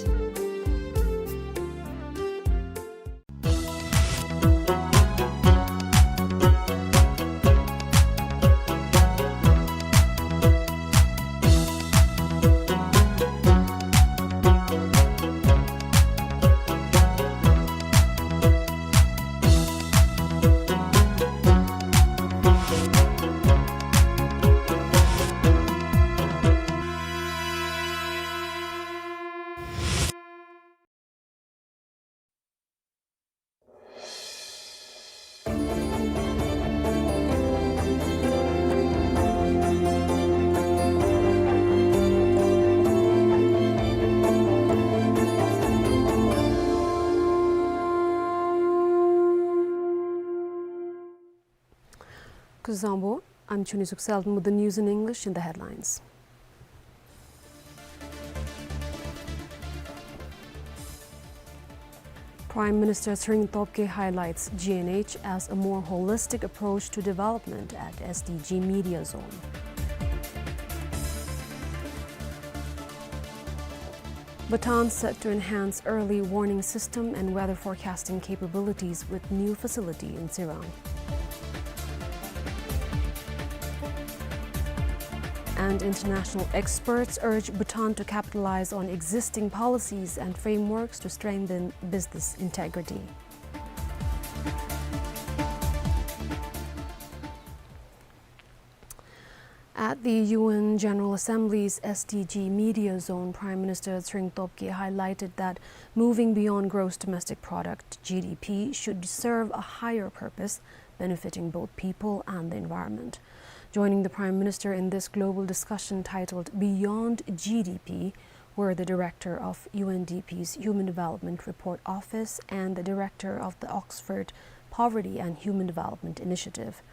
Kuzuzangpo, I'm Chuni Suksel with the news in English in the headlines. Prime Minister Tshering Tobgay highlights G N H as a more holistic approach to development at S D G Media Zone. Bhutan set to enhance early warning system and weather forecasting capabilities with new facility in Tsirang. And international experts urge Bhutan to capitalize on existing policies and frameworks to strengthen business integrity. At the U N General Assembly's S D G Media Zone, Prime Minister Tshering Tobgay highlighted that moving beyond gross domestic product, G D P, should serve a higher purpose, benefiting both people and the environment. Joining the Prime Minister in this global discussion titled Beyond G D P were the director of U N D P's Human Development Report Office and the director of the Oxford Poverty and Human Development Initiative.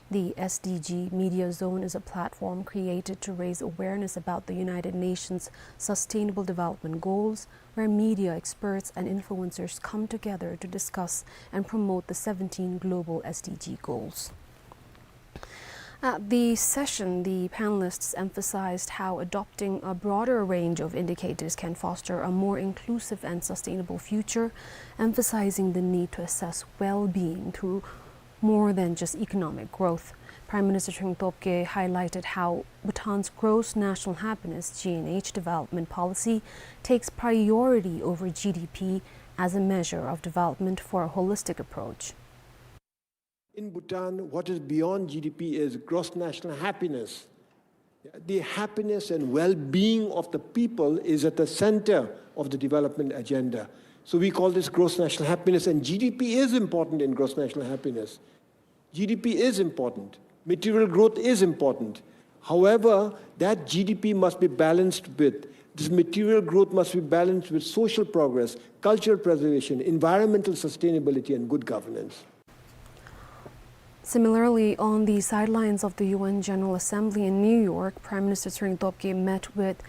The S D G Media Zone is a platform created to raise awareness about the United Nations Sustainable Development Goals, where media experts and influencers come together to discuss and promote the seventeen global S D G goals. At the session, the panelists emphasized how adopting a broader range of indicators can foster a more inclusive and sustainable future, emphasizing the need to assess well-being through more than just economic growth. Prime Minister Tshering Tobgay highlighted how Bhutan's gross national happiness, G N H, development policy takes priority over G D P as a measure of development for a holistic approach. In Bhutan, what is beyond G D P is gross national happiness. The happiness and well-being of the people is at the center of the development agenda. So we call this gross national happiness, and G D P is important in gross national happiness. G D P is important. Material growth is important. However, that G D P must be balanced with, this material growth must be balanced with social progress, cultural preservation, environmental sustainability, and good governance. Similarly, on the sidelines of the U N General Assembly in New York, Prime Minister Tshering Tobgay met with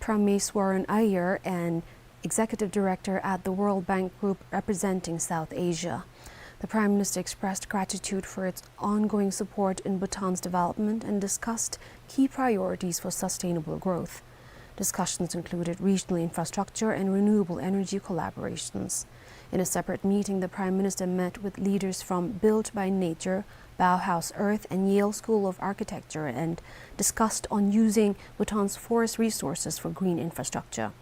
Parameswaran Iyer, an executive director at the World Bank Group representing South Asia. The Prime Minister expressed gratitude for its ongoing support in Bhutan's development and discussed key priorities for sustainable growth. Discussions included regional infrastructure and renewable energy collaborations. In a separate meeting, the Prime Minister met with leaders from Built by Nature, Bauhaus Earth, and Yale School of Architecture and discussed on using Bhutan's forest resources for green infrastructure.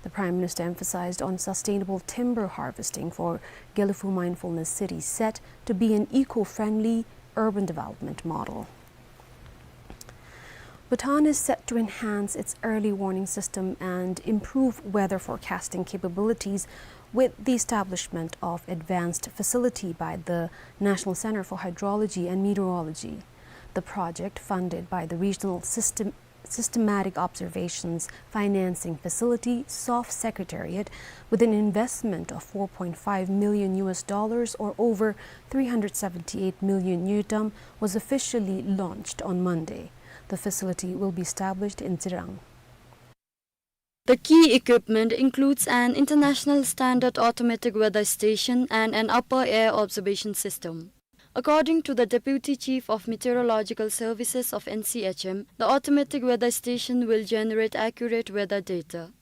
The Prime Minister emphasized on sustainable timber harvesting for Gelephu Mindfulness City, set to be an eco-friendly urban development model. Bhutan is set to enhance its early warning system and improve weather forecasting capabilities with the establishment of advanced facility by the National Center for Hydrology and Meteorology. The project, funded by the Regional System Systematic Observations Financing Facility, SOFF Secretariat, with an investment of four point five million U S dollars, or over three hundred seventy-eight million ngultrum, was officially launched on Monday. The facility will be established in Tsirang. The key equipment includes an international standard automatic weather station and an upper air observation system. According to the Deputy Chief of Meteorological Services of N C H M, the automatic weather station will generate accurate weather data.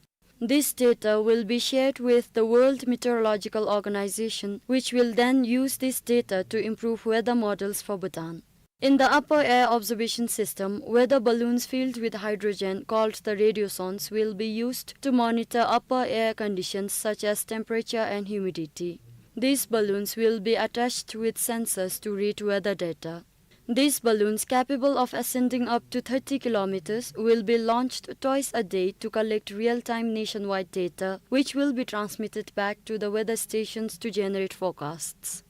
This data will be shared with the World Meteorological Organization, which will then use this data to improve weather models for Bhutan. In the upper air observation system, weather balloons filled with hydrogen, called the radiosondes, will be used to monitor upper air conditions such as temperature and humidity. These balloons will be attached with sensors to read weather data. These balloons, capable of ascending up to thirty kilometers, will be launched twice a day to collect real-time nationwide data, which will be transmitted back to the weather stations to generate forecasts.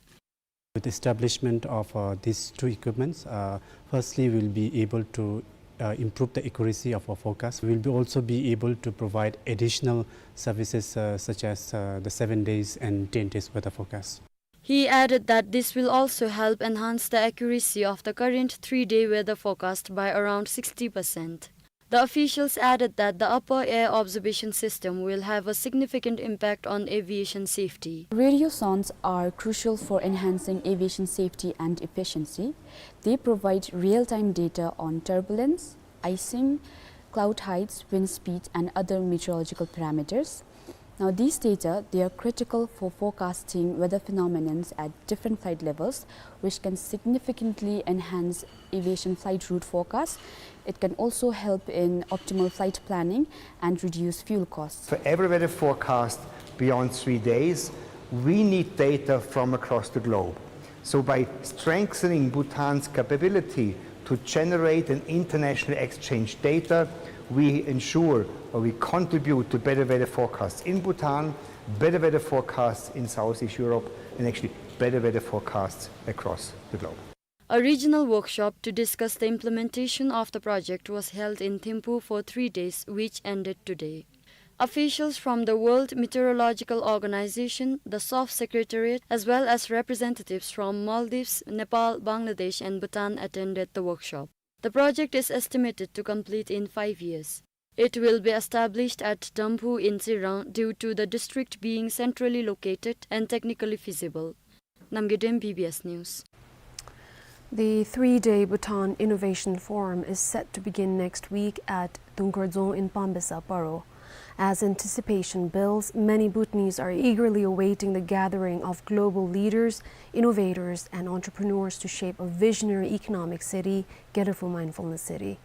With establishment of, uh, these two equipments, uh, firstly, we'll be able to, uh, improve the accuracy of our forecast. We'll be also be able to provide additional services, uh, such as, uh, the seven days and ten days weather forecast. He added that this will also help enhance the accuracy of the current three-day weather forecast by around sixty percent. The officials added that the upper air observation system will have a significant impact on aviation safety. Radiosondes are crucial for enhancing aviation safety and efficiency. They provide real-time data on turbulence, icing, cloud heights, wind speed, and other meteorological parameters. Now, these data, they are critical for forecasting weather phenomenons at different flight levels, which can significantly enhance aviation flight route forecasts. It can also help in optimal flight planning and reduce fuel costs. For every weather forecast beyond three days, we need data from across the globe. So by strengthening Bhutan's capability to generate and internationally exchange data, we ensure or we contribute to better weather forecasts in Bhutan, better weather forecasts in Southeast Europe, and actually better weather forecasts across the globe. A regional workshop to discuss the implementation of the project was held in Thimphu for three days, which ended today. Officials from the World Meteorological Organization, the SOFF Secretariat, as well as representatives from Maldives, Nepal, Bangladesh, and Bhutan attended the workshop. The project is estimated to complete in five years. It will be established at Damphu in Tsirang due to the district being centrally located and technically feasible. Namgay Dem, B B S News. The three-day Bhutan Innovation Forum is set to begin next week at Dungkor Dzong in Pambisa, Paro. As anticipation builds, many Bhutanese are eagerly awaiting the gathering of global leaders, innovators, and entrepreneurs to shape a visionary economic city, Gelephu Mindfulness City.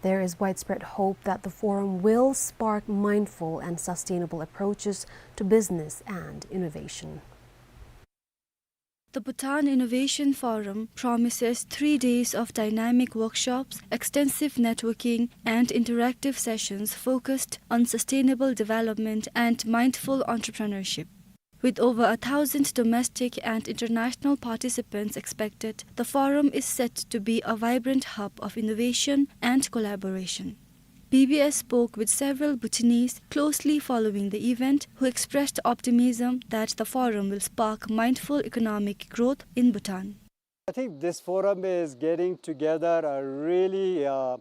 There is widespread hope that the forum will spark mindful and sustainable approaches to business and innovation. The Bhutan Innovation Forum promises three days of dynamic workshops, extensive networking, and interactive sessions focused on sustainable development and mindful entrepreneurship. With over a thousand domestic and international participants expected, the forum is set to be a vibrant hub of innovation and collaboration. B B S spoke with several Bhutanese closely following the event, who expressed optimism that the forum will spark mindful economic growth in Bhutan. I think this forum is getting together a really, uh,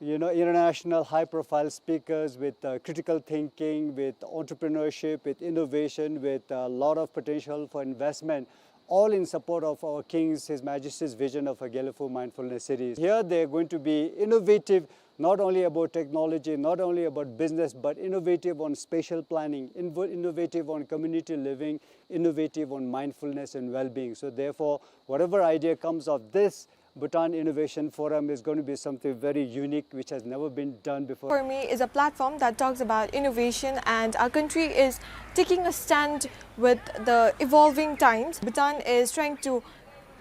you know, international high-profile speakers with, uh, critical thinking, with entrepreneurship, with innovation, with a lot of potential for investment all in support of our King's, His Majesty's vision of a Gelephu Mindfulness City. Here they are going to be innovative, not only about technology, not only about business, but innovative on spatial planning, invo-, innovative on community living, innovative on mindfulness and well-being. So therefore, whatever idea comes of this Bhutan Innovation Forum is going to be something very unique, which has never been done before. For me, is a platform that talks about innovation, and our country is taking a stand with the evolving times. Bhutan is trying to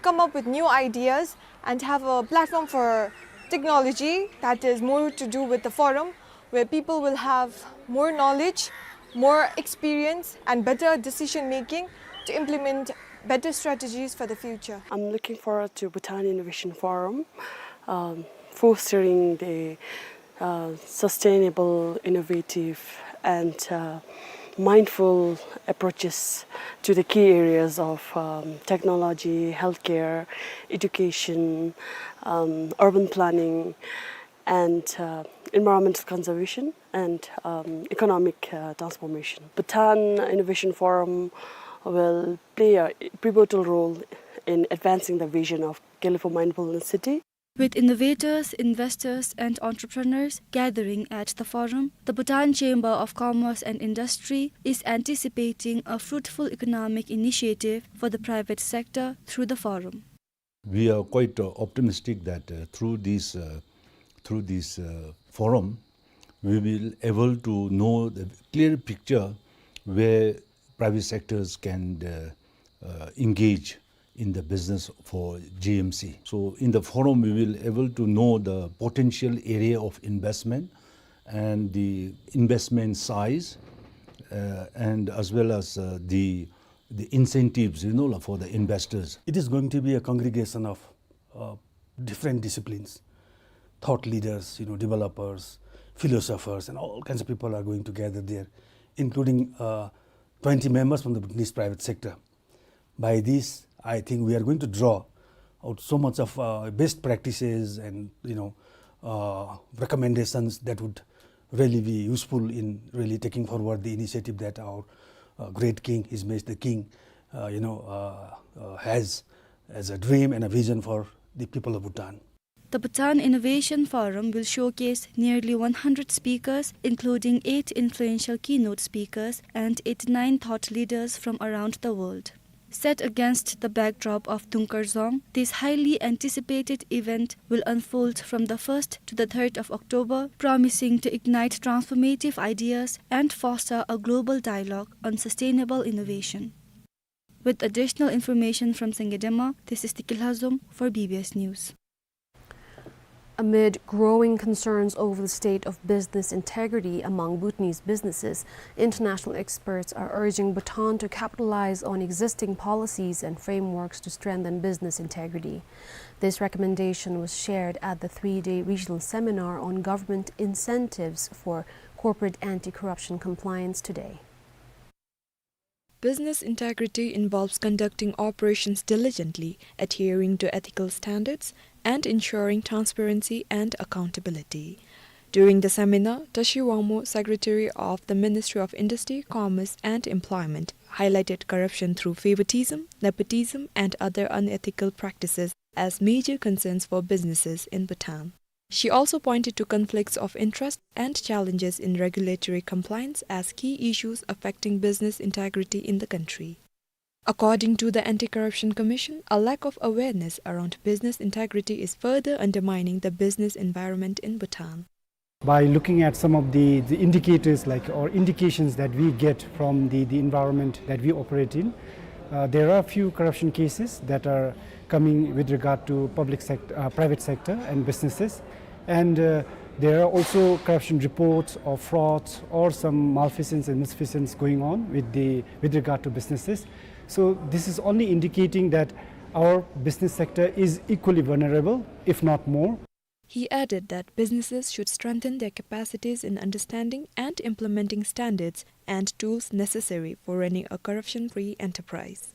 come up with new ideas and have a platform for technology that is more to do with the forum, where people will have more knowledge, more experience, and better decision making to implement better strategies for the future. I'm looking forward to Bhutan Innovation Forum, um, fostering the uh, sustainable, innovative, and uh, mindful approaches to the key areas of um, technology, healthcare, education, um, urban planning, and uh, environmental conservation and um, economic uh, transformation. Bhutan Innovation Forum will play a pivotal role in advancing the vision of Gelephu Mindfulness City. With innovators, investors, and entrepreneurs gathering at the forum, the Bhutan Chamber of Commerce and Industry is anticipating a fruitful economic initiative for the private sector through the forum. We are quite uh, optimistic that uh, through this, uh, through this uh, forum, we will able to know the clear picture where private sectors can uh, uh, engage in the business for G M C. So in the forum, we will able to know the potential area of investment and the investment size, uh, and as well as uh, the the incentives, you know, like, for the investors. It is going to be a congregation of uh, different disciplines, thought leaders, you know, developers, philosophers, and all kinds of people are going to gather there, including uh, twenty members from the Bhutanese private sector. By this, I think we are going to draw out so much of uh, best practices and, you know, uh, recommendations that would really be useful in really taking forward the initiative that our uh, great king, His Majesty the King, uh, you know, uh, uh, has as a dream and a vision for the people of Bhutan. The Bhutan Innovation Forum will showcase nearly one hundred speakers, including eight influential keynote speakers and eighty-nine thought leaders from around the world. Set against the backdrop of Dungkar Dzong, this highly anticipated event will unfold from the first to the third of October, promising to ignite transformative ideas and foster a global dialogue on sustainable innovation. With additional information from Sangay Dema, this is Tiki Lhazom for B B S News. Amid growing concerns over the state of business integrity among Bhutanese businesses, international experts are urging Bhutan to capitalize on existing policies and frameworks to strengthen business integrity. This recommendation was shared at the three-day regional seminar on government incentives for corporate anti-corruption compliance today. Business integrity involves conducting operations diligently, adhering to ethical standards, and ensuring transparency and accountability. During the seminar, Tashi Wangmo, Secretary of the Ministry of Industry, Commerce, and Employment, highlighted corruption through favoritism, nepotism, and other unethical practices as major concerns for businesses in Bhutan. She also pointed to conflicts of interest and challenges in regulatory compliance as key issues affecting business integrity in the country. According to the Anti-Corruption Commission, a lack of awareness around business integrity is further undermining the business environment in Bhutan. By looking at some of the, the indicators, like, or indications that we get from the, the environment that we operate in, uh, there are a few corruption cases that are coming with regard to public sect-, uh, private sector and businesses. And, uh, there are also corruption reports of frauds or some malfeasance and misfeasance going on with the, with regard to businesses. So this is only indicating that our business sector is equally vulnerable, if not more. He added that businesses should strengthen their capacities in understanding and implementing standards and tools necessary for running a corruption-free enterprise.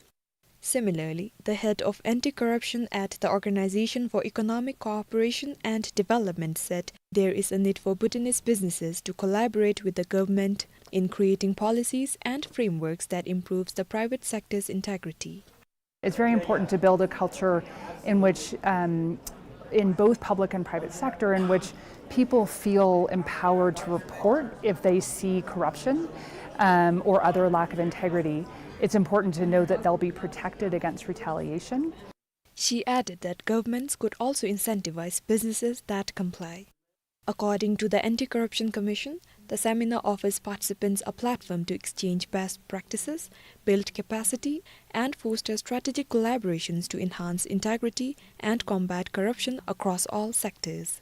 Similarly, the head of anti-corruption at the Organization for Economic Cooperation and Development said there is a need for Bhutanese businesses to collaborate with the government in creating policies and frameworks that improves the private sector's integrity. It's very important to build a culture in which, um, in both public and private sector, in which people feel empowered to report if they see corruption, um, or other lack of integrity. It's important to know that they'll be protected against retaliation. She added that governments could also incentivize businesses that comply. According to the Anti-Corruption Commission, the seminar offers participants a platform to exchange best practices, build capacity, and foster strategic collaborations to enhance integrity and combat corruption across all sectors.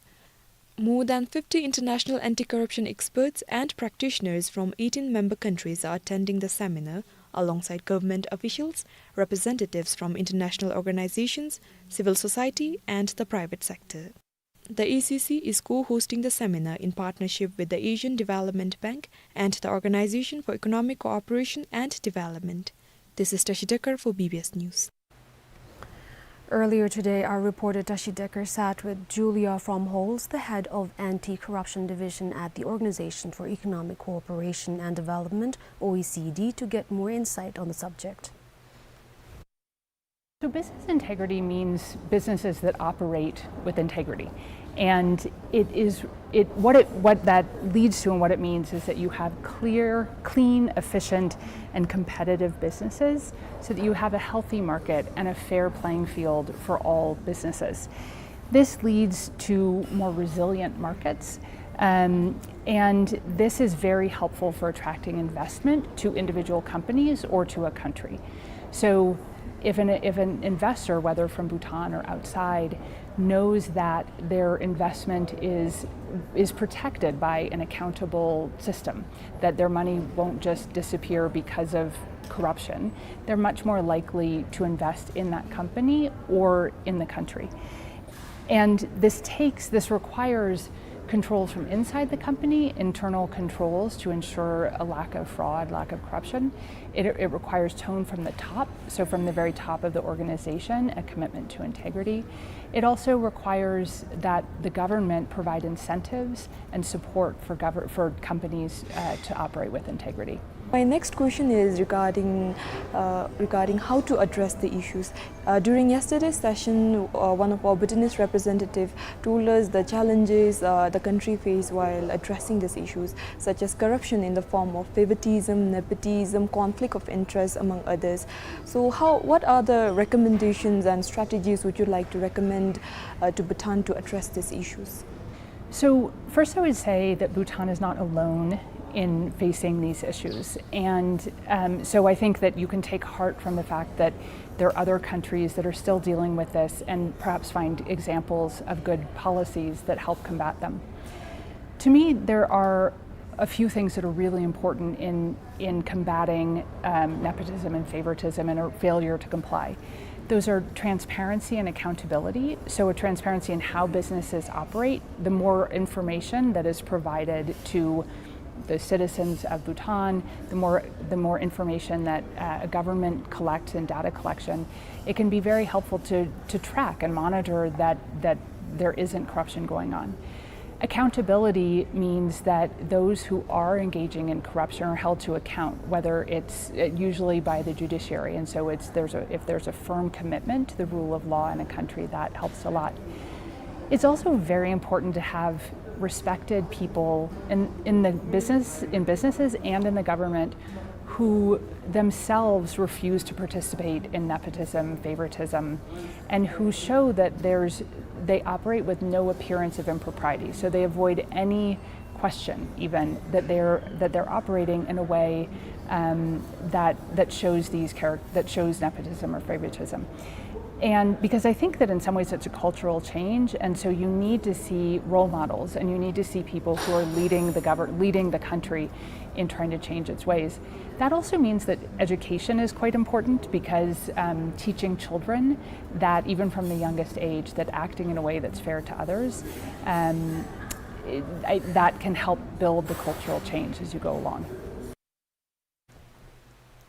More than fifty international anti-corruption experts and practitioners from eighteen member countries are attending the seminar, alongside government officials, representatives from international organizations, civil society, and the private sector. The A C C is co-hosting the seminar in partnership with the Asian Development Bank and the Organization for Economic Cooperation and Development. This is Tashi Dekar for B B S News. Earlier today, our reporter Tashi Dekar sat with Julia Fromholz, the head of Anti-Corruption Division at the Organization for Economic Cooperation and Development, O E C D, to get more insight on the subject. So business integrity means businesses that operate with integrity. And it is, it, what it, what that leads to and what it means is that you have clear, clean, efficient, and competitive businesses so that you have a healthy market and a fair playing field for all businesses. This leads to more resilient markets, um, and this is very helpful for attracting investment to individual companies or to a country. So if an, if an investor, whether from Bhutan or outside, knows that their investment is, is protected by an accountable system, that their money won't just disappear because of corruption, they're much more likely to invest in that company or in the country. And this takes, this requires controls from inside the company, internal controls to ensure a lack of fraud, lack of corruption. It, it requires tone from the top, so from the very top of the organization, a commitment to integrity. It also requires that the government provide incentives and support for gover-, for companies, uh, to operate with integrity. My next question is regarding, uh, regarding how to address the issues. Uh, during yesterday's session, uh, one of our Bhutanese representative told us the challenges, uh, the country face while addressing these issues, such as corruption in the form of favoritism, nepotism, conflict of interest, among others. So how, what are the recommendations and strategies would you like to recommend, uh, to Bhutan to address these issues? So first, I would say that Bhutan is not alone in facing these issues. And, um, so I think that you can take heart from the fact that there are other countries that are still dealing with this and perhaps find examples of good policies that help combat them. To me, there are a few things that are really important in, in combating, um, nepotism and favoritism and a failure to comply. Those are transparency and accountability. So a transparency in how businesses operate, the more information that is provided to the citizens of Bhutan, the more, the more information that, uh, a government collects in data collection, it can be very helpful to, to track and monitor that, that there isn't corruption going on. Accountability means that those who are engaging in corruption are held to account, whether it's, uh, usually by the judiciary, and so it's, there's a, if there's a firm commitment to the rule of law in a country, that helps a lot. It's also very important to have respected people in, in the business, in businesses and in the government who themselves refuse to participate in nepotism, favoritism, and who show that there's, they operate with no appearance of impropriety. So they avoid any question even that they're, that they're operating in a way, um, that, that shows these charac-, that shows nepotism or favoritism. And because I think that in some ways it's a cultural change, and so you need to see role models, and you need to see people who are leading the govern-, leading the country in trying to change its ways. That also means that education is quite important because, um, teaching children that even from the youngest age, that acting in a way that's fair to others, um, it, I, that can help build the cultural change as you go along.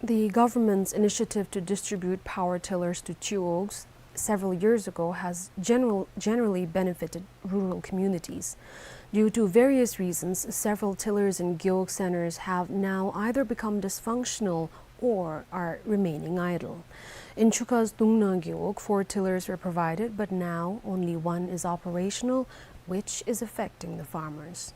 The government's initiative to distribute power tillers to Chiyogs several years ago has general-, generally benefited rural communities. Due to various reasons, several tillers in Gewog centers have now either become dysfunctional four are remaining idle. In Chuka's Dungna Gewog, four tillers were provided, but now only one is operational, which is affecting the farmers.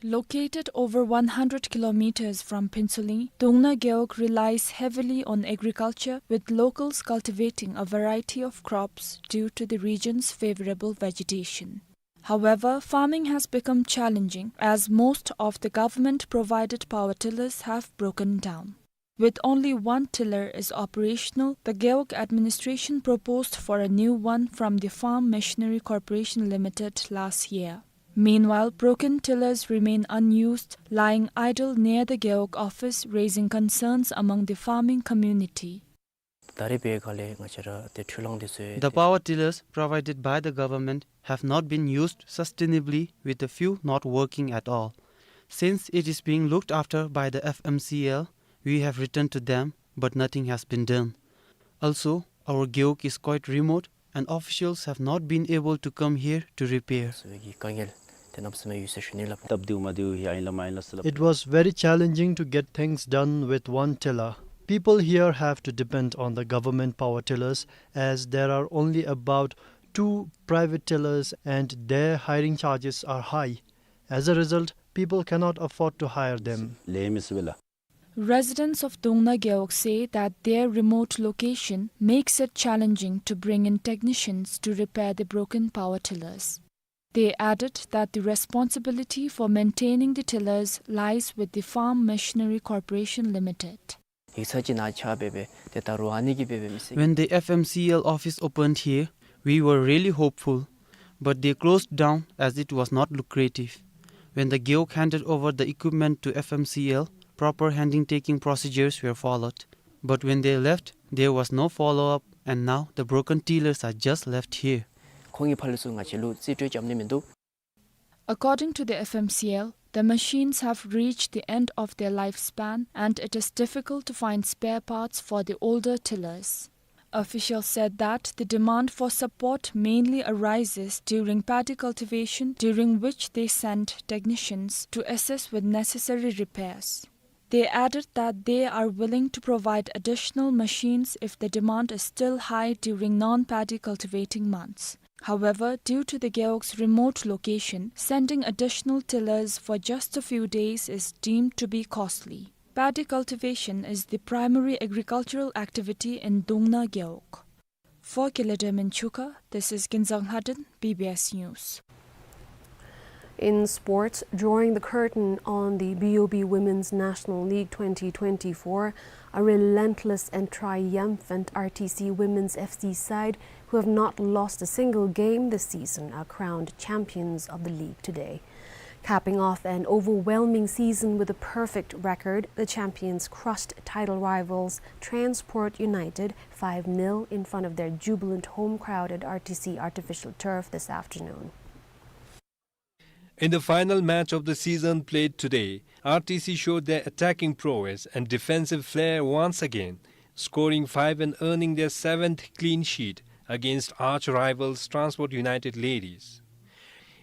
Located over one hundred kilometers from Phuentsholing, Dungna Gewog relies heavily on agriculture, with locals cultivating a variety of crops due to the region's favorable vegetation. However, farming has become challenging as most of the government-provided power tillers have broken down. With only one tiller is operational, the Gewog administration proposed for a new one from the Farm Machinery Corporation Limited last year. Meanwhile, broken tillers remain unused, lying idle near the Gewog office, raising concerns among the farming community. ད་རེས་འབད་སྒང་ལས་ང་བཅས་ར་ཏེ་འཕྲུལ་གླང་འདི་ཚུ། The power tillers provided by the government have not been used sustainably, with a few not working at all. Since it is being looked after by the F M C L, we have written to them, but nothing has been done. Also, our Gewog is quite remote, and officials have not been able to come here to repair. It was very challenging to get things done with one tiller. People here have to depend on the government power tillers, as there are only about two private tillers and their hiring charges are high. As a result, people cannot afford to hire them. Residents of Dungna Gewog say that their remote location makes it challenging to bring in technicians to repair the broken power tillers. They added that the responsibility for maintaining the tillers lies with the Farm Machinery Corporation Limited. When the F M C L office opened here, we were really hopeful, but they closed down as it was not lucrative. When the Gewog handed over the equipment to F M C L, proper handing taking procedures were followed. But when they left, there was no follow-up, and now the broken tillers are just left here. ཁོང་གི་ཕར་ལས་ཚུར་ང་བཅས་ལུ་རྩིས་སྤྲོད་རྐྱབ་ནི་མིན་འདུག། According to the F M C L, the machines have reached the end of their lifespan and it is difficult to find spare parts for the older tillers. Officials said that the demand for support mainly arises during paddy cultivation, during which they send technicians to assist with necessary repairs. They added that they are willing to provide additional machines if the demand is still high during non-paddy cultivating months. However, due to the Gewog's remote location, sending additional tillers for just a few days is deemed to be costly. Paddy cultivation is the primary agricultural activity in Dungna Gewog. For Kilademen Chuka, this is Kinzang Lhaden, B B S News. In sports, drawing the curtain on the B O B Women's National League twenty twenty-four, a relentless and triumphant R T C Women's F C side, who have not lost a single game this season, are crowned champions of the league today. Capping off an overwhelming season with a perfect record, the champions crushed title rivals Transport United five nil in front of their jubilant home crowd at R T C artificial turf this afternoon. In the final match of the season played today, R T C showed their attacking prowess and defensive flair once again, scoring five and earning their seventh clean sheet against arch rivals Transport United Ladies.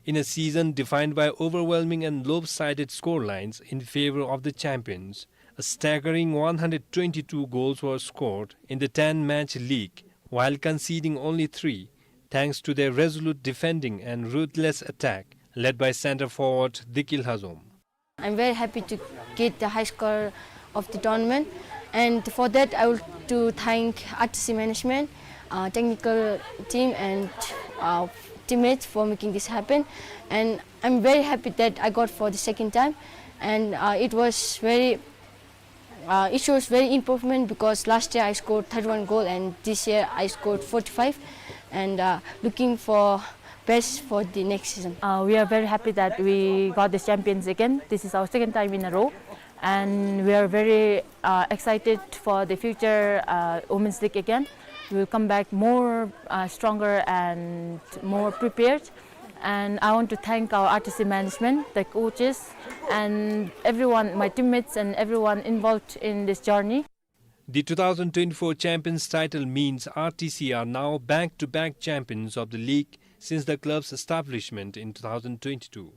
In a season defined by overwhelming and lopsided scorelines in favor of the champions, a staggering one hundred twenty-two goals were scored in the ten-match league, while conceding only three, thanks to their resolute defending and ruthless attack, led by centre forward Diki Lhazom. I'm very happy to get the high score of the tournament, and for that I would to thank R T C management, uh, technical team, and, uh, teammates for making this happen. And I'm very happy that I got for the second time, and, uh, it was very, uh, it shows very improvement, because last year I scored thirty-one goal and this year I scored forty-five, and, uh, looking for best for the next season. Uh, we are very happy that we got the champions again. This is our second time in a row, and we are very, uh, excited for the future, uh, Women's League again. We will come back more, uh, stronger and more prepared. And I want to thank our R T C management, the coaches, and everyone, my teammates, and everyone involved in this journey. The two thousand twenty-four champions title means R T C are now back-to-back champions of the league since the club's establishment in two thousand twenty-two.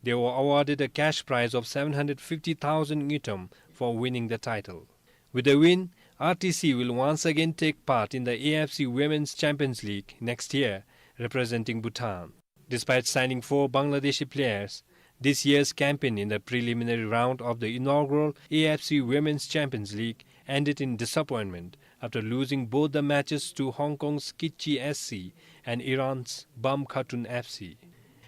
They were awarded a cash prize of seven hundred fifty thousand ngultrum for winning the title. With the win, R T C will once again take part in the A F C Women's Champions League next year, representing Bhutan. Despite signing four Bangladeshi players, this year's campaign in the preliminary round of the inaugural A F C Women's Champions League ended in disappointment after losing both the matches to Hong Kong's Kitchee S C and Iran's Bam Khatun F C.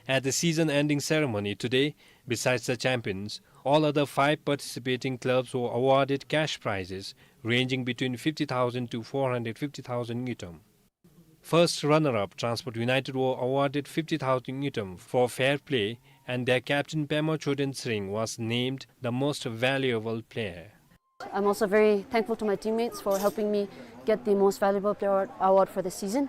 At the season-ending ceremony today, besides the champions, all other five participating clubs were awarded cash prizes ranging between fifty thousand to four hundred fifty thousand ngultrum. First runner-up, Transport United, were awarded fifty thousand ngultrum for fair play, and their captain, Pema Choden Tshering, was named the most valuable player. I'm also very thankful to my teammates for helping me get the most valuable player award for the season.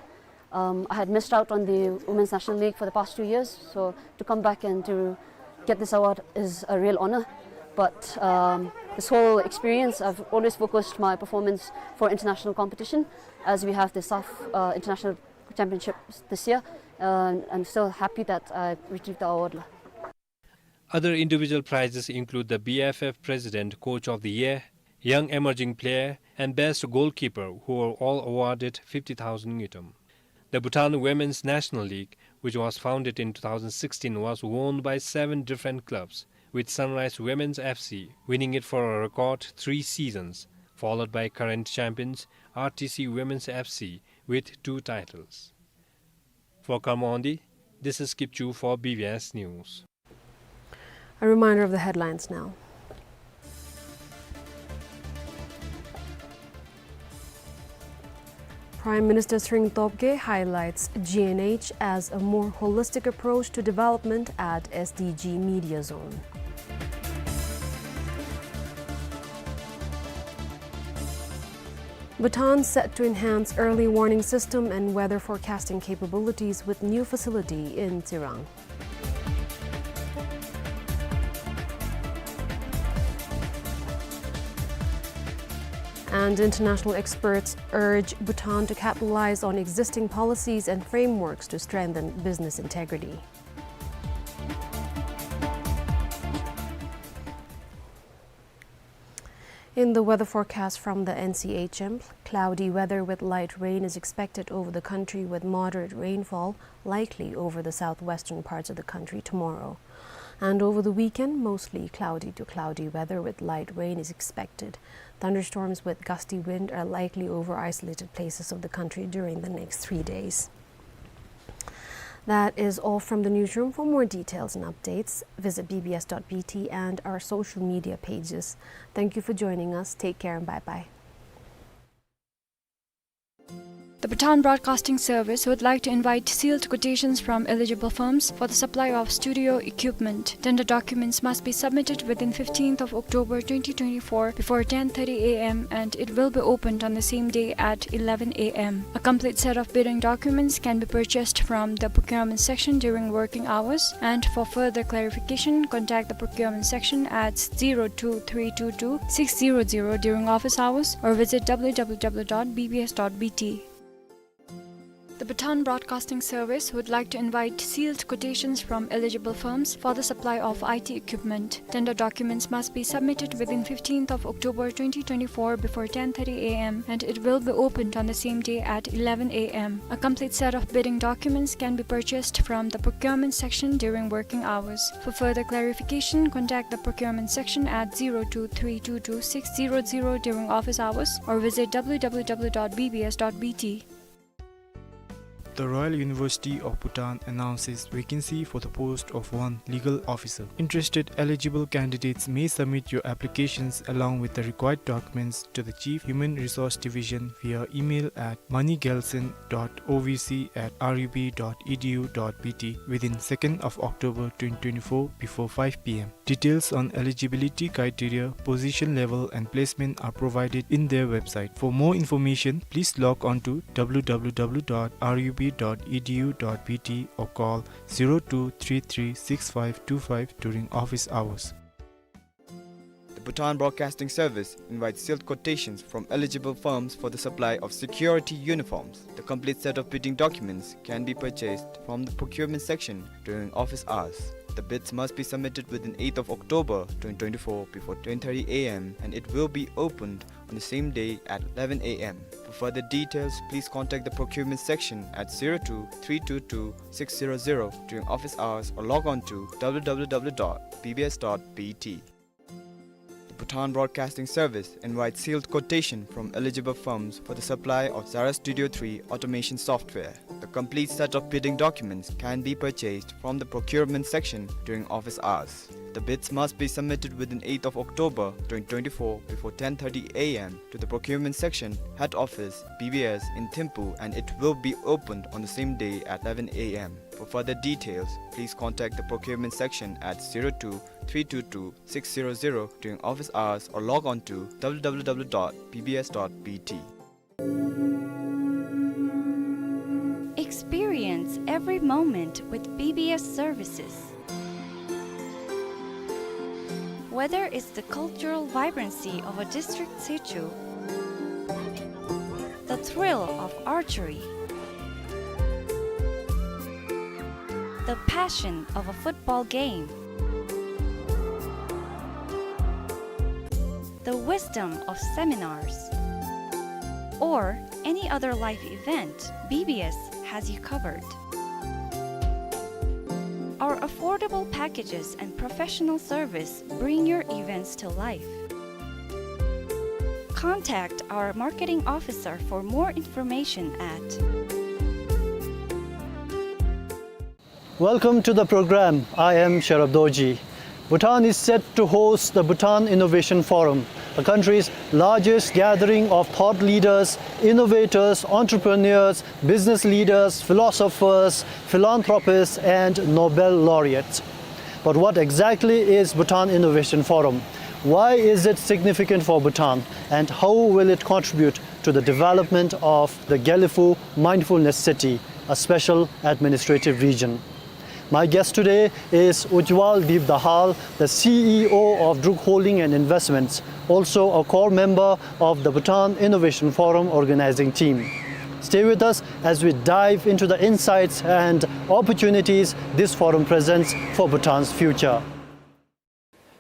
Um, I had missed out on the Women's National League for the past two years, so to come back and to get this award is a real honor. But, um, this whole experience, I've always focused my performance for international competition, as we have the SAFF, uh, International Championship this year. Uh, I'm still happy that I received the award. Other individual prizes include the B F F President Coach of the Year, Young Emerging Player, and Best Goalkeeper, who were all awarded fifty thousand ngultrum. The Bhutan Women's National League, which was founded in two thousand sixteen, was won by seven different clubs, with Sunrise Women's F C winning it for a record three seasons, followed by current champions R T C Women's F C with two titles. For Karma Ondi, this is Kipchu for B B S News. A reminder of the headlines now. Prime Minister Tshering Tobgay highlights G N H as a more holistic approach to development at S D G Media Zone. Bhutan set to enhance early warning system and weather forecasting capabilities with new facility in Tsirang. And international experts urge Bhutan to capitalize on existing policies and frameworks to strengthen business integrity. In the weather forecast from the N C H M, cloudy weather with light rain is expected over the country, with moderate rainfall likely over the southwestern parts of the country tomorrow. And over the weekend, mostly cloudy to cloudy weather with light rain is expected. Thunderstorms with gusty wind are likely over isolated places of the country during the next three days. That is all from the newsroom. For more details and updates, visit B B S dot B T and our social media pages. Thank you for joining us. Take care and bye-bye. The Bhutan Broadcasting Service would like to invite sealed quotations from eligible firms for the supply of studio equipment. Tender documents must be submitted within fifteenth of October twenty twenty-four before ten thirty A M, and it will be opened on the same day at eleven A M. A complete set of bidding documents can be purchased from the procurement section during working hours, and for further clarification, contact the procurement section at zero two three two two six zero zero during office hours or visit W W W dot B B S dot B T. The Bhutan Broadcasting Service would like to invite sealed quotations from eligible firms for the supply of I T equipment. Tender documents must be submitted within fifteenth of October twenty twenty-four before ten thirty A M, and it will be opened on the same day at eleven A M. A complete set of bidding documents can be purchased from the procurement section during working hours. For further clarification, contact the procurement section at zero two three two two six zero zero during office hours or visit W W W dot B B S dot B T. The Royal University of Bhutan announces vacancy for the post of one legal officer. Interested eligible candidates may submit your applications along with the required documents to the Chief Human Resource Division via email at moneygelson dot O V C at R U B dot E D U dot B T within second of October twenty twenty-four before five P M. Details on eligibility criteria, position level and placement are provided in their website. For more information, please log on to W W W dot R U B dot E D U dot B T or call zero two three three six five two five during office hours. The Bhutan Broadcasting Service invites sealed quotations from eligible firms for the supply of security uniforms. The complete set of bidding documents can be purchased from the procurement section during office hours. The bids must be submitted within eighth of October twenty twenty-four before ten thirty A M and it will be opened on the same day at eleven A M. For further details, please contact the procurement section at zero two three two two six zero zero during office hours or log on to W W W dot B B S dot B T. The Bhutan Broadcasting Service invites sealed quotation from eligible firms for the supply of Zara Studio three automation software. The complete set of bidding documents can be purchased from the procurement section during office hours. The bids must be submitted within eighth of October twenty twenty-four before ten thirty A M to the procurement section, head office, B B S in Thimphu, and it will be opened on the same day at eleven A M. For further details, please contact the procurement section at zero two three two two six zero zero during office hours or log on to W W W dot B B S dot B T. Experience every moment with B B S services. Whether it's the cultural vibrancy of a district situ, the thrill of archery, the passion of a football game, the wisdom of seminars, or any other life event, B B S has you covered. Our affordable packages and professional service bring your events to life. Contact our marketing officer for more information at Welcome to the program. I am Sherab Dorji. Bhutan is set to host the Bhutan Innovation Forum, the country's largest gathering of thought leaders, innovators, entrepreneurs, business leaders, philosophers, philanthropists, and Nobel laureates. But what exactly is Bhutan Innovation Forum? Why is it significant for Bhutan? And how will it contribute to the development of the Gelephu Mindfulness City, a special administrative region? My guest today is Ujwal Deep Dahal, the C E O of Druk Holding and Investments, also a core member of the Bhutan Innovation Forum organizing team. Stay with us as we dive into the insights and opportunities this forum presents for Bhutan's future.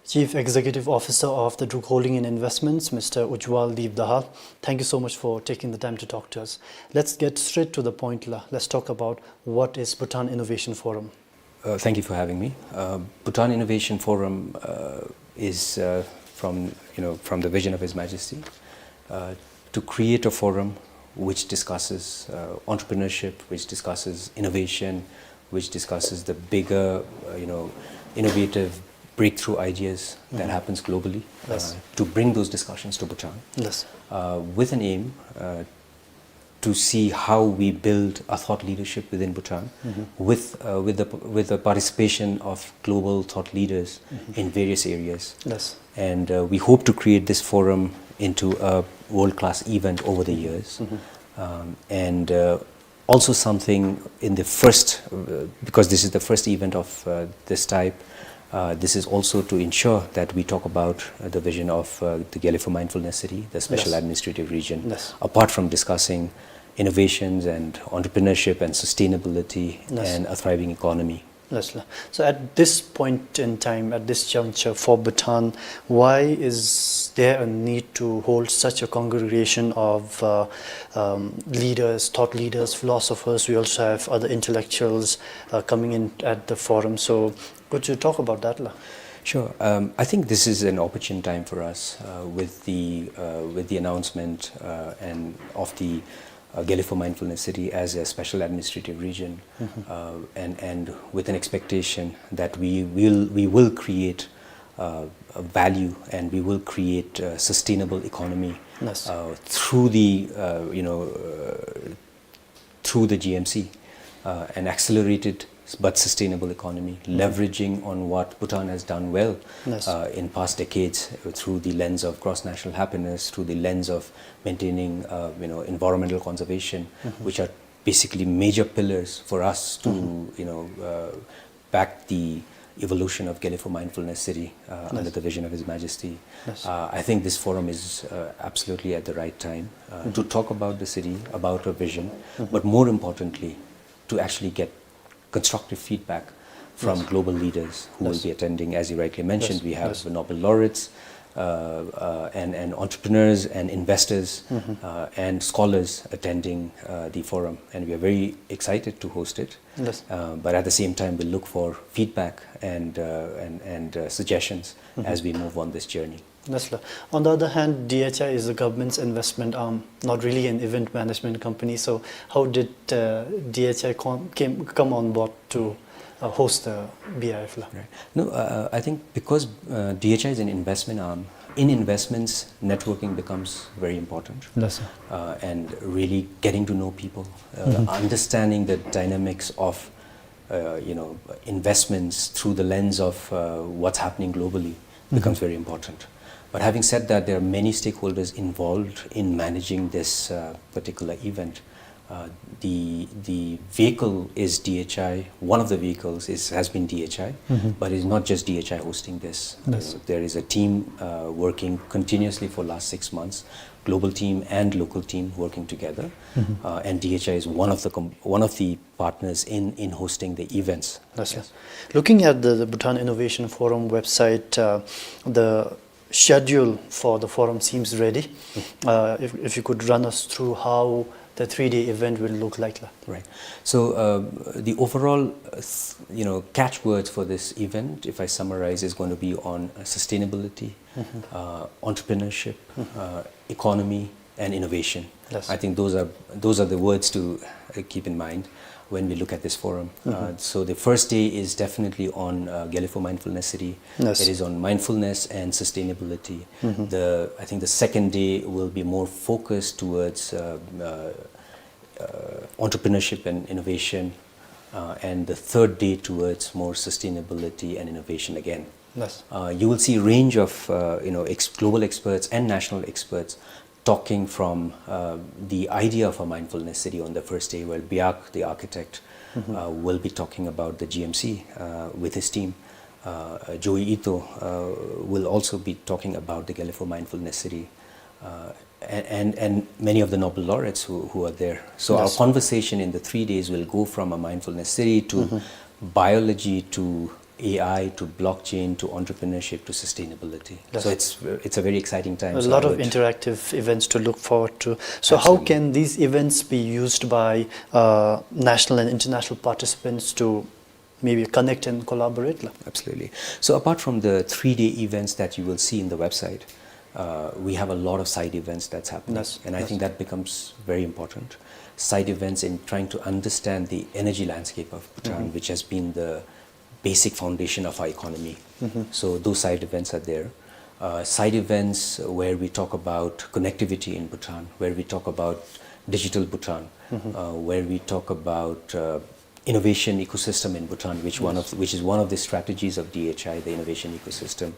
Chief Executive Officer of the Druk Holding and Investments, Mister Ujwal Deep Dahal, thank you so much for taking the time to talk to us. Let's get straight to the point, la. Let's talk about what is Bhutan Innovation Forum. Uh, thank you for having me. Uh, Bhutan Innovation Forum, uh, is, uh, from, you know, from the vision of His Majesty, uh, to create a forum which discusses, uh, entrepreneurship, which discusses innovation, which discusses the bigger, uh, you know, innovative breakthrough ideas that Mm-hmm. happens globally, Yes. uh, to bring those discussions to Bhutan, Yes. uh, with an aim, uh, to see how we build a thought leadership within Bhutan Mm-hmm. with, uh, with the, with the participation of global thought leaders Mm-hmm. in various areas. Yes. And, uh, we hope to create this forum into a world-class event over the years. Mm-hmm. Um, and, uh, also something in the first, uh, because this is the first event of, uh, this type, uh, this is also to ensure that we talk about, uh, the vision of, uh, the Gelephu Mindfulness City, the special Yes. administrative region, Yes. apart from discussing innovations and entrepreneurship and sustainability Yes. and a thriving economy. Yes, la. So at this point in time, at this juncture for Bhutan, why is there a need to hold such a congregation of, uh, um, leaders, thought leaders, philosophers? We also have other intellectuals, uh, coming in at the forum. So could you talk about that, la? Sure. Um, I think this is an opportune time for us, uh, with the, uh, with the announcement, uh, and of the, uh, Gelephu Mindfulness City as a special administrative region, Mm-hmm. uh, and, and with an expectation that we will, we will create, uh, a value and we will create, uh, sustainable economy, Yes. uh, through the, uh, you know, uh, through the G M C, uh, an accelerated but sustainable economy, Mm-hmm. leveraging on what Bhutan has done well, Yes. uh, in past decades, uh, through the lens of cross-national happiness, through the lens of maintaining, uh, you know, environmental conservation, Mm-hmm. which are basically major pillars for us to, Mm-hmm. you know, uh, back the evolution of Gelephu Mindfulness City, uh, under Yes. the vision of His Majesty. Yes. Uh, I think this forum is, uh, absolutely at the right time, uh, Mm-hmm. to talk about the city, about her vision, Mm-hmm. but more importantly, to actually get constructive feedback, from global leaders who will be attending. As you rightly mentioned, we have Nobel laureates, uh, uh, and, and entrepreneurs and investors, uh, and scholars attending, uh, the forum. And we are very excited to host it. Uh, but at the same time, we'll look for feedback and, uh, and, and, uh, suggestions as we move on this journey. Yes, sir. On the other hand, D H I is the government's investment arm, not really an event management company. So how did, uh, D H I com-, came, come on board to, uh, host the B I F, la? Right. No, uh, I think because, uh, D H I is an investment arm, in investments, networking becomes very important. Yes, sir. Uh, and really getting to know people, uh, understanding the dynamics of, uh, you know, investments through the lens of, uh, what's happening globally becomes very important. But having said that, there are many stakeholders involved in managing this, uh, particular event. Uh, the, the vehicle is D H I. One of the vehicles is, has been D H I, but it's not just D H I hosting this. Uh, there is a team, uh, working continuously for last six months, global team and local team working together. Uh, and D H I is one of the com-, one of the partners in, in hosting the events. Yes, sir. Looking at the, the Bhutan Innovation Forum website, uh, the schedule for the forum seems ready. Uh, if, if you could run us through how the three-day event will look like, la. Right. So, uh, the overall, uh, th-, you know, catchwords for this event, if I summarize, is going to be on, uh, sustainability, uh, entrepreneurship, uh, economy, and innovation. Yes. I think those are, those are the words to, uh, keep in mind when we look at this forum. Uh, so the first day is definitely on, uh, Gelephu Mindfulness City. Yes. It is on mindfulness and sustainability. The, I think the second day will be more focused towards, uh, uh, uh, entrepreneurship and innovation, uh, and the third day towards more sustainability and innovation again. Yes. Uh, you will see a range of, uh, you know, ex-, global experts and national experts talking from, uh, the idea of a mindfulness city on the first day, where Biak, the architect, uh, will be talking about the G M C, uh, with his team. Uh, uh, Joi Ito, uh, will also be talking about the Gelephu Mindfulness City, uh, and, and, and many of the Nobel laureates who, who are there. So our conversation in the three days will go from a mindfulness city to biology to A I to blockchain to entrepreneurship to sustainability. So it's, it's a very exciting time. A lot of interactive events to look forward to. So how can these events be used by, uh, national and international participants to maybe connect and collaborate, la? Absolutely. So apart from the three-day events that you will see in the website, uh, we have a lot of side events that's happening. Yes, and I think that becomes very important. Side events in trying to understand the energy landscape of Bhutan, which has been the basic foundation of our economy. So those side events are there. Uh, side events where we talk about connectivity in Bhutan, where we talk about digital Bhutan, uh, where we talk about, uh, innovation ecosystem in Bhutan, which one of, which is one of the strategies of D H I, the innovation ecosystem.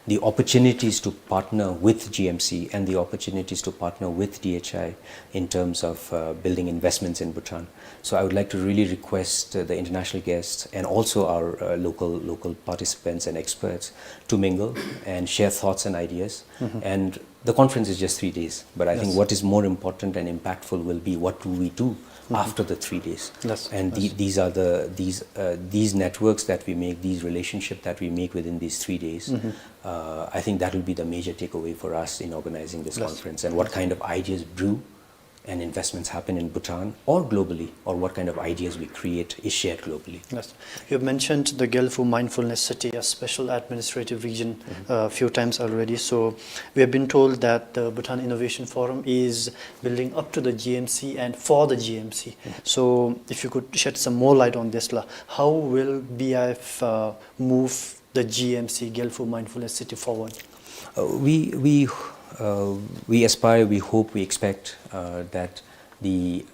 The opportunities to partner with G M C and the opportunities to partner with D H I in terms of, uh, building investments in Bhutan. So I would like to really request, uh, the international guests and also our, uh, local, local participants and experts to mingle and share thoughts and ideas. And the conference is just three days, but I think what is more important and impactful will be what do we do after the three days. And the, these are the, these, uh, these networks that we make, these relationships that we make within these three days, uh, I think that will be the major takeaway for us in organizing this conference, and what kind of ideas brew and investments happen in Bhutan or globally, or what kind of ideas we create is shared globally. Yes. You have mentioned the Gelephu Mindfulness City, a special administrative region, a few times already. So we have been told that the Bhutan Innovation Forum is building up to the G M C and for the G M C. So if you could shed some more light on this, la, how will B I F, uh, move the G M C, Gelephu Mindfulness City, forward? Uh, we, we, uh, we aspire, we hope, we expect, uh, that the,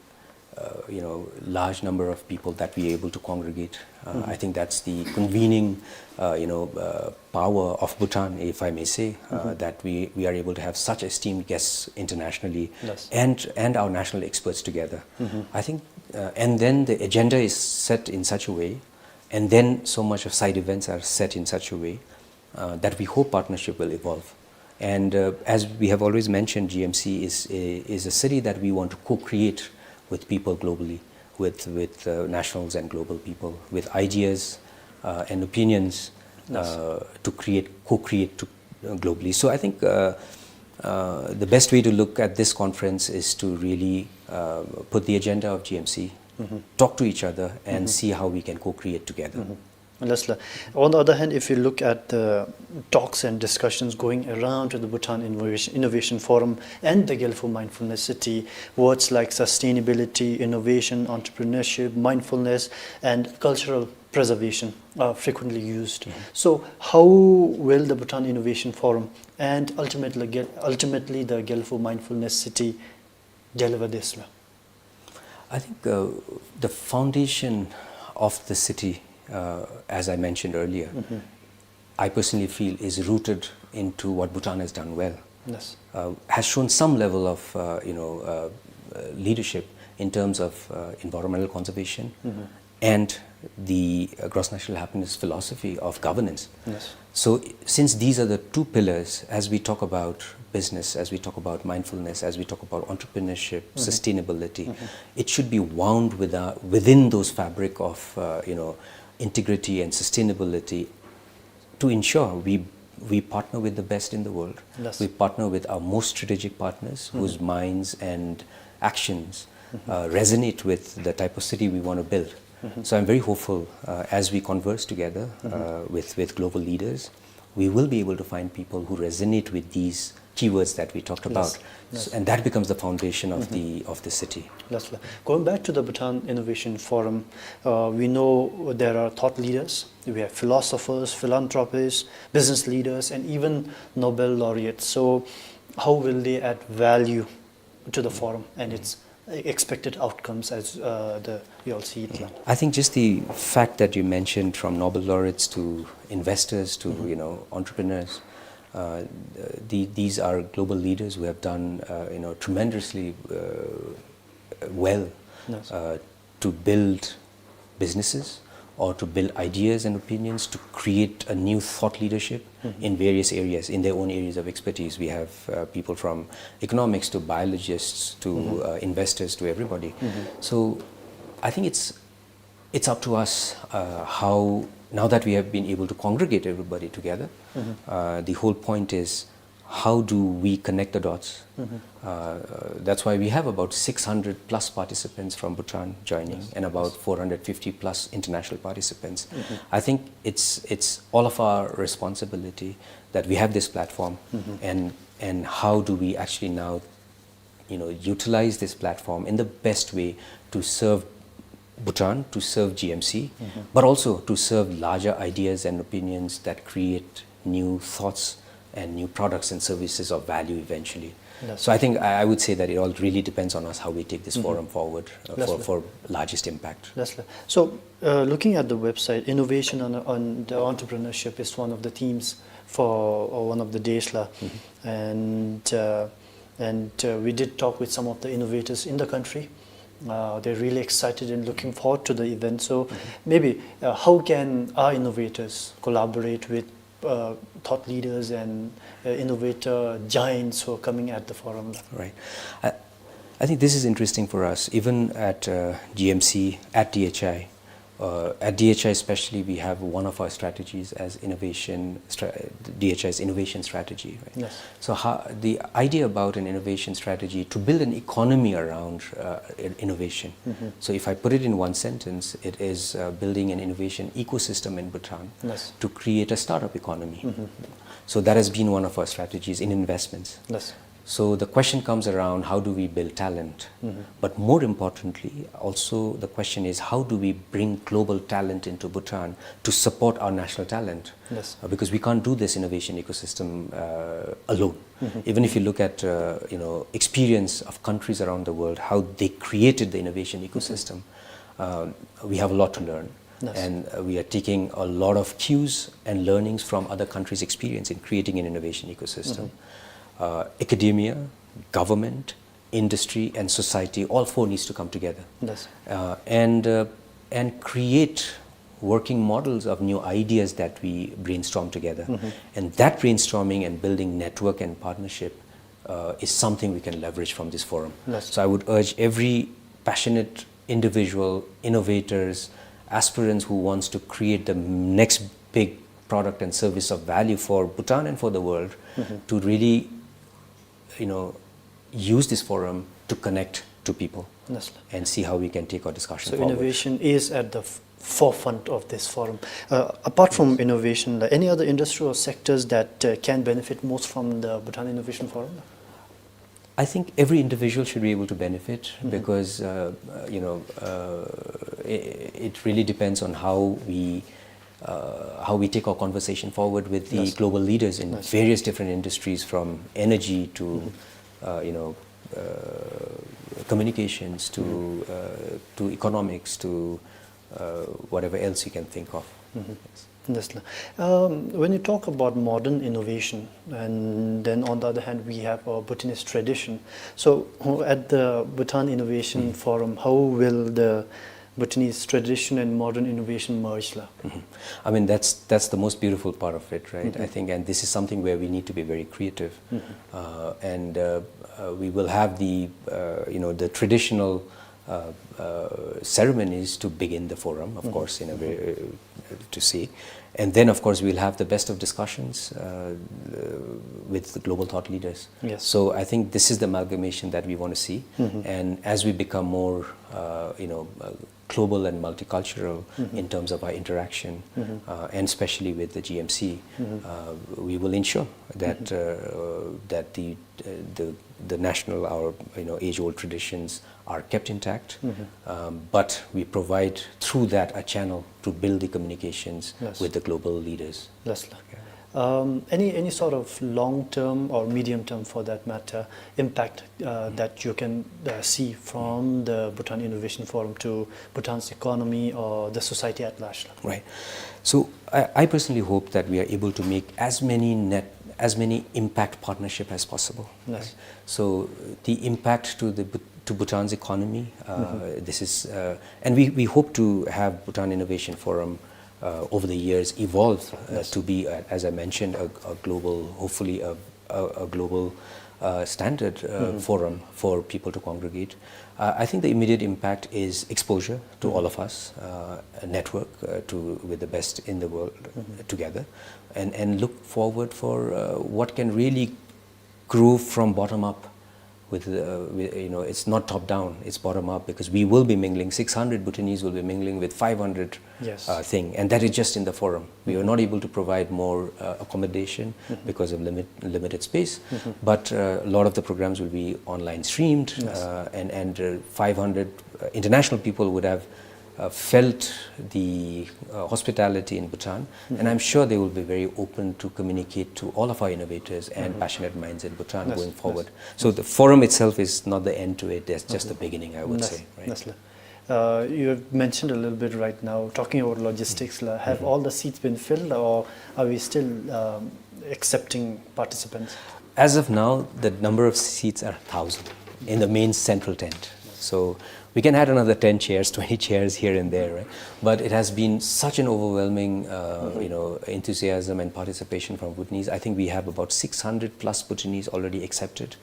uh, you know, large number of people that we are able to congregate, uh, I think that's the convening, uh, you know, uh, power of Bhutan, if I may say, uh, that we, we are able to have such esteemed guests internationally and, and our national experts together. I think, uh, and then the agenda is set in such a way, and then so much of side events are set in such a way, uh, that we hope partnership will evolve. And, uh, as we have always mentioned, G M C is a, is a city that we want to co-create with people globally, with, with, uh, nationals and global people, with ideas, uh, and opinions, uh, to create, co-create to, uh, globally. So I think, uh, uh, the best way to look at this conference is to really, uh, put the agenda of G M C, talk to each other, and see how we can co-create together. Lastly, on the other hand, if you look at the talks and discussions going around to the Bhutan Innovation, Innovation Forum and the Gelfu Mindfulness City, words like sustainability, innovation, entrepreneurship, mindfulness, and cultural preservation are frequently used. So, how will the Bhutan Innovation Forum and ultimately, Gel- ultimately the Gelfu Mindfulness City deliver this? I think, uh, the foundation of the city, uh, as I mentioned earlier, I personally feel is rooted into what Bhutan has done well. Yes. Uh, has shown some level of, uh, you know, uh, uh, leadership in terms of, uh, environmental conservation and the, uh, gross national happiness philosophy of governance. Yes. So, since these are the two pillars, as we talk about business, as we talk about mindfulness, as we talk about entrepreneurship, sustainability, it should be wound with, uh, within those fabric of, uh, you know, integrity and sustainability to ensure we, we partner with the best in the world. Yes. We partner with our most strategic partners whose minds and actions, uh, resonate with the type of city we want to build. So I'm very hopeful, uh, as we converse together, uh, with, with global leaders, we will be able to find people who resonate with these keywords that we talked about. Yes. And that becomes the foundation of the, of the city. Lastly, going back to the Bhutan Innovation Forum, uh, we know there are thought leaders, we have philosophers, philanthropists, business leaders, and even Nobel laureates. So, how will they add value to the forum and its expected outcomes as, uh, the, you all see it now? I think just the fact that you mentioned from Nobel laureates to investors to, you know, entrepreneurs, uh, the, these are global leaders who have done, uh, you know, tremendously, uh, well, uh, to build businesses or to build ideas and opinions to create a new thought leadership in various areas, in their own areas of expertise. We have, uh, people from economics to biologists to, uh, investors to everybody. So I think it's, it's up to us, uh, how, now that we have been able to congregate everybody together, uh, the whole point is how do we connect the dots? Uh, that's why we have about six hundred plus participants from Bhutan joining and about four hundred fifty plus international participants. I think it's, it's all of our responsibility that we have this platform and, and how do we actually now, you know, utilize this platform in the best way to serve Bhutan, to serve G M C, but also to serve larger ideas and opinions that create new thoughts and new products and services of value eventually. So I think I, I would say that it all really depends on us how we take this forum forward, uh, for, for largest impact. Lastly. So, uh, looking at the website, innovation and, and the entrepreneurship is one of the themes for, uh, one of the days la. And, uh, and, uh, we did talk with some of the innovators in the country. Uh, they're really excited and looking forward to the event. So maybe, uh, how can our innovators collaborate with, uh, thought leaders and, uh, innovator giants who are coming at the forum? Right. I, I think this is interesting for us. Even at, uh, G M C, at D H I, uh, at D H I especially, we have one of our strategies as innovation, stra-, D H I's innovation strategy. Right? Yes. So how, the idea about an innovation strategy to build an economy around, uh, in-, innovation. So if I put it in one sentence, it is, uh, building an innovation ecosystem in Bhutan to create a startup economy. So that has been one of our strategies in investments. Yes. So the question comes around, how do we build talent? But more importantly, also the question is, how do we bring global talent into Bhutan to support our national talent? Yes. Uh, because we can't do this innovation ecosystem, uh, alone. Even if you look at, uh, you know, experience of countries around the world, how they created the innovation ecosystem, uh, we have a lot to learn. Yes. And, uh, we are taking a lot of cues and learnings from other countries' experience in creating an innovation ecosystem. Uh, academia, government, industry, and society, all four needs to come together. Yes. Uh, and, uh, and create working models of new ideas that we brainstorm together. And that brainstorming and building network and partnership, uh, is something we can leverage from this forum. Yes. So I would urge every passionate individual, innovators, aspirants who wants to create the next big product and service of value for Bhutan and for the world to really, you know, use this forum to connect to people and see how we can take our discussion forward. So innovation is at the f- forefront of this forum. Uh, apart from innovation, like, any other industry or sectors that uh, can benefit most from the Bhutan Innovation Forum? I think every individual should be able to benefit because, uh, uh, you know, uh, it, it really depends on how we, uh, how we take our conversation forward with the global leaders in various different industries, from energy to, uh, you know, uh, communications to, uh, to economics to, uh, whatever else you can think of. Yes. Yes, sir. Um, when you talk about modern innovation, and then on the other hand, we have our Bhutanese tradition. So, uh, at the Bhutan Innovation Forum, how will the Bhutanese tradition and modern innovation merge, la? I mean, that's, that's the most beautiful part of it, right? I think, and this is something where we need to be very creative. Uh, and, uh, uh, we will have the, uh, you know, the traditional uh, uh, ceremonies to begin the forum, of course, in a way, uh, to see. And then, of course, we'll have the best of discussions, uh, with the global thought leaders. Yes. So I think this is the amalgamation that we want to see. And as we become more, uh, you know, uh, global and multicultural in terms of our interaction, uh, and especially with the G M C, uh, we will ensure that, uh, that the, uh, the, the national, our, you know, age-old traditions are kept intact, um, but we provide through that a channel to build the communications with the global leaders. Yes, sir. Um, any, any sort of long-term or medium-term, for that matter, impact uh, that you can uh, see from the Bhutan Innovation Forum to Bhutan's economy or the society at large? Right. So I, I personally hope that we are able to make as many net, as many impact partnership as possible. Yes. Right? So the impact to the Bhut- to Bhutan's economy, uh, this is, uh, and we, we hope to have Bhutan Innovation Forum uh, over the years evolve uh, to be, uh, as I mentioned, a, a global, hopefully a, a, a global uh, standard uh, forum for people to congregate. Uh, I think the immediate impact is exposure to all of us, uh, a network uh, to with the best in the world together, and, and look forward for uh, what can really grow from bottom up with, uh, with, you know, it's not top down, it's bottom up, because we will be mingling, six hundred Bhutanese will be mingling with five hundred uh, thing, and that is just in the forum. We are not able to provide more uh, accommodation because of limit, limited space, but uh, a lot of the programs will be online streamed, uh, and, and uh, five hundred uh, international people would have uh, felt the uh, hospitality in Bhutan, and I'm sure they will be very open to communicate to all of our innovators and passionate minds in Bhutan going forward. So the forum itself is not the end to it, that's just the beginning, I would say, right? Yes, sir. Uh, you have mentioned a little bit right now, talking about logistics, la, have all the seats been filled, or are we still um, accepting participants? As of now, the number of seats are thousand in the main central tent. So we can add another ten chairs, twenty chairs here and there, right? But it has been such an overwhelming, uh, you know, enthusiasm and participation from Bhutanese. I think we have about six hundred plus Bhutanese already accepted,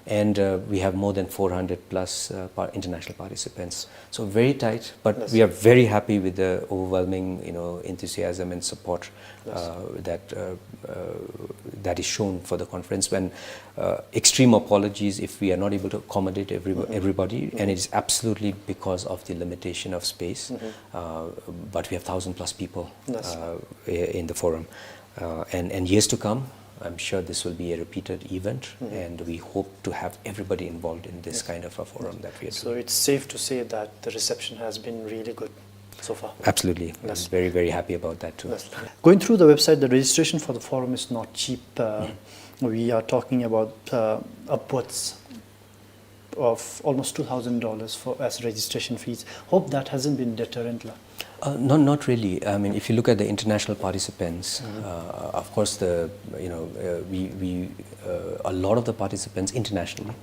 and uh, we have more than four hundred plus uh, par- international participants. So very tight, but we are very happy with the overwhelming, you know, enthusiasm and support uh, that uh, uh, that is shown for the conference. When uh, extreme apologies if we are not able to accommodate every, everybody, and it's absolutely because of the limitation of space. Uh, but we have thousand plus people uh, i- in the forum, uh, and and years to come, I'm sure this will be a repeated event, and we hope to have everybody involved in this kind of a forum that we are So doing. It's safe to say that the reception has been really good so far. Absolutely. I'm very, very happy about that too. Yes. Going through the website, the registration for the forum is not cheap. Uh, We are talking about uh, upwards of almost two thousand dollars for as registration fees. Hope that hasn't been deterrent, la. Uh, not, not really. I mean, if you look at the international participants, uh, of course, the, you know, uh, we, we uh, a lot of the participants internationally,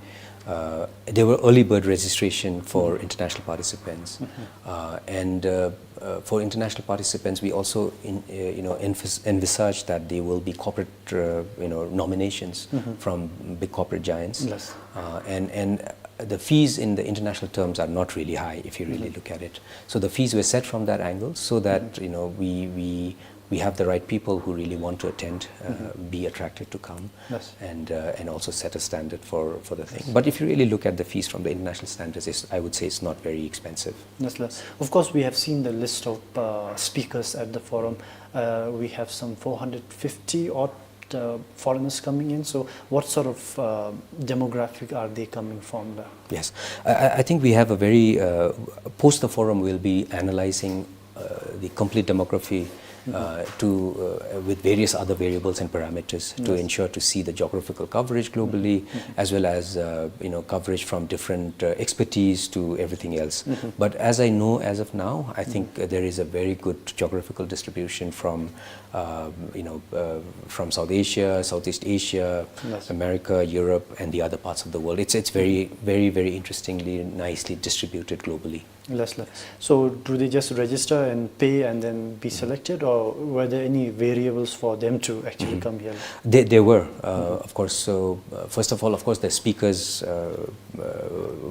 uh, there were early bird registration for international participants, uh, and uh, uh, for international participants, we also, in, uh, you know, envis- envisage that they will be corporate, uh, you know, nominations from big corporate giants, Yes. uh, and and The fees in the international terms are not really high if you really look at it. So the fees were set from that angle so that, you know, we, we, we have the right people who really want to attend, uh, be attracted to come, yes, and, uh, and also set a standard for, for the thing. Yes. But if you really look at the fees from the international standards, it's, I would say it's not very expensive. Yes, yes. Of course, we have seen the list of, uh, speakers at the forum. Uh, we have some four hundred fifty odd, uh, foreigners coming in. So what sort of, uh, demographic are they coming from there? Yes, I, I- I think we have a very, uh, post the forum, we'll be analyzing, uh, the complete demography, uh, to, uh, with various other variables and parameters to, yes, ensure to see the geographical coverage globally, as well as, uh, you know, coverage from different, uh, expertise to everything else. But as I know, as of now, I think, uh, there is a very good geographical distribution from, uh, you know, uh, from South Asia, Southeast Asia, yes, America, Europe, and the other parts of the world. It's, it's very, very, very interestingly, nicely distributed globally. Yes, yes. So do they just register and pay and then be selected, or were there any variables for them to actually come here? There, there were, uh, of course. So, uh, first of all, of course, the speakers, uh, uh,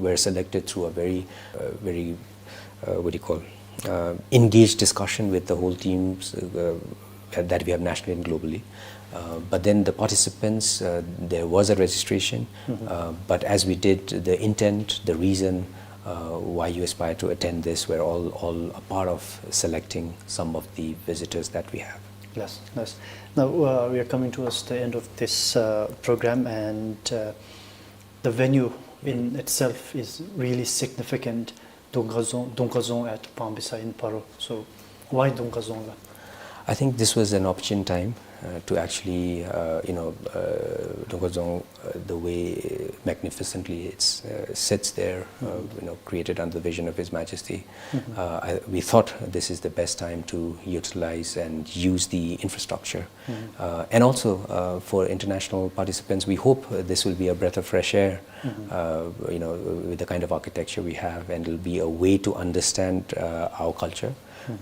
were selected through a very, uh, very, uh, what do you call, uh, engaged discussion with the whole teams, uh, that we have nationally and globally. Uh, but then the participants, uh, there was a registration, uh, but as we did the intent, the reason, uh, why you aspire to attend this, we're all, all a part of selecting some of the visitors that we have. Yes, yes. Now, uh, we are coming towards the end of this, uh, program, and, uh, the venue in itself is really significant. Dungkazong, Dungkazong at Pambisaw in Paro. So, why Dungkazong la? I think this was an opportune time, uh, to actually, uh, you know, uh, Dungkazong, uh, the way, uh, magnificently it's, uh, sits there, uh, you know, created under the vision of His Majesty. Uh, I, we thought this is the best time to utilize and use the infrastructure. Uh, and also, uh, for international participants, we hope, uh, this will be a breath of fresh air, uh, you know, with the kind of architecture we have, and it'll be a way to understand, uh, our culture,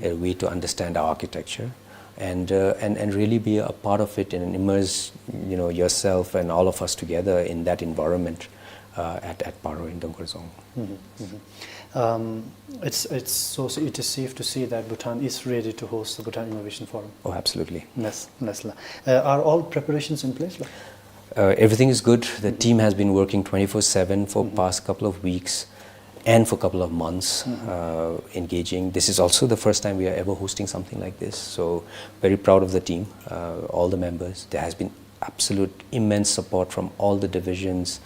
a way to understand our architecture, and, uh, and, and really be a part of it and immerse, you know, yourself and all of us together in that environment, uh, at, at Paro in Dungkazong. Um, it's, it's so, so it is safe to say that Bhutan is ready to host the Bhutan Innovation Forum. Oh, absolutely. Yes, yes la. Uh, are all preparations in place la? Uh, everything is good. The team has been working twenty-four seven for past couple of weeks and for couple of months, uh, engaging. This is also the first time we are ever hosting something like this. So very proud of the team, uh, all the members. There has been absolute immense support from all the divisions,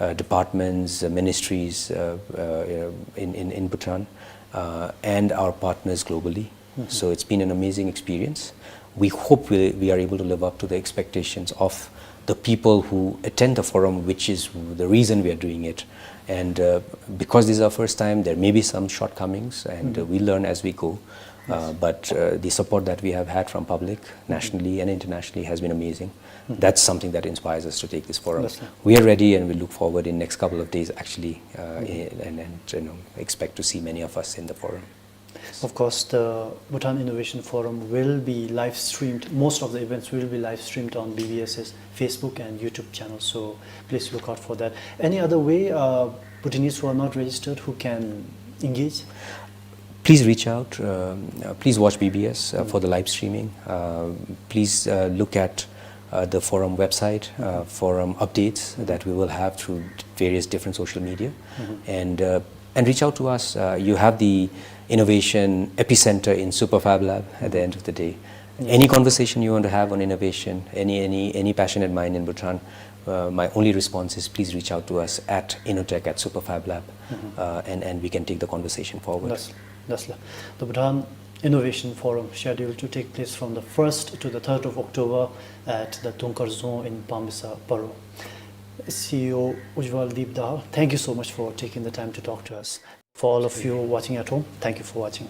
uh, departments, uh, ministries, uh, uh, in, in, in Bhutan, uh, and our partners globally. So it's been an amazing experience. We hope we, we are able to live up to the expectations of the people who attend the forum, which is the reason we are doing it. And, uh, because this is our first time, there may be some shortcomings, and, uh, we learn as we go. Uh, but, uh, the support that we have had from public, nationally and internationally, has been amazing. That's something that inspires us to take this forum. Yes, sir. We are ready, and we look forward in next couple of days, actually, uh, in- and, and, you know, expect to see many of us in the forum. Of course, the Bhutan Innovation Forum will be live streamed. Most of the events will be live streamed on BBS's Facebook and YouTube channel. So please look out for that. Any other way, uh, Bhutanese who are not registered who can engage? Please reach out. Um, uh, please watch BBS, uh, for the live streaming. Uh, please, uh, look at, uh, the forum website, uh, forum updates that we will have through various different social media. And, uh, and reach out to us. Uh, you have the innovation epicenter in Superfab Lab at the end of the day. Any conversation you want to have on innovation, any, any, any passionate mind in Bhutan, uh, my only response is please reach out to us at innotech at superfab lab, uh, and, and we can take the conversation forward. Yes, yes la. The Bhutan Innovation Forum scheduled to take place from the first to the third of October at the Dungkazong in Pambisaw, Paro. CEO Ujjwal Deep Dahal, thank you so much for taking the time to talk to us. For all of you watching at home, thank you for watching.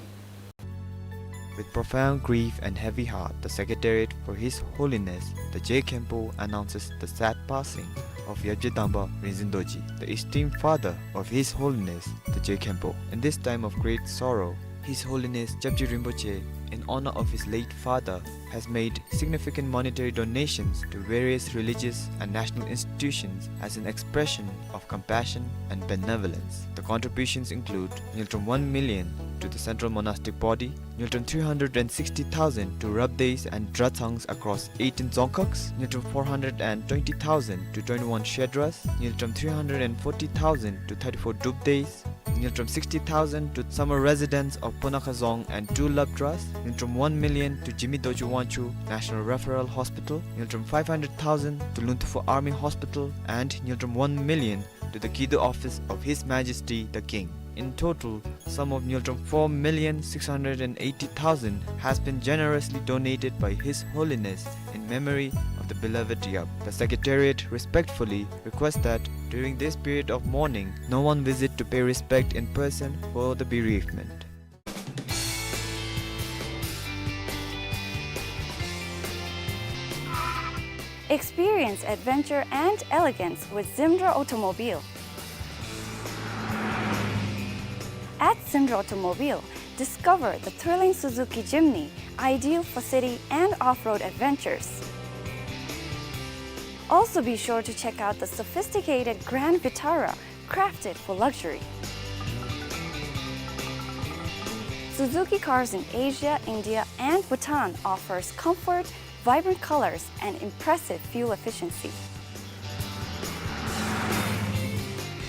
With profound grief and heavy heart, the Secretariat for His Holiness the Je Khenpo announces the sad passing of Yabje Dangpa Rinzin Dorji, the esteemed father of His Holiness the Je Khenpo. In this time of great sorrow, His Holiness Chapje Rinpoche, in honor of his late father, has made significant monetary donations to various religious and national institutions as an expression of compassion and benevolence. The contributions include ngultrum one million to the Central Monastic Body, ngultrum three hundred and sixty thousand to Rabdeis and Dratsangs across eighteen dzongkhags, ngultrum four hundred and twenty thousand to twenty-one Shedras, ngultrum three hundred and forty thousand to thirty-four Drupdeis, ngultrum sixty thousand to summer residents of Punakha Dzong and two Laptras, ngultrum one million to Jigme Dorji Wangchuck National Referral Hospital, ngultrum five hundred thousand to Lunthufu Army Hospital, and ngultrum one million to the Kido office of His Majesty the King. In total, sum of ngultrum four million six hundred and eighty thousand has been generously donated by His Holiness in memory of the beloved Yap. The Secretariat respectfully requests that during this period of mourning, no one visit to pay respect in person for the bereavement. Experience adventure and elegance with Zimdra Automobile. At Zimdra Automobile, discover the thrilling Suzuki Jimny, ideal for city and off-road adventures. Also be sure to check out the sophisticated Grand Vitara, crafted for luxury. Suzuki Cars in Asia, India, and Bhutan offers comfort, vibrant colors, and impressive fuel efficiency.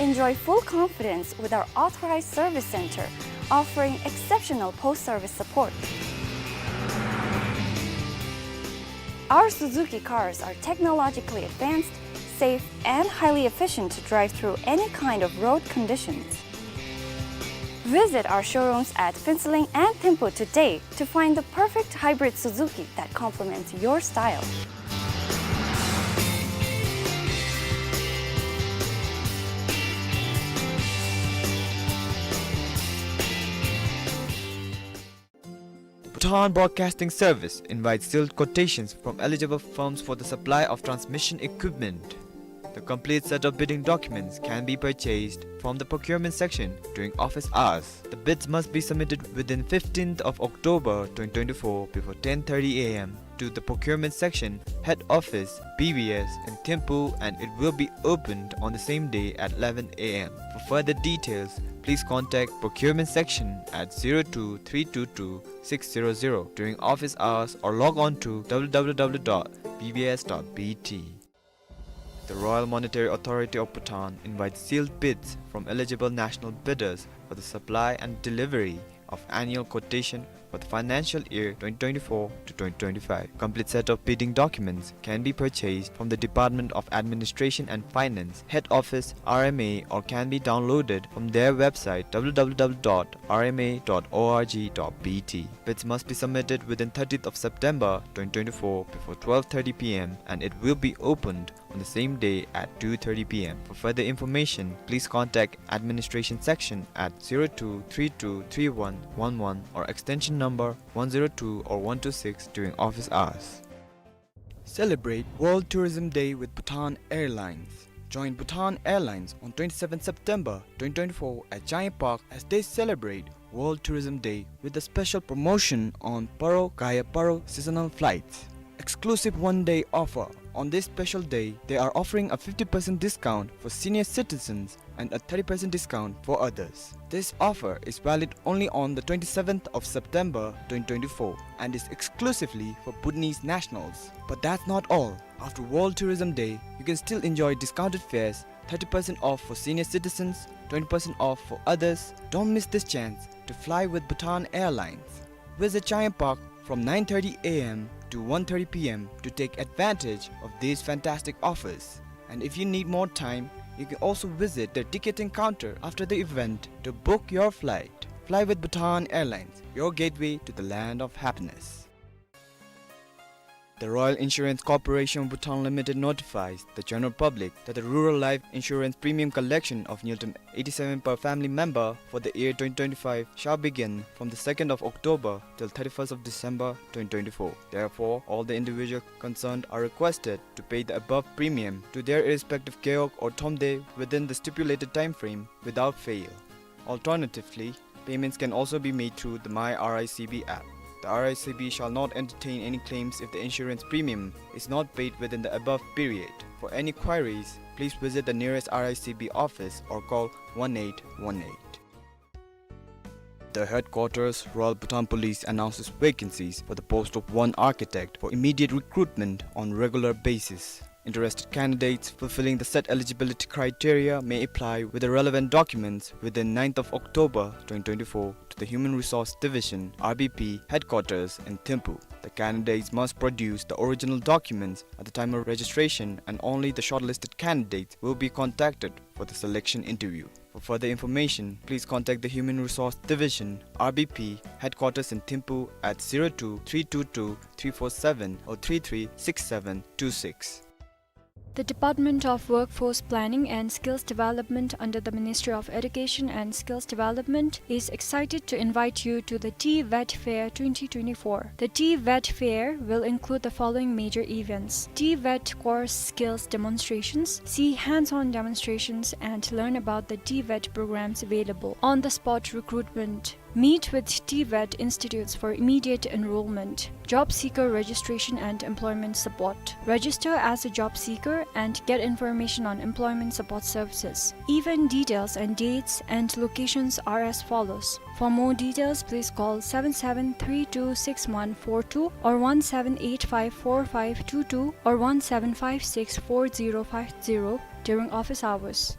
Enjoy full confidence with our authorized service center, offering exceptional post-service support. Our Suzuki cars are technologically advanced, safe, and highly efficient to drive through any kind of road conditions. Visit our showrooms at Phuentsholing and Thimphu today to find the perfect hybrid Suzuki that complements your style. The Bhutan Broadcasting Service invites sealed quotations from eligible firms for the supply of transmission equipment. The complete set of bidding documents can be purchased from the procurement section during office hours. The bids must be submitted within fifteenth of October twenty twenty-four before ten thirty A M to the procurement section, head office, B B S in Thimphu, and it will be opened on the same day at eleven A M. For further details, please contact procurement section at zero two three two two six zero zero during office hours or log on to W W W dot B B S dot B T. The Royal Monetary Authority of Bhutan invites sealed bids from eligible national bidders for the supply and delivery of annual quotation for the financial year twenty twenty-four to twenty twenty-five. Complete set of bidding documents can be purchased from the Department of Administration and Finance, Head Office, R M A, or can be downloaded from their website, W W W dot R M A dot org dot B T. Bids must be submitted within thirtieth of September twenty twenty-four before twelve thirty P M, and it will be opened on the same day at two thirty P M. For further information, please contact administration section at zero two three two three one one one or extension number one zero two or one two six during office hours. Celebrate World Tourism Day with Bhutan Airlines. Join Bhutan Airlines on twenty-seventh September twenty twenty-four at Changye Park as they celebrate World Tourism Day with a special promotion on Paro Gaya Paro seasonal flights. Exclusive one-day offer. On this special day, they are offering a fifty percent discount for senior citizens and a thirty percent discount for others. This offer is valid only on the twenty-seventh of September twenty twenty-four and is exclusively for Bhutanese nationals. But that's not all. After World Tourism Day, you can still enjoy discounted fares, thirty percent off for senior citizens, twenty percent off for others. Don't miss this chance to fly with Bhutan Airlines. Visit Changye Park from nine thirty A M to one thirty P M to take advantage of these fantastic offers. And if you need more time, you can also visit their ticketing counter after the event to book your flight. Fly with Bhutan Airlines, your gateway to the land of happiness. The Royal Insurance Corporation of Bhutan Limited notifies the general public that the rural life insurance premium collection of ngultrum eighty-seven per family member for the year twenty twenty-five shall begin from the second of October till thirty-first of December twenty twenty-four. Therefore, all the individual concerned are requested to pay the above premium to their irrespective gewog or tshomde within the stipulated time frame without fail. Alternatively, Payments can also be made through the My R I C B app. The R I C B shall not entertain any claims if the insurance premium is not paid within the above period. For any queries, please visit the nearest R I C B office or call one eight one eight. The headquarters, Royal Bhutan Police, announces vacancies for the post of one architect for immediate recruitment on regular basis. Interested candidates fulfilling the set eligibility criteria may apply with the relevant documents within ninth of October twenty twenty-four to the Human Resource Division, R B P, headquarters in Thimphu. The candidates must produce the original documents at the time of registration, and only the shortlisted candidates will be contacted for the selection interview. For further information, please contact the Human Resource Division, R B P, headquarters in Thimphu at zero two three two two three four seven or three three six seven two six. The Department of Workforce Planning and Skills Development under the Ministry of Education and Skills Development is excited to invite you to the TVET Fair twenty twenty-four. The TVET Fair will include the following major events: TVET course skills demonstrations, see hands-on demonstrations and learn about the TVET programs available, on-the-spot recruitment, meet with TVET institutes for immediate enrollment, job seeker registration and employment support. Register as a job seeker and get information on employment support services. Event details and dates and locations are as follows. For more details, please call seven seven three two six one four two or one seven eight five four five two two or one seven five six four zero five zero during office hours.